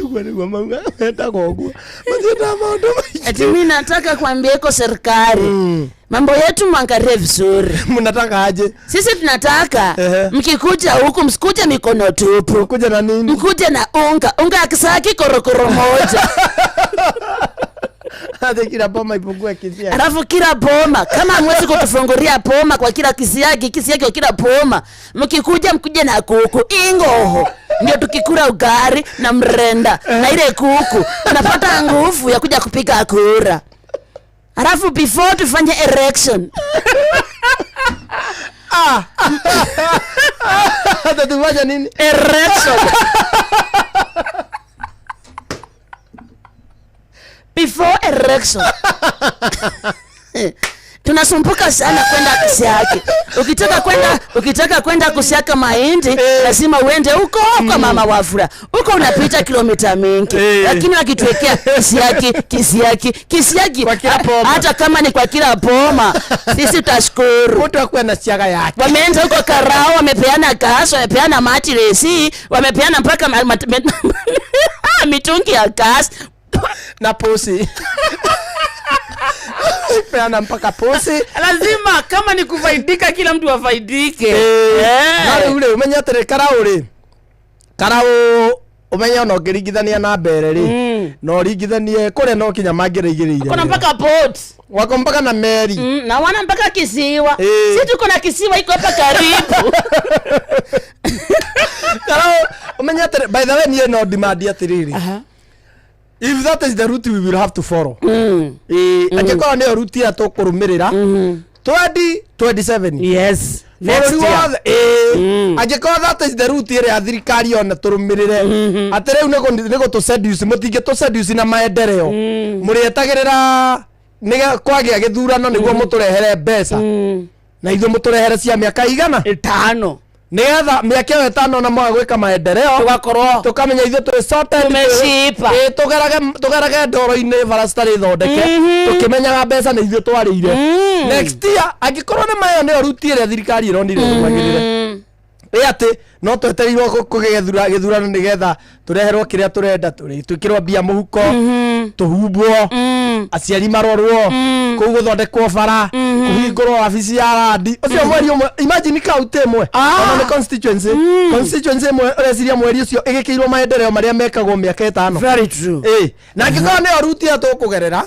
Ũguo nĩguo mauga mendaga ũguo matiendaga maũndũ maingĩ.
Ati mi nataka kuambia iko serikali mambo yetu mwangalie vizuri.
Mnataka aje?
Sisi tunataka
Ehe.
mkikuja huku msikuje mikono tupu,
mkuje na nini?
Mkuje na unga, unga ya kisaki korokoro moja
Ati kila boma ipungue kisia.
Alafu kila boma kama hamwezi kutufungulia boma kwa kila kisiagi kisiagi kwa kila boma, mkikuja mkuje na kuku ingoho, ndio tukikula ugari na mrenda na ile kuku tunapata nguvu ya kuja kupiga kura. Alafu before tufanye election
Hata tufanye nini?
Erection. Before erection. Tunasumbuka sana kwenda kusiaki. Ukitaka kwenda kusiaka mahindi lazima uende huko kwa mama Wafula. Huko unapita kilomita mingi. Lakini wakituwekea kisiaki, kisiaki, kisiaki hata kama ni kwa kila boma, sisi tutashukuru.
Mtu akuwe na siaga yake.
Wameenda huko Karao, wamepeana gas, wamepeana matiresi, wamepeana mpaka mitungi ya gas
na pusi. Peana mpaka pusi.
Lazima kama ni kufaidika kila mtu afaidike.
Na rĩu rĩ ũmenye atĩrĩ karau rĩ karau ũmenye ona ũngĩringithania na mbere rĩ na ũringithanie kũrĩa no kinya mangĩrĩigĩrĩire
Kuna mpaka boat.
Wako mpaka na meli.
Na wana mpaka kisiwa. Si tuko na kisiwa iko hapa karibu.
Karau ũmenye atĩrĩ by the way niĩ no demand atĩrĩrĩ if that is the route we will have to follow angĩkorwo nĩyo route ĩrĩa tũkũrũmĩrĩra 2027
yes Next
bũrũri
year.
wothe angĩkorwo that is the route ĩrĩa thirikari yona tũrũmĩrĩre atĩ rĩu nĩ gũtũ seduce mũtingĩtũ seduce na maendeleo mũrĩetagĩrĩra nĩge kwagĩa gĩthurano nĩguo mũtũrehere mbeca na ithuĩ mũtũrehere cia mĩaka igana
ĩtano
nĩgetha mĩaka ĩyo ĩtano na mwaga gwĩka maendeleo
tũgakorwo
tũkamenya ithuĩ twĩ sorted
Tumeshiba.
Tũgerage ndoro-inĩ bara citarĩ thondeke tũkĩmenyaga mbeca nĩ ithuĩ twarĩire next year angĩkorwo nĩ mayo nĩyo ruti ĩrĩa thirikari ĩronire ĩrũmagĩrĩre ĩ atĩ no twetereirwo kũgĩe gĩthurano nĩgetha tũreherwo kĩrĩa tũrenda twĩkĩrwo mbia mũhuko tũhumbwo aciari marorwo kũu gũthondekwo bara kũhingũrwo wabici ya randi ũcio mweri ũmwe imagine kaunti ĩmwe ona nĩ constituency constituency ĩmwe ũreciria mweri ũcio ĩgĩkĩirwo maendeleo marĩa mekagwo mĩaka ĩtano
Very true.
Na angĩkorwo nĩyo ruti ĩyo tũkũgerera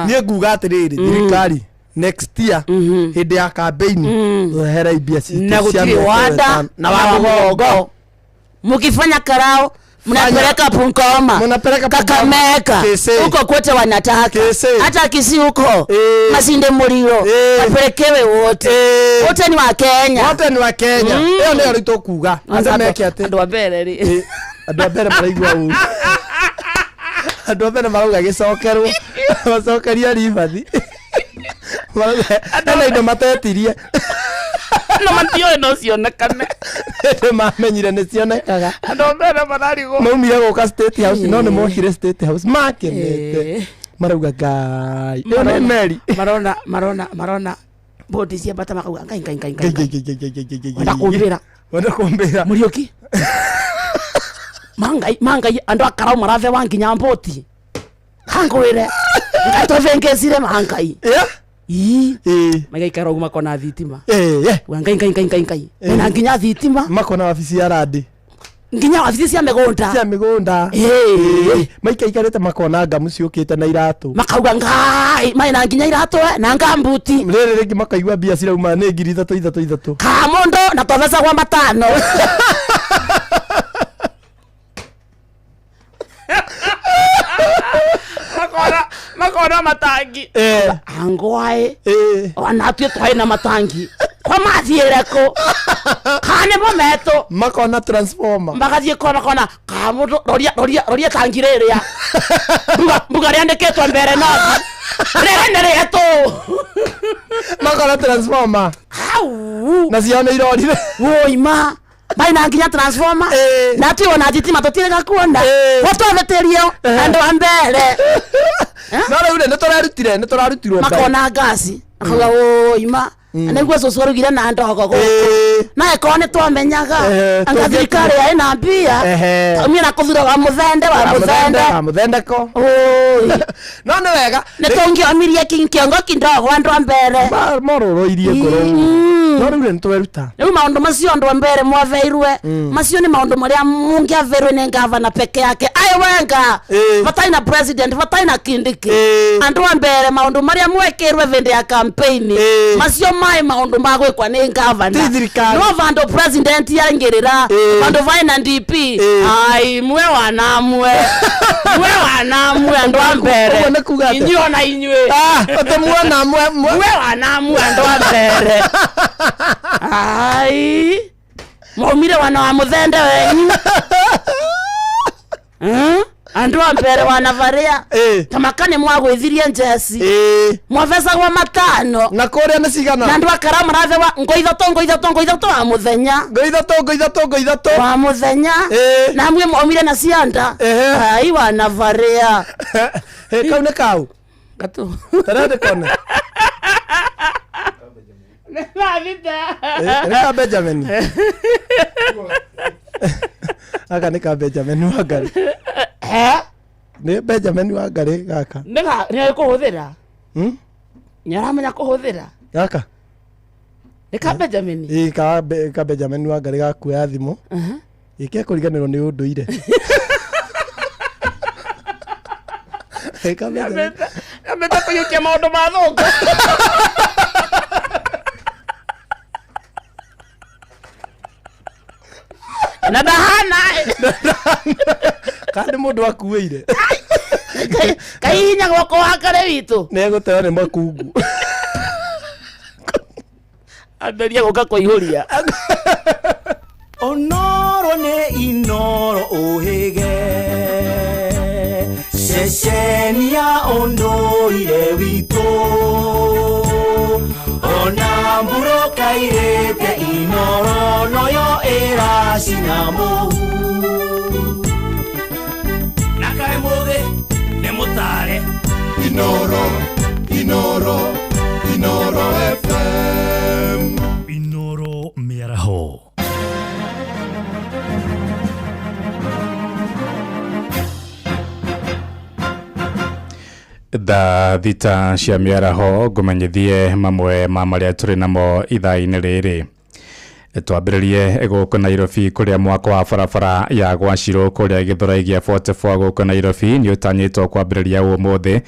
niĩ nguga atĩrĩrĩ thirikari next year hĩndĩ ya campaign reherei mbia citũ
na
cia
gũtirĩ
mĩaka
wada
ĩtano. Na wa mũgongo
mukifanya karao mnapeleka Bungoma,
mnapeleka
Kakamega,
Kisii.
huko kwote wanataka, hata Kisii huko Masinde Muliro wapelekewe wote, wote ni wa Kenya,
wote ni wa Kenya. Ĩyo nĩyo rĩu tũkuga andũ meke atĩ
andũ a mbere rĩ
andũ a mbere maraigua ũru andũ a mbere marauga gĩcokerwo macokeria ribathi Marauga hena indo matetirie
no matioĩ no cionekane
nĩ mamenyire nĩ cionekaga
andũ a mbere mararigwo
maumire gũka state house no nĩ mokire state house makenete marauga ngai ĩyo nĩ meri
marona marona marona bodi ciambata makauga ngai ngai ngai ngai
Ngai, ngai, ngai, ngai, ngai, ngai,
Wenda kũmbĩra.
wenda kũmbĩra
Muriuki mangai mangai andu akarau marathewa nginya mboti kangwire ngai twavengecire mangai ii magaikara ũguo makona thitima Wa ngai ngai ngai ngai ngai na nginya thitima
makona wabici ya randi
nginya wabici cia mĩgũnda
cia mĩgũnda maikaikarĩte makona ngamu ciũkĩte na iratũ
makauga ngai marĩ na nginya iratũ eh, na ngambuti
rĩrĩ rĩngĩ makaigua mbia cirauma nĩ ngiri ithatũ ithatũ ithatũ
ka mũndũ na twavecagwo matano
makona makona matangi
angwae onatue twaĩ na matangi kwa mathiĩre kũ ka nĩmo metũ
makona transformer
magathiĩ kona kona ka mũndũ roria roria roria tangi rĩrĩa mbuga mbuga rĩandĩkĩtwo mbere nothi rĩrĩ nĩ rĩetũ
makona transformer
hau
na ciao nĩ irorire
woima marĩ na nginya transformer na tuĩ ona thitima tũtirĩga kuona gũtwavĩtĩrio andũ a mbere
no rĩu rĩ nĩ tũrerutire nĩ tũrarutirwo
makona ngasi akauga woima Nĩguo cũcũ arugire na ndogo gũkũ na ĩkorwo nĩ twamenyaga anga thirikari yarĩ na mbia taumia na kũthura wa mũthende wa mũthende
wa mũthendeko no nĩ wega
nĩ tũngĩomirie kĩongo kindogo andũ a mbere
morũrũirie ngoro no rĩu nĩ tweruta
rĩu maũndũ macio andũ a mbere mwaveirwe macio nĩ maũndũ marĩa mũngĩaveirwe nĩ ngavana peke yake ai wenga vatai na president vatai na Kindiki andũ a mbere maũndũ marĩa mwekĩrwe vĩndĩ ya campaign macio mai maũndũ ma gwĩkwa nĩ ngavana no vandũ president yaingĩrĩra vandũ vai na DP ai mwe wanamwe mwe wanamwe andũ a mbere inyuĩ ona inyuĩ
atĩ mwanamwe
mwe wanamwe andũ a mbere ai mwaumire wana wa mũthende wenyu andu a mbere wanavaria tamaka nĩ mwagwĩthirie njeci mwavecagwo 5
na kũrĩa nĩ cigana
na andu akara marathewa ngo ithatũ ngo ithatũ ngo ithatũ wa mũthenya
ngo ithatũ ngo ithatũ ngo ithatũ
wa mũthenya na mwe mwaumire na cianda ai wanavaria
kau nĩ kau
gatu
tarende kone nĩ ka Benjamin aka nĩ ka Benjamin Wangari nĩ Benjamin Wangari gaka
nĩ kũhũthĩra nĩ aramenya kũhũthĩra
gaka
nĩ ka Benjamin
ĩ ka Benjamin Wangari gakuoya thimũ ĩke kũriganĩrwo nĩ ũndũire
ambĩte kũiyũkia maũndũ ma thũngũ na ndahana
kandi mũndũ akuĩire
kaihinya guoko wakare witũ
nĩ egũteo nĩ makungu
ambĩrĩria gũka kũihũria
Onoro nĩ Inoro ũhĩge ceceni ya ũndũire witũ ona mbura kairĩte Inoro noyo ĩracina mũhu
na kaĩ mũthĩ nĩ mũtare
Inoro Inoro Inoro FM
Inoro mĩaraho
thaa thita cia mĩaraho ngũmenyithie mamwe ma marĩa tũrĩ namo ithaa-inĩ rĩrĩ twambĩrĩrie gũkũ Nairobi kũrĩa mwako wa barabara ya Gwacirũ kũrĩa Gĩthũrai gĩa 44 gũkũ Nairobi nĩ ũtanyĩtwo kwambĩrĩria ũmũthĩ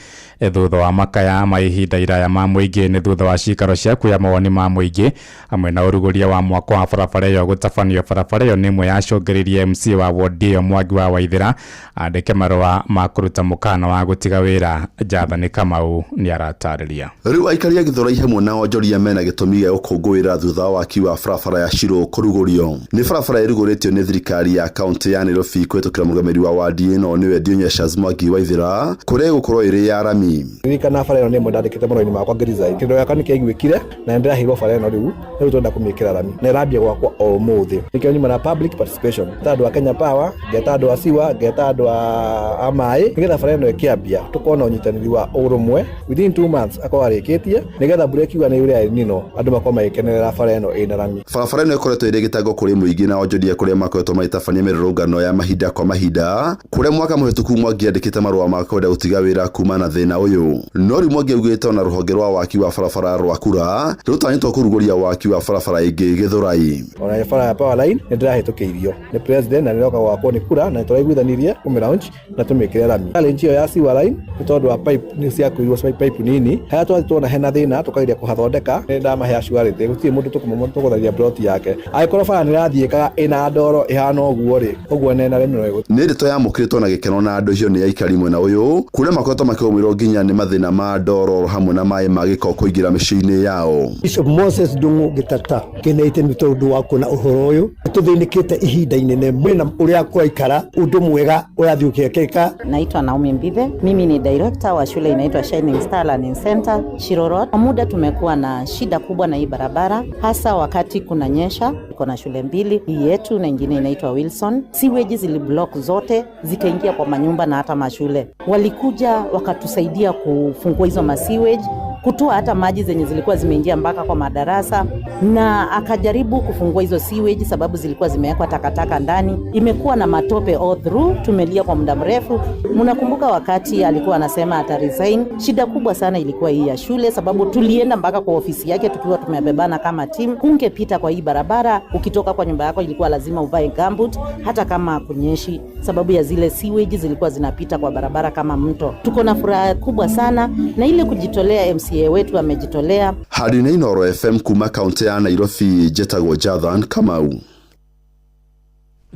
thutha wa makaya ma ihinda iraya ma mũingĩ nĩ thutha wa cikaro cia kuoya mawoni ma mũingĩ hamwe na ũrugũria wa mwako wa barabara ĩyo gũtabanio barabara ĩyo nĩ ĩmwe yacũngĩrĩirie MC wa wodi ĩyo Mwangi wa Waithĩra andĩke marũa ma kũruta mũkana wa gũtiga wĩra. Jathani Kamau nĩ aratarĩria.
Rĩu aikari a Gĩthũrai hamwe na onjoria mena gĩtũmi gĩa gũkũngũĩra thutha wa waki wa barabara ya Shiro kũrugũrio. Nĩ barabara ĩrugũrĩtio nĩ thirikari ya kaunti ya Nairobi kũhĩtũkĩra mũrũgamĩrĩri wa wadi ĩno nĩwe Dionysius Mwangi Waithĩra kũrĩa ĩgũkorwo ĩrĩ ya rami.
Ririkana bara ĩno nĩ ĩmwe ndandĩkĩte marũa-inĩ makwa ngĩresign. Kĩndũ gĩakwa nĩkĩaiguĩkire na nĩndĩraheirwo bara ĩno rĩu rĩu tũrenda kũmĩkĩra rami na ĩrambia gwakwa o ũmũthĩ. Nĩkĩo nyuma na public participation ngeta andũ a Kenya Power, ngeta andũ a Siwa, ngeta andũ a maĩ nĩgetha bara ĩno ĩkĩambia tũkorwo na ũnyitanĩri wa ũrũmwe within 2 months akorwo arĩkĩtie nĩgetha mbura ĩkiuga nĩ yure El Nino andũ makorwo magĩkenerera bara ĩno ĩna rami.
Barabara ĩno ĩkoretwo ĩrĩ gĩtango kũrĩ mũingĩ na onjoria kũrĩa makoretwo magĩtabania mĩrũrũngano ya mahinda kwa mahinda kũrĩa mwaka mũhĩtũku Mwangi andĩkĩte marũa ma kwenda gũtiga wĩra kuma na thĩna ũyũ. No rĩu Mwangi augĩte ona rũhonge rwa waki wa barabara rwa Kura rũtanyĩtwo kũrugũria waki wa barabara ĩngĩ Gĩthũrai.
Ona bara ya power line nĩ ndĩrahĩtũkĩirio nĩ president na nĩroka gwakwo nĩ Kura na nĩtũraiguithanirie kũmĩ launch na tũmĩkĩre rami. Challenge ĩyo ya sewer line nĩ tondũ wa pipe nĩ ciakuirwo pipe nini harĩa twathiĩ tuona hena thĩna tũkageria kũhathondeka nĩ ndamahe assurance gũtirĩ mũndũ tũkũmũtharia plot yake angĩkorwo bara nĩrathiĩkaga ĩna ndoro ĩhana ũguo rĩ ũguo nena remi no.
Nĩ ndeto yamũkĩrĩtwo na gĩkeno na andũ icio nĩ aikari mwena ũyũ kũrĩa makoretwo makĩgũmĩrwo nginya nĩ mathĩna ma ndoro hamwe na maĩ ma gĩko kũingĩra mĩciĩ-inĩ yao.
Bishop Moses Ndung'u Gĩtata kenete nĩ tondũ wa kuona ũhoro ũyũ tũthĩnĩkĩte ihinda inene mwena ũrĩa kũraikara ũndũ mwega ũrathiĩ ũkĩekĩka.
Naitwa Naomi Mbithe, mimi ni director wa shule inaitwa Shining Star Learning Center Shiro Road. Kwa muda tumekuwa na shida kubwa na hii barabara, hasa wakati kunanyesha. Iko na shule mbili, hii yetu na ingine inaitwa Wilson. Sewage ziliblock zote zikaingia kwa manyumba na hata mashule. Walikuja wakatusaidia kufungua hizo ma sewage, kutoa hata maji zenye zilikuwa zimeingia mpaka kwa madarasa, na akajaribu kufungua hizo sewage sababu zilikuwa zimewekwa takataka ndani. Imekuwa na matope all through, tumelia kwa muda mrefu. Mnakumbuka wakati alikuwa anasema ata resign. Shida kubwa sana ilikuwa hii ya shule, sababu tulienda mpaka kwa ofisi yake tukiwa tumebebana kama timu. Kungepita kwa hii barabara, ukitoka kwa nyumba yako ilikuwa lazima uvae gumboot, hata kama kunyeshi, sababu ya zile sewage zilikuwa zinapita kwa barabara kama mto. Tuko na furaha kubwa sana na ile kujitolea, MCA wetu amejitolea.
Harĩ Inooro FM kuma kaunti ya Nairobi, njĩtagwo Jathan Kamau.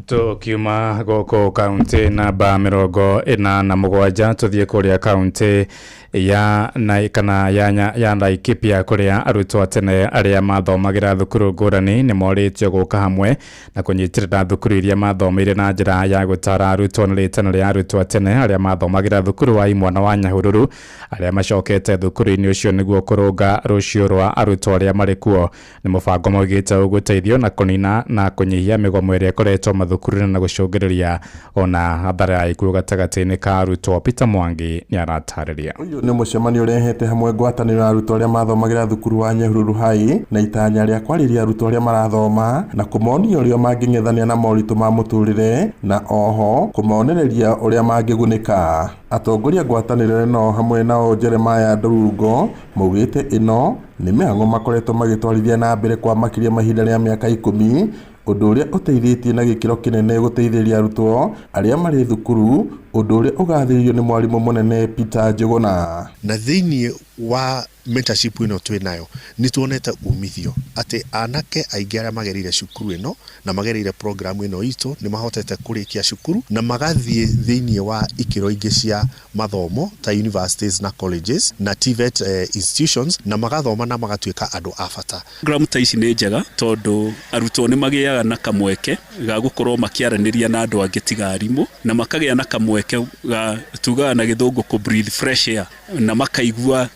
Tukiuma gũkũ kaunti namba 47, tũthiĩ kũrĩa kaunti ya na kana ya, ya Laikipia, kũrĩa arutwo a tene arĩa mathomagĩra thukuru ngũrani nĩ morĩtio gũka hamwe na kũnyitĩrĩra thukuru iria mathomeire na njĩra ya gũtara arutwo. Nĩ rĩtana rĩa arutwo a tene arĩa mathomagĩra thukuru wa imwana wa Nyahururu arĩa macokete thukuru-inĩ ũcio nĩguo kũrũnga rũciũ rwa arutwo arĩa marĩ kuo. Nĩ mũbango maugĩte ũgũteithio na kũnina na kũnyihia mĩgomo ĩrĩa ĩkoretwo mathukuru-inĩ na gũcũngĩrĩria ona hathara ya ikuũ gatagatĩ-inĩ ka arutwo. Peter Mwangi nĩ aratarĩria.
Ũyũ nĩ mũcemanio ũrehete hamwe ngwatanĩro ya arutwo arĩa mathomagĩra thukuru wa Nyahururu High na itanya rĩa kwarĩria arutwo arĩa marathoma na kũmonia ũrĩa mangĩng'ethania na moritũ ma mũtũrĩre na oho kũmonereria ũrĩa mangĩgunĩka. Atongoria ngwatanĩro ĩno hamwe nao Jeremiah Ndurungo maugĩte ĩno nĩ mĩhang'o makoretwo magĩtwarithia na mbere kwa makĩria mahinda rĩa mĩaka 10, ũndũ ũrĩa ũteithĩtie na gĩkĩro kĩnene gũteithĩrĩria arutwo arĩa marĩ thukuru, ũndũ ũrĩa ũgathĩrĩirio nĩ mwarimũ mũnene Peter Njuguna.
Na thĩinĩ wa mentorship ĩno twĩ nayo nĩ tuonete umithio atĩ anake aingĩ arĩa magereire cukuru ĩno na magereire program ĩno itũ nĩ mahotete kũrĩkia cukuru na magathiĩ thĩinĩ wa ikĩro ingĩ cia mathomo ta universities na colleges na TVET institutions na magathoma na magatuĩka andũ a bata.
Program ta ici nĩ njega tondũ arutwo nĩ magĩaga na kamweke ga gũkorwo makĩaranĩria na andũ angĩ tiga arimũ, na makagĩa na kamweke ga tugaga na gĩthũngũ kũ breathe fresh air, na makaigua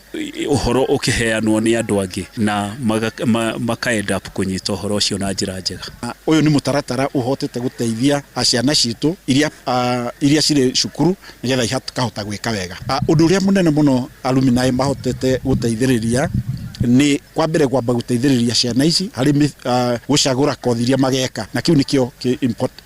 ũhoro ũkĩheanwo nĩ andũ angĩ na maka end up kũnyita ũhoro ũcio na njĩra njega.
Ũyũ nĩ mũtaratara ũhotete gũteithia ciana citũ iria cirĩ cukuru nĩgetha ikahota gwĩka wega. Ũndũ ũrĩa mũnene mũno alumni mahotete gũteithĩrĩria nĩ kwa mbere kwamba gũteithĩrĩria ciana ici harĩ gũcagũra kothi iria mageka, na kĩu nĩkĩo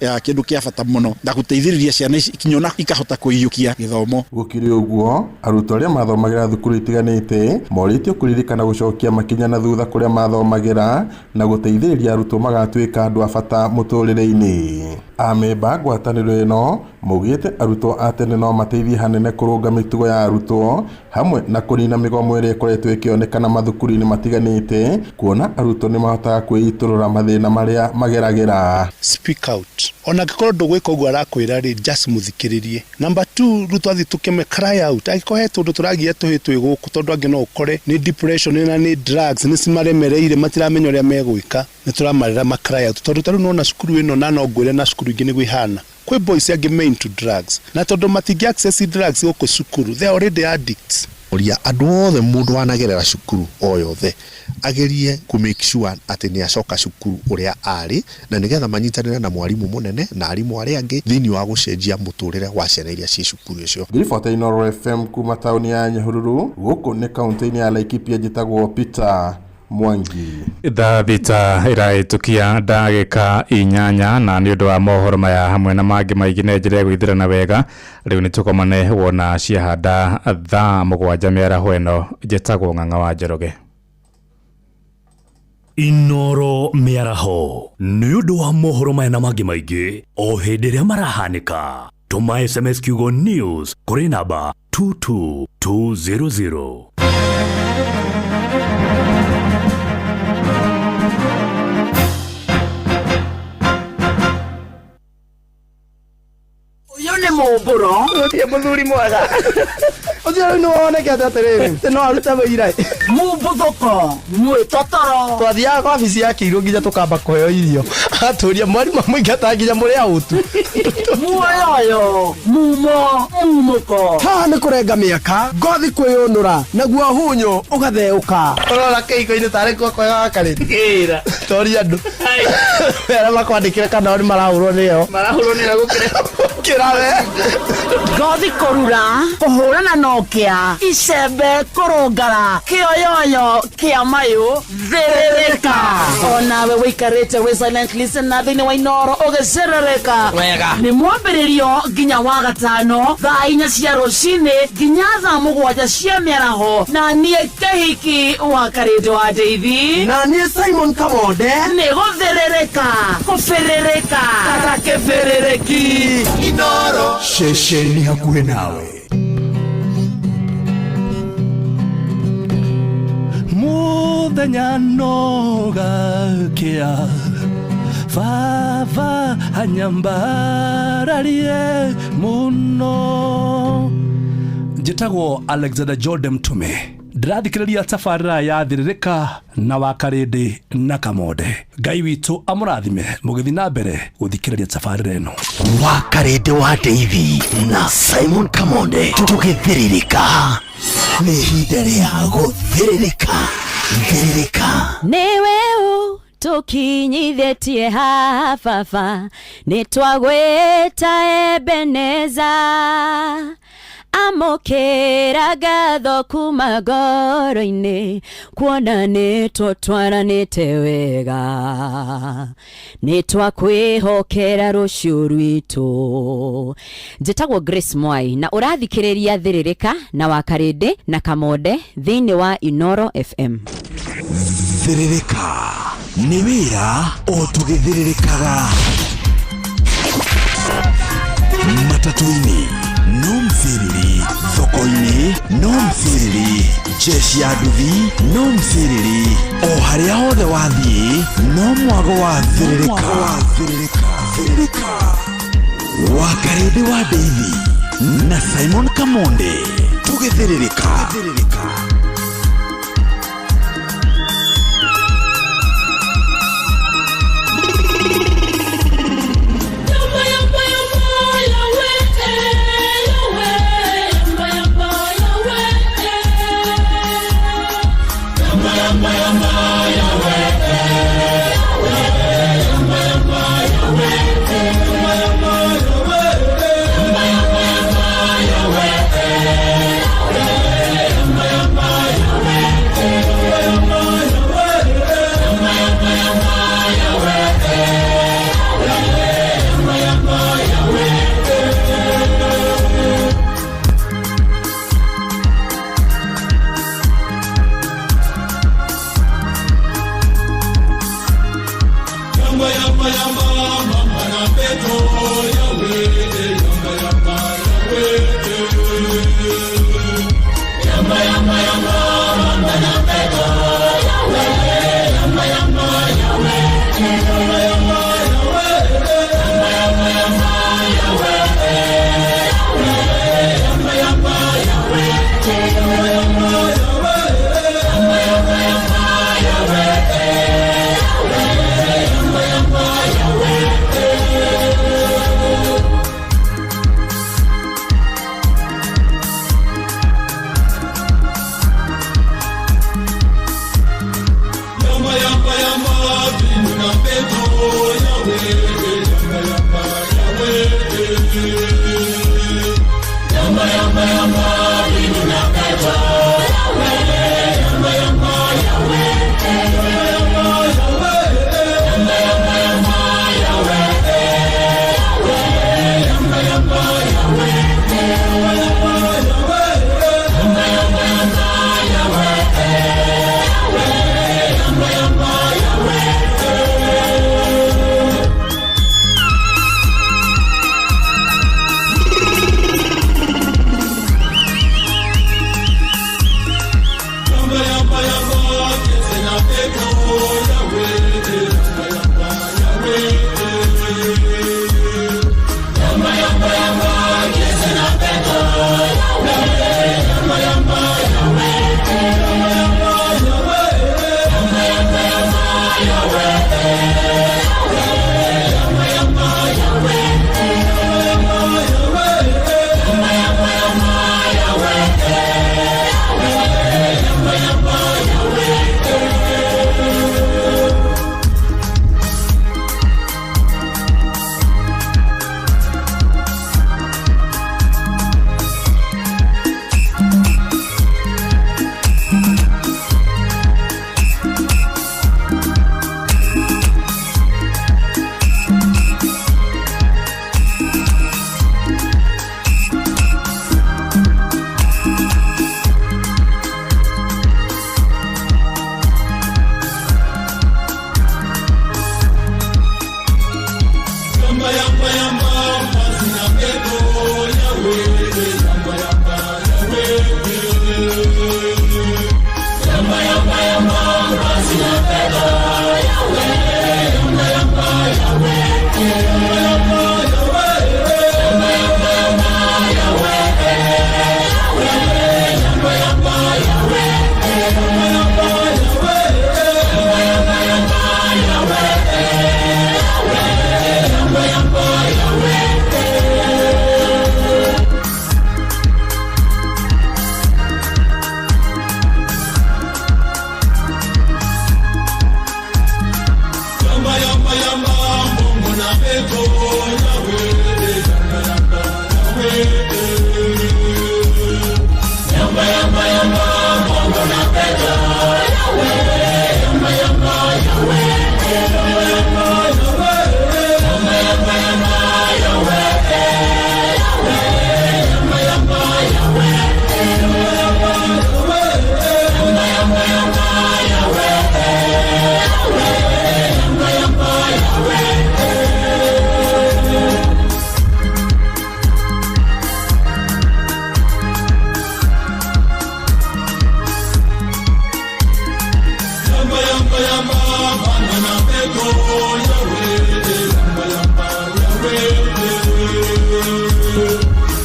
kĩndũ kĩa bata mũno, na gũteithĩrĩria ciana ici ikinyona ikahota kũiyũkia gĩthomo.
Gũkĩrĩ ũguo, arutwo arĩa mathomagĩra thukuru itiganĩte morĩtio kũririkana gũcokia makinya na thutha kũrĩa mathomagĩra na gũteithĩrĩria arutwo magatuĩka andũ a bata mũtũrĩre-inĩ. Amemba ngwatanĩro ĩno maugĩte arutwo a tene no mateithie hanene kũrũnga mĩtugo ya arutwo hamwe na kũnina mĩgomo ĩrĩa ĩkoretwo ĩkĩonekana mathukuru-inĩ matiganĩte, kuona arutwo nĩ mahotaga kwĩitũrũra mathĩna marĩa mageragĩra.
Speak out. Ona angĩkorwo ndũgwĩka ũguo arakwĩra rĩ, just mũthikĩrĩrie. Number 2, rĩu twathiĩ tũkĩme cry out. Angĩkorwo he tũndũ tũragia tũhĩ twĩ gũkũ, tondũ angĩ no ũkore nĩ depression na nĩ drugs nĩ cimaremereire, matiramenya ũrĩa megwĩka, nĩ tũramarera ma cry out. Tondũ ta rĩu nĩwona cukuru ĩno na no ngwĩre na cukuru ingĩ nĩguo ihana. Kwĩ boys angĩ me into drugs, na tondũ matingĩ access drugs gũkũ cukuru, they are already addicts. Ũria andũ othe mũndũ wanagerera cukuru o yothe agerie ku make sure atĩ nĩ acoka cukuru ũrĩa arĩ, na nĩgetha manyitanĩre na mwarimũ mũnene na arimũ arĩa angĩ thĩinĩ wa gũcenjia mũtũrĩre wa ciana iria ciĩ cukuru ũcio.
Ngiribota Inooro FM kuma taũni ya Nyahururu, gũkũ nĩ kaunti-inĩ ya Laikipia, njĩtagwo Peter Mwangi.
Thaa 6 ĩrahĩtũkia ndagĩka 8, na nĩ ũndũ wa mohoro maya hamwe na mangĩ maingĩ na njĩra ya gwĩthĩrana wega, rĩu nĩ tũkomane wona ciahanda thaa 7 mĩaraho ĩno. Njĩtagwo Ng'ang'a wa Njoroge.
Inooro mĩaraho nĩ ũndũ wa mohoro maya na mangĩ maingĩ o hĩndĩ ĩrĩa marahanĩka. Tũma SMS kiugo news kũrĩ namba 22200.
Nĩ mũmbũro
ũtie mũthuri mwega ũcio rĩu nĩwonekete atĩrĩrĩ no arute wĩira
mũmbuthũko mwĩtotoro.
Twathiaga kwa wabici ya kĩirũ nginya tũkamba kũheo irio, atũria mwarimũ amũingata nginya mũrĩ autu.
Muoyoyo mumo mumũko.
Haha nĩ kũrenga mĩaka, ngothi kwĩyũnũra, naguo hunyũ ũgatheũka. Ũrora kĩhiko-inĩ tarĩ guoko gakarĩ
Ĩra.
Toria andũ arĩa makwandĩkĩre kana o nĩ marahũrwo nĩyo
marahũrwo nĩyo gũkĩra.
Ũkĩra we. Ngothi kũrura, kũhũrana na ũkĩa, icembe kũrũngara, kĩoyoyo kĩa mayũ, thĩrĩrĩka. Onawe wĩikarĩte wĩ silent listener thĩinĩ wa Inoro ũgĩcĩrĩrĩka.
Wega.
Nĩ mwambĩrĩrio nginya wa gatano thaa 4 cia rũcinĩ nginya thaa 7 cia mĩaraho, na niĩ Kĩhiki wa Karĩndũ wa Ndeithi,
na niĩ Simon Kamonde,
nĩ gũthĩrĩrĩka, kũbĩrĩrĩka kata kĩbĩrĩrĩki.
Inoro
ceceni hakuhĩ nawe. Muthenya no gakĩa, baba anyambararie mũno. Njĩtagwo Alexander Jordan Mtume, ndĩrathikĩrĩria tabarĩra ya Thĩrĩrĩka na Wakarĩndĩ na Kamonde. Ngai witũ amũrathime mũgĩthiĩ na mbere gũthikĩrĩria tabarĩra ĩno.
Wakarĩndĩ wa Ndeithi na Simon Kamonde, tũgĩthĩrĩrĩka. Nĩ ihinda rĩa gũthĩrĩrĩka. Thĩrĩrĩka.
Nĩwe tũkinyithĩtie haha baba, nĩ twagwĩta Ebeneza. Amũkĩra ngatho kuma ngoro-inĩ, kuona nĩ tũtwaranĩte wega, nĩ twakwĩhokera rũciũ rwitũ. Njĩtagwo Grace Mwai na ũrathikĩrĩria Thĩrĩrĩka na Wakarĩndĩ na Kamonde thĩinĩ wa Inoro FM.
Thĩrĩrĩka nĩ wĩra o tũgĩthĩrĩrĩkaga. Matatũ-inĩ no mthĩrĩri, thoko-inĩ no mthĩrĩri, jeshi ya nduthi no mthĩrĩri, o harĩa hothe wathiĩ no mwago wa thĩrĩrĩka. Wakarĩndĩ wa Ndeithi na Simon Kamonde, tũgĩthĩrĩrĩka.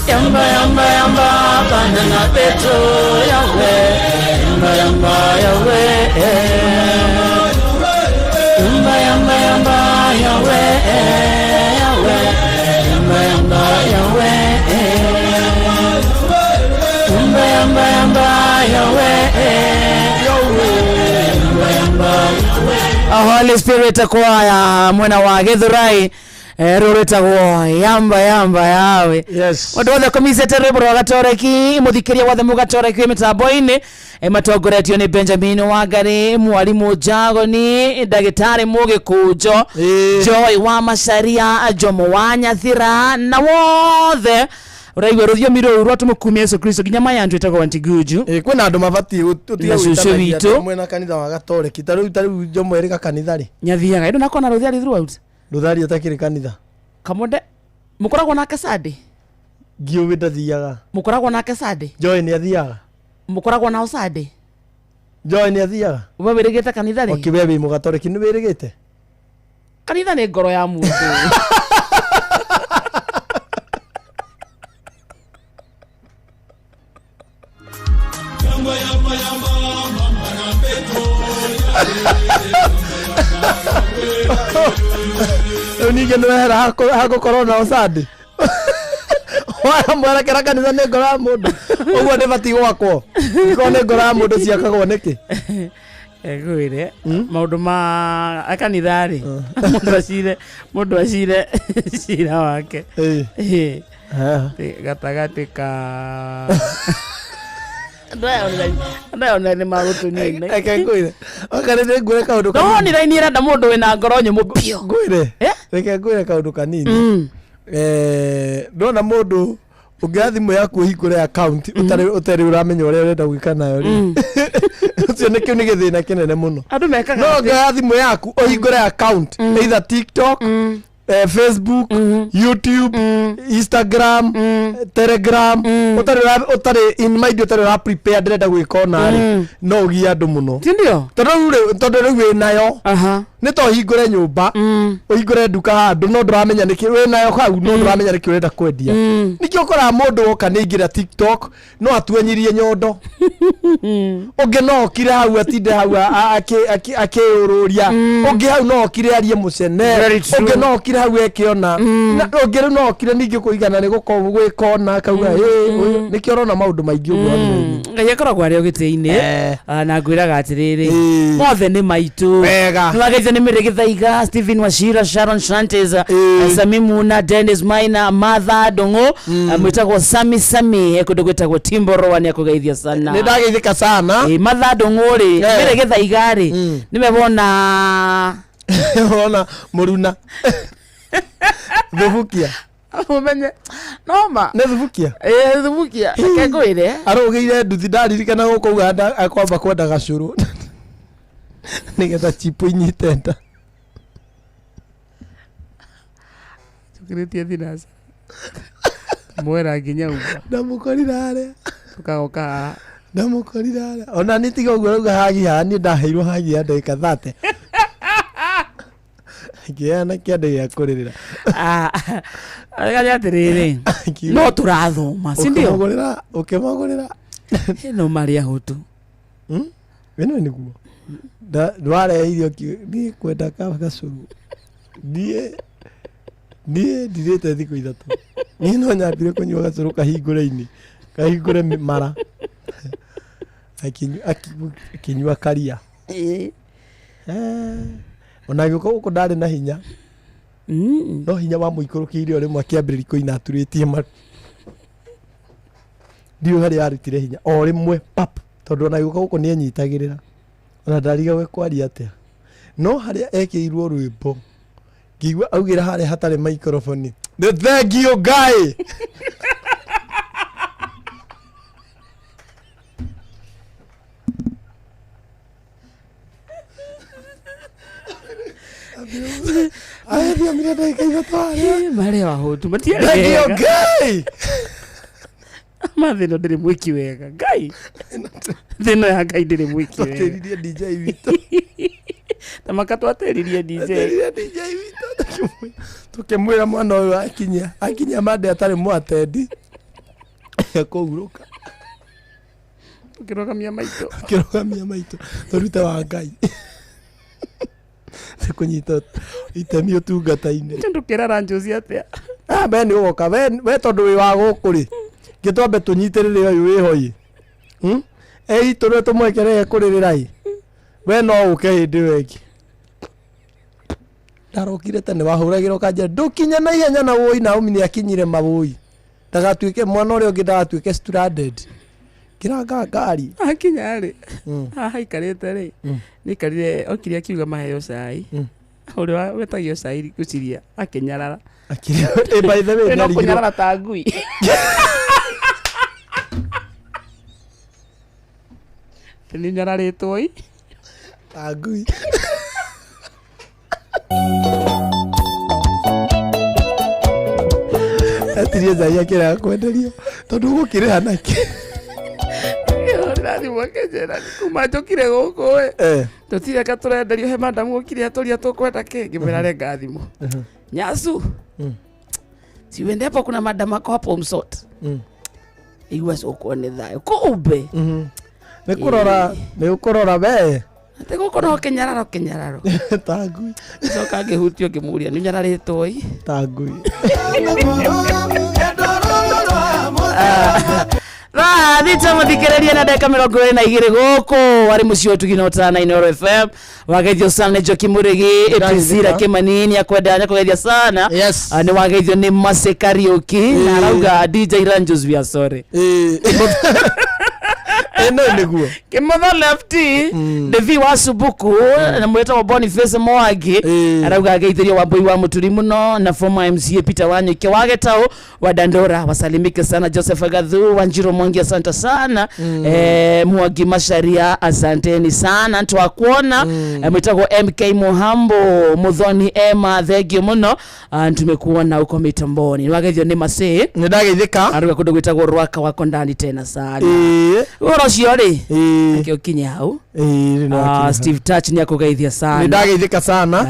Yamba yamba yamba banana petro Yahweh Yamba yamba Yahweh Yamba yamba yamba Yahweh Yahweh Yamba yamba Yahweh Yamba yamba yamba Yahweh Yahweh Yamba yamba Yahweh
Holy Spirit choir mwena wa Githurai rũrĩtagwo yamba yamba yawe mũndũ wothe ũkũmicĩte rwĩmbo rwa gatoreki mũthikĩria wothe mũgatoreki wĩ mĩtambo-inĩ matongoretio nĩ Benjamin Wangari mwarimũ Jagoni ndagĩtarĩ Mũgĩkũnjo Joy wa Macharia Jomo wa Nyathira na wothe ũraigua rũthiomi rũu rwa tũmũkumia Yesu Kristo nginya maya andũ ĩtagwo Aunty Guju
kwĩna andũ mabatiĩ
Na cũcũ witũ.
Mwena kanitha wa gatoreki ta rĩu Jomo ĩrĩ kanitha rĩ
nyathiaga ĩndũ nakona rũthiari throughout
Rũthari ũtakĩrĩ kanitha
Kamonde mũkoragwo nake Sunday
ngiũĩ ndathiaga
mũkoragwo nake Sunday
Joy nĩ athiaga
mũkoragwo nao Sunday
Joy nĩ athiaga
we wĩrĩgĩte kanitha rĩ
okay we wĩ mũgatoreki nĩ wĩrĩgĩte
kanitha nĩ ngoro ya mũndũ
Rĩu ningĩ nĩ wehera hagũkorwo nao Sunday waya mwerekera kanitha nĩ ngoro ya mũndũ ũguo nĩ batiĩ gwakwo ikorwo nĩ ngoro ya mũndũ ciakagwo nĩkĩ
ngwĩre maũndũ ma kanitha rĩ mũndũ acire cira wake gatagatĩ ka andũ nĩ magũtũnina
reke ngwĩre oka nĩ ngwĩre kaũndũ
no nĩ raini ĩrenda mũndũ wĩna ngoro nyũmũ biũ
ngwĩre reke ngwĩre kaũndũ kanini ndona mũndũ ũngĩoya thimũ yaku ũhingũre account ũtarĩ ũramenya ũrĩa ũrenda gwĩka nayo rĩ ũcio nĩ kĩu nĩ gĩthĩna kĩnene mũno
andũ mekaga
no ũngĩoya thimũ yaku ũhingũre account either TikTok Facebook, YouTube, Instagram, Telegram, ũtarĩ in mind ũtarĩ ũra prepare ndĩrenda gwĩka ona rĩ no ũgie andũ mũno
si ndio
tondũ rĩu wĩ nayo nĩ ta ũhingũre nyũmba ũhingũre nduka handũ no ndũramenya nĩkĩ wĩ nayo hau no ndũramenya nĩkĩ ũrenda kwendia nĩkĩo ũkoraga mũndũ woka nĩ aingĩra TikTok no atuenyirie nyondo ũngĩ no okire hau atinde hau akĩũrũria ũngĩ hau no okire arie mũcene ũngĩ no okire hau eke ona na ũngĩ rĩu no okire ningĩ kũigana nĩ gũkorwo gwĩka ona akauga nĩkĩo ũrona maũndũ maingĩ ũguo
Ngai akoragwo arĩ o gĩtĩ-inĩ na ngwĩraga atĩrĩrĩ mothe nĩ maitũ nĩwageithio nĩ Mary Gĩthaiga Stephen Wachira Sharon Shantes Sami Muna Dennis Maina Martha Ndung'u mwĩtagwo Sami Sami kũndũ gwĩtagwo Timboroa nĩ akũgeithia sana
nĩ ndageithĩka sana
Martha Ndung'u rĩ Mary Gĩthaiga rĩ nĩwe wona
wona mũruna thubukia
umenye noma
nĩ thubukia
thubukia reke ngwĩre
arũgĩire nduthi ndaririkana gũkũ Uganda akwamba kwenda gacũrũ nĩgetha chipu inyite nda
tũkĩrĩtie thinaca mwera nginya uga
ndamũkorire harĩa
tũkagoka haha
ndamũkorire harĩa ona nĩ tiga ũguo rauga hagi haha niĩ ndaheirwo hagi ya ndagĩka 30 ngĩheana kĩande gĩa kũrĩrĩra
reka atĩrĩrĩ no tũrathoma si ndio
ũkĩmagũrĩra
no marĩa hũtu
ĩno nĩguo ndwarehe irio niĩ kwenda gacũrũ niĩ ndirĩte thikũ ithatũ niĩ no nyambire kũnyua gacũrũ kahingũre-inĩ kahingũre mara akĩnyua karia ona gĩũka gũkũ ndarĩ na hinya no hinya wa mũikũrũkĩire o rĩmwe akĩambĩrĩria kũina aturĩtie maru ndiũĩ harĩa arutire hinya o rĩmwe pap tondũ ona gĩũka gũkũ nĩenyitagĩrĩra ona ndarigagwo kwaria atĩa no harĩa ekĩirwo rwĩmbo ngĩigua augĩra harĩa hatarĩ microphone nĩ thank you Ngai
marĩa wahũtu matiarĩ
Thank you
wega
Ngai
ma thĩna ndĩrĩ mwĩki wega Ngai thĩna ya Ngai ndĩrĩ mwĩki wega
Tũtĩririe DJ witũ
Tamaka twatĩririe DJ.
Twatĩririe DJ witũ tukĩmwĩra mwana ũyũ akinyia akinyia mande atarĩ mwatendi ekũhurũka.
Tukĩrũgamia maitũ.
Tukĩrũgamia maitũ tũrute wa Ngai nĩ kũnyita itemi ũtungata-inĩ.
Ndũkĩrara njũci atĩa?
Ah, we nĩ ũgoka we tondũ wĩ wa gũkũ rĩ ngĩtwambe tũnyitĩrĩre ũyũ wĩho ĩ ĩ itũ rĩ tũmwekerere kũrĩrĩra ĩ we no ũke hĩndĩ ĩyo ĩngĩ. Ndarokire tene wahũragĩra ũkanjĩra ndũkinye na ihenya na wũi Naomi nĩ akinyire mawũi ndagatuĩke mwana ũrĩa ũngĩ ndagatuĩke stranded kĩranga ngari.
Akinya rĩ haha aikarĩte rĩ nĩaikarire okire akiuga maheo cai ũrĩa wetagio cai ngwĩciria akĩnyarara.
By the way,
no
nĩarigirwo-
kũnyarara ta ngui. Nĩ nyararĩtwo ĩ
ta ngui. Etirie cai akĩrega kwenderio tondũ ũgũkĩrĩha nakĩ.
Ndĩrathimwo akĩnjĩra kuma njũkire gũkũ ĩ tũtireka tũrenderio he madamu okire atũria tũkwenda kĩ ngĩmwĩra renga thimũ nyasu si uende hapo kuna madam ako hapo msot igua cũkwo nĩ thayũ kumbe
nĩ kũrora nĩ ũkũrora we
atĩ gũkũ no kĩnyararo kĩnyararo
ta ngui.
Coka ngĩhutio ngĩmũria nĩ ũnyararĩtwo ĩ
ta ngui.
Thaa thita mũthikĩrĩria na ndagĩka 22 gũkũ arĩ mũciĩ ũtugi na ũtana Inooro FM wageithio sana nĩ Njoki Mũrĩgi Priscilla Kĩmani nĩ akwenda nĩ sana.
Yes.
Nĩ wageithio nĩ Mercy Kariũki na arauga DJ Ranjos we are sorry.
Ĩno nĩguo
Kĩmotho lefty Devi wa Subuku na mwĩtagwo Boniface Mwangi arauga ageithĩrio Wambui wa Mũturi mũno na former MCA Peter Wanyuke wa Gĩtaũ wa Dandora wasalimike sana Joseph Agathu Wanjiro Mwangi asante sana. Mwangi Macharia asanteni sana twakuona. Mwĩtagwo MK Muhambo Muthoni Emma thengio mũno tumekuona uko mitamboni wageithio nĩ Masĩ
nĩ ndageithĩka
arauga kũndũ gwĩtagwo Rwaka wako ndani tena sana ũhoro ũcio rĩ reke ũkinye hau. Steve Touch nĩ akũgeithia sana.
Nĩ ndageithĩka sana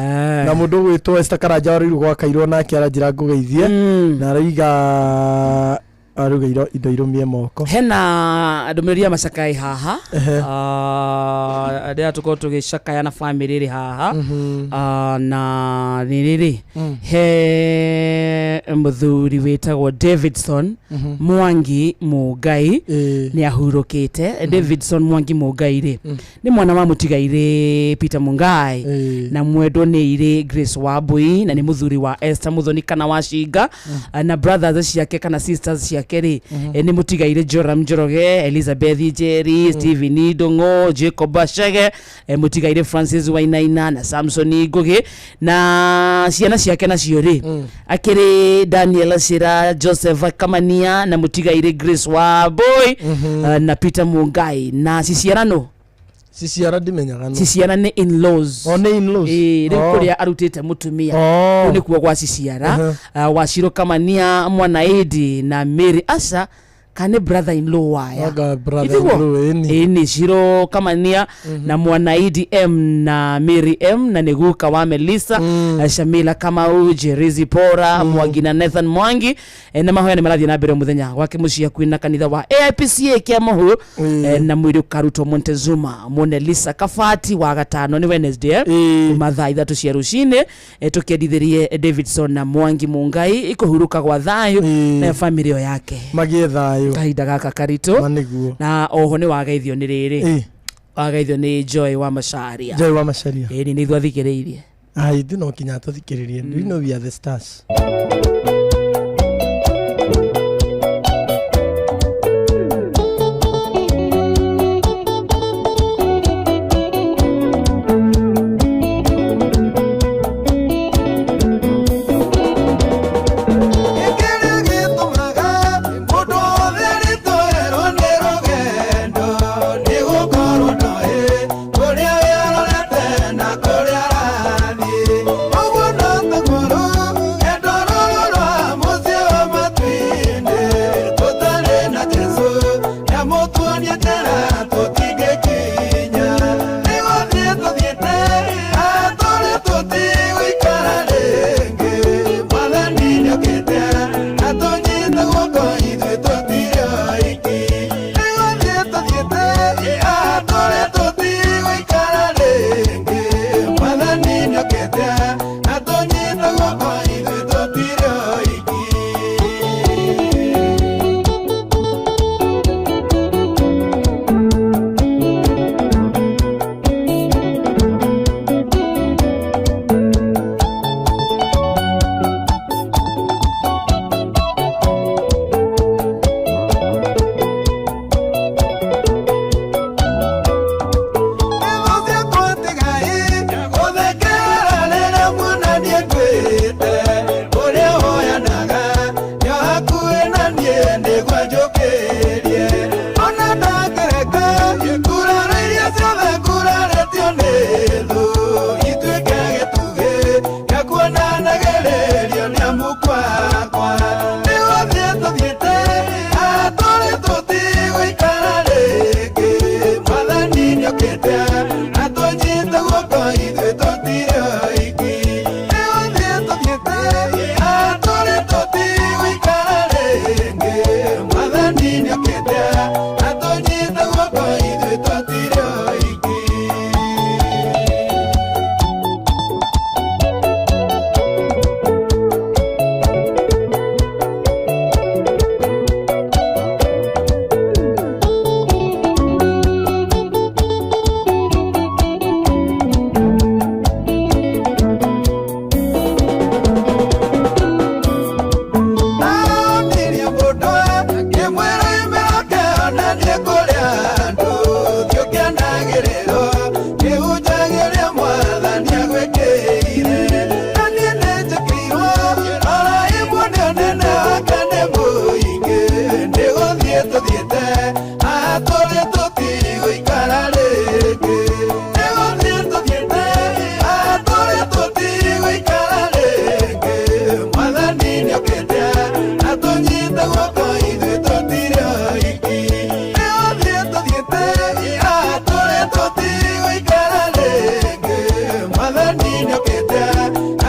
na mũndũ ũgwĩtwo Esther Karanja warĩirwo gwakairwo nake aranjĩra ngũgeithie na arauga aruga indo irũmie moko.
Hena ndũmĩrĩri ya macakai haha rĩrĩa tũkorwo tũgĩcakaya na bamĩrĩ ĩrĩ haha na nĩ rĩrĩ he mũthuri wĩtagwo Davidson Mwangi Mũngai nĩ ahurũkĩte. Davidson Mwangi Mũngai rĩ nĩ mwana wa mũtigairĩ Peter Mungai na mwendwo nĩ irĩ Grace Wambui na nĩ mũthuri wa Esther Muthoni kana wa Cinga na brothers ciake kana sisters ciake rĩ nĩ mũtigairĩ Joram Njoroge, Elizabeth Njeri, Stephen Ndung'u, Jacob Achege, mũtigairĩ Francis Wainaina na Samson Ngugi na ciana ciake nacio rĩ akĩrĩ Daniel Shira, Joseph Kamania na mũtigairĩ Grace Wambui na Peter Mungai na ciciarano
ciciara ndimenyaga no
ciciara nĩ in-laws.
O nĩ in-laws.
Rĩu
Oh.
kũrĩa arutĩte mũtumia
Oh.
kũu nĩkuo gwa ciciara Waciro Kamania Mwanaidi na Mary Asha kana brother in law waya
Anga brother in law ĩni.
Ĩni Ciro Kamania na Mwanaidi M na Mary M na nĩ guka wa Melissa Shamila Kamau Jerizi Pora Mwangi na Nathan Mwangi na mahoya nĩ marathiĩ na mbere mũthenya gwake mũciĩ hakuhĩ na kanitha wa AIPCA Kĩamũhu na mwĩrĩ ũkarutwo Montezuma Monelisa Kabati wa gatano nĩ Wednesday kuma thaa 3 cia rũcinĩ tũkĩendithĩrie Davidson na Mwangi Mungai ikũhurũka gwa thayũ na bamĩrĩ ĩyo yake
magĩe thayũ
kahinda gaka karitũ na oho nĩ wageithio nĩ rĩrĩ wageithio nĩ Joy wa Macharia.
Joy wa Macharia
ĩni nĩ ithuĩ athikĩrĩirie.
Ai ithuĩ no kinya tũthikĩrĩrie. Do you know we are the stars?
Kũrĩa
Mwathani nĩokĩte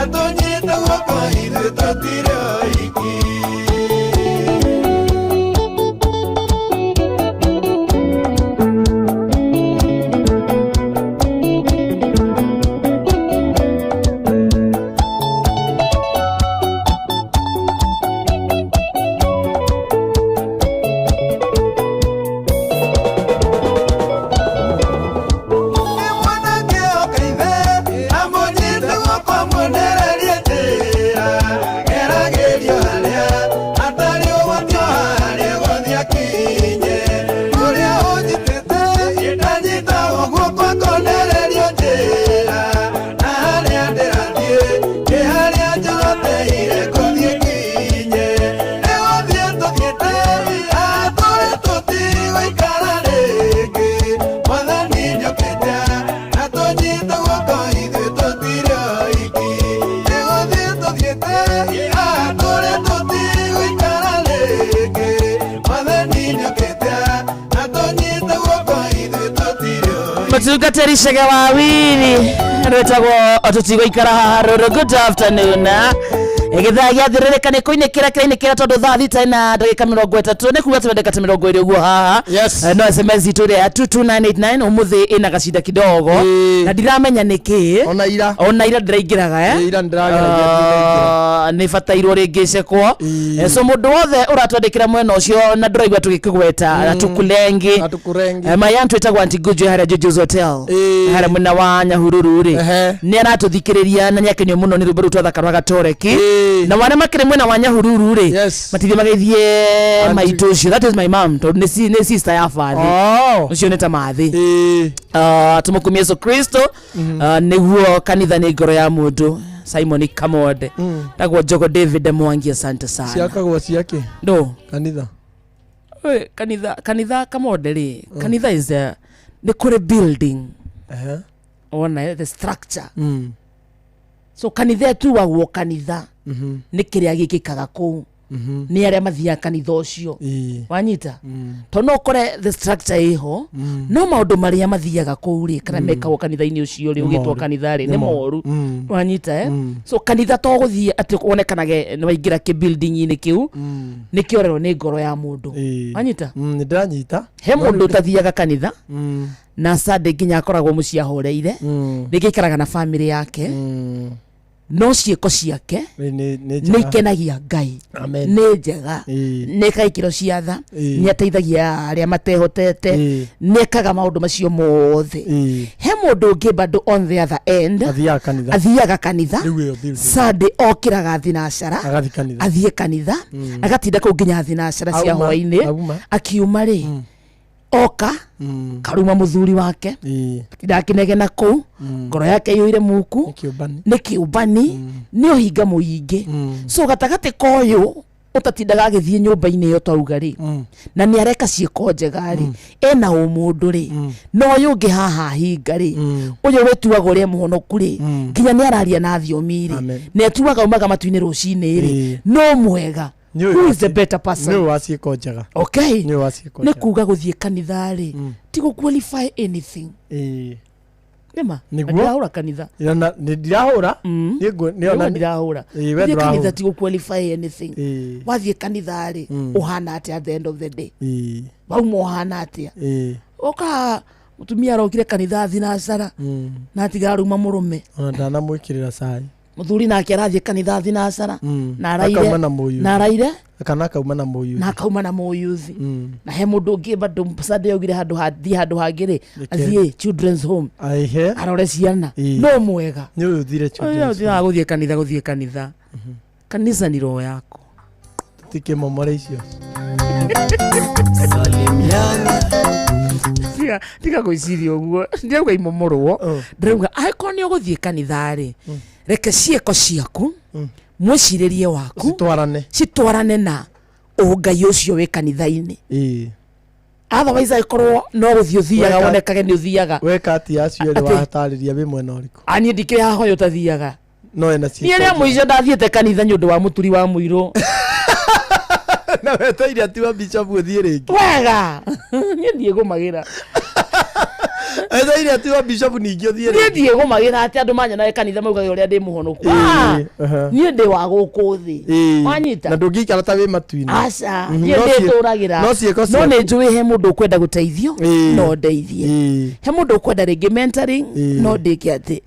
atũnyite guoko ithuĩ tũtirĩ oiki. Mwanake okaithe amũnyite guoko amuonererie njĩra geragĩrio harĩa hatarĩ ũgwati o harĩa gũthiĩ akinye ũrĩa ũnyitĩte ndanyitagwo guoko akonererio njĩra na harĩa ndĩrathiĩ nĩ harĩa njoroteire gũthiĩ kinye nĩgũthiĩ tũthiĩte atũrĩ tũtigũikara rĩngĩ Mwathani nĩokĩte atũnyite guoko ithuĩ tũtirĩ oiki nĩgũthiĩ tũthiĩte atũrĩ tũtigũikara rĩngĩ Mwathani nĩokĩte atũnyite guoko ithuĩ tũtirĩ oiki.
Mũtungatĩri Chege wa Wili rwĩtagwo tũtigũikara haha rũrũ. Good afternoon. Gĩthaa gĩathĩrĩrĩka nĩ kũinĩkĩra kĩrainĩkĩra tondũ thaa thita na ndagĩka 30 nĩ kuga tũrĩ ndagĩka 20 ũguo haha. No SMS itũ ĩrĩa ya 22989 ũmũthĩ ĩna gacinda kidogo na ndiramenya nĩkĩ
ona ira
ona ira ndĩraingĩraga eh?
Ira ndĩrageragia
Ah, nĩ batairwo rĩngĩ cekwo. So mũndũ wothe ũratwandĩkĩra mwena ũcio na ndũraigua tũgĩkũgweta na tũkũlengi mayan twĩtagwo Aunty Gujo harĩa Jojo's Hotel harĩa mwena wa Nyahururu rĩ nĩ aratũthikĩrĩria na nĩ akenio mũno nĩ rwĩmbo rũu twathaka rwa Gatoreki na wana makĩrĩ mwena wa Nyahururu rĩ matithie mageithie maitũ ũcio, that is my mom, tondũ nĩ sister ya bathi ũcio nĩ ta mathi. Tũmũkumie Yesu Kristo. Nĩguo kanitha nĩ ngoro ya mũndũ. Simon Kamode tagwo Jogo David Mwangi, asante sana.
Ciakagwo ciake
ndo
kanitha.
Oi, kanitha Kamode rĩ, kanitha is a nĩ kũrĩ building ona the structure. So kanitha ĩtuagwo kanitha nĩ kĩrĩa gĩkĩkaga kũu, nĩ arĩa mathiaga kanitha ũcio. Wanyita? Tondũ no ũkore the structure ĩho no maũndũ marĩa mathiaga kũu rĩ kana mekagwo kanitha-inĩ ũcio rĩ
Nĩ
ũgĩtwo
moru.
kanitha rĩ
Nĩ
nĩ
moru.
moru. Wanyita eh? So kanitha to gũthiĩ atĩ wonekanage nĩ waingĩra kĩ-building-inĩ kĩu nĩ kĩorerwo nĩ ngoro ya mũndũ. Wanyita?
Nĩ ndĩranyita.
He mũndũ ũtathiaga kanitha na Sunday nginya akoragwo mũciĩ ahoreire, rĩngĩ aikaraga na family yake, no ciĩko ciake
nĩ
nĩ ikenagia Ngai.
Amen.
Nĩ njega, nĩ ekaga ikĩro cia tha, nĩ ateithagia arĩa matehotete, nĩ ekaga maũndũ macio mothe. He mũndũ ũngĩ bado on the other end
athiaga kanitha.
Athiaga kanitha.
Rĩu ĩyo building.
Sunday okĩraga thinacara
agathiĩ kanitha.
Athiĩ kanitha agatinda kũu nginya thinacara cia
Auma,
hwainĩ.
auma.
Akiuma rĩ oka karuma mũthuri wake ndakinegena kũu, ngoro yake iyũire muku nĩ kĩũmbani nĩ ũhinga mũingĩ. So gatagatĩ ka ũyũ ũtatindaga agĩthiĩ nyũmba-inĩ ĩyo twauga rĩ na nĩ areka ciĩko njega rĩ ena ũmũndũ rĩ, na ũyũ ũngĩ haha hinga rĩ ũyũ wĩtuaga ũrĩa mũhonoku rĩ nginya nĩ araria na thiomi rĩ na etuaga umaga matu-inĩ rũcinĩ rĩ no mwega. Who is the better person?
Nĩ ũyũ wa ciĩko njega.
Okay.
Nĩ ũyũ wa ciĩko
Nĩ
njega.
kuga gũthiĩ kanitha rĩ ti gũ qualify anything nĩma.
Nĩguo.
Ndirahũra kanitha.
Nĩ ndirahũra. Niĩ nĩ ona
Nĩguo ndirahũra.
Ĩĩ, we
Gũthiĩ
ndũrahũra.
kanitha ti gũ qualify anything. Wathiĩ kanitha rĩ ũhana atĩa at the end of the day? Wauma ũhana atĩa? Oka mũtumia arokire kanitha thinacara na atiga aruma mũrũme.
Ona ndanamwĩkĩrĩra cai.
Mũthuri nake arathiĩ kanitha thinacara na araire
Akauma na mũyuthi.
Na araire
kana akauma na mũyuthi.
Na akauma na mũyuthi. Na he mũndũ ũngĩ bado Sunday augire handũ hathiĩ handũ hangĩ rĩ
Nĩkĩ?
athiĩ children's home
aihe
arore ciana.
Ĩĩ.
No mwega
nĩ ũyũ ũthire children's home.
gũthiĩ kanitha, gũthiĩ kanitha, kanitha ni roho yako.
Tũtikĩmomore icio.
Tiga gwĩciria ũguo, ndirauga imomorwo, ndĩrauga angĩkorwo nĩ ũgũthiĩ kanitha rĩ reke ciĩko ciaku, mwĩcirĩrie waku
citwarane,
citwarane na ũngai ũcio wĩ kanitha-inĩ.
Ĩĩ.
Otherwise angĩkorwo no gũthiĩ ũthiaga wonekage nĩ ũthiaga.
Weka atia acio erĩ
Atĩ-
watarĩria wĩ mwena ũrĩkũ?
Aniĩ ndikĩrĩ haha ũyũ ũtathiaga.
No ena ciĩko
Niĩ rĩa
njega.
mũico ndathiĩte kanitha nĩ ũndũ wa mũturi wa mũirũ.
Na weteire ati wa bishop ũthiĩ rĩngĩ.
Wega, niĩ ndiĩgũmagĩra.
Etheire atiwa bishop ningĩ ũthiĩ
Niĩ ndiĩgũmagĩra atĩ andũ manyonaga kanitha maugaga ũrĩa ndĩ mũhonoku. Ah, niĩ ndĩ wa gũkũ thĩ. Wanyita?
Na ndũngĩikara ta wĩ matu-inĩ.
Aca,
Mhm,
niĩ
no ciĩ-
ndĩtũragĩra.
no ciĩko
No
ciaku-
nĩ njũĩ he mũndũ ũkwenda gũteithio,
Ĩĩ.
no ndeithie. He mũndũ ũkwenda rĩngĩ mentoring, no ndĩke atĩ.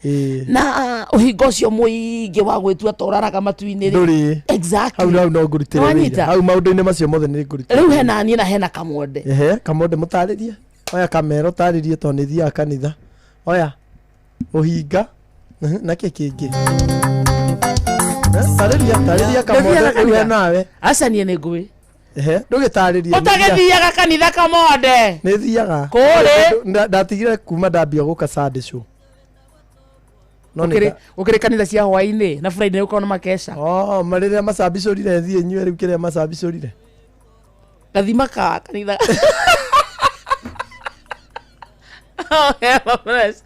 Na ũhinga ũcio mũingĩ wa gwĩtua ta ũraraga matu-inĩ rĩ.
Ndũrĩ.
Exactly.
Hau hau no ngũrutĩre
Nĩwanyita?
wĩra. Hau maũndũ-inĩ macio mothe nĩ ngũrutĩre.
Rĩu hena niĩ na hena Kamonde.
Ehe, Kamonde mũtarĩrie. Oya kamera ũtarĩrie tondũ nĩ thiaga kanitha. Oya ũhinga. Na kĩ kĩngĩ? Eh, Tarĩria, tarĩria Kamonde
Ndũthiaga
rĩu
kanitha?
he nawe.
Aca niĩ nĩ ngũĩ.
Ehe, ndũgĩtarĩrie.
Ũtagĩthiaga kanitha Kamonde.
Nĩ thiaga.
Kũrĩ?
Ndatigire kuma ndambia gũka Sunday show. No nĩ
Gũkĩrĩ kanitha cia hwaĩ-inĩ na Friday gũkorwo na makeca.
Oh, marĩrĩa macambicũrire thiĩ nyue rĩu kĩrĩa macambicũrire.
Gathima ka kanitha. Oh, yeah, bless.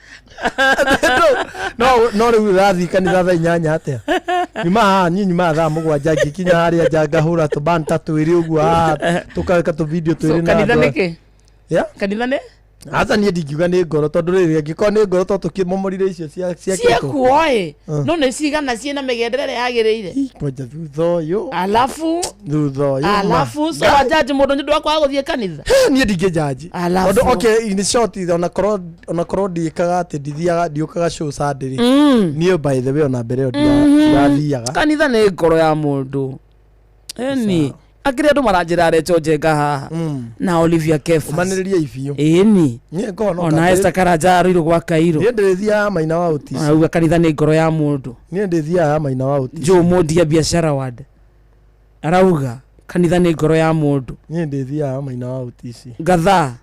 No no rĩu ũrathiĩ kanitha thaa 8 atĩa? Nyuma haha niĩ nyumaga thaa 7 ngĩkinya harĩa nja ngahũra tũbanta twĩrĩ ũguo haha tũkeka tũvideo
So,
twĩrĩ na
kanitha
andũ a-
nĩkĩ?
Yeah?
Kanitha nĩ?
Aca niĩ ndingiuga nĩ ngoro tondũ rĩrĩ angĩkorwo nĩ ngoro to tũkĩmomorire icio cia ciakĩtwo.
Ciekuo ĩ.
Mm.
No nĩ cigana ciĩna mĩgendere ĩrĩa yagĩrĩire.
Kwanja thutha ũyũ.
Alafu
Thutha ũyũ. ma.
alafu so wajaji mũndũ nĩ ũndũ wa kwaga gũthiĩ kanitha.
Niĩ ndingĩnjanji.
Alafu.
Tondũ okay in short onakorwo onakorwo ndiĩkaga atĩ ndithiaga ndiũkaga show Sunday rĩ. Niĩ by the way ona mbere ĩyo ndirathiaga.
Kanitha nĩ ngoro ya mũndũ. Ĩni. Akĩrĩ andũ maranjĩra Recho Njenga haha. Na Olivia Kefas.
Ũmanĩrĩrie ibiũ.
Ĩni.
Niĩ ngorwo no
Ona
kambĩ-
Esther Karanja Ruiru gwa Kairũ.
Niĩ ndĩrĩthiaga Maina wa Otis.
Arauga kanitha nĩ ngoro ya mũndũ.
Niĩ ndĩthiaga Maina wa Otis.
Joe Mondia biashara ward. Arauga kanitha nĩ ngoro ya mũndũ.
Niĩ ndĩthiaga Maina wa Otis.
Ngathaa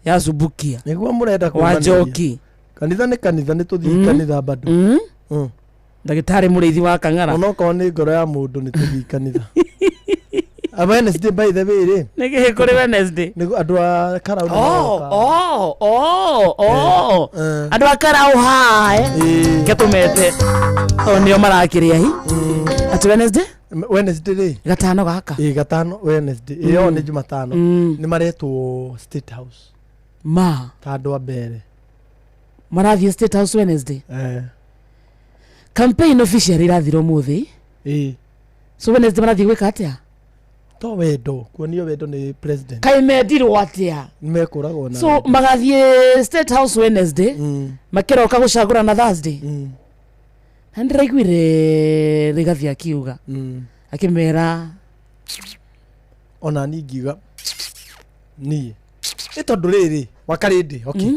ya Subukia.
Nĩguo mũrenda
Wa
kũmanĩria.
Njoki.
Kanitha nĩ kanitha nĩ tũthiĩ kanitha bado.
Ndagĩtarĩ mũrĩithi wa Kang'ara.
Onokorwo nĩ ngoro ya mũndũ nĩ tũthiĩ kanitha. A Wednesday by the way rĩ.
Nĩ kĩĩ kũrĩ Wednesday?
Nĩguo andũ a Karau nĩ
Oh,
maroka.
oh, oh, oh. Andũ a Karau hae. Ke tũmete. O nĩo marakĩrĩa hi. Atĩ Wednesday?
Wednesday rĩ.
Gatano gaka.
Ĩ gatano Wednesday. Ĩyo nĩ Jumatano. Nĩ maretwo State House.
Ma.
Ta andũ a mbere.
Marathiĩ State House Wednesday.
Eh.
Campaign officially irathira ũmũthĩ.
Ĩ.
So Wednesday marathiĩ gwĩka atĩa?
To wendo, kuonio wendo nĩ president.
Kaĩ mendirwo atĩa?
Nĩ mekũragwo na.
So magathiĩ State House Wednesday. Makĩroka gũcagũrana Thursday. Na ndĩraiguire Rigathi akiuga. Akĩmera
Ona niĩ ingiuga niĩ ĩ tondũ rĩrĩ wakarĩndĩ okay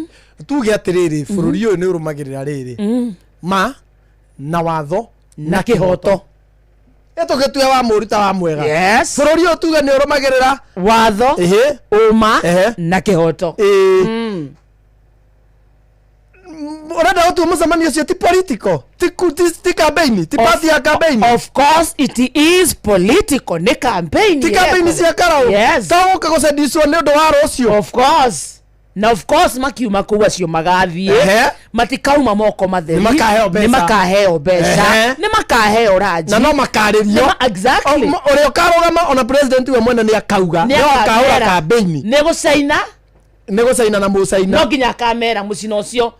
tuge atĩrĩrĩ bũrũri ũyũ nĩ ũrũmagĩrĩra rĩrĩ ma na watho
na kĩhoto.
Ĩ tũgĩtue wa mũũru ta wa mwega.
Yes.
Bũrũri ũyũ tuge nĩ ũrũmagĩrĩra
watho
ĩhĩ
ũma na kĩhoto.
Ĩĩ. Ũrenda gũtua mũcemanio ũcio ti political ti ku- ti ti campaign ti party ya campaign.
Of course it is political nĩ campaign.
Ti campaign
ĩrekwo.
cia Karau.
Yes.
To gũka gũcendicwo nĩ ũndũ wa rũciũ.
Of course. Na of course makiuma kũu acio magathiĩ
Ehe.
matikauma moko matheri.
Nĩ makaheo mbeca.
Nĩ makaheo mbeca.
Ehe.
Nĩ makaheo ranji.
Na no makarĩrio.
Exactly.
Ũrĩa ũkarũgama ona president we mwene nĩ akauga.
Nĩ
No akahũra
akamera.
campaign.
Nĩ gũcaina.
Nĩ gũcaina na mũcaina.
No nginya akamera mũcina ũcio.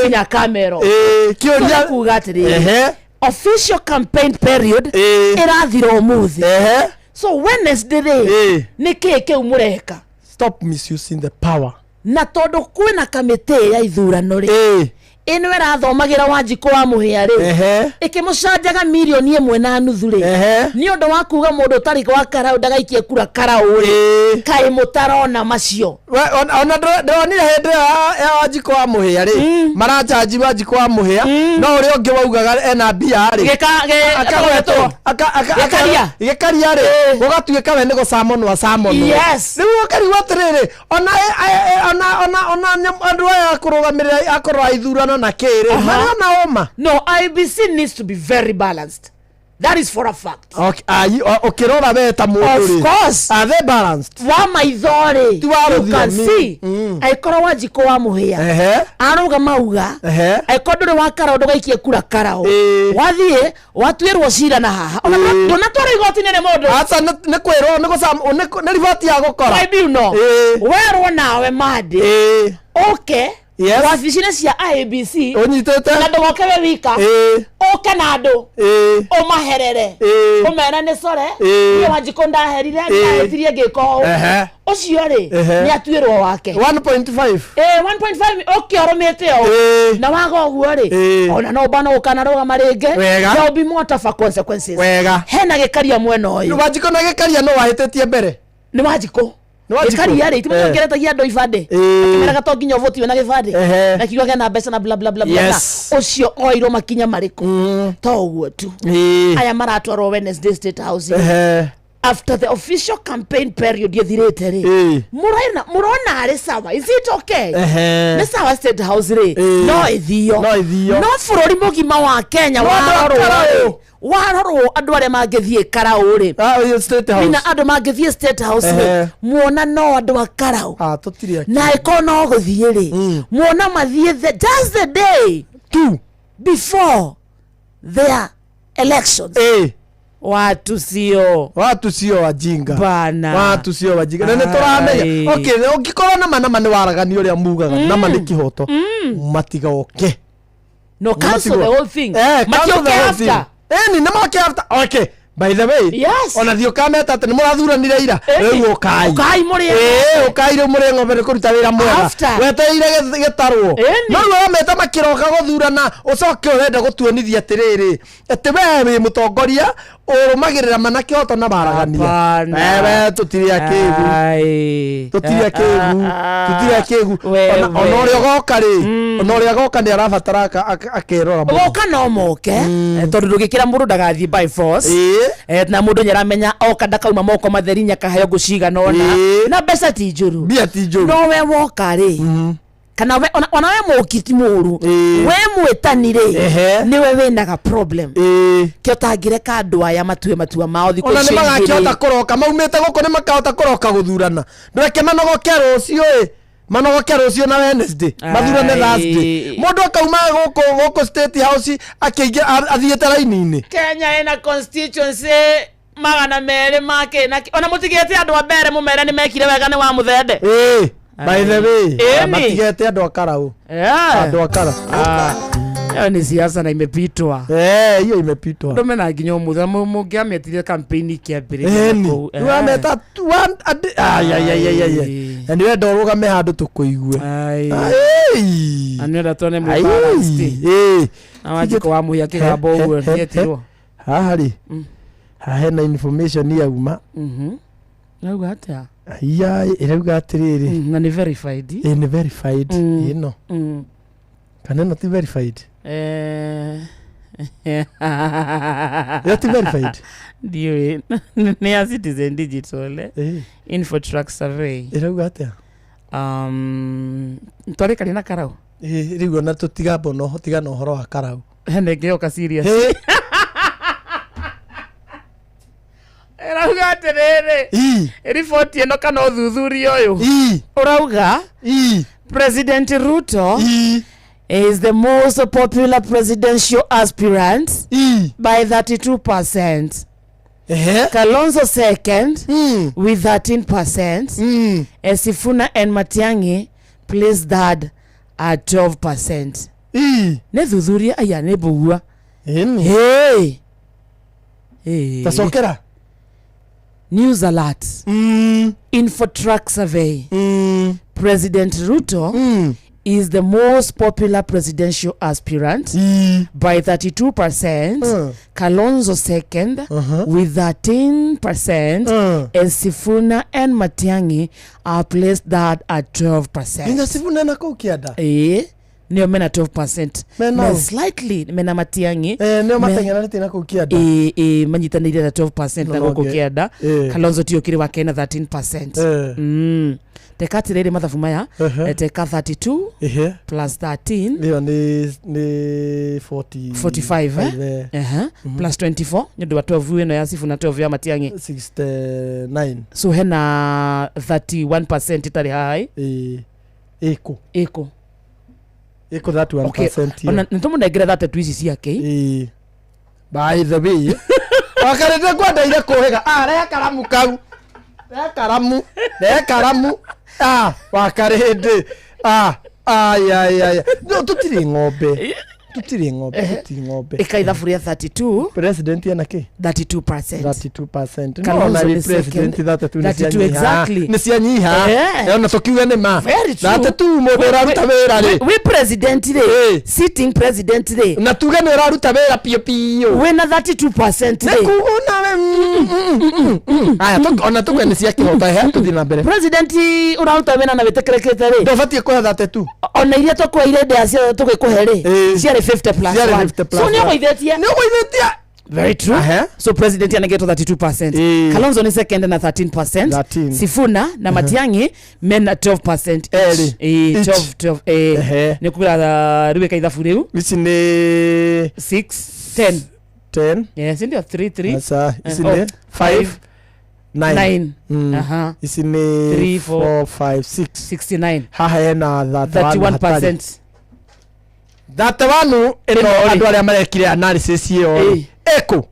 Nginya akamerwo.
Kĩũria
So nĩ kuga atĩrĩrĩ.
Ehe.
Official campaign period ĩrathira ũmũthĩ. So Wednesday rĩ nĩ kĩĩ kĩu mũreka?
Stop misusing the power.
Na tondũ kwĩna kamĩtĩ ya ithurano rĩ ĩno ĩrathomagĩra Wanjikũ wa Mũhĩa rĩ ĩkĩmũcanjaga mirioni 1.5 rĩ nĩ ũndũ wa kuga mũndũ ũtarĩ wa Karau ndagaikie kura Karau rĩ kaĩ mũtarona macio.
We, ona ndĩronire hĩndĩ ĩyo ya Wanjikũ wa Mũhĩa rĩ maracanji Wanjikũ wa Mũhĩa no ũrĩa ũngĩ waugaga ena mbia rĩ
Akagwetwo. Gĩkaria.
Gĩkaria rĩ gũgatuĩka we nĩ gũcamonwo acamonwo.
Yes.
Rĩu ũkarigwo atĩrĩrĩ ona ona ona andũ aya akũrũgamĩrĩra akũrora ithurano na kĩ rĩ marĩ ona ũma.
No, IBC needs to be very balanced. That is for a fact.
Okay, ũkĩrora we ta mũndũ
Of
rĩ
course.
Are they balanced?
Wa maitho rĩ
Ti wa
you can
rũthiomi.
see angĩkorwo Wanjikũ wa Mũhĩa arauga mauga angĩkorwo ndũrĩ wa Karau ndũgaikie kura Karau wathiĩ watuĩrwo cira na haha Ona ndũnatwarwo igoti-inĩ nĩ mũndũ.
Aca nĩ kwĩrwo nĩ gũcam nĩ riboti ya gũkora.
Tribunal. Werwo nawe Monday ũke
Yes.
Wabici-inĩ cia IEBC
Ũnyitĩte?
Na ndũgoke wĩ wika.
Ĩĩ.
Ũke na andũ.
Ĩĩ.
Ũmaherere.
Ĩĩ.
Ũmere nĩ core.
Ĩĩ.
Niĩ Wanjikũ ndaherire,
Ĩĩ.
ndahĩtirie ngĩka ũũ.
Ehe.
Ũcio rĩ,
Ehe.
nĩ atuĩrwo wake.
1.5.
Ĩĩ, 1.5 ũke ũrũmĩte ũũ.
Ĩĩ.
Na waga ũguo rĩ,
Ĩĩ.
ona no ũbana ũkanarũgama rĩngĩ.
Wega.
There will be more tougher consequences.
Wega.
Hena gĩkaria mwena ũyũ.
Wanjikũ na gĩkaria no wahĩtĩtie mbere.
Nĩ Wanjikũ.
Nĩ Wanjikũ.
Gĩkaria rĩ, ti
Eh.
mũtongeretagia andũ ibandĩ.
Ĩĩ.
Akĩmeraga to nginya ũvotiwe na gĩbandĩ.
Ehe.
Na kiuga kena mbeca na bla bla bla bla.
Yes.
Ũcio oirwo makinya marĩkũ? To ũguo tu.
Ĩĩ.
Aya maratwarwo Wednesday State House.
Ehe.
After the official campaign period ĩthirĩte rĩ,
Ĩĩ.
mũrona mũrona arĩ sawa, is it okay?
Ehe.
Nĩ sawa State House rĩ,
Ĩĩ.
no ĩthio.
No ĩthio.
No bũrũri mũgima wa Kenya
No andũ a
warorwo
Karaũ.
rĩ, warorwo andũ arĩa mangĩthiĩ Karaũ rĩ.
Ah, ũyũ State House.
Nina andũ mangĩthiĩ State House rĩ,
Ehe.
muona no andũ a Karaũ.
Ah, tũtirĩ akĩ.
Na ĩkorwo no gũthiĩ rĩ, muona mathiĩ the, just the day
Two.
before their elections.
Ĩĩ.
Watu sio.
Watu sio wajinga.
Bana.
Watu sio wajinga. Na nĩ
Ai.
tũramenya. Okay, ũngĩkorwo nama nama nĩ waragani ũrĩa mugaga, nama nĩ kĩhoto. Matigoke.
No, cancel the whole thing.
Eh, cancel
Matioke
the whole thing.
after.
Ĩni, nĩ moke after. Okay. By the way,
Yes.
ona thiĩ ũkameta atĩ nĩ mũrathuranire ira.
Ĩni.
Rĩu ũkai.
Ũkai mũrĩe
Ĩĩ,
ng'ombe.
ũkai rĩu mũrĩe ng'ombe nĩ kũruta wĩra mwega.
After.
Wetereire gĩtarwo.
Ĩni.
No rĩu wameta makĩroka gũthurana ũcoke ũrenda gũtuonithia atĩrĩrĩ atĩ we wĩ mũtongoria ũrũmagĩrĩra mana kĩhoto na waragania.
Hapana.
We tũtirĩ akĩgu.
Ai.
Tũtirĩ akĩgu. Tũtirĩ akĩgu.
Wewe.
Ona ũrĩa ũgoka rĩ, ona ũrĩa agoka nĩ arabatara akerora mũno.
Goka no moke tondũ ndũgĩkĩra mũndũ ndagathiĩ by force. Na mũndũ nĩaramenya oka ndakauma moko matheri nyakaheo ngũ cigana ũna.
Ĩĩ.
Na mbeca ti njũru.
Mbia ti njũru.
No we woka rĩ, kana we ona we mũki ti mũru, we mwĩtani rĩ,
Ehe.
nĩwe wĩnaga problem.
Ĩĩ.
Kĩo tangĩreka andũ aya matue matua mao thikũ
Ona nĩ
icio
magakĩhota
igĩrĩ.
kũroka maumĩte gũkũ nĩ makahota kũroka gũthurana. Ndũreke manogoke rũciũ ĩ. Manogoke rũciũ na Wednesday. Mathurane
Ai.
Thursday. Mũndũ akauma gũkũ gũkũ State House akĩingĩ athiĩte raini-inĩ.
Kenya ĩna constituency 200 ma kĩ na kĩ. Ona mũtigĩte andũ a mbere mũmere nĩ mekire wega nĩ wa mũthende.
Ĩĩ. By the way,
Ĩni.
matigete andũ a Karaũ.
Yeah.
Andũ a Kara.
Hiyo ni siasa na imepitwa.
Eh, hiyo imepitwa.
Andũ mena nginya ũmũthĩ mũngĩametire campaign ikĩambĩrĩria
Ĩni.
kũu.
Rĩu ameta tu- one andi- ai, ai, ai, ai, ai, ai. Na nĩ wenda ũrũgame handũ tũkũigue.
Ai.
Ai.
Na nĩenda tuone
Ai.
mũbalanced.
Ĩĩ.
Na Wanjikũ wa Mũhia kĩgambo ũguo nĩetirwo.
Haha rĩ, haha hena information yauma.
Rauga atĩa?
Iya, ĩrauga atĩrĩrĩ.
Na nĩ verified.
Ĩ nĩ verified. Ĩno. Kana ĩno ti verified? Ĩyo ti verified?
Ndiũĩ. Nĩ ya Citizen Digital. Eh? Infotrack survey.
Ĩrauga atĩa?
Twarĩkaria na Karau.
Ĩ, rĩu ona tũtigamba ona tigana ũhoro wa Karau.
Hena ĩngĩ yoka serious.
Ĩ.
Ĩrauga atĩrĩrĩ, riboti ĩno kana ũthuthuria ũyũ ũrauga President Ruto is the most popular presidential aspirant by 32%. Kalonzo second with 13%. Sifuna and Matiang'i placed third at 12%. Nĩ thuthuria aya nĩ mbugua. Hey. Hey.
Tacokera.
News alert. Infotrack survey. President Ruto is the most popular presidential aspirant by 32%. Kalonzo second with 13%. And Sifuna and Matiang'i are placed third at 12%.
Nginya Sifuna na kũu kĩanda?
Ĩĩ, nĩo mena 12%.
Mena
Na
ũ?
slightly mena Matiang'i.
Nĩo mateng'eranĩtie na kũu kĩanda?
Ĩĩ, manyitanĩire na 12% na
No,
gũkũ
okay.
kĩanda. Kalonzo tio kĩrĩ wa kena 13%. Teka atĩrĩrĩ mathabu maya, teka 32 plus 13
ĩyo nĩ 40
45 eh? Ehe. Plus 24 nĩ ũndũ wa 12 ĩno ya Sifuna 12 ya Matiang'i.
69.
So hena 31% ĩtarĩ haha
ĩ. Ĩkũ?
Ĩkũ.
Ĩkũ 31%
Okay.
ĩyo.
Ona nĩtũmũnengere 32 ici ciake.
Ĩĩ. By the way, wakarĩte ngwendeire kũhĩga. Ah, rehe karamu kau. Rehe karamu. Rehe karamu. Ah, wakarĩndĩ. Ah, Aya no tutiri ng'ombe, tutiri ng'ombe, tutiri ng'ombe.
Ika ithabu rĩa 32.
President ena kĩ?
32%.
32%.
Kalonzo
No, na
ni
ri president
second.
32 nĩ
32
cianyiha.
Exactly.
Nĩ cianyiha. Ona tũkiuge nĩ ma.
Very true.
32 mũndũ ũraruta wĩra rĩ.
Wi president rĩ, sitting president rĩ,
na tuge nĩ ũraruta wĩra piũ piũ,
wĩna 32%
nĩ
rĩ.
kuga onawe. Aya, ona tuge nĩ cia kĩhoto, he tũthiĩ na mbere.
President ũraruta wĩra na wĩtĩkĩrĩkĩte rĩ,
ndũbatiĩ kũhe 32.
Ona iria tũkweire ndĩa cia tũgĩkũhe rĩ, ciarĩ 50 plus
Ciarĩ
1.
50 plus
So nĩ
one.
ũgũithĩtie.
Nĩ ũgũithĩtie.
Very true. So president anengetwo 32%. Kalonzo ni second na 13%.
13.
Sifuna na Matiang'i mena 12% each.
Erĩ.
Eh,
Each.
12 12 nĩ kugira rĩu ĩka ithabu rĩu.
Ici nĩ
6 10.
10.
Yes, ndio 3 3.
Aca, ici
Oh,
nĩ 5 9.
9. Aha.
Ici nĩ
3 4
4 5 6.
69.
Haha hena 31.
31%.
31 ĩno.
Ĩno rĩ.
Andũ arĩa marekire analysis ĩyo rĩ, ĩkũ?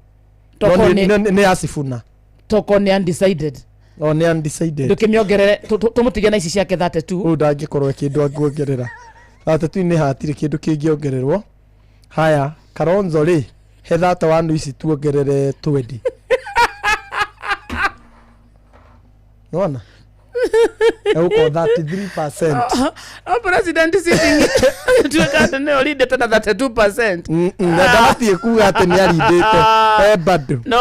Toko
No, nĩ ya Sifuna.
Toko nĩ undecided.
O nĩ undecided.
Ndũkĩmĩongerere, tũmũtige na ici ciake 32.
Ũyũ ndangĩkorwo e kĩndũ angĩongerera 32, nĩ hatirĩ kĩndũ kĩngĩongererwo. Haya, Kalonzo rĩ, he 31 ici tuongerere 20. Nĩwona egũkorwo 33%.
Oh, president sitting tuĩka atĩ nĩwe ũrindĩte na 32%.
Na ndabatiĩ kuga atĩ nĩ arindĩte e bado.
No.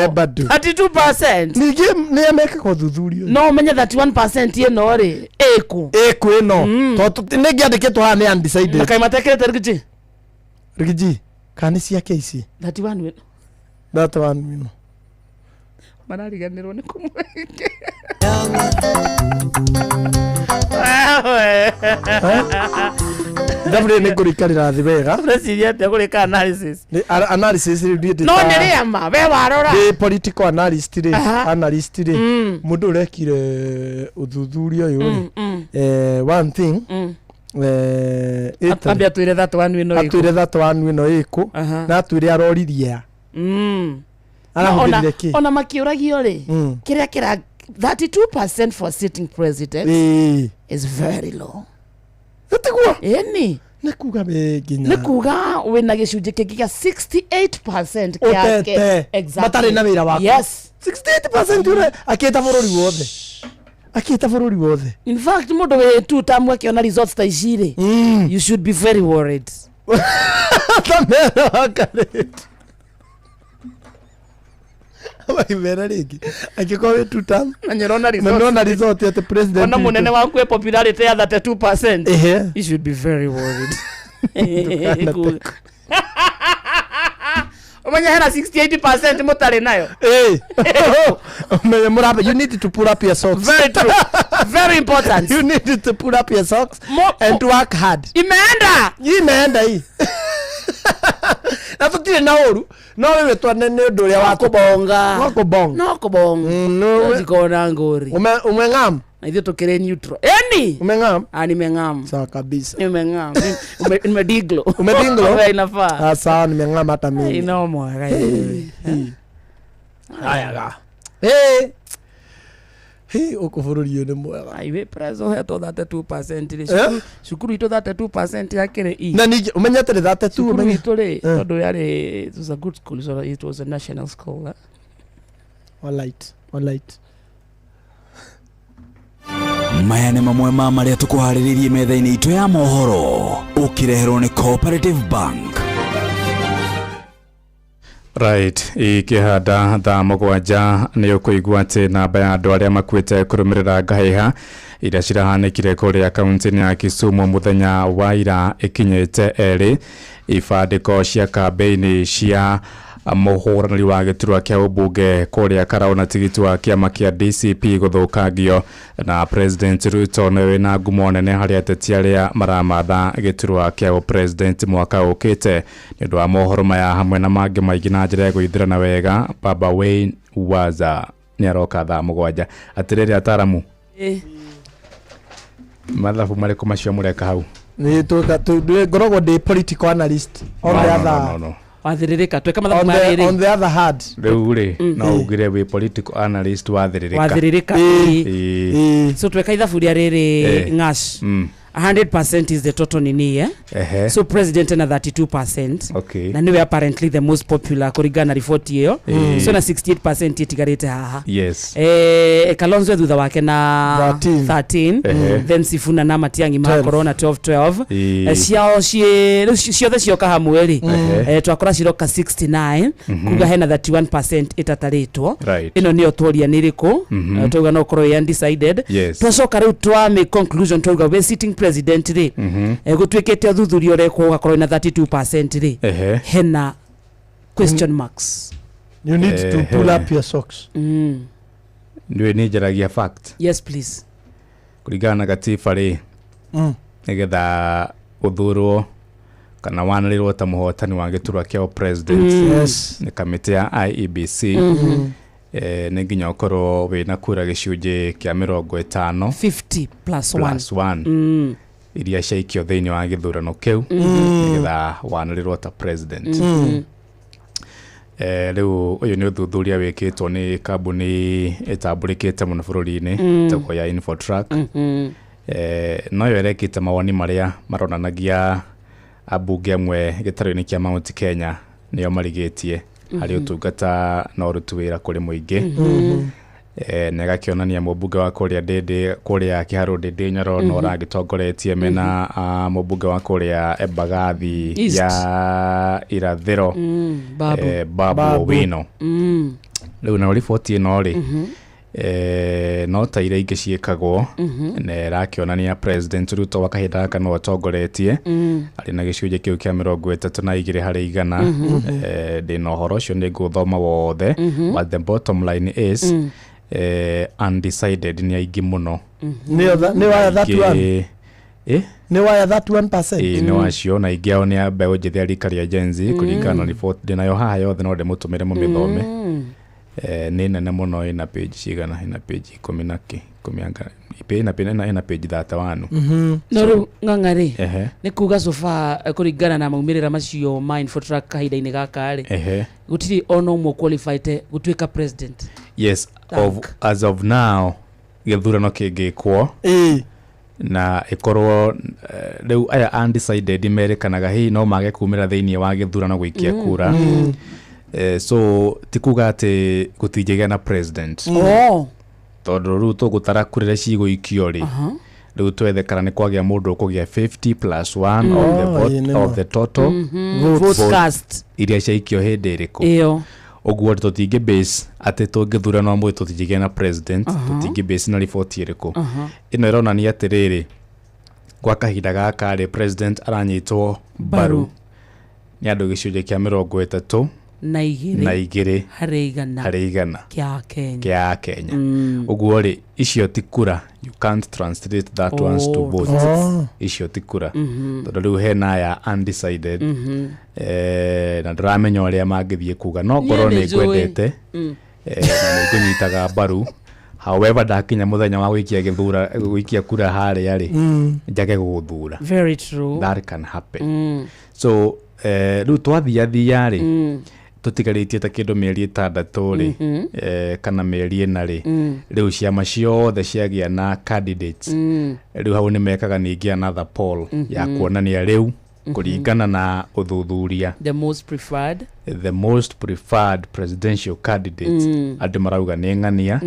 E bado.
32%.
Ningĩ nĩ amekaga ũthuthuria ũyũ.
No ũmenye 31% ĩno rĩ, ĩkũ?
Ĩkũ ĩno tondũ nĩ ngĩandĩkĩtwo haha nĩ undecided.
Na kaĩ matekĩrĩte Rigiji?
Rigiji kana nĩ ciake ici?
31 wĩ-
31 ĩno.
Marariganĩrwo nĩ kũmweke.
Ithabu rĩrĩ nĩ ngũrĩikarĩra thĩ wega.
Ũreciria atĩa kũrĩka analysis?
Analysis rĩu niĩ ndĩ
No
ta-
nĩ rĩama we warora.
Ndĩ political analyst rĩ, analyst rĩ, mũndũ ũrekire ũthuthuria ũyũ rĩ, one thing,
Ambe atwĩre 31 ĩno ĩkũ.
Atwĩre 31 ĩno ĩkũ. Na atwĩre aroririe a. Arahũthĩrire kĩ?
Ona makĩũragio rĩ, kĩrĩa kĩra 32% for sitting president is very low.
Tiguo?
Ĩni.
Nĩ kuga wĩ nginya
Nĩ kuga wĩna gĩcunjĩ kĩngĩ gĩa 68% gĩake.
ũtete.
Exactly.
Matarĩ na wĩra waku.
Yes.
68% ũre akĩta bũrũri wothe, akĩta bũrũri wothe.
In fact, mũndũ wĩ two term akĩona results ta ici rĩ, you should be very worried.
Tamera wakarĩte maimera rĩngĩ angĩkorwo wĩ two term
Na nĩũrona
na
results.
nĩũrona result atĩ president
Ona
witũ-
mũnene waku e popularity ya 32%.
Ehe.
You should be very worried.
Ndũkanate.
Ũmenye hena 68% mũtarĩ nayo.
Eh. Ũmenye mũramba, you need to pull up your socks.
Very true. Very important.
You need to pull up your socks and work hard.
Imeenda.
Imeenda hii. Na tũtirĩ na ũru no rĩu twane nĩ ũndũ ũrĩa wa
kũbonga.
No kũbonga.
No kũbonga. Zikona ngori.
Umeng'am.
Na ithuĩ tũkĩrĩ neutral. Eni.
Umeng'am.
Ah, nimeng'am.
Sawa kabisa.
Nimeng'am. Nimediglo.
Umediglo?
Wewe inafaa.
Ah, sawa, nimeng'am hata mimi.
Ino mwega.
Haya ga. Eh. Hi, ũkũ bũrũri ũyũ nĩ mwega.
Aiwe preso hetwo 32% rĩ.
Eh?
Cukuru itũ 32% yakĩrĩ E.
Na ningĩ ũmenye atĩ nĩ 32
Cukuru
ũmenye.
itũ rĩ,
Eh.
tondũ yarĩ, it was a good school, so it was a national school. Eh?
All right, all right.
Maya nĩ mamwe ma marĩa tũkũharĩrĩirie metha-inĩ itũ ya mohoro ũkĩreherwo nĩ Cooperative Bank.
Right, ikĩhanda thaa 7 nĩ ũkũigua atĩ namba ya andũ arĩa makuĩte kũrũmĩrĩra ngahĩha iria cirahanĩkire kũrĩa kaunti-inĩ ya Kisumu mũthenya wa ira ĩkinyĩte 2. Ibandĩko cia kambĩini cia mũhũranĩri wa gĩturwa kĩa ũmbunge kũrĩa Karau na tigiti wa kĩama kĩa DCP gũthũkangio, na President Ruto nĩwe wĩna ngumo nene harĩ ateti arĩa maramatha gĩturwa kĩa ũpresident mwaka ũkĩte. Nĩ ũndũ wa mohoro maya hamwe na mangĩ maingĩ na njĩra ya gũithĩrana wega, Baba Wayne Waza nĩ aroka thaa 7. Atĩrĩrĩ ataramu, mathabu marĩkũ macio mũreka hau?
Nĩ twĩka ngoragwo ndĩ political analyst on
No,
the
no,
other
no, no, no.
Wathĩrĩrĩka tweka mathabu
on
ma
the,
rĩrĩ.
on the other hand.
Rĩu rĩ, no ugire wĩ political analyst wathĩrĩrĩka.
Wathĩrĩrĩka.
Ĩĩ.
So tweka ithabu rĩa rĩrĩ,
Eh.
ng'ash. 100% is the total nini, eh?
Ehe.
So president na 32%. Na niwe apparently the most popular kũringana na riboti ĩyo. So na 68% ĩtigarĩte haha. Kalonzo thutha wake na 13. Then Sifuna na Matiang'i makorwo na 12 12. Ciao ciĩ rĩu ciothe cioka hamwe rĩ, twakora ciroka 69, kuga hena 31% ĩtatarĩtwo. Ĩno nĩyo tworia nĩ ĩrĩkũ. Twauga no ũkorwo ĩ undecided. Twacoka rĩu twame conclusion, twauga we sitting president rĩ, gũtuĩkĩte ũthuthuria ũrekwo ũgakorwo na 32% rĩ, hena question marks.
You need to pull up your socks.
Nĩ nĩ njaragia fact.
Yes, please.
Kũringana na gatiba rĩ, nĩgetha ũthurwo kana wanĩrĩrwo ta mũhotani wa gĩturwa kĩa president nĩ kamĩtĩ ya IEBC, nĩ nginya ũkorwo wĩna kura gĩcunjĩ kĩa 50
50 plus 1.
Plus 1 iria ciaikio thĩinĩ wa gĩthurano kĩu, nĩgetha wanĩrĩrwo ta president. Rĩu ũyũ nĩ ũthuthuria wĩkĩtwo nĩ kambuni ĩtambũrĩkĩte mũno bũrũri-inĩ, ĩtagwo ya Infotrack. Noyo ĩrekĩte mawoni marĩa maronanagia ambunge amwe gĩtarũ-inĩ kĩa Mount Kenya nĩo marigĩtie harĩ ũtungata na ũruti wĩra kũrĩ mũingĩ. Na ĩgakĩonania mũmbunge wa kũrĩa Ndĩndĩ, kũrĩa Kĩharũ Ndĩndĩ Nyoro, no ũragĩtongoretie mena mũmbunge wa kũrĩa Embagathi
East.
ya Irathĩro,
Babu.
Babu
Babu.
Owino. Rĩu nayo riboti ĩno rĩ, no ta iria ingĩ ciĩkagwo, na ĩrakĩonania President Ruto wa kahinda gaka no atongoretie, arĩ na gĩcunjĩ kĩu kĩa 32 harĩ igana. Ndĩna ũhoro ũcio, nĩ ngũthoma wothe, but the bottom line is, undecided nĩ aingĩ mũno.
Nĩ waya 31. Nĩ waya 31%.
Ĩĩ, nĩ wacio, na ingĩ ao nĩ a mbeũ njĩthĩ a rika rĩa Gen Z, kũringana na report ndĩnayo haha yothe, no ndĩmũtũmĩre mũmĩthome. Nĩ nene mũno, ĩna page cigana, ĩna page ikũmi na kĩ, ikũmi anga ĩna page 31.
No rĩu ng'ang'a rĩ, nĩ kuga so far, kũringana na maumĩrĩra macio ma Infotrack kahinda-inĩ gaka rĩ, gũtirĩ ona ũmwe qualified gũtuĩka president?
Yes, as of now, gĩthurano kĩngĩkwo na ĩkorwo rĩu aya undecided merĩkanaga hihi no mage kumĩra thĩinĩ wa gĩthurano gũikia kura. So ti kuga atĩ gũtingĩgĩa na president, tondũ rĩu tũgũtara kura iria cigũikio rĩ, rĩu twethe kana nĩ kwagĩa mũndũ ũkũgĩa 50 plus 1 of the
Oh,
vote,
ĩĩ, nĩ
of
ma.
the total
Vote cast.
Iria ciaikio hĩndĩ ĩrĩkũ.
Ĩyo.
Ũguo tũtingĩ base atĩ tũngĩthurana mũthĩ tũtingĩgĩa na president. Tũtingĩ base na riboti ĩrĩkũ. Ĩno ĩronania atĩrĩrĩ, gwa kahinda gaka rĩ, president aranyitwo mbaru
Mbaru.
nĩ andũ gĩcunjĩ kĩa mĩrongo ĩtatũ
na igĩrĩ
na igĩrĩ
harĩ igana
harĩ igana
kĩa Kenya.
Kĩa Kenya. Ũguo rĩ, icio ti kura, you can't translate that ones to votes. Icio ti kura, tondũ rĩu hena aya undecided, na ndũramenya ũrĩa mangĩthiĩ kuga, no ngorwo
Niĩ
nĩ
nĩ njũĩ.
ngwendete, na nĩ ngũnyitaga mbaru, however ndakinya mũthenya wa gũikia gĩthura, gũikia kura harĩa rĩ, njage gũgũthura.
Very true.
That can happen. So rĩu twathiathia rĩ, tũtigarĩtie ta kĩndũ mĩeri 6 rĩ, kana mĩeri 4 rĩ, rĩu ciama ciothe ciagĩa na candidates. Rĩu hau nĩ mekaga ningĩ another poll ya kuonania rĩu kũringana na ũthuthuria,
the most preferred,
the most preferred presidential candidate, andũ marauga nĩ ng'ania.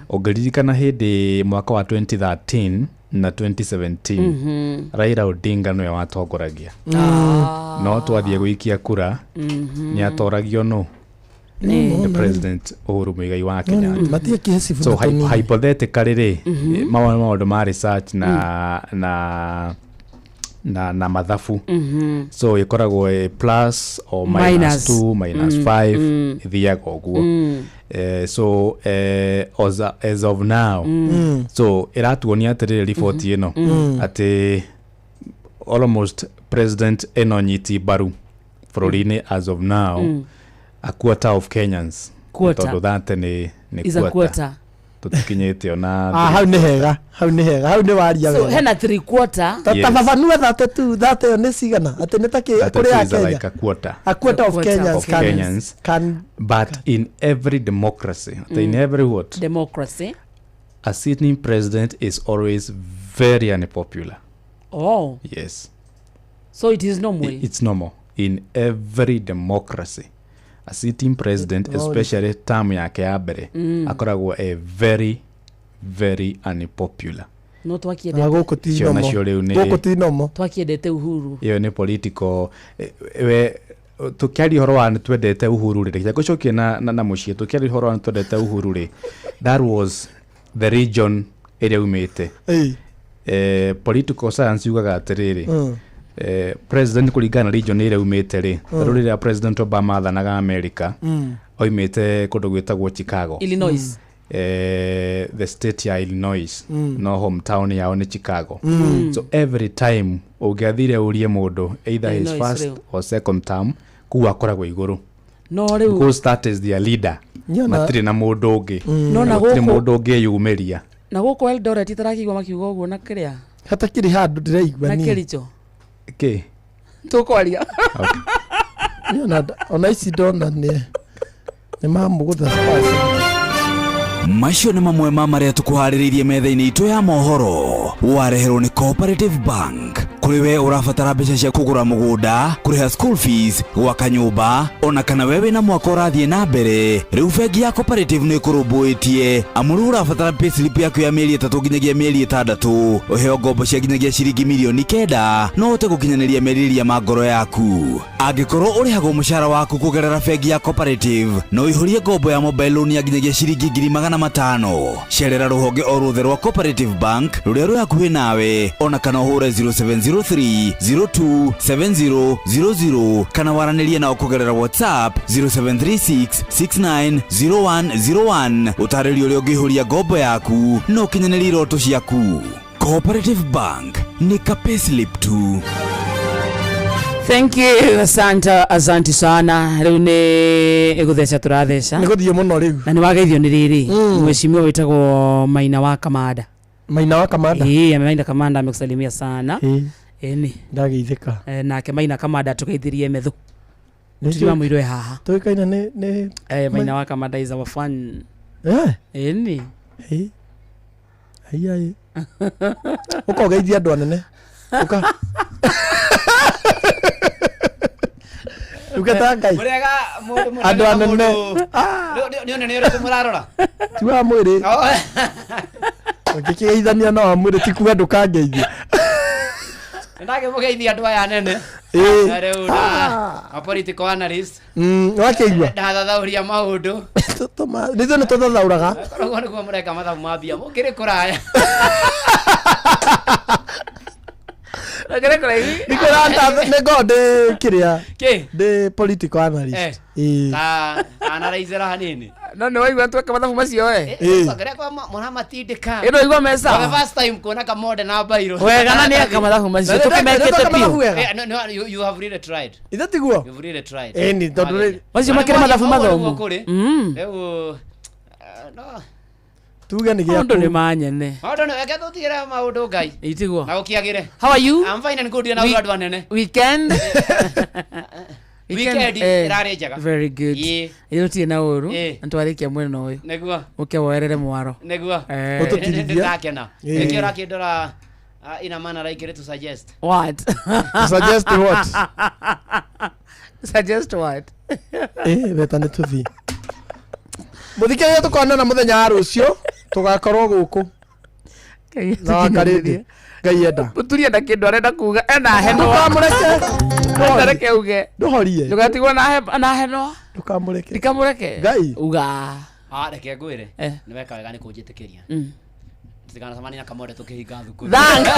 Ũngĩririkana hĩndĩ mwaka wa 2013 na 2017, Raila Odinga nĩwe watongoragia, no twathiĩ gũikia kura, nĩ atoragio no nĩ President Uhuru Muigai wa Kenyatta.
Matiĩkĩhe
So
Sifuna tũnini.
Hypothetically rĩ, mawa nĩ maũndũ ma research na mathabu. So ĩkoragwo ĩ plus or minus
Minus.
2 minus 5, ĩthiaga ũguo. So as of now, so ĩratuonia atĩrĩrĩ, riboti ĩno, atĩ almost president ĩno nyiti mbaru bũrũri-inĩ as of now, a quarter of Kenyans.
Quarter.
Tondũ thate nĩ
Is a quarter.
Tũtikinyĩte ona
Ah, hau nĩ hega, hau nĩ hega, hau nĩ waria
So
wega.
hena three quarter.
Ta
Yes.
ta babanue 32, 30 ĩyo nĩ cigana, atĩ nĩ ta kĩ
32
kũrĩ a
is
Kenya?
like a quarter.
A quarter of
Quarter
Kenyans
of
can,
Kenyans.
Can.
But in every democracy, in every what
democracy,
a sitting president is always very unpopular.
Oh.
Yes.
So it is normal.
It's normal in every democracy. A sitting president,
Oh.
especially term yake ya mbere, akoragwo a very very unpopular.
No twakiendete.
Na gũkũ ti
Icio
normal.
nacio rĩu nĩ-
Gũkũ ti normal.
Twakiendete Uhuru.
Ĩyo nĩ political we tũkĩaria ũhoro wa nĩ twendete Uhuru rĩ, reke ngũcokie na mũciĩ, tũkĩaria ũhoro wa nĩ twendete Uhuru rĩ, that was the region ĩrĩa umĩte.
Ĩĩ.
Political science yugaga atĩrĩrĩ, president kũringana na region ĩrĩa umĩte rĩ, tarĩu rĩrĩa President Obama athanaga America, oimĩte kũndũ gwĩtagwo Chicago.
Illinois.
The state ya Illinois, no hometown yao nĩ Chicago. So every time ũngĩathire ũrie mũndũ either his
Illinois
first
rĩu.
or second term, kũu akoragwo igũrũ
No rĩu
because that is their leader.
Niona-
Matirĩ na mũndũ ũngĩ.
No na
Gũtirĩ
gũkũ-
mũndũ ũngĩ eyumĩria.
Na gũkũ Eldoret itarakĩigua makiuga ũguo na kĩrĩa
Hatakĩrĩ handũ ndĩraigua
na
niĩ.
Kericho.
Kĩ?
Tũkwaria.
Niĩ ona ici ndona nĩ mamũgũtha Spurs.
Macio nĩ mamwe ma marĩa tũkũharĩrĩirie metha-inĩ itũ ya mohoro. Wareherwo nĩ Cooperative Bank. Kũrĩ we ũrabatara mbeca cia kũgũra mũgũnda, kũrĩha school fees, gwaka nyũmba, ona kana we wĩna mwaka ũrathiĩ na mbere, rĩu bengi ya Cooperative nĩ ĩkũrũmbũĩtie. Amu rĩu ũrabatara payslip yaku ya mĩeri 3 nginyagia mĩeri 6, ũheo ngombo cia nginyagia ciringi mirioni 9, no ũhote gũkinyanĩria merirĩria ma ngoro yaku. Angĩkorwo ũrĩhagwo mũcara waku kũgerera bengi ya Cooperative, no ũihũrie ngombo ya mobile loan ya nginyagia ciringi 500,000. Cerera rũhonge o ruothe rwa Cooperative Bank rũrĩa rwĩ hakuhĩ nawe, ona kana ũhũre 0703 02 7000 kana waranĩrie nao kũgerera WhatsApp 0736 690101. Ũtarĩrio ũrĩa ũngĩihũria ngombo yaku na ũkinyanĩrie iroto ciaku. Cooperative Bank nĩ ka payslip tu.
Thank you, asante, asante sana. Rĩu nĩ ĩgũtheca tũratheca.
Nĩ gũthiĩ mũno rĩu.
Na nĩ wageithio nĩ rĩrĩ. Mheshimiwa wĩtagwo Maina wa Kamanda.
Maina wa Kamanda.
Ĩĩ, Maina Kamanda amekusalimia sana.
Ĩĩ.
Ĩni.
Ndageithĩka.
Nake Maina Kamanda tũgeithirie methu. Tũtiuma mũirwe haha.
Tũĩkaine nĩ
Maina wa Kamanda is our fan. Ĩni.
Ĩĩ. Aiya ĩ. Ũka ũgeithie andũ anene. Ũka. Ndungata Ngai.
Mũrĩega mũndũ mũnene
Andũ
na
anene.
mũndũ- Nĩ ũnene ũrĩkũ mũrarora?
Ti wa mwĩrĩ.
Oh.
Ũngĩkĩgeithania na wa mwĩrĩ ti kuga ndũkangeithie.
Nĩndakĩmũgeithia andũ aya anene.
Ĩĩ.
Na rĩu na a political analyst.
Wakĩigua?
Ndathathaũria maũndũ.
Nithuĩ nĩ tũthathaũraga.
Koragwo nĩguo mũreka mathabu ma mbia. Mũkĩrĩ kũraya.
Nĩngoragwo ndĩ kĩrĩa.
Kĩ?
Ndĩ political analyst. Ĩĩ.
Ta analyzera hanini.
No nĩ waigua tweka mathabu macio we.
Ĩĩ.
Kĩrĩa kwa mũramatindĩka.
Ĩno igua meza.
For the first time kuona kamode na bairo.
Wega na nĩ eka mathabu macio, tũkĩmekĩte biũ.
No, no, you have really tried.
Ithe tiguo?
You've really tried.
Ĩni, tondũ rĩ-
Macio makĩrĩ mathabu mathomu.
Rĩu no.
Tuge nĩ
Maũndũ
gĩaku.
nĩ manyene.
Maũndũ nĩ reke tũtigĩre maũndũ Ngai.
Itiguo.
Na gũkĩagĩre.
How are you?
I'm fine and good na andũ anene.
Weekend.
Weekend ĩrarĩ njega.
Very good.
Ĩĩ.
Ĩĩ tũtirĩ na ũru.
Ĩĩ.
Na twarĩkia mwena ũyũ.
Nĩguo.
Ũke woerere mwaro.
Nĩguo. Nĩndakena.
Ĩĩ.
Nĩkĩo ũrakĩndora ina manner like to suggest.
What?
Suggest what?
Suggest what?
Ĩĩ, beta nĩ tũthiĩ. Mũthikĩrĩria tũkonana mũthenya wa rũciũ tũgakorwo gũkũ na wakarĩndĩ Ngai enda.
Mũturi enda kĩndũ arenda kuga ena henwa.
Ndũkamũreke.
Reke uge.
Ndũhorie.
Ndũgatigwo na henwa.
Ndũkamũreke.
Ndikamũreke.
Ngai.
Uga.
Ah, reke ngwĩre.
Eh.
Nĩ weka wega nĩ kũnjĩtĩkĩria.
Mm.
Tũtikanacemanie na kamode tũkĩhinga thukuru.
Thanks.